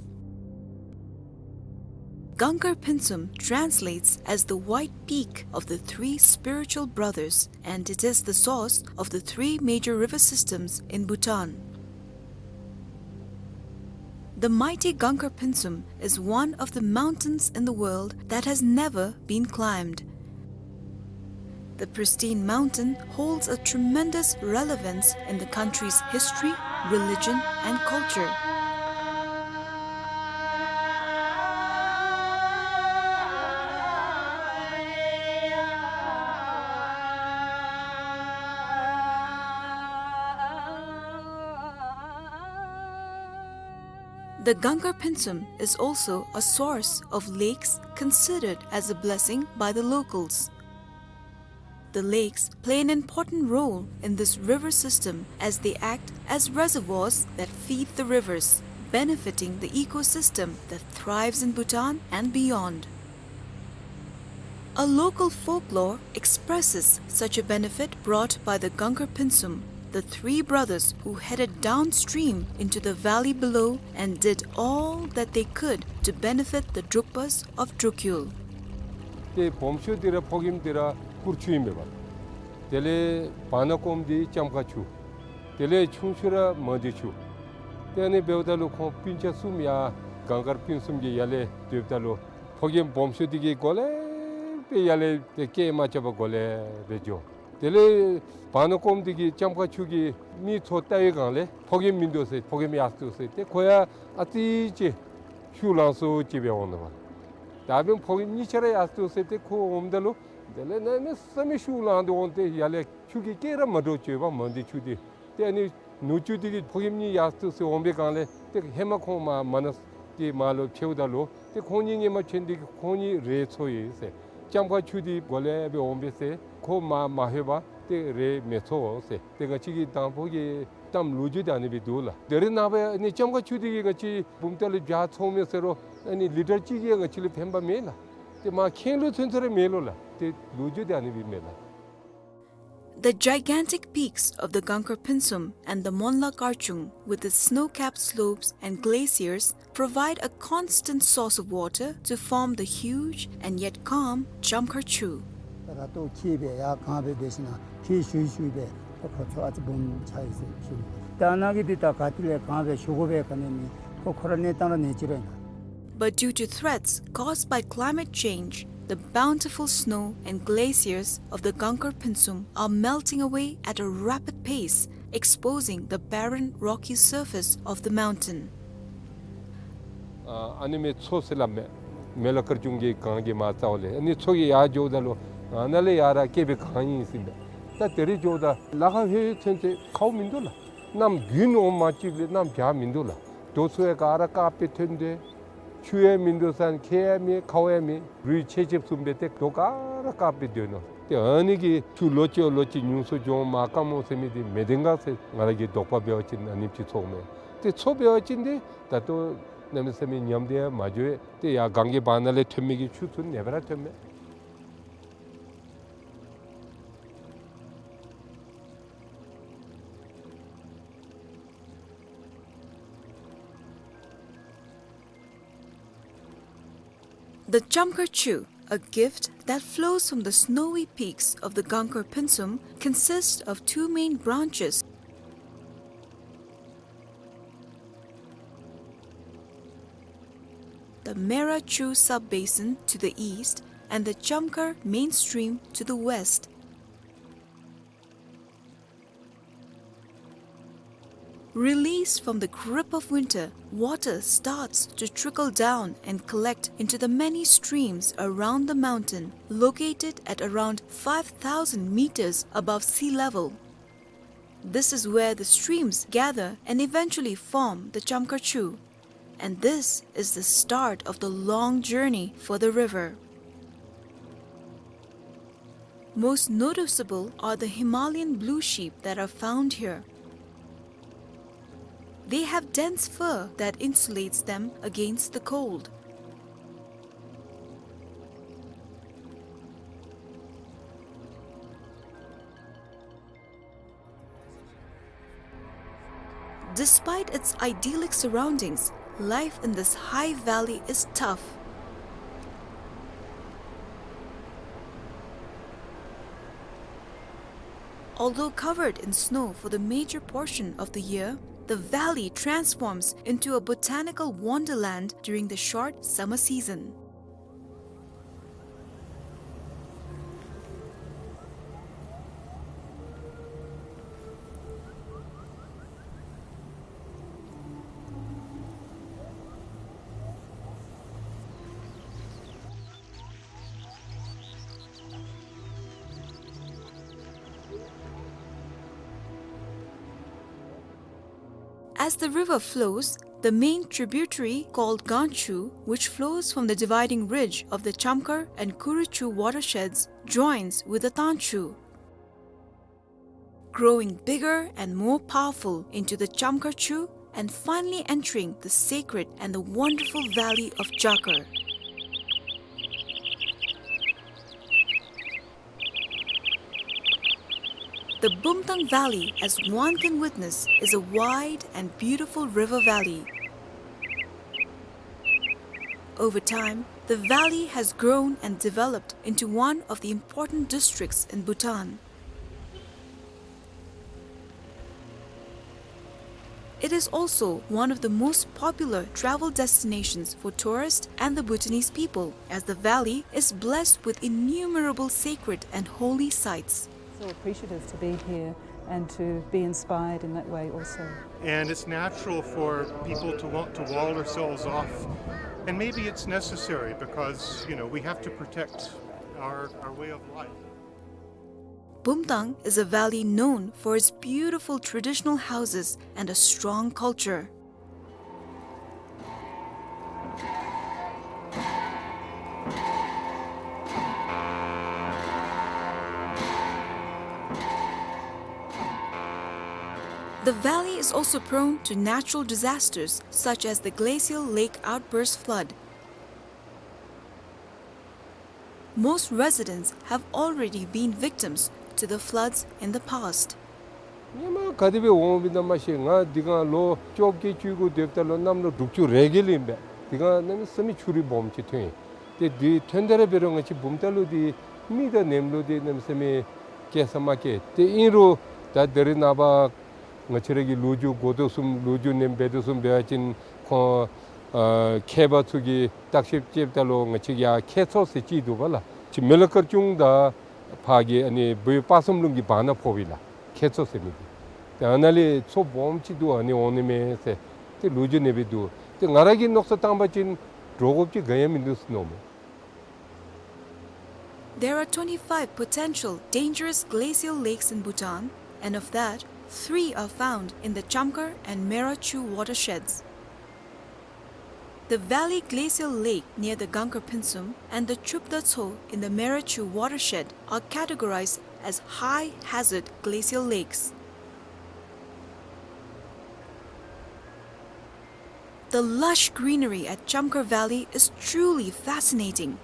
Gangkar Pynsum translates as the white peak of the three spiritual brothers, and it is the source of the three major river systems in Bhutan. The mighty Gangkar Pynsum is one of the mountains in the world that has never been climbed. The pristine mountain holds a tremendous relevance in the country's history, religion, and culture. The Gangkar Pynsum is also a source of lakes considered as a blessing by the locals. The lakes play an important role in this river system as they act as reservoirs that feed the rivers. benefiting the ecosystem that thrives in Bhutan and beyond. A local folklore expresses such a benefit brought by the Gangkar Phinsum, the three brothers who headed downstream into the valley below and did all that they could to benefit the Drukpas of Drukyul. ཏེ་སྦོམ་ཤོས་འདི་ར་ཕོ་རྒནམ་འདི་ར་ཀུར་ཆུ་ཨིན་པས་པ། དེ་ལས་བར་ན་ཀོམ་འདི་ལྕམ་མཁར་ཆུ། དེ་ལས་ཆུང་ཤོས་ར་མ་འདི་ཆུ། ཏེ་ཨ་ནི་འབདཝ་ད་ལུ་ཁོང་སྤུན་ཆ་གསུམ་ཡར་གངས་དཀར་སྤུན་གསུམ་གྱི་ཡར་ལས་སྡོདཔ་ད་ལུ་ཕོ་རྒནམ་སྦོམ་ཤོས་འདི་གིས་གོ་ལེ་སྦེ་ཡར་ལས་ཏེ་སྐད་མ་རྐྱབ་པར་གོ་ལེ་སྦེ་འགྱོ། དེ་ལས་བར་ན་ཀོམ་འདི་གིས་ལྕམ་མཁར་ཆུ་གི་མི་ཚུ་བལྟ་བའི་སྒང་ལས་ཕོ་རྒནམ་མིན་འདུག་ཟེར། ཕོ་རྒནམ་ཡར་སོང་སྟེ་ཁོ་ཡང་ཨ་ཙི་ཅིག་ཤུགས་ལང་སོང་ཅིག་སྦེ་འོང་ནུག་པ། ད་འབདན་ཕོ་རྒནམ་གཉིས་ཆ་ར་ཡར་སོང་སྟེ་ཁོ་འོངམ་ད་ལུ་དེ་ལས་གནམ་མེད་ས་མེད་ཤུགས་ལང་སྟེ་འོང་སྟེ་ཡར་ལས་ཆུ་གི་སྐད་ར་མ་འདྲཝ་བརྗོད་པ་མ་འདི་ཆུ་འདི། ཏེ་ཨ་ནི་ནུ་གཅུང་འདི་གིས་ཕོ་རྒནམ་གཉིས་ཡར་སོང་སྟེ་འོང་པའི་སྒང་ལས་ཏེ་ཧེ་མ་ཁོང་མར་མར་ན་ཏེ་མར་ལུ་འཕྱདཔ་ད་ལུ་ཏེ་ཁོང་གཉིས་སྔོན་མ་འཕྱད་དེ་ཁོང་གཉིས་རེ་འཚོ་ཡི་ཟེར། ལྕམ་མཁར་ཆུ་འདི་གོ་ལེ་སྦེ་འོང་པས་ཟེར། ཁོ་མར་མ་ལྷོད་པར་ཏེ་རེ་མི་འཚོ་ཟེར། ཏེ་ང་བཅས་ཀྱི་དང་ཕུ་གི་གཏམ་ལོ་རྒྱུས་འདི་ཨ་ནི་སྦེ་འདུག་ལགས། དེ་རིང་ནངས་པ་ཨ་ནི་ལྕམ་མཁར་ཆུ་འདི་གིས་ང་བཅས་བུམ་ཐང་ལས་བྱཱར་འཚོཝ་མས་ཟེར་རུང་ཨ་ནི་ལི་ཊར་གཅིག་གིས་ང་བཅས་ལུ་ཕན་པ་མེད་ལགས། ཏེ་མར་ཁེངས་ལུ་ཚུན་ཚོད་ར་མེད་ལོ་ལགས། ཏེ་ལོ་རྒྱུས་འདི་ཨ་ནི་སྦེ་མས་ལགས། The gigantic peaks of the Gangkar Phinsum and the Monla Karchung, with its snow-capped slopes and glaciers, provide a constant source of water to form the huge and yet calm Chamkhar Chu. ར་ཏོ་ཁྱི་སྦེ་ཡར་གངས་སྦེ་འབད་ཞིན་ན་ཁྱི་ཤུ་ཤུ་སྦེ་ཁོ་ཁོ་ཚུ་ཨ་ཙི་སྦོམ་ཆགས་ཡི་ཟེར་ཞུ་ནི། ད་ནཱ་གི་འདི་ད་ག་ཏེ་ལས་གངས་སྦེ་ཤུ་དགོ་པའི་ག་ནི་མེད། ཁོ་ཁོ་ར་གནས་སྟངས་ར་གནས་ཅི་ར་ཨིན་ན། But due to threats caused by climate change, the bountiful snow and glaciers of the Gangkar Phinsum are melting away at a rapid pace, exposing the barren, rocky surface of the mountain. ཨ་ཨ་ནི་མེ་མཚོ་ཟེར་སླབ་མས། མེ་ལ་དཀར་ཆུང་གི་གངས་ཀྱི་མར་རྩ་བ་ལས་ཨ་ནི་མཚོ་གི་ཡར་འགྱོཝ་ད་ལུ་ཨ་ནཱ་ལས་ཡར་ར་བསྐལ་པའི་གངས་ཨིན་ཟེར་མས། ད་དེ་རིང་འགྱོཝ་ད་ལ་ཁ་ཧེ་ཚུན་ཚོད་ཁཝ་མིན་འདུག་ལགས། གནམ་དགུན་འོང་མ་བཅུག་ལས་གནམ་བྱཱར་མིན་འདུག་ལགས། རྡོ་ཚུ་ཡང་ག་ར་དཀརཔོ་སྦེ་ཐོན་ཏེ་ཆུ་ཡང་མིན་འདུག་ཟེར་ཁྱེགས་ཡང་མེད་ཁཝ་ཡང་མེད། རུལ་ཆེ་ཆེ་བཟུམ་སྦེ་ཏེ་རྡོ་ག་ར་དཀརཔོ་སྦེ་སྡོད་ནུག། ཏེ་ཨ་ནི་གི་ཆུ་ལོ་གཅིག་ལོ་གཅིག་ཉུང་སུ་འགྱོ་མ་དཀའ་མོ་ཟེར་མི་འདི་མེད་དེ་ག་ཟེར་ང་ར་གི་དོགས་པ་འབད་བ་ཅིན་ཨ་ནེམ་ཅིག་ཚོརཝ་མས། ཏེ་མཚོ་འབད་བ་ཅིན་འདི་ད་ལྟོ་གནམ་མེད་ས་མེད་ཉམས་ཏེ་ཡང་མ་འགྱོ། ཏེ་ཡར་གངས་ཀྱི་བར་ན་ལས་ཐོན་མི་གི་ཆུ་ཚུ་ཨ་ནེ་སྦེ་ར་ཐོནམ་མས། The Chamkhar Chu, a gift that flows from the snowy peaks of the Gangkar Phinsum, consists of two main branches. The Mera Chu sub-basin to the east and the Chamkhar main stream to the west. Released from the grip of winter, water starts to trickle down and collect into the many streams around the mountain, located at around five thousand meters above sea level. This is where the streams gather and eventually form the Chamkhar Chu. And this is the start of the long journey for the river. Most noticeable are the Himalayan blue sheep that are found here. They have dense fur that insulates them against the cold. Despite its idyllic surroundings, life in this high valley is tough. Although covered in snow for the major portion of the year, the valley transforms into a botanical wonderland during the short summer season. As the river flows, the main tributary called Ganchu, which flows from the dividing ridge of the Chamkhar and Kuruchu watersheds, joins with the Tanchu, growing bigger and more powerful into the Chamkhar Chu and finally entering the sacred and the wonderful valley of Jakar. The Bumtang Valley, as one can witness, is a wide and beautiful river valley. Over time, the valley has grown and developed into one of the important districts in Bhutan. It is also one of the most popular travel destinations for tourists and the Bhutanese people, as the valley is blessed with innumerable sacred and holy sites. So appreciative to be here and to be inspired in that way also. And it's natural for people to want to wall ourselves off, and maybe it's necessary because, you know, we have to protect our, our way of life. Bumtang is a valley known for its beautiful traditional houses and a strong culture. The valley is also prone to natural disasters such as the glacial lake outburst flood. Most residents have already been victims to the floods in the past. ཧེ་མ་ག་དེ་སྦེ་འོང་མི་ད་མ་ཤེས། ང་འདི་ག་ལོ་བཅོ་བརྒྱད་བཅུ་དགུ་སྡོདཔ་ད་ལུ་གནམ་ལོ་དྲུག་ཅུ་རེ་བརྒྱད་ལུ་ཨིན་པས། འདི་ག་གནམ་མེད་ས་མེད་ཆུ་རུད་སྦོམ་ཅིག་ཐོན་ཡི། ཏེ་འདི་ཐོན་ད་ར་འབད་རུང་ང་བཅས་བུམ་ཐང་ལུ་འདི་མི་དང་ནེམ་ལུ་འདི་གནམ་མེད་ས་མེད་སྐྱེལ་ས་མ་སྐྱེལ། ཏེ་ཨིན་རུང་ད་ད་རེས་ནངས་པ་ང་བཅས་ར་གི་ལོ་རྒྱུས་གོ་དོ་བཟུམ་ལོ་རྒྱུས་ནང་འབད་དོ་བཟུམ་འབད་བ་ཅིན་ཁོང་ཨ་མཁས་པ་ཚུ་གིས་བརྟག་ཞིབ་རྐྱབ་ད་ལུ་ང་བཅས་ཀྱི་ཡ་ཁྱད་མཚར་ཟེར་ཅིག་འདུག་པ་ལགས། ཅིག་མི་ལ་དཀར་ཅུང་དང་ཕར་གྱི་ཨ་ནི་བོད་དཔག་བསམ་ལུང་གི་བར་ན་ཕོགཔ་ཨིན་ལགས། ཁྱད་མཚར་ཟེར་མི་འདི། ཏེ་ཨ་ནཱ་ལས་མཚོ་སྦོམ་ཅིག་འདུག། ཨ་ནི་འོང་ནི་མས་ཟེར་ཏེ་ལོ་རྒྱུས་ནང་འབད་འདུག། ཏེ་ང་ར་གིས་མནོ་བསམ་བཏང་བ་ཅིན་འདྲོག་དགོཔ་ཅིག་ག་ཡང་མིན་འདུག་ཟེར་མནོཝ་མས། There are twenty-five potential dangerous glacial lakes in Bhutan, and of that, three are found in the Chamkhar and Meira Chu watersheds. The Valley Glacial Lake near the Gangkhar Phinsum and the Chupda Tso in the Meira Chu watershed are categorized as high hazard glacial lakes. The lush greenery at Chamkhar Valley is truly fascinating.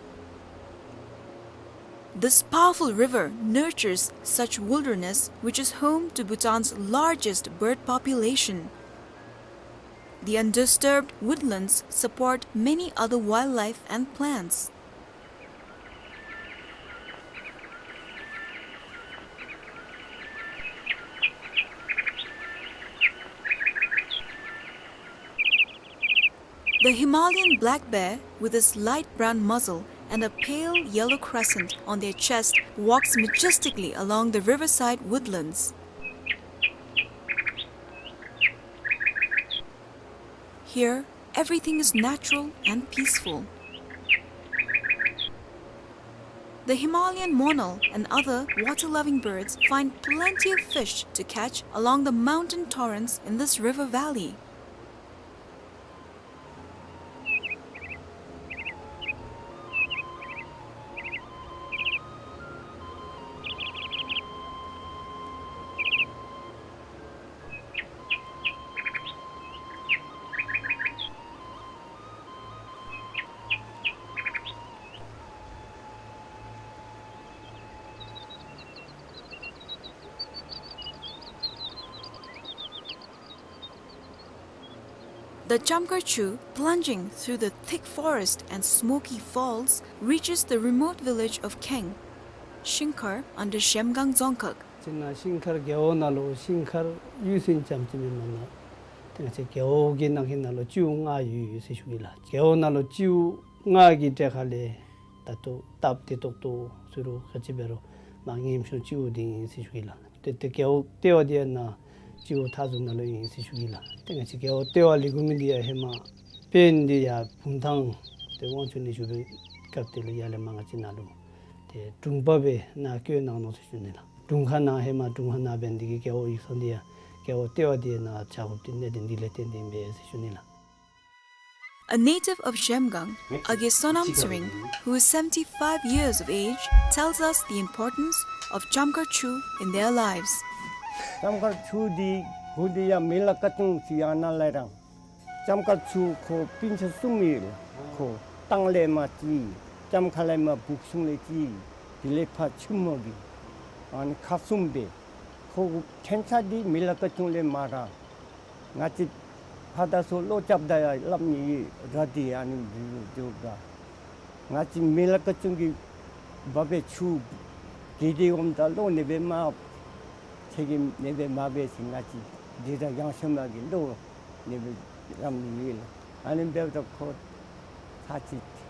This powerful river nurtures such wilderness, which is home to Bhutan's largest bird population. The undisturbed woodlands support many other wildlife and plants. The Himalayan black bear, with its light brown muzzle and a pale yellow crescent on their chest, walks majestically along the riverside woodlands. Here, everything is natural and peaceful. The Himalayan monal and other water-loving birds find plenty of fish to catch along the mountain torrents in this river valley. The Chamkhar Chu, plunging through the thick forest and smoky falls, reaches the remote village of Kheng, Shingkhar under Zhemgang Dzongkhag. ཅིག་ནཱ་ཤིང་མཁར་རྒེད་འོག་ནང་ལུ་ཤིང་མཁར་གཡུས་ཚན་ཙམ་ཅིག་མེན་མ་ནཱ། ཏེ་ང་བཅས་རྒེད་འོག་གི་ནང་གི་ནང་ལུ་སྤྱི་འོག་ལྔ་ཡོད་ཡོད་ཟེར་ཞུ་གེ་ལགས། རྒེད་འོག་ནང་ལུ་སྤྱི་འོག་ལྔ་གི་གྲལ་ཁ་ལས་ད་ལྟོ་སྟབས་བདེ་ཏོག་ཏོ་ཟེར་རུང་ག་ཅི་འབད་རུང་མར་ངེམ་ཤོང་སྤྱི་འོག་འདི་ཨིན་ཟེར་ཞུ་གེ་ལགས། ཏེ་ཏེ་རྒེད་འོག་ལྟེ་བ་འདི་ཡང་ནཱ་སྤྱི་འོག་མཐའ་ཟུར་ནང་ལུ་ཨིན་ཟེར་ཞུ་གེ་ལགས། ཏེ་ང་བཅས་རྒེད་འོག་ལྟེ་བ་ལས་འགོ་མི་འདི་ཡང་ཧེ་མ་དཔོན་འདི་ཡར་བུམ་ཐང་ཏེ་དབང་ཕྱུག་ནས་བཞུགས་པའི་སྐབས་དེ་ལུ་ཡར་ལས་མར་ང་བཅས་ནཱ་ལུ་ཏེ་དྲུང་པ་སྦེ་ནཱ་བསྐོས་གནང་ནུག་ཟེར་ཞུ་ནི་ལགས། དྲུང་ཁག་ནང་ཧེ་མ་དྲུང་ཁག་ནང་འབད་ནི་འདི་གིས་རྒེད་འོག་ཡིག་ཚང་འདི་ཡང་རྒེད་འོག་ལྟེ་བ་འདི་ནཱ་བྱ་དགོཔ་འདི་གནད་དོན་འདི་ལས་བརྟེན་ཏེ་ཨིན་པས་ཟེར་ཞུ་ནི་ལགས། A native of Zhemgang, Age Sonam Tsering, who is seventy-five years of age, tells us the importance of Chamkhar Chu in their lives. ལྕམ་མཁར་ཆུ་འདི་ ཧོ་དེ་ཡང་མེ་ལ་ཀ་ཅུང་ཟེར་ཡང་ན་ལས་རང་། ལྕམ་མཁར་ཆུ་ཁོ་སྤུན་ཆ་གསུམ་ཡོད་ལགས། ཁོ་ཏང་ལས་མར་གཅིག། ལྕམ་མཁར་ལས་མར་སྦུག་གསུང་ལས་གཅིག། དེ་ལས་ཕར་ཆུ་མོ་གི། ཨ་ནི་ཁག་གསུམ་སྦེ། ཁོ་ཕྲན་ཚེགས་འདི་མེ་ལ་ཀ་ཅུང་ལས་མར་ར། ང་བཅས་ཕར་དང་ཚུར་ལོག་རྐྱབ་ད་ཡང་སླབ་ནི་ཡོད། ར་དེ་ཨ་ནི་འདི་ལུ་འགྱོཝ་ད། ང་བཅས་མེ་ལ་ཀ་ཅུང་གི་འབབ་པའི་ཆུ་གི་དེ་འོངམ་ད་ལོག་ནི་སྦེ་མ་ཚེ་གི་ནི་སྦེ་མ་འབད་ཟེར་ང་བཅས་དེ་དང་ཡང་ཤོས་མ་གི་ལོག་ནི་སྦེ་རམ་ནི་ཡོད་ལགས། ཨ་ནི་འབདཝ་ད་ཁོ་ཚར་གཅིག།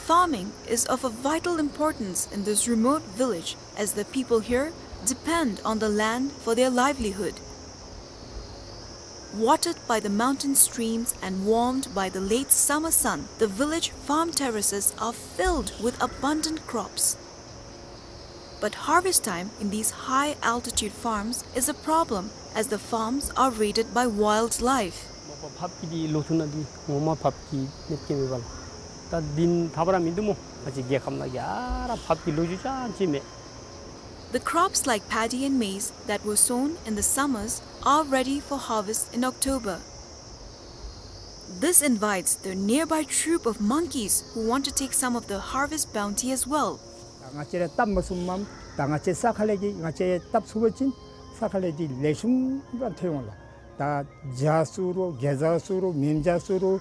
Farming is of a vital importance in this remote village, as the people here depend on the land for their livelihood. Watered by the mountain streams and warmed by the late summer sun, the village farm terraces are filled with abundant crops. But harvest time in these high-altitude farms is a problem, as the farms are raided by wildlife. མ་པ་ཕགཔ་གི་འདི་ལོ་ཐུང་ནང་འདི་ངོ་མ་ཕགཔ་གི་གནོདཔ་བཀལཝ་མས་པ་ལགས། ད་འདི་ཐབས་ར་མིན་འདུག་སྨོ། ང་བཅས་རྒྱལ་ཁབ་ནང་ག་ར་ཕགཔ་གི་ལོ་རྒྱུས་ཅང་ཅིག་མེད། The crops like paddy and maize that were sown in the summers are ready for harvest in October. This invites the nearby troop of monkeys who want to take some of the harvest bounty as well. ད་ང་བཅས་ར་བཏབ་མ་ཚུགསཔ་མས། ད་ང་བཅས་ས་ཁ་ལས་ཀྱི་ང་བཅས་བཏབ་ཚུགས་པ་ཅིན་ས་ཁ་ལས་ཀྱི་ལེགས་ཤོམ་ར་ཐོན་འོང་ལགས། ད་བྱ་ཚུ་རུང་གེ་ཛ་ཚུ་རུང་མེན་བྱ་ཚུ་རུང་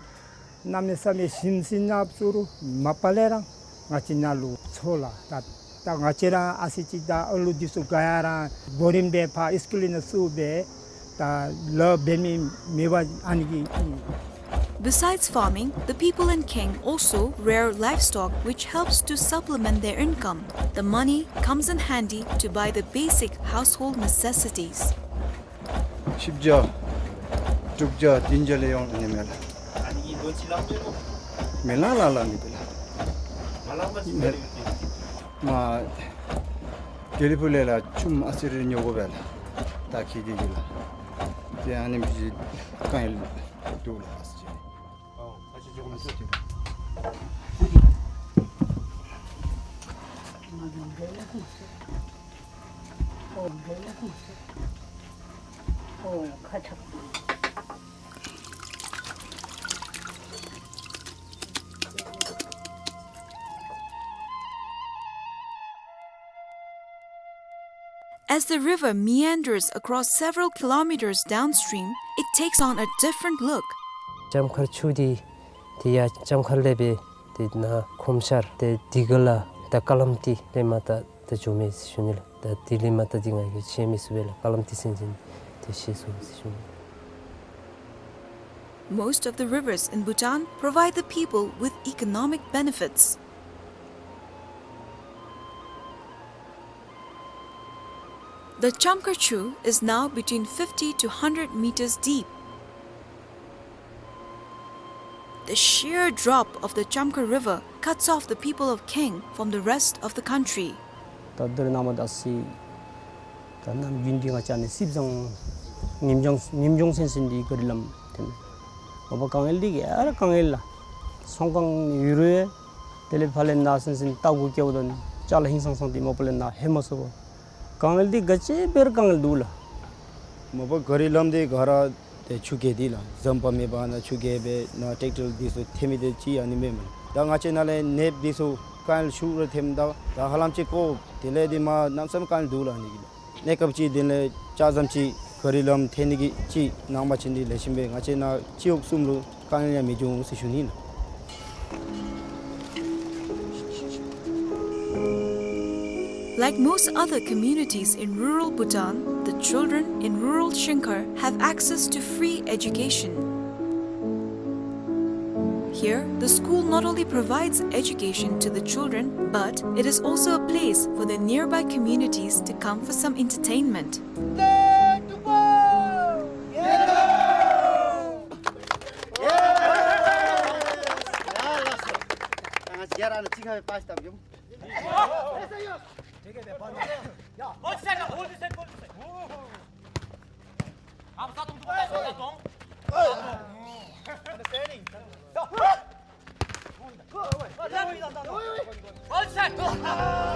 གནམ་མེད་ས་མེད་ཞིམ་ཟས་ནགཔ་ཚུ་རུང་མ་པ་ལས་ར་ང་བཅས་ནཱ་ལུ་འཚོ་ལགས། ད་ད་ང་བཅས་ར་ཨ་ཙི་ཅིག་ད་ཨ་ལུ་འདི་ཚུ་ག་ཡ་ར་གོ་རིམ་སྦེ་ཕར་ཨིསི་ཀུལ་ནང་བཙུགས་སྦེ་ད་ལཱ་འབད་མི་མེད་པར་ཨ་ནི་གི། Besides farming, the people in Keng also rear livestock, which helps to supplement their income. The money comes in handy to buy the basic household necessities. ཆིབས་རྒྱ་དྲུག་བརྒྱ་བདུན་བརྒྱ་ལས་ཡོང་ནི་མས་ལགས། མེ་ལ་ལ་ལ་ནི་དེ་ལགས། མ་དགེ་ལེགས་ཕུག་ལས་ལགས་ཆུམ་ཨ་ཙི་རེ་ཉོ་དགོ་པས་ལགས། ད་ཁྱེད་ཀྱིས་ལགས། ཏེ་ཨ་ནེམ་ཅིག་དཀའ་ངལ་འདུག་ལགས། As the river meanders across several kilometers downstream, it takes on a different look. ལྕམ་མཁར་ཆུ་འདི་དེ་ཡང་ལྕམ་མཁར་ལས་སྦེ་དེ་ནཱ་ཁོམ་ཤར་ཏེ་དེ་གི་ལ་ད་ཀ་ལམ་ཏི་ལས་མར་ད་ད་འགྱོ་མས་ཟེར་ཞུ་ནི་ལགས། ད་དེ་ལས་མར་ད་འདི་ང་གིས་ཤེས་མི་ཚུགས་པས་ལགས། ཀ་ལམ་ཏི་ཟེར་མི་འདི་ཤེས་ཚུགས་ཟེར་ཞུ་ནི། Most of the rivers in Bhutan provide the people with economic benefits. The Chamkar Chu is now between fifty to hundred meters deep. The sheer drop of the Chamkar River cuts off the people of Keng from the rest of the country. ད་ད་རེས་ནངས་པ་ད་སི་ད་ནམ་རྒྱུན་འདི་ང་བཅས་ནི་སིབ་ཟང་ཉིནམ་ལྗང་ཉིནམ་ལྗང་སེང་སེང་འདི་ག་རི་ལམ་དེ་ནི་མ་པ་དཀའ་ངལ་འདི་ག་ར་དཀའ་ངལ་ལགས། ཚོང་ཁང་ཡོད་རུང་དེ་ལས་ཕར་ལས་ནཱ་སེང་སེང་ལྟ་སྒོ་བཀལཝ་ད་ཅ་ལ་ཧིང་སང་སང་འདི་མ་པ་ལས་ནཱ་ལྷོད་མ་ཚུགས་པར་དཀའ་ངལ་འདི་ག་ཅི་འབད་རུང་དཀའ་ངལ་འདུག་ལགས། མ་པ་ག་རི་ལམ་འདི་ག་ར་ཏེ་ཆུ་རྐྱལ་འདི་ལགས། ཟམ་པ་མེད་པར་ནཱ་ཆུ་རྐྱལ་སྦེ་ནཱ་ཊེཀ་ཊར་འདི་ཚུ་ཐོན་མི་འདི་ཅིག་ཨ་ནི་མེན་མས། ད་ང་བཅས་ནཱ་ལས་ནདཔ་འདི་ཚུ་དཀའ་ངལ་ཤུགས་ར་ཐོནམ་ད་ད་ཧ་ལམ་ཅིག་ཀོ་དེ་ལས་འདི་མ་གནམ་མེད་ས་མེད་དཀའ་ངལ་འདུག་ལགས། ཨ་ནི་གི་ལགས། གནས་སྐབས་ཅིག་དེ་ལས་ཅ་ཟམ་ཅིག་ག་རི་ལམ་ཐོན་ནི་གི་ཅིག་གནང་པ་ཅིན་འདི་ལེགས་ཤོམ་སྦེ་ང་བཅས་ནཱ་སྤྱི་འོག་གསུམ་ལུ་དཀའ་ངལ་ཡང་མི་འབྱུང་ཟེར་ཞུ་ནི་ལགས། Like most other communities in rural Bhutan, the children in rural Shingkhar have access to free education. Here, the school not only provides education to the children, but it is also a place for the nearby communities to come for some entertainment. Hold this side, hold this side, hold this side. Understanding.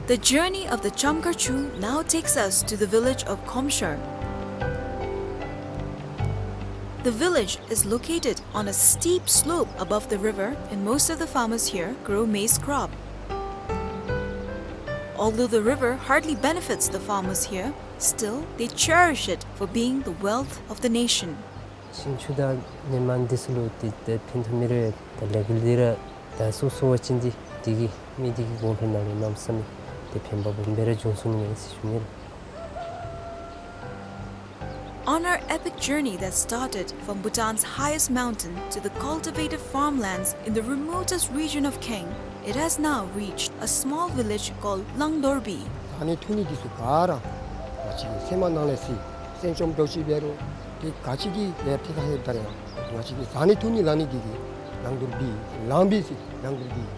The journey of the Chamkarchu now takes us to the village of Khomshar. The village is located on a steep slope above the river, and most of the farmers here grow maize crop. Although the river hardly benefits the farmers here, still they cherish it for being the wealth of the nation. ཤིང་ཆུ་དང་ནི་མ་འདི་ཚུ་ལུ་ཏེ་ཏེ་ཕན་ཐོགས་མི་རེ་ད་ལས་འགུལ་འདི་ར་ད་སོ་སོ་བ་ཅིན་འདི་འདི་གིས་མི་འདི་གི་གོང་འཕེལ་ནང་ལུ་གནམ་མེད་ས་མེད་ཏེ་ཕན་པ་སྦོམ་སྦེ་ར་འབྱུང་ཚུགས་ནི་མས་ཟེར་ཞུ་ནི་ལགས། On our epic journey that started from Bhutan's highest mountain to the cultivated farmlands in the remotest region of Kaeng, it has now reached a small village called Langdorbi. ཟ་ནི་འཐུང་ནི་འདི་ཚུ་ག་ར་ང་བཅས་ཀྱི་སེམས་ནང་ལས་སྲིད་སེམས་ཅན་འདྲཝ་ཅིག་འབད་རུང་ཏེ་ག་ཅི་གི་ལས་ཐད་ཁར་ལྷོདཔ་ད་ར་ཡང་ང་བཅས་ཀྱི་ཟ་ནི་འཐུང་ནི་ལང་ནི་འདི་གིས་ལང་དོར་བི་ལང་བི་ཟེར་ལང་དོར་བི།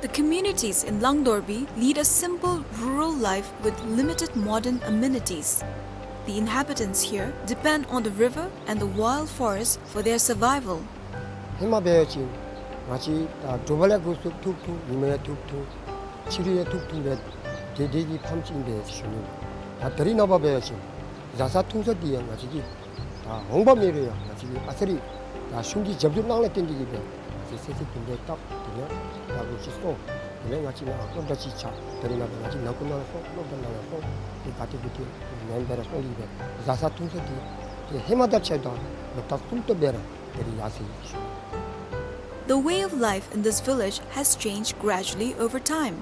The communities in Langdorbi lead a simple rural life with limited modern amenities. The inhabitants here depend on the river and the wild forest for their survival. ཧེ་མ་འབད་བ་ཅིན་ང་བཅས་ད་དྲོ་པ་ལས་འགོ་བཙུགས་ཐུག་ཐུག་ཉིན་མ་ཡང་ཐུག་ཐུག་ཕྱི་རུ་ཡང་ཐུག་ཐུག་སྦེ་དེ་དེ་གི་ཕམ་ཅིག་ཨིན་པས་ཟེར་ཞུ་ནི། ད་ད་རིས་ནངས་པ་འབད་བ་ཅིན་བཟའ་ཚང་འཐུང་ས་འདི་ཡང་ང་བཅས་ཀྱི་ད་འོང་འབབ་མེད་རུང་ཡང་ང་བཅས་ཀྱི་ཨ་ཙི་རེ་ད་གཞུང་གིས་རྒྱབ་སྐྱོར་གནང་ལས་བརྟེན་ཏེ་གིས་སྦེ་ང་བཅས་ཚེ་ཚེ་བདུན་ལས་བཏབ། དེ་ལས་ཡང་ལག་ལུ་ཅིག་སོང་། དེ་ལས་ང་བཅས་ནཱ་སློབ་གྲྭ་ཅིག་ཆགས། ད་རིས་ནངས་པ་ང་བཅས་ནང་ཁུལ་ནང་ལུ་སོང་སློབ་གྲྭ་ནང་ལུ་སོང་། དེ་ག་ཏེ་གུ་ཏེ་ནེམ་སྦེ་ར་སོང་སྟེ་གིས་སྦེ་བཟའ་ཚང་འཐུང་ས་འདི་ཏེ་ཧེ་མ་དང་ཕྱདཔ་ད་ལོག་ལྟ་གསུམ་ཏོག་སྦེ་ར་ད་རིས་ཡར་སོ་ཡི་ཟེར་ཞུ། The way of life in this village has changed gradually over time.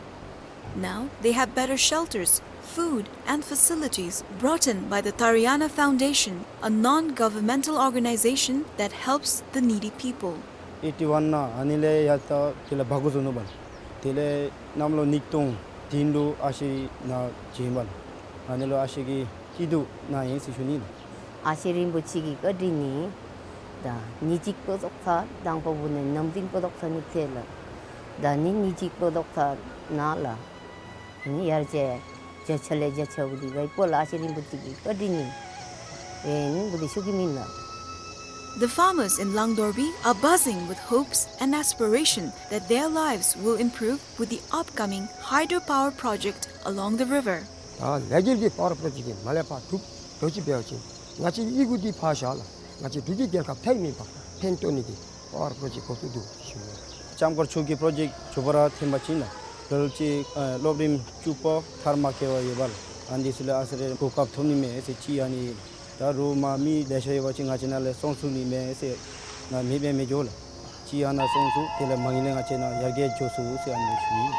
Now they have better shelters, food, and facilities brought in by the Tariana Foundation, a non-governmental organization that helps the needy people. ཨེ་ཊི་ཝན་ནང་ཨ་ནི་ལས་ཡར་ད་དེ་ལས་འབག་འགྱོ་ནུག་པ་ལགས། དེ་ལས་གནམ་ལོ་ཉིས་སྟོང་བདུན་ལུ་ཨ་ཞེ་ནཱ་བྱིན་པ་ལགས། ཨ་ནི་ལུ་ཨ་ཞེ་གི་སྐྱིད་སྡུག་ནང་ཨིན་ཟེར་ཞུ་ནི་ལགས། ཨ་ཞེ་རིན་པོ་ཆེ་གི་བཀའ་དྲིན་ནི་ད་ཉིན་གཅིག་ལྟོ་བཟའ་ཚར། དང་པ་བུ་ནི་ནམ་རྒྱུན་ལྟོ་བཟའ་ནི་ཐལ་ལགས། ད་ནི་ཉིན་གཅིག་ལྟོ་བཟའ་ནི་ལགས། ནི་ཡར་ཅིག་བརྒྱ་ཆ་ལས་བརྒྱ་ཆ་བུ་འདི་ག་ཡི་པོ་ལགས། ཨ་ཞེ་རིན་པོ་ཆེ་གི་བཀའ་དྲིན་ནི་ཨིན་བུ་འདི་ཞུ་གེ་མེན་ན། The farmers in Langdorbi are buzzing with hopes and aspiration that their lives will improve with the upcoming hydropower project along the river. ད་ལས་འགུལ་འདི་པ་ཝར་པོ་རོ་ཇེཀཊ་འདི་མར་ལས་ཕར་གྲུབ་འགྱོ་ཅི་འབད་བ་ཅིན་ང་བཅས་ཀྱི་ཡི་གུ་འདི་ཕར་བཞག་ལགས། ང་བཅས་འབྲུག་གི་རྒྱལ་ཁབ་མཐའི་མེ་འབར་ཕན་ཐོགས་ནི་འདི་པ་ཝར་པོ་རོ་ཇེཀཊ་འགོ་བཙུགས་འདུག་ཞུ་ནི། ལྕམ་མཁར་ཆུ་གི་པོ་རོ་ཇེཀཊ་མཇུག་པ་ར་ཐོན་པ་ཅིན་ལགས་ལོ་ལོ་ཅིག་ཨ་སློབ་རིམ་བཅུ་པ་མཐར་མ་འཁྱོལ་བ་ཡོད་པ་ལགས། ཨ་ནི་ཚུ་ལུ་ཨ་ཙི་རེ་གོ་སྐབས་ཐོབ་ནི་མས་ཟེར་ཅིག་ཨ་ནི་ད་རུང་མ་མི་ལེ་ཤ་ཡོད་པ་ཅིན་ང་བཅས་ནཱ་ལས་སོང་ཚུགས་ནི་མས་ཟེར་ང་མེད་པས་མི་འགྱོ་ལགས། ཅིག་ཨ་ནཱ་སོང་ཚུགས། དེ་ལས་མ་ངེས་ལས་ང་བཅས་ནཱ་ཡར་རྒྱས་འགྱོ་ཚུགས་ཟེར་ཨ་ནི་ཞུ་ནི།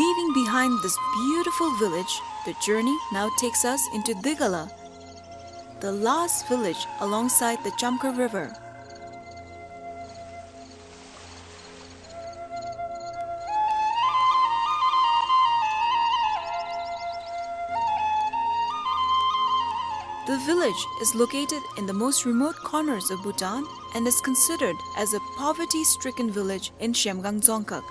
Leaving behind this beautiful village, the journey now takes us into Digala, the last village alongside the Chamkhar River. The village is located in the most remote corners of Bhutan and is considered as a poverty-stricken village in Zhemgang Dzongkhag.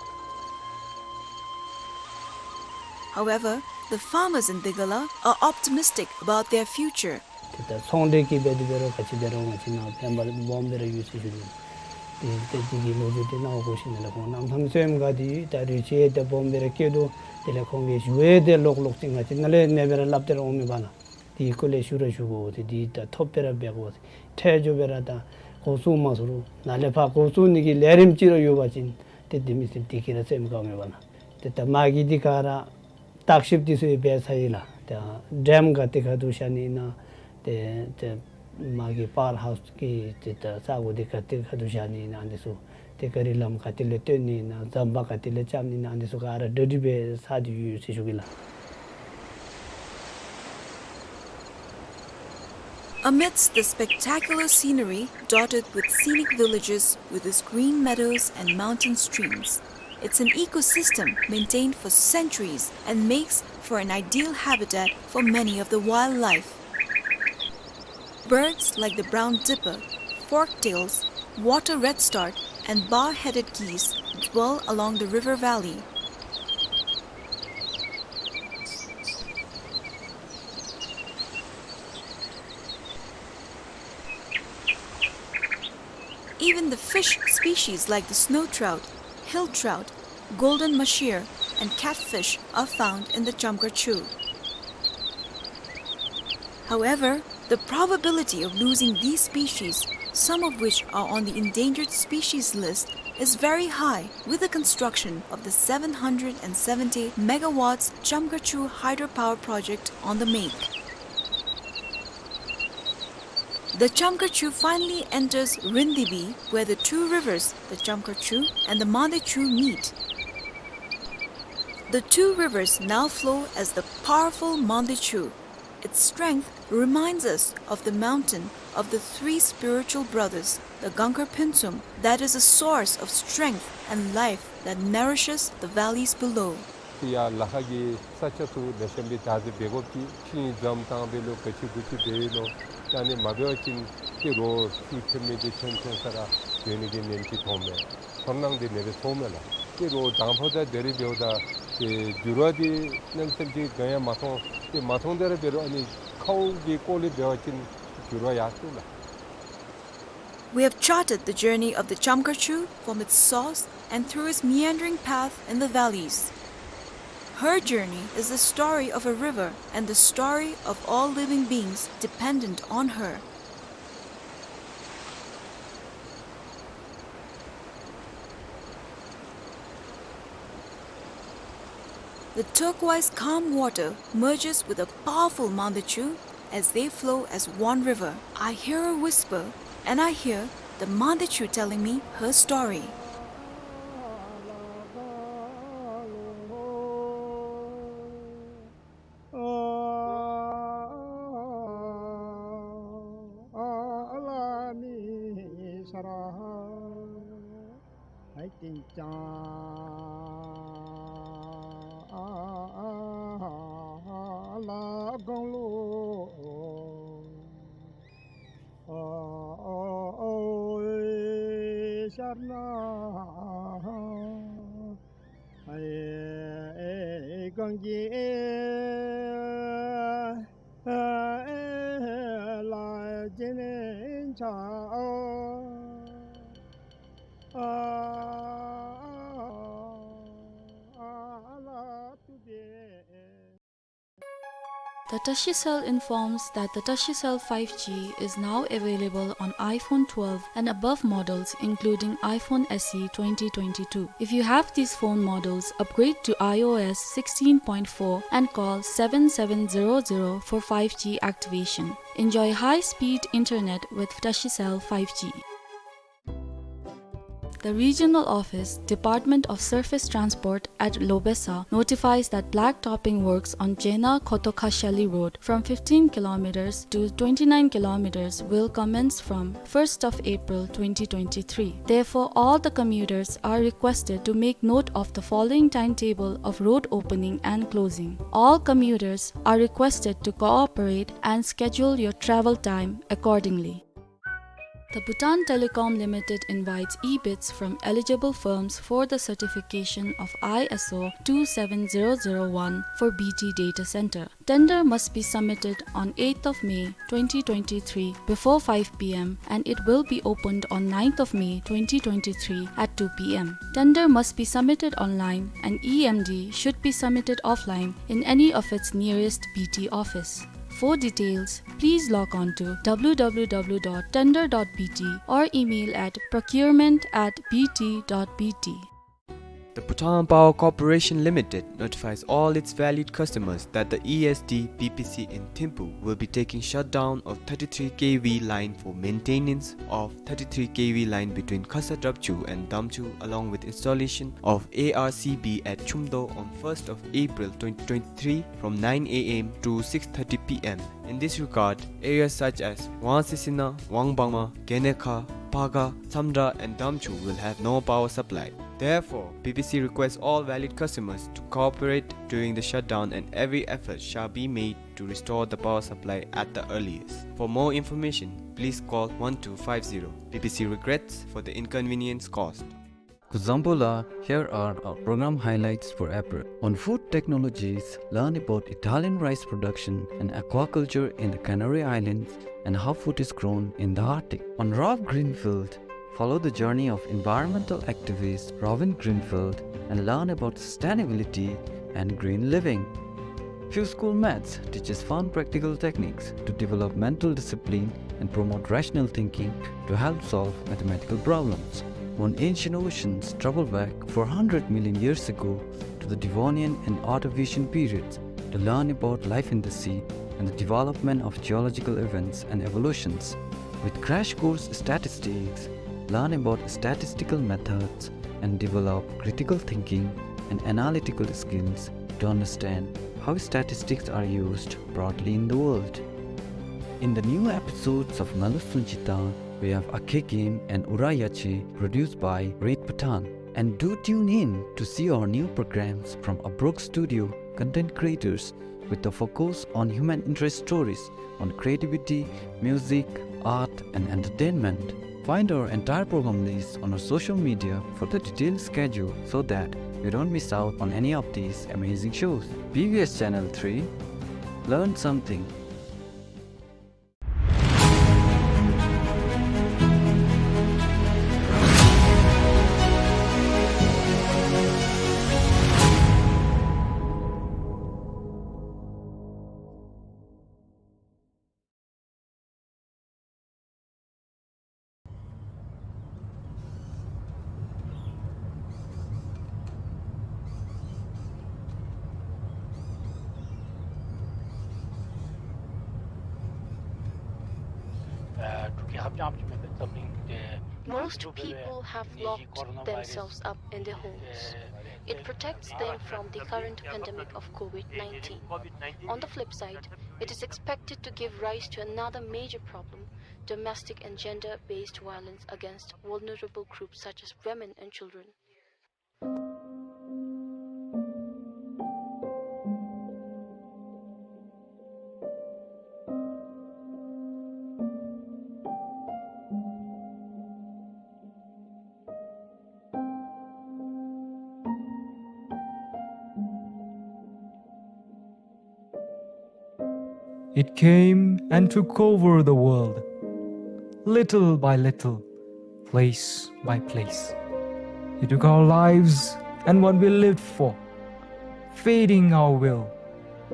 However, the farmers in Digala are optimistic about their future. ཏེ་ད་ཚོང་འབྲེལ་གྱི་འབད་དེ་འབད་རུང་ག་ཅི་འབད་རུང་ང་བཅས་ནཱ་ཕན་པ་སྦོམ་སྦེ་ར་ཡོད་ཟེར་ཞུ་ནི། ཏེ་ཏེ་དེ་གི་ལོ་རྒྱུས་དེ་ནཱ་འོ་གོ་ཤེས་ནི་ལགས། ཁོང་གནམ་ཐང་སེམས་དགའ་སྟེ་ད་རུང་ཅིག་ཏེ་སྦོམ་སྦེ་ར་སྐྱེད་དོ། དེ་ལས་ཁོང་གིས་ཞུ་ཡི། ཏེ་ལོག་ལོག་ཅིག་ང་བཅས་ནཱ་ལས་ཨ་ནེ་སྦེ་ར་སླབ་སྟེ་ར་འོང་མི་འབག་ལགས། དེ་སྐོར་ལས་ཞུ་ར་ཞུ་དགོ་ཟེར། དེ་ད་ཐོབ་སྦེ་ར་འབད་དགོ་ཟེར། འཕྲལ་མགྱོགས་སྦེ་ར་ད་འགོ་བཙུགས་མ་ཚུགས་རུང་ནཱ་ལས་ཕར་འགོ་བཙུགས་ནི་གི་ལས་རིམ་ཅིག་ར་ཡོད་པ་ཅིན་ཏེ་དེ་མི་སེར་དེ་གིས་ར་སེམས་དགའ་འོང་མི་འབག་ལགས། ཏེ་ད་མ་གི་འདི་ག་ར་བརྟག་ཞིབ་འདི་ཚུ་ཡང་འབད་ཚར་ཡི་ལགས། ཏེ་ཌེམ་ག་ཏེ་ག་ཏེ་བཞག་ནི་ཨིན་ན། ཏེ་ཏེ་མ་གི་པ་ཝར་ཧའུསི་གི་ཏེ་ད་ས་གོ་འདི་ག་ཏེ་ག་ཏེ་བཞག་ནི་ཨིན་ན་འདི་ཚུ་ ཏེ་ག་རི་ལམ་ག་ཏེ་ལས་བཏོན་ནི་ན་ཟམ་པ་ག་ཏེ་ལས་རྐྱབ་ནི་ན་ཨ་ནི་ཚུ་ག་ར་གྲ་སྒྲིག་འབད་ཚར་ཏེ་ཡོད་ཟེར་ཞུ་གེ་ལགས། Amidst the spectacular scenery dotted with scenic villages with its green meadows and mountain streams, it's an ecosystem maintained for centuries and makes for an ideal habitat for many of the wildlife. Birds like the brown dipper, forktails, water redstart, and bar-headed geese dwell along the river valley. Even the fish species like the snow trout, hill trout, golden mahseer, and catfish are found in the Chamkar Chu. However, the probability of losing these species, some of which are on the endangered species list, is very high with the construction of the seven hundred and seventy megawatts Chamkar Chu hydropower project on the make. The Chamkar Chu finally enters Rindibi, where the two rivers, the Chamkar Chu and the Mande Chu, meet. The two rivers now flow as the powerful Mande Chu. Its strength reminds us of the mountain of the three spiritual brothers, the Gangkhar Phuntsum, that is a source of strength and life that nourishes the valleys below. ཡར་ལ་ཁ་གི་ས་ཆ་ཚུ་ལེགས་ཤོམ་སྦེ་བདག་འཛིན་འབད་དགོཔ་ཅིག་ཤིང་འཛོམས་བཏང་འབད་ལོ་ག་ཅི་གུ་ཅི་འབད་ལོ་ད་ནི་མ་འབད་བ་ཅིན་ཏེ་རོགས་ཚུ་ཐོན་མི་འདི་ཚུན་ཚོད་ས་ར་འབད་ནི་གི་ཉེན་ཅིག་མཐོངམ་མས། ཚོར་སྣང་འདི་ནེ་སྦེ་ཚོརཝ་མས་ལགས། ཏེ་རོགས་དང་ཕུ་དང་དེ་རིགས་འབདཝ་ད་ཏེ་འགྱུར་བ་འདི་གནམ་མེད་ས་མེད་ཅིག་གང་ཡང་མ་མཐོང་། ཏེ་མ་མཐོང་དེ་ར་འབད་རུང་ཨ་ནི་ཁཝ་གི་སྐོར་ལས་འབད་བ་ཅིན་འགྱུར་བ་ཡར་སོང་ལགས། We have charted the journey of the Chamkar Chu from its source and through its meandering path in the valleys. Her journey is the story of a river and the story of all living beings dependent on her. The turquoise calm water merges with the powerful Mande Chu as they flow as one river. I hear a whisper, and I hear the Mande Chu telling me her story. The Tashicell informs that the Tashicell five G is now available on iPhone twelve and above models, including iPhone S E twenty twenty-two. If you have these phone models, upgrade to iOS sixteen point four and call seven seven zero zero for five G activation. Enjoy high-speed internet with Tashicell five G. The Regional Office, Department of Surface Transport at Lobesa notifies that black topping works on Jena Khotokhashali Road from fifteen kilometers to twenty-nine kilometers will commence from first of April twenty twenty-three. Therefore, all the commuters are requested to make note of the following timetable of road opening and closing. All commuters are requested to cooperate and schedule your travel time accordingly. The Bhutan Telecom Limited invites e-bids from eligible firms for the certification of I S O two seven zero zero one for B T data center. Tender must be submitted on eighth of May twenty twenty-three before five P M and it will be opened on ninth of May twenty twenty-three at two P M. Tender must be submitted online and E M D should be submitted offline in any of its nearest B T office. For details, please log on to W W W dot tender dot B T or email at procurement at B T dot B T. The Bhutan Power Corporation Limited notifies all its valued customers that the E S D B P C in Thimphu will be taking shutdown of thirty-three K V line for maintenance of thirty-three K V line between Khasa Drapchu and Damchu, along with installation of A R C B at Chumdo on first of April twenty twenty-three from nine A M to six thirty P M. In this regard, areas such as Wangsesina, Wangbangma, Genekha, Phaga, Tsamdra and Damchu will have no power supply. Therefore, B P C requests all valued customers to cooperate during the shutdown and every effort shall be made to restore the power supply at the earliest. For more information, please call one two five zero. B P C regrets for the inconvenience caused. Kuzuzangpo la, here are our program highlights for April. On food technologies, learn about Italian rice production and aquaculture in the Canary Islands and how food is grown in the Arctic. On Rob Greenfield, follow the journey of environmental activist Robin Greenfield and learn about sustainability and green living. Few School Maths teaches fun practical techniques to develop mental discipline and promote rational thinking to help solve mathematical problems. On Ancient Oceans, travel back four hundred million years ago to the Devonian and Ordovician periods to learn about life in the sea and the development of geological events and evolutions. With Crash Course Statistics, learn about statistical methods and develop critical thinking and analytical skills to understand how statistics are used broadly in the world. In the new episodes of Malu Sunjita, we have Akhe Game and Ura Yache, produced by Red Bhutan. And do tune in to see our new programs from Abrok Studio content creators with a focus on human interest stories on creativity, music, art, and entertainment. Find our entire program list on our social media for the detailed schedule so that you don't miss out on any of these amazing shows. B B S Channel three, learn something. Most people have locked themselves up in their homes. It protects them from the current pandemic of COVID nineteen. On the flip side, it is expected to give rise to another major problem, domestic and gender-based violence against vulnerable groups such as women and children. It came and took over the world, little by little, place by place. It took our lives and what we lived for, fading our will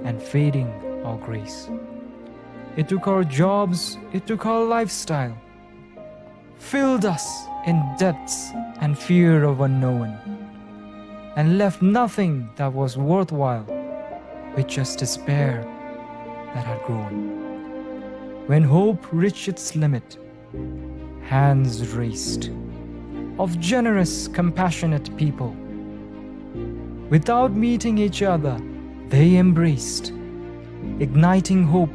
and fading our grace. It took our jobs, it took our lifestyle, filled us in debts and fear of unknown, and left nothing that was worthwhile, with just despair that had grown. When hope reached its limit, hands raised of generous, compassionate people. Without meeting each other, they embraced, igniting hope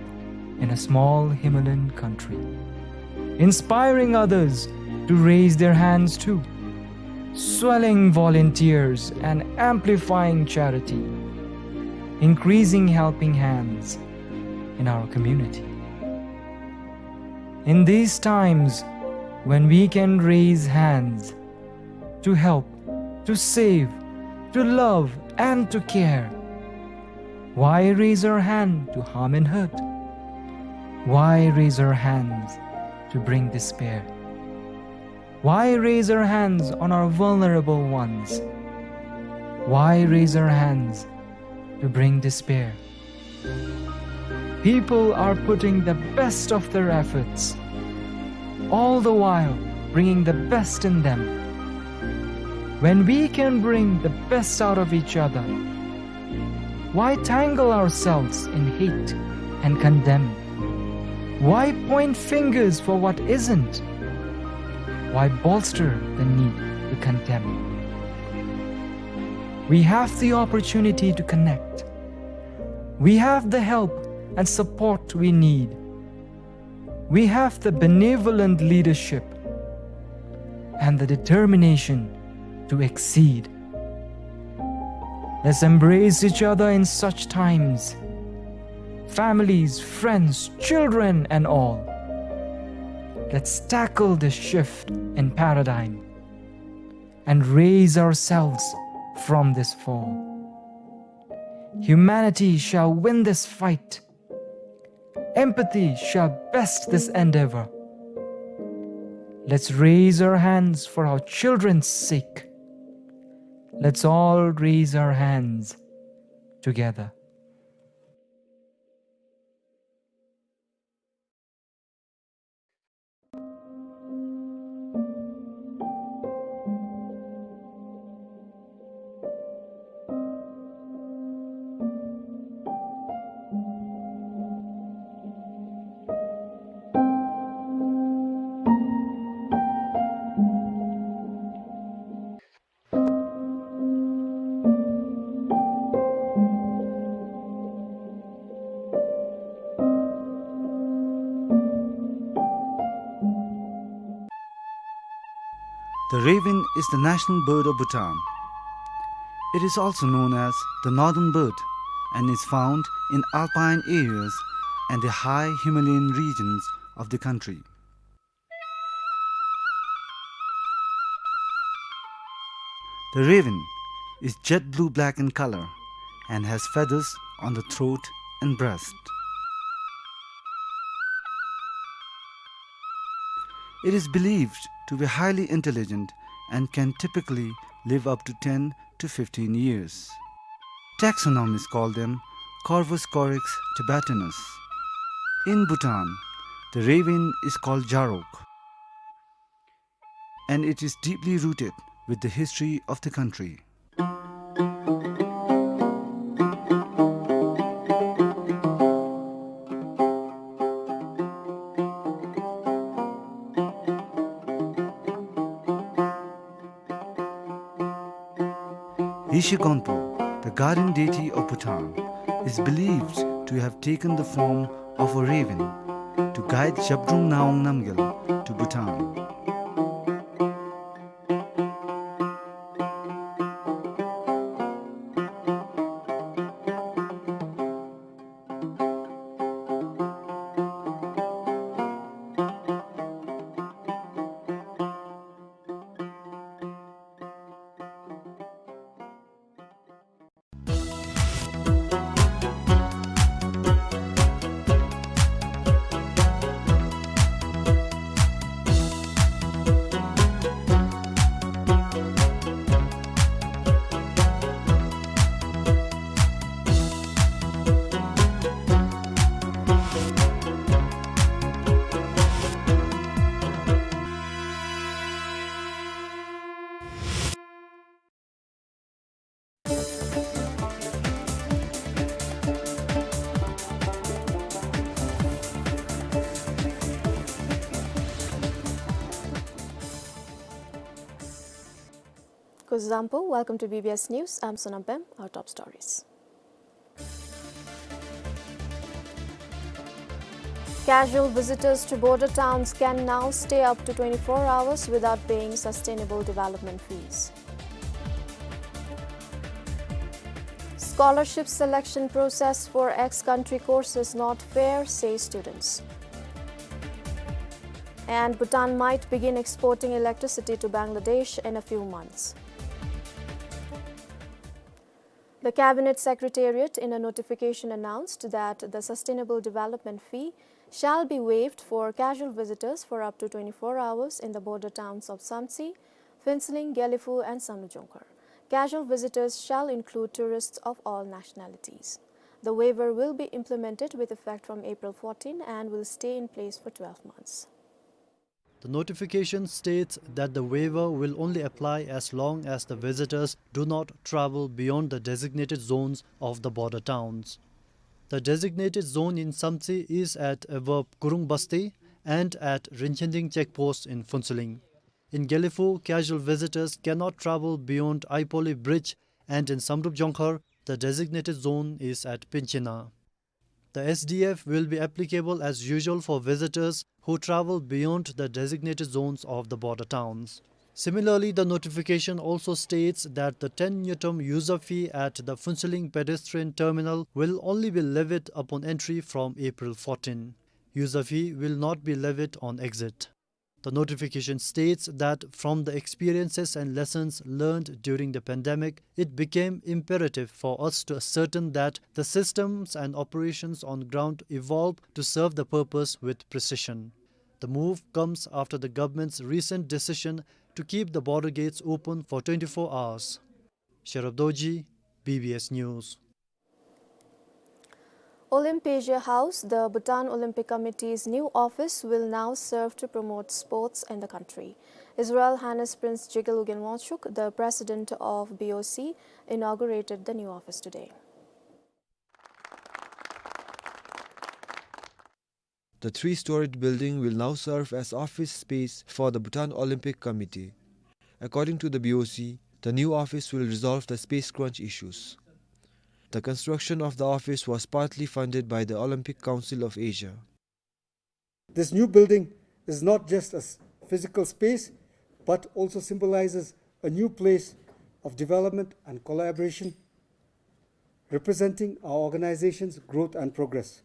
in a small Himalayan country, inspiring others to raise their hands too, swelling volunteers and amplifying charity, increasing helping hands in our community. In these times when we can raise hands to help, to save, to love, and to care, why raise our hand to harm and hurt? Why raise our hands to bring despair? Why raise our hands on our vulnerable ones? Why raise our hands to bring despair? People are putting the best of their efforts, all the while bringing the best in them. When we can bring the best out of each other, why tangle ourselves in hate and condemn? Why point fingers for what isn't? Why bolster the need to condemn? We have the opportunity to connect. We have the help and support we need. We have the benevolent leadership and the determination to exceed. Let's embrace each other in such times, families, friends, children, and all. Let's tackle this shift in paradigm and raise ourselves from this fall. Humanity shall win this fight. Empathy shall best this endeavor. Let's raise our hands for our children's sake. Let's all raise our hands together. The raven is the national bird of Bhutan. It is also known as the northern bird and is found in alpine areas and the high Himalayan regions of the country. The raven is jet blue black in color and has feathers on the throat and breast. It is believed to be highly intelligent and can typically live up to ten to fifteen years. Taxonomists call them Corvus corax tibetanus. In Bhutan, the raven is called Jarok, and it is deeply rooted with the history of the country. Yeshe Gonpo, the guardian deity of Bhutan, is believed to have taken the form of a raven to guide Zhabdrung Ngawang Namgyal to Bhutan. Kuzuzangpo, welcome to B B S News. I'm Sonam Pem. Our top stories. Casual visitors to border towns can now stay up to twenty-four hours without paying sustainable development fees. Scholarship selection process for ex-country courses not fair, say students. And Bhutan might begin exporting electricity to Bangladesh in a few months. The Cabinet Secretariat, in a notification, announced that the sustainable development fee shall be waived for casual visitors for up to twenty-four hours in the border towns of Samtse, Phuentsholing, Gelephu, and Samdrup Jongkhar. Casual visitors shall include tourists of all nationalities. The waiver will be implemented with effect from April fourteen and will stay in place for twelve months. The notification states that the waiver will only apply as long as the visitors do not travel beyond the designated zones of the border towns. The designated zone in Samtse is at Avab Gurung Basti and at Rinkhyinding checkpost in Phuentsholing. In Gelephu, casual visitors cannot travel beyond Aipoli Bridge, and in Samdrup Jongkhar, the designated zone is at Penchina. The S D F will be applicable as usual for visitors who travel beyond the designated zones of the border towns. Similarly, the notification also states that the ten ngultrum user fee at the Phuentsholing pedestrian terminal will only be levied upon entry from April fourteen. User fee will not be levied on exit. The notification states that from the experiences and lessons learned during the pandemic, it became imperative for us to ascertain that the systems and operations on ground evolve to serve the purpose with precision. The move comes after the government's recent decision to keep the border gates open for twenty-four hours. Sherab Dorji, B B S News. Olympeasia House, the Bhutan Olympic Committee's new office, will now serve to promote sports in the country. His Royal Highness Prince Jigme Lugyen Wangchuk, the president of B O C, inaugurated the new office today. The three-storied building will now serve as office space for the Bhutan Olympic Committee. According to the B O C, the new office will resolve the space crunch issues. The construction of the office was partly funded by the Olympic Council of Asia. This new building is not just a s-, physical space, but also symbolizes a new place of development and collaboration, representing our organization's growth and progress.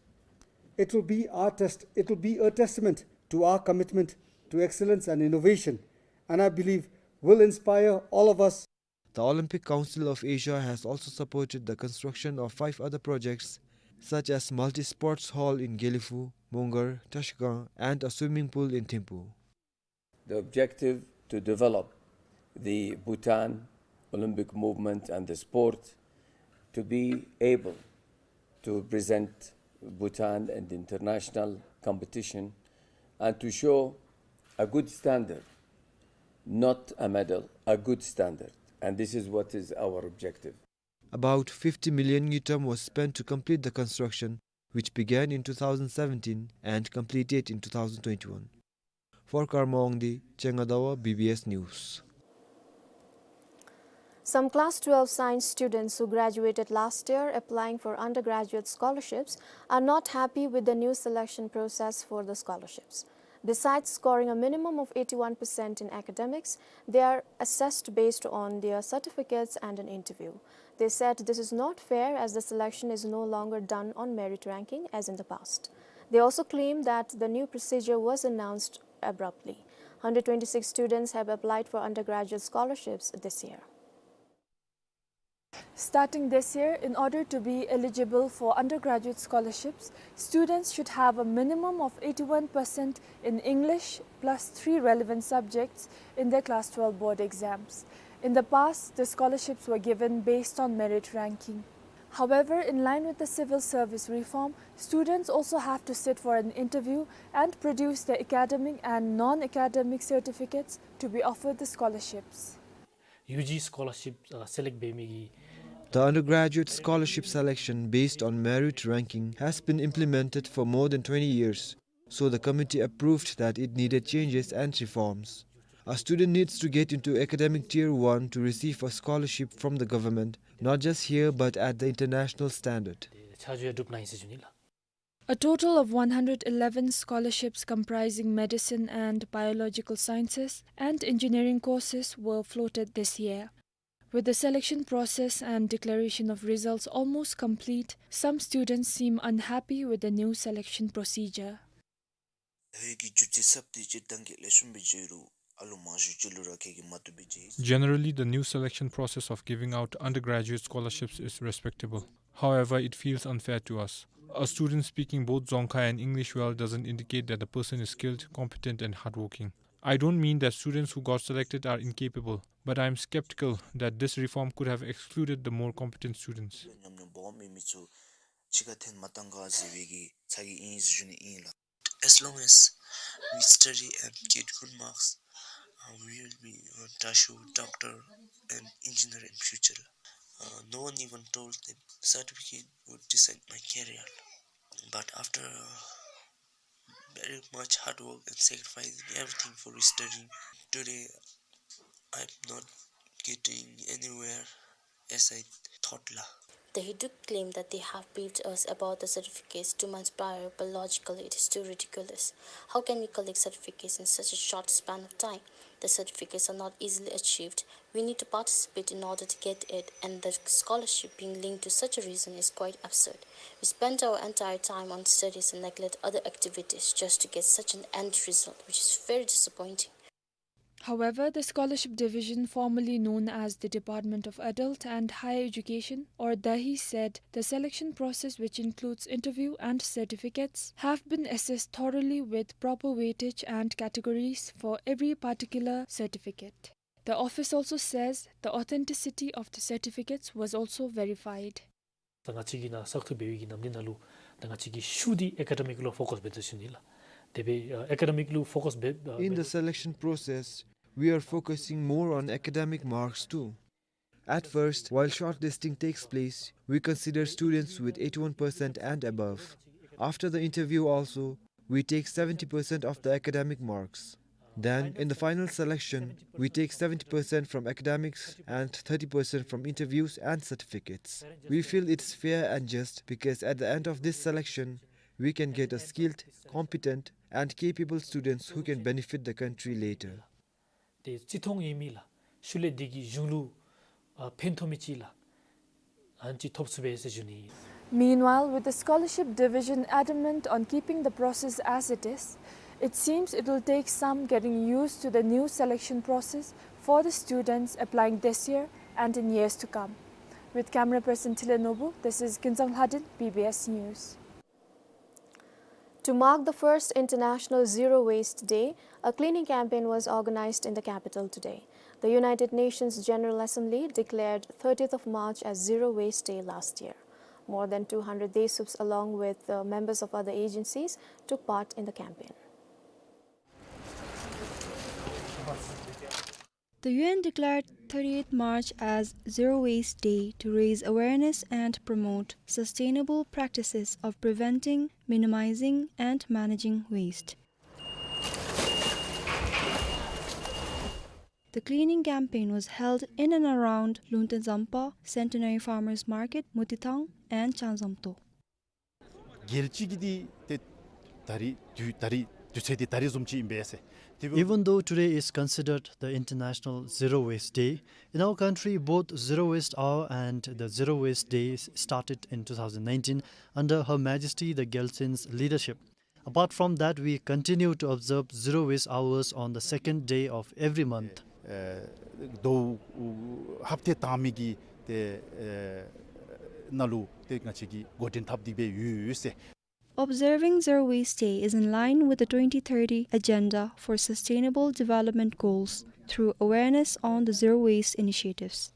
It will be our test-, it will be a testament to our commitment to excellence and innovation, and I believe will inspire all of us. The Olympic Council of Asia has also supported the construction of five other projects, such as multi-sports hall in Gelephu, Mongar, Trashigang, and a swimming pool in Thimphu. The objective to develop the Bhutan Olympic movement and the sport to be able to present Bhutan in the international competition and to show a good standard, not a medal, a good standard. And this is what is our objective. About fifty million ngultrum was spent to complete the construction, which began in two thousand seventeen and completed in two thousand twenty-one. For Karma Wangdi, Chenga Dawa, B B S News. Some class twelve science students who graduated last year applying for undergraduate scholarships are not happy with the new selection process for the scholarships. Besides scoring a minimum of eighty-one percent in academics, they are assessed based on their certificates and an interview. They said this is not fair as the selection is no longer done on merit ranking as in the past. They also claim that the new procedure was announced abruptly. Hundred twenty-six students have applied for undergraduate scholarships this year. Starting this year, in order to be eligible for undergraduate scholarships, students should have a minimum of eighty-one percent in English plus three relevant subjects in their class twelve board exams. In the past, the scholarships were given based on merit ranking. However, in line with the civil service reform, students also have to sit for an interview and produce their academic and non-academic certificates to be offered the scholarships. U G scholarship, uh, select འབད་མི་གི The undergraduate scholarship selection based on merit ranking has been implemented for more than twenty years, so the committee approved that it needed changes and reforms. A student needs to get into academic tier one to receive a scholarship from the government, not just here but at the international standard. ཆ་འཇོག་གྲུབ་གནང་ཡི་ཟེར་ཞུ་ནི་ལགས། A total of one hundred eleven scholarships comprising medicine and biological sciences and engineering courses were floated this year. With the selection process and declaration of results almost complete, some students seem unhappy with the new selection procedure. ལྷོད་ཀྱི་རྒྱུ་ཆ་ཟབ་སྟེ་སྤྱིར་བཏང་གི་ལེགས་ཤོམ་སྦེ་འགྱོ་རུང་ཨ་ལུ་མང་ཤོས་ཅིག་ལུ་ར་ཁེ་གི་མ་བཏུབ་པའི་ཅིག། Generally, the new selection process of giving out undergraduate scholarships is respectable. However, it feels unfair to us. A student speaking both Dzongkha and English well doesn't indicate that the person is skilled, competent, and hardworking. I don't mean that students who got selected are incapable, but I am skeptical that this reform could have excluded the more competent students. ཉམས་མྱོང་སྦོམ་མེད་མི་ཚུ་ཕྱི་ཁར་འཐོན་མ་བཏང་ག་ཟེར་བའི་གི་ཚ་གྱང་ཨིན་ཟེར་ཞུ་ནི་ཨིན་ལགས། As long as we study and get good marks, uh, we will be a dasho, doctor, and engineer in future. Uh, no one even told them certificate would decide my career. But after, uh, very much hard work and sacrificing everything for studying, today I'm not getting anywhere as I thought la. The Hidu claim that they have briefed us about the certificates two months prior, but logically it is too ridiculous. How can we collect certificates in such a short span of time? The certificates are not easily achieved. We need to participate in order to get it, and the scholarship being linked to such a reason is quite absurd. We spend our entire time on studies and neglect other activities just to get such an end result, which is very disappointing. However, the Scholarship Division, formerly known as the Department of Adult and Higher Education, or DAHE, said the selection process, which includes interview and certificates, have been assessed thoroughly with proper weightage and categories for every particular certificate. The office also says the authenticity of the certificates was also verified. ད་ང་བཅས་ཀྱི་ནཱ་བསགས་ཐུབ་པའི་གི་ནམ་དུས་ནང་ལུ་ད་ང་བཅས་ཀྱི་ཤུགས་འདི་ཨེ་ཀ་ཌེ་མིག་ལུ་ཕོ་ཀས་འབད་དོ་ཞུ་ནི་ལགས། དེ་སྦེ་ཨ་ཨེ་ཀ་ཌེ་མིག་ལུ་ཕོ་ཀས་འབད་ཨ་In འབད་the selection process, we are focusing more on academic marks too. At first, while shortlisting takes place, we consider students with eighty-one percent and above. After the interview also, we take seventy percent of the academic marks. Then, in the final selection, we take seventy percent from academics and thirty percent from interviews and certificates. We feel it's fair and just because at the end of this selection, we can get a skilled, competent, and capable students who can benefit the country later. ཏེ་བརྩི་མཐོང་ཨིན་མས་ལགས། ཤུལ་ལས་འདི་གིས་གཞུང་ལུ་ཨ་ཕན་ཐོགས་མི་ཅིག་ལགས། ཨ་ནི་ཅིག་ཐོབ་ཚུགས་པས་ཟེར་ཞུ་ནི། Meanwhile, with the scholarship division adamant on keeping the process as it is, it seems it will take some getting used to the new selection process for the students applying this year and in years to come. With camera person Thile Nobu, this is Kinzang Lhadin, B B S News. To mark the first International Zero Waste Day, a cleaning campaign was organized in the capital today. The United Nations General Assembly declared thirtieth of March as Zero Waste Day last year. More than two hundred DAHE SOOPs, along with, uh, members of other agencies, took part in the campaign. The U N declared thirtieth March as Zero Waste Day to raise awareness and promote sustainable practices of preventing, minimizing, and managing waste. The cleaning campaign was held in and around Lungten Zampa, Centenary Farmers Market, Mutithang, and Changzamto. རྒྱལ་སྤྱི་གི་འདི་ཏེ་ད་རིས་དུས་ད་རིས་དུས་ཚོད་འདི་ད་རིས་བཟུམ་ཅིག་ཨིན་པས་ཟེར། དེ་འབདཝ་Even though today is considered the International Zero Waste Day, in our country both Zero Waste Hour and the Zero Waste Day started in two thousand nineteen under Her Majesty the Gyaltshen's leadership. Apart from that, we continue to observe Zero Waste Hours on the second day of every month. ཨེ་ཟླཝ་ཧབ་ཏའི་དང་པའི་གི་ཏེ་ཨེ་ནང་ལུ་ཏེ་ང་བཅས་ཀྱིས་འགོ་འདྲེན་འཐབ་སྟེ་སྦེ་ཡོད་ཟེར། Observing Zero Waste Day is in line with the twenty thirty Agenda for Sustainable Development Goals through awareness on the zero waste initiatives.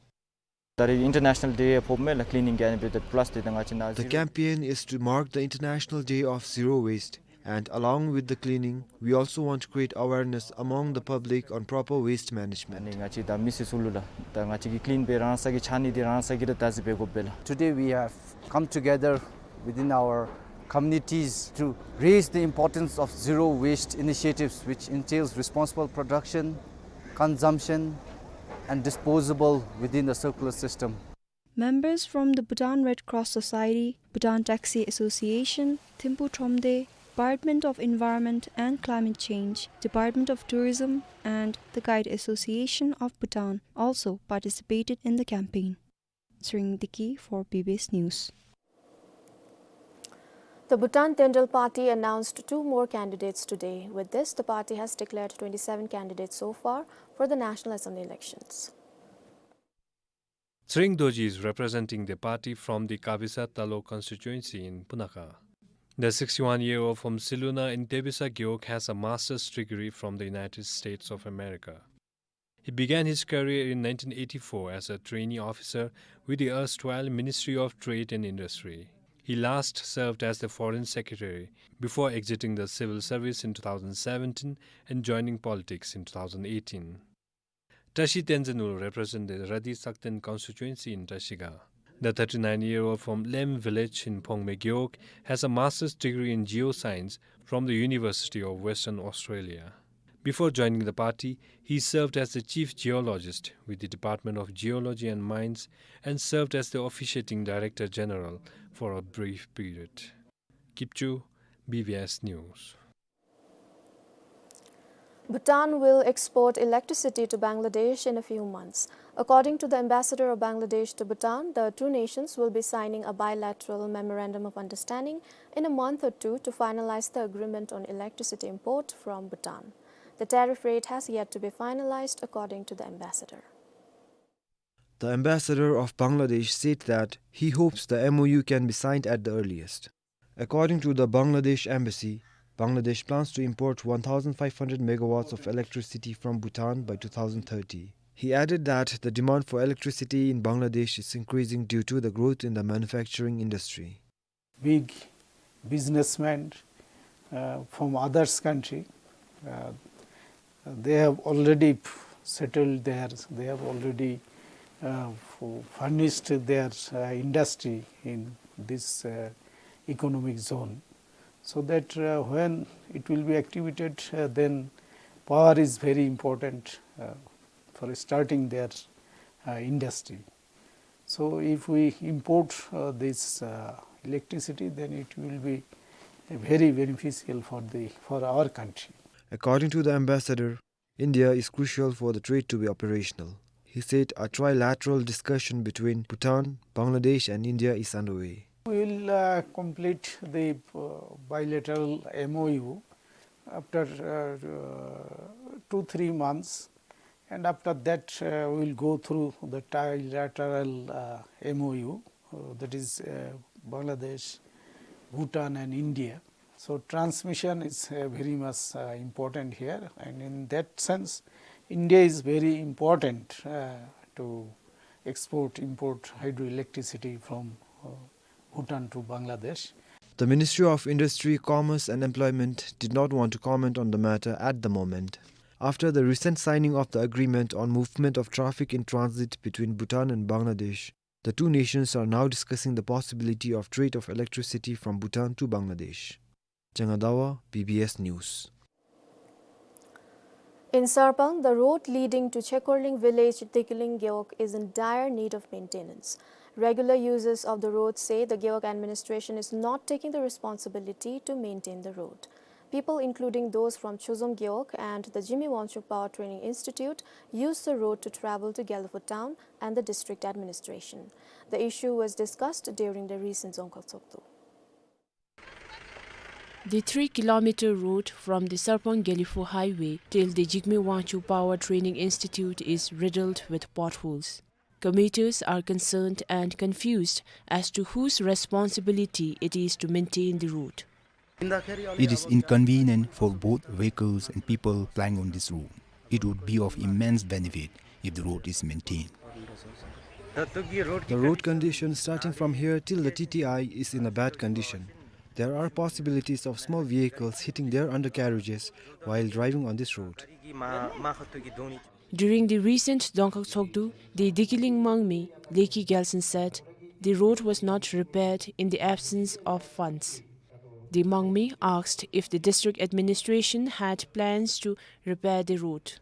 ད་རིས་International Day ཕོགཔ་མས་ལགས། Cleaning campaign དང་plus ཏེ་ད་ང་བཅས་ནཱ་The campaign is to mark the International Day of Zero Waste, and along with the cleaning, we also want to create awareness among the public on proper waste management. ཨ་ནི་ང་བཅས་ད་མི་སེར་ཚུ་ལུ་ལགས་ད་ང་བཅས་ཀྱིས་clean འབད་རང་སོ་གི་ཕྱགས་སྙིགས་འདི་རང་སོ་གིས་ར་བདག་འཛིན་འབད་དགོ་པས་ལགས། Today we have come together within our communities to raise the importance of zero waste initiatives, which entails responsible production, consumption, and disposable within the circular system. Members from the Bhutan Red Cross Society, Bhutan Taxi Association, Thimphu Thromde, Department of Environment and Climate Change, Department of Tourism, and the Guide Association of Bhutan also participated in the campaign. Tshering Deki for B B S News. The Bhutan Tyndal Party announced two more candidates today. With this, the party has declared twenty-seven candidates so far for the National Assembly elections. Tshering Dorji is representing the party from the Kabisa Talo constituency in Punakha. The sixty-one-year-old from Siluna in Debisa Gewog has a master's degree from the United States of America. He began his career in nineteen eighty-four as a trainee officer with the erstwhile Ministry of Trade and Industry. He last served as the Foreign Secretary before exiting the civil service in two thousand seventeen and joining politics in two thousand eighteen. བཀྲ་ཤིས་བསྟན་འཛིན་ནོར་བུ represent the Radhi Sakten constituency in Trashigang. The thirty-nine-year-old from Lem village in Phongme Gewog has a master's degree in geoscience from the University of Western Australia. Before joining the party, he served as the chief geologist with the Department of Geology and Mines and served as the officiating director general for a brief period. Kipchoo, B B S News. Bhutan will export electricity to Bangladesh in a few months. According to the ambassador of Bangladesh to Bhutan, the two nations will be signing a bilateral memorandum of understanding in a month or two to finalize the agreement on electricity import from Bhutan. The tariff rate has yet to be finalized, according to the ambassador. The ambassador of Bangladesh said that he hopes the M O U can be signed at the earliest. According to the Bangladesh embassy, Bangladesh plans to import one thousand five hundred megawatts of electricity from Bhutan by two thousand thirty. He added that the demand for electricity in Bangladesh is increasing due to the growth in the manufacturing industry. Big businessmen, uh, from others country, uh, they have already settled there, they have already, uh, fu-, furnished their, uh, industry in this, uh, economic zone. So that, uh, when it will be activated, uh, then power is very important, uh, for starting their, uh, industry. So if we import, uh, this, uh, electricity, then it will be very beneficial for the, for our country. According to the ambassador, India is crucial for the trade to be operational. He said a trilateral discussion between Bhutan, Bangladesh and India is underway. We will, uh, complete the, uh, bilateral M O U after, uh, uh, two, three months. And after that, uh, we'll go through the trilateral, uh, M O U, uh, that is, uh, Bangladesh, Bhutan and India. So transmission is, uh, very much, uh, important here, and in that sense, India is very important, uh, to export, import hydroelectricity from, uh, Bhutan to Bangladesh. The Ministry of Industry, Commerce and Employment did not want to comment on the matter at the moment. After the recent signing of the agreement on movement of traffic in transit between Bhutan and Bangladesh, the two nations are now discussing the possibility of trade of electricity from Bhutan to Bangladesh. Changa Dawa, B B S News. In Sarpang, the road leading to Chekorling village, Dikiling Gewog, is in dire need of maintenance. Regular users of the road say the Gewog administration is not taking the responsibility to maintain the road. People, including those from Chozom Gewog and the Jigme Wangchuck Power Training Institute, use the road to travel to Gelephu town and the district administration. The issue was discussed during the recent Dzongkhag Tshogdu. The three kilometer road from the Sarpang Gelephu highway till the Jigme Wangchuck Power Training Institute is riddled with potholes. Commuters are concerned and confused as to whose responsibility it is to maintain the road. It is inconvenient for both vehicles and people plying on this road. It would be of immense benefit if the road is maintained. The road condition starting from here till the T T I is in a bad condition. There are possibilities of small vehicles hitting their undercarriages while driving on this road. During the recent Dzongkhag Tshogdu, the Dikiling Mangmi, Leki Gyalsen, said the road was not repaired in the absence of funds. The Mangmi asked if the district administration had plans to repair the road.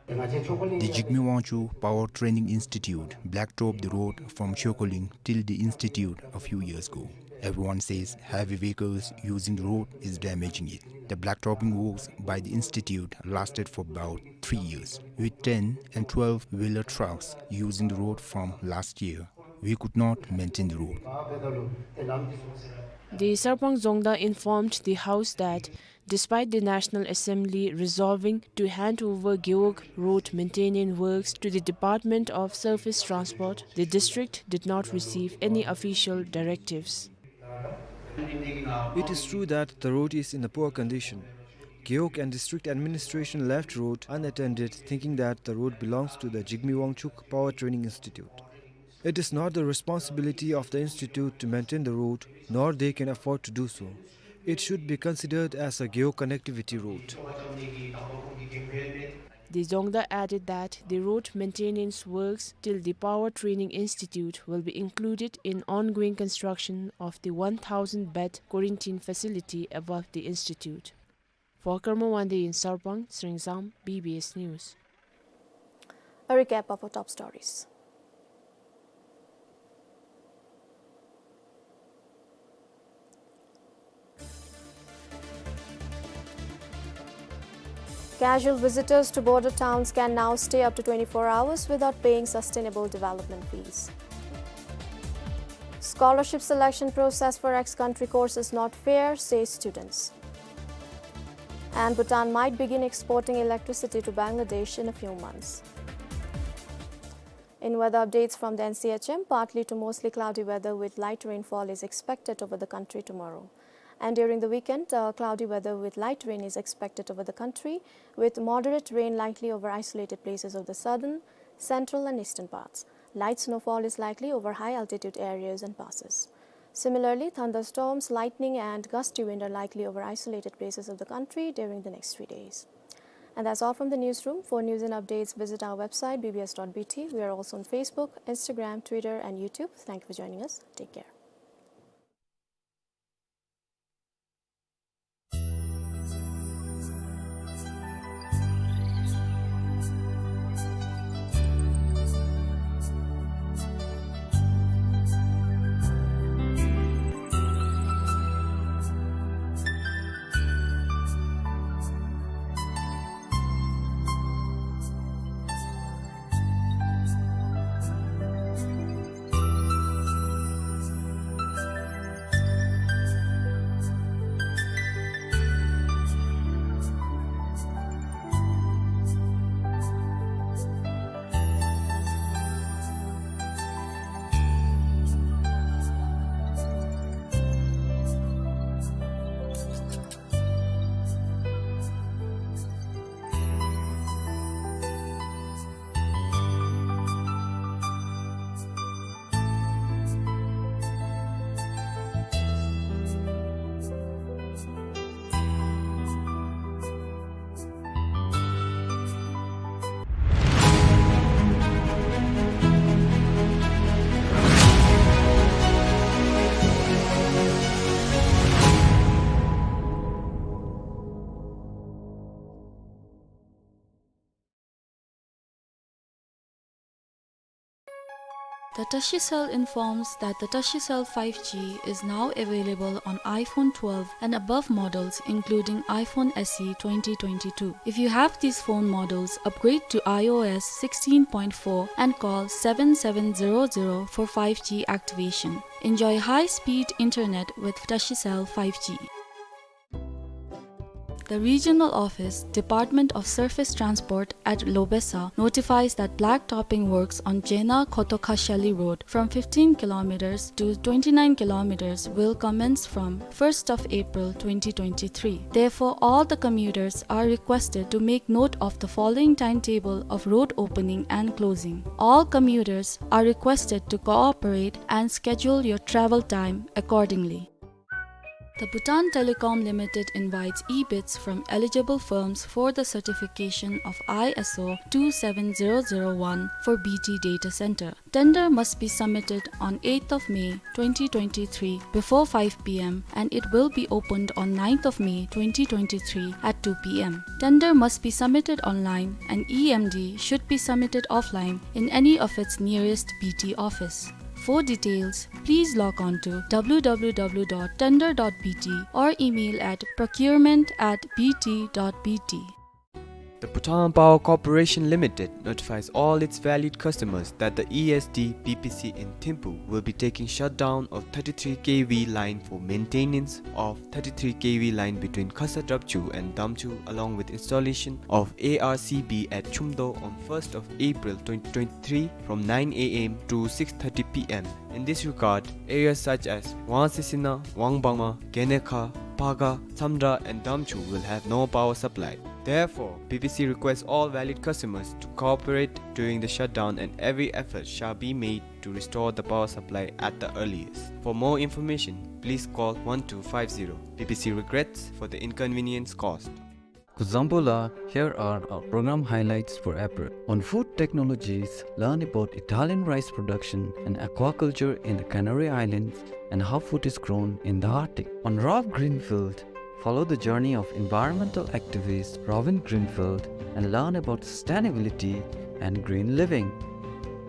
The Jigme Wangchuck Power Training Institute blacktopped the road from Chekorling till the institute a few years ago. Everyone says heavy vehicles using the road is damaging it. The blacktopping works by the institute lasted for about three years, with ten and twelve wheeler trucks using the road from last year. We could not maintain the road. The Sarpang Dzongda informed the House that despite the National Assembly resolving to hand over Gewog Road maintenance works to the Department of Surface Transport, the district did not receive any official directives. It is true that the road is in a poor condition. Gewog and district administration left road unattended, thinking that the road belongs to the Jigme Wangchuck Power Training Institute. It is not the responsibility of the institute to maintain the road, nor they can afford to do so. It should be considered as a geo-connectivity road. De Zongda added that the road maintenance works till the Power Training Institute will be included in ongoing construction of the one thousand bed quarantine facility above the institute. For Karma Wande in Sarpang, Sringsam, B B S News. A recap of our top stories. Casual visitors to border towns can now stay up to twenty-four hours without paying sustainable development fees. Scholarship selection process for ex-country courses not fair, say students. And Bhutan might begin exporting electricity to Bangladesh in a few months. In weather updates from the N C H M, partly to mostly cloudy weather with light rainfall is expected over the country tomorrow. And during the weekend, uh, cloudy weather with light rain is expected over the country, with moderate rain likely over isolated places of the southern, central and eastern parts. Light snowfall is likely over high altitude areas and passes. Similarly, thunderstorms, lightning and gusty wind are likely over isolated places of the country during the next three days. And that's all from the newsroom. For news and updates, visit our website, B B S dot B T. We are also on Facebook, Instagram, Twitter, and YouTube. Thank you for joining us. Take care. The Tashicell informs that the Tashicell five G is now available on iPhone twelve and above models, including iPhone S E twenty twenty-two. If you have these phone models, upgrade to iOS sixteen point four and call seven seven zero zero for five G activation. Enjoy high-speed internet with Tashicell five G. The Regional Office, Department of Surface Transport at Lobesa notifies that black topping works on Jena Khotokhashali Road from fifteen kilometers to twenty-nine kilometers will commence from first of April twenty twenty-three. Therefore, all the commuters are requested to make note of the following timetable of road opening and closing. All commuters are requested to cooperate and schedule your travel time accordingly. The Bhutan Telecom Limited invites e-bids from eligible firms for the certification of I S O two seven zero zero one for B T data center. Tender must be submitted on eighth of May twenty twenty-three before five P M and it will be opened on ninth of May twenty twenty-three at two P M. Tender must be submitted online and E M D should be submitted offline in any of its nearest B T office. For details, please log on to W W W dot tender dot B T or email at procurement at B T dot B T. The Bhutan Power Corporation Limited notifies all its valued customers that the E S D P P C in Thimphu will be taking shutdown of thirty-three K V line for maintenance of thirty-three K V line between Khasa Drapchu and Damchu, along with installation of A R C B at Chumdo on first of April twenty twenty-three from nine A M to six thirty P M. In this regard, areas such as Wangsesina, Wangbangma, Genekha, Phaga, Tsamdra and Damchu will have no power supply. Therefore, P P C requests all valid customers to cooperate during the shutdown and every effort shall be made to restore the power supply at the earliest. For more information, please call one two five zero. P P C regrets for the inconvenience caused. Kuzuzangpo la, here are our program highlights for April. On food technologies, learn about Italian rice production and aquaculture in the Canary Islands and how food is grown in the Arctic. On Ralph Greenfield, follow the journey of environmental activist Robin Greenfield and learn about sustainability and green living.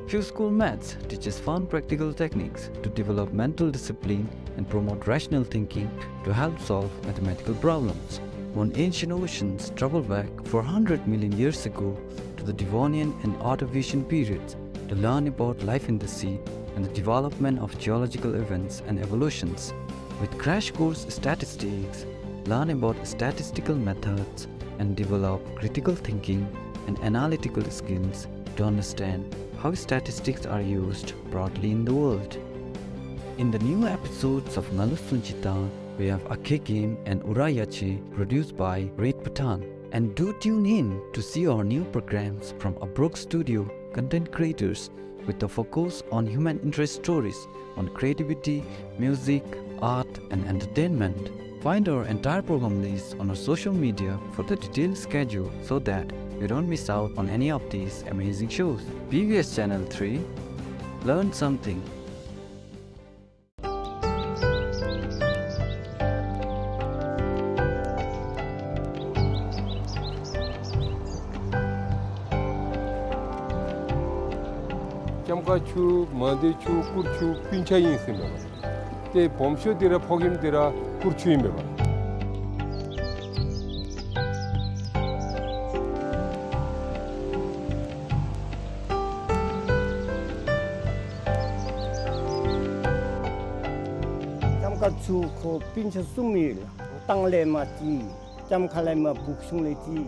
Q School Maths teaches fun practical techniques to develop mental discipline and promote rational thinking to help solve mathematical problems. On Ancient Oceans, travel back four hundred million years ago to the Devonian and Ordovician periods to learn about life in the sea and the development of geological events and evolutions. With Crash Course Statistics, learn about statistical methods and develop critical thinking and analytical skills to understand how statistics are used broadly in the world. In the new episodes of Ngalu Sunchita, we have Akhe Game and Ura Yache, produced by Red Bhutan. And do tune in to see our new programs from Abrok Studio content creators with a focus on human interest stories on creativity, music, art, and entertainment. Find our entire program list on our social media for the detailed schedule so that you don't miss out on any of these amazing shows. B B S Channel three, learn something. ལྕམ་དཀར་ཆུ་མང་སྡེ་ཆུ་སྐུར་ཆུ་སྤུན་ཆ་ཨིན་ཟེར་མས་པ། ཏེ་སྦོམ་ཤོས་འདི་ར་ཕོ་རྒནམ་འདི་ར་སྐུར་ཆུ་ཨིན་མས་པ། ལྕམ་དཀར་ཆུ་ཁོ་སྤུན་ཆ་གསུམ་ཡོད་ལགས། སྟང་ལས་མར་ཅིག་ལྕམ་མཁར་ལས་མར་སྦུག་གཞུང་ལས་ཅིག།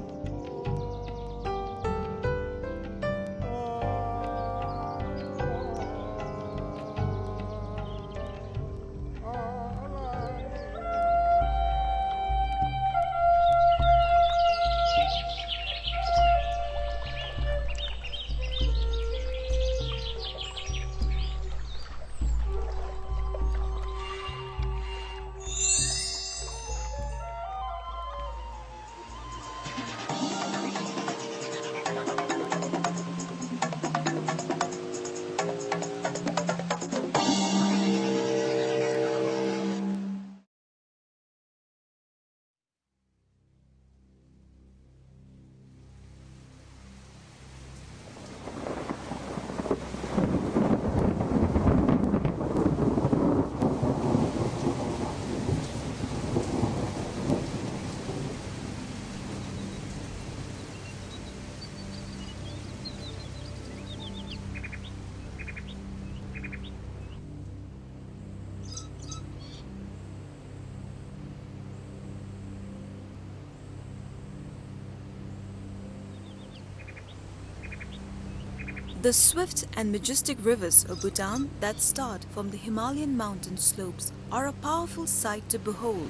The swift and majestic rivers of Bhutan that start from the Himalayan mountain slopes are a powerful sight to behold.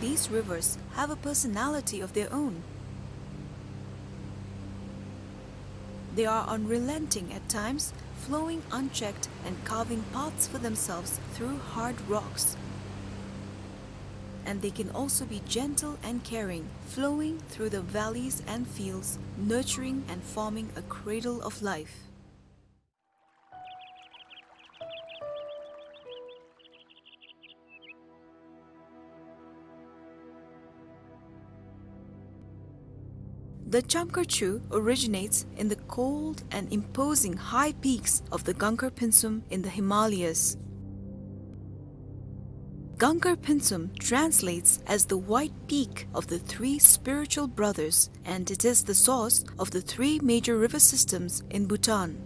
These rivers have a personality of their own. They are unrelenting at times, flowing unchecked and carving paths for themselves through hard rocks. And they can also be gentle and caring, flowing through the valleys and fields, nurturing and forming a cradle of life. The Chamkar Chu originates in the cold and imposing high peaks of the Gangkar Pynsum in the Himalayas. Gangkar Pynsum translates as the white peak of the three spiritual brothers, and it is the source of the three major river systems in Bhutan.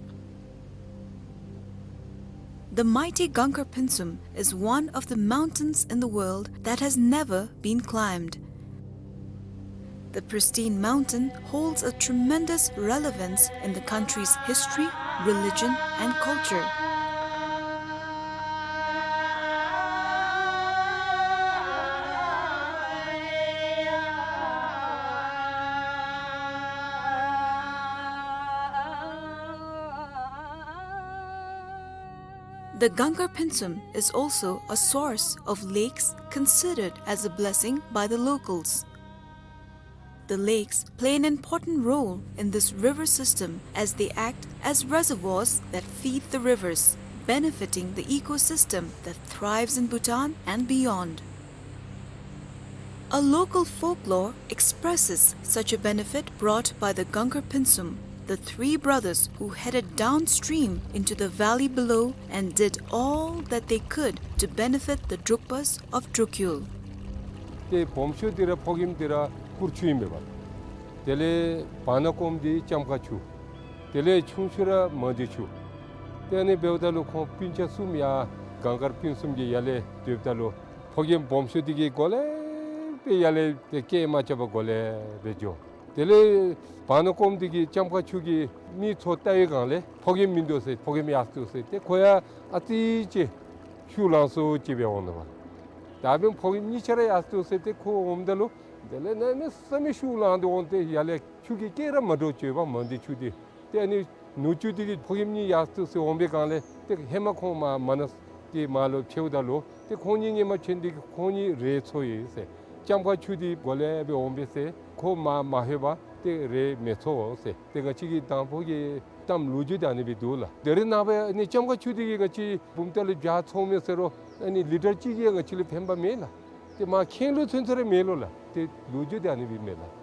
The mighty Gangkar Pynsum is one of the mountains in the world that has never been climbed. The pristine mountain holds a tremendous relevance in the country's history, religion, and culture. The Gangkar Phinsum is also a source of lakes considered as a blessing by the locals. The lakes play an important role in this river system as they act as reservoirs that feed the rivers, benefiting the ecosystem that thrives in Bhutan and beyond. A local folklore expresses such a benefit brought by the Gangkar Phinsum, the three brothers who headed downstream into the valley below and did all that they could to benefit the Drukpas of Drukyul. ཏེ་སྦོམ་ཤོས་འདི་ར་ཕོ་རྒནམ་འདི་ར་སྐུར་ཆུ་ཨིན་པས། དེ་ལས་བར་ན་ཀོམ་འདི་ལྕམ་མཁར་ཆུ། དེ་ལས་ཆུང་ཤོས་ར་མང་སྡེ་ཆུ། ཏེ་ཨ་ནི་འབདཝ་ད་ལུ་ཁོང་སྤུན་ཆ་གསུམ་ཡར་གངས་དཀར་སྤུན་གསུམ་གྱི་ཡར་ལས་སྡོདཔ་ད་ལུ་ཕོ་རྒནམ་སྦོམ་ཤོས་འདི་གིས་འགོ་ལས་སྦེ་ཡར་ལས་ཏེ་སྐད་མ་རྐྱབ་པར་འགོ་ལས་སྦེ་འགྱོ། དེ་ལས་བར་ན་ཀོམ་འདི་གིས་ལྕམ་མཁར་ཆུ་གིས་མི་ཚུ་བལྟ་བའི་སྒང་ལས་ཕོ་རྒནམ་མིན་འདུག་ཟེར། ཕོ་རྒནམ་ཡར་སོང་འདུག་ཟེར། ཏེ་ཁོ་ཡང་ཨ་ཙི་ཅིག་ཤུགས་ལང་སོ་ཅིག་སྦེ་འོང་ནུག་པ། ད་འབདན་ཕོ་རྒནམ་གཉིས་ཆ་ར་ཡར་སོང་འདུག་ཟེར། ཏེ་ཁོ་འོངམ་ད་ལུ་དེ་ལས་གནམ་མེད་ས་མེད་ཤུགས་ལང་སྟེ་འོང་སྟེ་ཡར་ལས་ཆུ་གིས་སྐད་ར་མ་སྒྲོག་བཅུག་པ་མང་སྡེ་ཆུ་འདི། ཏེ་ཨ་ནི་ནུབ་ཕྱོགས་འདི་གི་ཕོ་རྒནམ་གཉིས་ཡར་སོང་འདུག་ཟེར་འོང་པའི་སྒང་ལས་ཏེ་ཧེ་མ་ཁོང་མར་མ་ན་གི་མར་ལུ་ཕྱདཔ་ད་ལུ་ཏེ་ཁོང་གཉིས་སྔོན་མ་ཕྱད་ནི་འདི་གིས་ཁོང་གཉིས་རེ་འཚོ་ཡི་ཟེར། ལྕམ་མཁར་ཆུ་འདི་འགོ་ལས་སྦེ་འོང་པས་ཟེར། ཁོ་མར་མ་ལྷོད་པར་ཏེ་རེ་མི་འཚོ་ཟེར། ཏེ་ང་བཅས་ཀྱི་དང་ཕུ་གི་གཏམ་ལོ་རྒྱུས་འདི་ཨ་ནི་སྦེ་འདུག་ལགས། ད་རེས་ནངས་པ་ཨ་ནི་ལྕམ་མཁར་ཆུ་འདི་གིས་ང་བཅས་བུམ་ཐང་ལུ་བྱཱར་འཚོཝ་མས་ཟེར་རུང་ཨ་ནི་ལི་ཊར་གཅིག་གིས་ང་བཅས་ལུ་ཕན་པ་མེད་ལགས། ཏེ་མར་ཁེངས་ལུ་ཚུན་ཚོད་ར་མེད་ལོ་ལགས། ཏེ་ལོ་རྒྱུས་འདི་ཨ་ནི་སྦེ་མས་ལགས།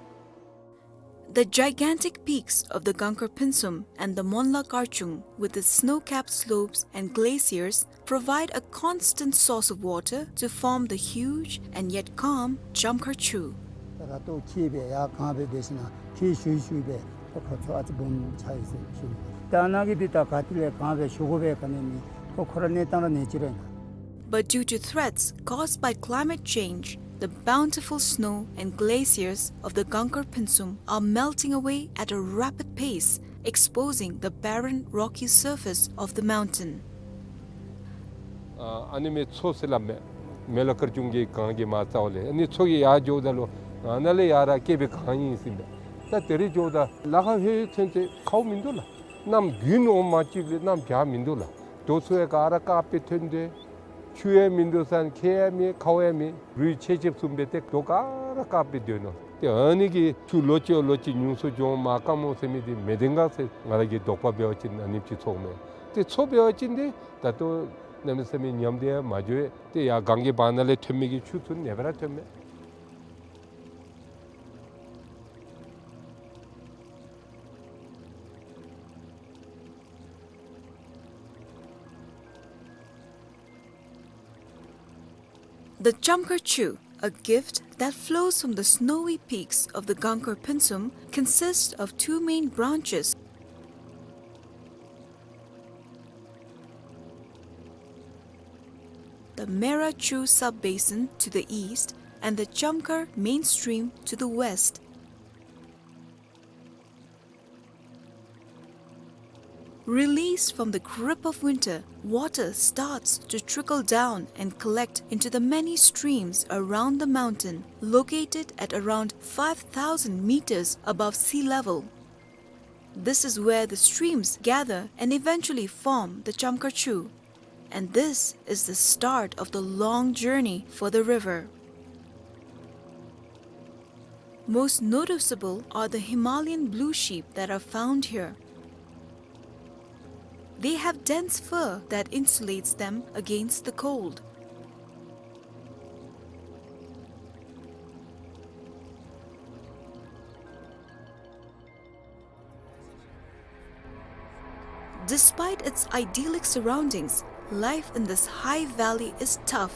The gigantic peaks of the Gangkar Phinsum and the Monla Karchung, with its snow-capped slopes and glaciers, provide a constant source of water to form the huge and yet calm Chamkhar Chu. ད་ར་ཏོ་ཁྱི་སྦེ་ཡར་གང་སྦེ་འབད་ཞིན་ན་ཁྱི་ཞུ་ཞུ་སྦེ་ད་ཁོ་ཚུ་ཨ་ཙི་སྦོམ་ཆགས་ཡི་ཟེར་ཞུ་ནི། ད་ནཱ་གི་འདི་ད་ག་ཏེ་ལས་གང་སྦེ་ཞུ་དགོ་པའི་ག་ནི་མེད། ཁོ་ཁོ་ར་གནས་སྟངས་ར་གནས་ཅི་རེ་ན། But due to threats caused by climate change, the bountiful snow and glaciers of the Gangkar Phinsum are melting away at a rapid pace, exposing the barren rocky surface of the mountain. ཨ་ཨ་ནི་མི་མཚོ་ཟེར་སླབ་མས། མེ་ལ་དཀར་ཆུང་གི་གངས་ཀྱི་མར་རྩ་བ་ལས་ཨ་ནི་མཚོ་གི་ཡར་འགྱོཝ་ད་ལུ་ཨ་ནཱ་ལས་ཡར་ར་སྐྱེས་པའི་གངས་ཨིན་ཟེར་མས། ད་དེ་རེ་འགྱོཝ་ད་ལ་ཁ་ཧེ་ཚུན་ཚོད་ཁཝ་མིན་འདུག་ལགས། གནམ་དགུན་འོང་མ་གཅིག་ལས་གནམ་བྱཱར་མིན་འདུག་ལགས། རྡོ་ཚུ་ཡང་ག་ར་དཀརཔོ་སྦེ་ཐོན་ཏེ་ཆུ་ཡང་མིན་འདུག་ས་ཁྱེགས་ཡང་མེད་ཁཝ་ཡང་མེད། རུད་ཆེ་ཆེ་བཟུམ་སྦེ་ཏེ་རྡོ་ག་ར་དཀརཔོ་སྦེ་སྡོད་ནུག། ཏེ་ཨ་ནི་གིས་ཆུ་ལོ་གཅིག་ལོ་གཅིག་ཉུང་སུ་འགྱོ་མར་དཀར་མོ་ཟེར་མི་འདི་མེད་དེ་འགས་ཟེར་ང་ར་གི་དོགས་པ་འབད་བ་ཅིན་ཨ་ནེམ་ཅིག་ཚོརཝ་མས། ཏེ་མཚོ་འབད་བ་ཅིན་འདི་ད་ལྟོ་གནམ་མེད་ས་མེད་ཉམས་ཏེ་ཡང་མ་འགྱོ། ཏེ་ཡར་གངས་ཀྱི་བར་ན་ལས་ཐོན་མི་གི་ཆུ་ཚུ་ཨ་ནེ་སྦེ་ར་ཐོནམ་མས། The Chamkhar Chu, a gift that flows from the snowy peaks of the Gangkar Phinsum, consists of two main branches, the Mera Chu sub-basin to the east and the Chamkhar main stream to the west. Released from the grip of winter, water starts to trickle down and collect into the many streams around the mountain, located at around five thousand meters above sea level. This is where the streams gather and eventually form the Chamkhar Chu. And this is the start of the long journey for the river. Most noticeable are the Himalayan blue sheep that are found here. They have dense fur that insulates them against the cold. Despite its idyllic surroundings, life in this high valley is tough.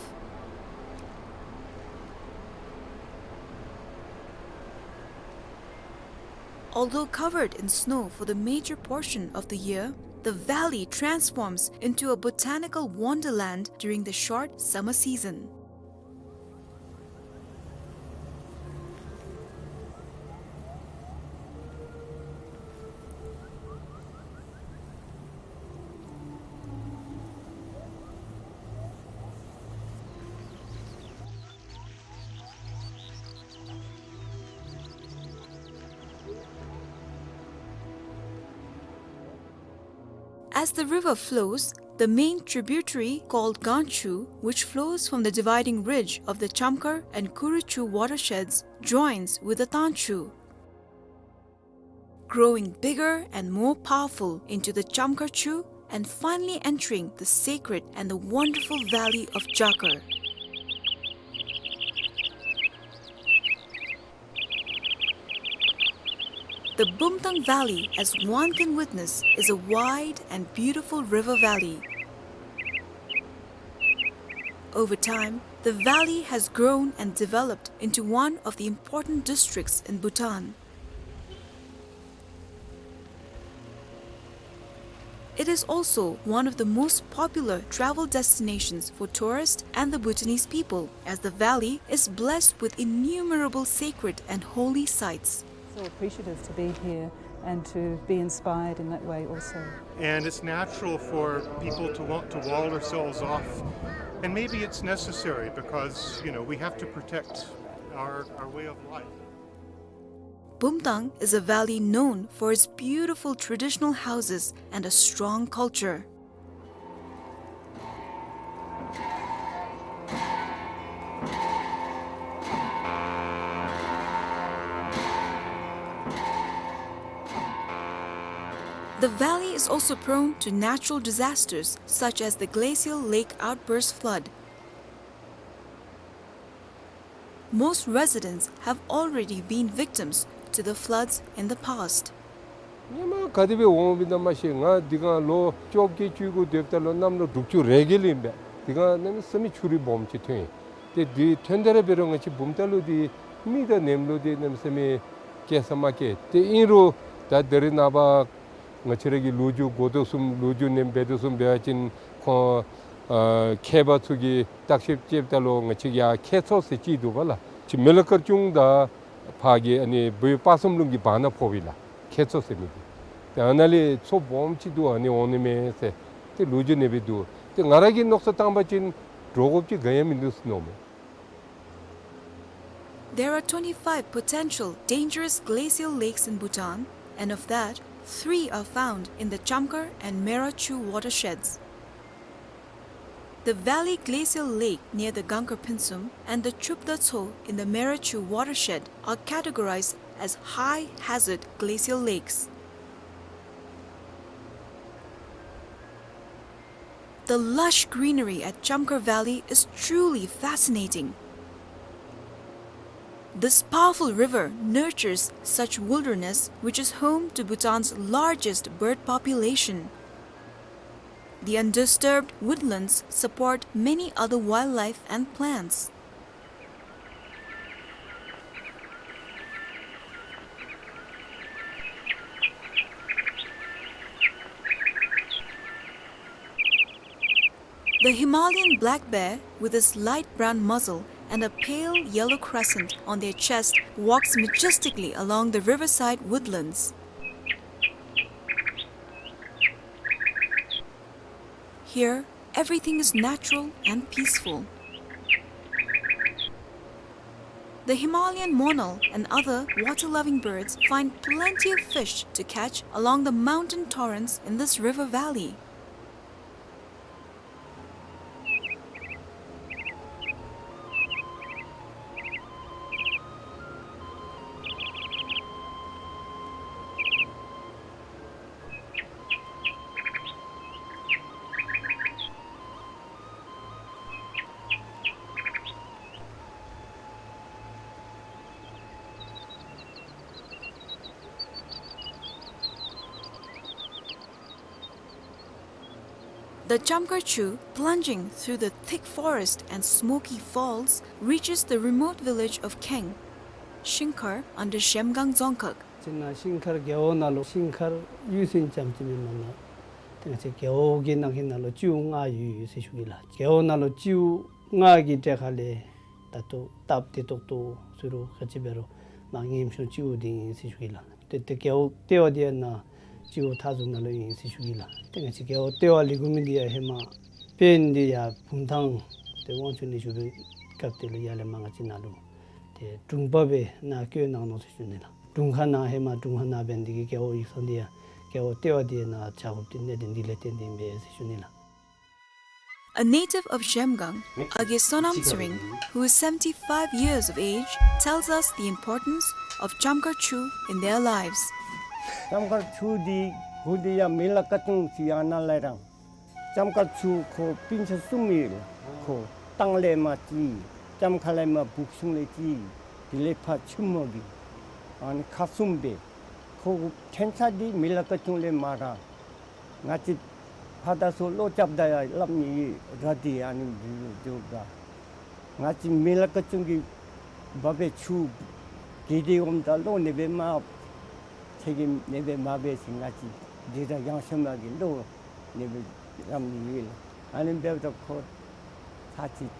Although covered in snow for the major portion of the year, the valley transforms into a botanical wonderland during the short summer season. As the river flows, The main tributary, called Ganchu, which flows from the dividing ridge of the Chamkhar and Kuruchu watersheds, joins with the Tanchu, growing bigger and more powerful into the Chamkhar Chu and finally entering the sacred and the wonderful valley of Jakar. The Bumtang Valley, as one can witness, is a wide and beautiful river valley. Over time, the valley has grown and developed into one of the important districts in Bhutan. It is also one of the most popular travel destinations for tourists and the Bhutanese people, as the valley is blessed with innumerable sacred and holy sites. So appreciative to be here and to be inspired in that way also. And it's natural for people to want to wall ourselves off. And maybe it's necessary because, you know, we have to protect our, our way of life. Bumtang is a valley known for its beautiful traditional houses and a strong culture. The valley is also prone to natural disasters such as the glacial lake outburst flood. Most residents have already been victims to the floods in the past. ཧེ་མ་ག་དེ་སྦེ་འོང་བའི་ནང་མ་ཤེས། ང་འདི་ག་ལོ་བཅོ་བརྒྱད་བཅུ་དགུ་སྡོདཔ་ད་ལུ་གནམ་ལོ་དྲུག་ཅུ་རེ་བརྒྱད་ལུ་ཨིན་པས། འདི་ག་གནམ་མེད་ས་མེད་ཆུ་རུད་སྦོམ་ཅིག་ཐོན་ཡི། ཏེ་འདི་ཐོན་ཏེ་ར་འབད་རུང་ང་བཅས་བུམ་ཐང་ལུ་འདི་མི་དང་ནེམ་ལུ་འདི་གནམ་མེད་ས་མེད་སྐྱེལ་ས་མ་སྐྱེལ། ཏེ་ཨིན་རུང་ད་ད་རེས་ནངས་པ་ང་བཅས་ར་གི་ལོ་རྒྱུས་གོ་དོ་བཟུམ་ལོ་རྒྱུས་ནང་འབད་དོ་བཟུམ་འབད་བ་ཅིན་ཁོང་ཨ་མཁས་པ་ཚུ་གིས་བརྟག་ཞིབ་རྐྱབ་ད་ལུ་ང་བཅས་ཡར་ཁྱད་མཚར་ཟེར་ཅིག་འདུག་པ་ལགས། ཅིག་མི་ལ་དཀར་ཆུང་དང་ཕར་གྱི་ཨ་ནི་བོད་དཔག་བསམ་ལུང་གི་བར་ན་ཕོག་པས་ལགས། ཁྱད་མཚར་ཟེར་མི་འདི། ཏེ་ཨ་ནཱ་ལས་མཚོ་སྦོམ་ཅིག་འདུག། ཨ་ནི་འོང་ནི་མས་ཟེར་ཏེ་ལོ་རྒྱུས་ནང་སྦེ་འདུག། ཏེ་ང་ར་གིས་མནོ་བསམ་བཏང་བ་ཅིན་འདྲོག་དགོཔ་ཅིག་ག་ཡང་མིན་འདུག་ཟེར་མནོཝ་མས། There are twenty-five potential dangerous glacial lakes in Bhutan, and of that, three are found in the Chamkhar and Meirachu watersheds. The Valley Glacial Lake near the Gangkhar Phinsum and the Chupda Tso in the Meirachu watershed are categorized as high hazard glacial lakes. The lush greenery at Chamkhar Valley is truly fascinating. This powerful river nurtures such wilderness, which is home to Bhutan's largest bird population. The undisturbed woodlands support many other wildlife and plants. The Himalayan black bear, with his light brown muzzle and a pale yellow crescent on their chest, walks majestically along the riverside woodlands. Here, everything is natural and peaceful. The Himalayan monal and other water-loving birds find plenty of fish to catch along the mountain torrents in this river valley. The Chamkhar Chu, plunging through the thick forest and smoky falls, reaches the remote village of Kheng, Shingkhar under Zhemgang Dzongkhag. ཅིག་ནང་ཤིང་མཁར་རྒེད་འོག་ནང་ལུ་ཤིང་མཁར་གཡུས་ཚན་ཙམ་ཅིག་མེན་མ་ན། ཏེ་ང་བཅས་རྒེད་འོག་གི་ནང་གི་ནང་ལུ་སྤྱི་འོག་ལྔ་ཡོད་ཡོད་ཟེར་ཞུ་གེ་ལགས། རྒེད་འོག་ནང་ལུ་སྤྱི་འོག་ལྔ་གི་གྲས་ཁ་ལས་ད་ལྟོ་སྟབས་བདེ་ཏོག་ཏོ་ཟེར་རུང་ག་ཅི་འབད་རུང་མར་ངན་ཤོས་སྤྱི་འོག་འདི་ཨིན་ཟེར་ཞུ་གེ་ལགས། ཏེ་ཏེ་རྒེད་འོག་ལྟེ་བ་འདི་ཡང་ནཱ་སྤྱི་འོག་མཐའ་ཟུར་ནང་ལུ་ཨིན་ཟེར་ཞུ་གེ་ལགས། ཏེ་ང་བཅས་རྒེད་འོག་ལྟེ་བ་ལས་འགོ་མི་འདི་ཡང་ཧེ་མ་དཔེ་འདི་ཡར་བུམ་ཐང་ཏེ་དབང་ཕྱུག་གནས་བཞུགས་པའི་སྐབས་དེ་ལུ་ཡར་ལས་མར་ང་བཅས་ནཱ་ལུ་ཏེ་དྲུང་པ་སྦེ་ནཱ་བསྐོས་གནང་ནུག་ཟེར་ཞུ་ནི་ལགས། དྲུང་ཁག་ནང་ཧེ་མ་དྲུང་ཁག་ནང་འབད་ནི་འདི་གིས་རྒེད་འོག་ཡིག་ཚང་འདི་ཡང་རྒེད་འོག་ལྟེ་བ་འདི་ནཱ་བྱ་དགོཔ་འདི་གནད་དོན་འདི་ལས་བརྟེན་ཏེ་ཨིན་པས་ཟེར་ཞུ་ནི་ལགས། A native of Zhemgang, Age Sonam Tsering, who is seventy-five years of age, tells us the importance of Chamkhar Chu in their lives. ལྕམ་མཁར་ཆུ་འདི་གུ་འདི་ཡང་མི་ལ་ཀ་ཅུང་ཅིག་ཡང་ན་ལས་རང་། ལྕམ་མཁར་ཆུ་ཁོ་སྤུན་ཆ་གསུམ་ཡོད་ལགས། ཁོ་སྟང་ལས་མར་གཅིག། ལྕམ་མཁར་ལས་མར་སྦུག་གཞུང་ལས་གཅིག། དེ་ལས་ཕར་ཆུ་མོ་གི། ཨ་ནི་ཁག་གསུམ་སྦེ། ཁོ་ཕྲན་ཚེགས་འདི་མི་ལ་ཀ་ཅུང་ལས་མར་ར། ང་བཅས་ཕར་དང་ཚུར་ལོག་རྐྱབ་ད་ཡང་སླབ་ནི་ཡོད། ར་འདི་ཨ་ནི་འདི་འགྱོ་དགའ། ང་བཅས་མི་ལ་ཀ་ཅུང་གི་འབབ་པའི་ཆུ་གི་འདི་འོངམ་ད་ལོག་ནི་སྦེ་མར་ཚེ་གི་ནི་སྦེ་མ་འབད་ཞིནམ་ང་བཅས་འདི་ར་ཡང་ཤོས་མ་གི་ལོག་ནི་སྦེ་རམ་ནི་ཡོད་ལགས། ཨ་ནི་འབདཝ་ད་ཁོ་ཚར་གཅིག།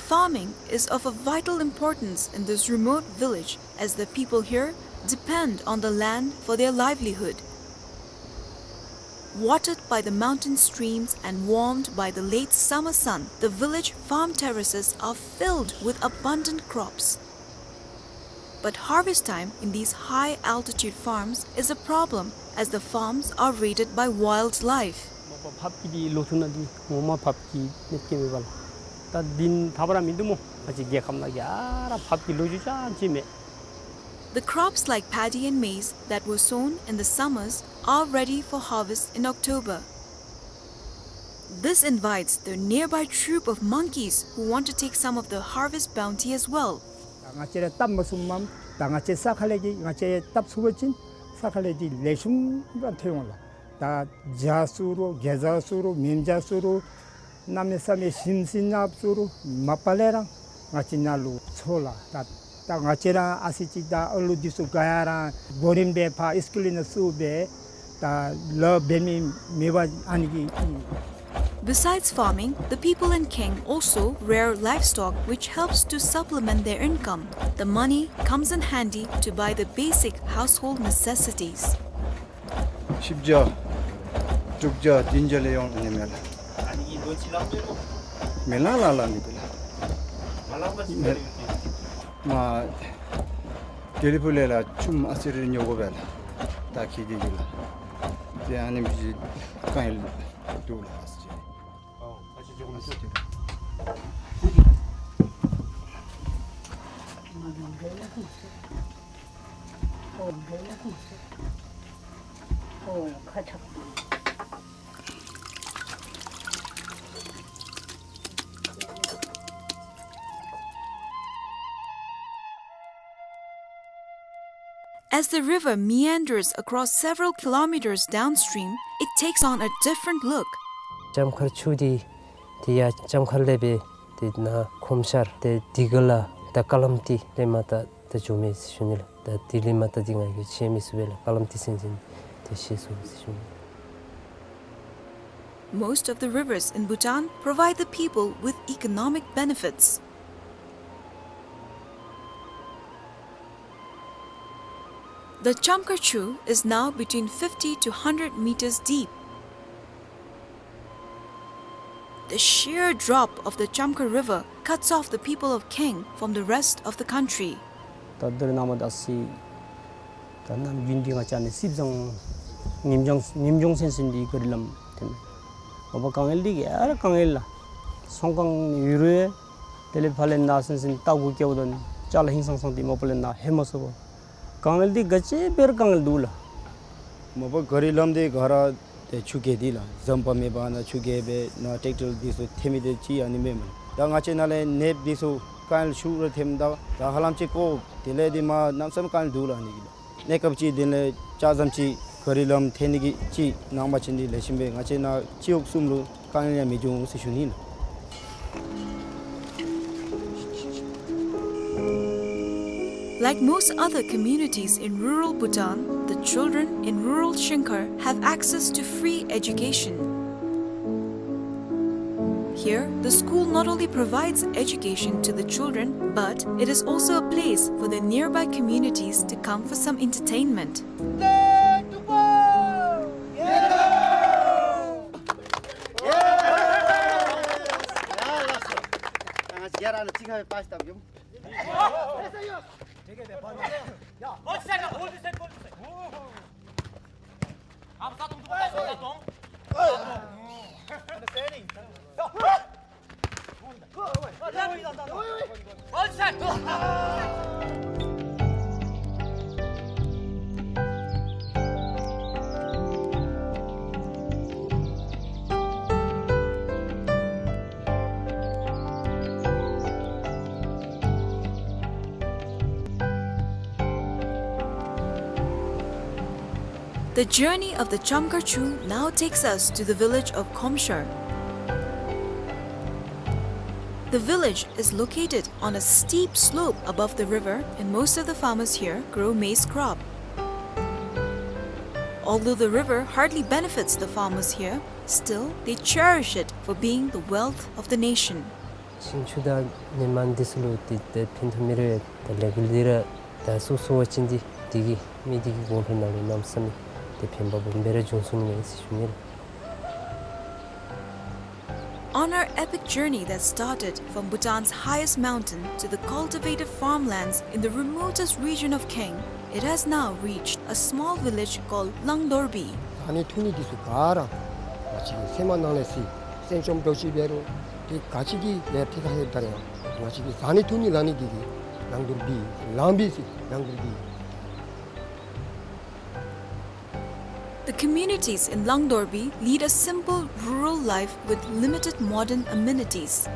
Farming is of a vital importance in this remote village, as the people here depend on the land for their livelihood. Watered by the mountain streams and warmed by the late summer sun, the village farm terraces are filled with abundant crops. But harvest time in these high-altitude farms is a problem, as the farms are raided by wildlife. མ་པ་ཕགཔ་གི་འདི་ལོ་ཐུང་ནང་འདི་ངོ་མ་ཕགཔ་གི་གནོད་སྐྱེལ་མེད་པ་ལགས། ད་འདི་ཐབས་ར་མིན་འདུག་སྨོ། ང་བཅས་རྒྱལ་ཁབ་ནང་གི་ཨ་ར་ཕགཔ་གི་ལོ་རྒྱུས་ཅང་ཅིག་མེད། The crops like paddy and maize that were sown in the summers are ready for harvest in October. This invites the nearby troop of monkeys who want to take some of the harvest bounty as well. ད་ང་བཅས་ར་བཏབ་མ་ཚུགསཔ་མས། ད་ང་བཅས་ས་ཁ་ལས་ཀྱི་ང་བཅས་བཏབ་ཚུགས་པ་ཅིན་ས་ཁ་ལས་ཀྱི་ལེགས་ཤོམ་ར་ཐོན་འོང་ལགས། ད་བྱ་ཚུ་རུང་གེ་ཛ་ཚུ་རུང་མེན་བྱ་ཚུ་རུང་གནམ་མེད་ས་མེད་ཞིམ་ཟིང་ནགཔ་ཚུ་རུང་མ་པ་ལས་ར་ང་བཅས་ནཱ་ལུ་འཚོ་ལགས། ད་ད་ང་བཅས་ར་ཨ་ཙི་ཅིག་ད་ཨ་ལུ་འདི་ཚུ་ག་ཡ་ར་གོ་རིམ་སྦེ་ཕར་ཨིསི་ཀུལ་ནང་བཙུགས་སྦེ་ད་ལཱ་འབད་མི་མེད་པ་ཨ་ནི་གི། Besides farming, the people in Keng also rear livestock, which helps to supplement their income. The money comes in handy to buy the basic household necessities. བཞི་བརྒྱ་དྲུག་བརྒྱ་བདུན་བརྒྱ་ལས་ཡོད་ནི་མས་ལགས། མི་ལ་ལ་ལ་ནི་གི་ལགས། མ་དེ་ལས་ཕུ་ལས་ལ་ཆུམ་ཨ་ཙི་རེ་ཉོ་དགོ་པས་ལགས། ད་ཁྱེད་ཀྱིས་ལགས། ཏེ་ཨ་ནི་མི་གང་ཡང་འདུག་ལགས། As the river meanders across several kilometers downstream, it takes on a different look. ལྕམ་མཁར་ཆུ་འདི་ཏེ་ཡར་ལྕམ་མཁར་ལས་སྦེ་ཏེ་ནཱ་ཁོམ་ཤར་ཏེ་དི་ག་ལ་དང་ཀ་ལམ་ཏི་ལས་མར་ད་ད་འགྱོ་མས་ཟེར་ཞུ་ནི་ལགས། ད་དེ་ལས་མར་ད་འདི་ང་གིས་ཤེས་མི་ཚུགས་པས་ལགས། ཀ་ལམ་ཏི་ཟེར་མི་འདི་ཤེས་སོང་ཟེར་ཞུ་ནི། Most of the rivers in Bhutan provide the people with economic benefits. The Chamkhar Chu is now between fifty to hundred meters deep. The sheer drop of the Chamkhar River cuts off the people of Keng from the rest of the country. ད་ད་རེས་ནངས་པ་ད་སི་ད་ནམ་རྒྱུན་འདི་ང་བཅས་ནི་སྲིབ་ཙང་ཉིནམ་ལྗང་ཉིནམ་ལྗང་སེང་སེང་འདི་ག་རི་ལམ་ཐོནམ་མས། མ་པ་དཀའ་ངལ་འདི་ག་ར་དཀའ་ངལ་ལགས། ཚོང་ཁང་ཡོད་རུང་དེ་ལས་ཕར་ལས་ནཱ་སེང་སེང་རྟ་གུ་སྐྱེལཝ་ད་ཅ་ལ་ཧིང་སངས་སངས་འདི་མ་པ་ལས་ནཱ་ལྷོད་མ་ཚུགས་པས། དཀའ་ངལ་འདི་ག་ཅི་འབད་རུང་དཀའ་ངལ་འདུག་ལགས། མ་པ་ག་རི་ལམ་འདི་ག་ར་ཏེ་ཆུ་རྐྱལ་འདི་ལགས། ཟམ་པ་མེད་པར་ནཱ་ཆུ་རྐྱལ་སྦེ་ནཱ་ཊེཀ་ཊར་འདི་ཚུ་ཐོན་མི་འདི་ཅིག་ཨ་ནི་མེན་མས། ད་ང་བཅས་ནཱ་ལས་ནདཔ་འདི་ཚུ་དཀའ་ངལ་ཤུགས་ར་ཐོནམ་ད་ད་ཧ་ལམ་ཅིག་ཀོ་དེ་ལས་འདི་མ་གནམ་མེད་ས་མེད་དཀའ་ངལ་འདུག་ལགས་ཨ་ནི་གི་ལགས། གནས་སྐབས་ཅིག་དེ་ལས་ལྕགས་ཟམ་ཅིག་ག་རི་ལམ་ཐོན་ནི་གི་ཅིག་གནང་པ་ཅིན་འདི་ལེགས་ཤོམ་སྦེ་ང་བཅས་ནཱ་སྤྱི་འོག་གསུམ་ལུ་དཀའ་ངལ་ཡང་མི་འབྱུང་ཟེར་ཞུ་ནི་ལགས། Like most other communities in rural Bhutan, the children in rural Shingkhar have access to free education. Here, the school not only provides education to the children, but it is also a place for the nearby communities to come for some entertainment. The journey of the Chamkarchu now takes us to the village of Khomshar. The village is located on a steep slope above the river, and most of the farmers here grow maize crop. Although the river hardly benefits the farmers here, still they cherish it for being the wealth of the nation. ཤིང་ཆུ་དང་ནི་མ་འདི་ཚུ་ལུ་ཏེ་ཏེ་ཕན་ཐོགས་མི་རེ་ད་ལས་འགུལ་འདི་ར་ད་སོ་སོ་བ་ཅིན་འདི་འདི་གིས་མི་འདི་གི་གོང་འཕེལ་ནང་ལུ་གནམ་མེད་ས་མེད་ཏེ་ཕན་པ་སྦོམ་སྦེ་ར་འབྱུང་ཚུགས་ནི་མས་ཟེར་ཞུ་ནི་ལགས། On our epic journey that started from Bhutan's highest mountain to the cultivated farmlands in the remotest region of Kaeng, it has now reached a small village called Langdorbi. བཟའ་ནི་འཐུང་ནི་འདི་ཚུ་ག་ར་ང་བཅས་ཀྱི་སེམས་ནང་ལས་སི་སེམས་ཅན་འདྲཝ་ཅིག་འབད་རུང་ཏེ་ག་ཅི་གི་ལས་ཏེ་ག་ཧེ་ད་རེ་ང་བཅས་ཀྱི་བཟའ་ནི་འཐུང་ནི་ལ་ནི་འདི་གིས་ལང་དོར་བི་ལང་བི་ཟེར་ལང་དོར་བི། The communities in Langdorbi lead a simple rural life with limited modern amenities.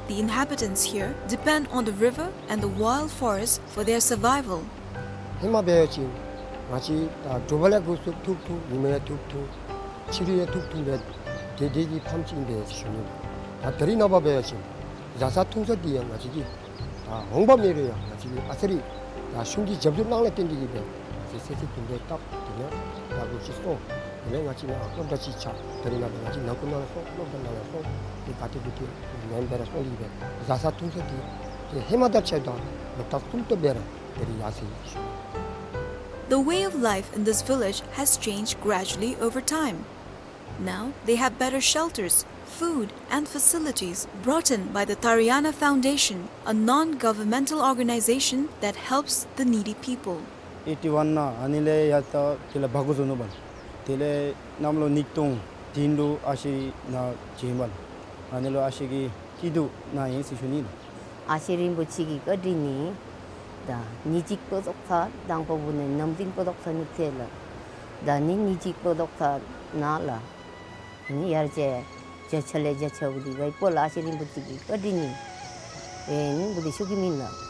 The inhabitants here depend on the river and the wild forest for their survival. ཧེ་མ་འབད་བ་ཅིན་ང་བཅས་ད་དྲོ་པ་ལས་འགོ་བཙུགས་ཐུག་ཐུག་ཉིན་མ་ལས་ཐུག་ཐུག་ཕྱི་རུ་ལས་ཐུག་ཐུག་འབད་དེ་དེ་གི་ཕམ་ཅིག་འབད་ཟེར་ཞུ་ནི། ད་ད་རིས་ནངས་པ་འབད་བ་ཅིན་བཟའ་ཚང་འཐུང་ཚང་འདི་ཡང་ང་བཅས་ཀྱིས་ད་འོང་འབབ་མེད་རུང་ཡང་ང་བཅས་ཀྱིས་ཨ་ཙི་རེ་ད་གཞུང་གི་རྒྱབ་སྐྱོར་གནང་ལས་བརྟེན་ཏེ་གིས་སྦེ་ང་བཅས་ཚེ་ཚེ་བདུན་པའི་སྟབས་དེ་ལས་ད་ལོ་གཅིག་སོང་། དེ་ལས་ང་བཅས་ནཱ་སློབ་གྲྭ་ཅིག་ཆགས། ད་རིས་ནངས་པ་ང་བཅས་ནང་ཁུལ་ནང་ལས་སོང་སློབ་གྲྭ་ནང་ལས་སོང་། དེ་ག་ཏེ་གུ་ཏེ་མེན་པར་སོང་སྟེ་གིས་སྦེ་བཟའ་ཚང་འཐུང་ཚང་འདི་ཏེ་ཧེ་མ་དང་ཕྱད་དེ་ལོག་ལྟ་སུམ་སྟོང་སྦེ་ར་ད་རིས་ཡར་སོ་ཡི་ཟེར་ཞུ་ནི། The way of life in this village has changed gradually over time. Now they have better shelters, food and facilities brought in by the Tariana Foundation, a non-governmental organization that helps the needy people. ཨེ་ཊི་ཝན་ནང་ཨ་ནི་ལས་ཡར་ད་དེ་ལས་འབག་འགྱོ་ནུག་པ། དེ་ལས་གནམ་ལོ་ཉིས་སྟོང་བདུན་ལུ་ཨ་ཞེ་ནཱ་བྱོན་པ་ལགས། ཨ་ནི་ལུ་ཨ་ཞེ་གི་སྐྱིད་སྡུག་ནང་ཨིན་ཟེར་ཞུ་ནི་ལགས། ཨ་ཞེ་རིན་པོ་ཆེ་གི་བཀའ་དྲིན་ནི་ད་ཉིན་གཅིག་པོ་ཙོགས་ཚར་དང་པོ་བུ་ནི་ནམ་རིམ་པོ་ཙོགས་ཚར་ནི་ཚེ་ལགས། ད་ནི་ཉིན་གཅིག་པོ་ཙོགས་ཚར་ནཱ་ལགས། ནི་ཡར་ཅིག་བརྒྱ་ཆ་ལས་བརྒྱ་ཆ་བུ་འདི་ཝའི་པོ་ལགས་ཨ་ཞེ་རིན་པོ་ཆེ་གི་བཀའ་དྲིན་ནི་ཨེ་ནི་བུ་འདི་ཤོག་གི་མེན་ལགས།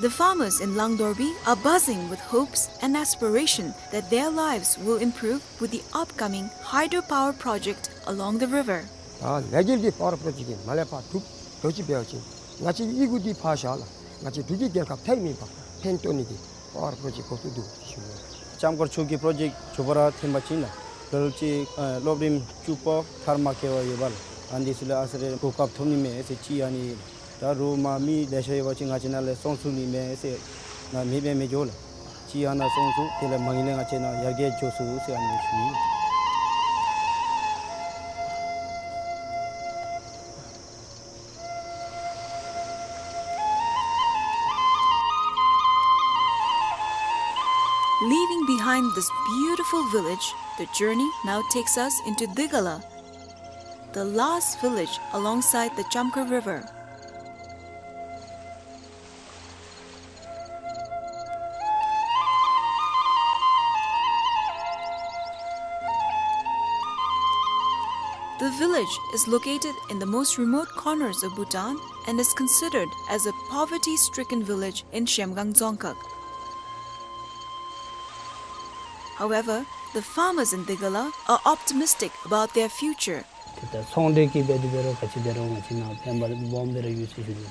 The farmers in Langdorbi are buzzing with hopes and aspiration that their lives will improve with the upcoming hydropower project along the river. ད་ལས་འགུལ་འདི་པ་ཝར་པྲོ་ཇེཀཊ་འདི་མར་ལས་ཕར་གྲུབ་འགྱོ་ཅི་འབད་བ་ཅིན་ང་བཅས་ཀྱི་གཡུས་སྒོ་འདི་ཕར་བཞག་ལགས། ང་བཅས་འབྲུག་རྒྱལ་ཁབ་མཐའ་མེད་པ་ཕན་ཐོགས་ནི་འདི་པ་ཝར་པྲོ་ཇེཀཊ་འགོ་བཙུགས་འདུག་ཟེར་ཞུ་ནི། ལྕམ་མཁར་ཆུ་གི་པྲོ་ཇེཀཊ་མཇུག་པ་ར་ཐོན་པ་ཅིན་ལགས་ལོ་ལོ་ཅིག་ཨ་སློབ་རིམ་བཅུ་པ་མཐར་མ་འཁྱོལ་བར་ཡོད་པ་ལགས། ཨ་ནི་ཚུ་ལུ་ཨ་ཙི་རེ་གོ་སྐབས་ཐོབ་ནི་མས་ཟེར་ཅིག་ཨ་ནི་ལགས། ད་རུང་མ་མི་ལེ་ཤ་ཡོད་པ་ཅིན་ང་བཅས་ནཱ་ལས་སོང་ཚུགས་ནི་མས་ཟེར་ནཱ་མེདཔ་སྦེ་མི་འགྱོ་ལགས། ཅིག་ཨ་ནཱ་སོང་ཚུགས་དེ་ལས་མ་ངེས་ལས་ང་བཅས་ནཱ་ཡར་རྒྱས་འགྱོ་ཚུགས་ཟེར་ཨ་ནི་ཞུ་ནི། Leaving behind this beautiful village, the journey now takes us into Digala, the last village alongside the Chamkhar River. The village is located in the most remote corners of Bhutan and is considered as a poverty-stricken village in Zhemgang Dzongkhag. However, the farmers in Digala are optimistic about their future. ཏེ་ད་ཚོང་འབྲེལ་གྱི་འབད་དེ་འབད་རུང་ག་ཅི་འབད་རུང་ང་བཅས་ནཱ་ཕན་པ་སྦོམ་སྦེ་ར་ཡོད་ཟེར་ཞུ་ནི།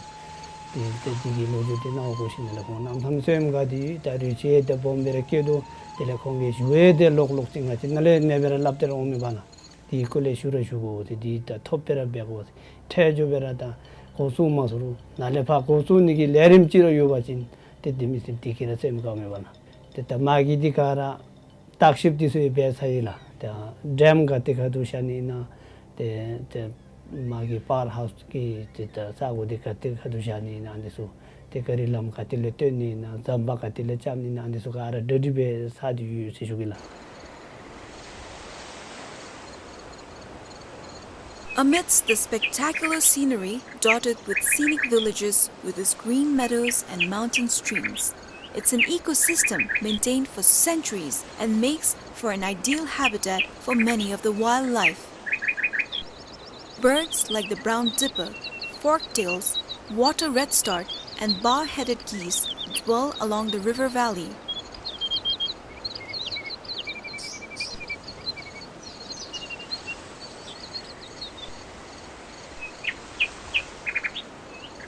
ཏེ་ཏེ་དེ་གི་ལོ་རྒྱུས་འདི་ནཱ་འོང་དགོ་ཞིནམ་ལས་ཁོང་གནམ་ཐང་སེམས་དགའ་སྟེ་ད་རུང་ཅིག་ཏེ་སྦོམ་སྦེ་ར་སྐྱེ་དོ། དེ་ལས་ཁོང་གི་ཞུ་ཡང་ཏེ་ལོག་ལོག་ཅིག་ང་བཅས་ནཱ་ལས་མེད་པར་སླབ་སྟེ་ར་འོང་མི་པ་ལགས། དེ་སྐོར་ལས་ཞུ་ར་ཞུ་དགོ་ཟེར། དེ་ད་ཐོབ་སྦེ་ར་འབད་དགོ་ཟེར། འཕྲལ་མགྱོགས་སྦེ་ར་ད་འགོ་བཙུགས་མ་ཚུགས་རུང་ནཱ་ལས་ཕར་འགོ་བཙུགས་ནི་གི་ལས་རིམ་ཅིག་ར་ཡོད་པ་ཅིན་ཏེ་དེ་མི་སེར་དེ་གིས་ར་སེམས་དགའ་འོང་མི་པ་ལགས། ཏེ་ད་མ་གི་འདི་ག་ར་བརྟག་ཞིབ་འདི་ཚུ་ཡང་འབད་ཚར་ཡི་ལགས། ཏེ་ཌེམ་ག་ཏེ་ག་འདུག་ཤར་ནི་ཨིན་ན། ཏེ་ཏེ་ མ་གི་པཱཝར་ཧའུསི་གི་ཏེ་ད་ས་གོ་འདི་ག་ཏེ་ག་ཏེ་བཞག་ནི་ཨིན་ན་འདི་ཚུ། ཏེ་ག་རི་ལམ་ག་ཏེ་ལས་བཏོན་ནི་ཨིན་ན། ཟམ་པ་ག་ཏེ་ལས་རྐྱབ་ནི་ཨིན་ན། འདི་ཚུ་ག་ར་གྲ་སྒྲིག་འབད་ཚར་ཏེ་ཡོད་ཟེར་ཞུ་གེ་ལགས། Amidst the spectacular scenery dotted with scenic villages with its green meadows and mountain streams, it's an ecosystem maintained for centuries and makes for an ideal habitat for many of the wildlife. Birds like the brown dipper, forktails, water redstart, and bar-headed geese dwell along the river valley.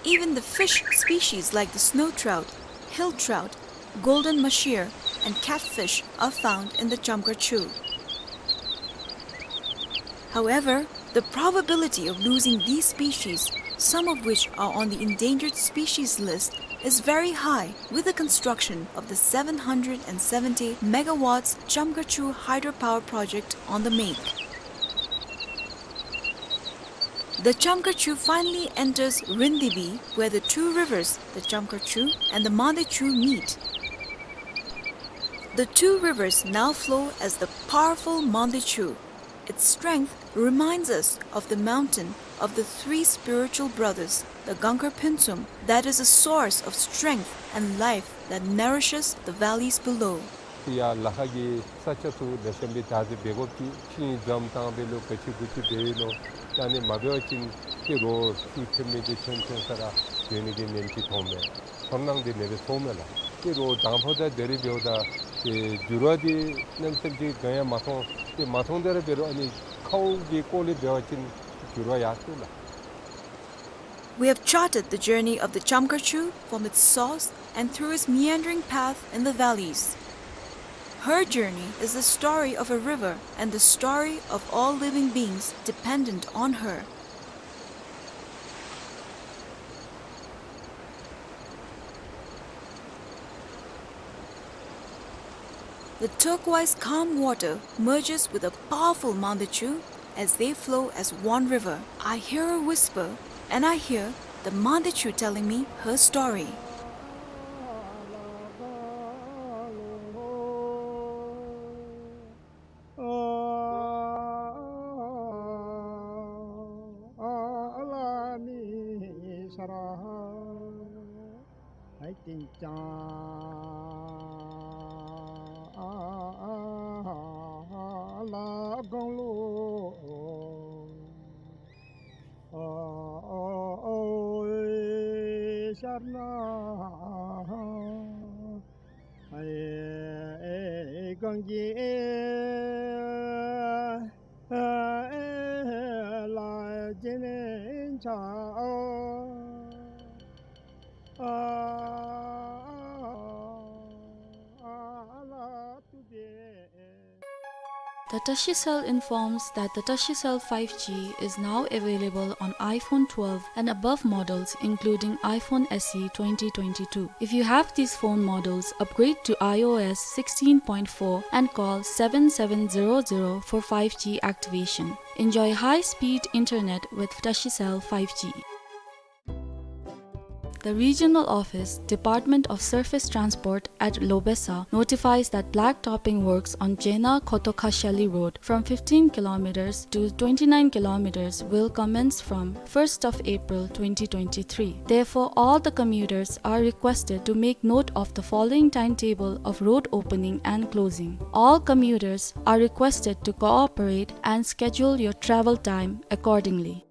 Even the fish species like the snow trout, hill trout, golden mahseer, and catfish are found in the Chamkar Chu. However, the probability of losing these species, some of which are on the endangered species list, is very high with the construction of the seven hundred and seventy megawatts Chamkar Chu hydropower project on the make. The Chamkar Chu finally enters Rindibi, where the two rivers, the Chamkar Chu and the Mande Chu, meet. The two rivers now flow as the powerful Mande Chu. Its strength reminds us of the mountain of the three spiritual brothers, the Gangkar Phuntsum, that is a source of strength and life that nourishes the valleys below. ཡར་ལ་ཁ་གི་ས་ཆ་ཚུ་ལེགས་ཤོམ་སྦེ་བདག་འཛིན་འབད་དགོཔ་ཅིག། ཤིང་འཛམ་བཏང་འབད་ལོ་ག་ཅི་གུ་ཅི་འབད་ཡི་ལོ། ད་ནི་མ་འབད་བ་ཅིན་ཏེ་རོགས་ཚུ་ཐོན་མི་འདི་ཐོན་ཐོན་ས་ར་འབད་ནི་གི་ཉེན་ཅིག་མཐོངམ་མས། ཚོར་སྣང་འདི་ཨ་ནེ་སྦེ་ཚོརཝ་མས་ལགས། ཏེ་རོགས་དང་ཕུ་དང་དེ་རིང་འབདཝ་ད་ཏེ་འགྱུར་བ་འདི་གནམ་མེད་ས་མེད་ཅིག་གང་ཡང་མ་མཐོང་། ཏེ་མ་མཐོང་དེ་ར་འབད་རུང་ཨ་ནི་ཁཝ་གི་སྐོར་ལས་འབད་བ་ཅིན་འགྱུར་བ་ཡར་སོང་ལགས། We have charted the journey of the Chamkar Chu from its source and through its meandering path in the valleys. Her journey is the story of a river and the story of all living beings dependent on her. The turquoise calm water merges with a powerful Mande Chu as they flow as one river. I hear a whisper, and I hear the Mande Chu telling me her story. The Tashicell informs that the Tashicell five G is now available on iPhone twelve and above models, including iPhone S E twenty twenty-two. If you have these phone models, upgrade to iOS sixteen point four and call seven seven zero zero for five G activation. Enjoy high-speed internet with Tashicell five G. The Regional Office, Department of Surface Transport at Lobesa notifies that blacktopping works on Jena Khotokhashali Road from fifteen kilometers to twenty-nine kilometers will commence from first of April twenty twenty-three. Therefore, all the commuters are requested to make note of the following timetable of road opening and closing. All commuters are requested to cooperate and schedule your travel time accordingly.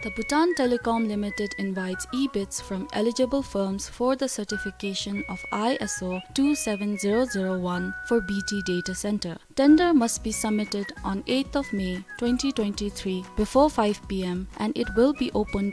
The Bhutan Telecom Limited invites e-bids from eligible firms for the certification of I S O two seven zero zero one for B T data center. Tender must be submitted on eighth of May twenty twenty-three before five P M and it will be opened